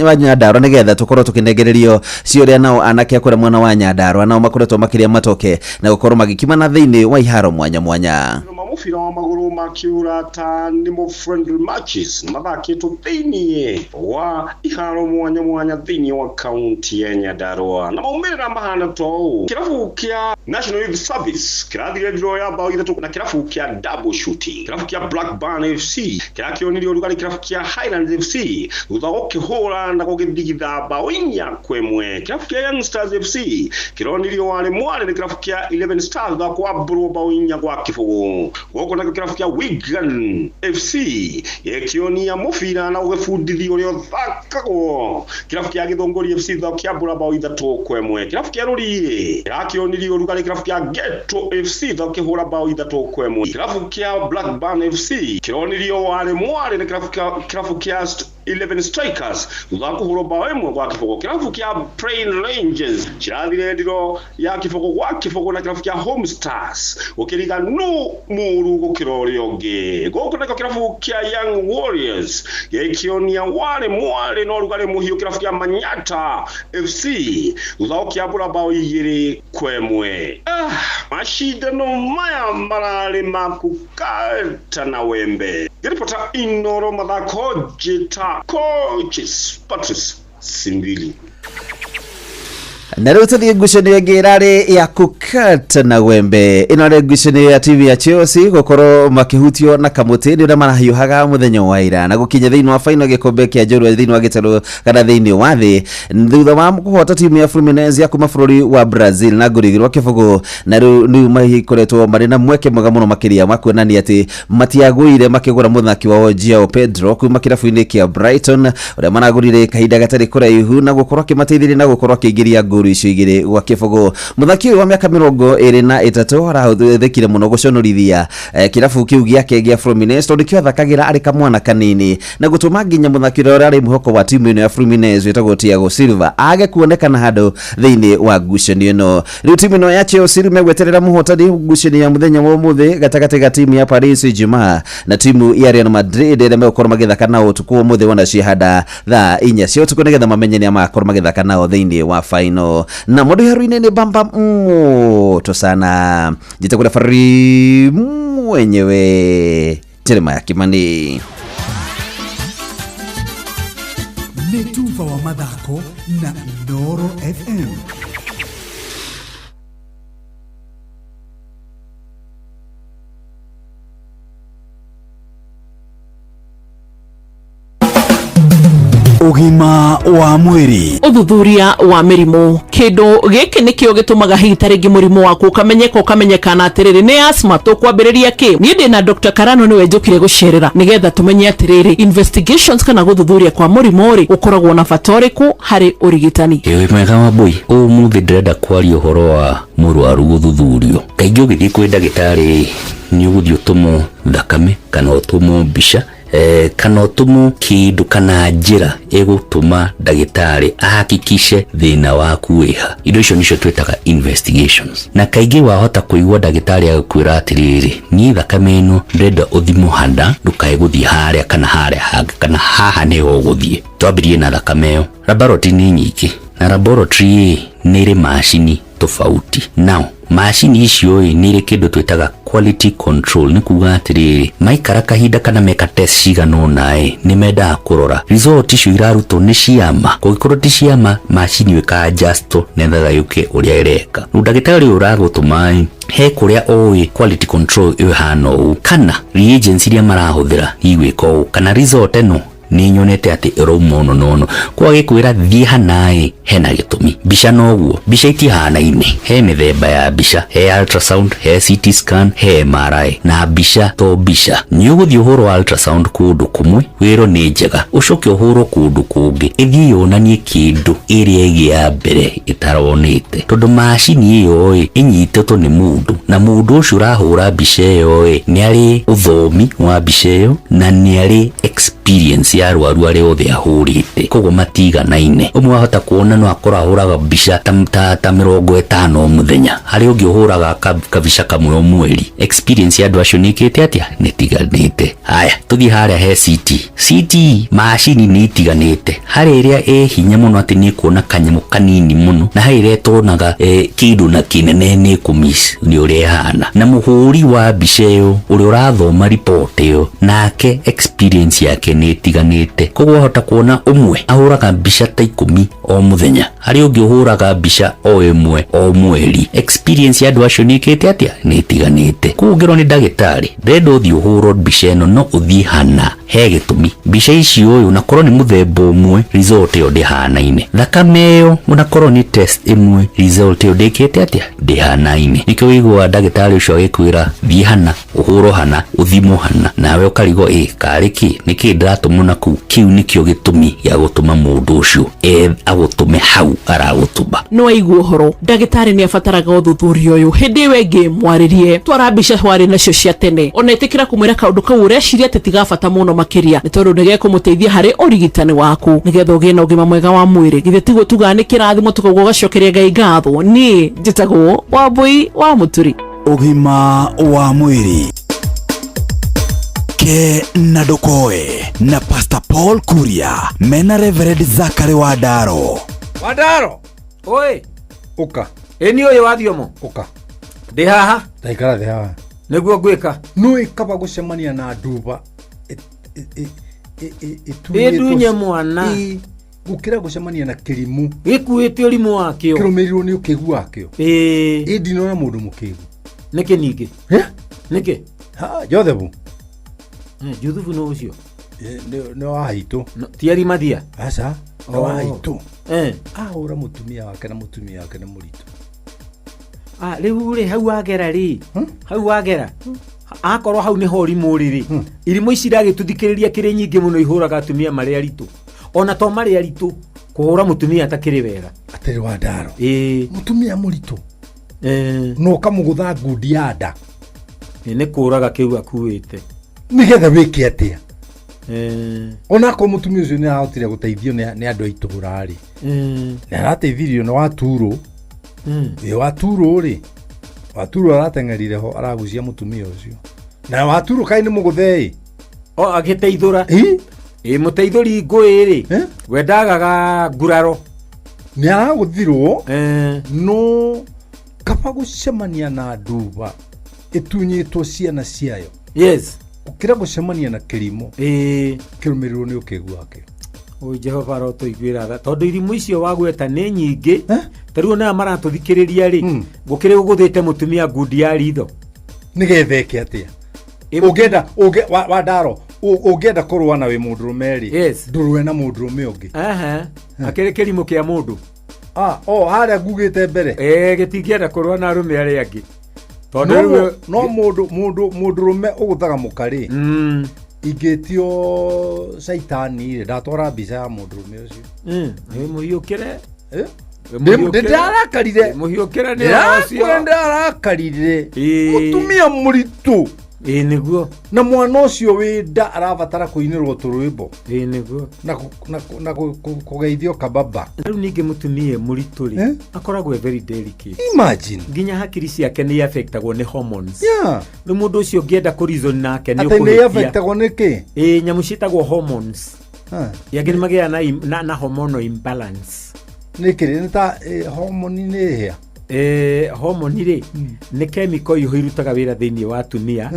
wa Nyandarua nĩgetha tũkorwo tũkĩnengererio ciũria nao anake a kũrĩa mwena wa Nyandarua nao makoretwo makĩrĩa matoke na gũkorwo magĩkimana thĩinĩ wa iharo mwanya mwanya. Mũbira wa magũrũ ma kĩũrata nĩmo friendly matches mathakĩtwo thĩinĩ wa iharo mwanya mwanya thĩinĩ wa kaunti ya Nyandarua na maumĩrĩra mahana ta ũũ. Kĩrabu kĩa National Youth Service kĩrathire draw ya bao 3 na kĩrabu kĩa Double Shooting. Kĩrabu kĩa Blackburn FC kĩrakĩonirio ũrugarĩ kĩrabu kĩa Highlands FC thutha wa gũkĩhũra na gũgĩthigitha bao 4-1. Kĩrabu kĩa Young Stars FC kĩronirio warĩ mwarĩ nĩ kĩrabu kĩa 11 Stars thutha wa kwambũrwo bao 4-0. Gũkũ nakĩo kĩrabu kĩa Wigan FC gĩkĩonia mũbira na gũgĩbundithia ũrĩa ũthakagwo. Kĩrabu kĩa Gĩthũngũri FC thutha wa kĩambũra bao 3-1. Kĩrabu kĩa Rũriĩ kĩrakĩonirio ũrugarĩ ũrugarĩ kĩrabu kĩa Ghetto FC thutha kĩhũra bao 3-1. Kĩrabu kĩa Blackburn FC kĩronirio warĩ mwarĩ nĩ kĩrabu kĩa 11 Strikers thutha wa kũhũrwo bao 1-0. Kĩrabu kĩa Plain Rangers kĩrathire ndiro ya 0-0 na kĩrabu kĩa Home Stars gũkĩriga nũ mũru gũkĩra ũrĩa ũngĩ. Gũkũ nakĩo kĩrabu kĩa Young Warriors gĩkĩonia warĩ mwarĩ na ũrugarĩ mũhiũ kĩrabu kĩa Manyata FC thutha wa kĩambũra bao 2-1. Mashindano maya mararĩ ma kũkata na wembe. Ngĩribota Inoro mathako njĩta Coaches Patrice Simbili. Na rĩu tũthiĩ ngucanio ĩngĩ ĩrarĩ ya kũkata na wembe. Ĩno nĩ ngucanio ya timu ya Chelsea gũkorwo makĩhutio na kamũtĩ nĩ ũrĩa marahiũhaga mũthenya wa ira na gũkinya thĩinĩ wa final gĩkombe kĩa njorua thĩinĩ wa gĩtarũ kana thĩinĩ wa thĩ thutha wa kũhota timu ya Fluminense ya kuma bũrũri wa Brazil na ngũri 2-0. Na rĩu nĩu makoretwo marĩ na mweke mwega mũno makĩria wa kuonania atĩ matiagũire makĩgũra mũthaki wao João Pedro kuma kĩrabu-inĩ kĩa Brighton ũrĩa maragũrire kahinda gatarĩ kũraihu na gũkorwo akĩmateithĩrĩria na gũkorwo akĩingĩria ngũru icio 2-0. Mũthaki ũyũ wa mĩaka 23 arahũthĩkire mũno gũconorithia kĩrabu kĩu gĩake gĩa Fluminense tondũ kĩo athakagĩra arĩ kamwana kanini na gũtũma nginya mũthaki ũrĩa ũrarĩ mwĩhoko wa timu ĩno ya Fluminense wĩtagwo Thiago Silva age kuonekana handũ thĩinĩ wa ngucanio ĩno. Rĩu timu ĩno ya Chelsea rĩu megweterera mũhotani ngucanio ya mũthenya wa ũmũthĩ gatagatĩ ga timu ya Paris Saint-Germain na timu ya Real Madrid ĩrĩa megũkorwo magĩthaka nao ũtukũ wa ũmũthĩ wona ciahanda thaa 4 cia ũtukũ nĩgetha mamenye nĩa magakorwo magĩthaka nao thĩinĩ wa final. Na mũndũ haruinĩ nĩ bamba moto sana njĩtagwo referee mwenyewe Jeremiah Kimani. Nĩ tuba wa mathako na Inooro FM. Ũgima wa mwĩrĩ. Ũthuthuria wa mĩrimũ. Kĩndũ gĩkĩ nĩkĩo gĩtũmaga hihi ta rĩngĩ mũrimũ waku ũkamenyeka ũkamenyekana atĩrĩrĩ nĩ asthma tũkwambĩrĩria kĩ. Niĩ ndĩ na Dr. Karano nĩwe njũkire gũcerera nĩgetha tũmenye atĩrĩrĩ investigations kana gũthuthuria kwa mũrimũ rĩ ũkoragwo na bata ũrĩkũ harĩ ũrigitani. Ĩĩ mwega wa mbui, ũmũthĩ ndĩrenda kwaria ũhoro wa mũrwaru gũthuthurio. Kaingĩ ũgĩthiĩ kwĩ ndagĩtarĩ nĩ ũgũthiĩ ũtũmwo thakame kana ũtũmwo mbica kana ũtũmwo kĩndũ kana njĩra ĩgũtũma ndagĩtarĩ ahakikishe thĩna waku wĩha. Indo icio nĩcio twĩtaga investigations. Na kaingĩ wahota kũigua ndagĩtarĩ agĩkwĩra atĩrĩrĩ, niĩ thakame ĩno ndĩrenda ũthimwo hana, ndũkae gũthiĩ harĩa kana harĩa hangĩ kana haha nĩho ũgũthiĩ. Twambĩrĩrie na thakame ĩyo. Laboratory nĩ nyingĩ na laboratory nĩ ĩrĩ macini tofauti. Now macini icio ĩ nĩ irĩ kĩndũ twĩtaga quality control, nĩ kuga atĩrĩrĩ maikara kahinda kana meka test cigana ũna ĩ nĩ mendaga kũrora result icio irarutwo nĩ ciama. Kũngĩkorwo ti ciama macini ĩyo ĩka-adjustwo nĩgetha yũke ũrĩa ĩreka. Rĩu ndagĩtarĩ ũyũ ũragũtũma ĩ he kũrĩa ũĩ quality control ĩyo ĩhana ũũ kana reagents iria marahũthĩra igwĩka ũũ kana result ĩno nĩ nyonete atĩ ĩrauma ũno na ũno. Kwa gĩkwĩra thiĩ hana ĩ hena gĩtũmi. Mbica noguo, mbica itihanaine, he mĩthemba ya mbica, he ultrasound, he CT scan, he MRI. Na mbica to mbica. Nĩ ũgũthiĩ ũhũrwo ultrasound kũndũ kũmwe wĩrwo nĩ njega, ũcoke ũhũrwo kũndũ kũngĩ ĩthiĩ yonanie kĩndũ ĩrĩa ĩngĩ ya mbere ĩtaronĩte, tondũ macini ĩyo ĩ ĩnyitĩtwo nĩ mũndũ na mũndũ ũcio ũrahũra mbica ĩyo ĩ nĩ arĩ ũthomi wa mbica ĩyo na nĩ arĩ experience ya arwaru arĩa othe ahũrĩte, koguo matiganaine. Ũmwe wahota kuona no akorwo ahũraga mbica ta 50 o mũthenya, harĩ ũngĩ ũhũraga kabica kamwe o mweri. Experience ya andũ acio nĩ ĩkĩte atĩa? Nĩ ĩtiganĩte. Haya, tũthiĩ harĩa he CT. CT macini nĩ itiganĩte, harĩ ĩrĩa ĩ hinya mũno atĩ nĩ ĩkuona kanyamũ kanini mũno na harĩ ĩrĩa ĩtonaga kĩndũ na kĩnene nĩ ĩkũmiss nĩ ũrĩa ĩhana. Na mũhũri wa mbica ĩyo ũrĩa ũrathoma report ĩyo nake experience yake nĩ ĩtiganĩte, koguo wahota kuona ũmwe ahũraga mbica ta 10 o mũthenya, harĩ ũngĩ ũhũraga mbica o ĩmwe o mweri. Experience ya andũ acio nĩ ĩkĩte atĩa? Nĩ ĩtiganĩte. Koguo ũngĩrwo nĩ ndagĩtarĩ ndĩrenda ũthiĩ ũhũrwo mbica ĩno, no ũthiĩ hana he gĩtũmi. Mbica icio ũyũ na korwo nĩ mũthemba ũmwe result ĩyo ndĩhanaine. Thakame ĩyo ona korwo nĩ test ĩmwe result ĩyo ndĩkĩte atĩa? Ndĩhanaine. Nĩkĩo ũiguaga ndagĩtarĩ ũcio agĩkwĩra thiĩ hana, ũhũrwo hana, ũthimwo hana, nawe ũkarigwo ĩ karĩ kĩ, nĩkĩ Ndĩratũmwo na kũu. Kĩu nĩkĩo gĩtũmi gĩa gũtũma mũndũ ũcio agũtũme hau aragũtũma. Nĩ waigua ũhoro, ndagĩtarĩ nĩ abataraga ũthuthuria ũyũ. Hĩndĩ ĩyo ĩngĩ mwarĩrie, twara mbica warĩ nacio cia tene. Ona ĩtĩkĩra kũmwĩra kaũndũ kau ũreciria atĩ ti ga bata mũno makĩria, nĩ tondũ nĩ gekũmũteithia harĩ ũrigitani waku nĩgetha ũgĩe na ũgima mwega wa mwĩrĩ. Githĩ tiguo tugaga nĩ kĩrathimo, tũkauga ũgacokeria Ngai ngatho? Niĩ njĩtagwo Wambui wa Mũturi. Ũgima wa mwĩrĩ ke na ndũkoe na Pastor Paul Kuria mena Reverend Zachary Wandaro. Wandaro. Oi. Ũka. Ĩ ni ũyũ wathiomo. Ũka. Ndĩ haha. Ndaikara thĩ haha. Nĩguo ngwĩka. Nũĩ kaba gũcemania na nduba ĩtunyĩtwo- Ĩndunye mwana. Ĩ, gũkĩra gũcemania na kĩrimũ gĩkuĩte ũrimũ wakĩo kĩrũmĩrĩirwo nĩ ũkĩgu wakĩo. Ĩĩ. Ĩ ndinona mũndũ mũkĩgu. Nĩkĩ ningĩ? Nĩkĩ? Jothethu. Juthubu nĩ ũcio? Nĩ wa haitũ. Ti Arimathia? Aca, nĩ wa haitũ. Eh. Ahũra mũtumia wake na mũtumia wake nĩ mũritũ. Ah, rĩu rĩ hau wagera rĩ, hau wagera akorwo hau nĩho ũrimũ rĩ rĩ, irimũ ici iragĩtũthikĩrĩria kĩrĩ nyingĩ mũno ihũraga atumia marĩ aritũ, ona to marĩ aritũ, kũhũra mũtumia atakĩrĩ wega. Atĩrĩ wa ndaro. Ĩĩ. Mũtumia mũritũ. Na ũkamũgũtha ngundi ya nda. Nĩ kũraga kĩu akuĩte. Nĩgetha wĩke atĩa? Onakorwo mũtumia ũcio nĩ arahotire gũteithio nĩ andũ a itũũra rĩ, nĩ arateithirio nĩ Waturũ. Ĩ Waturũ rĩ, Waturũ arateng'erire ho aragucia mũtumia ũcio. Na Waturũ kaĩ nĩ mũgũthe ĩ? O agĩteithũra. Ĩ mũteithũri ngũĩ rĩ, we ndagaga nguraro. Nĩ aragũthirwo, no kaba gũcemania na nduba ĩtunyĩtwo ciana ciayo. Yes. Gũkĩra gũcemania na kĩrimũ kĩrũmĩrĩrwo nĩ ũkĩgu wakĩo. Ũ Jehova arotũiguĩra tha, tondũ irimũ icio wagweta nĩ nyingĩ. Ta rĩu ona aya maratũthikĩrĩria rĩ, gũkĩrĩ ũgũthĩte mũtumia ngundi ya ritho. Nĩgetha eke atĩa? Ũngĩenda Wandaro, ũngĩenda kũrũa na wĩ mũndũrũme rĩ, ndũrũe na mũndũrũme ũngĩ. Akĩrĩ kĩrimũ kĩa mũndũ. O harĩa ngugĩte mbere. Gĩtingĩenda kũrũa na arũme arĩa angĩ. Tondũ No rĩu no mũndũ mũndũrũme ũgũthaga mũka rĩ, ingĩtio caitani rĩ, ndatwara mbica ya mũndũrũme ũcio. Mũhiũkĩre. Ndĩrarakarire. Mũhiũkĩre nĩ ũhoro ũcio. Ndĩrakũra ndĩrarakarire. Mũtumia mũritũ. Ĩĩ nĩguo. Na mwana ũcio wĩ nda arabatara kũinĩrwo tũrwĩmbo. Ĩĩ nĩguo. Na kũgeithio kababa. Rĩu ningĩ mũtumia mũritũ rĩ, akoragwo e very delicate. Imagine. Nginya hakiri ciake nĩ affectagwo nĩ hormones. Yeah. Rĩu mũndũ ũcio ũngĩenda kũ reason nake nĩ Atĩ nĩ ũkũhĩtia. affectagwo nĩ kĩ? Ĩĩ nyamũ ciĩtagwo hormones. Angĩ nĩ magĩaga na hormonal imbalance. Nĩ kĩrĩ nĩ ta hormone nĩ ĩhĩa? Hormone rĩ, nĩ chemical iho irutaga wĩra thĩinĩ wa atumia.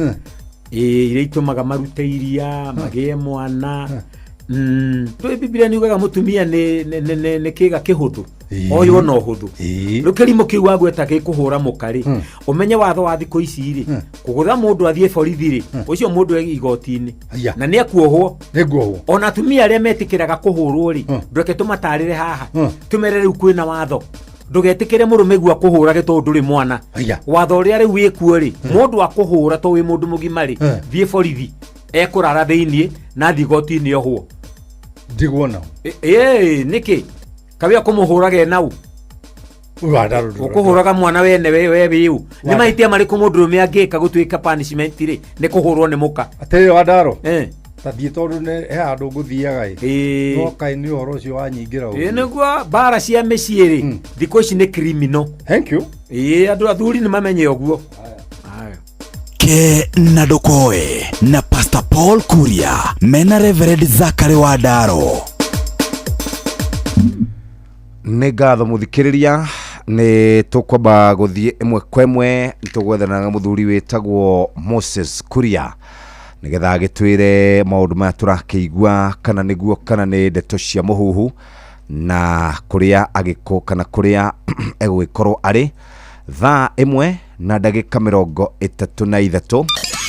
Iria itũmaga marute iria, magĩe mwana. Ndũĩ Biblia nĩ yugaga mũtumia nĩ kĩga kĩhũthũ. Oywo na ũhũthũ. Rĩu kĩrimũ kĩu wagweta gĩkũhũra mũka rĩ, ũmenye watho wa thikũ ici rĩ, kũgũtha mũndũ athiĩ borithi rĩ, ũcio mũndũ e igoti-inĩ. Na nĩ ekuohwo. Nĩnguohwo. Ona atumia arĩa metĩkĩraga kũhũrwo rĩ, ndũreke tũmatarĩre haha. Tũmere rĩu kwĩna watho. Ndũgetĩkĩre mũrũme guo akũhũrage tondũ ndũrĩ mwana. Watho ũrĩa rĩu wĩkuo rĩ, mũndũ akũhũra tondũ wĩ mũndũ mũgima rĩ, thiĩ borithi, ekũrara thĩiniĩ na athiĩ igoti-inĩ ohwo. Ndigwo nao. Ĩĩ nĩkĩ? Kawĩa kũmũhũraga e nau. Ũkũhũraga mwana wene we wĩũ. Nĩ mahĩtia marĩkũ mũndũrũme angĩka gũtuĩka punishment rĩ, nĩ kũhũrwo nĩ mũka. Atĩrĩrĩ Wandaro. Ta thiĩ tondũ nĩ he handũ ngũthiaga ĩ. No kaĩ nĩ ũhoro ũcio wanyingĩra Ĩĩ nĩguo mbara cia mĩciĩ rĩ, thikũ ici nĩ criminal. Thank you. Ĩĩ andũ athuri nĩ mamenye ũguo. Ke na ndũkoe na Pastor Paul Kuria mena Reverend Zachary Wandaro. Nĩ ngatho mũthikĩrĩria, nĩ tũkwamba gũthiĩ ĩmwe kwa ĩmwe, tũgwethana na mũthuri wĩtagwo Moses Kuria nĩgetha agĩtwĩre maũndũ maya tũrakĩigua kana nĩguo kana nĩ ndeto cia mũhuhu, na kũrĩa agĩkũ kana kũrĩa egũgĩkorwo arĩ thaa 1:33.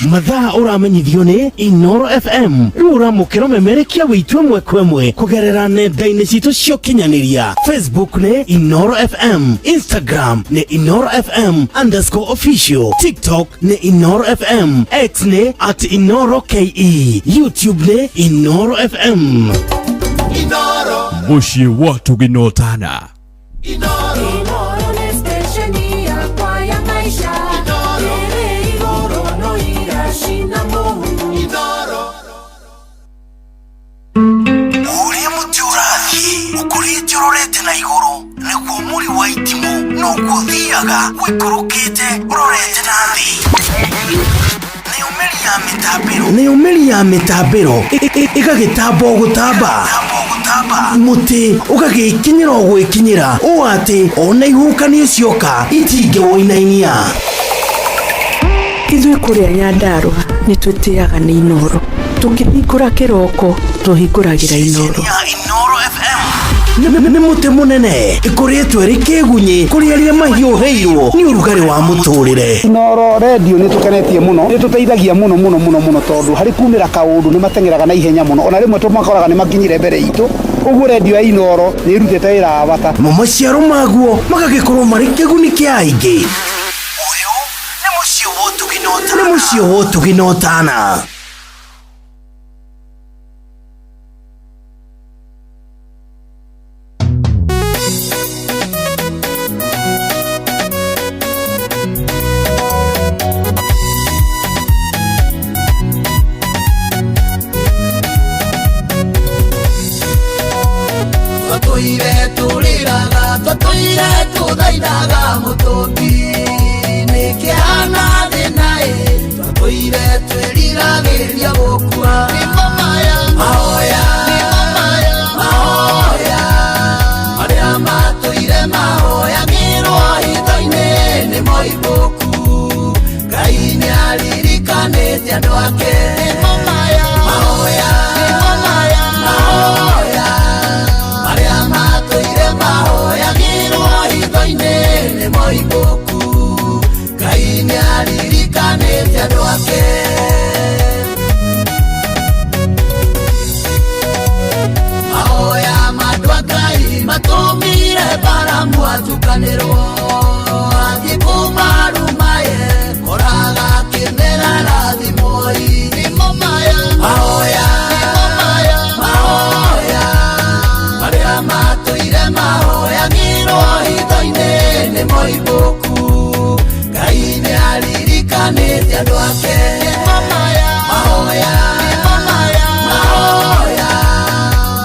Mathaa ũramenyithio nĩ Inoro FM. Rĩu ũramũkĩra ũmemerekia witũ ĩmwe kwa ĩmwe kũgerera nenda-inĩ citũ cia ũkinyanĩria. Facebook nĩ Inoro FM, Instagram nĩ Inoro FM underscore official, TikTok nĩ Inoro FM, X nĩ at Inoro KE, YouTube nĩ Inoro FM. Inoro. Mũciĩ wa Tũginotana. Inoro nĩ stesheni yakwa ya maisha. Ĩrĩ igũrũ no iracina mũhu. Ũrĩa mũtĩ ũrathiĩ ũkũrĩte ũrorete na igũrũ nĩguo mũri wa itimũ noguo ũthiaga ũikũrũkĩte ũrorete na thĩ. Nayo mĩri ya mĩtambĩro ĩgagĩtamba o gũtamba, mũtĩ ũgagĩkinyĩra o gwĩkinyĩra ũũ atĩ ona ihuhũkanio cioka itingĩwũinainia. Ithuĩ kũrĩa Nyandarũa nĩ twĩtĩaga nĩ Inoro. Tũkĩhingũra kĩroko tũhingũragĩra Inoro. Nĩ mũtĩ mũnene ĩkũrĩtwo ĩrĩ kĩgunyĩ kũrĩ arĩa mahiũhĩirwo nĩ ũrugarĩ wa mũtũrĩre. Inoro redio nĩ tũkenetie mũno, nĩ tũteithagia mũno mũno mũno mũno tondũ harĩ kumĩra kaũndũ nĩ mateng'eraga na ihenya mũno, ona rĩmwe tũmakoraga nĩ makinyire mbere itũ, ũguo redio ya Inoro nĩ ĩrutĩte wĩra wa bata. Mo maciaro maguo magagĩkorwo marĩ kĩguni kĩa aingĩ. Ũyũ nĩ mũciĩ wa ũtugi na ũtana. Twatũire tũrĩraga, twatũire tũthaithaga mũtũmbi nĩkĩhana thĩna ĩ, twatũire twĩriragĩria gũkua. Mahoya, mahoya marĩa matũire mahoyagĩrwo hitho-inĩ nĩ moimbũku. Ngai nĩaririkanĩte andũ ake. Mahoya, mahoya marĩa matũire mahoyagĩrwo hitho-inĩ nĩ moimbũku. Ngai nĩaririkanĩte andũ ake. Mahoya ma andũ a Ngai matũmire Baramu atukanĩrwo, athiĩ kũmaruma ye koraga akĩmera rathimoi. Mahoya, mahoya marĩa matũire mahoyagĩrwo hitho-inĩ nĩ moimbũku. Ngai nĩaririkanĩte andũ ake. Mahoya, mahoya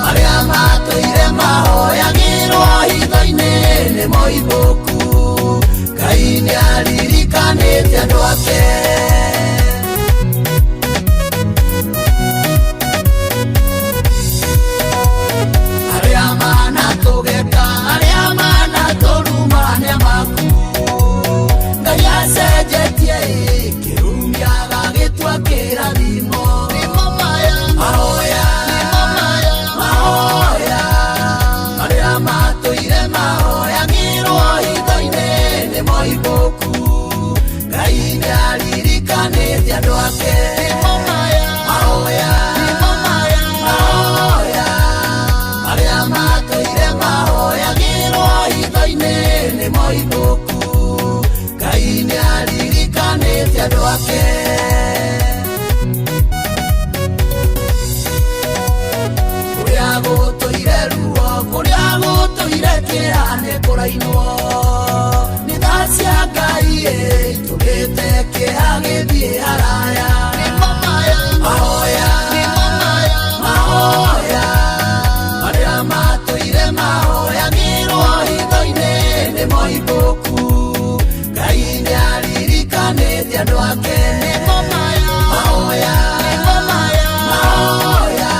marĩa matũire mahoyagĩrwo hitho-inĩ nĩ moimbũku. Ngai nĩaririkanĩte andũ ake. Arĩa manatũgeka, arĩa manatũruma nĩ amaku. Ngai acenjetie ĩ, kĩrumi agagĩtua kĩrathimo. Mahoya, mahoya marĩa matũire mahoyagĩrwo hitho-inĩ nĩ moimbũku. Ngai nĩaririkanĩte andũ ake. Mahoya, mahoya marĩa matũire mahoyagĩrwo hitho-inĩ nĩ moimbũku. Ngai nĩaririkanĩte andũ ake. Kũrĩa gũtũire ruo, kũrĩa gũtũire kĩeha nĩ kũrainwo. Nĩ tha cia Ngai ĩ, itũmĩte kĩeha gĩthiĩ haraya. Mahoya, mahoya marĩa matũire mahoyagĩrwo hitho-inĩ nĩ moimbũku. Ngai nĩaririkanĩte andũ ake. Mahoya, mahoya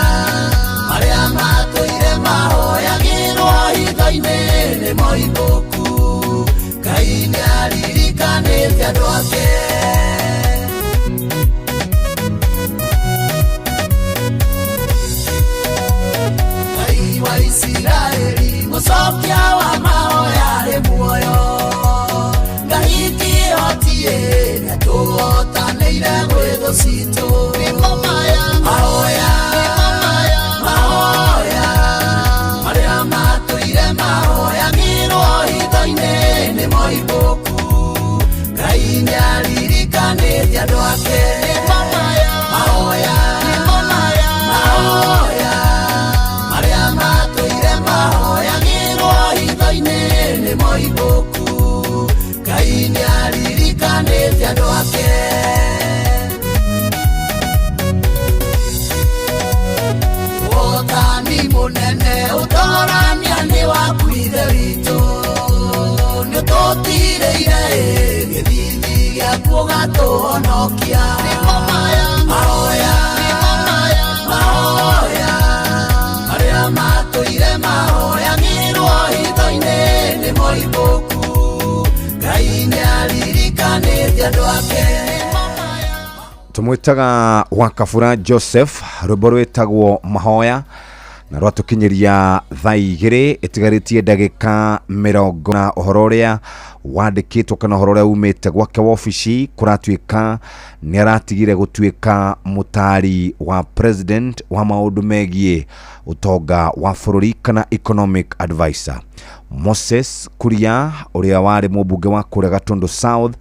marĩa matũire mahoyagĩrwo hitho-inĩ nĩ moimbũku. Ngai nĩaririkanĩte andũ ake. citũ. Nĩmo maya mahoya, nĩmo maya mahoya marĩa matũire mahoyagĩrwo hitho-inĩ nĩ moimbũku. Ngai nĩaririkanĩte andũ ake. Nĩmo maya mahoya, nĩmo maya mahoya marĩa matũire mahoyagĩrwo hitho-inĩ nĩ moimbũku. Ngai nĩaririkanĩte andũ ake. Ũhotani mũnene ũtorania nĩ waku Ithe witũ, nĩũtũtirĩire gĩthithi gĩaku ũgatũhonokia. Nĩmo maya mahoya, nĩmo maya mahoya marĩa matũire mahoyagĩrwo hitho-inĩ nĩ moimbũku. Ngai nĩaririkanĩte andũ ake. Tũmwĩtaga Wakabura Joseph, rwĩmbo rwĩtagwo Mahoya, na rwatũkinyĩria thaa 2 ĩtigarĩtie ndagĩka 40. Na ũhoro ũrĩa wandĩkĩtwo kana ũhoro ũrĩa umĩte gwake wabici, kũratuĩka nĩ aratigire gũtuĩka mũtari wa president wa maũndũ megiĩ ũtonga wa bũrũri kana economic advisor. Moses Kuria ũrĩa warĩ mũmbunge wa kũrĩa Gatundu South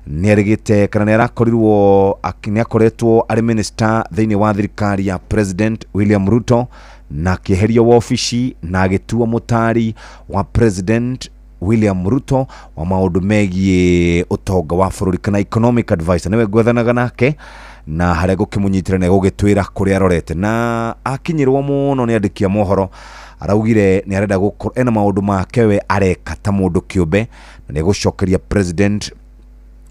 nĩarĩgĩte kana nĩarakorirwo nĩakoretwo arĩ minister thĩinĩ wa thirikari ya President William Ruto, na akĩeherio wabici na agĩtuo mũtari wa President William Ruto wa maũndũ megiĩ ũtonga wa bũrũri kana economic advisor. Nĩwe ngwethanaga nake na harĩa ngũkĩmũnyitĩra nĩ gũgĩtwĩra kũrĩa arorete, na akinyĩrwo mũno nĩ andĩki a mohoro araugire nĩ arenda gũkorwo ena maũndũ make we areka ta mũndũ kĩũmbe, na nĩ egũcokeria President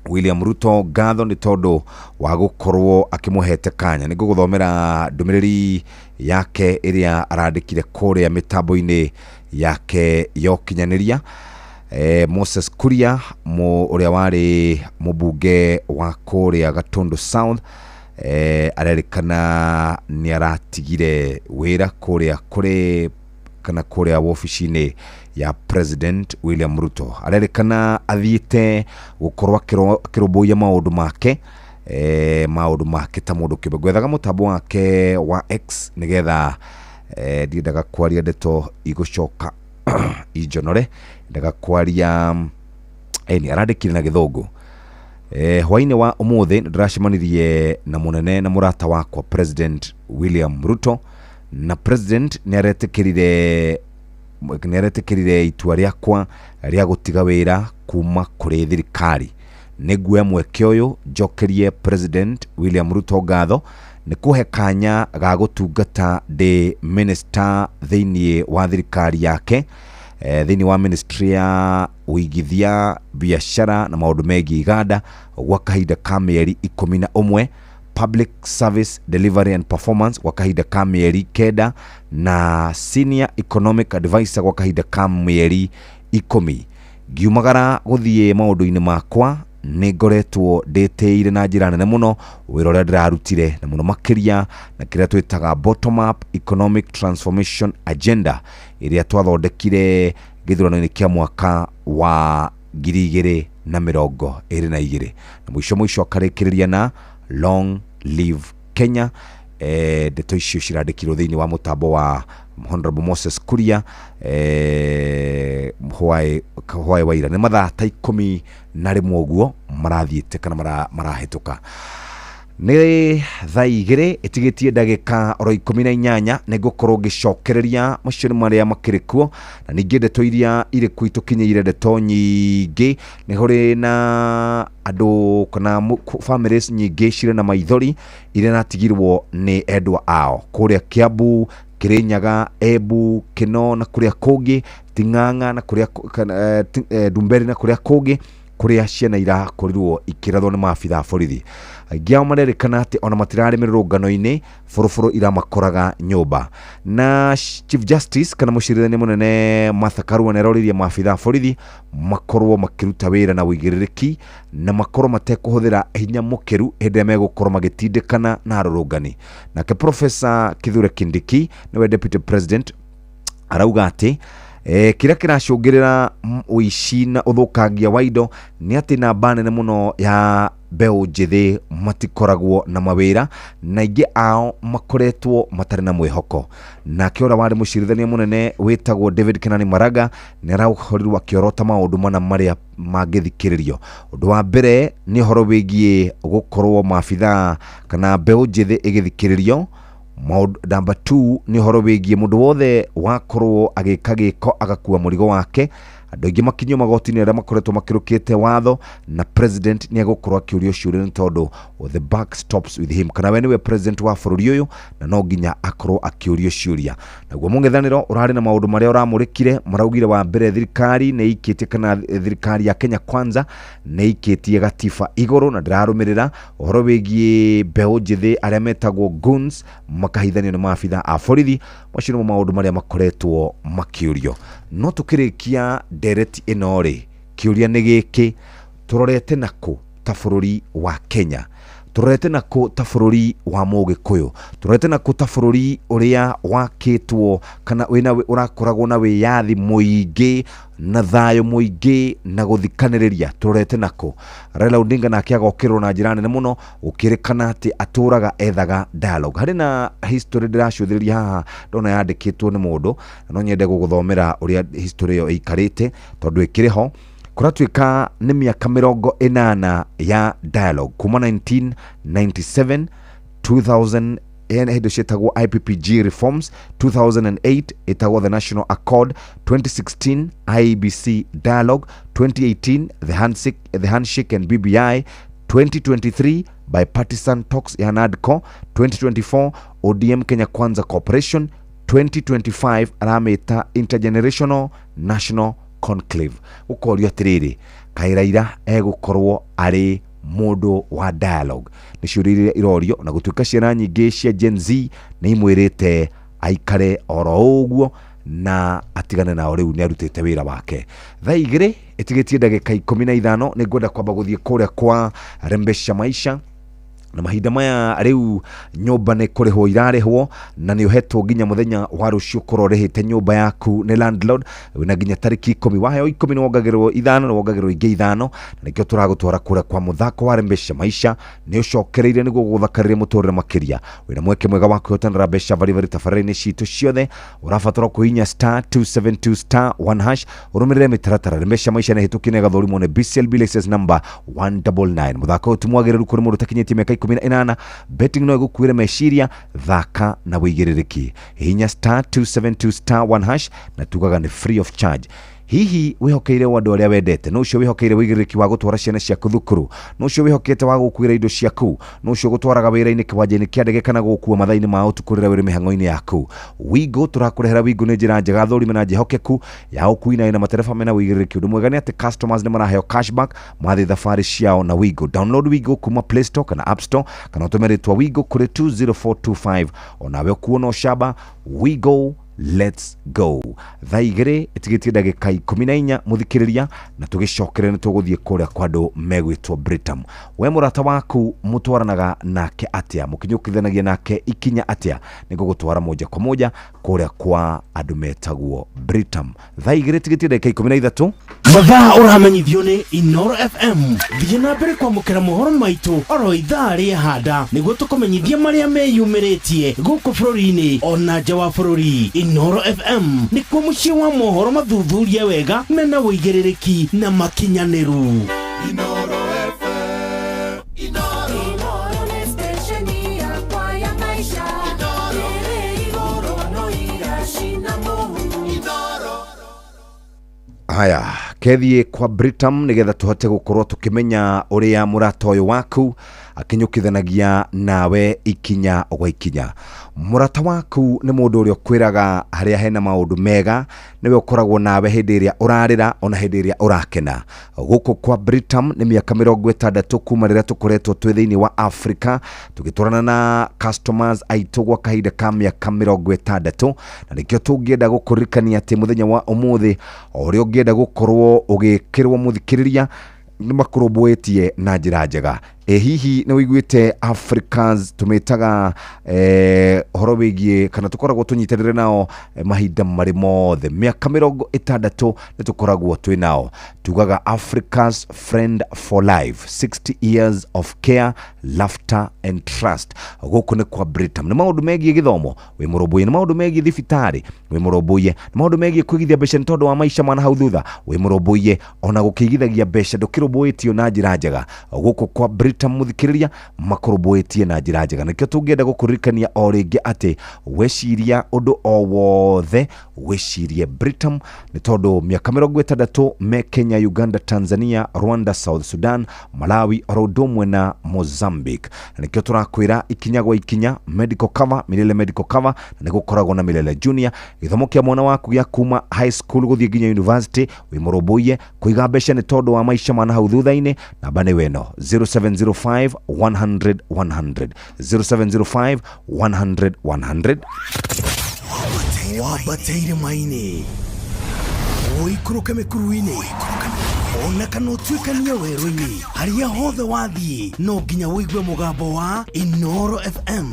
William Ruto ngatho nĩ tondũ wa gũkorwo akĩmũhete kanya. Nĩ ngũgũthomera ndũmĩrĩri yake ĩrĩa arandĩkire kũrĩa mĩtambo-inĩ yake ya ũkinyanĩria. Moses Kuria ũrĩa warĩ mũmbunge wa kũrĩa Gatundu South, arerĩkana nĩ aratigire wĩra kũrĩa kũrĩ kana kũrĩa wabici-inĩ ya President William Ruto. Arerĩkana athiĩte gũkorwo akĩrũmbũiya maũndũ make, maũndũ make ta mũndũ kĩũmbe. Ngwethaga mũtambo wake wa X nĩgetha ndiendaga kwaria ndeto igũcoka injonore, ndaga kwaria nĩ arandĩkire na gĩthũngũ. Hwaĩ-inĩ wa ũmũthĩ nĩndĩracemanirie na mũnene na mũrata wakwa President William Ruto, na President nĩaretĩkĩrire itua rĩakwa rĩa gũtiga wĩra kuma kũrĩ thirikari. Nĩnguoya mweke ũyũ njokerie President William Ruto ngatho nĩ kũhe kanya ga gũtungata ndĩ minister thĩinĩ wa thirikari yake, thĩinĩ wa ministry ya ũigithia, biashara na maũndũ megiĩ iganda gwa kahinda ka mĩeri 11, public service delivery and performance gwa kahinda ka mĩeri 9, na senior economic advisor gwa kahinda ka mĩeri 10. Ngiumagara gũthiĩ maũndũ-inĩ makwa nĩ ngoretwo ndĩtĩire na njĩra nene mũno wĩra ũrĩa ndĩrarutire, na mũno makĩria na kĩrĩa twĩtaga bottom up economic transformation agenda ĩrĩa twathondekire gĩthurano-inĩ kĩa mwaka wa 2022. Na mũico mũico akarĩkĩrĩria na long live Kenya. Ndeto icio cirandĩkirwo thĩinĩ wa mũtambo wa Honorable Moses Kuria hwaĩ wa ira. Nĩ mathaa ta 11 ũguo marathiĩte kana marahĩtũka. Nĩ thaa 2 ĩtigĩtie ndagĩka oro 18. Nĩ ngũkorwo ngĩcokereria macio nĩ marĩa makĩrĩ kuo, na ningĩ ndeto iria irĩ kuo itũkinyĩire ndeto nyingĩ. Nĩ kũrĩ na andũ kana families nyingĩ cirĩ na maithori iria iratigirwo nĩ endwa ao kũrĩa Kiambu, Kirinyaga, Embu, Kino na kũrĩa kũngĩ, Ting'ang'a na kũrĩa kana, Ndumberi na kũrĩa kũngĩ, kũrĩa ciana irakorirwo ikĩrathwo nĩ maabitha a borithi. Aingĩ ao marerĩkana atĩ ona matirarĩ mĩrũrũngano-inĩ, bũrũbũrũ iramakoraga nyũmba. Na Chief Justice kana mũcirithania mũnene Martha Karua nĩaroririe maabitha a borithi makorwo makĩruta wĩra na ũigĩrĩrĩki na makorwo matekũhũthĩra hinya mũkĩru hĩndĩ ĩrĩa megũkorwo magĩtindĩkana na arũrũngani. Nake Professor Kithure Kindiki nĩwe Deputy President arauga atĩ Kĩrĩa kĩracũngĩrĩra ũici na ũthũkangia wa indo nĩ atĩ namba nene mũno ya mbeũ njĩthĩ matikoragwo na mawĩra, na aingĩ ao makoretwo matarĩ na mwĩhoko. Nake ũrĩa warĩ mũcirithania mũnene wĩtagwo David Kenani Maraga nĩ arakorirwo akĩorota maũndũ mana marĩa mangĩthikĩrĩrio. Ũndũ wa mbere nĩ ũhoro wĩgiĩ gũkorwo maabithaa kana mbeũ njĩthĩ ĩgĩthikĩrĩrio. Number 2 nĩ ũhoro wĩgiĩ mũndũ wothe wakorwo agĩka gĩko agakua mũrigo wake. Andũ aingĩ makinyio magoti-inĩ arĩa makoretwo makĩrũkĩte watho, na president nĩ egũkorwo akĩũrio ciũria nĩ tondũ the buck stops with him, kana we nĩwe president wa bũrũri ũyũ na no nginya akorwo akĩũrio ciũria. Naguo mũng'ethanĩro ũrarĩ na maũndũ marĩa ũramũrĩkire, maraugire wa mbere thirikari nĩ ĩikĩtie, kana thirikari ya Kenya Kwanza nĩ ĩikĩtie gatiba igũrũ na ndĩrarũmĩrĩra ũhoro wĩgiĩ mbeũ njĩthĩ arĩa metagwo goons makahithanio nĩ maabitha a borithi. Macio nĩmo maũndũ marĩa makoretwo makĩũrio. No tũkĩrĩkia ndereti ĩno rĩ, kĩũria nĩ gĩkĩ: tũrorete nakũ ta bũrũri wa Kenya? Tũrorete nakũ ta bũrũri wa Mũgĩkũyũ? Tũrorete nakũ ta bũrũri ũrĩa wakĩtwo kana wĩna ũrakoragwo na wĩyathi mũingĩ na thayũ mũingĩ na gũthikanĩrĩria? Tũrorete nakũ? Raila Odinga nake agokĩrwo na njĩra nene mũno, gũkĩrĩkana atĩ atũraga ethaga dialogue. Harĩ na history ndĩracũthĩrĩria haha ndona yandĩkĩtwo nĩ mũndũ, na no nyende gũgũthomera ũrĩa history ĩyo ĩikarĩte tondũ ĩkĩrĩ ho. Kũratuĩka nĩ mĩaka 80 ya dialogue kuma 1997, 2000 hĩndĩ ciĩtagwo IPPG reforms, 2008 ĩtagwo the National Accord, 2016 IEBC dialogue, 2018 the handshake and BBI, 2023 bipartisan talks ya NADCO, 2024 ODM Kenya Kwanza Cooperation, 2025 aramĩta Intergenerational National Conclave. Gũkorio atĩrĩrĩ, kaĩ Raila egũkorwo arĩ mũndũ wa dialogue? Nĩ ciũria iria irorio, na gũtuĩka ciana nyingĩ cia Gen Z nĩ imwĩrĩte aikare oro ũguo na atigane nao, rĩu nĩ arutĩte wĩra wake. Thaa 2 ĩtigĩtie ndagĩka 15, nĩ ngwenda kwamba gũthiĩ kũrĩa kwa Rembesha Maisha. Na mahinda maya rĩu nyũmba nĩ kũrĩhwo irarĩhwo, na nĩ ũhetwo nginya mũthenya wa rũciũ korwo ũrĩhĩte nyũmba yaku nĩ landlord, wĩna nginya tarĩki 10. Waheo 10 nĩ wongagĩrĩrwo 5, nĩ wongagĩrĩrwo ingĩ 5, na nĩkĩo tũragũtwara kũrĩa kwa mũthako wa Rembesha Maisha. Nĩ ũcokereire nĩguo gũgũthakarĩria mũtũrĩre makĩria. Wĩna mweke mwega wa kwĩhotanĩra mbeca baribari tabarĩra-inĩ citũ ciothe. Ũrabatara kũhihinya *272 *1# ũrũmĩrĩre mĩtaratara. Rembesha Maisha nĩ hĩtũkie na ĩgathũrimwo nĩ BCLB license number 199. Mũthako ũyũ ti mwagĩrĩru kũrĩ mũndũ ũtakinyĩtie mĩaka 18. Betting no ĩgũkuĩre meciria, thaka na wĩigĩrĩrĩki. Hihinya *272 *1# na tugaga nĩ free of charge. Hihi wĩhokeire andũ arĩa wendete? Nũ ũcio wĩhokeire wĩigĩrĩrĩki wa gũtwara ciana ciaku thukuru? Nũ ũcio wĩhokete wa gũkuĩra indo ciaku? Nũ ũcio gũtwaraga wĩra-inĩ, kĩwanja-inĩ kĩa ndege, kana gũgũkua mathaa-inĩ ma ũtukũ rĩrĩa wĩrĩ mĩhang'o-inĩ yaku? Wingo, tũrakũrehera Wingo nĩ njĩra njega thũrime na njĩhokeku ya ũkui na ĩna matereba mena wĩigĩrĩrĩki. Ũndũ mwega nĩ atĩ customers nĩ maraheo cashback mathiĩ thabarĩ ciao na Wingo. Download Wingo kuma Play Store kana App Store, kana ũtũme rĩtwa Wingo kũrĩ 20425, onawe ũkuo na ũcamba. Wingo, let's go. Thaa 2 ĩtigĩtie ndagĩka 14, mũthikĩrĩria, na tũgĩcokere nĩ tũgũthiĩ kũrĩa kwa andũ megwĩtwo Britam. We mũrata waku mũtwaranaga nake atĩa? Mũkinyũkithanagia nake ikinya atĩa? Nĩ ngũgũtwara moja kwa moja kũrĩa kwa andũ metagwo Britam. Thaa 2 ĩtigĩtie ndagĩka 13. Mathaa ũramenyithio nĩ Inoro FM. Thiĩ na mbere kwamũkĩra mohoro maitũ oro ithaa rĩa handa nĩguo tũkũmenyithie marĩa meyumĩrĩtie gũkũ bũrũri-inĩ ona nja wa bũrũri. Inoro FM nĩkuo mũciĩ wa mohoro mathuthurie wega mena wĩigĩrĩrĩki na makinyanĩru. Inoro FM. Inoro. Inoro nĩ stesheni yakwa ya maisha. Inoro. Ĩrĩ igũrũ no iracina mũhu. Inoro. Haya, kethiĩ kwa Britam nĩgetha tũhote gũkorwo tũkĩmenya ũrĩa mũrata ũyũ waku akinyũkithanagia nawe ikinya gwa ikinya. Mũrata waku nĩ mũndũ ũrĩa ũkwĩraga harĩa hena maũndũ mega, nĩwe ũkoragwo nawe hĩndĩ ĩrĩa ũrarĩra ona hĩndĩ ĩrĩa ũrakena. Gũkũ kwa Britam nĩ mĩaka 60 kuma rĩrĩa tũkoretwo twĩ thĩinĩ wa Africa tũgĩtwarana na customers aitũ gwa kahinda ka mĩaka 60, na nĩkĩo tũngĩenda gũkũririkania atĩ mũthenya wa ũmũthĩ o ũrĩa ũngĩenda gũkorwo ũgĩkĩrwo mũthikĩrĩria nĩ makũrũmbũĩtie na njĩra njega. Ĩ hihi nĩ ũiguĩte Africans tũmĩtaga ũhoro wĩgiĩ kana tũkoragwo tũnyitanĩre nao mahinda marĩ mothe, mĩaka 60 nĩ tũkoragwo twĩ nao. Tugaga Africa's friend for life, 60 years of care, laughter and trust. Gũkũ nĩ kwa Britam. Nĩ maũndũ megiĩ gĩthomo wĩ mũrũmbũiye, nĩ maũndũ megiĩ thibitarĩ wĩ mũrũmbũiye, nĩ maũndũ megiĩ kũigithia mbeca nĩ tondũ wa maica ma na hau thutha wĩ mũrũmbũiye, ona gũkĩigithagia mbeca ndũkĩrũmbũĩtio na njĩra njega. Gũkũ kwa Britam mũthikĩrĩria makũrũmbũĩtie na njĩra njega. Nĩkĩo tũngĩenda gũkũririkania o rĩngĩ atĩ weciria ũndũ o wothe wĩcirie Britam, nĩ tondũ mĩaka 60 me Kenya, Uganda, Tanzania, Rwanda, South Sudan, Malawi oro ũndũ ũmwe na Mozambique. Na nĩkĩo tũrakwĩra ikinya gwa ikinya medical cover, Milele medical cover, na nĩ gũkoragwo na Milele Junior. Gĩthomo kĩa mwana waku gĩa kuma high school gũthiĩ nginya university wĩ mũrũmbũiye, kũiga mbeca nĩ tondũ wa maica ma na hau thutha-inĩ. Namba nĩ weno 0705 100 100, 0705 100 100. Wambate irĩma-inĩ, ũikũrũke mĩkuru-inĩ, ona kana ũtuĩkanie werũ-inĩ, harĩa hothe wathiĩ no nginya ũigue mũgambo wa Inooro FM.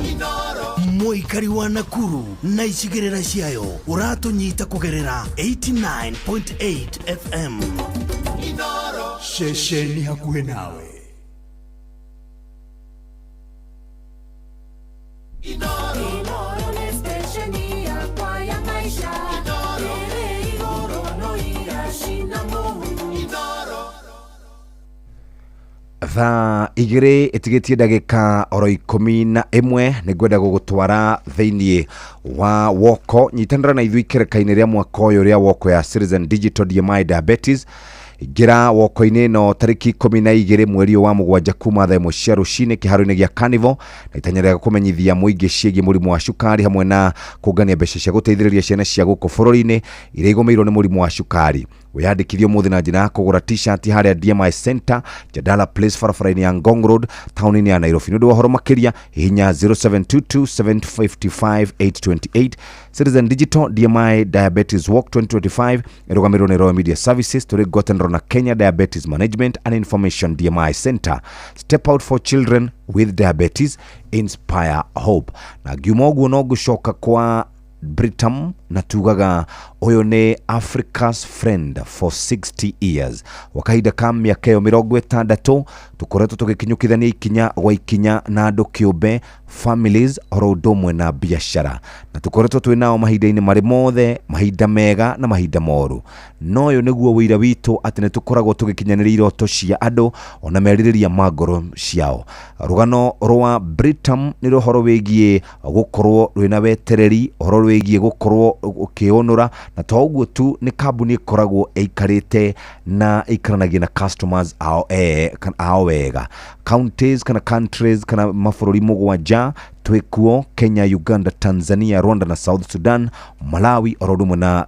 Mũikari wa Nakuru na icigĩrĩra ciayo ũratũnyita kũgerera 89.8 FM. Ceceni hakuhĩ nawe. Inooro nĩ stesheni yakwa ya maisha ĩrĩ igũrũ no iracina mũhu. Thaa 2 ĩtigĩtie ndagĩka oro 11, nĩ ngwenda gũgũtwara thĩinĩ wa woko. Nyitanĩra na ithuĩ ikereka-inĩ rĩa mwaka ũyũ rĩa woko ya Citizen Digital DMI Diabetes. Ingĩra woko-inĩ ĩno tarĩki 12 mweri ũyũ wa 7 kuma thaa 1 cia rũcinĩ kĩharo-inĩ gĩa Carnival, na itanya rĩa kũmenyithia mũingĩ ciĩgiĩ mũrimũ wa cukari hamwe na kũngania mbeca cia gũteithĩrĩria ciana cia gũkũ bũrũri-inĩ iria igũmĩirwo nĩ mũrimũ wa cukari. Wĩyandĩkithie ũmũthĩ na njĩra ya kũgũra t-shirt harĩa DMI Center, Jadala Place, barabara-inĩ ya Ngong Road, taũni-inĩ ya Nairobi. Nĩ ũndũ wa ũhoro makĩria hihinya 0722 755 828. Citizen Digital DMI Diabetes Walk 2025 ĩrũgamĩrĩirwo nĩ Royal Media Services tũrĩ ngwatanĩro na Kenya Diabetes Management and Information DMI Center. Step out for children with diabetes, inspire hope. Na ngiuma ũguo no ngũcoka kwa Britam na tugaga ũyũ nĩ Africa's friend for 60 years. Kwa kahinda ka mĩaka ĩyo 60 tũkoretwo tũgĩkinyũkithania ikinya gwa ikinya na andũ kĩũmbe, families oro ũndũ ũmwe na biacara, na tũkoretwo twĩ nao mahinda-inĩ marĩ mothe, mahinda mega na mahinda moru. No ũyũ nĩguo ũira witũ atĩ nĩ tũkoragwo tũgĩkinyanĩria iroto cia andũ ona merirĩria ma ngoro ciao. Rũgano rwa Britam nĩ ũhoro wĩgiĩ gũkorwo rwĩna wetereri, ũhoro wĩgiĩ gũkorwo ũkĩũnũra, na to ũguo tu, nĩ kambuni ĩkoragwo ĩikarĩte na ĩikaranagia na customers ao wega. Counties kana countries kana mabũrũri 7 twĩkuo: Kenya, Uganda, Tanzania, Rwanda na South Sudan, Malawi oro ũndũ ũmwe na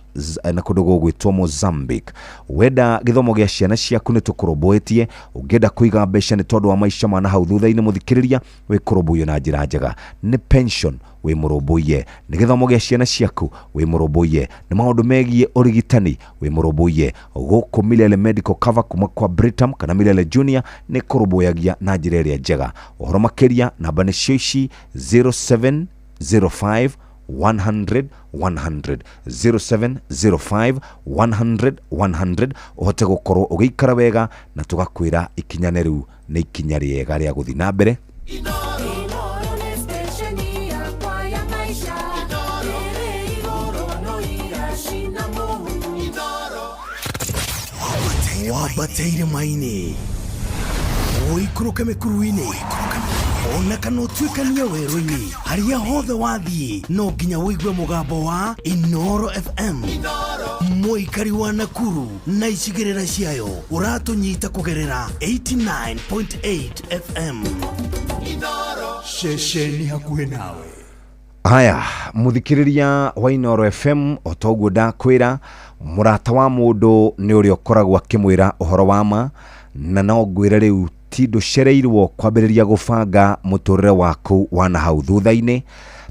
kũndũ gũgwĩtwo Mozambique. Wenda gĩthomo gĩa ciana ciaku nĩ tũkũrũmbũĩtie, ũngĩenda kũiga mbeca nĩ tondũ wa maica ma na hau thutha-inĩ mũthikĩrĩria wĩkũrũmbũiyo na njĩra njega. Nĩ pension wĩ mũrũmbũiye, nĩ gĩthomo gĩa ciana ciaku wĩ mũrũmbũiye, nĩ maũndũ megiĩ ũrigitani wĩ mũrũmbũiye. Gũkũ Milele Medical Cover kuma kwa Britam kana Milele Junior nĩ kũrũmbũyagia na njĩra ĩrĩa njega. Ũhoro makĩria namba nĩcio ici: 0705 100 100, 0705 100 100, ũhote gũkorwo ũgĩikara wega na tũgakwĩra ikinya nĩ rĩu nĩ ikinya rĩega rĩa gũthiĩ na mbere. Inooro nĩ stesheni yakwa ya maisha ĩrĩ igũrũ no iracina mũhu. Wambate irĩma-inĩ, ũikũrũke mĩkuru-inĩ, ona kana ũtuĩkanie werũ-inĩ, harĩa hothe wathiĩ no nginya ũigue mũgambo wa Inooro FM. Mũikari wa Nakuru na icigĩrĩra ciayo ũratũnyita kũgerera 89.8 FM. Ceceni hakuhĩ nawe. Haya, mũthikĩrĩria wa Inooro FM, o ta ũguo ndakwĩra, mũrata wa mũndũ nĩ ũrĩa ũkoragwo akĩmwĩra ũhoro wa ma, na no ngwĩre rĩu ti ndũcereirwo kwambĩrĩria gũbanga mũtũrĩre waku wa na hau thutha-inĩ.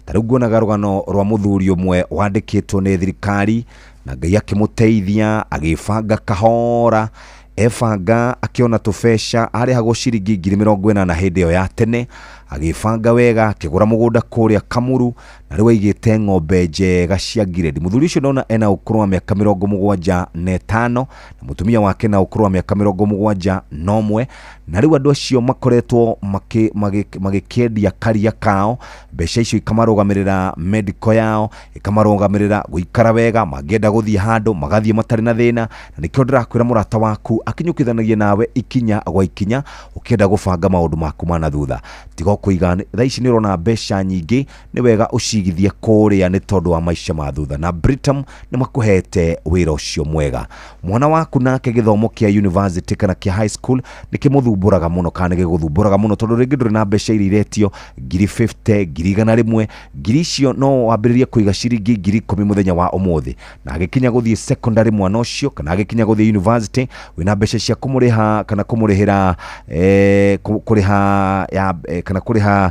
Ta rĩu nguonaga rũgano rwa mũthuri ũmwe wandĩkĩtwo nĩ thirikari na Ngai akĩmũteithia agĩbanga kahora. Ebanga akĩona tũbeca, arĩhagwo ciringi 80,000 hĩndĩ ĩyo ya tene, agĩbanga wega, akĩgũra mũgũnda kũrĩa Kamuru, na rĩu aigĩte ng'ombe njega cia ngiredi. Mũthuri ũcio ndona ena ũkũrũ wa mĩaka 75 na mũtumia wake na ũkũrũ wa mĩaka 71, na rĩu andũ acio makoretwo magĩkĩendia karia kao, mbeca icio ikamarũgamĩrĩra medical yao, ikamarũgamĩrĩra gũikara wega, mangĩenda gũthiĩ handũ magathiĩ matarĩ na thĩna. Na nĩkĩo ndĩrakwĩra mũrata waku akinyũkithanagie nawe ikinya gwa ikinya ũkĩenda gũbanga maũndũ maku ma na thutha. Tiga kũiga thaa ici nĩ ũrona mbeca nyingĩ, nĩ wega ũcigithie kũrĩa nĩ tondũ wa maica ma thutha, na Britam nĩ makũhete wĩra ũcio mwega. Mwana waku nake gĩthomo kĩa university kana kĩa high school nĩ kĩmũthumbũraga mũno, kana nĩ gĩgũthumbũraga mũno, tondũ rĩngĩ ndũrĩ na mbeca iria iretio 50,000, 100,000, ngiri icio no wambĩrĩrie kũiga ciringi 10,000 mũthenya wa ũmũthĩ, na agĩkinya gũthiĩ secondary mwana ũcio kana agĩkinya gũthiĩ university wĩna mbeca cia kũmũrĩha kana kũmũrĩhĩra kũrĩha ya kana kũrĩha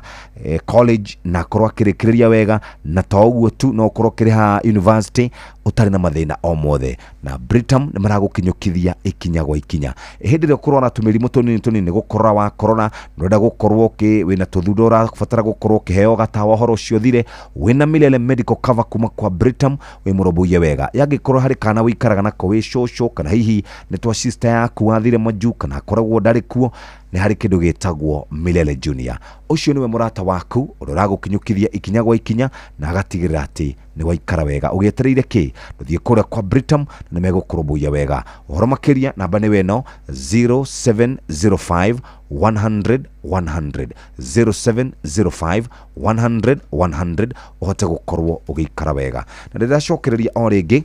college, na akorwo akĩrĩkĩrĩria wega, na to ũguo tu no ũkorwo ũkĩrĩha university ũtarĩ na mathĩna o mothe. Na Britam nĩ maragũkinyũkithia ikinya gwa ikinya. Hĩndĩ ĩrĩa ũkũrwara tũmĩrimũ tũnini tũnini, gũkorora wakorora, nĩũrenda gũkorwo wĩna tũthundo ũrabatara gũkorwo ũkĩheo gatawa ũhoro ũcio ũthire, wĩna Milele Medical Cover kuma kwa Britam, wĩ mũrũmbũiye wega. Yangĩkorwo harĩ kana wĩikaraga nako wĩ cũcũ, kana hihi nĩ twa sister yaku wathire majuu, kana akoragwo ndarĩ kuo, nĩ harĩ kĩndũ gĩtagwo Milele Junior. Ũcio nĩwe mũrata waku ũrĩa ũragũkinyũkithia ikinya gwa ikinya na agatigĩrĩra atĩ nĩ waikara wega. Ũgĩetereire kĩ? Ndũthiĩ kũrĩa kwa Britam na nĩ megũkũrũmbũiya wega. Ũhoro makĩria namba nĩ weno 0705 100 100, 0705 100 100, ũhote gũkorwo ũgĩikara wega. Na ndĩracokereria o rĩngĩ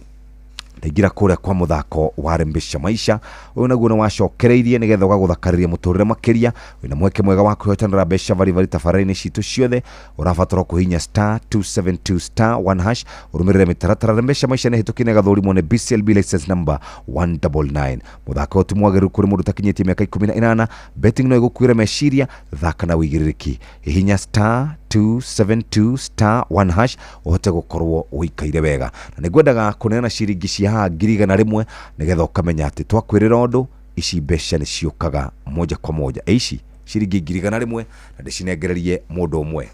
ndaingĩra kũrĩa kwa mũthako wa Rembesha Maisha. Ũyũ naguo nĩ wacokereirie nĩgetha ũgagũthakarĩria mũtũrĩre makĩria. Wĩna mweke mwega wa kwĩhotanĩra mbeca baribari tabarĩra-inĩ citũ ciothe. Ũrabatara kũhihinya star 272 star 1 hash ũrũmĩrĩre mĩtaratara. Rembesha Maisha nĩ hĩtũkie na ĩgathũrimwo nĩ BCLB license number 199. Mũthako ũyũ ti mwagĩrĩru kũrĩ mũndũ ũtakinyĩtie mĩaka 18. Betting no ĩgũkuĩre meciria, thaka na ũigĩrĩrĩki. Hihinya star 272 star 1 hash ũhote gũkorwo ũikaire wega. Na nĩngwendaga kũneana ciringi cia haha 100,000 nĩgetha ũkamenya atĩ twakwĩrĩra ũndũ ici mbeca nĩ ciũkaga moja kwa moja. Ici ciringi 100,000 na ndĩcinengererie mũndũ ũmwe.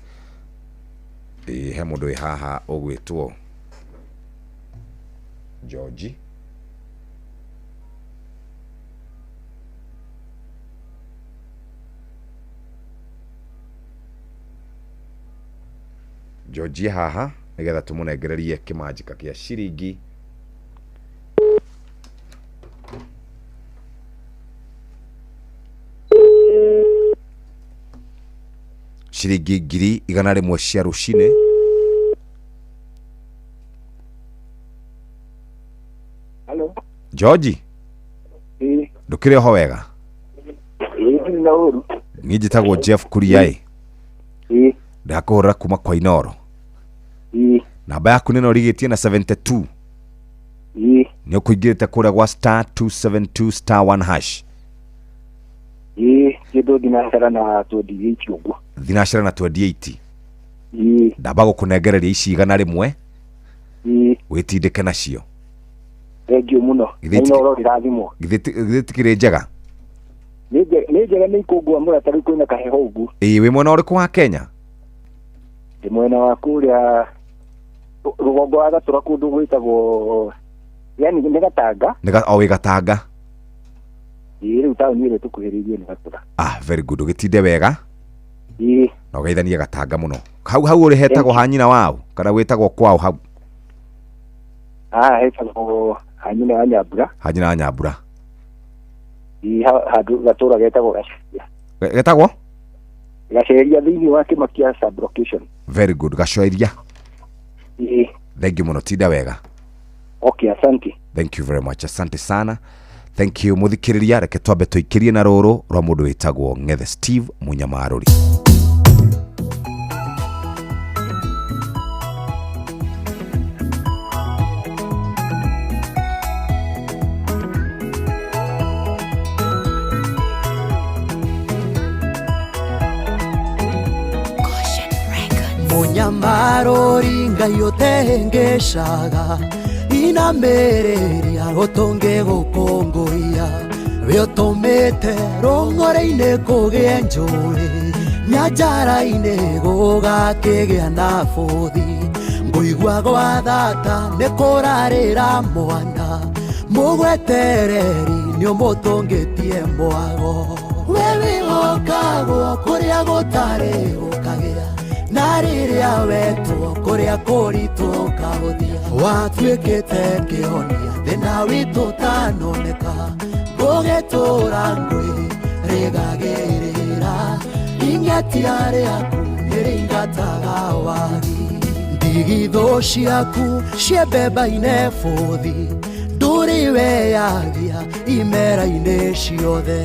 He mũndũ wĩ haha ũgwĩtwo George. George haha nĩgetha tũmũnengererie kĩmanjĩka kĩa ciringi 100,000 cia rũcinĩ. Hello. George, ndũkĩrĩ oho wega? Ndirĩ na ũru. Niĩ njĩtagwo Jeff Kuria. Ndakũhũrĩra kuma kwa Inoro. Namba yaku nĩ ĩno na 72. Nĩ ũkũingĩrĩte kũrĩa gwa star 272 star 1 hash. Kĩndũ thinacara na 28 ũguo. Thinacara na 28. Ndamba gũkũnengereria ici 100 wĩtindĩke nacio. Thank you mũno. Inoro rĩrathimwo. Githĩ tikĩrĩ njega? Nĩ njega, nĩ ikũngũa mũrata rĩu kwĩna kaheho ũguo. Wĩ mwena ũrĩkũ wa Kenya? Ndĩ mwena wa kũrĩa rũgongo wa Gatũra, kũndũ gwĩtagwo yani nĩ Gatanga. O wĩ Gatanga. Rĩu taũni ĩrĩa tũkuhĩrĩirie nĩ Gatũra. Very good. Ũgĩtinde wega. Na ũgeithanie Gatanga mũno. Hau hau ũrĩ hetagwo ha nyina wao kana wĩtagwo kwao hau? Haha hetagwo ha nyina wa Nyambura. Ha nyina wa Nyambura. Handũ gatũra getagwo Gaceria. Getagwo? Gaceria thĩinĩ wa Kĩmakia sub-location. Very good. Gaceria. Thank you mũno, tinda wega. Okay, asante. Thank you very much. Asante sana. Thank you mũthikĩrĩria, reke twambe tũikĩrie na rũrũ rwa mũndũ wĩtagwo Ng'ethe Steve Mũnyamarũri. Munyamarori Ngai ũtehengeshaga inamerĩria ũtũnge gũkũngũiya Wĩũtũmĩte rũng'ũrĩ-inĩ kũgĩe njũĩ, nyanjara-inĩ gũgakĩgĩa na bũthi. Ngũigua gwa thata nĩ kũrarĩra mwana, mũgwetereri nĩũmũtũngĩtie mwago. We wĩhokagwo kũrĩa gũtarĩ gũkagĩa, na rĩrĩa wetwo kũrĩa kũritũ ũkahũthia. Watuĩkĩte kĩhonia thĩna witũ ũtanoneka, ngũgĩtũra ngwĩrĩgagĩrĩra, ing'etia rĩaku nĩrĩingataga wagi. Ndigithũ ciaku ciembemba-inĩ bũthi, ndũrĩ weyagia imera-inĩ ciothe.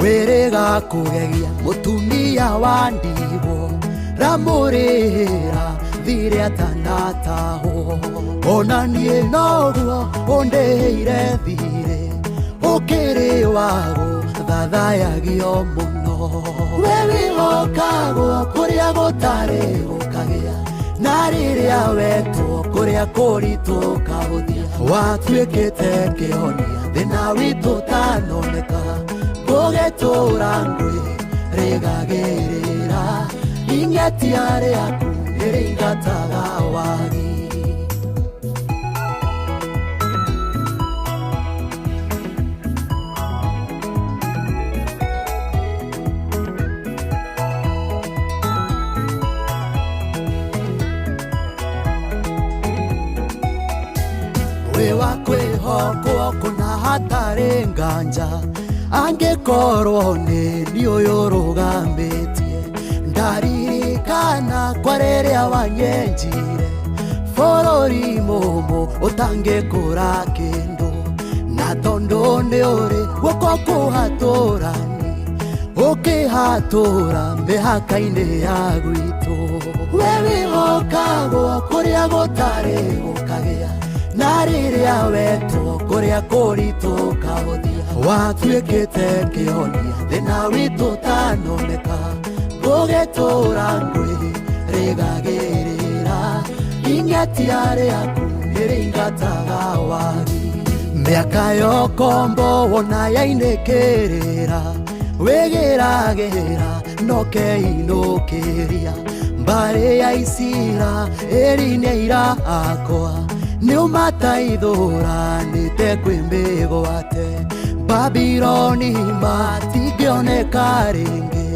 Wĩrĩga kũgegia mũtumia wa ndigwo, ramũrĩhĩra thirĩ atanatahwo. Ona niĩ noguo ũndĩhĩire thirĩ, ũkĩrĩ wago thathayagio mũno. We wĩhokagwo kũrĩa gũtarĩ gũkagĩa, na rĩrĩa wetwo kũrĩa kũritũ ũkahũthia. Watuĩkĩte kĩhonia thĩna witũ ũtanoneka, ngũgĩtũra ngwĩrĩgagĩrĩra, ing'etia rĩaku nĩrĩingataga wagi. Wĩ wa kwĩhokwo kũna hatarĩ nganja, angĩkorwo nĩ niĩ ũyũ ũrũgamĩtie. Ndaririkana kwa rĩrĩa wanyenjire, bũrũri mũmũ ũtangĩkũra kĩndũ. Na tondũ nĩ ũrĩ guoko kũhatũrani, ũkĩhatũra mĩhaka-inĩ ya gwitũ. We wĩhokagwo kũrĩa gũtarĩ gũkagĩa, na rĩrĩa wetwo kũrĩa kũritũ ũkahũthia. Watuĩkĩte kĩhonia thĩna witũ ũtanoneka, ngũgĩtũra ngwĩrĩgagĩrĩra, ing'etia rĩaku nĩrĩingataga wagi. Mĩaka ya ũkombo wona yainĩkĩrĩra, wĩgĩragĩra no keinũkĩria. Mbarĩ ya Isiraeli nĩ aira akwa, nĩũmataithũranĩte kwĩ mĩgwate. Babiloni matingĩoneka rĩngĩ,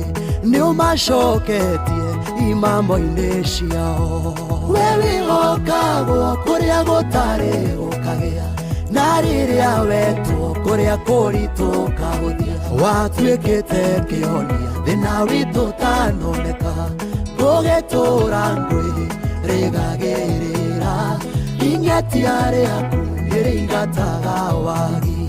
nĩũmacoketie imamo-inĩ ciao. We wĩhokagwo kũrĩa gũtarĩ gũkagĩa, na rĩrĩa wetwo kũrĩa kũritũ ũkahũthia. Watuĩkĩte kĩhonia thĩna witũ ũtanoneka, ngũgĩtũra ngwĩrĩgagĩrĩra, ing'etia rĩaku nĩrĩingataga wagi.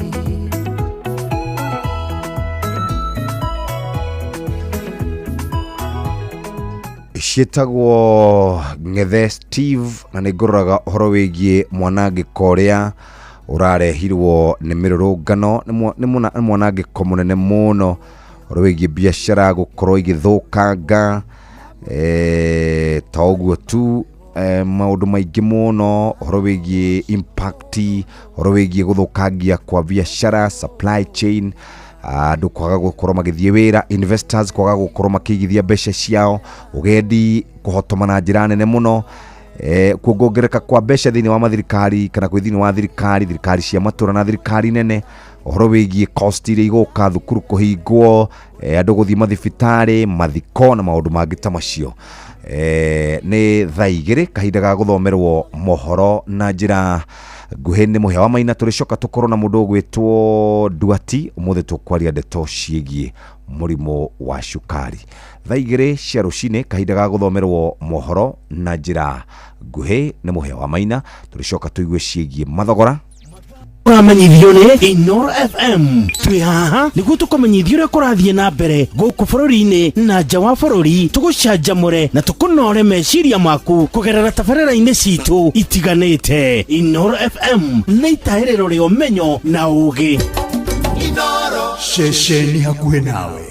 Ciĩtagwo Ng'ethe Steve, na nĩ ngũroraga ũhoro wĩgiĩ mwanangĩko ũrĩa ũrarehirwo nĩ mĩrũrũngano. Nĩ mwanangĩko mũnene mũno, ũhoro wĩgiĩ biacara gũkorwo igĩthũkanga, ta ũguo tu, maũndũ maingĩ mũno, ũhoro wĩgiĩ impact, ũhoro wĩgiĩ gũthũkangia kwa biacara, supply chain, andũ kwaga gũkorwo magĩthiĩ wĩra, investors kwaga gũkorwo makĩigithia mbeca ciao, ũgendi kũhotoma na njĩra nene mũno, kuongerereka kwa mbeca thĩinĩ wa mathirikari kana kwĩ thĩinĩ wa thirikari, thirikari cia matũra na thirikari nene, ũhoro wĩgiĩ cost iria igũka, thukuru kũhingwo, andũ gũthiĩ mathibitarĩ, mathiko na maũndũ mangĩ ta macio. Nĩ thaa igĩrĩ kahinda ga gũthomerwo mohoro na njĩra nguhĩ nĩ Mũhĩa wa Maina. Tũrĩcoka tũkorwo na mũndũ ũgwĩtwo Nduati, ũmũthĩ tũkwaria ndeto ciĩgiĩ mũrimũ wa cukari. Thaa igĩrĩ cia rũcinĩ kahinda ga gũthomerwo mohoro na njĩra nguhĩ nĩ Mũhĩa wa Maina. Tũrĩcoka tũigue ciĩgiĩ mathogora. Ũramenyithio nĩ Inoro FM. Twĩ haha nĩguo tũkũmenyithie ũrĩa kũrathiĩ na mbere gũkũ bũrũri-inĩ na nja wa bũrũri, tũgũcanjamũre na tũkũnore meciria maku kũgerera tabarĩra-inĩ citũ itiganĩte. Inoro FM nĩ itahĩrĩro rĩa ũmenyo na ũũgĩ. Inoro ceceni hakuhĩ nawe.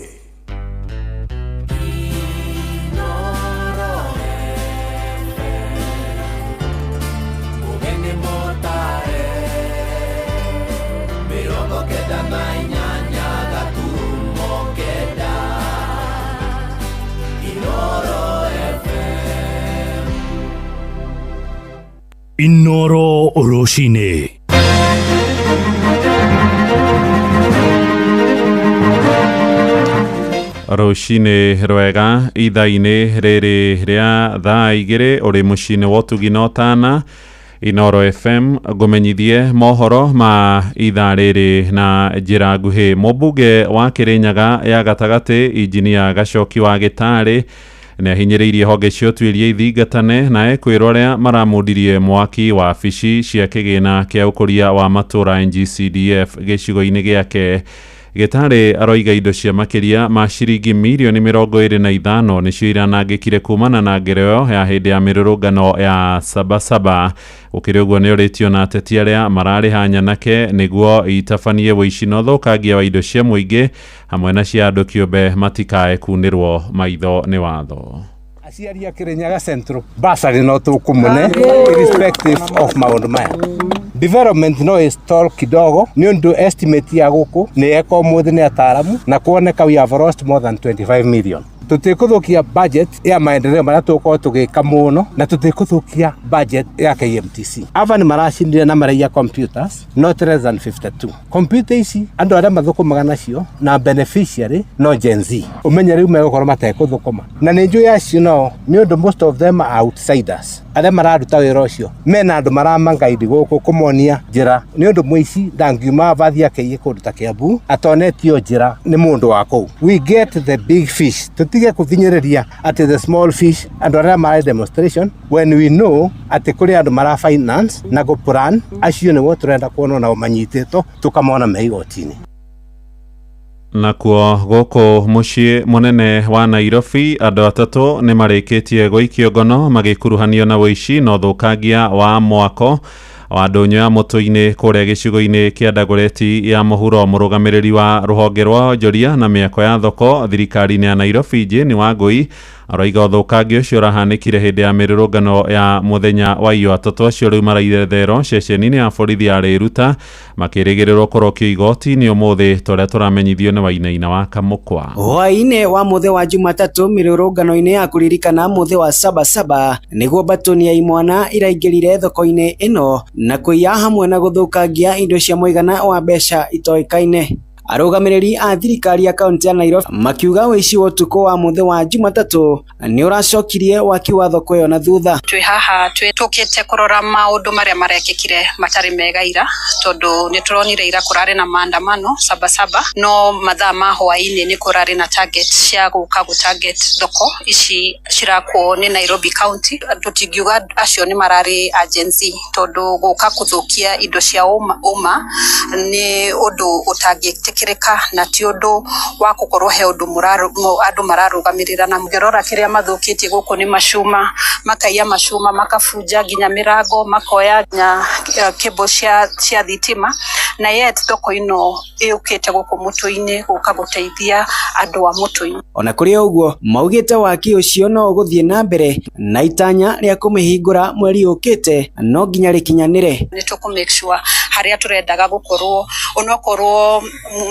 Inoro rũcinĩ. Rũcinĩ rwega ithaa-inĩ rĩrĩ rĩa thaa 2 ũrĩ mũciĩ-inĩ wa ũtugi na ũtana Inoro FM ngũmenyithie mohoro ma ithaa rĩrĩ na njĩra nguhĩ. Mũmbunge wa Kĩrĩnyaga ya gatagatĩ Injinia Gacoki wa Gĩtarĩ nĩ ahinyĩrĩirie honge cia ũtuĩria ithingatane na ekwĩrwo arĩa maramundirie mwaki wa wabici cia kĩgĩna kĩa ũkũria wa matũũra NGCDF gĩcigo-inĩ gĩake. Gĩtarĩ aroiga indo cia makĩria ma ciringi mirioni 25 nĩcio iranangĩkire kumana na ngero ĩyo ya hĩndĩ ya mĩrũrũngano ya Sabasaba. Gũkĩrĩ ũguo nĩ orĩtio na ateti arĩa mararĩha nyanake nĩguo itabanie ũici na ũthũkangia wa indo cia mũingĩ hamwe na cia andũ kĩũmbe matikae kunĩrwo maitho nĩ watho. Aciari a Kĩrĩnyaga Central basarĩ no tũkũmũne irrespective of maũndũ maya. Development no ĩstall kidogo nĩ ũndũ estimate ya gũkũ nĩ eka ũmũthĩ nĩ ataaramu na kuoneka we have lost more than 25 million. Tũtikũthũkia budget ya maendeleo marĩa tũgũkorwo tũgĩka mũno na tũtikũthũkia budget ya KMTC. Ava nĩ maracindire na maraiya computers not less than 52. Computer ici andũ arĩa mathũkũmaga nacio na beneficiary no Gen Z. Ũmenye rĩu megũkorwo matekũthũkũma. Na nĩ njũĩ acio nao nĩ ũndũ most of them are outsiders. Arĩa mararuta wĩra ũcio mena andũ maramangaidi gũkũ kũmonia njĩra nĩ ũndũ mũici ndangiuma vathi akeiye kũndũ ta Kiambu atonetio njĩra nĩ mũndũ wa kũu. We get the big fish, tũtige kũthinyĩrĩria atĩ the small fish andũ arĩa marĩ demonstration when we know atĩ kũrĩ andũ mara finance na gũ plan acio nĩguo tũrenda kuona nao manyitĩtwo tũkamona me igoti-inĩ. Nakuo gũkũ mũciĩ mũnene wa Nairobi andũ atatũ nĩ marĩkĩtie gũikio ngono magĩkuruhanio na ũici na ũthũkangia wa mwako wa ndũnyũ ya mũtũ-inĩ kũrĩa gĩcigo-inĩ kĩa Dagoretti ya mũhuro. Mũrũgamĩrĩri wa rũhonge rwa onjoria na mĩako ya thoko thirikari-inĩ ya Nairobi Jane Wangũi aroiga ũthũkangia ũcio ũrahanĩkire hĩndĩ ya mĩrũrũngano ya mũthenya wa iyo. Atatũ acio rĩu maraitherwo ceceni-inĩ ya borithi ya Rĩruta makĩrĩgĩrĩrwo kũrokio igoti-inĩ ũmũthĩ ta ũrĩa tũramenyithio nĩ Wainaina wa Kamũkwa. Hwaĩ-inĩ wa mũthĩ wa Jumatatũ mĩrũrũngano-inĩ ya kũririkana mũthĩ wa Sabasaba nĩguo mbatũni ya imwana iraingĩrire thoko-inĩ ĩno na kũiya hamwe na gũthũkangia indo cia mũigana wa mbeca itoĩkaine. Arũgamĩrĩri a thirikari ya kaunti ya Nairobi makiuga ũici wa ũtukũ wa mũthĩ wa Jumatatũ nĩ ũracokirie waki wa thoko ĩyo na thutha. Twĩ haha tũkĩte kũrora maũndũ marĩa marekĩkire matarĩ mega ira tondũ nĩ tũronire ira kũrarĩ na maandamano Sabasaba no mathaa ma hwaĩ-inĩ nĩ kũrarĩ na target cia gũka gũ target thoko ici cirakwo nĩ Nairobi County. Tũtingiuga acio nĩ mararĩ a Gen Z tondũ gũka kũthũkia indo cia ũma nĩ ũndũ ũtangĩtĩkĩrĩka na ti ũndũ wa gũkorwo he ũndũ andũ mararũgamĩrĩra. Na mũngĩrora kĩrĩa mathũkĩtie gũkũ nĩ macuma, makaiya macuma, makabunja nginya mĩrango, makoya nginya cable cia thitima, na yet thoko ĩno ĩũkĩte gũkũ mũtũ-inĩ gũka gũteithia andũ a mũtũ-inĩ. Ona kũrĩ ũguo maugĩte waki ũcio no ũgũthiĩ na mbere na itanya rĩa kũmĩhingũra mweri ũkĩte no nginya rĩkinyanĩre. Nĩ tũkũ make sure harĩa tũrendaga gũkorwo onokorwo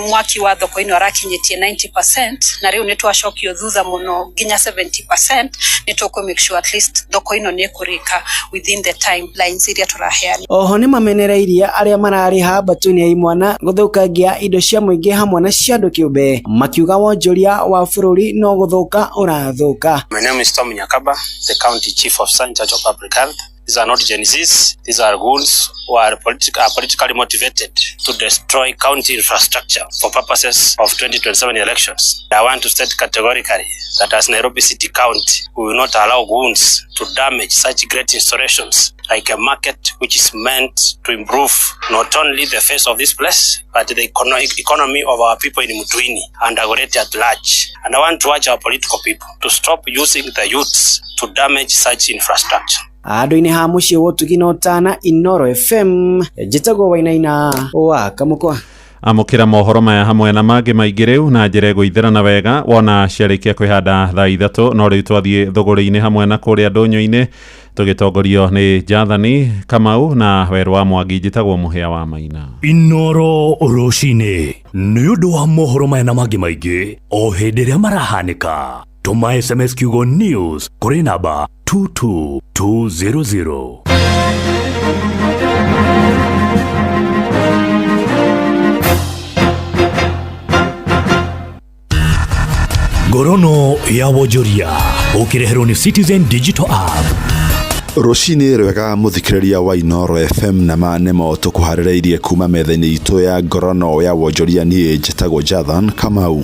mwaki wa thoko ĩno arakinyĩtie 90% na rĩu nĩ twacokio thutha mũno nginya 70%, nĩ tũkũ make sure at least thoko ĩno nĩ ĩkũrĩka within the timelines iria tũraheana. Oho nĩ mamenereirie arĩa mararĩha mbatũni ya imwana gũthũkangia indo cia mũingĩ hamwe na cia andũ kĩũmbe makiuga wonjoria wa bũrũri no gũthũka ũrathũka. My name is Tom Nyakaba, the county chief officer in charge of public health. These are not Gen Zs, these are goons who are politically motivated to destroy county infrastructure for purposes of 2027 elections. I want to state categorically that as Nairobi City County, we will not allow goons to damage such great installations like a market which is meant to improve not only the face of this place, but the economy of our people in Mutuini and Dagoretti at large. And I want to urge our political people to stop using the youths to damage such infrastructure. Handũ-inĩ ha mũciĩ wa ũtugi na ũtana Inoro FM njĩtagwo Wainaina wa Kamũkwa. Amũkĩra mohoro maya hamwe na mangĩ maingĩ rĩu na njĩra ĩgũithĩrana wega wona ciarĩkia kwĩhanda thaa 3. No rĩu twathiĩ thũgũrĩ-inĩ hamwe na kũrĩa ndũnyũ-inĩ tũgĩtongorio nĩ Jathani Kamau na Werũ wa Mwangi. Njĩtagwo Mũhĩa wa Maina. Inoro rũcinĩ nĩ ũndũ wa mohoro maya na mangĩ maingĩ o hĩndĩ ĩrĩa marahanĩka tũma SMS kiugo news kũrĩ namba 22200. Ngorono ya wonjoria ũkĩreherwo nĩ Citizen Digital App. Rũcinĩ rwega mũthikĩrĩria wa Inoro FM, na ma nĩmo tũkũharĩrĩirie kuma metha-inĩ itũ ya ngorono ya wonjoria. Niĩ njĩtagwo Jathan Kamau.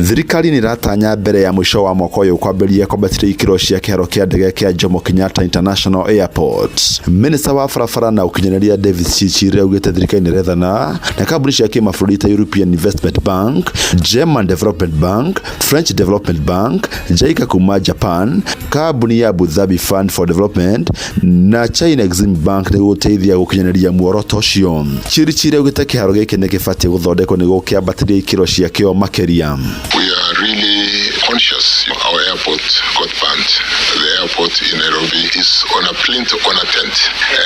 Thirikari nĩ ĩratanya mbere ya mũico wa mwaka ũyũ kwambĩrĩria kwambatĩria ikĩro cia kĩharo kĩa ndege kĩa Jomo Kenyatta International Airport. Minista wa barabara na ũkinyanĩria David Chirchir augĩte thirikari nĩ ĩrethana na kambuni cia kĩmabũrũri ta European Investment Bank, German Development Bank, French Development Bank, JICA kuma Japan, kambuni ya Abu Dhabi Fund for Development na China Exim Bank nĩguo gũteithia gũkinyanĩria muoroto ũcio. Chirchir augĩte kĩharo gĩkĩ nĩ gĩbatiĩ gũthondekwo nĩguo kĩambatĩrie ikĩro ciakĩo makĩria. We are really conscious. Our airport got banned. The airport in Nairobi is on a plinth, on a tent.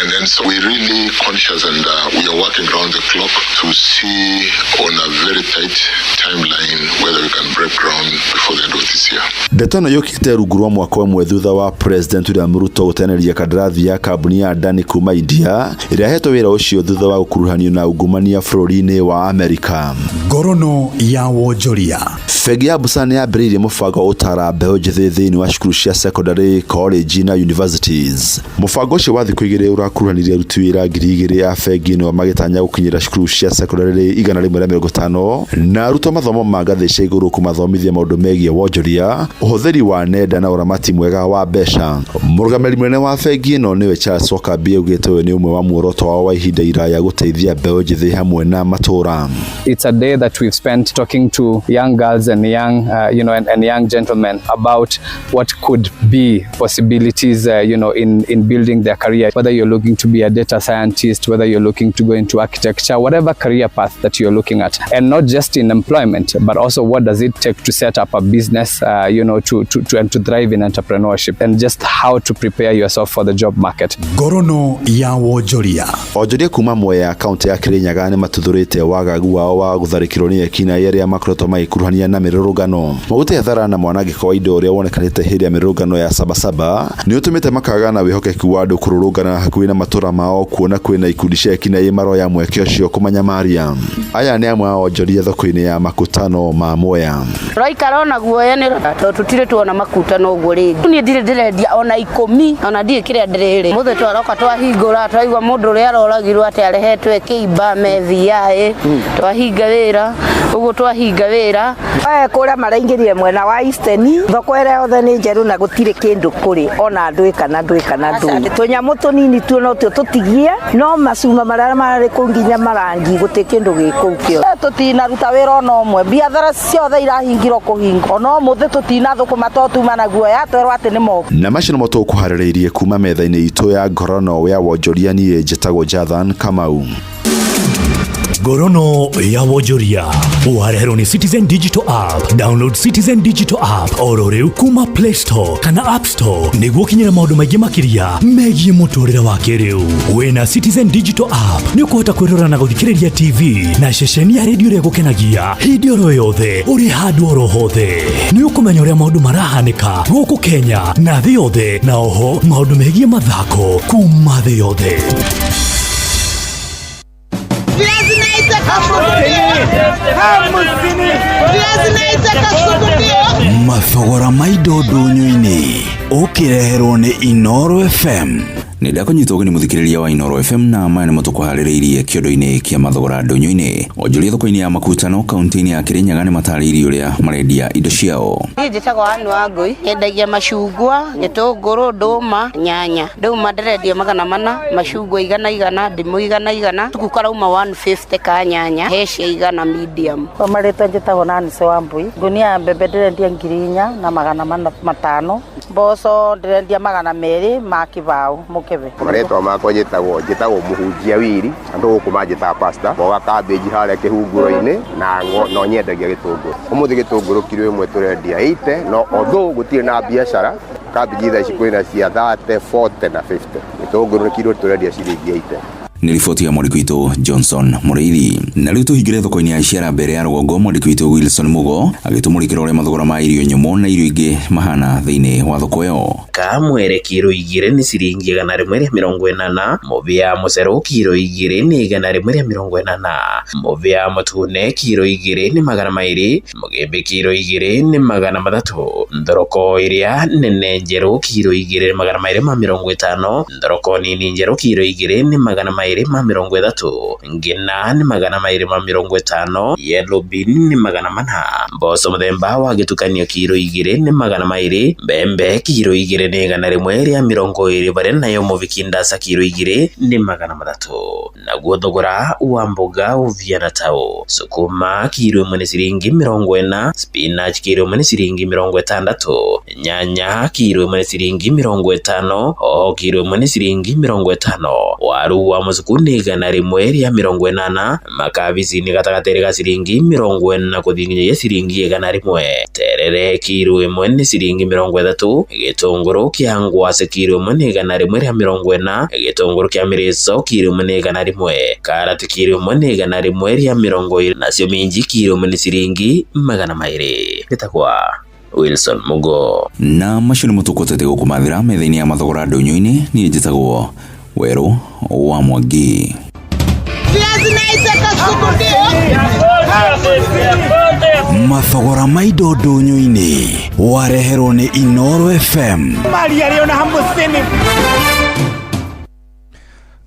And then so we're really conscious, and we are working round the clock to see on a very tight timeline whether we can break ground before the end of this year. Ndeto ĩno yũkĩte rungu rwa mwaka ũmwe thutha wa President William Ruto gũteanĩria kandarathi ya kambuni ya Adani kuma India, ĩrĩa ĩhetwo wĩra ũcio thutha wa gũkuruhanio na ungumania bũrũri-inĩ wa Amerika. Ngorono ya wonjoria. Bengi ya Busa nĩ yambĩrĩirie mũbango ũtara mbeũ njĩthĩ thĩinĩ wa cukuru cia secondary, college na universities. Mũbango ũcio wa thikũ 2 ũrakuruhanirie aruti wĩra 2000 a bengi ĩno, magĩtanya gũkinyĩra cukuru cia secondary 150 na arutwo mathomo ma ngathĩ cia igũrũ, kũmathomithia maũndũ megiĩ wonjoria, ũhũthĩri wa nenda na ũramati mwega wa mbeca. Mũrũgamĩrĩri mũnene wa bengi ĩno, nĩwe Charles Wakabi, augĩte ũyũ nĩ ũmwe wa muoroto wao wa ihinda iraya gũteithia mbeũ njĩthĩ hamwe na matũũra. It's a day that we've spent talking to young girls and young, you know, and young gentlemen about what could be possibilities, in building their career. Whether you're looking to be a data scientist, whether you're looking to go into architecture, whatever career path that you're looking at, and not just in employment, but also what does it take to set up a business, to and to thrive in entrepreneurship, and just how to prepare yourself for the job market. Ngorono ya wonjoria. Onjoria kuma Mwea, kaunti ya Kirinyaga, nĩ matuthũrĩte wagagu wao wa gũtharĩkĩrwo nĩ ekinaĩ arĩa makoretwo magĩkuruhania na mĩrũrũngano. Maugĩte hathara na mwanangĩko wa indo ũrĩa wonekanĩte hĩndĩ ya mĩrũrũngano ya Sabasaba nĩ ũtũmĩte makaga na wĩhokeku wa andũ kũrũrũngana hakuhĩ na matũra mao, kuona kwĩna ikundi cia ekinaĩ maroya mweke ũcio kũmanyamaria. Aya nĩ amwe a onjoria thoko-inĩ ya makutano ma Mwea. Tũraikara ona guoya nĩ tondũ tũtirĩ tuona makutano ũguo rĩngĩ. Niĩ ndirĩ ndĩrendia ona 10, ona ndiĩ kĩrĩa ndĩrĩrĩ. Mũthĩ twaroka twahingũra, twaigua mũndũ ũrĩa aroragirwo atĩ arehetwo kĩimba me VI, twahinga wĩra ũguo, twahinga wĩra. Kũrĩa maraingĩrire mwena wa Eastern, thoko ĩrĩa yothe nĩ njerũ na gũtirĩ kĩndũ kũrĩ, ona ndũĩ kana ndũĩ kana ndũĩ. Tũnyamũ tũnini tuo no tuo tũtigie, no macuma marĩa marĩ kũu nginya marangi, gũtirĩ kĩndũ gĩ kũu kĩo. Tũtinaruta wĩra ona ũmwe, biathara ciothe irahingirwo kũhingwo, ona ũmũthĩ tũtinathũkũma to tuma na guoya twerwo atĩ nĩ moku. Na macio nĩmo tũkũharĩrĩirie kuma metha-inĩ itũ ya ngorono ya wonjoria. Niĩ njĩtagwo Jathan Kamau. Ngorono ya wonjoria wareherwo nĩ Citizen Digital App. Download Citizen Digital App oro rĩu kuma Play Store kana App Store nĩguo ũkinyĩre maũndũ maingĩ makĩria megiĩ mũtũrĩre wa kĩrĩu. Wĩna Citizen Digital App nĩ ũkũhota kwĩrora na gũthikĩrĩria TV na ceceni ya redio ĩrĩa ĩgũkenagia hĩndĩ oro yothe, ũrĩ handũ oro hothe. Nĩ ũkũmenya ũrĩa maũndũ marahanĩka gũkũ Kenya na thĩ yothe, na oho maũndũ megiĩ mathako kuma thĩ yothe. Viazi naitaka. Viazi naitaka. Mathogora ma indo ndũnyũ-inĩ ũkĩreherwo nĩ Inoro FM. Nĩ ndakũnyita ũgeni mũthikĩrĩria wa Inoro FM, na maya nĩmo tũkũharĩrĩirie kĩondo-inĩ kĩa mathogora ndũnyũ-inĩ. Onjoria thoko-inĩ ya Makutano, kaunti-inĩ ya Kirinyaga, nĩ matarĩirie ũrĩa marendia indo ciao. Niĩ njĩtagwo Anne Wangũi, nyendagia macungwa, gĩtũngũrũ, ndũma, nyanya. Ndũma ndĩrendia 400, macungwa 100 100, ndimũ 100 100, tuku karauma 150 ka nyanya, he cia 100 medium. Kwa marĩtwa njĩtagwo Nancy Wambui, ngunia ya mbembe ndĩrendia 4500, mboco ndĩrendia 200 ma kĩbaũ mũkebe. Marĩtwa makwa njĩtagwo Mũhunjia Wiri, andũ gũkũ manjĩtaga pastor. Mboga cabbage harĩa kĩhunguro-inĩ na no nyendagia gĩtũngũrũ. Ũmũthĩ gĩtũngũrũ kiro ĩmwe tũrendia 80, no although gũtirĩ na biacara, cabbage thaa ici kwĩna cia 30, 40 na 50. Gĩtũngũrũ nĩ kiro tũrendia ciringi 80. Nĩ riboti ya mwandĩki witũ Johnson Mũrĩithi. Na rĩu tũhingĩre thoko-inĩ ya Iciara mbere ya rũgongo, mwandĩki witũ Wilson Mugo agĩtũmũrĩkĩra ũrĩa mathogora ma irio nyũmũ na irio ingĩ mahana thĩinĩ wa thoko ĩyo. Kamwere kiro 2 nĩ ciringi 180, mũbĩa mũcerũ kiro 2 nĩ 180, mũbĩa mũtune kiro 2 nĩ 200, mũgĩmbĩ kiro 2 nĩ 300, thoroko ĩrĩa nene njerũ kiro 2 nĩ 250, thoroko nini njerũ kiro 2 nĩ 230, ngina nĩ 250, yellow bean nĩ 400, mboco mũthemba wa gĩtukanio kiro 2 nĩ 200, mbembe kiro 2 nĩ 120 barĩa nayo mũbiki ndasa kiro 2 nĩ 300. Naguo thogora wa mboga ũviana tao sukuma kiro 1 nĩ ciringi 40, spinach kiro 1 nĩ ciringi 60, nyanya kiro 1 nĩ ciringi 50, hoho kiro 1 nĩ ciringi 50, waru wa mũcuku nĩ 180, makabici nĩ gatagatĩ ga ciringi 40 gũthiĩ nginyagia ciringi 100, terere kiro 1 nĩ ciringi 30, gĩtũngũrũ kĩa ngwacĩ kiro 1 nĩ 140, gĩtũngũrũ kĩa mĩrĩco kiro 1 nĩ 100, karati kiro 1 nĩ 120, nacio minji kiro 1 nĩ ciringi 200. Gĩtagwa Wilson Mugo. Na macio nĩmo tũkũtete gũkũmathĩra metha-inĩ ya mathogora ndũnyũ-inĩ. Niĩ njĩtagwo Werũ wa Mwangi. Mathogora ma indo ndũnyũ-inĩ wareherwo nĩ Inoro FM.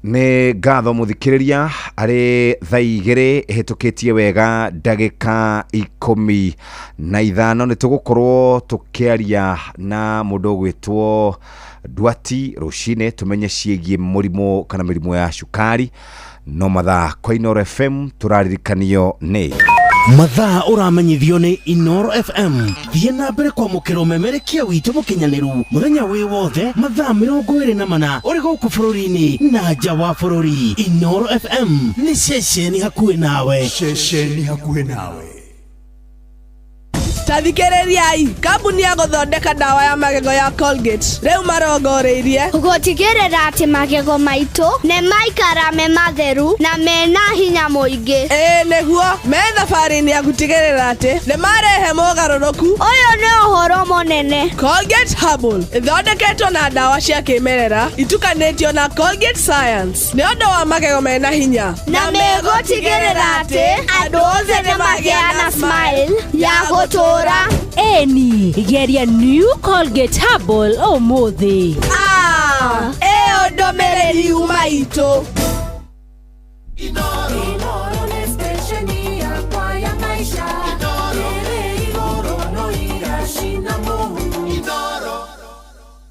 Nĩ ngatho mũthikĩrĩria arĩ thaa 2 ĩhĩtũkĩtie wega ndagĩka 15. Nĩ tũgũkorwo tũkĩaria na mũndũ ũgwĩtwo Duati rũcinĩ tũmenye ciĩgiĩ mũrimũ kana mĩrimũ ya cukari. No mathaa kwa Inoro FM tũraririkanio nĩ mathaa ũramenyithio nĩ Inoro FM. Thiĩ na mbere kwamũkĩra ũmemerekia witũ mũkinyanĩru mũthenya wĩ wothe mathaa 24 ũrĩ gũkũ bũrũri-inĩ na nja wa bũrũri. Inoro FM nĩ ceceni hakuhĩ nawe. Ceceni hakuhĩ nawe. Tathikĩrĩriai, kambuni ya gũthondeka ndawa ya magego ya Colgate rĩu marongoreirie gũtigĩrĩra atĩ magego maitũ nĩ maikara me matheru na mena hinya mũingĩ. Ĩĩ nĩguo, me thabarĩ-inĩ ya gũtigĩrĩra atĩ nĩ marehe mogarũrũku. Ũyũ nĩ ũhoro mũnene. Colgate Herbal ĩthondeketwo na ndawa cia kĩmerera itukanĩtio na Colgate Science nĩ ũndũ wa magego mena hinya na megũtigĩrĩra atĩ andũ othe nĩ magĩa na smile ya gũtũũra. Eni, geria new Colgate Herbal ũmũthĩ. Ĩyo ndũmĩrĩri yuma itũ.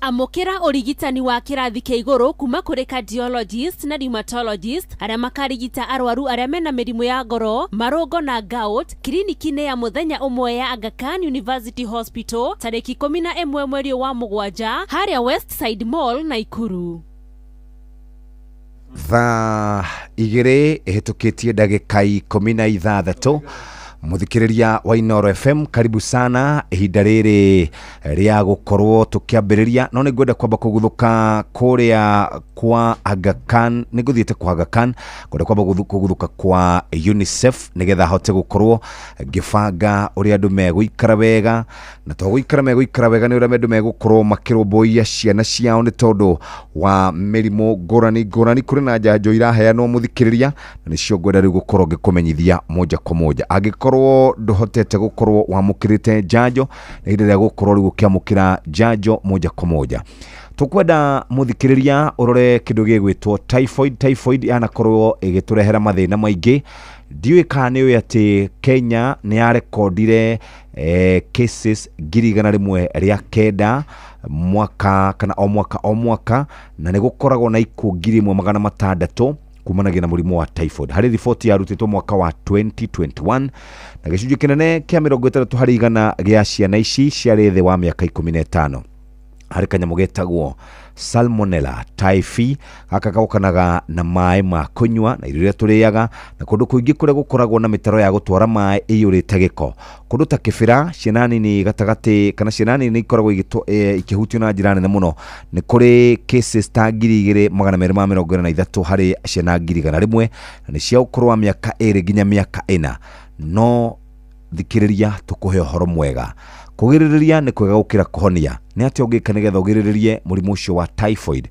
Amũkĩra ũrigitani wa kĩrathi kĩa igũrũ kuma kũrĩ cardiologist na rheumatologist arĩa makarigita arwaru arĩa mena mĩrimũ ya ngoro, marũngo na gout kiriniki-inĩ ya mũthenya ũmwe ya Aga Khan University Hospital tarĩki 11 mweri wa 7 harĩa Westside Mall Naikuru. Thaa 2 ĩhĩtũkĩtie ndagĩka 16. Mũthikĩrĩria wa Inoro FM, karibu sana ihinda rĩrĩ rĩa gũkorwo tũkĩambĩrĩria. No nĩ ngwenda kwamba kũguthũka kũrĩa kwa Aga Khan, nĩ ngũthiĩte kwa Aga Khan, ngwenda kwamba kũguthũka kwa UNICEF nĩgetha hote gũkorwo ngĩbanga ũrĩa andũ megũikara wega, na to gũikara megũikara wega nĩ ũrĩa andũ megũkorwo makĩrũmbũiya ciana ciao nĩ tondũ wa mĩrimũ ngũrani ngũrani. Kũrĩ na njanjo iraheanwo mũthikĩrĩria, na nĩcio ngwenda rĩu gũkorwo ngĩkũmenyithia moja kwa moja. Angĩkorwo ndũhotete gũkorwo wamũkĩrĩte njanjo, nĩ ihinda rĩa gũkorwo rĩu ũkĩamũkĩra njanjo moja kwa moja. Tũkwenda mũthikĩrĩria ũrore kĩndũ gĩgwĩtwo typhoid. Typhoid yanakorwo ĩgĩtũrehera mathĩna maingĩ. Ndiũĩ kana nĩ ũĩ atĩ Kenya nĩ yarekondire cases 109 mwaka kana o mwaka o mwaka, na nĩ gũkoragwo na ikuũ 1600 kumanagia na mũrimũ wa typhoid. Harĩ riboti yarutĩtwo mwaka wa 2021, na gĩcunjĩ kĩnene kĩa 60 harĩ igana gĩa ciana ici ciarĩ thĩ wa mĩaka 15. Harĩ kanyamũ getagwo Salmonella typhi. Gaka gaũkanaga na maĩ ma kũnyua na irio iria tũrĩaga, na kũndũ kũingĩ kũrĩa gũkoragwo na mĩtaro ya gũtwara maĩ ĩiyũrĩte gĩko. Kũndũ ta Kĩbĩra, ciana nini gatagatĩ kana ciana nini ikoragwo ikĩhutio na njĩra nene mũno. Nĩ kũrĩ cases ta 2,243 harĩ ciana 100,000, na nĩ cia ũkũrũ wa mĩaka 2 nginya mĩaka 4. No thikĩrĩria tũkũhe ũhoro mwega. Kũgirĩrĩria nĩ kwega gũkĩra kũhonia. Nĩ atĩa ũngĩka nĩgetha ũgirĩrĩrie mũrimũ ũcio wa typhoid?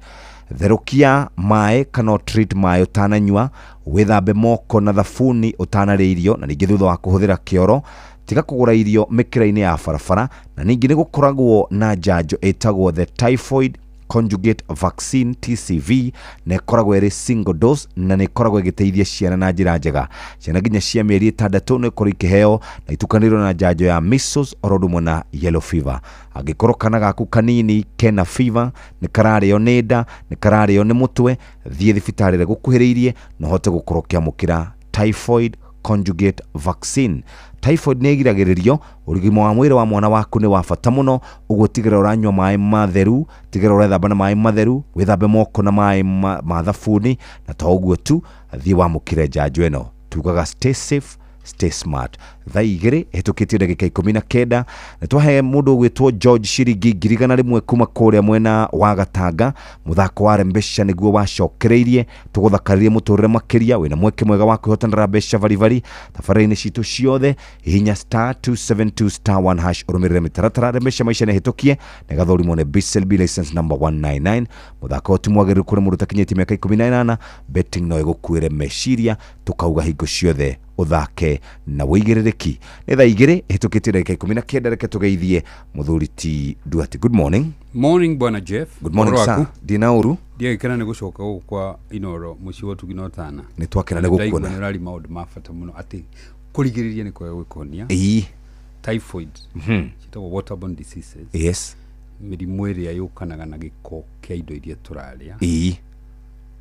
Therũkia maĩ kana ũtreat maĩ ũtananyua, wĩthambe moko na thabuni ũtanarĩa irio, na ningĩ thutha wa kũhũthĩra kĩoro. Tiga kũgũra irio mĩkĩra-inĩ ya barabara, na ningĩ nĩ gũkoragwo na njanjo ĩtagwo the typhoid conjugate vaccine TCV, na ĩkoragwo ĩrĩ single dose, na nĩ ĩkoragwo ĩgĩteithia ciana na njĩra njega. Ciana nginya cia mĩeri 6 no ikorwo ikĩheo na itukanĩirwo na njanjo ya measles oro ũndũ ũmwe na yellow fever. Angĩkorwo kana gaku kanini kena fever, nĩ kararĩo nĩ nda, nĩ kararĩo nĩ mũtwe, thiĩ thibitarĩ ĩrĩa ĩgũkuhĩrĩirie na ũhote gũkorwo ũkĩamũkĩra typhoid conjugate vaccine. Typhoid nĩ ĩgiragĩrĩrio. Ũgima wa mwĩrĩ wa mwana waku nĩ wa bata mũno, ũguo tigĩrĩra ũranyua maĩ matheru, tigĩrĩra ũrethamba na maĩ matheru, wĩthambe moko na maĩ ma thabuni, na to ũguo tu, thiĩ wamũkĩre njanjo ĩno. Tugaga stay safe, stay smart. Thaa 2 ĩhĩtũkĩtie ndagĩka 19, nĩ twahe mũndũ ũgwĩtwo George ciringi 100,000 kuma kũrĩa mwena wa Gatanga. Mũthako wa Rembesha nĩguo wacokereirie tũgũthakarĩrie mũtũrĩre makĩria. Wĩna mweke mwega wa kwĩhotanĩra mbeca baribari tabarĩra-inĩ citũ ciothe. Hihinya star 272 star 1 hash ũrũmĩrĩre mĩtaratara. Rembesha maica nĩ hĩtũkie na ĩgathũrimwo nĩ BCLB license number 199. Mũthako ũyũ ti mwagĩrĩru kũrĩ mũndũ ũtakinyĩtie mĩaka 18. Betting no ĩgũkuĩre meciria, tũkauga hingo ciothe ũthake na wĩigĩrĩrĩki. Nĩ thaa 2 ĩhĩtũkĩtie ndagĩka 19, reke tũgeithie mũthuri ti Duarte. Good morning. Morning, bwana Jeff. Good morning, Ũhoro sir. waku? Ndina ũru. Ndiagĩkena nĩ gũcoka gũkũ kwa Inoro mũciĩ wa ũtugi na ũtana. Nĩ twakena nĩ Ndaigua gũkuona. nĩ ũraria maũndũ ma bata mũno atĩ kũrigĩrĩria nĩ kwega gwĩkũhonia. Typhoid ciĩtagwo waterborne diseases. Mĩrimũ ĩrĩa yũkanaga na gĩko kĩa indo iria tũrarĩa.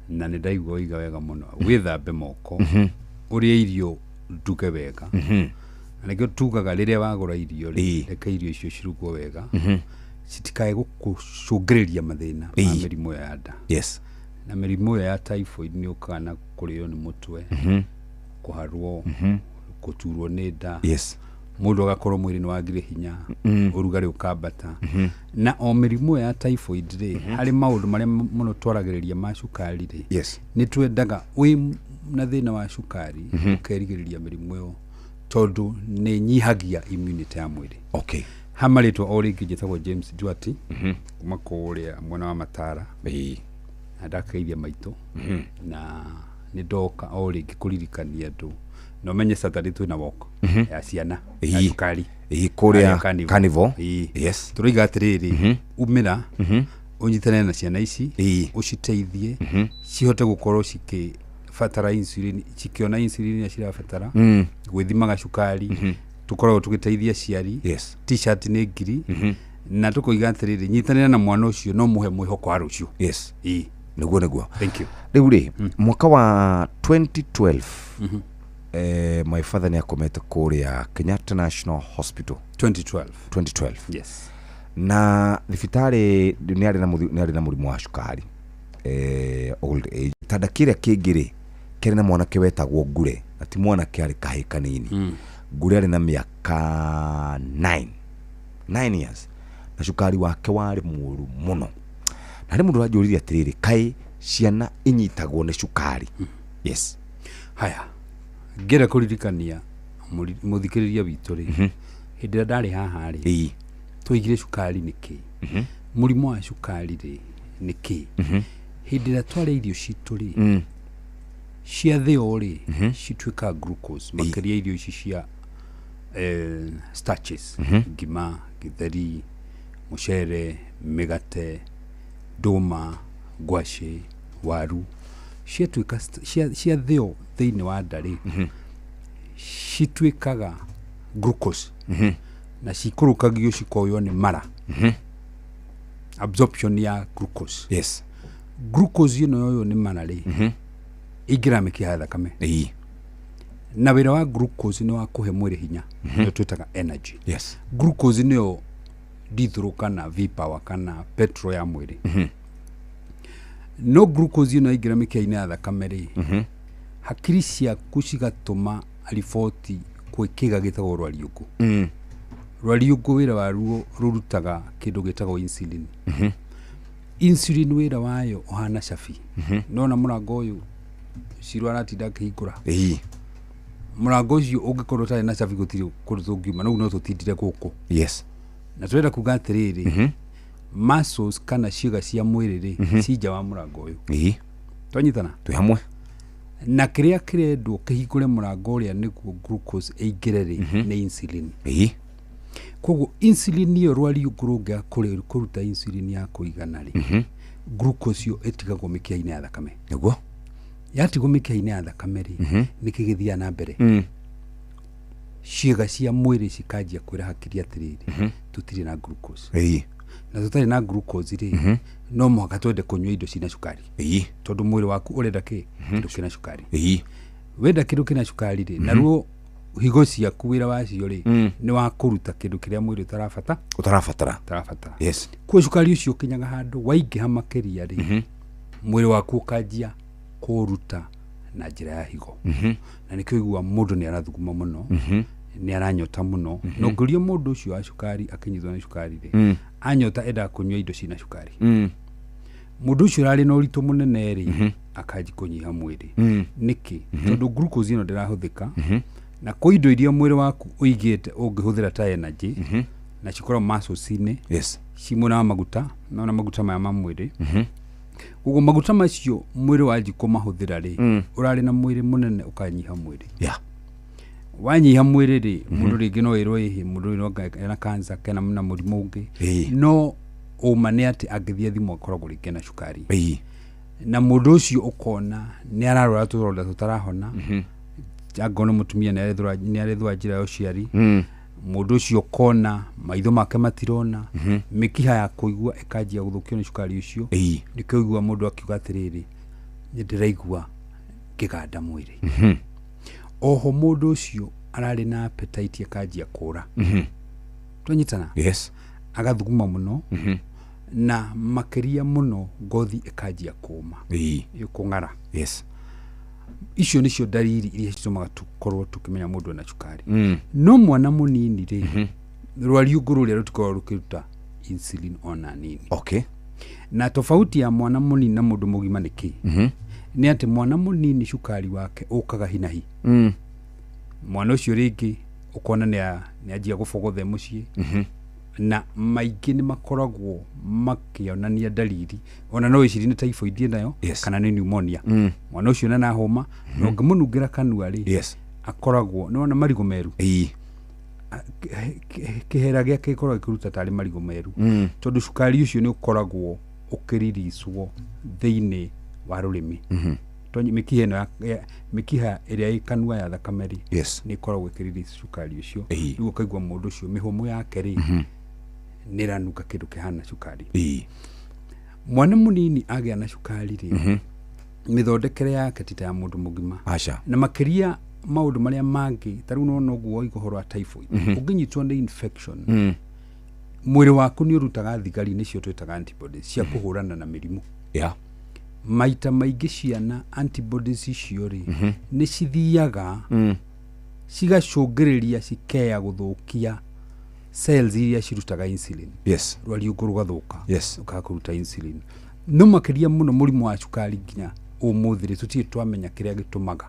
Na nĩ ndaigua waiga wega mũno, wĩthambe moko, ũrĩe irio nduge wega. Na nĩkĩo tugaga rĩrĩa wagũra irio rĩ, reke irio icio cirugwo wega, citikae gũkũcũngĩrĩria mathĩna ma mĩrimũ ĩyo ya nda. Na mĩrimũ ĩyo ya typhoid nĩ yũkaga na kũrĩo nĩ mũtwe, kũharwo, gũturwo nĩ nda, mũndũ agakorwo mwĩrĩ nĩ wagire hinya, ũrugarĩ ũkambata. Na o mĩrimũ ĩyo ya typhoid rĩ, harĩ maũndũ marĩa mũno twaragĩrĩria ma cukari rĩ, nĩ twendaga wĩ na thĩna wa cukari ũkerigĩrĩria mĩrimũ ĩyo, tondũ nĩ nyihagia immunity ya mwĩrĩ. Ha marĩtwa o rĩngĩ, njĩtagwo James Duarte kuma kũrĩa mwena wa Matara, na ndakeithia maitũ, na nĩ ndoka o rĩngĩ kũririkania andũ na ũmenye Saturday twĩna walk ya ciana ya cukari. Kũrĩa Harĩa Carnival. Carnival. Tũroiga atĩrĩrĩ, umĩra ũnyitanĩre na ciana ici, ũciteithie cihote gũkorwo cikĩbatara insulin, cikĩona insulin ĩrĩa cirabatara, gwĩthimaga cukari. Tũkoragwo tũgĩteithia aciari. T-shirt nĩ 1,000, na tũkoiga atĩrĩrĩ, nyitanĩra na mwana ũcio no mũhe mwĩhoko wa rũciũ. Nĩguo, nĩguo. Thank you. Rĩu rĩ, mwaka wa 2012 my father nĩ akomete kũrĩa Kenyatta National Hospital. 2012. 2012. Yes. Na thibitarĩ nĩ arĩ na mũrimũ wa cukari, old age. Gĩtanda kĩrĩa kĩngĩ rĩ, kĩarĩ na mwanake wetagwo Ngure, na ti mwanake, arĩ kahĩĩ kanini. Ngure arĩ na mĩaka 9 years, na cukari wake warĩ mũru mũno. Na harĩ mũndũ ũranjũririe atĩrĩrĩ, kaĩ ciana inyitagwo nĩ cukari? Yes. Haya, ngĩenda kũririkania mũthikĩrĩria witũ rĩ, hĩndĩ ĩrĩa ndarĩ haha rĩ, twaigire cukari nĩ kĩ, mũrimũ wa cukari rĩ nĩ kĩ. Hĩndĩ ĩrĩa twarĩa irio citũ rĩ, ciathĩo rĩ, cituĩka glucose, makĩria irio ici cia starches, ngima, gĩtheri, mũcere, mĩgate, ndũma, ngwacĩ, waru, ciatuĩka ciathĩo thĩinĩ wa nda rĩ, cituĩkaga glucose na cikũrũkagio cikoywo nĩ mara, absorption ya glucose. Glucose ĩno yoywo nĩ mara rĩ, ĩingĩraga mĩkiha ya thakame, na wĩra wa glucose nĩ wa kũhe mwĩrĩ hinya, nĩyo twĩtaga energy. Glucose nĩyo Dithũrũ kana V-power kana petrol ya mwĩrĩ. No glucose ĩno yaingĩra mĩkiha-inĩ ya thakame rĩ, hakiri ciaku cigatũma riboti kwĩ kĩga gĩtagwo rwariũngũ. Rwariũngũ wĩra waruo rũrutaga kĩndũ gĩtagwo insulin. Insulin wĩra wayo ũhana cabi. Nona mũrango ũyũ Ciro aratinda akĩhingũra? Ĩĩ. Mũrango ũcio ũngĩkorwo ũtarĩ na cabi gũtirĩ kũndũ tũngiuma, no no tũtindire gũkũ. Na tũrenda kuga atĩrĩrĩ, muscles kana ciĩga cia mwĩrĩ rĩ, ci nja wa mũrango ũyũ. Twanyitana? Twĩ hamwe. Na kĩrĩa kĩrendwo kĩhingũre mũrango ũrĩa nĩguo glucose ĩingĩre rĩ, nĩ insulin. Koguo insulin ĩyo rwariũngũ rũngĩaga kũruta insulin ya kũigana rĩ, glucose ĩyo ĩtigagwo mĩkiha-inĩ ya thakame. Yatigwo mĩkiha-inĩ ya thakame rĩ, nĩkĩ gĩthiaga na mbere? Ciĩga cia mwĩrĩ cikanjia kwĩra hakiri atĩrĩrĩ, tũtirĩ na glucose. Na tũtarĩ na glucose rĩ, no mũhaka twende kũnyua indo cina cukari. Tondũ mwĩrĩ waku ũrenda kĩ? Kĩndũ kĩna cukari. Wenda kĩndũ kĩna cukari rĩ, naruo higo ciaku wĩra wacio rĩ, nĩ wa kũruta kĩndũ kĩrĩa mwĩrĩ ũtarabata. Ũtarabatara. Ũtarabatara. Kuo cukari ũcio ũkinyaga handũ waingĩha makĩria rĩ, mwĩrĩ waku ũkanjia kũruta na njĩra ya higo. Na nĩkĩo ũiguaga mũndũ nĩ arathuguma mũno, nĩ aranyota mũno. Na ũngĩũria mũndũ ũcio wa cukari akĩnyitwo nĩ cukari rĩ, anyota endaga kũnyua indo cina cukari. Mũndũ ũcio ũrarĩ na ũritũ mũnene rĩ, akanji kũnyiha mwĩrĩ. Nĩkĩ? Tondũ glucose ĩno ndĩrahũthĩka, na kwĩ indo iria mwĩrĩ waku ũigĩte ũngĩhũthĩra ta energy, na cikoragwo muscles-inĩ, ci mwena wa maguta, nona maguta maya ma mwĩrĩ. Koguo maguta macio mwĩrĩ wanji kũmahũthĩra rĩ, ũrarĩ na mwĩrĩ mũnene ũkanyiha mwĩrĩ. Wanyiha mwĩrĩ rĩ, mũndũ rĩngĩ no ĩrwo ĩhĩ, mũndũ no ena cancer kana na mũrimũ ũngĩ. No ũma nĩ atĩ angĩthiĩ thimũ akoragwo rĩngĩ na cukari. Na mũndũ ũcio ũkona nĩ ararwara tũronda tũtarahona, angorwo nĩ mũtumia nĩ arethũa njĩra ya ũciari, mũndũ ũcio ũkona maitho make matirona, mĩkiha ya kũigua ĩkanjia gũthũkio nĩ cukari ũcio. Nĩkĩo ũiguaga mũndũ akiuga atĩrĩrĩ, nĩ ndĩraigua ngĩganda mwĩrĩ. Oho mũndũ ũcio ararĩ na appetite ĩkanjia kũra. Twanyitana? Agathuguma mũno, na makĩria mũno ngothi ĩkanjia kũma. Kũng'ara. Icio nĩcio ndariri iria citũmaga tũkorwo tũkĩmenya mũndũ ena cukari. No mwana mũnini rĩ, rwariũngũ rũrĩa rũtikoragwo rũkĩruta insulin ona nini. Na tofauti ya mwana mũnini na mũndũ mũgima nĩ kĩ? Nĩ atĩ mwana mũnini cukari wake ũkaga hinahi. Mwana ũcio rĩngĩ ũkona nĩ anjia gũbogothe mũciĩ, na maingĩ nĩ makoragwo makĩonania ndariri ona no wĩcirie nĩ typhoid ĩnayo, kana nĩ pneumonia. Mwana ũcio na homa, na ũngĩmũnungĩra kanua rĩ, akoragwo nĩ wona marigũ meru. Kĩhera gĩake gĩkoragwo gĩkĩruta tarĩ marigũ meru, tondũ cukari ũcio nĩ ũkoragwo ũkĩriricwo thĩinĩ wa rũrĩmĩ. Mĩkiha ĩno mĩkiha ĩrĩa ĩ kanua ya thakame rĩ, nĩ ĩkoragwo ĩkĩririca cukari ũcio. Rĩu ũkaigua mũndũ ũcio mĩhũmũ yake rĩ, nĩ ĩranunga kĩndũ kĩhana cukari. Mwana mũnini agĩa na cukari rĩ, mĩthondekere yake ti ta ya mũndũ mũgima. Na makĩria maũndũ marĩa mangĩ, ta rĩu nona ũguo woiga ũhoro wa typhoid, ũngĩnyitwo nĩ infection, mwĩrĩ waku nĩ ũrutaga thigari, nĩcio twĩtaga antibodies cia kũhũrana na mĩrimũ. Maita maingĩ ciana antibodies icio rĩ, nĩ cithiaga cigacũngĩrĩria cikeya gũthũkia cells iria cirutaga insulin. Rwariũngũ rũgathũka, rũkaga kũruta insulin. No makĩria mũno mũrimũ wa cukari nginya ũmũthĩ rĩ, tũtirĩ twamenya kĩrĩa gĩtũmaga,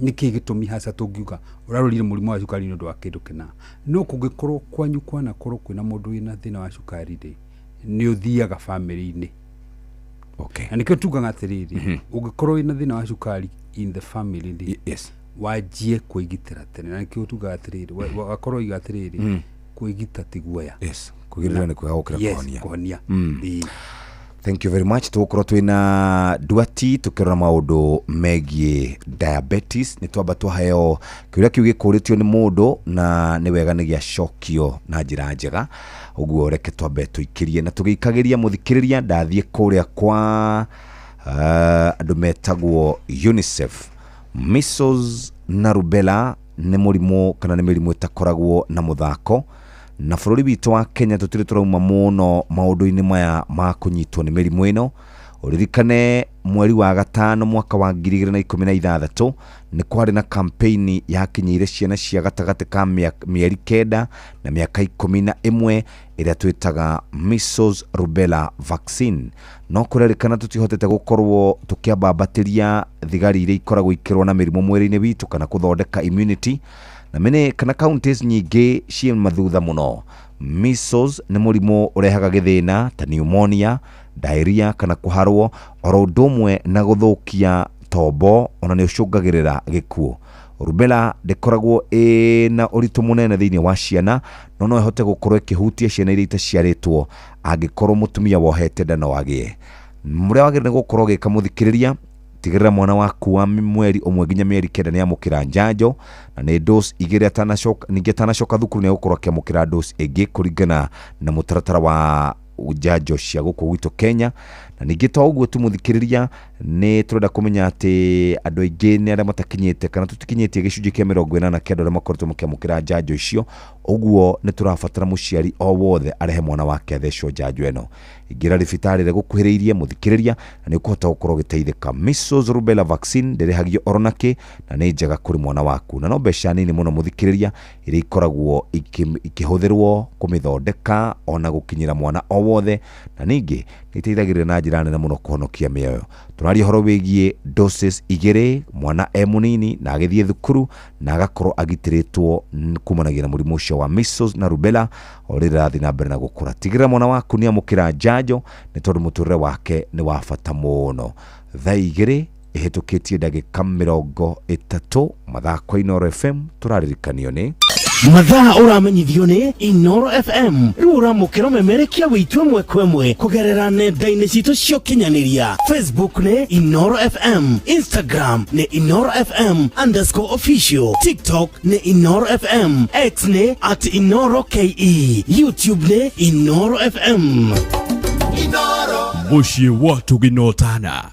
nĩkĩ gĩtũmi hasa tũngiuga ũrarorire mũrimũ wa cukari nĩ ũndũ wa kĩndũ kĩna. No kũngĩkorwo kwanyu kwanakorwo kwĩna mũndũ wĩna thĩna wa cukari rĩ, nĩ ũthiaga bamĩrĩ-inĩ. Na nĩkĩo tugaga atĩrĩrĩ, ũngĩkorwo wĩna thĩna wa cukari in the family rĩ, wanjie kwĩgitĩra tene. Na nĩkĩo tugaga atĩrĩrĩ, wakorwo uga atĩrĩrĩ, kwĩgita ti guoya. Kwĩgitĩra nĩ kwega gũkĩra kũhonia. Kũhonia. Thank you very much. Tũgũkorwo twĩna Duati tũkĩrora maũndũ megiĩ diabetes. Nĩ twamba twaheo kĩũria kĩu gĩkũrĩtio nĩ mũndũ, na nĩ wega nĩ gĩacokio na njĩra njega. Ũguo reke twambe tũikĩrie na tũgĩikagĩria mũthikĩrĩria. Ndathiĩ kũrĩa kwa andũ metagwo UNICEF. Measles na rubella nĩ mũrimũ kana nĩ mĩrimũ ĩtakoragwo na mũthako, Na bũrũri witũ wa Kenya tũtirĩ tũrauma mũno maũndũ-inĩ maya ma kũnyitwo nĩ mĩrimũ ĩno. Ũririkane mweri wa gatano mwaka wa 2016 nĩ kwarĩ na campaign yakinyĩire ciana cia gatagatĩ ka mĩeri 9 na mĩaka 11 ĩrĩa twĩtaga measles rubella vaccine. No kũrerĩkana tũtihotete gũkorwo tũkĩambambatĩria thigari iria ikoragwo ikĩrũa na mĩrimũ mwĩrĩ-inĩ witũ kana kũthondeka immunity, na mene kana counties nyingĩ ciĩ mathutha mũno. Measles nĩ mũrimũ ũrehaga gĩthĩna ta pneumonia, diarrhea kana kũharwo, oro ũndũ ũmwe na gũthũkia tombo, ona nĩ ũcũngagĩrĩra gĩkuũ. Rubella ndĩkoragwo ĩna ũritũ mũnene thĩinĩ wa ciana, no no ĩhote gũkorwo ĩkĩhutia ciana iria itaciarĩtwo angĩkorwo mũtumia wohete nda no agĩe. Mũrĩa wagĩrĩire gũkorwo ũgĩka mũthikĩrĩria, tigĩrĩra mwana waku wa mweri 1 nginya mĩeri 9 nĩ amũkĩra njanjo, na nĩ dose 2 atanacoka, ningĩ atanacoka thukuru nĩ egũkorwo akĩamũkĩra dose ĩngĩ kũringana na mũtaratara wa njanjo cia gũkũ gwitũ Kenya. Na ningĩ to ũguo tu mũthikĩrĩria, nĩ tũrenda kũmenya atĩ andũ aingĩ nĩ arĩa matakinyĩte kana tũtikinyĩtie gĩcunjĩ kĩa 80 kĩa andũ arĩa makoretwo makĩamũkĩra njanjo icio. Ũguo nĩ tũrabatara mũciari o wothe arehe mwana wake athecwo njanjo ĩno. Ingĩra thibitarĩ ĩrĩa ĩgũkuhĩrĩirie mũthikĩrĩria, na nĩ ũkũhota gũkorwo ũgĩteithĩka. Measles rubella vaccine ndĩrĩhagio oro nakĩ, na nĩ njega kũrĩ mwana waku, na no mbeca nini mũno mũthikĩrĩria iria ikoragwo ikĩhũthĩrwo kũmĩthondeka ona gũkinyĩra mwana o wothe, na ningĩ nĩ iteithagĩrĩria na njĩra nene mũno kũhonokia mĩoyo. Tũraria ũhoro wĩgiĩ doses 2, mwana e mũnini na agĩthiĩ thukuru na agakorwo agitĩrĩtwo kumanagia na mũrimũ ũcio wa measles na rubella o rĩrĩa arathiĩ na mbere na gũkũra. Tigĩrĩra mwana waku nĩ amũkĩra njanjo nĩ tondũ mũtũrĩre wake nĩ wa bata mũno. Thaa 2 ĩhĩtũkĩtie ndagĩka 30 mathaa kwa Inooro FM tũraririkanio nĩ mathaa ũramenyithio nĩ Inooro FM. Rĩu ũramũkĩra ũmemerekia witũ ĩmwe kwa ĩmwe kũgerera nenda-inĩ citũ cia ũkinyanĩria. Facebook nĩ Inooro FM, Instagram nĩ Inooro FM _official, TikTok nĩ Inooro FM, X nĩ @InooroKE, YouTube nĩ Inooro FM. Mũciĩ wa Tũginotana.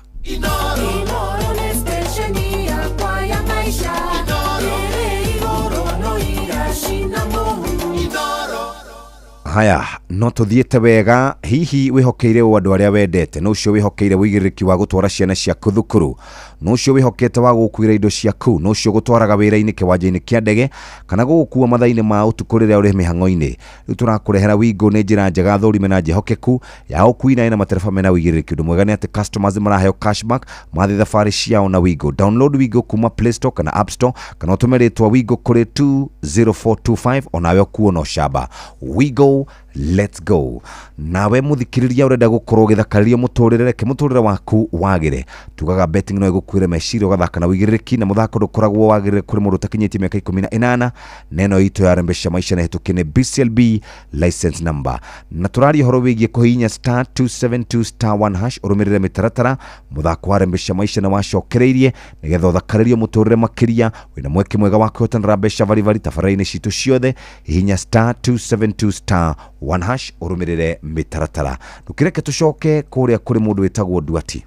Haya, no tuthiĩte wega. Hihi wĩhokeire ũ andũ arĩa wendete? Nũ ũcio wĩhokeire ũigĩrĩrĩki wa gũtwara ciana ciaku thukuru? Nũ ũcio wĩhokete wa gũgũkuĩra indo ciaku? Nũ ũcio ũgũtwaraga wĩra-inĩ kĩwanja-inĩ kĩa ndege kana gũgũkua mathaa-inĩ ma ũtukũ rĩrĩa ũrĩ mĩhang'o-inĩ? Rĩu tũrakũrehera Wingo nĩ njĩra njega thũrime na njĩhokeku ya ũkui na ĩna matereba mena ũigĩrĩrĩki. Ũndũ mwega nĩ atĩ customers maraheo cashback mathiĩ thabarĩ ciao na Wingo. Download Wingo kuma Play Store kana App Store kana ũtũme rĩtwa Wingo kũrĩ 20425 onawe ũkuo na ũcamba. Wingo, let's go. Nawe muthikiriria urenda gukorwo ugithakaririo muturire, reke muturire waku wagire. Tugaga betting no igukuire meciria ugathaka na uigiriki, na muthako ndukoragwo wagirire kuri mundu utakinyitie miaka 18. Neno itu ya rembesha maisha na hituki ni BCLB license number. Na turaria horo wigie kuhinya *272 *1# urumirire mitaratara muthako wa rembesha maisha na wacokereirie nigetha uthakaririo muturire makiria. Wina mweke mwega wa kwihotanira mbeca varibari tabara-ini citu ciothe. Hihinya *272 *1# urumirire mitaratara. Ndukireke tucoke kuria kuri mundu witagwo Nduati.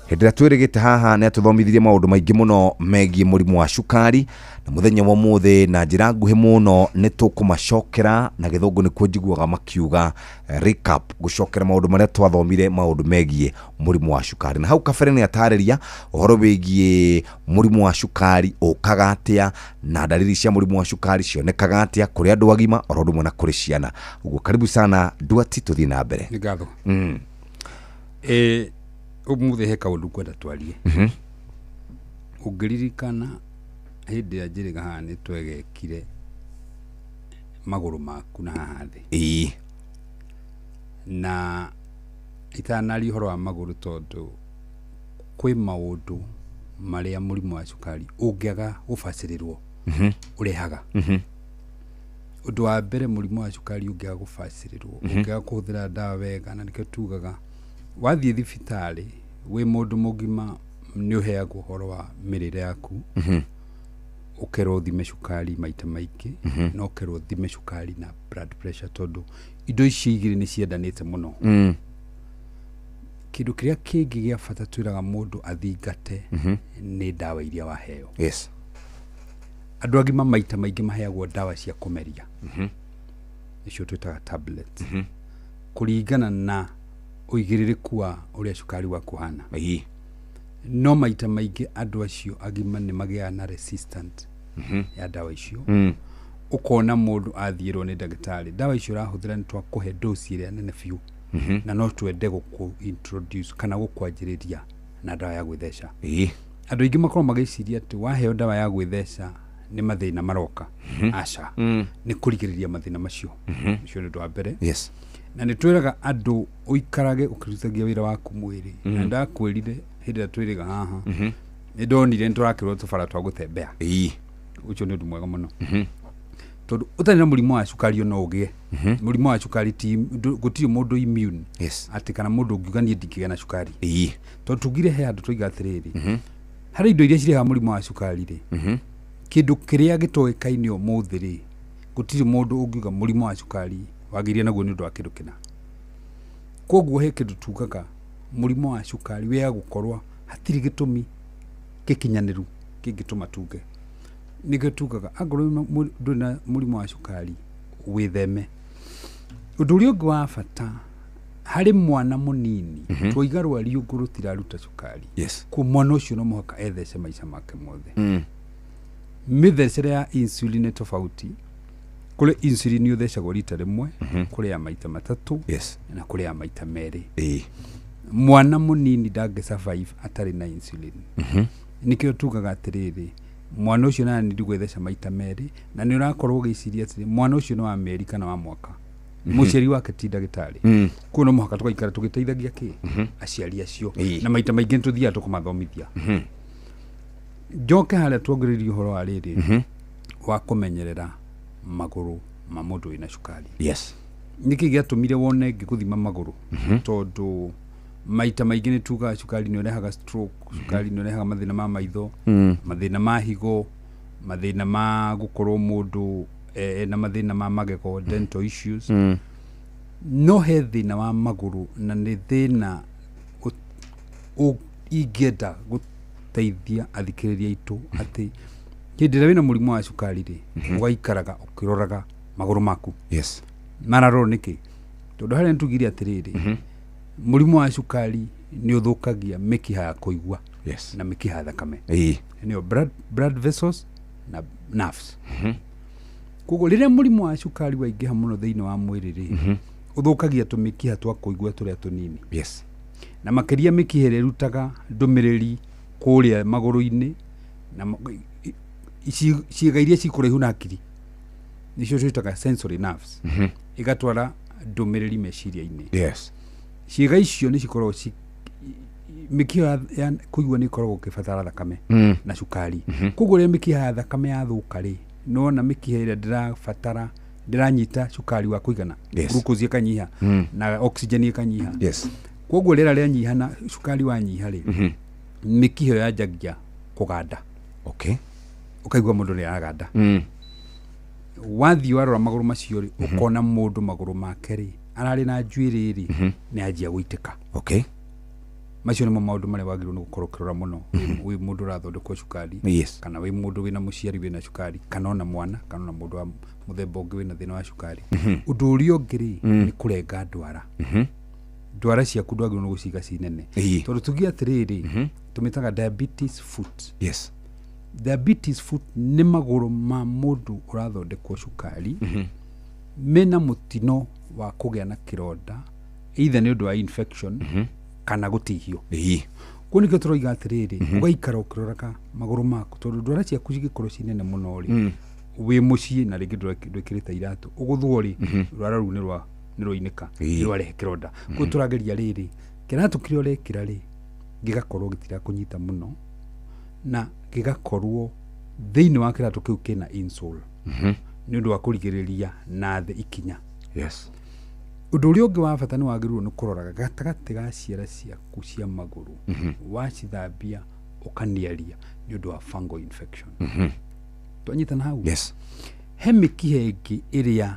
Hĩndĩ ĩrĩa twĩrĩgĩte haha nĩ atũthomithirie maũndũ maingĩ mũno megiĩ mũrimũ wa cukari, na mũthenya wa ũmũthĩ na njĩra nguhĩ mũno nĩ tũkũmacokera, na gĩthũngũ nĩkuo njiguaga makiuga recap, gũcokera maũndũ marĩa twathomire maũndũ megiĩ mũrimũ wa cukari. Na hau kabere nĩ atarĩria ũhoro wĩgiĩ mũrimũ wa cukari ũkaga atĩa, na dalili cia mũrimũ wa cukari cionekaga atĩa kũrĩ andũ agima oro ũndũ ũmwe na kũrĩ ciana. Ũguo karibu sana Nduati, tũthiĩ na mbere. Nĩ ngatho. Ũmũthĩ he kaũndũ ngwenda twarie. Ũngĩririkana hĩndĩ ĩrĩa njĩrĩga haha nĩ twegekire magũrũ maku na haha thĩ. Ĩĩ. Na itanaria ũhoro wa magũrũ tondũ kwĩ maũndũ marĩa mũrimũ wa cukari ũngĩaga gũbacĩrĩrwo ũrehaga. Ũndũ wa mbere mũrimũ wa cukari ũngĩaga gũbacĩrĩrwo, ũngĩaga kũhũthĩra ndawa wega, na nĩkĩo tugaga wathiĩ thibitarĩ wĩ mũndũ mũgima nĩ ũheagwo ũhoro wa mĩrĩre yaku, ũkerwo ũthime cukari maita maingĩ, na ũkerwo ũthime cukari na blood pressure tondũ indo ici igĩrĩ nĩ ciendanĩte mũno. Kĩndũ kĩrĩa kĩngĩ gĩa bata twĩraga mũndũ athingate nĩ ndawa iria waheo. Andũ agima maita maingĩ maheagwo ndawa cia kũmeria, nĩcio twĩtaga tablet, kũringana na ũigĩrĩrĩku wa ũrĩa cukari waku ũhana. No maita maingĩ andũ acio agima nĩ magĩaga na resistant ya ndawa icio. Ũkona mũndũ athiĩrwo nĩ ndagĩtarĩ, ndawa icio ũrahũthĩra nĩ twakũhe dosi ĩrĩa nene biũ, na no twende gũkũ introduce kana gũkwanjĩrĩria na ndawa ya gwĩtheca. Andũ aingĩ makorwo magĩciria atĩ waheo ndawa ya gwĩtheca nĩ mathĩna maroka. Aca, nĩ kũrigĩrĩria mathĩna macio. Ũcio nĩ ũndũ wa mbere. Na nĩ twĩraga andũ ũikarage ũkĩrutithagia wĩra waku mwĩrĩ. Na ndakwĩrire hĩndĩ ĩrĩa twĩrĩga haha, nĩ ndonire nĩ tũrakĩrwo tũbara twa gũtembea. Ũcio nĩ ũndũ mwega mũno, tondũ ũtarĩ na mũrimũ wa cukari no ũgĩe mũrimũ wa cukari. Ti gũtirĩ mũndũ immune, atĩ kana mũndũ ũngiuga niĩ ndingĩgĩa na cukari. Tondũ tugire he handũ tũiga atĩrĩrĩ, harĩ indo iria cirehaga mũrimũ wa cukari rĩ, kĩndũ kĩrĩa gĩtoĩkaine ũmũthĩ rĩ, gũtirĩ mũndũ ũngiuga mũrimũ wa cukari wagĩire naguo nĩ ũndũ wa kĩndũ kĩna. Koguo he kĩndũ tugaga mũrimũ wa cukari wĩaga gũkorwo hatirĩ gĩtũmi gĩkinyanĩru kĩngĩtũma tuge. Nĩkĩo tugaga angorwo ndũrĩ na mũrimũ wa cukari, wĩtheme. Ũndũ ũrĩa ũngĩ wa bata harĩ mwana mũnini, twaiga rwariũngũ rũtiraruta cukari. Kwa mwana ũcio no mũhaka ethece maica make mothe. Mĩthecere ya insulin nĩ tofauti. Kũrĩ insulin ũthecagwo rita rĩmwe, kũrĩ ya maita matatũ, na kũrĩ ya maita merĩ. Mwana mũnini ndangĩ survive atarĩ na insulin. Nĩkĩo tugaga atĩrĩrĩ, mwana ũcio na nĩ gwĩtheca maita merĩ, na nĩ ũrakorwo ũgĩciria atĩrĩ, mwana ũcio nĩ wa mĩeri kana wa mwaka, mũciari wake ti ndagĩtarĩ. Koguo no mũhaka tũgaikara tũgĩteithagia kĩ aciari acio, na maita maingĩ nĩ tũthiaga tũkamathomithia. Njoke harĩa tuongererie ũhoro wa rĩrĩ wa kũmenyerera magũrũ ma mũndũ wĩna cukari. Nĩkĩ gĩatũmire wone ngĩgũthima magũrũ? Tondũ maita maingĩ nĩ tugaga cukari nĩ ũrehaga stroke, cukari nĩ ũrehaga mathĩna ma maitho, mathĩna ma higo, mathĩna ma gũkorwo mũndũ ena mathĩna ma magego, dental issues. No he thĩna wa magũrũ, na nĩ thĩna ingĩenda gũteithia athikĩrĩria aitũ atĩ hĩndĩ ĩrĩa wĩna mũrimũ wa cukari rĩ, ũgaikaraga ũkĩroraga magũrũ maku. Mararorwo nĩkĩ? Tondũ harĩa nĩtugire atĩrĩrĩ, mũrimũ wa cukari nĩ ũthũkagia mĩkiha ya kũigua na mĩkiha ya thakame, nĩyo blood vessels na nerves. Koguo rĩrĩa mũrimũ wa cukari waingĩha mũno thĩinĩ wa mwĩrĩ rĩ, ũthũkagia tũmĩkiha twa kũigua tũrĩa tũnini. Na makĩria mĩkiha ĩrĩa ĩrutaga ndũmĩrĩri kũrĩa magũrũ-inĩ na ciĩga iria ci kũraihu na hakiri, nĩcio twĩtaga sensory nerves, igatwara ndũmĩrĩri meciria-inĩ. Ciĩga icio nĩ cikoragwo mĩkiha ya kũigua nĩ ĩkoragwo ĩkĩbatara thakame na cukari. Koguo rĩrĩa mĩkiha ya thakame yathũka rĩ, nĩwona mĩkiha ĩrĩa ndĩrabatara ndĩranyita cukari wa kũigana, glucose ĩkanyiha na oxygen ĩkanyiha. Koguo rĩera rĩanyiha na cukari wanyiha rĩ, mĩkiha ĩyo yanjagia kũganda. Ũkaigua mũndũ nĩ araganda. Wathiĩ warora magũrũ macio rĩ, ũkona mũndũ magũrũ make rĩ, ararĩ na njuĩrĩ rĩ, nĩ anjia gũitĩka. Macio nĩmo maũndũ marĩa wagĩrĩirwo nĩ gũkorwo ũkĩrora mũno wĩ mũndũ ũrathondekwo cukari, kana wĩ mũndũ wĩna mũciari wĩna cukari, kana ona mwana, kana ona mũndũ wa mũthemba ũngĩ wĩna thĩna wa cukari. Ũndũ ũrĩa ũngĩ rĩ, nĩ kũrenga ndwara. Ndwara ciaku ndwagĩrĩirwo nĩ gũciga ci nene, tondũ tuge atĩrĩrĩ, tũmĩtaga diabetes foot. Diabetes foot nĩ magũrũ ma mũndũ ũrathondekwo cukari mena mũtino wa kũgĩa na kĩronda, either nĩ ũndũ wa infection kana gũtihio. Kũu nĩkĩo tũroiga atĩrĩrĩ, ũgaikara ũkĩroraga magũrũ maku, tondũ ndwara ciaku cingĩkorwo ci nene mũno rĩ, wĩ mũciĩ na rĩngĩ ndwĩkĩrĩte iratũ, ũgũthwo rĩ, rwara rũu nĩ rwainĩka, nĩ rwarehe kĩronda. Kũu tũrageria rĩrĩ, kĩratũ kĩrĩa ũrekĩra rĩ, gĩgakorwo gĩtirakũnyita mũno, na gĩgakorwo thĩinĩ wa kĩratũ kĩu kĩna insole, nĩ ũndũ wa kũrigĩrĩria na thĩ ikinya. Ũndũ ũrĩa ũngĩ wa bata nĩ wagĩrĩirwo nĩ kũroraga gatagatĩ ga ciara ciaku cia magũrũ, wacithambia ũkaniaria nĩ ũndũ wa fungal infection. Twanyitana hau? He mĩkiha ĩngĩ ĩrĩa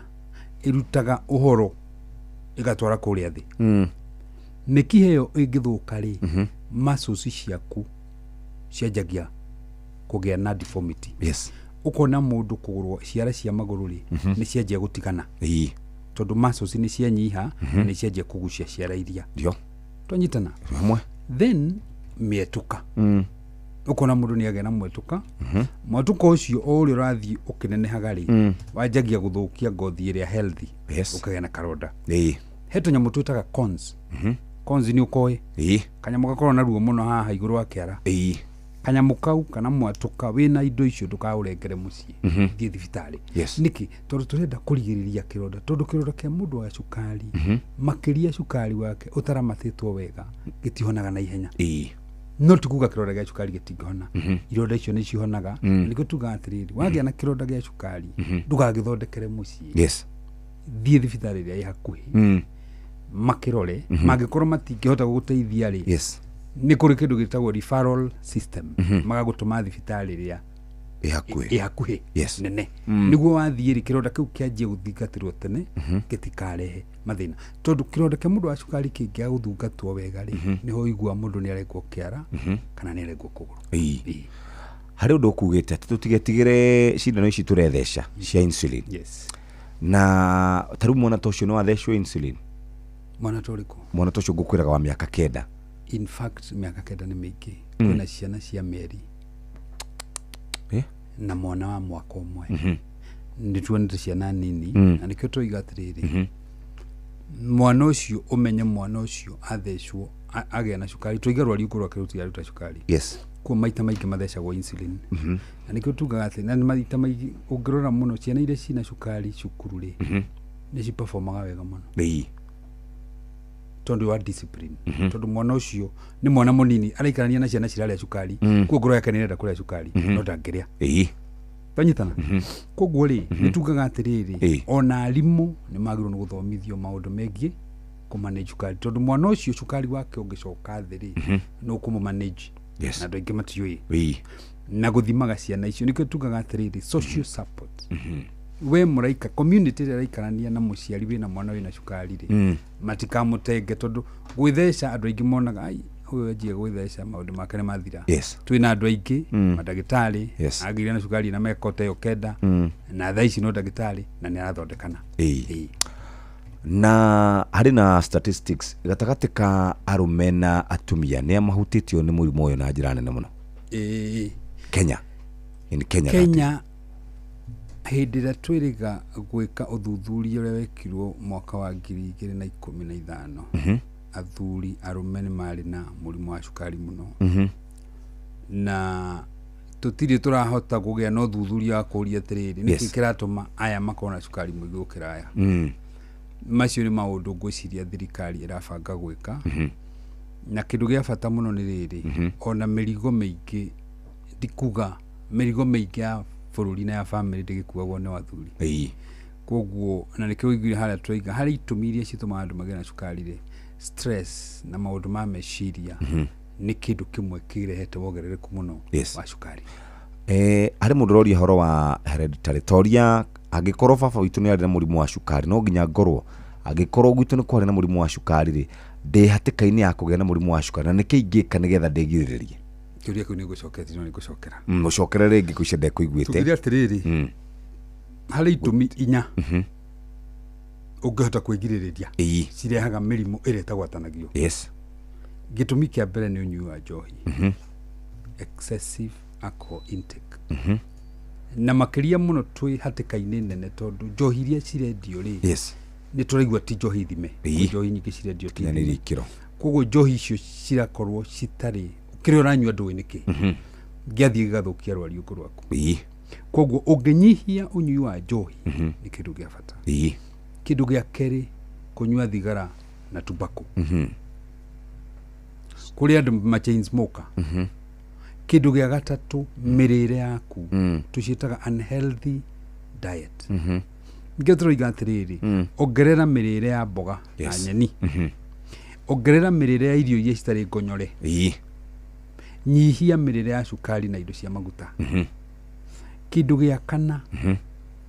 ĩrutaga ũhoro ĩgatwara kũrĩa thĩ. Mĩkiha ĩyo ĩngĩthũka rĩ, muscles ciaku cianjagia kũgĩa na deformity. Ũkona mũndũ kũgũrũ, ciara cia magũrũ rĩ, nĩ cianjia gũtigana, tondũ muscles nĩ cianyiha, na nĩ cianjia kũgucia ciara iria. Twanyitana? Hamwe. Then mĩetũka, ũkona mũndũ nĩ agĩa na mwetũka. Mwetũka ũcio o ũrĩa ũrathiĩ ũkĩnenehaga rĩ, wanjagia gũthũkia ngothi ĩrĩa healthy, ũkagĩa na karonda. He tũnyamũ twĩtaga cons. Cons nĩ ũkoĩ? Kanyamũ gakorwo na ruo mũno haha igũrũ wa kĩara. Kanyamũ kau kana mwatũka wĩna indo icio, ndũkaũrengere mũciĩ. Thiĩ thibitarĩ. Nĩkĩ? Tondũ tũrenda kũrigĩrĩria kĩronda, tondũ kĩronda kĩa mũndũ wa cukari, makĩria cukari wake ũtaramatĩtwo wega, gĩtihonaga na ihenya. No ti kuga kĩronda gĩa cukari gĩtingĩhona. Ironda icio nĩ cihonaga. Nĩkĩo tugaga atĩrĩrĩ, wagĩa na kĩronda gĩa cukari, ndũgagĩthondekere mũciĩ. Thiĩ thibitarĩ ĩrĩa ĩ hakuhĩ, makĩrore. Mangĩkorwo matingĩhota gũgũteithia rĩ, nĩ kũrĩ kĩndũ gĩtagwo referral system. Magagũtũma thibitarĩ ĩrĩa ĩ hakuhĩ. Ĩ hakuhĩ nene. Nĩguo wathiĩ rĩ, kĩronda kĩu kĩanjie gũthingatĩrwo tene, gĩtikarehe mathĩna, tondũ kĩronda kĩa mũndũ wa cukari kĩngĩaga gũthungatwo wega rĩ, nĩho ũigua mũndũ nĩ arengwo kĩara kana nĩ arengwo kũgũrũ. Harĩ ũndũ ũkugĩte atĩ tũtigetigĩre cindano ici tũretheca cia insulin. Na ta rĩu mwana ta ũcio no athecwo insulin? Mwana ta ũrĩkũ? Mwana ta ũcio ngũkwĩraga wa mĩaka 9. In fact, mĩaka 9 nĩ mĩingĩ. Kwĩna ciana cia mĩeri na mwana wa mwaka 1. Nĩ tuonete ciana nini. Na nĩkĩo tũiga atĩrĩrĩ, mwana ũcio, ũmenye mwana ũcio athecwo agĩa na cukari, tũiga rwariũngũ rwake rũtiraruta cukari. Kuo maita maingĩ mathecagwo insulin. Na nĩkĩo tugaga atĩ na maita maingĩ ũngĩrora mũno ciana iria cina cukari cukuru rĩ, nĩ ciperformaga wega mũno, tondũ wa discipline. Tondũ mwana ũcio nĩ mwana mũnini araikarania na ciana cirarĩa cukari. Kuo ngoro yake nĩ ĩrenda kũrĩa cukari, no ndangĩrĩa. Twanyitana? Koguo rĩ, nĩ tugaga atĩrĩrĩ, ona arimũ nĩ magĩrĩirwo nĩ gũthomithio maũndũ megiĩ kũmanage cukari, tondũ mwana ũcio cukari wake ũngĩcoka thĩ rĩ, nĩ ũkũmũ-manage. Na andũ aingĩ matiũĩ na gũthimaga ciana icio. Nĩkĩo tugaga atĩrĩrĩ, social support, we mũraika community ĩrĩa ĩraikarania na mũciari wĩna mwana wĩna cukari rĩ, matikamũtenge, tondũ gwĩtheca andũ aingĩ monaga, ai, ũyũ anjia gwĩtheca maũndũ make nĩ mathira. Twĩna andũ aingĩ mandagĩtarĩ agĩire na cukari na meka ta ĩyo 9, na thaa ici no ndagĩtarĩ na nĩ arathondekana. Na harĩ na statistics gatagatĩ ka arũme na atumia nĩ mahutĩtio nĩ mũrimũ ũyũ na njĩra nene mũno? Kenya, in Kenya, that is. Kenya, hĩndĩ ĩrĩa twĩrĩga gwĩka ũthuthuria ũrĩa wekirwo mwaka wa 2015, athuri arũme nĩ marĩ na mũrimũ wa cukari mũno. Na tũtirĩ tũrahota kũgĩa na ũthuthuria wa kũũria atĩrĩrĩ, nĩkĩ kĩratũma aya makorwo na cukari mũingĩ gũkĩra aya? Macio nĩ maũndũ ngwĩciria thirikari ĩrabanga gwĩka. Na kĩndũ gĩa bata mũno nĩ rĩrĩ, ona mĩrigo mĩingĩ, ndikuga mĩrigo mĩingĩ ya bũrũri na ya bamĩrĩ ndĩgĩkuagwo nĩ athuri. Koguo na nĩkĩo ũiguire harĩa tũraiga harĩ itũmi iria citũmaga andũ magĩe na cukari rĩ, stress na maũndũ ma meciria nĩ kĩndũ kĩmwe kĩrehete wongerereku mũno wa cukari. Harĩ mũndũ ũroria ũhoro wa hereditary, toria angĩkorwo baba witũ nĩ arĩ na mũrimũ wa cukari, no nginya ngorwo angĩkorwo gwitũ nĩ kwarĩ na mũrimũ wa cukari rĩ, ndĩ hatĩka-inĩ ya kũgĩa na mũrimũ wa cukari, na nĩkĩ ingĩka nĩgetha ndĩgirĩrĩrie? Kĩũria kĩu nĩ ngũcoketie, no nĩ ngũcokera. Ũcokere rĩngĩ kũicia ndekũiguĩte. Tugire atĩrĩrĩ, harĩ itũmi 4 ũngĩhota kwĩgirĩrĩria cirehaga mĩrimũ ĩrĩa ĩtagwatanagio. Gĩtũmi kĩa mbere nĩ ũnyui wa njohi, excessive alcohol intake. Na makĩria mũno twĩ hatĩka-inĩ nene, tondũ njohi iria cirendio rĩ, nĩ tũraigua ti njohi thime. Kwĩ njohi nyingĩ cirendio ti Kinyanĩirie thime. ikĩro. Koguo njohi icio cirakorwo citarĩ kĩrĩa ũranyua ndũĩ nĩkĩ, gĩathiĩ gĩgathũkia rwariũngũ rwaku. Koguo ũngĩnyihia ũnyui wa njohi, nĩ kĩndũ gĩa bata. Kĩndũ gĩa kerĩ, kũnyua thigara na tobacco. Kũrĩ andũ ma chain smoker. Kĩndũ gĩa gatatũ, mĩrĩre yaku, tũciĩtaga unhealthy diet. Nĩkĩo tũroiga atĩrĩrĩ, ongerera mĩrĩre ya mboga na nyeni, ongerera mĩrĩre ya irio iria citarĩ ngonyore, nyihia mĩrĩre ya cukari na indo cia maguta. Kĩndũ gĩa kana,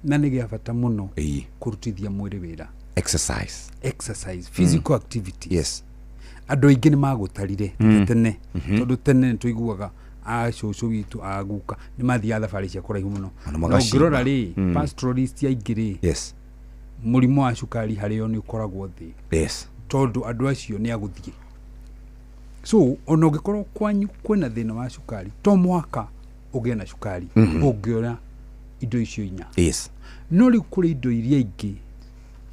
na nĩ gĩa bata mũno, kũrutithia mwĩrĩ wĩra. Exercise. Exercise, physical activity. Andũ aingĩ nĩ magũtarire tene, tondũ tene nĩ tũiguaga acũcũ witũ aguka nĩ mathiaga thabarĩ cia kũraihu mũno. Ona Na magacimba. ũngĩrora rĩ, pastoralist aingĩ rĩ, mũrimũ wa cukari harĩo nĩ ũkoragwo thĩ, tondũ andũ acio nĩ agũthiĩ. So ona ũngĩkorwo kwanyu kwĩna thĩna wa cukari, to mũhaka ũgĩe na cukari ũngĩona indo icio inya. No rĩu kũrĩ indo iria ingĩ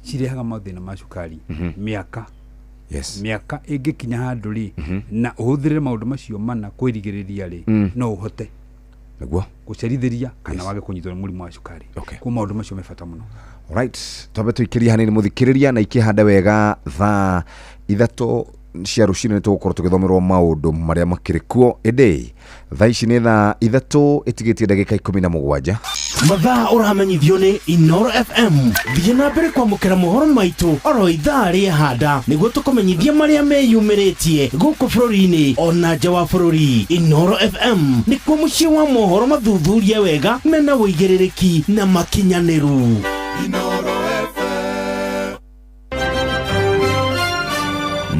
cirehaga mathĩna ma cukari, mĩaka. Mĩaka ĩngĩkinya handũ rĩ, na ũhũthĩre maũndũ macio mana kwĩrigĩrĩria rĩ, no ũhote nĩguo gũcerithĩria kana wage kũnyitwo nĩ mũrimũ wa cukari. Kwa maũndũ macio me bata mũno. Alright, twambe tũikĩrie hanini mũthikĩrĩria na ikĩhande wega thaa 3 cia rũcinĩ nĩ tũgũkorwo tũgĩthomerwo maũndũ marĩa makĩrĩ kuo, ĩndĩ thaa ici nĩ thaa 3 ĩtigĩtie ndagĩka 17. Mathaa ũramenyithio nĩ Inoro FM. Thiĩ na mbere kwamũkĩra mohoro maitũ oro ithaa rĩehanda nĩguo tũkũmenyithie marĩa meyumĩrĩtie gũkũ bũrũri-inĩ ona nja wa bũrũri. Inoro FM nĩkuo mũciĩ wa mohoro mathuthurie wega mena ũigĩrĩrĩki na makinyanĩru.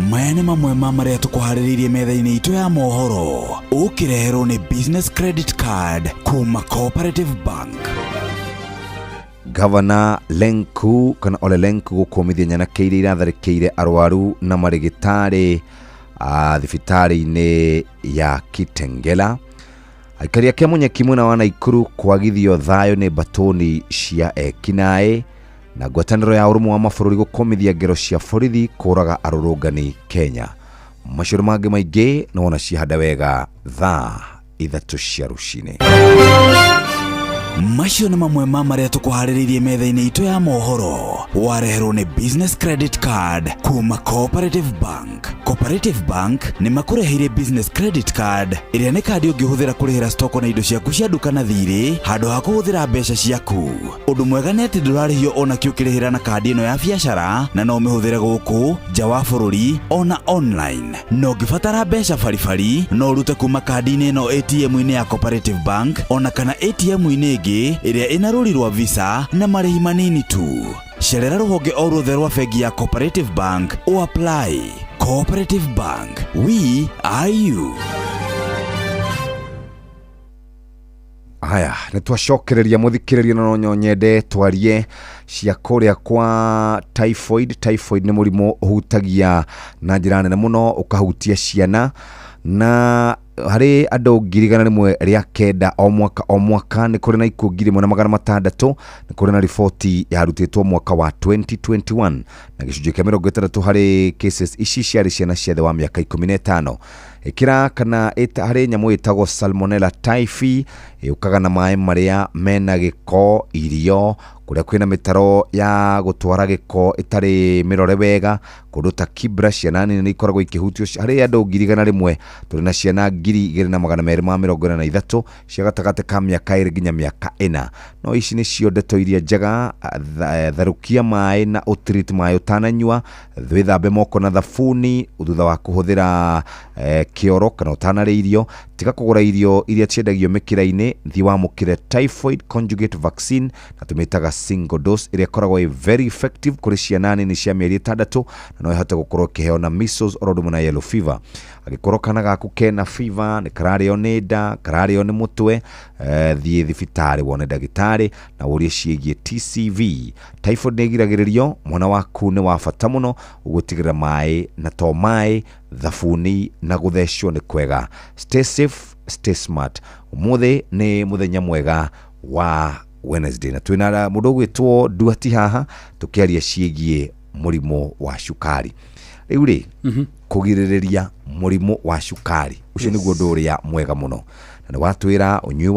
Maya nĩ mamwe ma marĩa tũkũharĩrĩirie metha-inĩ itũ ya mohoro, ũkĩreherwo nĩ business credit card kuma Cooperative Bank. Gavana Lenku kana Ole Lenku gũkũmithia nyanake iria iratharĩkĩire arwaru na marĩgĩtarĩ thibitarĩ-inĩ ya Kitengela. Aikari a Kĩamunyeki mwena wa Naikuru kwagithio thayũ nĩ mbatũni cia ekinaĩ, na ngwatanĩro ya ũrũmwe wa mabũrũri gũkũmithia ngero cia borithi kũraga arũrũngani Kenya. Macio mangĩ maingĩ nĩ wona ciahanda wega thaa 3 cia rũcinĩ. Macio nĩ mamwe ma marĩa tũkũharĩrĩirie metha-inĩ itũ ya mohoro, wareherwo nĩ business credit card kuma Cooperative Bank. Cooperative Bank nĩ makũreheire business credit card ĩrĩa nĩ kandi ũngĩhũthĩra kũrĩhĩra stoko na indo ciaku cia nduka na thirĩ handũ ha kũhũthĩra mbeca ciaku. Ũndũ mwega nĩ atĩ ndũrarĩhio ona kĩ ũkĩrĩhĩra na kandi ĩno ya biacara, na no ũmĩhũthĩre gũkũ nja wa bũrũri ona online. Na ũngĩbatara mbeca baribari no ũrute kuma kandi-inĩ ĩno ATM-inĩ ya Cooperative Bank ona kana ATM-inĩ ĩngĩ ĩrĩa ĩna rũri rwa Visa na marĩhi manini tu. Cerera rũhonge o ruothe rwa bengi ya Cooperative Bank o apply. Cooperative Bank, we are you. Haya, nĩ twacokereria mũthikĩrĩria, na no nyende twarie cia kũrĩa kwa typhoid. Typhoid nĩ mũrimũ ũhutagia na njĩra nene mũno, ũkahutia ciana, na harĩ andũ 109,000 o mwaka o mwaka nĩ kũrĩ na ikuũ 1,600. Nĩ kũrĩ na riboti yarutĩtwo mwaka wa 2021, na gĩcunjĩ kĩa 60 harĩ cases ici ciarĩ ciana cia thĩ wa mĩaka 15. Ĩkĩra kana harĩ nyamũ ĩtagwo Salmonella typhi, yũkaga na maĩ marĩa mena gĩko, irio kũrĩa kwĩna mĩtaro ya gũtwara gĩko ĩtarĩ mĩrore wega, kũndũ ta Kibra ciana nini nĩ ikoragwo ikĩhutio. Harĩ andũ 100,000 tũrĩ na ciana 2,243 cia gatagatĩ ka mĩaka 2 nginya mĩaka 4. No ici nĩcio ndeto iria njega. Therũkia maĩ na ũtreat maĩ ũtananyua, wĩthambe moko na thabuni thutha wa kũhũthĩra kĩoro kana ũtanarĩa irio. Tiga kũgũra irio iria ciendagio mĩkĩra-inĩ, thiĩ wamũkĩre typhoid conjugate vaccine, na tũmĩtaga single dose, ĩrĩa ĩkoragwo ĩ very effective kũrĩ ciana nini cia mĩeri 6, na no ĩhote gũkorwo ĩkĩheo na measles oro ũndũ ũmwe na yellow fever. Angĩkorwo kana gaku kena fever, nĩ kararĩo nĩ nda, kararĩo nĩ mũtwe, thiĩ thibitarĩ wone ndagĩtarĩ na ũrie ciĩgiĩ TCV. Typhoid nĩ ĩgiragĩrĩrio, mwana waku nĩ wa bata mũno, ũgũtigĩrĩra maĩ na to maĩ, thabuni na gũthecwo nĩ kwega. Stay safe, stay smart. Ũmũthĩ nĩ mũthenya mwega wa Wednesday, na twĩna mũndũ ũgwĩtwo Nduati haha tũkĩaria ciĩgiĩ mũrimũ wa cukari. Rĩu rĩ, kũgirĩrĩria mũrimũ wa cukari ũcio nĩguo ũndũ ũrĩa mwega mũno, na nĩ watwĩra ũnyui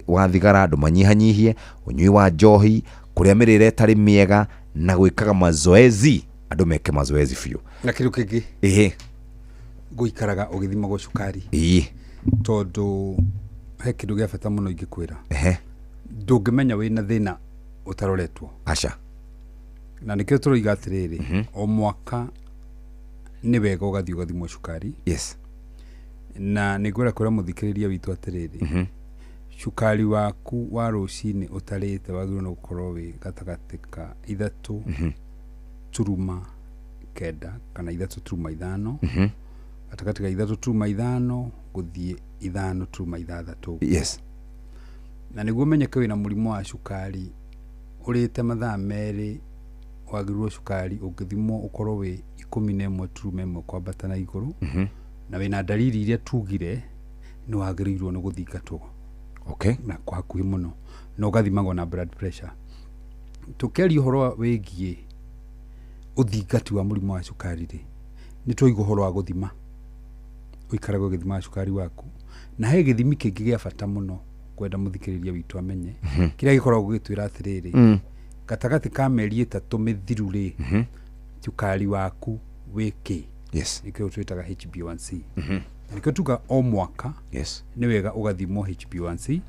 wa thigara ndũmanyihanyihie, ũnyui wa njohi, kũrĩa mĩrĩre ĩtarĩ mĩega, na gwĩkaga mazoezi, andũ meke mazoezi biũ. Na kĩndũ kĩngĩ, ĩhĩ, gũikaraga ũgĩthimagwo cukari, tondũ he kĩndũ gĩa bata mũno ingĩkwĩra. Ndũngĩmenya wĩna thĩna ũtaroretwo. Aca. Na nĩkĩo tũroiga atĩrĩrĩ, o mwaka nĩ wega ũgathiĩ ũgathimwo cukari. Na nĩ ngwenda kwĩra mũthikĩrĩria witũ atĩrĩrĩ, cukari waku wa rũcinĩ ũtarĩte wagĩrĩirwo nĩ gũkorwo wĩ gatagatĩ ka 3.9 kana 3.5. Gatagatĩ ga 3.5 gũthiĩ 5.6. Yes. Na nĩguo ũmenyeke wĩna mũrimũ wa cukari, ũrĩte mathaa 2 wagĩrĩirwo cukari ũngĩthimwo ũkorwo wĩ 11.1 kwambata na igũrũ. Na wĩna ndariri iria tugire, nĩ wagĩrĩirwo nĩ gũthingatwo. Okay. Na kwa hakuhĩ mũno, na ũgathimagwo na blood pressure. Tũkĩaria ũhoro wĩgiĩ ũthingati wa mũrimũ wa cukari rĩ, nĩ twaigua ũhoro wa gũthima, ũikarage ũgĩthimaga cukari waku. Na he gĩthimi kĩngĩ gĩa bata mũno kwenda mũthikĩrĩria witũ amenye, kĩrĩa gĩkoragwo gĩgĩtwĩra atĩrĩrĩ, gatagatĩ ka mĩeri 3 mĩthiru rĩ, cukari waku wĩ kĩ. Yes. Nĩkĩo twĩtaga HbA1c. Na nĩkĩo tuga o mwaka, Yes. nĩ wega ũgathimwo HbA1c,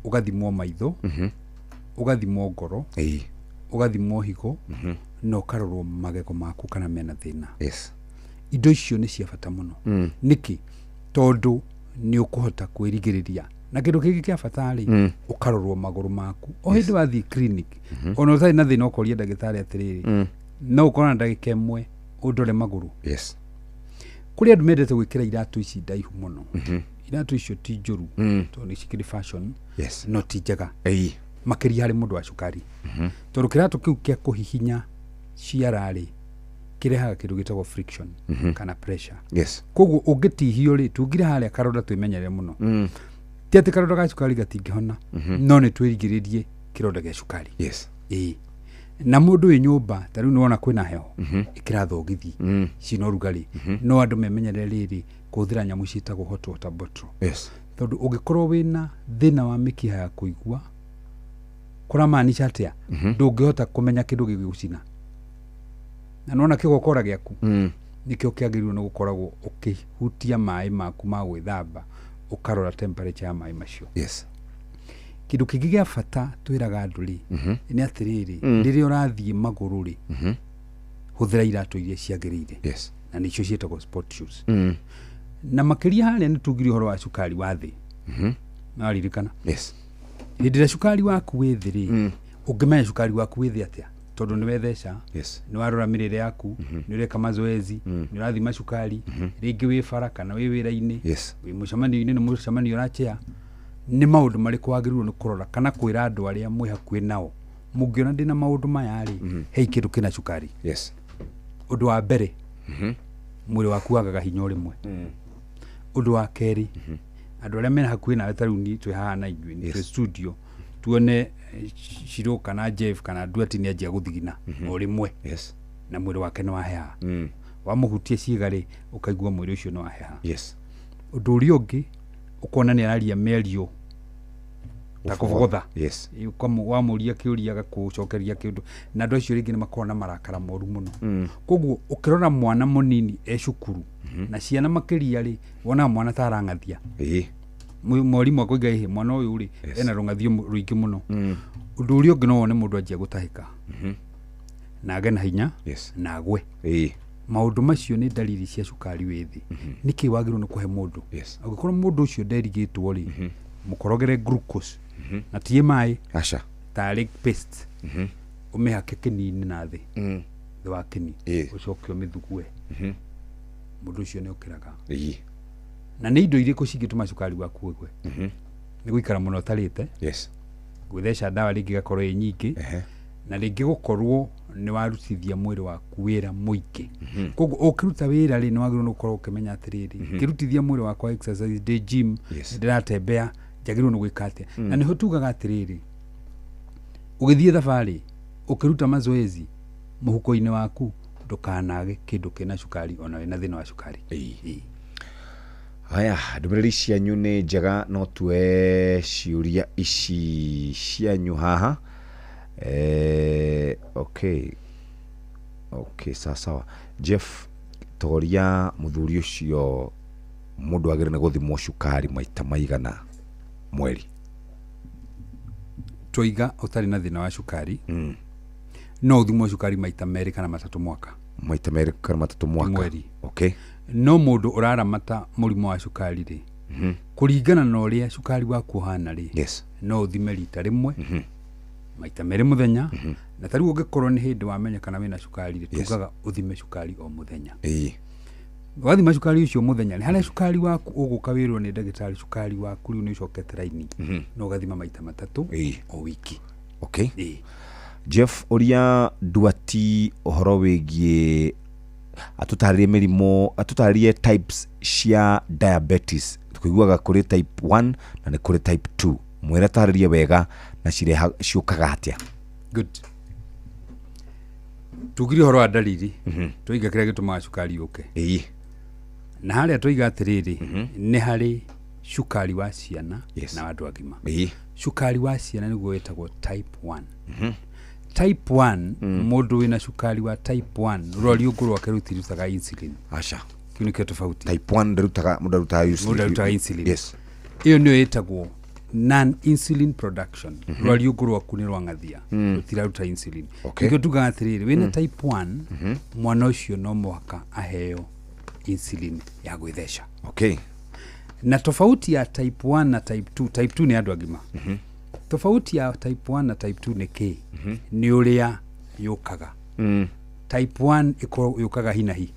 ũgathimwo maitho, ũgathimwo ngoro, ũgathimwo higo, na ũkarorwo magego maku kana mena thĩna. Yes. Indo icio nĩ cia bata mũno. Nĩkĩ? Tondũ nĩ ũkũhota kwĩrigĩrĩria. Na kĩndũ kĩngĩ kĩa bata rĩ, ũkarorwo magũrũ maku o hĩndĩ wathiĩ clinic, ona ũtarĩ na thĩna ũkoria ndagĩtarĩ atĩrĩrĩ, no ũkorwo na ndagĩka 1 ũndore magũrũ. Yes. Kũrĩ andũ mendete gwĩkĩra iratũ ici ndaihu mũno. Iratũ icio ti njũru, tondũ nĩ cikĩrĩ fashion. Yes. No ti njega. Makĩria harĩ mũndũ wa cukari. Tondũ kĩratũ kĩu kĩa kũhihinya ciara rĩ, kĩrehaga kĩndũ gĩtagwo friction kana pressure. Yes. Koguo ũngĩtihio rĩ, tungire harĩa karonda twĩmenyerere mũno. Ti atĩ karonda ga cukari gatingĩhona, no nĩ twĩrigĩrĩrie kĩronda gĩa cukari. Yes. Ĩĩ. Na mũndũ wĩ nyũmba ta rĩu nĩwona kwĩna heho, ĩkĩra thogithi cina ũrugarĩ. No andũ memenyerere rĩrĩ, kũhũthĩra nyamũ ciĩtagwo hot water bottle. Yes. Tondũ ũngĩkorwo wĩna thĩna wa mĩkiha ya kũigua, kũramaanisha atĩa? Ndũngĩhota kũmenya kĩndũ gĩgũcina. Na nĩwona kĩgokora gĩaku, nĩkĩo kĩagĩrĩirwo nĩ gũkoragwo ũkĩhutia maĩ maku ma gwĩthamba, ũkarora temperature ya maĩ macio. Yes. Kĩndũ kĩngĩ gĩa bata twĩraga andũ rĩ, nĩ atĩrĩrĩ, rĩrĩa ũrathiĩ magũrũ rĩ, hũthĩra iratũ iria ciagĩrĩire. Yes. Na nĩcio ciĩtagwo sport shoes. Na makĩria harĩa nĩ tugire ũhoro wa cukari wa thĩ. Naririkana? Yes. Hĩndĩ ĩrĩa cukari waku wĩ thĩ rĩ, ũngĩmenya cukari waku wĩ thĩ atĩa? Tondũ nĩ wetheca, Yes. nĩ warora mĩrĩre yaku, nĩ ũreka mazoezi, nĩ ũrathima cukari, rĩngĩ wĩ bara kana wĩ wĩra-inĩ, Yes. wĩ mũcemanio-inĩ, nĩ mũcemanio ũrachea, nĩ maũndũ marĩkũ wagĩrĩirwo nĩ kũrora kana kwĩra andũ arĩa mwĩ hakuhĩ nao, mũngĩona ndĩna maũndũ maya rĩ, hei kĩndũ kĩna cukari. Yes. Ũndũ wa mbere, mwĩrĩ waku wagaga hinya o rĩmwe. Ũndũ wa kerĩ, andũ arĩa mena hakuhĩ nawe ta rĩu niĩ twĩ haha na ithuĩ, nĩ twĩ studio, tuone Shiro kana Jeff kana Duati nĩ anjia gũthigina o rĩmwe. Yes. Na mwĩrĩ wake nĩ waheha. Wamũhutia ciĩga rĩ, ũkaigua mwĩrĩ ũcio nĩ waheha. Yes. Ũndũ ũrĩa ũngĩ, ũkona nĩ araria mĩario ta kũbogotha. Yes. Wamũria kĩũria agakũcokeria kĩũndũ, na andũ acio rĩngĩ nĩ makoragwo na marakara moru mũno. Koguo ũkĩrora mwana mũnini e cukuru, na ciana makĩria rĩ, wonaga mwana ta arang'athia. Mwarimũ akoiga ĩhĩ mwana ũyũ rĩ, ena rũng'athio rũingĩ mũno. Ũndũ ũrĩa ũngĩ no wone mũndũ anjia gũtahĩka, na age na hinya, Yes. na agwe. Maũndũ macio nĩ ndariri cia cukari wĩ thĩ. Nĩkĩ wagĩrĩirwo nĩ kũhe mũndũ? Yes. Angĩkorwo mũndũ ũcio nderigĩtwo rĩ, mũkorogere glucose, na ti maĩ. Aca. Tarĩ paste. Ũmĩhake kĩni-inĩ na thĩ. Thĩ wa kĩni. Ũcoke ũmĩthugue. Mũndũ ũcio nĩ okĩraga. Na nĩ indo irĩkũ cingĩtũma cukari waku ũgwe? Nĩ gũikara mũno ũtarĩte. Yes. Gwĩtheca ndawa rĩngĩ ĩgakorwo ĩ nyingĩ. Na rĩngĩ gũkorwo nĩ warutithia mwĩrĩ waku wĩra mũingĩ. Koguo ũkĩruta wĩra rĩ, nĩ wagĩrĩirwo nĩ gũkorwo ũkĩmenya atĩrĩrĩ, ngĩrutithia mwĩrĩ wakwa exercise, ndĩ gym, ndĩratembea, njagĩrĩirwo nĩ gwĩka atĩa? Na nĩho tugaga atĩrĩrĩ, ũgĩthiĩ thabarĩ, ũkĩruta mazoezi, mũhuko-inĩ waku ndũkanage kĩndũ kĩna cukari ona wĩna thĩna wa cukari. Haya, ndũmĩrĩri cianyu nĩ njega, no tuoe ciũria ici cianyu haha. Okay. Okay, sawa sawa. Jeff, toria mũthuri ũcio mũndũ agĩrĩire nĩ gũthimwo cukari maita maigana mweri? Twoiga ũtarĩ na thĩna wa cukari, no ũthimwo cukari maita 2 kana 3 mwaka. Maita 2 kana 3 mwaka. Mweri. Okay. No mũndũ ũraramata mũrimũ wa cukari rĩ, kũringana na ũrĩa cukari waku ũhana rĩ, Yes. no ũthime rita rĩmwe, maita 2 mũthenya, na ta rĩu ũngĩkorwo nĩ hĩndĩ wamenya kana wĩna cukari rĩ, tugaga ũthime cukari o mũthenya. Wathima cukari ũcio mũthenya rĩ, harĩa cukari waku ũgũka wĩrwo nĩ ndagĩtarĩ cukari waku rĩu nĩ ũcokete raini, na ũgathima maita matatũ o wiki. Okay. Jeff, ũria Nduati ũhoro wĩgiĩ, atũtarĩrie mĩrimũ, atũtarĩrie types cia diabetes. Tũiguaga kũrĩ type 1 na nĩ kũrĩ type 2. Mwĩre atarĩrie wega na cireha ciũkaga atĩa. Good. Tugire ũhoro wa ndariri, twoiga kĩrĩa gĩtũmaga cukari yũke. Na harĩa twoiga atĩrĩrĩ, nĩ harĩ cukari wa ciana na andũ agima. Cukari wa ciana nĩguo wĩtagwo type 1. Type 1, mũndũ wĩna cukari wa type 1, rwariũngũ rwake rũtirutaga insulin. Aca. Kĩu nĩkĩo tofauti. Type 1 ndĩrutaga, mũndũ arutaga insulin. Mũndũ arutaga insulin. Ĩyo nĩyo ĩtagwo non insulin production. Rwariũngũ rwaku nĩ rwang'athia, rũtiraruta insulin. Nĩkĩo tugaga atĩrĩrĩ, wĩna type 1, mwana ũcio no mũhaka aheo insulin ya gwĩtheca. Na tofauti ya type 1 na type 2, type 2 nĩ andũ agima. Tofauti ya type 1 na type 2 nĩ kĩ? Nĩ ũrĩa yũkaga. Type 1 yũkaga hi na hi.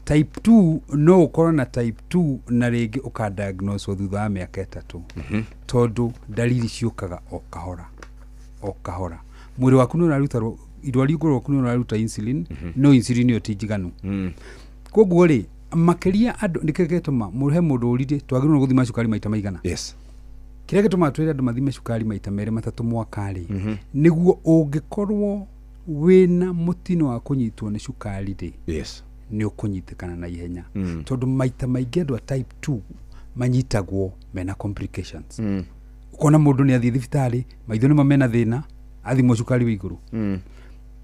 Type 2 no ũkorwo na type 2 na rĩngĩ ũkadiagnoswo thutha wa mĩaka 3. Tondũ ndariri ciũkaga o kahora o kahora. Mwĩrĩ waku nĩ ũraruta rwariũngũ rwaku nĩ ũraruta insulin, no insulin ĩyo ti njiganu. Koguo rĩ, makĩria andũ nĩkĩo gĩtũma he mũndũ ũririe twagĩrĩirwo nĩ gũthima cukari maita maigana. Kĩrĩa gĩtũmaga twĩre andũ mathime cukari maita merĩ matatũ mwaka rĩ, nĩguo ũngĩkorwo wĩna mũtino wa kũnyitwo nĩ cukari rĩ, nĩ ũkũnyitĩkana na ihenya. Tondũ maita maingĩ andũ a type 2 manyitagwo mena complications. Ũkona mũndũ nĩ athiĩ thibitarĩ, maitho nĩmo mena thĩna, athimwo cukari wĩ igũrũ.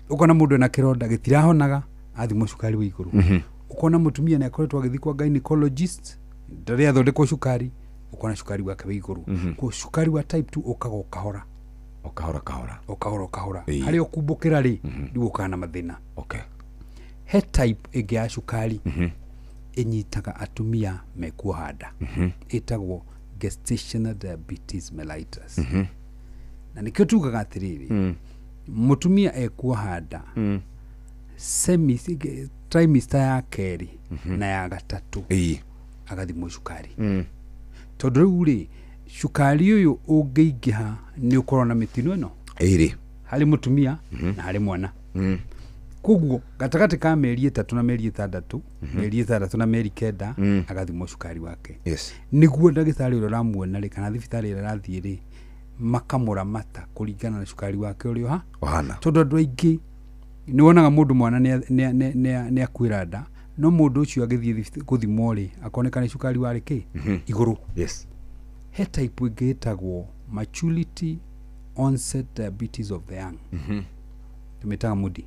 Ũkona mũndũ ena kĩronda gĩtirahonaga, athimwo cukari wĩ igũrũ. Ũkona mũtumia nĩ akoretwo agĩthiĩ kwa gynecologist, ndarĩ athondekwo cukari, ũkona cukari wake wĩ igũrũ. Koguo cukari wa type 2 ũkaga o kahora. O kahora kahora. O kahora o kahora. Harĩa ũkumbũkĩra rĩ, rĩu ũkaga na mathĩna. He type ĩngĩ ya cukari ĩnyitaga atumia mekuoha nda. Ĩtagwo gestational diabetes mellitus. Na nĩkĩo tugaga atĩrĩrĩ, mũtumia ekuoha nda, trimester ya kerĩ na ya gatatũ agathimwo cukari. Tondũ rĩu rĩ, cukari ũyũ ũngĩingĩha nĩ ũkorwo na mĩtino ĩno harĩ mũtumia na harĩ mwana. Koguo gatagatĩ ka mĩeri 3 na mĩeri 6, mĩeri 6 na mĩeri 9, agathimwo cukari wake. Nĩguo ndagĩtarĩ ũrĩa ũramuona rĩ, kana thibitarĩ ĩrĩa arathiĩ rĩ, makamũramata kũringana na cukari wake ũrĩa ũhana. Tondũ andũ aingĩ nĩ wonaga mũndũ mwana nĩ akuĩra nda, no mũndũ ũcio agĩthiĩ gũthimwo rĩ, akoneka nĩ cukari warĩ kĩ? Igũrũ. He type ĩngĩ ĩtagwo maturity onset diabetes of the young. Tũmĩtaga MUDI.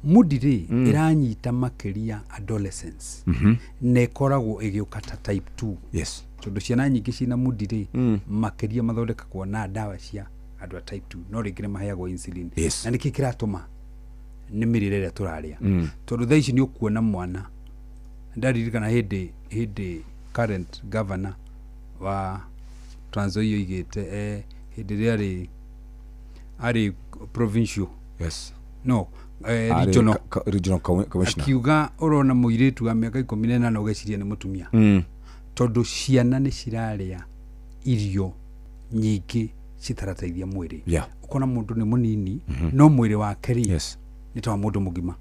MUDI rĩ, ĩranyita makĩria adolescence. Na ĩkoragwo ĩgĩũka ta type 2. Tondũ ciana nyingĩ ciĩna MUDI rĩ, makĩria mathondekagwo na ndawa cia andũ a type 2, no rĩngĩ nĩ maheagwo insulin. Na nĩkĩ kĩratũma? Nĩ mĩrĩre ĩrĩa tũrarĩa. Tondũ thaa ici nĩ ũkuona mwana, ndaririkana hĩndĩ current governor wa Trans Nzoia oigĩte, hĩndĩ ĩrĩa arĩ provincial. No, regional. Regional commissioner. Akiuga ũrona mũirĩtu wa mĩaka 18 ũgeciria nĩ mũtumia. Tondũ ciana nĩ cirarĩa irio nyingĩ citarateithia mwĩrĩ. Ũkona mũndũ nĩ mũnini, no mwĩrĩ wake rĩ, nĩ ta wa mũndũ mũgima.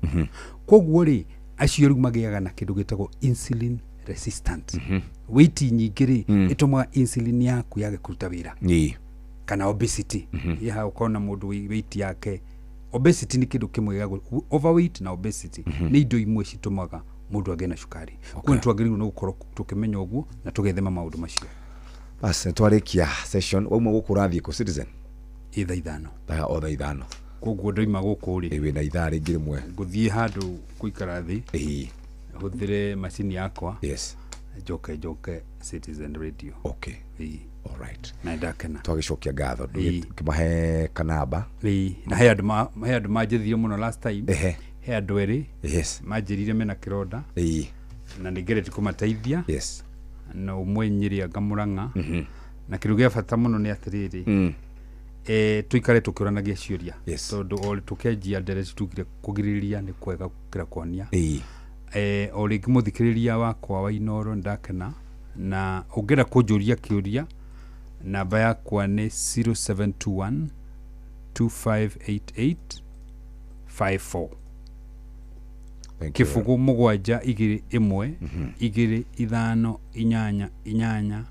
Koguo rĩ, acio rĩu magĩaga na kĩndũ gĩtagwo insulin resistant. Weight nyingĩ rĩ, ĩtũmaga insulin yaku yage kũruta wĩra. Kana obesity. Yaha ũkona mũndũ weight yake. Obesity nĩ kĩndũ kĩmwe gĩa overweight na obesity. Nĩ indo imwe citũmaga mũndũ agĩe na cukari. Koguo nĩ twagĩrĩirwo nĩ gũkorwo tũkĩmenya ũguo na tũgethema maũndũ macio. Bas, nĩ twarĩkia session. Wauma gũkũ ũrathiĩ kũ Citizen? Ĩ thaa ithano. Thaa o thaa ithano. Koguo ndoima gũkũ rĩ, wĩna ithaa rĩngĩ rĩmwe. Ngũthiĩ handũ gũikara thĩ. Hũthĩre macini yakwa. Njoke Citizen Radio. All right. Na ndakena. Twagĩcokia ngatho. Ndũgĩkĩmahe kanamba. Na he andũ manjĩthire mũno last time. He andũ erĩ. Manjĩrire mena kĩronda. Na nĩngeretie kũmateithia. Na ũmwe Nyĩrĩ anga Mũrang'a. Na kĩndũ gĩa bata mũno nĩ atĩrĩrĩ, tũikare tũkĩũranagia ciũria. Tondũ o tũkĩanjia ndereti tugire kũgirĩrĩria nĩ kwega gũkĩra kũhonia. O rĩngĩ mũthikĩrĩria wakwa wa Inoro, ndakena, na ũngĩenda kũnjũria kĩũria, namba yakwa nĩ 0721 2588 54. Thank you. 0 7 2 1 2 5 8 8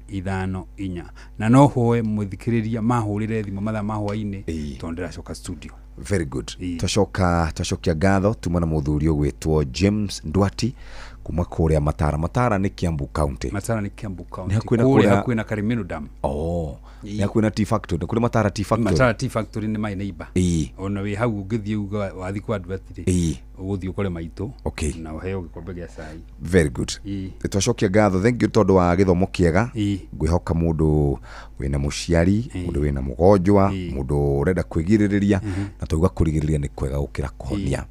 5 4. Na no hoe mũthikĩrĩria mahũrĩre thimũ mathaa ma hwainĩ, tondũ ndĩracoka studio. Very good. Twacoka, twacokia ngatho tuma na mũthuri ũgwĩtwo James Ndwati kuma kũrĩa Matara. Matara nĩ Kiambu County. Matara nĩ Kiambu County. Nĩ hakuhĩ na kũrĩa kũrĩa- hakuhĩ na Karimenu Dam. Oh, nĩ hakuhĩ na Tea Factory, nĩ kũrĩ Matara Tea Factory. Matara Tea Factory nĩ my neighbor. Ona wĩ hau ũngĩthiĩ uga wathiĩ kwa andũ atĩrĩ, ũgũthiĩ ũkore maitũ na ũheo gĩkombe gĩa cai. Very good. Twacokia ngatho, thank you tondũ wa gĩthomo kĩega. Ngwĩhoka mũndũ wĩna mũciari, mũndũ wĩna mũgonjwa, mũndũ ũrenda kwĩgirĩrĩria, na twauga kũrigĩrĩria nĩ kwega gũkĩra kũhonia.